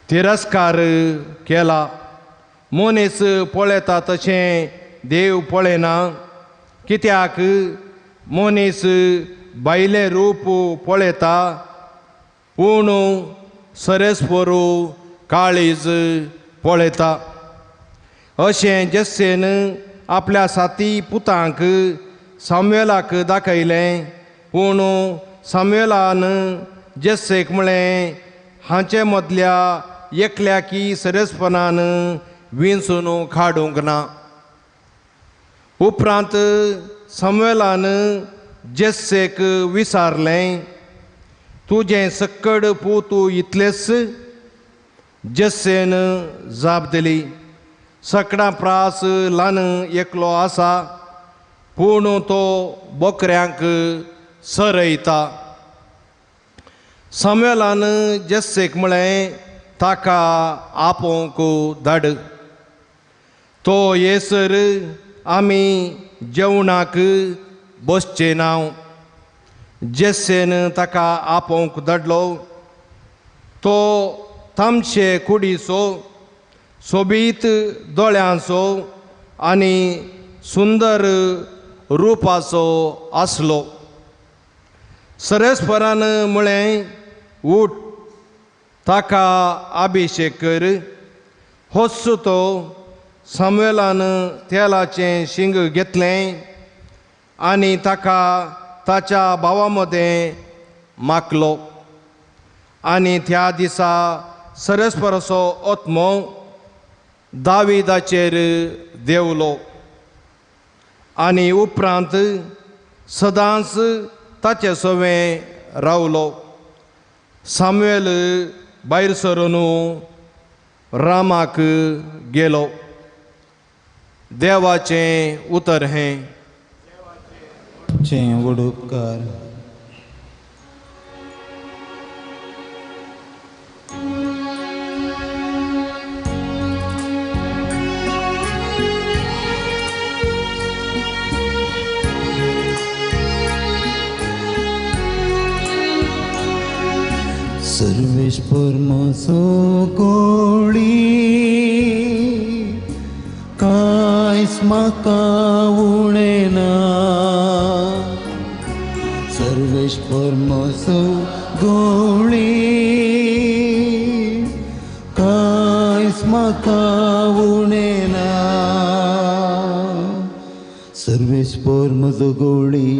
तिरस्कार केला. मनीस पळयता तशें देव पळयना, कित्याक मनीस भायलें रूप पळयता पूण सरेस्परू काळीज पळयता. अशें जेस्सेन आपल्या साती पुतांक सामुएलाक दाखयलें. पूण सामुएलान जेस्सेक म्हळें, हांचे मदल्या एकल्याकी सरसपणान विंचून काडूंक ना. उपरांत सामुएलान जेस्सेक विचारलें, तुजें सक्कड पूत इतलेच? जेस्सेन जाप दिली, सगळ्यां प्रास ल्हान एकलो आसा, पूण तो बोकऱ्यांक सरयता. सामुएलान जेस्सेक म्हळें, ताका आपोवंक धाड, तो येसर आमी जेवणाक बसचे ना. जेस्सेन ताका आपोवंक धाडलो. तो तामशे कुडीचो, सोबीत दोळ्यांचो आनी सुंदर रुपाचो आसलो. सरस्परान म्हळें, उठ, ताका अभिशेक कर. होच तो. सामुएलान तेलाचें शिंग घेतलें आनी ताका ताच्या भावा मदें माखलो. आनी त्या दिसा सरस्पराचो आत्मो दाविदाचेर देंवलो आनी उपरांत सदांच ताचे सवें रावलो. सामुएल भायर सरून रामाक गेलो. देवाचें उतर हें. चें व्हड उपकार. सर्वेश्वर म्हजो गोळी, कांयच म्हाका उणें ना. सर्वेश्वर म्हजो गोळी, कांयच म्हाका उणें ना. सर्वेश्वर म्हजो गोळी,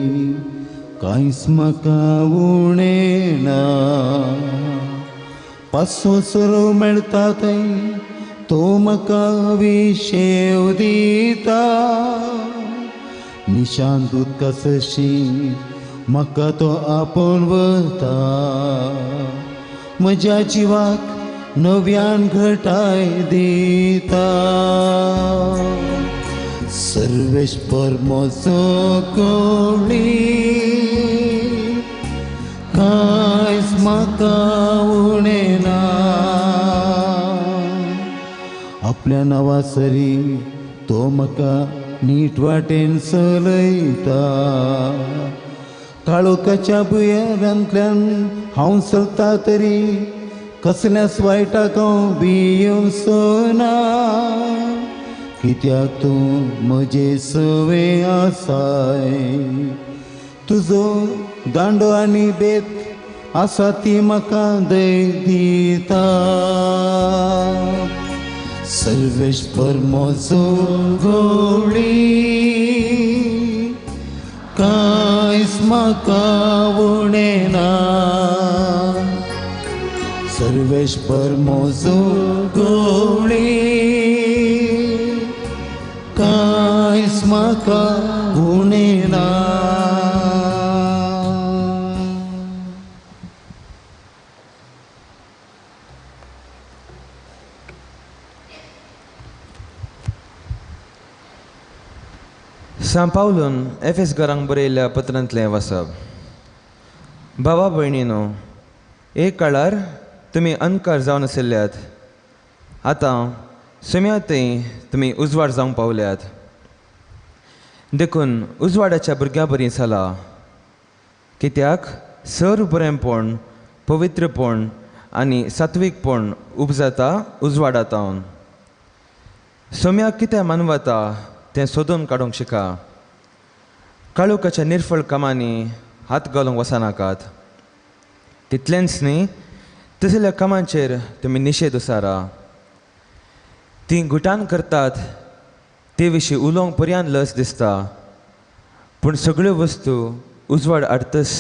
कांयच म्हाका उणें ना. पासो सरो मेळटा थंय तो म्हाका विशेव दिता. निशांत उदका सशी म्हाका तो आपोवन वता. म्हज्या जिवाक नव्यान घटाय दिता. सर्वेश्वर म्हजो गोळी, कांयच म्हाका उणें ना. आपल्या नांवा सरी तो म्हाका नीट वाटेन चलयता. काळोखाच्या भुंयारांतल्यान हांव चलता तरी कसल्याच वायटाक हांव भियेवचो ना. कित्याक तूं म्हजे सवे आसाय, तुजो दांडो आनी बेत आसा ती म्हाका दय दिता. सर्वेश्वर म्हजो गोळी, कांयच म्हाका उणें ना. सर्वेश्वर म्हजो गोळी, कांयच म्हाका उणें ना. सांव पावलून एफेस घरांक बरयल्ल्या पत्रांतलें वाचप. भावा भयणीनो, एक काळार तुमी अंधकार जावन आशिल्ल्यात, आतां सुम्या थंय तुमी उजवाड जावंक पावल्यात. देखून उजवाडाच्या भुरग्यां बरी चला, कित्याक सर बरेंपण, पवित्रपण आनी सात्वीकपण उपजाता उजवाडांत. सोम्याक कितें मानवता तें सोदून काडूंक शिका. काळोखाच्या निर्फळ कामांनी हात घालूंक वचनाकात. तितलेंच न्ही, तसल्या कामांचेर तुमी निशेध उसारा. तीं गुटान करतात ते विशीं उलोवंक पर्यान लस दिसता, पूण सगळ्यो वस्तू उजवाड हाडतस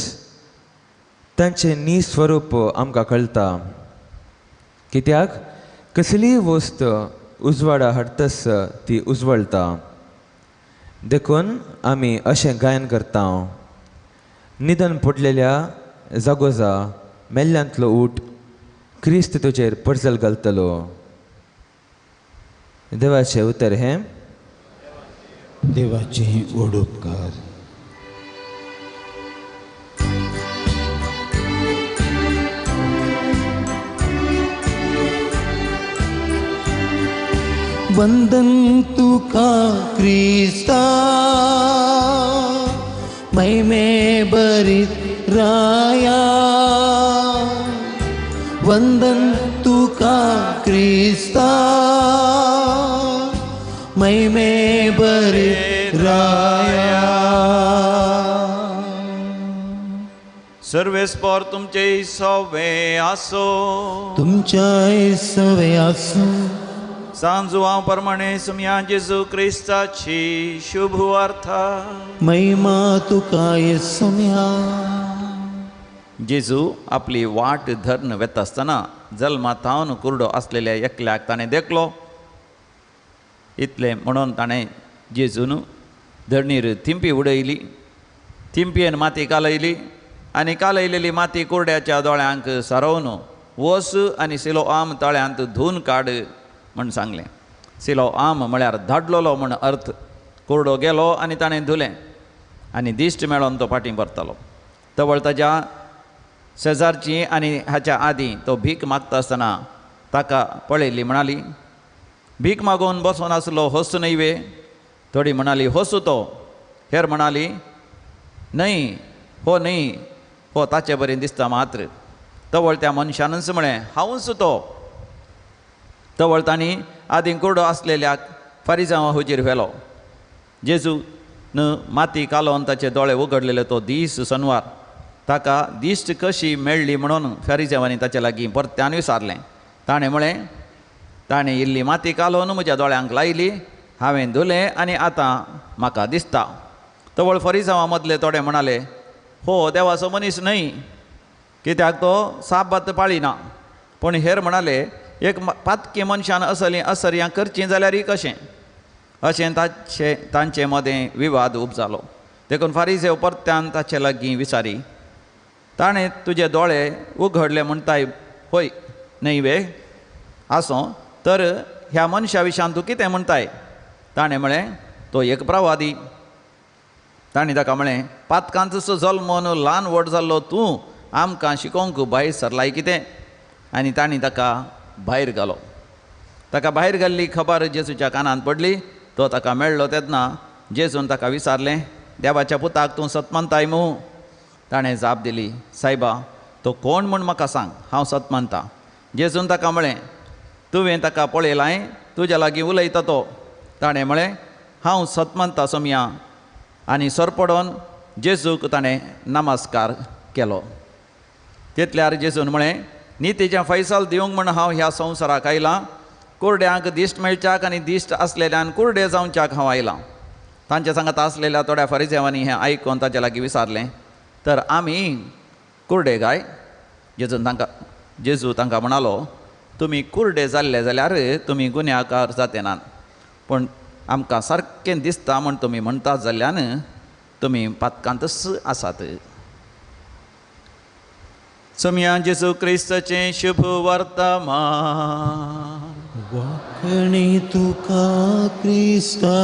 तांचें नी स्वरूप आमकां कळटा. कित्याक कसलीय वस्त उजवाडा हाडतस ती उजवळता. देखून आमी अशें गायन करता, निधन पडलेल्या जागोजा मेल्ल्यांतलो ऊट, क्रिस्त तुजेर पर्जल घालतलो. देवाचें उतर हें. देवाचे व्हड उपकार. वंदन तुका क्रिस्ता महिमे भरीत राया, वंदन तुका क्रिस्ता महिमे भरीत राया. सर्वेस्पर तुमचे सवे आसो, तुमच्या सवे आसो. सांजुआ प्रमाणे सुमया जेजू क्रिस्ताची शुभ वार्ता. महिमा तुका येसुम्या. जेजू आपली वाट धरून वेता आसतना जल्मा थावन कुरडो आसलेल्या एकल्याक ताणें देखलो. इतलें म्हणून ताणें जेजून धरणीर थिंपी उडयली, थिंपयेन माती कालयली आनी कालयलेली माती कुरड्याच्या दोळ्यांक सारोवन वस आनी सिलो आम तळ्यांत धुवन काड म्हण सांगलें. सिलो आम म्हळ्यार धाडलोलो म्हण अर्थ. कुरडो गेलो आनी ताणें धुलें आनी दिश्ट मेळोन तो फाटीं परतालो. तवळ ताज्या शेजारची आनी हाच्या आदीं तो भीक मागता आसतना ताका पळयली, म्हणाली, भीक मागून बसोन आसलो होस न्हय वे? थोडी म्हणाली होस तो. हेर म्हणाली न्हय, हो न्हय, हो ताचे बरें दिसता मात्र. तवळ त्या मनशानूच म्हळें, हांवूच तो. तवळ तांणी आदीं कुरडो आसलेल्याक फारिजांवा हुजीर व्हेलो. जेजून माती कालोवन ताचे दोळे उगडलेले तो दीस सनवार. ताका दिश्ट कशी मेळ्ळी म्हणून फारिजांवांनी ताचे लागीं परत्यान विचारलें. ताणें म्हळें, ताणें इल्ली माती कालोवन म्हज्या दोळ्यांक लायली, हांवें धुलें आनी आतां म्हाका दिसता. तवळ फारिजांवां मदले थोडे म्हणाले, हो देवाचो मनीस न्हय, कित्याक तो साबात पाळिना. पूण हेर म्हणाले, एक पातकी मनशान असलीं असर्यां करचीं जाल्यार कशें? अशें ताचे तांचे मदें विवाद उपजालो. देखून फारिजेव परत्यान ताचे लागीं विचारी, ताणें तुजे दोळे उगडले म्हणटाय होय न्हय वे? आसूं तर ह्या मनशा विशान तूं कितें म्हणटाय? ताणें म्हळें, तो एक प्रवादी. ताणें ताका म्हळें, पातकांचो जल्मून ल्हान व्हड जाल्लो तूं आमकां शिकोवंक भायर सरलाय कितें? आनी तांणी ताका भायर घालो. ताका भायर घाल्ली खबर जेजूच्या कानांत पडली. तो ताका मेळ्ळो तेन्ना जेजून ताका विचारलें, देवाच्या पुताक तूं सत मानताय मू? ताणें जाप दिली, सायबा, तो कोण म्हूण म्हाका सांग, हांव सत मानता. जेजून ताका म्हळें, तुवें ताका पळयलां, तुज्या लागीं उलयता तो. ताणें म्हळें, हांव सत मानता सोमया. आनी सरपडोन जेजूक ताणें नमस्कार केलो. तितल्यार जेजून म्हळें, नितीचें फैसल दिवंक म्हूण हांव ह्या संवसाराक आयलां. कुरड्यांक दिश्ट मेळच्याक आनी दिश्ट आसलेल्यान कुरडे जावच्याक हांव आयलां. तांच्या सांगात आसलेल्या थोड्या फारिजेवांनी हें आयकून ताच्या लागीं विचारलें, तर आमी कुरडे काय? जेजू तांकां म्हणालो, तुमी कुरडे जाल्ले जाल्यार तुमी गुन्यांवकार जाते नात, पूण आमकां सारकें दिसता म्हूण तुमी म्हणटात जाल्ल्यान तुमी पातकांतच आसात. सोमया जेजू क्रिस्ताचें शुभ वर्तमान. वाखणी तुका क्रिस्ता.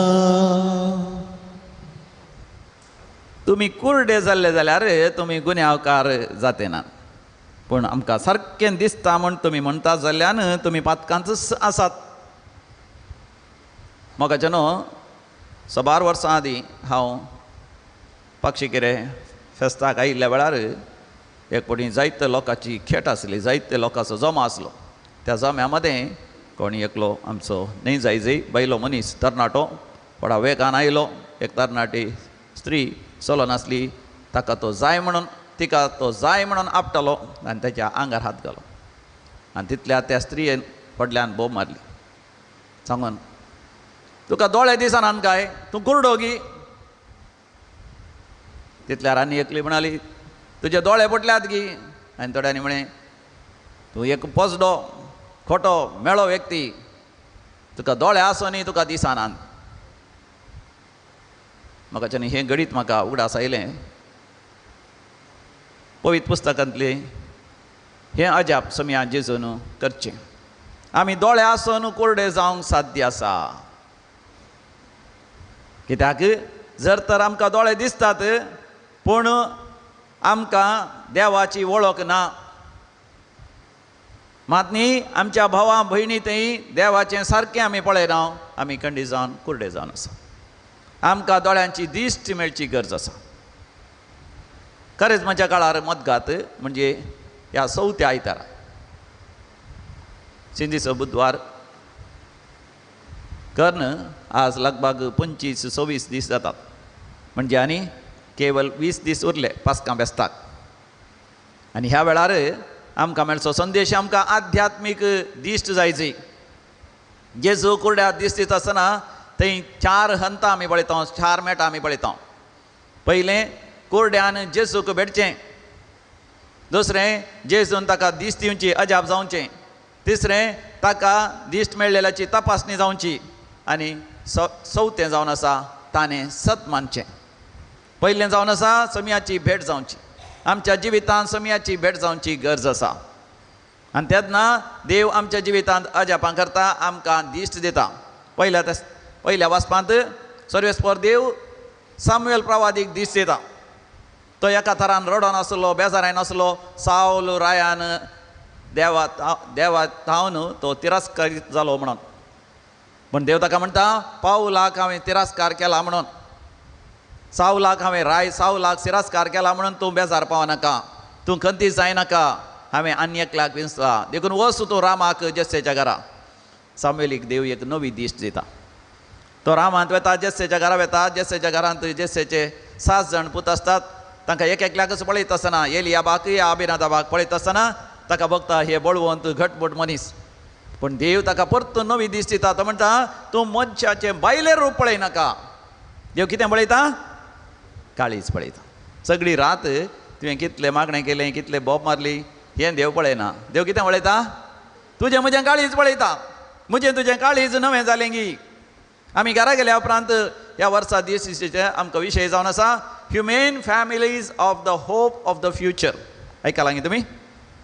तुमी कुरडे जाल्ले जाल्यार तुमी गुन्यांवकार जाते नात, पूण आमकां सारकें दिसता म्हूण तुमी म्हणटात जाल्ल्यान तुमी पातकांतच आसात. म्हाका न्हू साबार वर्सां आदीं हांव पाक्षिकेरे फेस्ताक आयिल्ल्या वेळार एक फावटी जायते लोकांची खेट आसली, जायते लोकांचो जमो आसलो. त्या जम्या मदें कोणी एकलो आमचो न्हय जायजय बायलो मनीस तरणाटो व्हडा वेगान आयलो. एक तरणाटी स्त्री चलनासली, ताका तो जाय म्हणून तिका तो जाय म्हणून आपटलो आनी ताच्या आंगार हात घालो आनी तितल्या त्या स्त्रियेन व्हडल्यान बोब मारली, सांगून, तुका दोळे दिसनात काय? तूं कुरडो गी? तितल्यार आनी एकली म्हणाली, तुजे दोळे फुटल्यात गी? आनी थोड्यांनी म्हळें, तूं एक पोजडो, खोटो मेळो व्यक्ती, तुका दोळे आसोनी तुका दिसनात. म्हाका हें घडीत म्हाका उगडास आयलें पवित्र पुस्तकांतलें हें अजाप सोम्या जेजून करचें. आमी दोळे आसून कुरडे जावंक साध्य आसा. कित्याक जर तर आमकां दोळे दिसतात पूण आमकां देवाची वळख ना, मात न्ही आमच्या भावा भयणी थंय देवाचें सारकें आमी पळयना, आमी खंडी जावन कुरडे जावन आसा. आमकां दोळ्यांची दिश्ट मेळची गरज आसा. खरेंच म्हज्या काळार मतघात म्हणजे ह्या चवथ्या आयतारा सिंधीचो बुधवार कर्ण आज लगभग 25-26 दीस जातात, म्हणजे आनी केवल 20 दीस उरले पास्कां बेस्ताक. आनी ह्या वेळार आमकां मेळचो संदेश आमकां आध्यात्मीक दिश्ट जायची. जेजू कुरड्या दिश्ट दिता आसतना थंय 4 हंतां आमी पळयता, 4 मेटां आमी पळयता. पयलें कुरड्यान जेजूक भेटचें, दुसरें जेजून ताका दिश्ट दिवची अजाप जावचें, तिसरें ताका दिश्ट मेळ्ळेल्याची तपासणी जावची, आनी चवथें जावन आसा ताणें सत मानचें. पयलें जावन आसा सोम्याची भेट जावची. आमच्या जिवितांत सोम्याची भेट जावची गरज आसा. आनी तेन्ना देव आमच्या जिवितांत अजापां करता, आमकां दिश्ट दिता. पयल्या वाचपांत सर्वेस्पर देव सामुएल प्रवादीक दिश्ट दिता. तो एका थरान रडोन आसलो, बेजारान आसलो. सावल रायान देवा देवा थावन तो तिरस्कारीत जालो म्हणून, पूण देव ताका म्हणटा पावलाक हांवें तिरस्कार केला म्हणून, सावलाक हांवें राय सावलाक तिरस्कार केला म्हणून तूं बेजार पावनाका, तूं खंती जायनाका, हांवें आनी एकल्याक विंचला, देखून वच तूं रामाक जेस्सेच्या घरा. सामुएलीक देव एक नवी दिश्ट दिता. तो रामांत वता, जेस्सेच्या घरा वता. जेस्सेच्या घरांत जेस्सेचे 7 जाण पूत आसतात. तांकां एक एकल्याकच पळयत आसतना, एलियाबाक या अबिनादाबाक पळयत आसतना ताका बघता हे बळवंत घटमूट मनीस. पूण देव ताका परतून नवी दिश्ट दिता. तो म्हणटा तूं मनशाचें बायलें रूप पळयनाका. देव कितें पळयता? काळीज पळयता. सगळी रात तुवें कितलें मागणें केलें, कितलें बोब मारली, हें देव पळयना. देव कितें पळयता? तुजें म्हजें काळीज पळयता. म्हजें तुजें काळीज नवें जालें गी. आमी घरा गेल्या उपरांत ह्या वर्सा दीस आमकां विशय जावन आसा humane families of the hope of the future. आयकलां गी तुमी?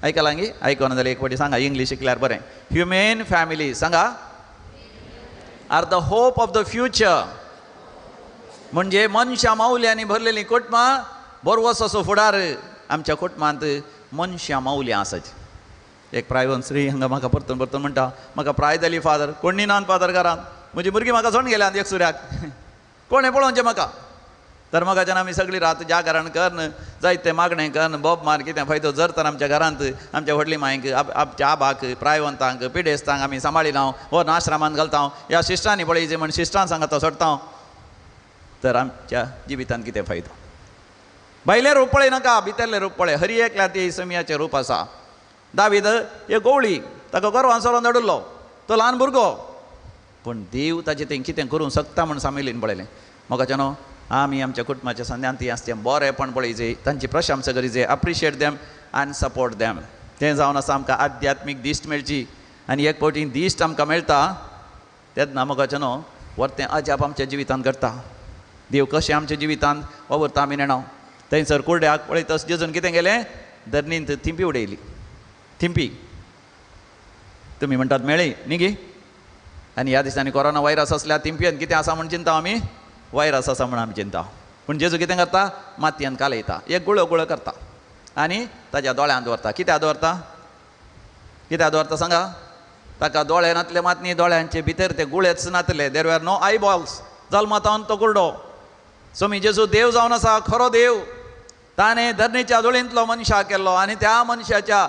आयकलां गी? आयकना जाल्यार एक फावटी सांगा, इंग्लीश शिकल्यार बरें. ह्युमेन फॅमिलीज सांगा, are the hope of the future. म्हणजे मनशां मावल्यांनी भरलेलीं कुटुंबां, बरवस असो फुडार आमच्या कुटुंबांत मनशां मावल्यां आसाची. एक प्रायवन स्त्री हांगा म्हाका परतून परतून म्हणटा, म्हाका प्राय जाली फादर, कोण नान फादर घरांत, म्हजी भुरगीं म्हाका सोडून गेल्यात एक सुऱ्याक, कोणें पळोवचें म्हाका. तर म्हाका आमी सगळी रात जागरण करून जायते मागणें करून बोब मार कितें फायदो जर तर आमच्या घरांत आमच्या व्हडली मांयक, आमच्या आबाक, प्रायवंतांक, पिडेस्तांक आमी सांबाळिना, हो आश्रमांत घालता, ह्या शिश्टांनी पळयचें म्हण शिश्टां सांगता सोडटा, तर आमच्या जिवितांत कितें फायदो. भायलें रूप पळयनाका, भितरलें रूप पळय. हरी एकल्या ती समियाचें रूप आसा. दावीद एक गोवळी, ताका गोरवान सोरोन धाडिल्लो, तो ल्हान भुरगो, पूण देव ताचें तें कितें करूंक शकता म्हूण सामेलीन पळयलें. म्हाका न्हू आमी आमच्या कुटुंबाच्या संद्यान ती आसता तें बरेंपण पळयचें, तांची प्रशंसा करीचे, अप्रिशिएट दॅम आनी सपोर्ट दॅम. तें जावन आसा आमकां आध्यात्मीक दिश्ट मेळची. आनी एक फावटी दिश्ट आमकां मेळटा तेन्ना म्हाका न्हू वर्तें अजाप आमच्या जिवितांत घडटा. देव कशें आमच्या जिवितांत वावुरता आमी नेणा. थंयसर कुरड्याक पळयतच जेजून कितें केलें, धरणींत थिंपी उडयली. थिंपी तुमी म्हणटात मेळ्ळी न्ही गी. आनी ह्या दिसांनी कोरोना वायरस आसल्यार थिंपयेन कितें आसा म्हूण चिंता आमी, वायरस आसा म्हूण आमी चिंता. पूण जेजू कितें करता, मातयेन कालयता, एक गुळो गुळो करता आनी ताज्या दोळ्यांत दवरता. कित्याक दवरता? कित्याक दवरता सांगा? ताका दोळे नातले मात न्ही, दोळ्यांचे भितर ते गुळेच नातले. There were no eyeballs. जल्मातावन तो कुरडो. स्वामी जेजू देव जावन आसा, खरो देव. ताणें धरणीच्या धुळींतलो मनशाक केल्लो आनी त्या मनशाच्या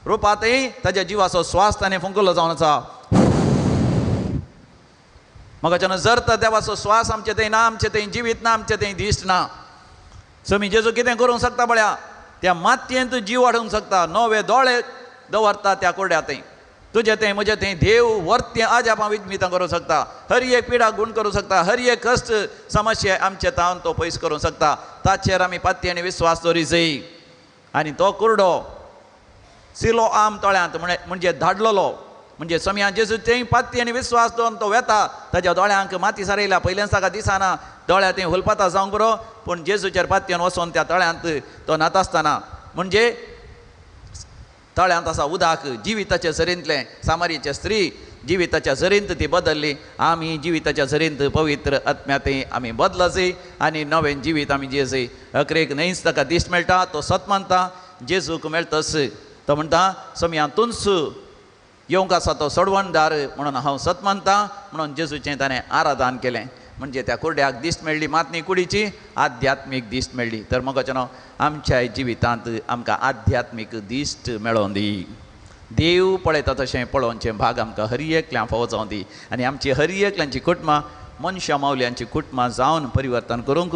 रुपांतय ताज्या जिवाचो स्वास ताणें फुंकलो जावन आसा. म्हाका जर तर देवाचो स्वास आमचे थंय ना, आमचे थंय जिवीत ना, आमचे थंय दिश्ट ना. स्वामी जेजू कितें करूंक शकता पळया, त्या मातयेंत जीव हाडूंक शकता. नवे दोळे दवरता त्या कुरड्या थंय. तुजे थंय म्हजे थंय देव वर्तें अजापां विज्मितां करूंक शकता. हर एक पिडा गुण करूंक शकता. हर एक कश्ट समस्या आमचे तावन तो पयस करूंक शकता. ताचेर आमी पाती आनी विस्वास दवरी जाय. आनी तो कुरडो सिलो आम तळ्यांत म्हणजे धाडलेलो. म्हणजे सोम्या जेजू थंय पाती आनी विस्वास दवरून तो वेता, ताज्या दोळ्यांक माती सारयल्या, पयल्यान ताका दिसना, दोळ्या थंय हुलपाता जावंक बरो, पूण जेजूचेर पातयेन वचोन त्या तळ्यांत तो न्हाता आसतना, म्हणजे तळ्यांत आसा उदक जिविताच्या झरींतलें, सामारीचे स्त्री जिविताच्या झरींत ती बदल्ली. आमी जिविताच्या झरींत पवित्र आत्म्याते आमी बदलसी आनी नवें जिवीत आमी जियेसी. अकरेक न्हंयच ताका दिश्ट मेळटा, तो सत मानता, जेजूक मेळटस तो म्हणटा सोम्या तुंच येवंक आसा तो सोडवणदार म्हणून हांव सत मानता, म्हणून जेजूचें ताणें आराधन केलें. म्हणजे त्या कुरड्याक दिश्ट मेळ्ळी, मात न्ही कुडीची आध्यात्मीक दिश्ट मेळ्ळी. तर मोगाचें न्हू आमच्या जिवितांत आमकां आध्यात्मीक दिश्ट मेळोन दी. देव पळयता तशें पळोवचें भाग आमकां हर एकल्यां फावो जावं दी आनी आमची हर एकल्यांची कुटुंबां मनशां मावल्यांची कुटुंबां जावन परिवर्तन करूंक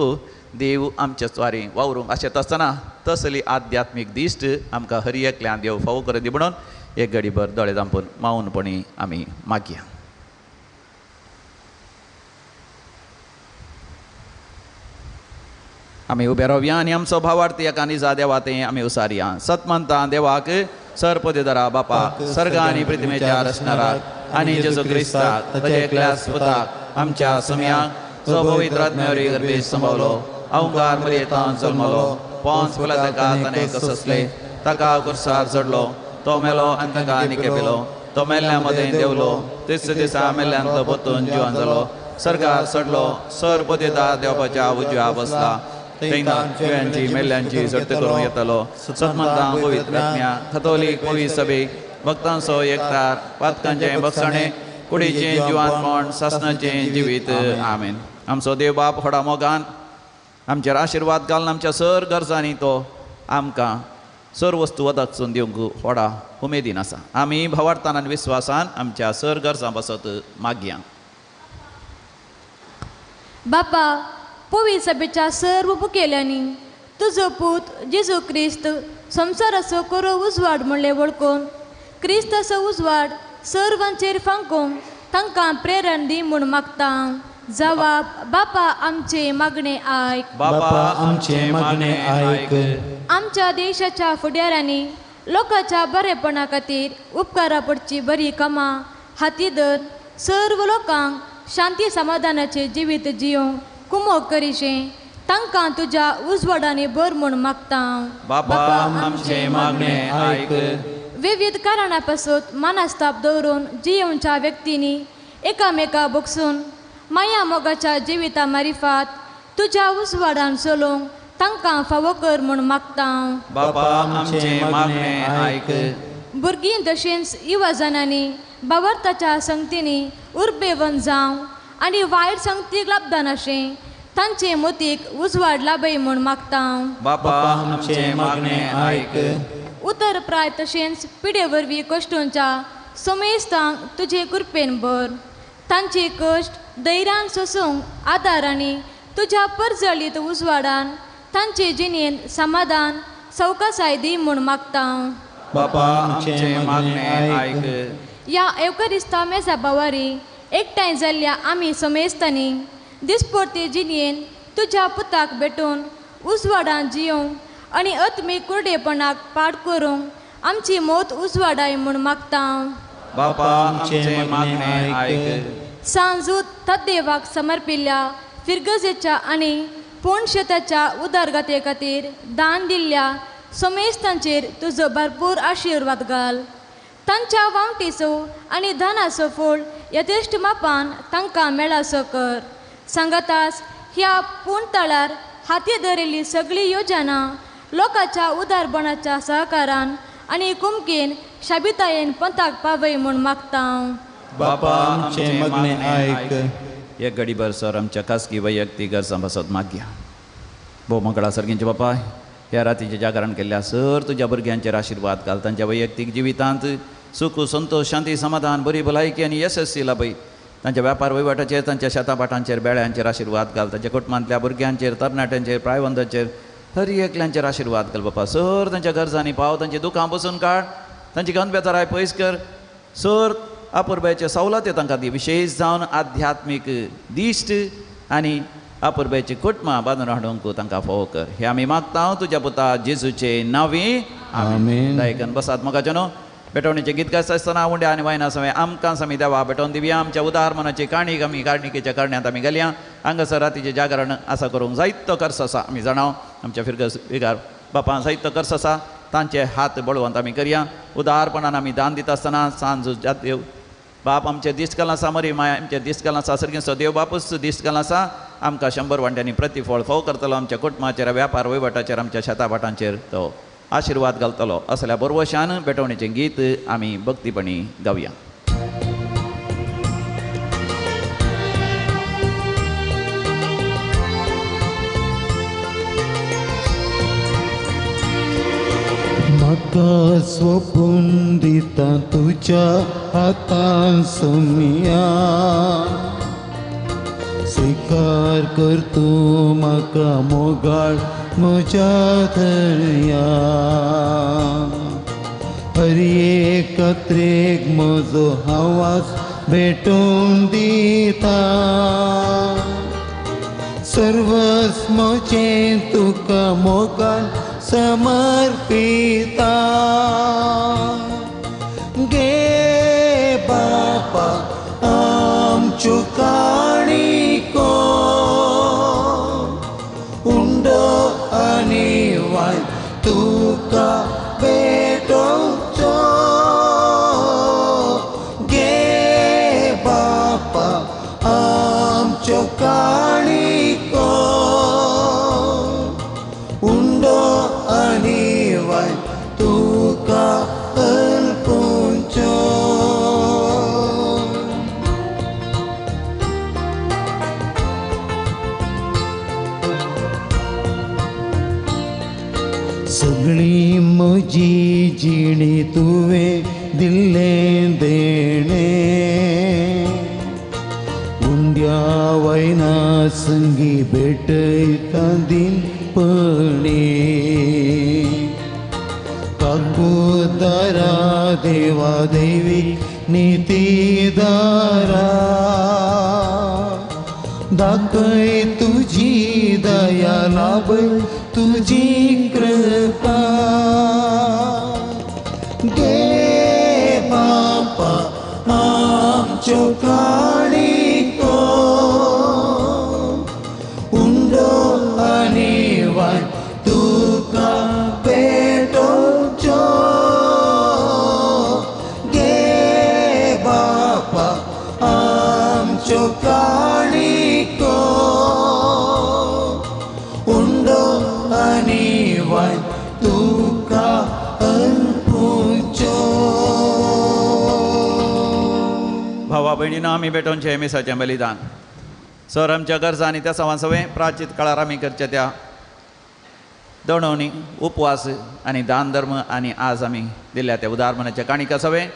देव आमच्या स्वारी वावरूंक आशेत आसतना तसली आध्यात्मीक दिश्ट आमकां हर एकल्यां देव फावो करून दी म्हणून एक घडीभर दोळे धांपून मावनपणी आमी मागया. आमी उबे रावया आनी आमचो भावार्थी एका निजा देवा ते आमी उसारया. सतमंता देवाक सरपदेदरा बापा सर्ग आनी पृथ्वीच्या रचणाराक आनी जेजू क्रिस्ताक ताच्या एकल्याच पुताक आमच्या सम्याक जो पवित्र आत्म्यावरी गर्भेश संभवलो, अवंकार मरियेंत जल्मलो, पोंस पिलाताका ताणें कससले, ताका कुर्सार चडलो, तो मेलो आनी ताका निके पिलो, तो मेल्ल्या मदें देंवलो, तिसऱ्या दिसा मेल्ल्यांतलो परतून जिवन जालो, सर्गार चडलो, सर पदेदार देवपाच्या उजव्या बसला, थंयना जिव्यांची मेल्ल्यांची सर्त करूंक येतलो. सतमंतां पवित्र आत्म्या कथोलीक पवित्र सभेक भक्तांचो एकतार पातकांचें बक्षणें कुडीचें जिवानपण सासणाचें जिवीत. आमेन. आमचो देव बाप व्हडा मोगान आमचेर आशिर्वाद घालून आमच्या सर गरजांनी तो आमकां सर वस्तू वदासून दिवंक व्हडा उमेदीन आसा. आमी भावार्थान आनी विस्वासान आमच्या सर गरजां पासत मागया. बापा पवित्र सभेच्या सर्व मुखेल्यांनी तुजो पूत जेजू क्रिस्त संवसाराचो खरो उजवाड म्हणलें वळखून क्रिस्ताचो उजवाड सर्वांचेर फांकूंक तांकां प्रेरण दी म्हूण मागता. जवाब बापा आमचे मागणे आयक. बापा आमचे मागणे आयक. आमच्या देशाच्या फुडाऱ्यांनी लोकांच्या बरेपणा खातीर उपकारा पडची बरी कामां हाती धर सर्व लोकांक शांती समाधानाचें जिवीत जियोंक कुमोक करिशें तांकां तुज्या उजवाडांनी भर म्हूण मागता. बापा आमचे मागणे आयक. विविध कारणां पासत मानस्ताप दवरून जियोवच्या व्यक्तींनी एकामेका बगसून माया मोगाच्या जिविता मारिफात तुज्या उजवाडान चलोवंक तांकां फावो कर म्हूण मागता. बापा आमचे मागणे आयक. भुरगीं तशेंच युवाजनांनी बावर्ताच्या संगतींनी उर्बेवन जावं आनी वायट संगतीक लाबदानाशें तांचे मोतीक उजवाड लाभय म्हूण मागता. बापा आमचे मागणे आयक. उतर प्राय तशेंच पिडे वरवीं कश्टोंच्या समेस्तांक तुजे कृपेन भर, तांचे कश्ट धैर्यान सोसूंक आदार आनी तुज्या परजळीत उजवाडान तांचे जिणेंत समाधान सवकासाय दी म्हूण मागता. बापा आमचे मागणे आयक. ह्या एवकरिस्ता मेजा बावारी एकठांय जाल्ल्या आमी समेस्तांनी दिसपडते जिणेंत तुज्या पुताक भेटून उजवाडान जियोवंक आनी आत्मीक कुरडेपणाक पाड करूंक आमची मौत उजवाडाय म्हूण मागता. बापा आमचे मागणे आयक. सांजूत तद्देवाक समर्पिल्ल्या फिरगजेच्या आनी पोणशेताच्या उदरगते खातीर दान दिल्ल्या समेस्तांचेर तुजो भरपूर आशिर्वाद घाल. तांच्या वावटीचो आनी धनाचो फळ यथेश्ट मापान तांकां मेळासो कर. सांगाताच ह्या पूण तळार हाती धरिल्ली सगळी योजना लोकांच्या उदारपणाच्या सहकारान आनी कुमकेन शाबितायेन पंथाक पावय म्हूण मागता. बापा आमचे मागणे आयक. एक घडीभर सर आमच्या खासगी वैयक्तीक गरजां पासत मागया. भोव मंगळा सर्गींचे बापा ह्या रातीचें जागरण केल्ल्या सर तुज्या भुरग्यांचेर आशिर्वाद घाल. तांच्या वैयक्तीक जिवितांत सुख संतोष शांती समाधान बरी भलायकी आनी येसस्वी लाभय. तांच्या व्यापार वहिवाटाचेर तांच्या शेताभाटांचेर बेळ्यांचेर आशिर्वाद घाल. तांच्या कुटुंबांतल्या भुरग्यांचेर तरणाट्यांचेर प्रायवंतांचेर हर एकल्यांचेर आशिर्वाद घाल. बापा सर तांच्या गरजांनी पाव, तांची दुखां बसून काड, तांची गंदबेजाराय पयस कर. सर अपुरबायचे सवलती तांकां दी, विशेश जावन आध्यात्मीक दिश्ट आनी अपुरबायची कुटुंबां बांदून हाडूंक तांकां फावो कर. हे आमी मागता तुज्या पुता जेजूचे नांवी. आमेन. दायकन बसात मोगाचें न्हू. भेटवणीचें गीत गायता आसतना उंड्या आनी वायना समें आमकां समी देवा भेटोवन दिवया. आमच्या उदार मनाची काणीक आमी कारणिकेच्या करण्यांत आमी घालया. हांगासर रातीचें जागरण आसा करूंक जायतो खर्च आसा आमी जाणाव. आमच्या फिरगज विगार बापां जायतो खर्च आसा, तांचे हात बळवंत आमी करया. उदारपणान आमी दान दिता आसतना सांज देव बाप आमचे दीस घाल आसा, मरी माय आमचे दीस घाल आसा, सर्गेचो देव बापूच दीस घाल आसा. आमकां 100 वांट्यांनी प्रतिफळ फोव करतलो. आमच्या कुटुंबाचेर, व्यापार वहिवटाचेर, आमच्या शेताभाटांचेर तो आशिर्वाद घालतलो. असल्या बरवशान भेटवणीचें गीत आमी भक्तीपणी गावया. म्हाका स्वपून दिता तुज्या हातान सोमिया, स्वीकार कर तूं म्हाका मोगाळ म्हज्या धरया. हर एक कात्रेक म्हजो आवाज भेटोवन दिता, सर्वस्व म्हजें तुका मोगान समर्पिता. गे बापा आमच्यो काणिको उंडो आनी वाय तुका भेटोवचो. गे बापा आमच्यो काणिको उंडो आनी वाय तुका अर्पुचो. सगळी म्हजी जिणी तुवें दिल्लें देणें, उंड्या वयना संगी भेटयता दिनपणी. काकुदारा देवा देवी नितीदारा, दाखय तुजी दया लाभय तुजी कृपा. गे बापा आमच्यो काणिको उंडो आनी वाय तुका भेटोवचो. गे बापा आमच्यो काणिको उंडो आनी वाय तुका अर्पुचो. भावा भयणीनो आमी भेटोवचें मिसाचें बलिदान सर आमच्या गरजा आनी त्या सवां सवें प्राचीत काळार आमी करच्या त्या दणवणी उपवास आनी दान धर्म आनी आज आमी दिल्या त्या उदार मनाच्या काणिका सवें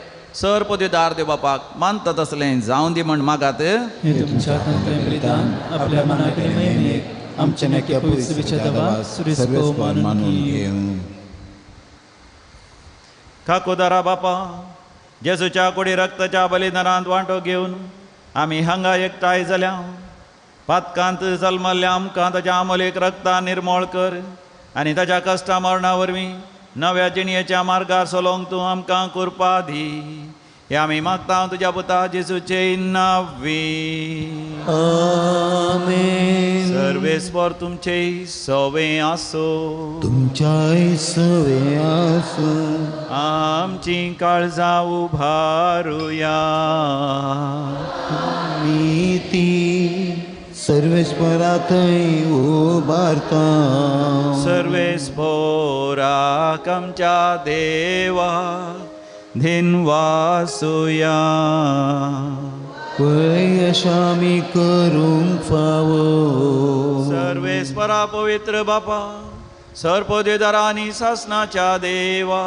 सर पदवीदार देव बापाक मानता तसलें जावं दी म्हण मागात. हे तुमच्या हातांतलें बलिदान आपल्या मनाकडे महिमेक आमच्या नेक्या पवित्र देवा सुरेस्को मानून घेवं. काकुदारा बापा जेजूच्या कुडी रक्ताच्या बलिदानांत वांटो घेवन आमी हांगा एकठांय जाल्या. पातकांत जल्मल्ल्या आमकां ताच्या आमोलेक रक्ता निर्मोळ कर आनी ताच्या कश्टा मरणा वरवीं नव्या जिणयेच्या मार्गार चलोवंक तूं आमकां कृपा दी. हे आमी मागता तुज्या पुता जेजूचे नांवी. आमेन. सर्वेस्पर तुमचे सवे आसो, तुमच्याय सवे आसो. आमची काळजां उभारुया. आमी ती सर्वेस्परा थंय उबारता. सर्वेस्पराक आमच्या देवा धिनवासुया. पळय आमी करूंक फावो. सर्वेस्परा पवित्र बापा सर्पदेदारा आनी सासनाच्या देवा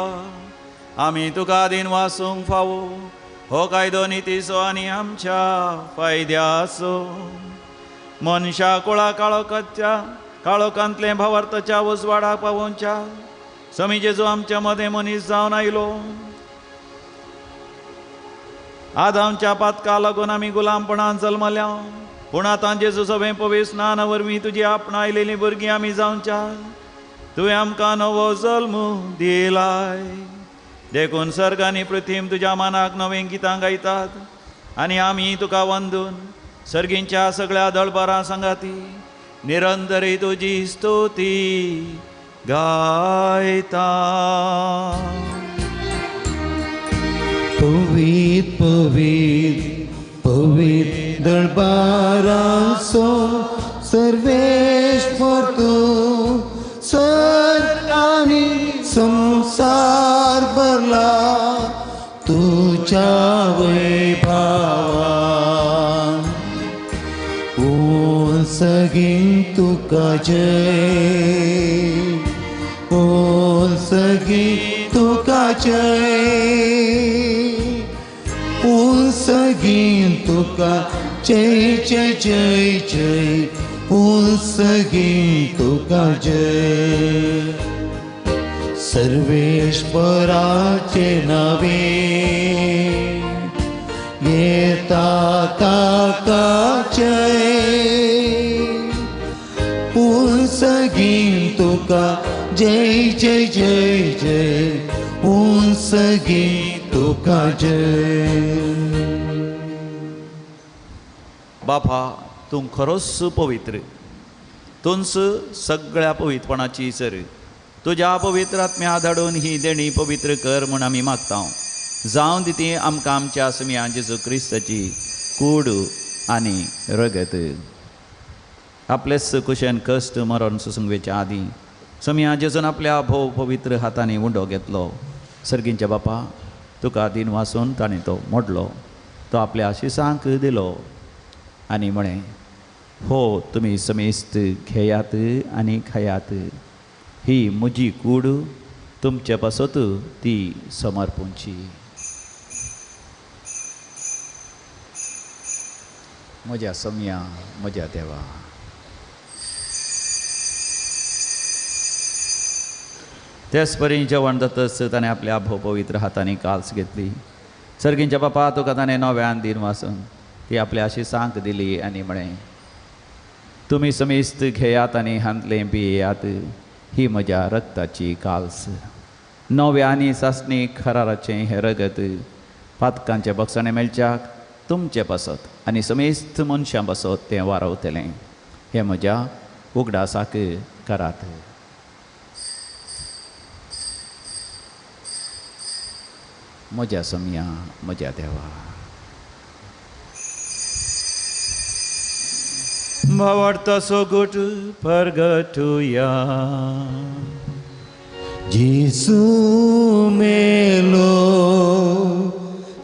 आमी तुका दिनवासूंक फावो. हो कायदो नितीचो आनी आमच्या फायद्याचो. मनशा कुळा काळोखाच्या काळोखांतलें भावार्थाच्या उजवाडाक पावोवच्या समी जेजू आमच्या मदें मनीस जावन आयलो. आदामच्या पातका लागून आमी गुलामपणान जल्मल्या, पूण आतां जेजू सवें पवित्र स्नाना वरवीं तुजी आपणायलेलीं भुरगीं आमी जावच्या. तुवें आमकां नवो जल्म दिलाय. देखून सर्ग आनी पृथ्वी तुज्या मानाक नवीं गितां गायतात आनी आमी तुका वंदून सर्गींच्या सगळ्या दळबारां सांगाती निरंतरी तुजी स्तुती गायता. पवीत पवीत पवीत दळबारांचो सर्वेश्वर तूं सर्ग आनी संवसार भरला तुज्या वैभावान. सगीं तुका जय, ओ सगीं तुका जय, ओ सगीं तुका जय जय जय जय, ओ सगीं तुका जय. सर्वेश्वराचे नावे येता ताका जय, सगीं तुका जय जय जय जय, सगीं तुका जय. बापा तूं खरोच पवित्र, तूंच सगळ्या पवित्रपणाची सर. तुज्या पवित्र आत्म्या धाडून ही देणी पवित्र कर म्हूण आमी मागता. जावं दी ती आमकां आमच्या सुमया जेजू क्रिस्ताची कूड आनी रगत. आपलेच कुशेन कश्ट मरण सुसंगवेच्या आदीं समिया जेजून आपल्या भोव पवित्र हातांनी उंडो घेतलो. सर्गींच्या बापा तुका दिन वासून ताणें तो मोडलो, तो आपल्या आशिसांक दिलो आनी म्हळें, हो तुमी समेस्त घेयात आनी खायात, ही म्हजी कूड तुमचे पासत ती समर्पूंची. म्हज्या समिया म्हज्या देवा. तेच परी जेवण जातच ताणें आपल्या भोव पवित्र हातांनी काल्स घेतली. सर्गींच्या बापा तुका ताणें नव्यान दिन वासून ती आपल्या आशिसांक दिली आनी म्हळें, तुमी समेस्त घेयात आनी हांतलें पियेयात, ही म्हज्या रक्ताची काल्स, नव्या आनी सासणी खराराचें हें रगत पातकांचे बक्षाणें मेळच्याक तुमचे पासत आनी समेस्त मनशां पासत तें वारवतलें. हें म्हज्या उगडासाक करात. म्हज्या समिया म्हज्या देवा. भावार्थाचो गोट परगटुया. जेसू मेलो,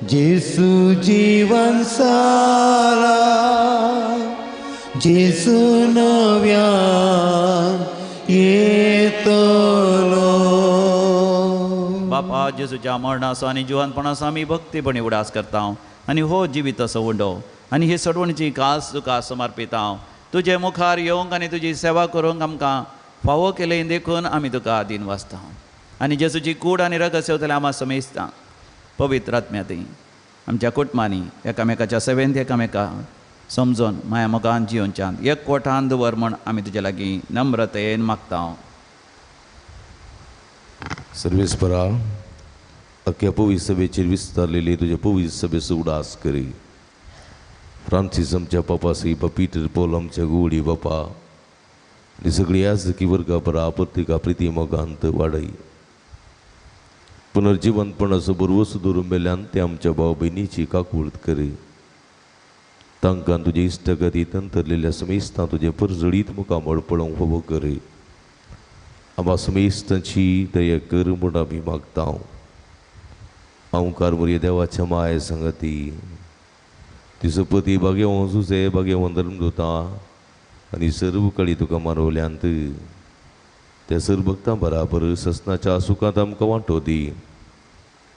जेसू जीवन साला, जेसू नव्यान येतलो. बापा जेजूच्या मरणाचो आनी जिवनपणाचो आमी भक्तीपणी उडास करता आनी हो जिवीत असो उंडो आनी ही सडवणीची कास तुका समर्पिता. तुजे मुखार येवंक आनी तुजी सेवा करूंक आमकां फावो केलें देखून आमी तुका दिन वाचता. आनी जेजूची कूड आनी रगत सेवतले आमा समेजता पवित्र आत्म्याती आमच्या कुटुंबांनी एकामेकाच्या सेवेंत एकामेका समजून माया मोगान जियोवच्यान एक कोठान दवर म्हण आमी तुजे लागीं नम्रतेन मागता. सर्वेस्परा अख्ख्या पवित्र सभेचेर विस्तारलेली तुज्या पवित्र सभेचो उडास करी. फ्रांसीस आमच्या पापासी पीटर पोल आमच्या गुडी बापा आनी सगळी याजकी वर्गा परा पत्रिका प्रिती मोगांत वाडय. पुनर्जिवंतपणाचो बरवस दवरून मेल्यान ते आमच्या भाव भयणीची काकूळत करी. तांकां तुजे इश्टगती तंतरलेल्या समेस्तां तुजें परजळीत मुखामळ पळोवंक फावो करी. आमा समेस्तांची दया कर म्हूण आमी मागता. हांव मोरये देवाच्या माय संगती तिचो पती बागेवन जुजे बागेवन धर्मदुतां आनी सर्व कळी तुका मानवल्यांत त्या सर्व भक्तां बराबर ससनाच्या सुखांत आमकां वांटो दी.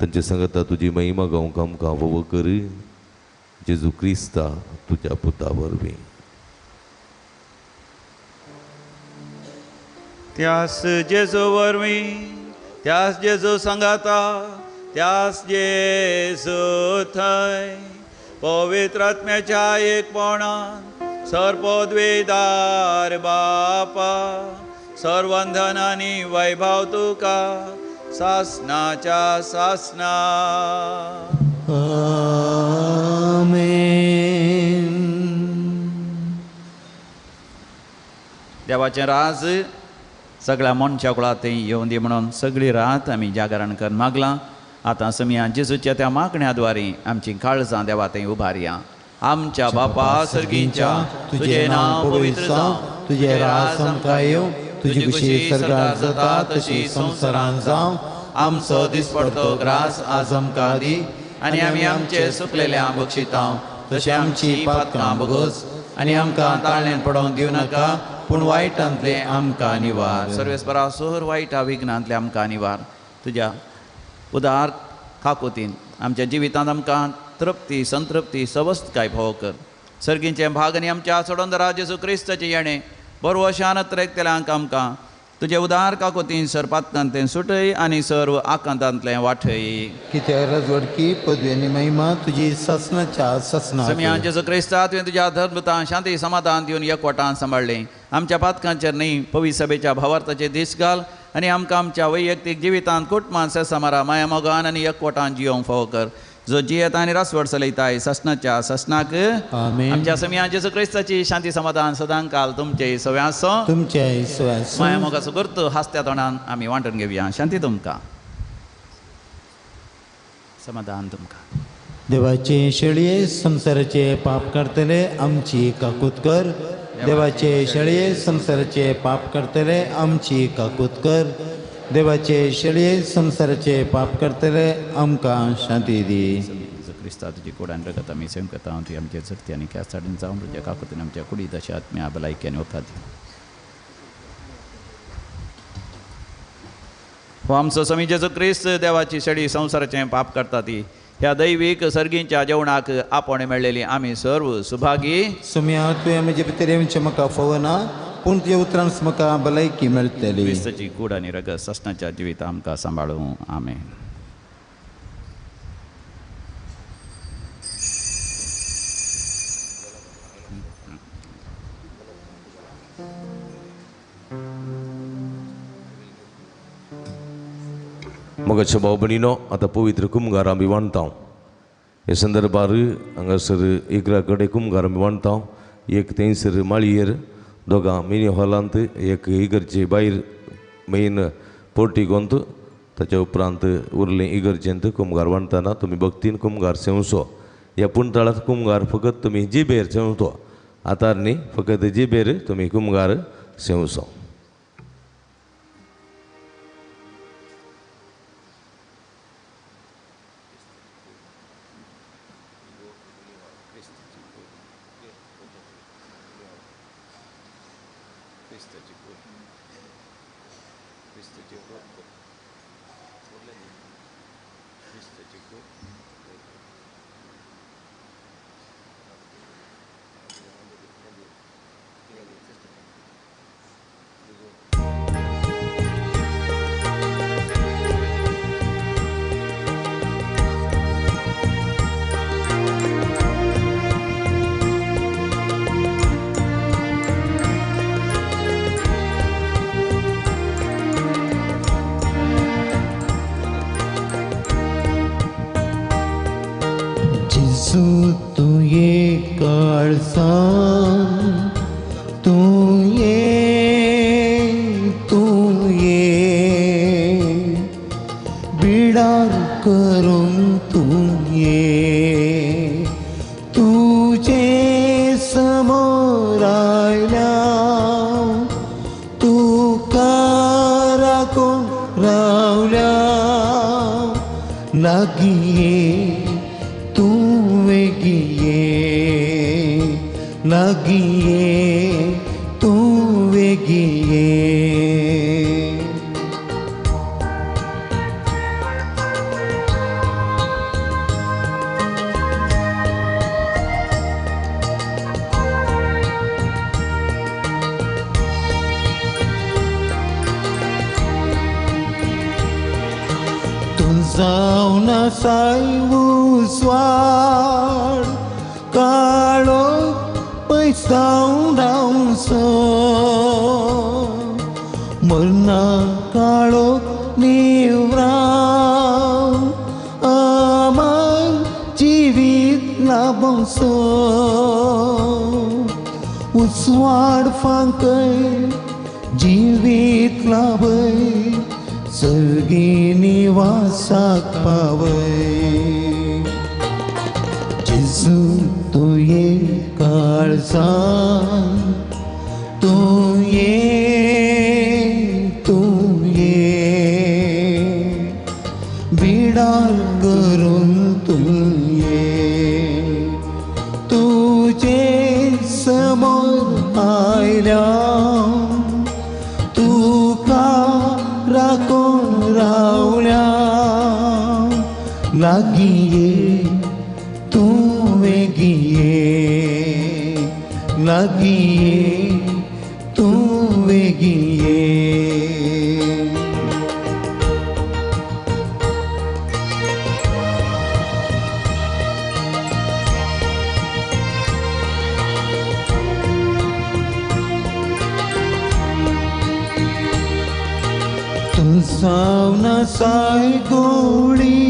तांचे सांगता तुजी महिमा गावंक आमकां फावो कर. जेजू क्रिस्ता तुज्या पुता वरवीं. त्यास जेजू वरवीं, त्यास जेजू सांगाता, त्यास जेजू थंय पवित्र आत्म्याच्या एकपणान सर्वोद्वेदार बापा सर्वंधन आनी वैभव तुका सासनाच्या सासना. आमेन. देवाचें राज सगळ्या मनशा कुळां थंय येवन दी म्हणून सगळी रात आमी जागरण करून मागलां. आतां समिया जेजूच्या त्या मागण्या द्वारी आमची काळजां देवा थंय उबारया. आमच्या बापा सर्गींच्या, तुजें नांव पवित्र जावं, तुजें राज आमकां येवं, तुजी खुशी सर्गार जाता तशी संवसारांत जावं. आमचो दिसपडतो ग्रास आज आमकां दी आनी आमी आमचे सुकलेल्या बक्षितां तशें आमची पातकां बगोस आनी आमकां ताळण्यान पडोवंक दिवं नाका, पूण वायटांतलें आमकां निवार. सर्वेस्परा सोर वायटा विघ्नांतलें आमकां निवार. तुज्या उदार काकुतीन आमच्या जिवितांत आमकां तृप्ती संतृप्ती सवस्तकाय फावो कर. सर्गींचें भाग आनी आमच्या सोडोंदरा जेजू क्रिस्ताचें येणें बरवो शानत रेखतल्यांक आमकां तुजे उदार काकुतीन सरपातांतलें सुटय आनी सर्व आकांतांतलें वाठय. कित्याक राजवडकी पदवी आनी महिमा तुजी सासनाच्या सासना. समिया जेजू क्रिस्ता तुवें तुज्या धर्मतान शांती समाधान दिवन एकवटान सांबाळ्ळें. आमच्या पातकांचेर न्ही पवित्र सभेच्या भावार्थाचे दीस घाल आनी आमकां आमच्या वैयक्तीक जिवितांत कुटुंबान सेसामारा माया मोगान आनी एकवटान जियोवंक फावो कर. जो जियेता आनी रासवड चलयताय सासनाच्या सासनाक. आमच्या समिया जेजू क्रिस्ताची शांती समाधान सदांकाल तुमचे सव्या आसो, तुमचे सव्या आसो. माया मोगाचो करतो हासत्या तोंडान आमी वांटून घेवया. शांती तुमकां, समाधान तुमकां. देवाचे शेळये संवसाराचे पाप करतले आमची काकूत कर. देवाचे शेळये संवसाराचे पाप करतले आमची काकूत कर. देवाचे शेळये संवसाराचे पाप करतले आमकां शांती दी. क्रिस्ता तुजी कूड आनी रगत आमी सेवन करता ती आमचे चडती आनी ख्यास्ताडीन जावन तुज्या काकुतीन आमच्या कुडीत अशा आत्म्या भलायकी आनी वखद दी. हो आमचो समी जेजू क्रिस्त देवाची शेळी संवसाराचें पाप करता ती ह्या दैवीक सर्गींच्या जेवणाक आपोवणें मेळ्ळेली आमी सर्व सुभागी. सुम्या तुवें म्हजे भितर येवचें म्हाका फावना, पूण तुज्या उतरान म्हाका भलायकी मेळटली. क्रिस्ताची कूड आनी रगत सासणाच्या जिविता आमकां सांबाळूं. आमेन. मगाच्या भाव भयणीनो, आतां पवित्र कुमगार आमी बांदता. हे संदर्भार हांगासर इकरा कडेन कुमगार आमी बांदता. एक थंयसर माळयेर, दोगां मिनी हॉलांत, एक इगर्जे भायर मेन पोर्टिकोंत, ताच्या उपरांत उरलें इगर्जेंत कुमगार बांदतना तुमी भक्तीन कुमगार सेवचो. ह्या पुणताळांत कुमगार फकत तुमी जिबेर सेवचो, आतां न्ही, फकत जिबेर तुमी कुमगार सेवचो. मरना काळो निवरा लाबोसो उजवाड फांकय जिवीत लाभय सर्गी निवासाक पावय जेजू तूं ये काळजान तूं ये बिडार करून तूं ये तुजे समोर आयल्या तुका राखून रावल्या लागीं ये तूं वेगीं ये लागीं ये तूं वेगीं ये. तुझावना साय गोळी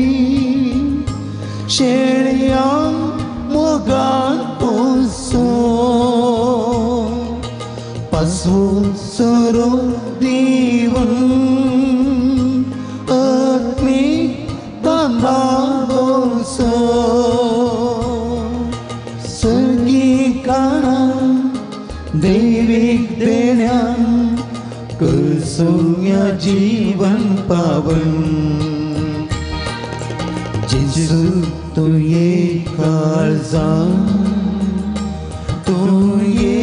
शेळयांक मोगान पोसो पासवो सरो दिवन आत्मीक तांदावसो सर्गी काणां दैवीक देण्यान करसुया जीवन पावन जेजू तूं ये काळजान तूं ये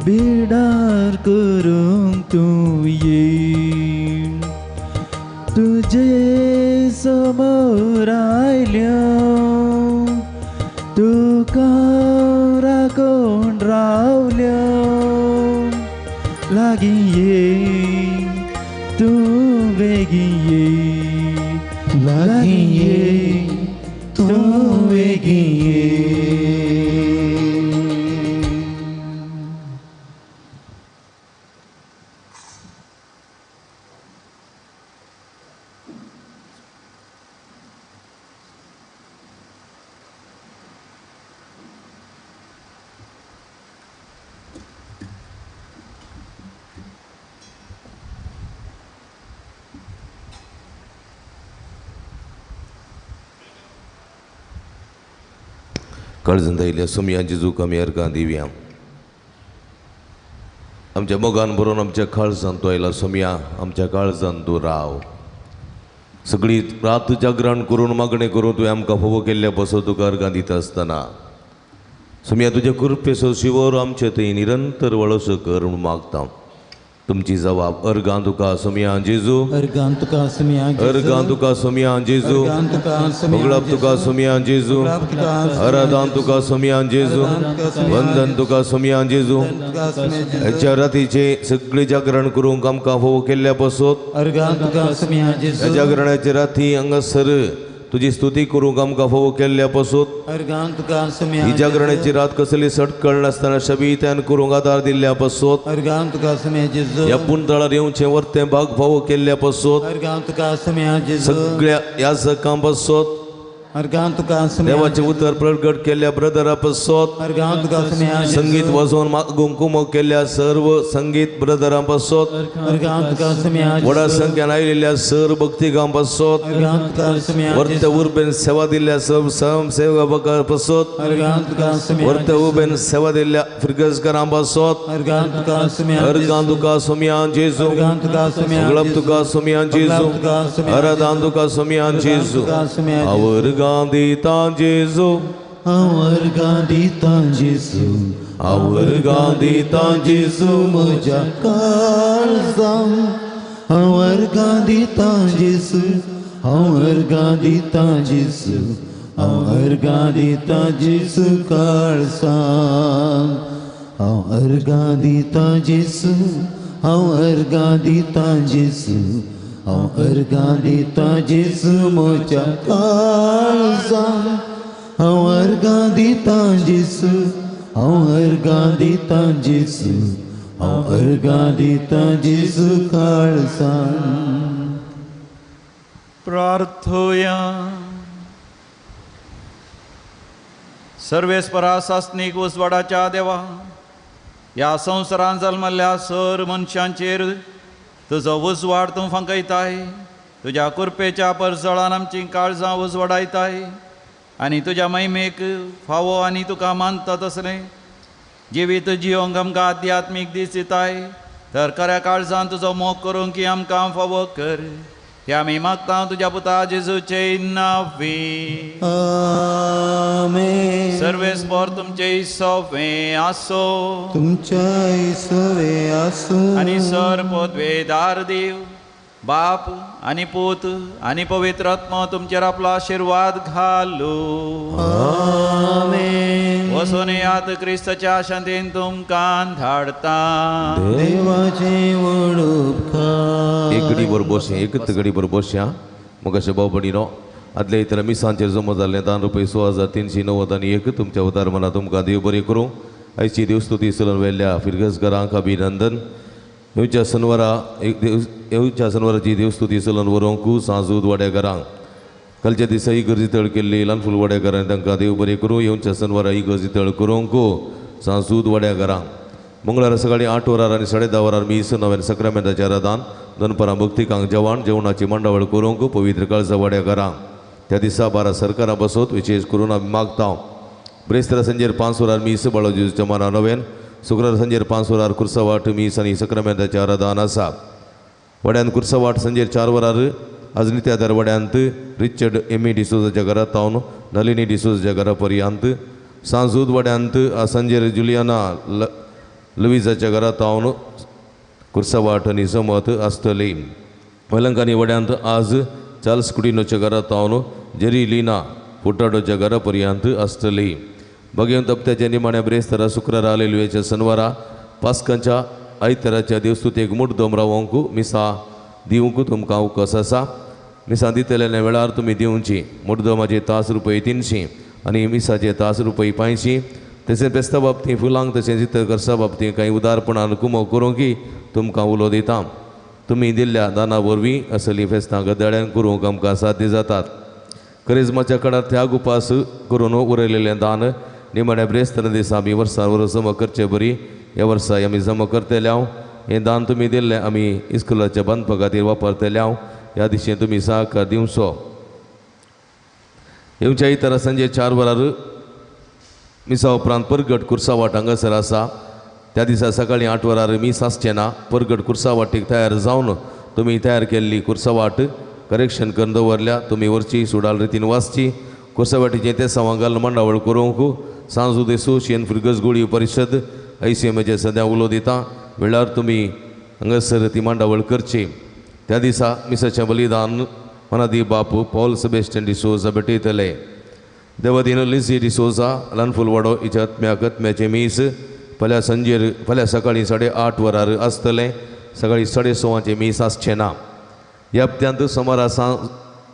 बिडार करूंक तूं ये तुजे समोर आयल्या तुका राखून रावल्या लागीं ये तूं वेगीं ये लागीं ये तूं वेगीं ये. काळजांत आयिल्ल्या सोमया जेजूक आमी अर्गां दिवया. आमच्या मोगान बरोवन आमच्या काळजांत तूं आयला सोमया, आमच्या काळजांत तूं राव. सगळी रात जागरण करून मागणें करून तुवें आमकां फावो केल्ल्या पासत तुका अर्गां दिता आसतना सोमया तुज्या कृपेचो शिवर आमचे थंय निरंतर वळसो कर म्हूण मागता. तुमची जबाब अर्गां तुका सोमया जेजू, अर्गां तुका सोमया जेजू, अर्गां तुका सोमया जेजू, भगळाप तुका सोमया जेजू, आराधन तुका सोमया जेजू, वंदन तुका सोमया जेजू. ह्या रातीचे सगळे जागरण करूंक आमकां फावो केल्ल्या पासत अर्गां तुका सोमया जेजू, ह्या जागरणाचे राती हांगासर तुजी स्तुती करूंक आमकां फावो केल्ल्या पासत अर्गां तुका सोमया ही जागरणाची रात कसली सटकळ नासतना शबीत्यान करूंक आदार दिल्ल्या पासत अर्गां तुका सोमया जेजू, ह्या पुंतळार येवचें वर्तें भाग फावो केल्ल्या पासत अर्गां तुका सोमया जेजू, सगळ्या याजकां पासत अर्गां तुका सोमया देवाचें उतर प्रगट केल्ल्या ब्रदरा पासत अर्गां तुका सोमया संगीत वाजोवन मागूंक कुमक केल्ल्या सर्व संगीत ब्रदरां पासत अर्गां तुका सोमया व्हडा संख्यान आयिल्ल्या सर्व भक्तिगां पासत अर्गां तुका सोमया वर्त उर्बेन सेवा दिल्ल्या सर्व स्वयंसेवकां पासत अर्गां तुका सोमया वर्त उर्बेन सेवा दिल्ल्या फिरगजकारां पासत अर्गां तुका सोमया अर्गां तुका सोमया जेजू, अर्गां तुका सोमया सगळप तुका सोमया जेजू, आराधन तुका सोमया जेजू. अर्गां दिता जेजू, अर्गां दिता जेजू, अर्गां दिता जेजू म्हज्या काळजान हांव अर्गां दिता जेजू, हांव अर्गां दिता जेजू, हांव अर्गां दिता जेजू काळजान हांव अर्गां दिता जेजू, हांव अर्गां दिता जेजू, हांव अर्गां दिता जेजू म्हज्या काळजान हांव अर्गां दिता जेजू, हांव अर्गां दिता जेजू, हांव अर्गां दिता जेजू काळजान. प्रार्थोया. सर्वेस्परा सासणीक उजवाडाच्या देवा, ह्या संवसारांत जल्मल्ल्या सर मनशांचेर तुजो उजवाड तूं फांकयताय. तुज्या कृपेच्या परजळान आमचीं काळजां उजवाडायताय आनी तुज्या महिमेक फावो आनी तुका मानता तसलें जिवीत जियोंक आमकां आध्यात्मीक दीस दिताय. तर खऱ्या काळजान तुजो मोग करूंक की आमकां फावो कर. हे आमी मागता तुज्या पुता जेजूचे नांवी. आमेन. सर्वेस्पर तुमचे सोवे आसो. तुमच्या सोवे आसो. आनी सर पदवेदार देव बाप आनी पूत आनी पवित्र आत्मो तुमचेर आपलो आशिर्वाद घालू. आमेन. वचून यात क्रिस्ताच्या शांतीन तुमकां धाडता. देवाचे व्हड उपकार. एक घडी बरोबर बसया, एकच घडी बरोबर बसया. मग भाव भयणीनो, आदल्या इतर मिसांचेर जमा जाल्लें दान रुपये 16,391 तुमच्या उदार मना तुमकां देव बरें करूं. आयची देवस्तुती चलून व्हेल्ल्या फिरगजघरांक अभिनंदन. येवच्या सनवारा येवच्या सनवाराची देवस्तुती चलून व्हरूंक सांजूद वाड्याघरांक. कालच्या दिसा इगर्जी तळ केल्ली ल्हान फूल वाड्याघरांनी तांकां देव बरें करूं. येवच्या सनवारा इगर्जी तळ करूंक सांजूद वाड्याघरांक. मंगळारा सकाळी 8 वरार आनी 10:30 वरार मीस नव्यान सक्रामेंताच्या रादान दनपारां भक्तिकांक जेवण जेवणाची मांडावळ करूंक पवित्र काळजा वाड्याघरांक. त्या दिसा 12 सरकारां बसत विशेष करून आमी मागता. ब्रेस्तारा सांजेर 5 वरार मीस बाळोजीच्या माना नव्यान. शुक्रार सांजेर 5 वरार कुर्सावाट मीस आनी सक्रामेंताच्या आराधन आसा. वड्यान कुर्सावाट सांजेर 4 वरार अजनित्यादार वड्यांत रिचर्ड एमी डिसोजाच्या घरांत तावन नलिनी डिसोजाच्या घरा पर्यंत. सांजूद वड्यांत सांजेर जुलियाना लुईजाच्या घरांत तावन कुर्सावाट आनी जमत आसतली. वेलंकानी वड्यांत आज चार्ल्स कुटिनोच्या घरांत तावन जेरी लिना फुटाडोच्या घरा पर्यंत आसतली. बगेवन तप्त्याच्या निमाण्या ब्रेस्तारा शुक्रारा आलेलुयाच्या सनवारा पास्कांच्या आयताराच्या देवस्तुतेक मुड्डम रावोंक मिसा दिवंक तुमकां अवकाश आसा. मिसां दितल्या वेळार तुमी दिवची. मुड्डमाचे तास रुपये 300 आनी मिसाचे तास रुपये 500. तशें पेस्ता बाबतींत फुलांक तशें चित्र करसा बाबतींत कांय उदारपणान कुमो करूंक तुमकां उलो दिता. तुमी दिल्ल्या दाना वरवीं असलीं फेस्तां गदाड्यान करूंक आमकां साध्य जातात. करिज्माच्या कडार त्याग उपास करून उरयलेलें दान निमाण्या ब्रेस्तारा दिसा आमी वर्सान वर्स जमा करचे बरी ह्या वर्सा आमी जमा करतले हांव. हें दान तुमी दिल्लें आमी इस्कुलाच्या बांदपा खातीर वापरतले हांव. ह्या दिशेन तुमी सहकार दिवचो. येवच्या इतरा सांजे 4 वरार मिसा उपरांत परगट कुर्सावाट हांगासर आसा. त्या दिसा सकाळी 8 वरार मीस आसचें ना. परगट कुर्सावाटीक तयार जावन तुमी तयार केल्ली कुर्सावाट करेक्शन करून दवरल्या तुमी वरची सुडाल रितीन वाचची. कुर्सावाटीचें ते सवांगाल मांडावळ करूंक सांजूद एसोसिएशन फिरगज गोळी परिशद आयसीएमाचे सद्या उलो दिता. वेळार तुमी हांगासर ती मांडावळ करची. त्या दिसा मिसाचें बलिदान मनादी बापू पॉल सेबेस्टियन डिसोजा भेटयतले. देवादीन लिझी डिसोजा ल्हानफुलवाडो हिच्या आत्म्याक आत्म्याचें मीस फाल्यां सांजेर फाल्यां सकाळीं 8:30 वरार आसतलें. सकाळीं 6:30 मीस आसचें ना. ह्या हप्त्यांत सोमारा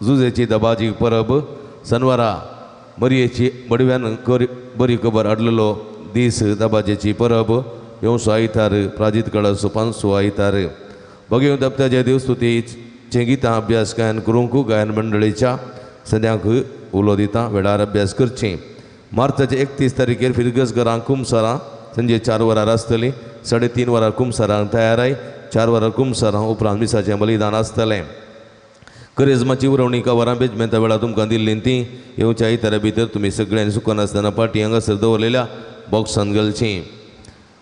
जुजेची दबाजी परब, सनवारा मरयेची बडव्यान बरी खबर हाडलेलो दीस दबाजेची परब, येवसो आयतार प्राजीत कळसो 500 आयतार. बगेवन दप्त्याच्या देवस्तुतीचें गितां अभ्यास गायन करूंक गायन मंडळीच्या सद्यांक उलो दिता. वेळार अभ्यास करची. मार्चाचे 31 तारखेर फिरगज घरां कुमसारां संजे 4 वरार आसतलीं. 3:30 वरार कुमसारांक तयाराय. 4 वरार कुमसारां उपरांत मिसाचें बलिदान आसतलें. करिज्माची उरवणी वरां बेजमेंता वेळार तुमकां दिल्ली ती येवच्या आयतारा भितर तुमी सगळ्यांनी सुकनासतना पाटी हांगासर दवरलेल्या बॉक्सान घालची.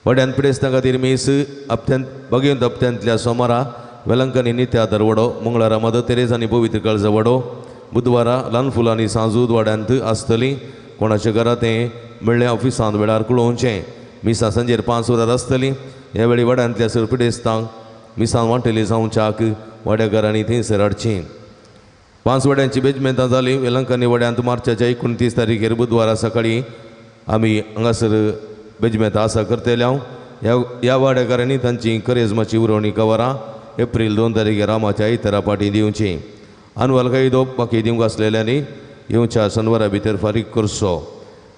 वड्यान पिडेस्तां खातीर मीस हप्त्यांत बगेवन हप्त्यांतल्या सोमारा वेलंकनी नित्या वडो, मंगळारा मदर तेरेज आनी पवित्र काळजा वडो, बुधवारा ल्हान फुलांनी सांजूद वाड्यांत आसतली. कोणाच्या घरा तें मेळ्ळें ऑफिसांत वेळार कळोवचें. मिसां सांजेर 5 वरार आसतली. ह्या वेळी वाड्यांतल्या सर पिडेस्तांक मिसां वांटेली जावच्याक वाड्या घरांनी थंयसर हाडची. 5 वड्यांची बेजमेंतां जाली. वेलंकनी वड्यांत मार्चाच्या 29 तारखेर बुधवारा सकाळीं आमी हांगासर बेजमेंतां आसा करतले हांव. ह्या वाड्याकारांनी तांची करेजमाची उरवणी कवरां एप्रील 2 तारखेर रामाच्या आयतारा पाटी दिवची. आनवाल कायदो बाकी दिवंक आसलेल्यांनी येवच्या सनवारा भितर फारीक करचो.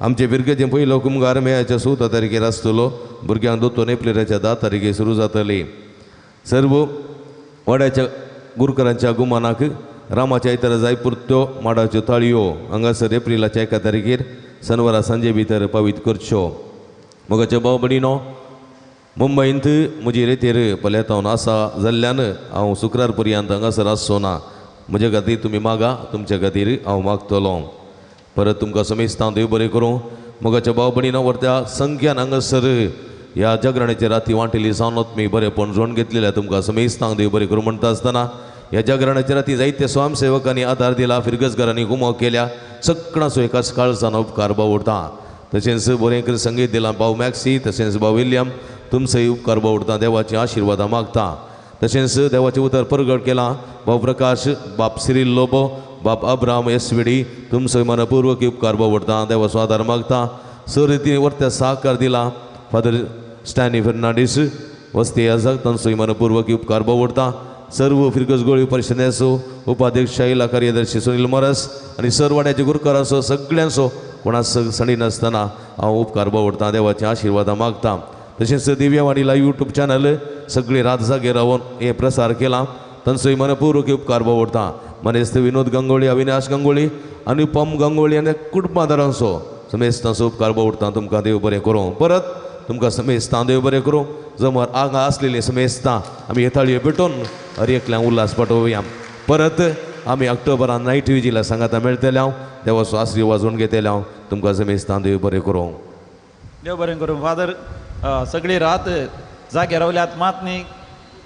आमचे फिरगेचे पयलो कुमगार मेयाच्या 14 तारखेर आसतलो. भुरग्यांक दोतोन एप्रिलाच्या 10 तारखेर सुरू जातली. सर्व वाड्याच्या गुरकरांच्या गुमानाक रामाच्या आयतारा जाय पुरत्यो माडाच्यो ताळयो हांगासर एप्रिलाच्या 1 तारखेर सनवारा सांजे भितर पावीत करच्यो. मोगाचे भाव भयणीनो, मुंबयंत म्हजी रेतेर पलेतावन आसा जाल्ल्यान हांव शुक्रार पर्यंत हांगासर आसचो ना. म्हजे खातीर तुमी मागा, तुमच्या खातीर हांव मागतलो. परत तुमकां समेस्तां देव बरें करूं. मोगाच्या भाव भयणीनो, व्हडल्या संख्यान हांगासर ह्या जागरणाचे राती वांटेली जावन तुमी बरेंपण जोडून घेतलेल्या तुमकां समेस्तांक देव बरें करूं म्हणटा आसतना ह्या जागरणाच्या राती जायते स्वयंसेवकांनी आदार दिला, फिरगजगारांनी गुमो केल्या, सगळ्यांचो एकाच काळजान उपकार बावडटा. तशेंच बरें करून संगीत दिलां भाव मॅक्सी, तशेंच भाव विल्यम, तुमचोय उपकार बावडटा. देवाची आशिर्वादां मागता. तशेंच देवाचें उतर परगट केलां भाव प्रकाश, बाप सिरील लोबो, बाप अब्राम एस विडी, तुमचोय मनपूर्वक उपकार बावडटा. देवाचो आदार मागता. सर रितीन वर्त्या सहकार दिला फादर स्टॅनी फेर्नांडीस वस्ती आजाक, तांचोय मनपूर्वक उपकार बावडटा. सर्व फिरगज गोळी परिशदेचो उपाध्यक्ष शैला कार्यदर्शी सुनील मोरस आनी सरवाड्याचे गुरकारांचो सगळ्यांचो कोणाक सणी नासतना हांव उपकार बावडटा. देवाचे आशिर्वादां मागता. तशेंच दिव्यवाणी लायव्ह यूट्यूब चॅनल सगळी रात जागे रावन हे प्रसार केला, तांचोय मनपूर्वक उपकार बावडटा. मनेस्त विनोद गंगोळी, अविनाश गंगोळी, अनुपम गंगोळी आनी कुटुंबादारांचो समेस्तांचो उपकार बावडटा. तुमकां देव बरें करूं. परत तुमकां समेस्तां देव बरें करूं. जमर आंगा आसलेलीं समेस्तां आमी हे ताळयो पेटोवन हर एकल्याक उल्हास पाठोवया. परत आमी ऑक्टोबरान नायट विजीला सांगाता मेळटले. हांव देवाचो आशिर्वाद वाजोवन घेतले. हांव तुमकां समेस्तां देव बरें करूं. देव बरें करूं. फादर सगळी रात जागे रावल्यात मात न्ही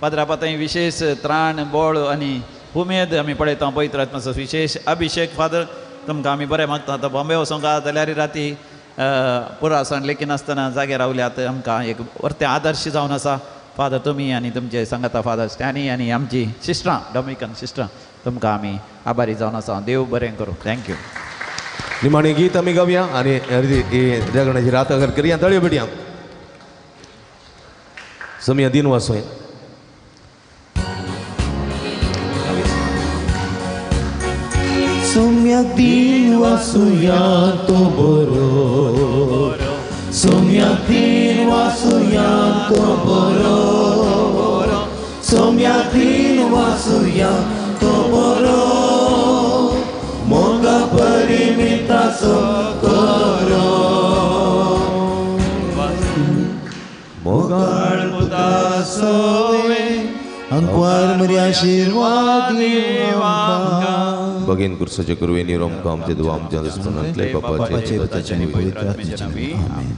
पाद्रा पाताय विशेष त्राण बळ आनी उमेद आमी पळयता पवित्र आत्म्याचो विशेष अभिशेक. फादर तुमकां आमी बरें मागता. आतां बॉम्बे वचोंक जाल्यार राती पुरासण लेखिनासतना जागे रावल्यात, आमकां एक वर्ते आदर्श जावन आसा. फादर तुमी आनी तुमचे सांगाता फादर स्टॅनी आनी आमची सिस्टरां डॉमिनिकन सिस्टरां तुमकां आमी आभारी जावन आसा. देव बरें करूं. Thank you. निमाणें गीत आमी गावया आनी जागरणाची रात अगर करया. ताळयो पेटया. समया दिन वासोय. सोम्या दिन वासुया तो बरो, सोम्या दिन वासुया तो बरो, सोम्या दिन वासुया तो बरो, मोगा परिमितासो करो, मोगाळ पुतासोवे अंकवार मरी आशीर्वाद देवा. भगीन कुर्साचे कुरवे निरोम आमचे दुवा आमच्या दस्तानांतले बापाचे, पुताचे आनी पवित्र आत्म्याचे नांवान.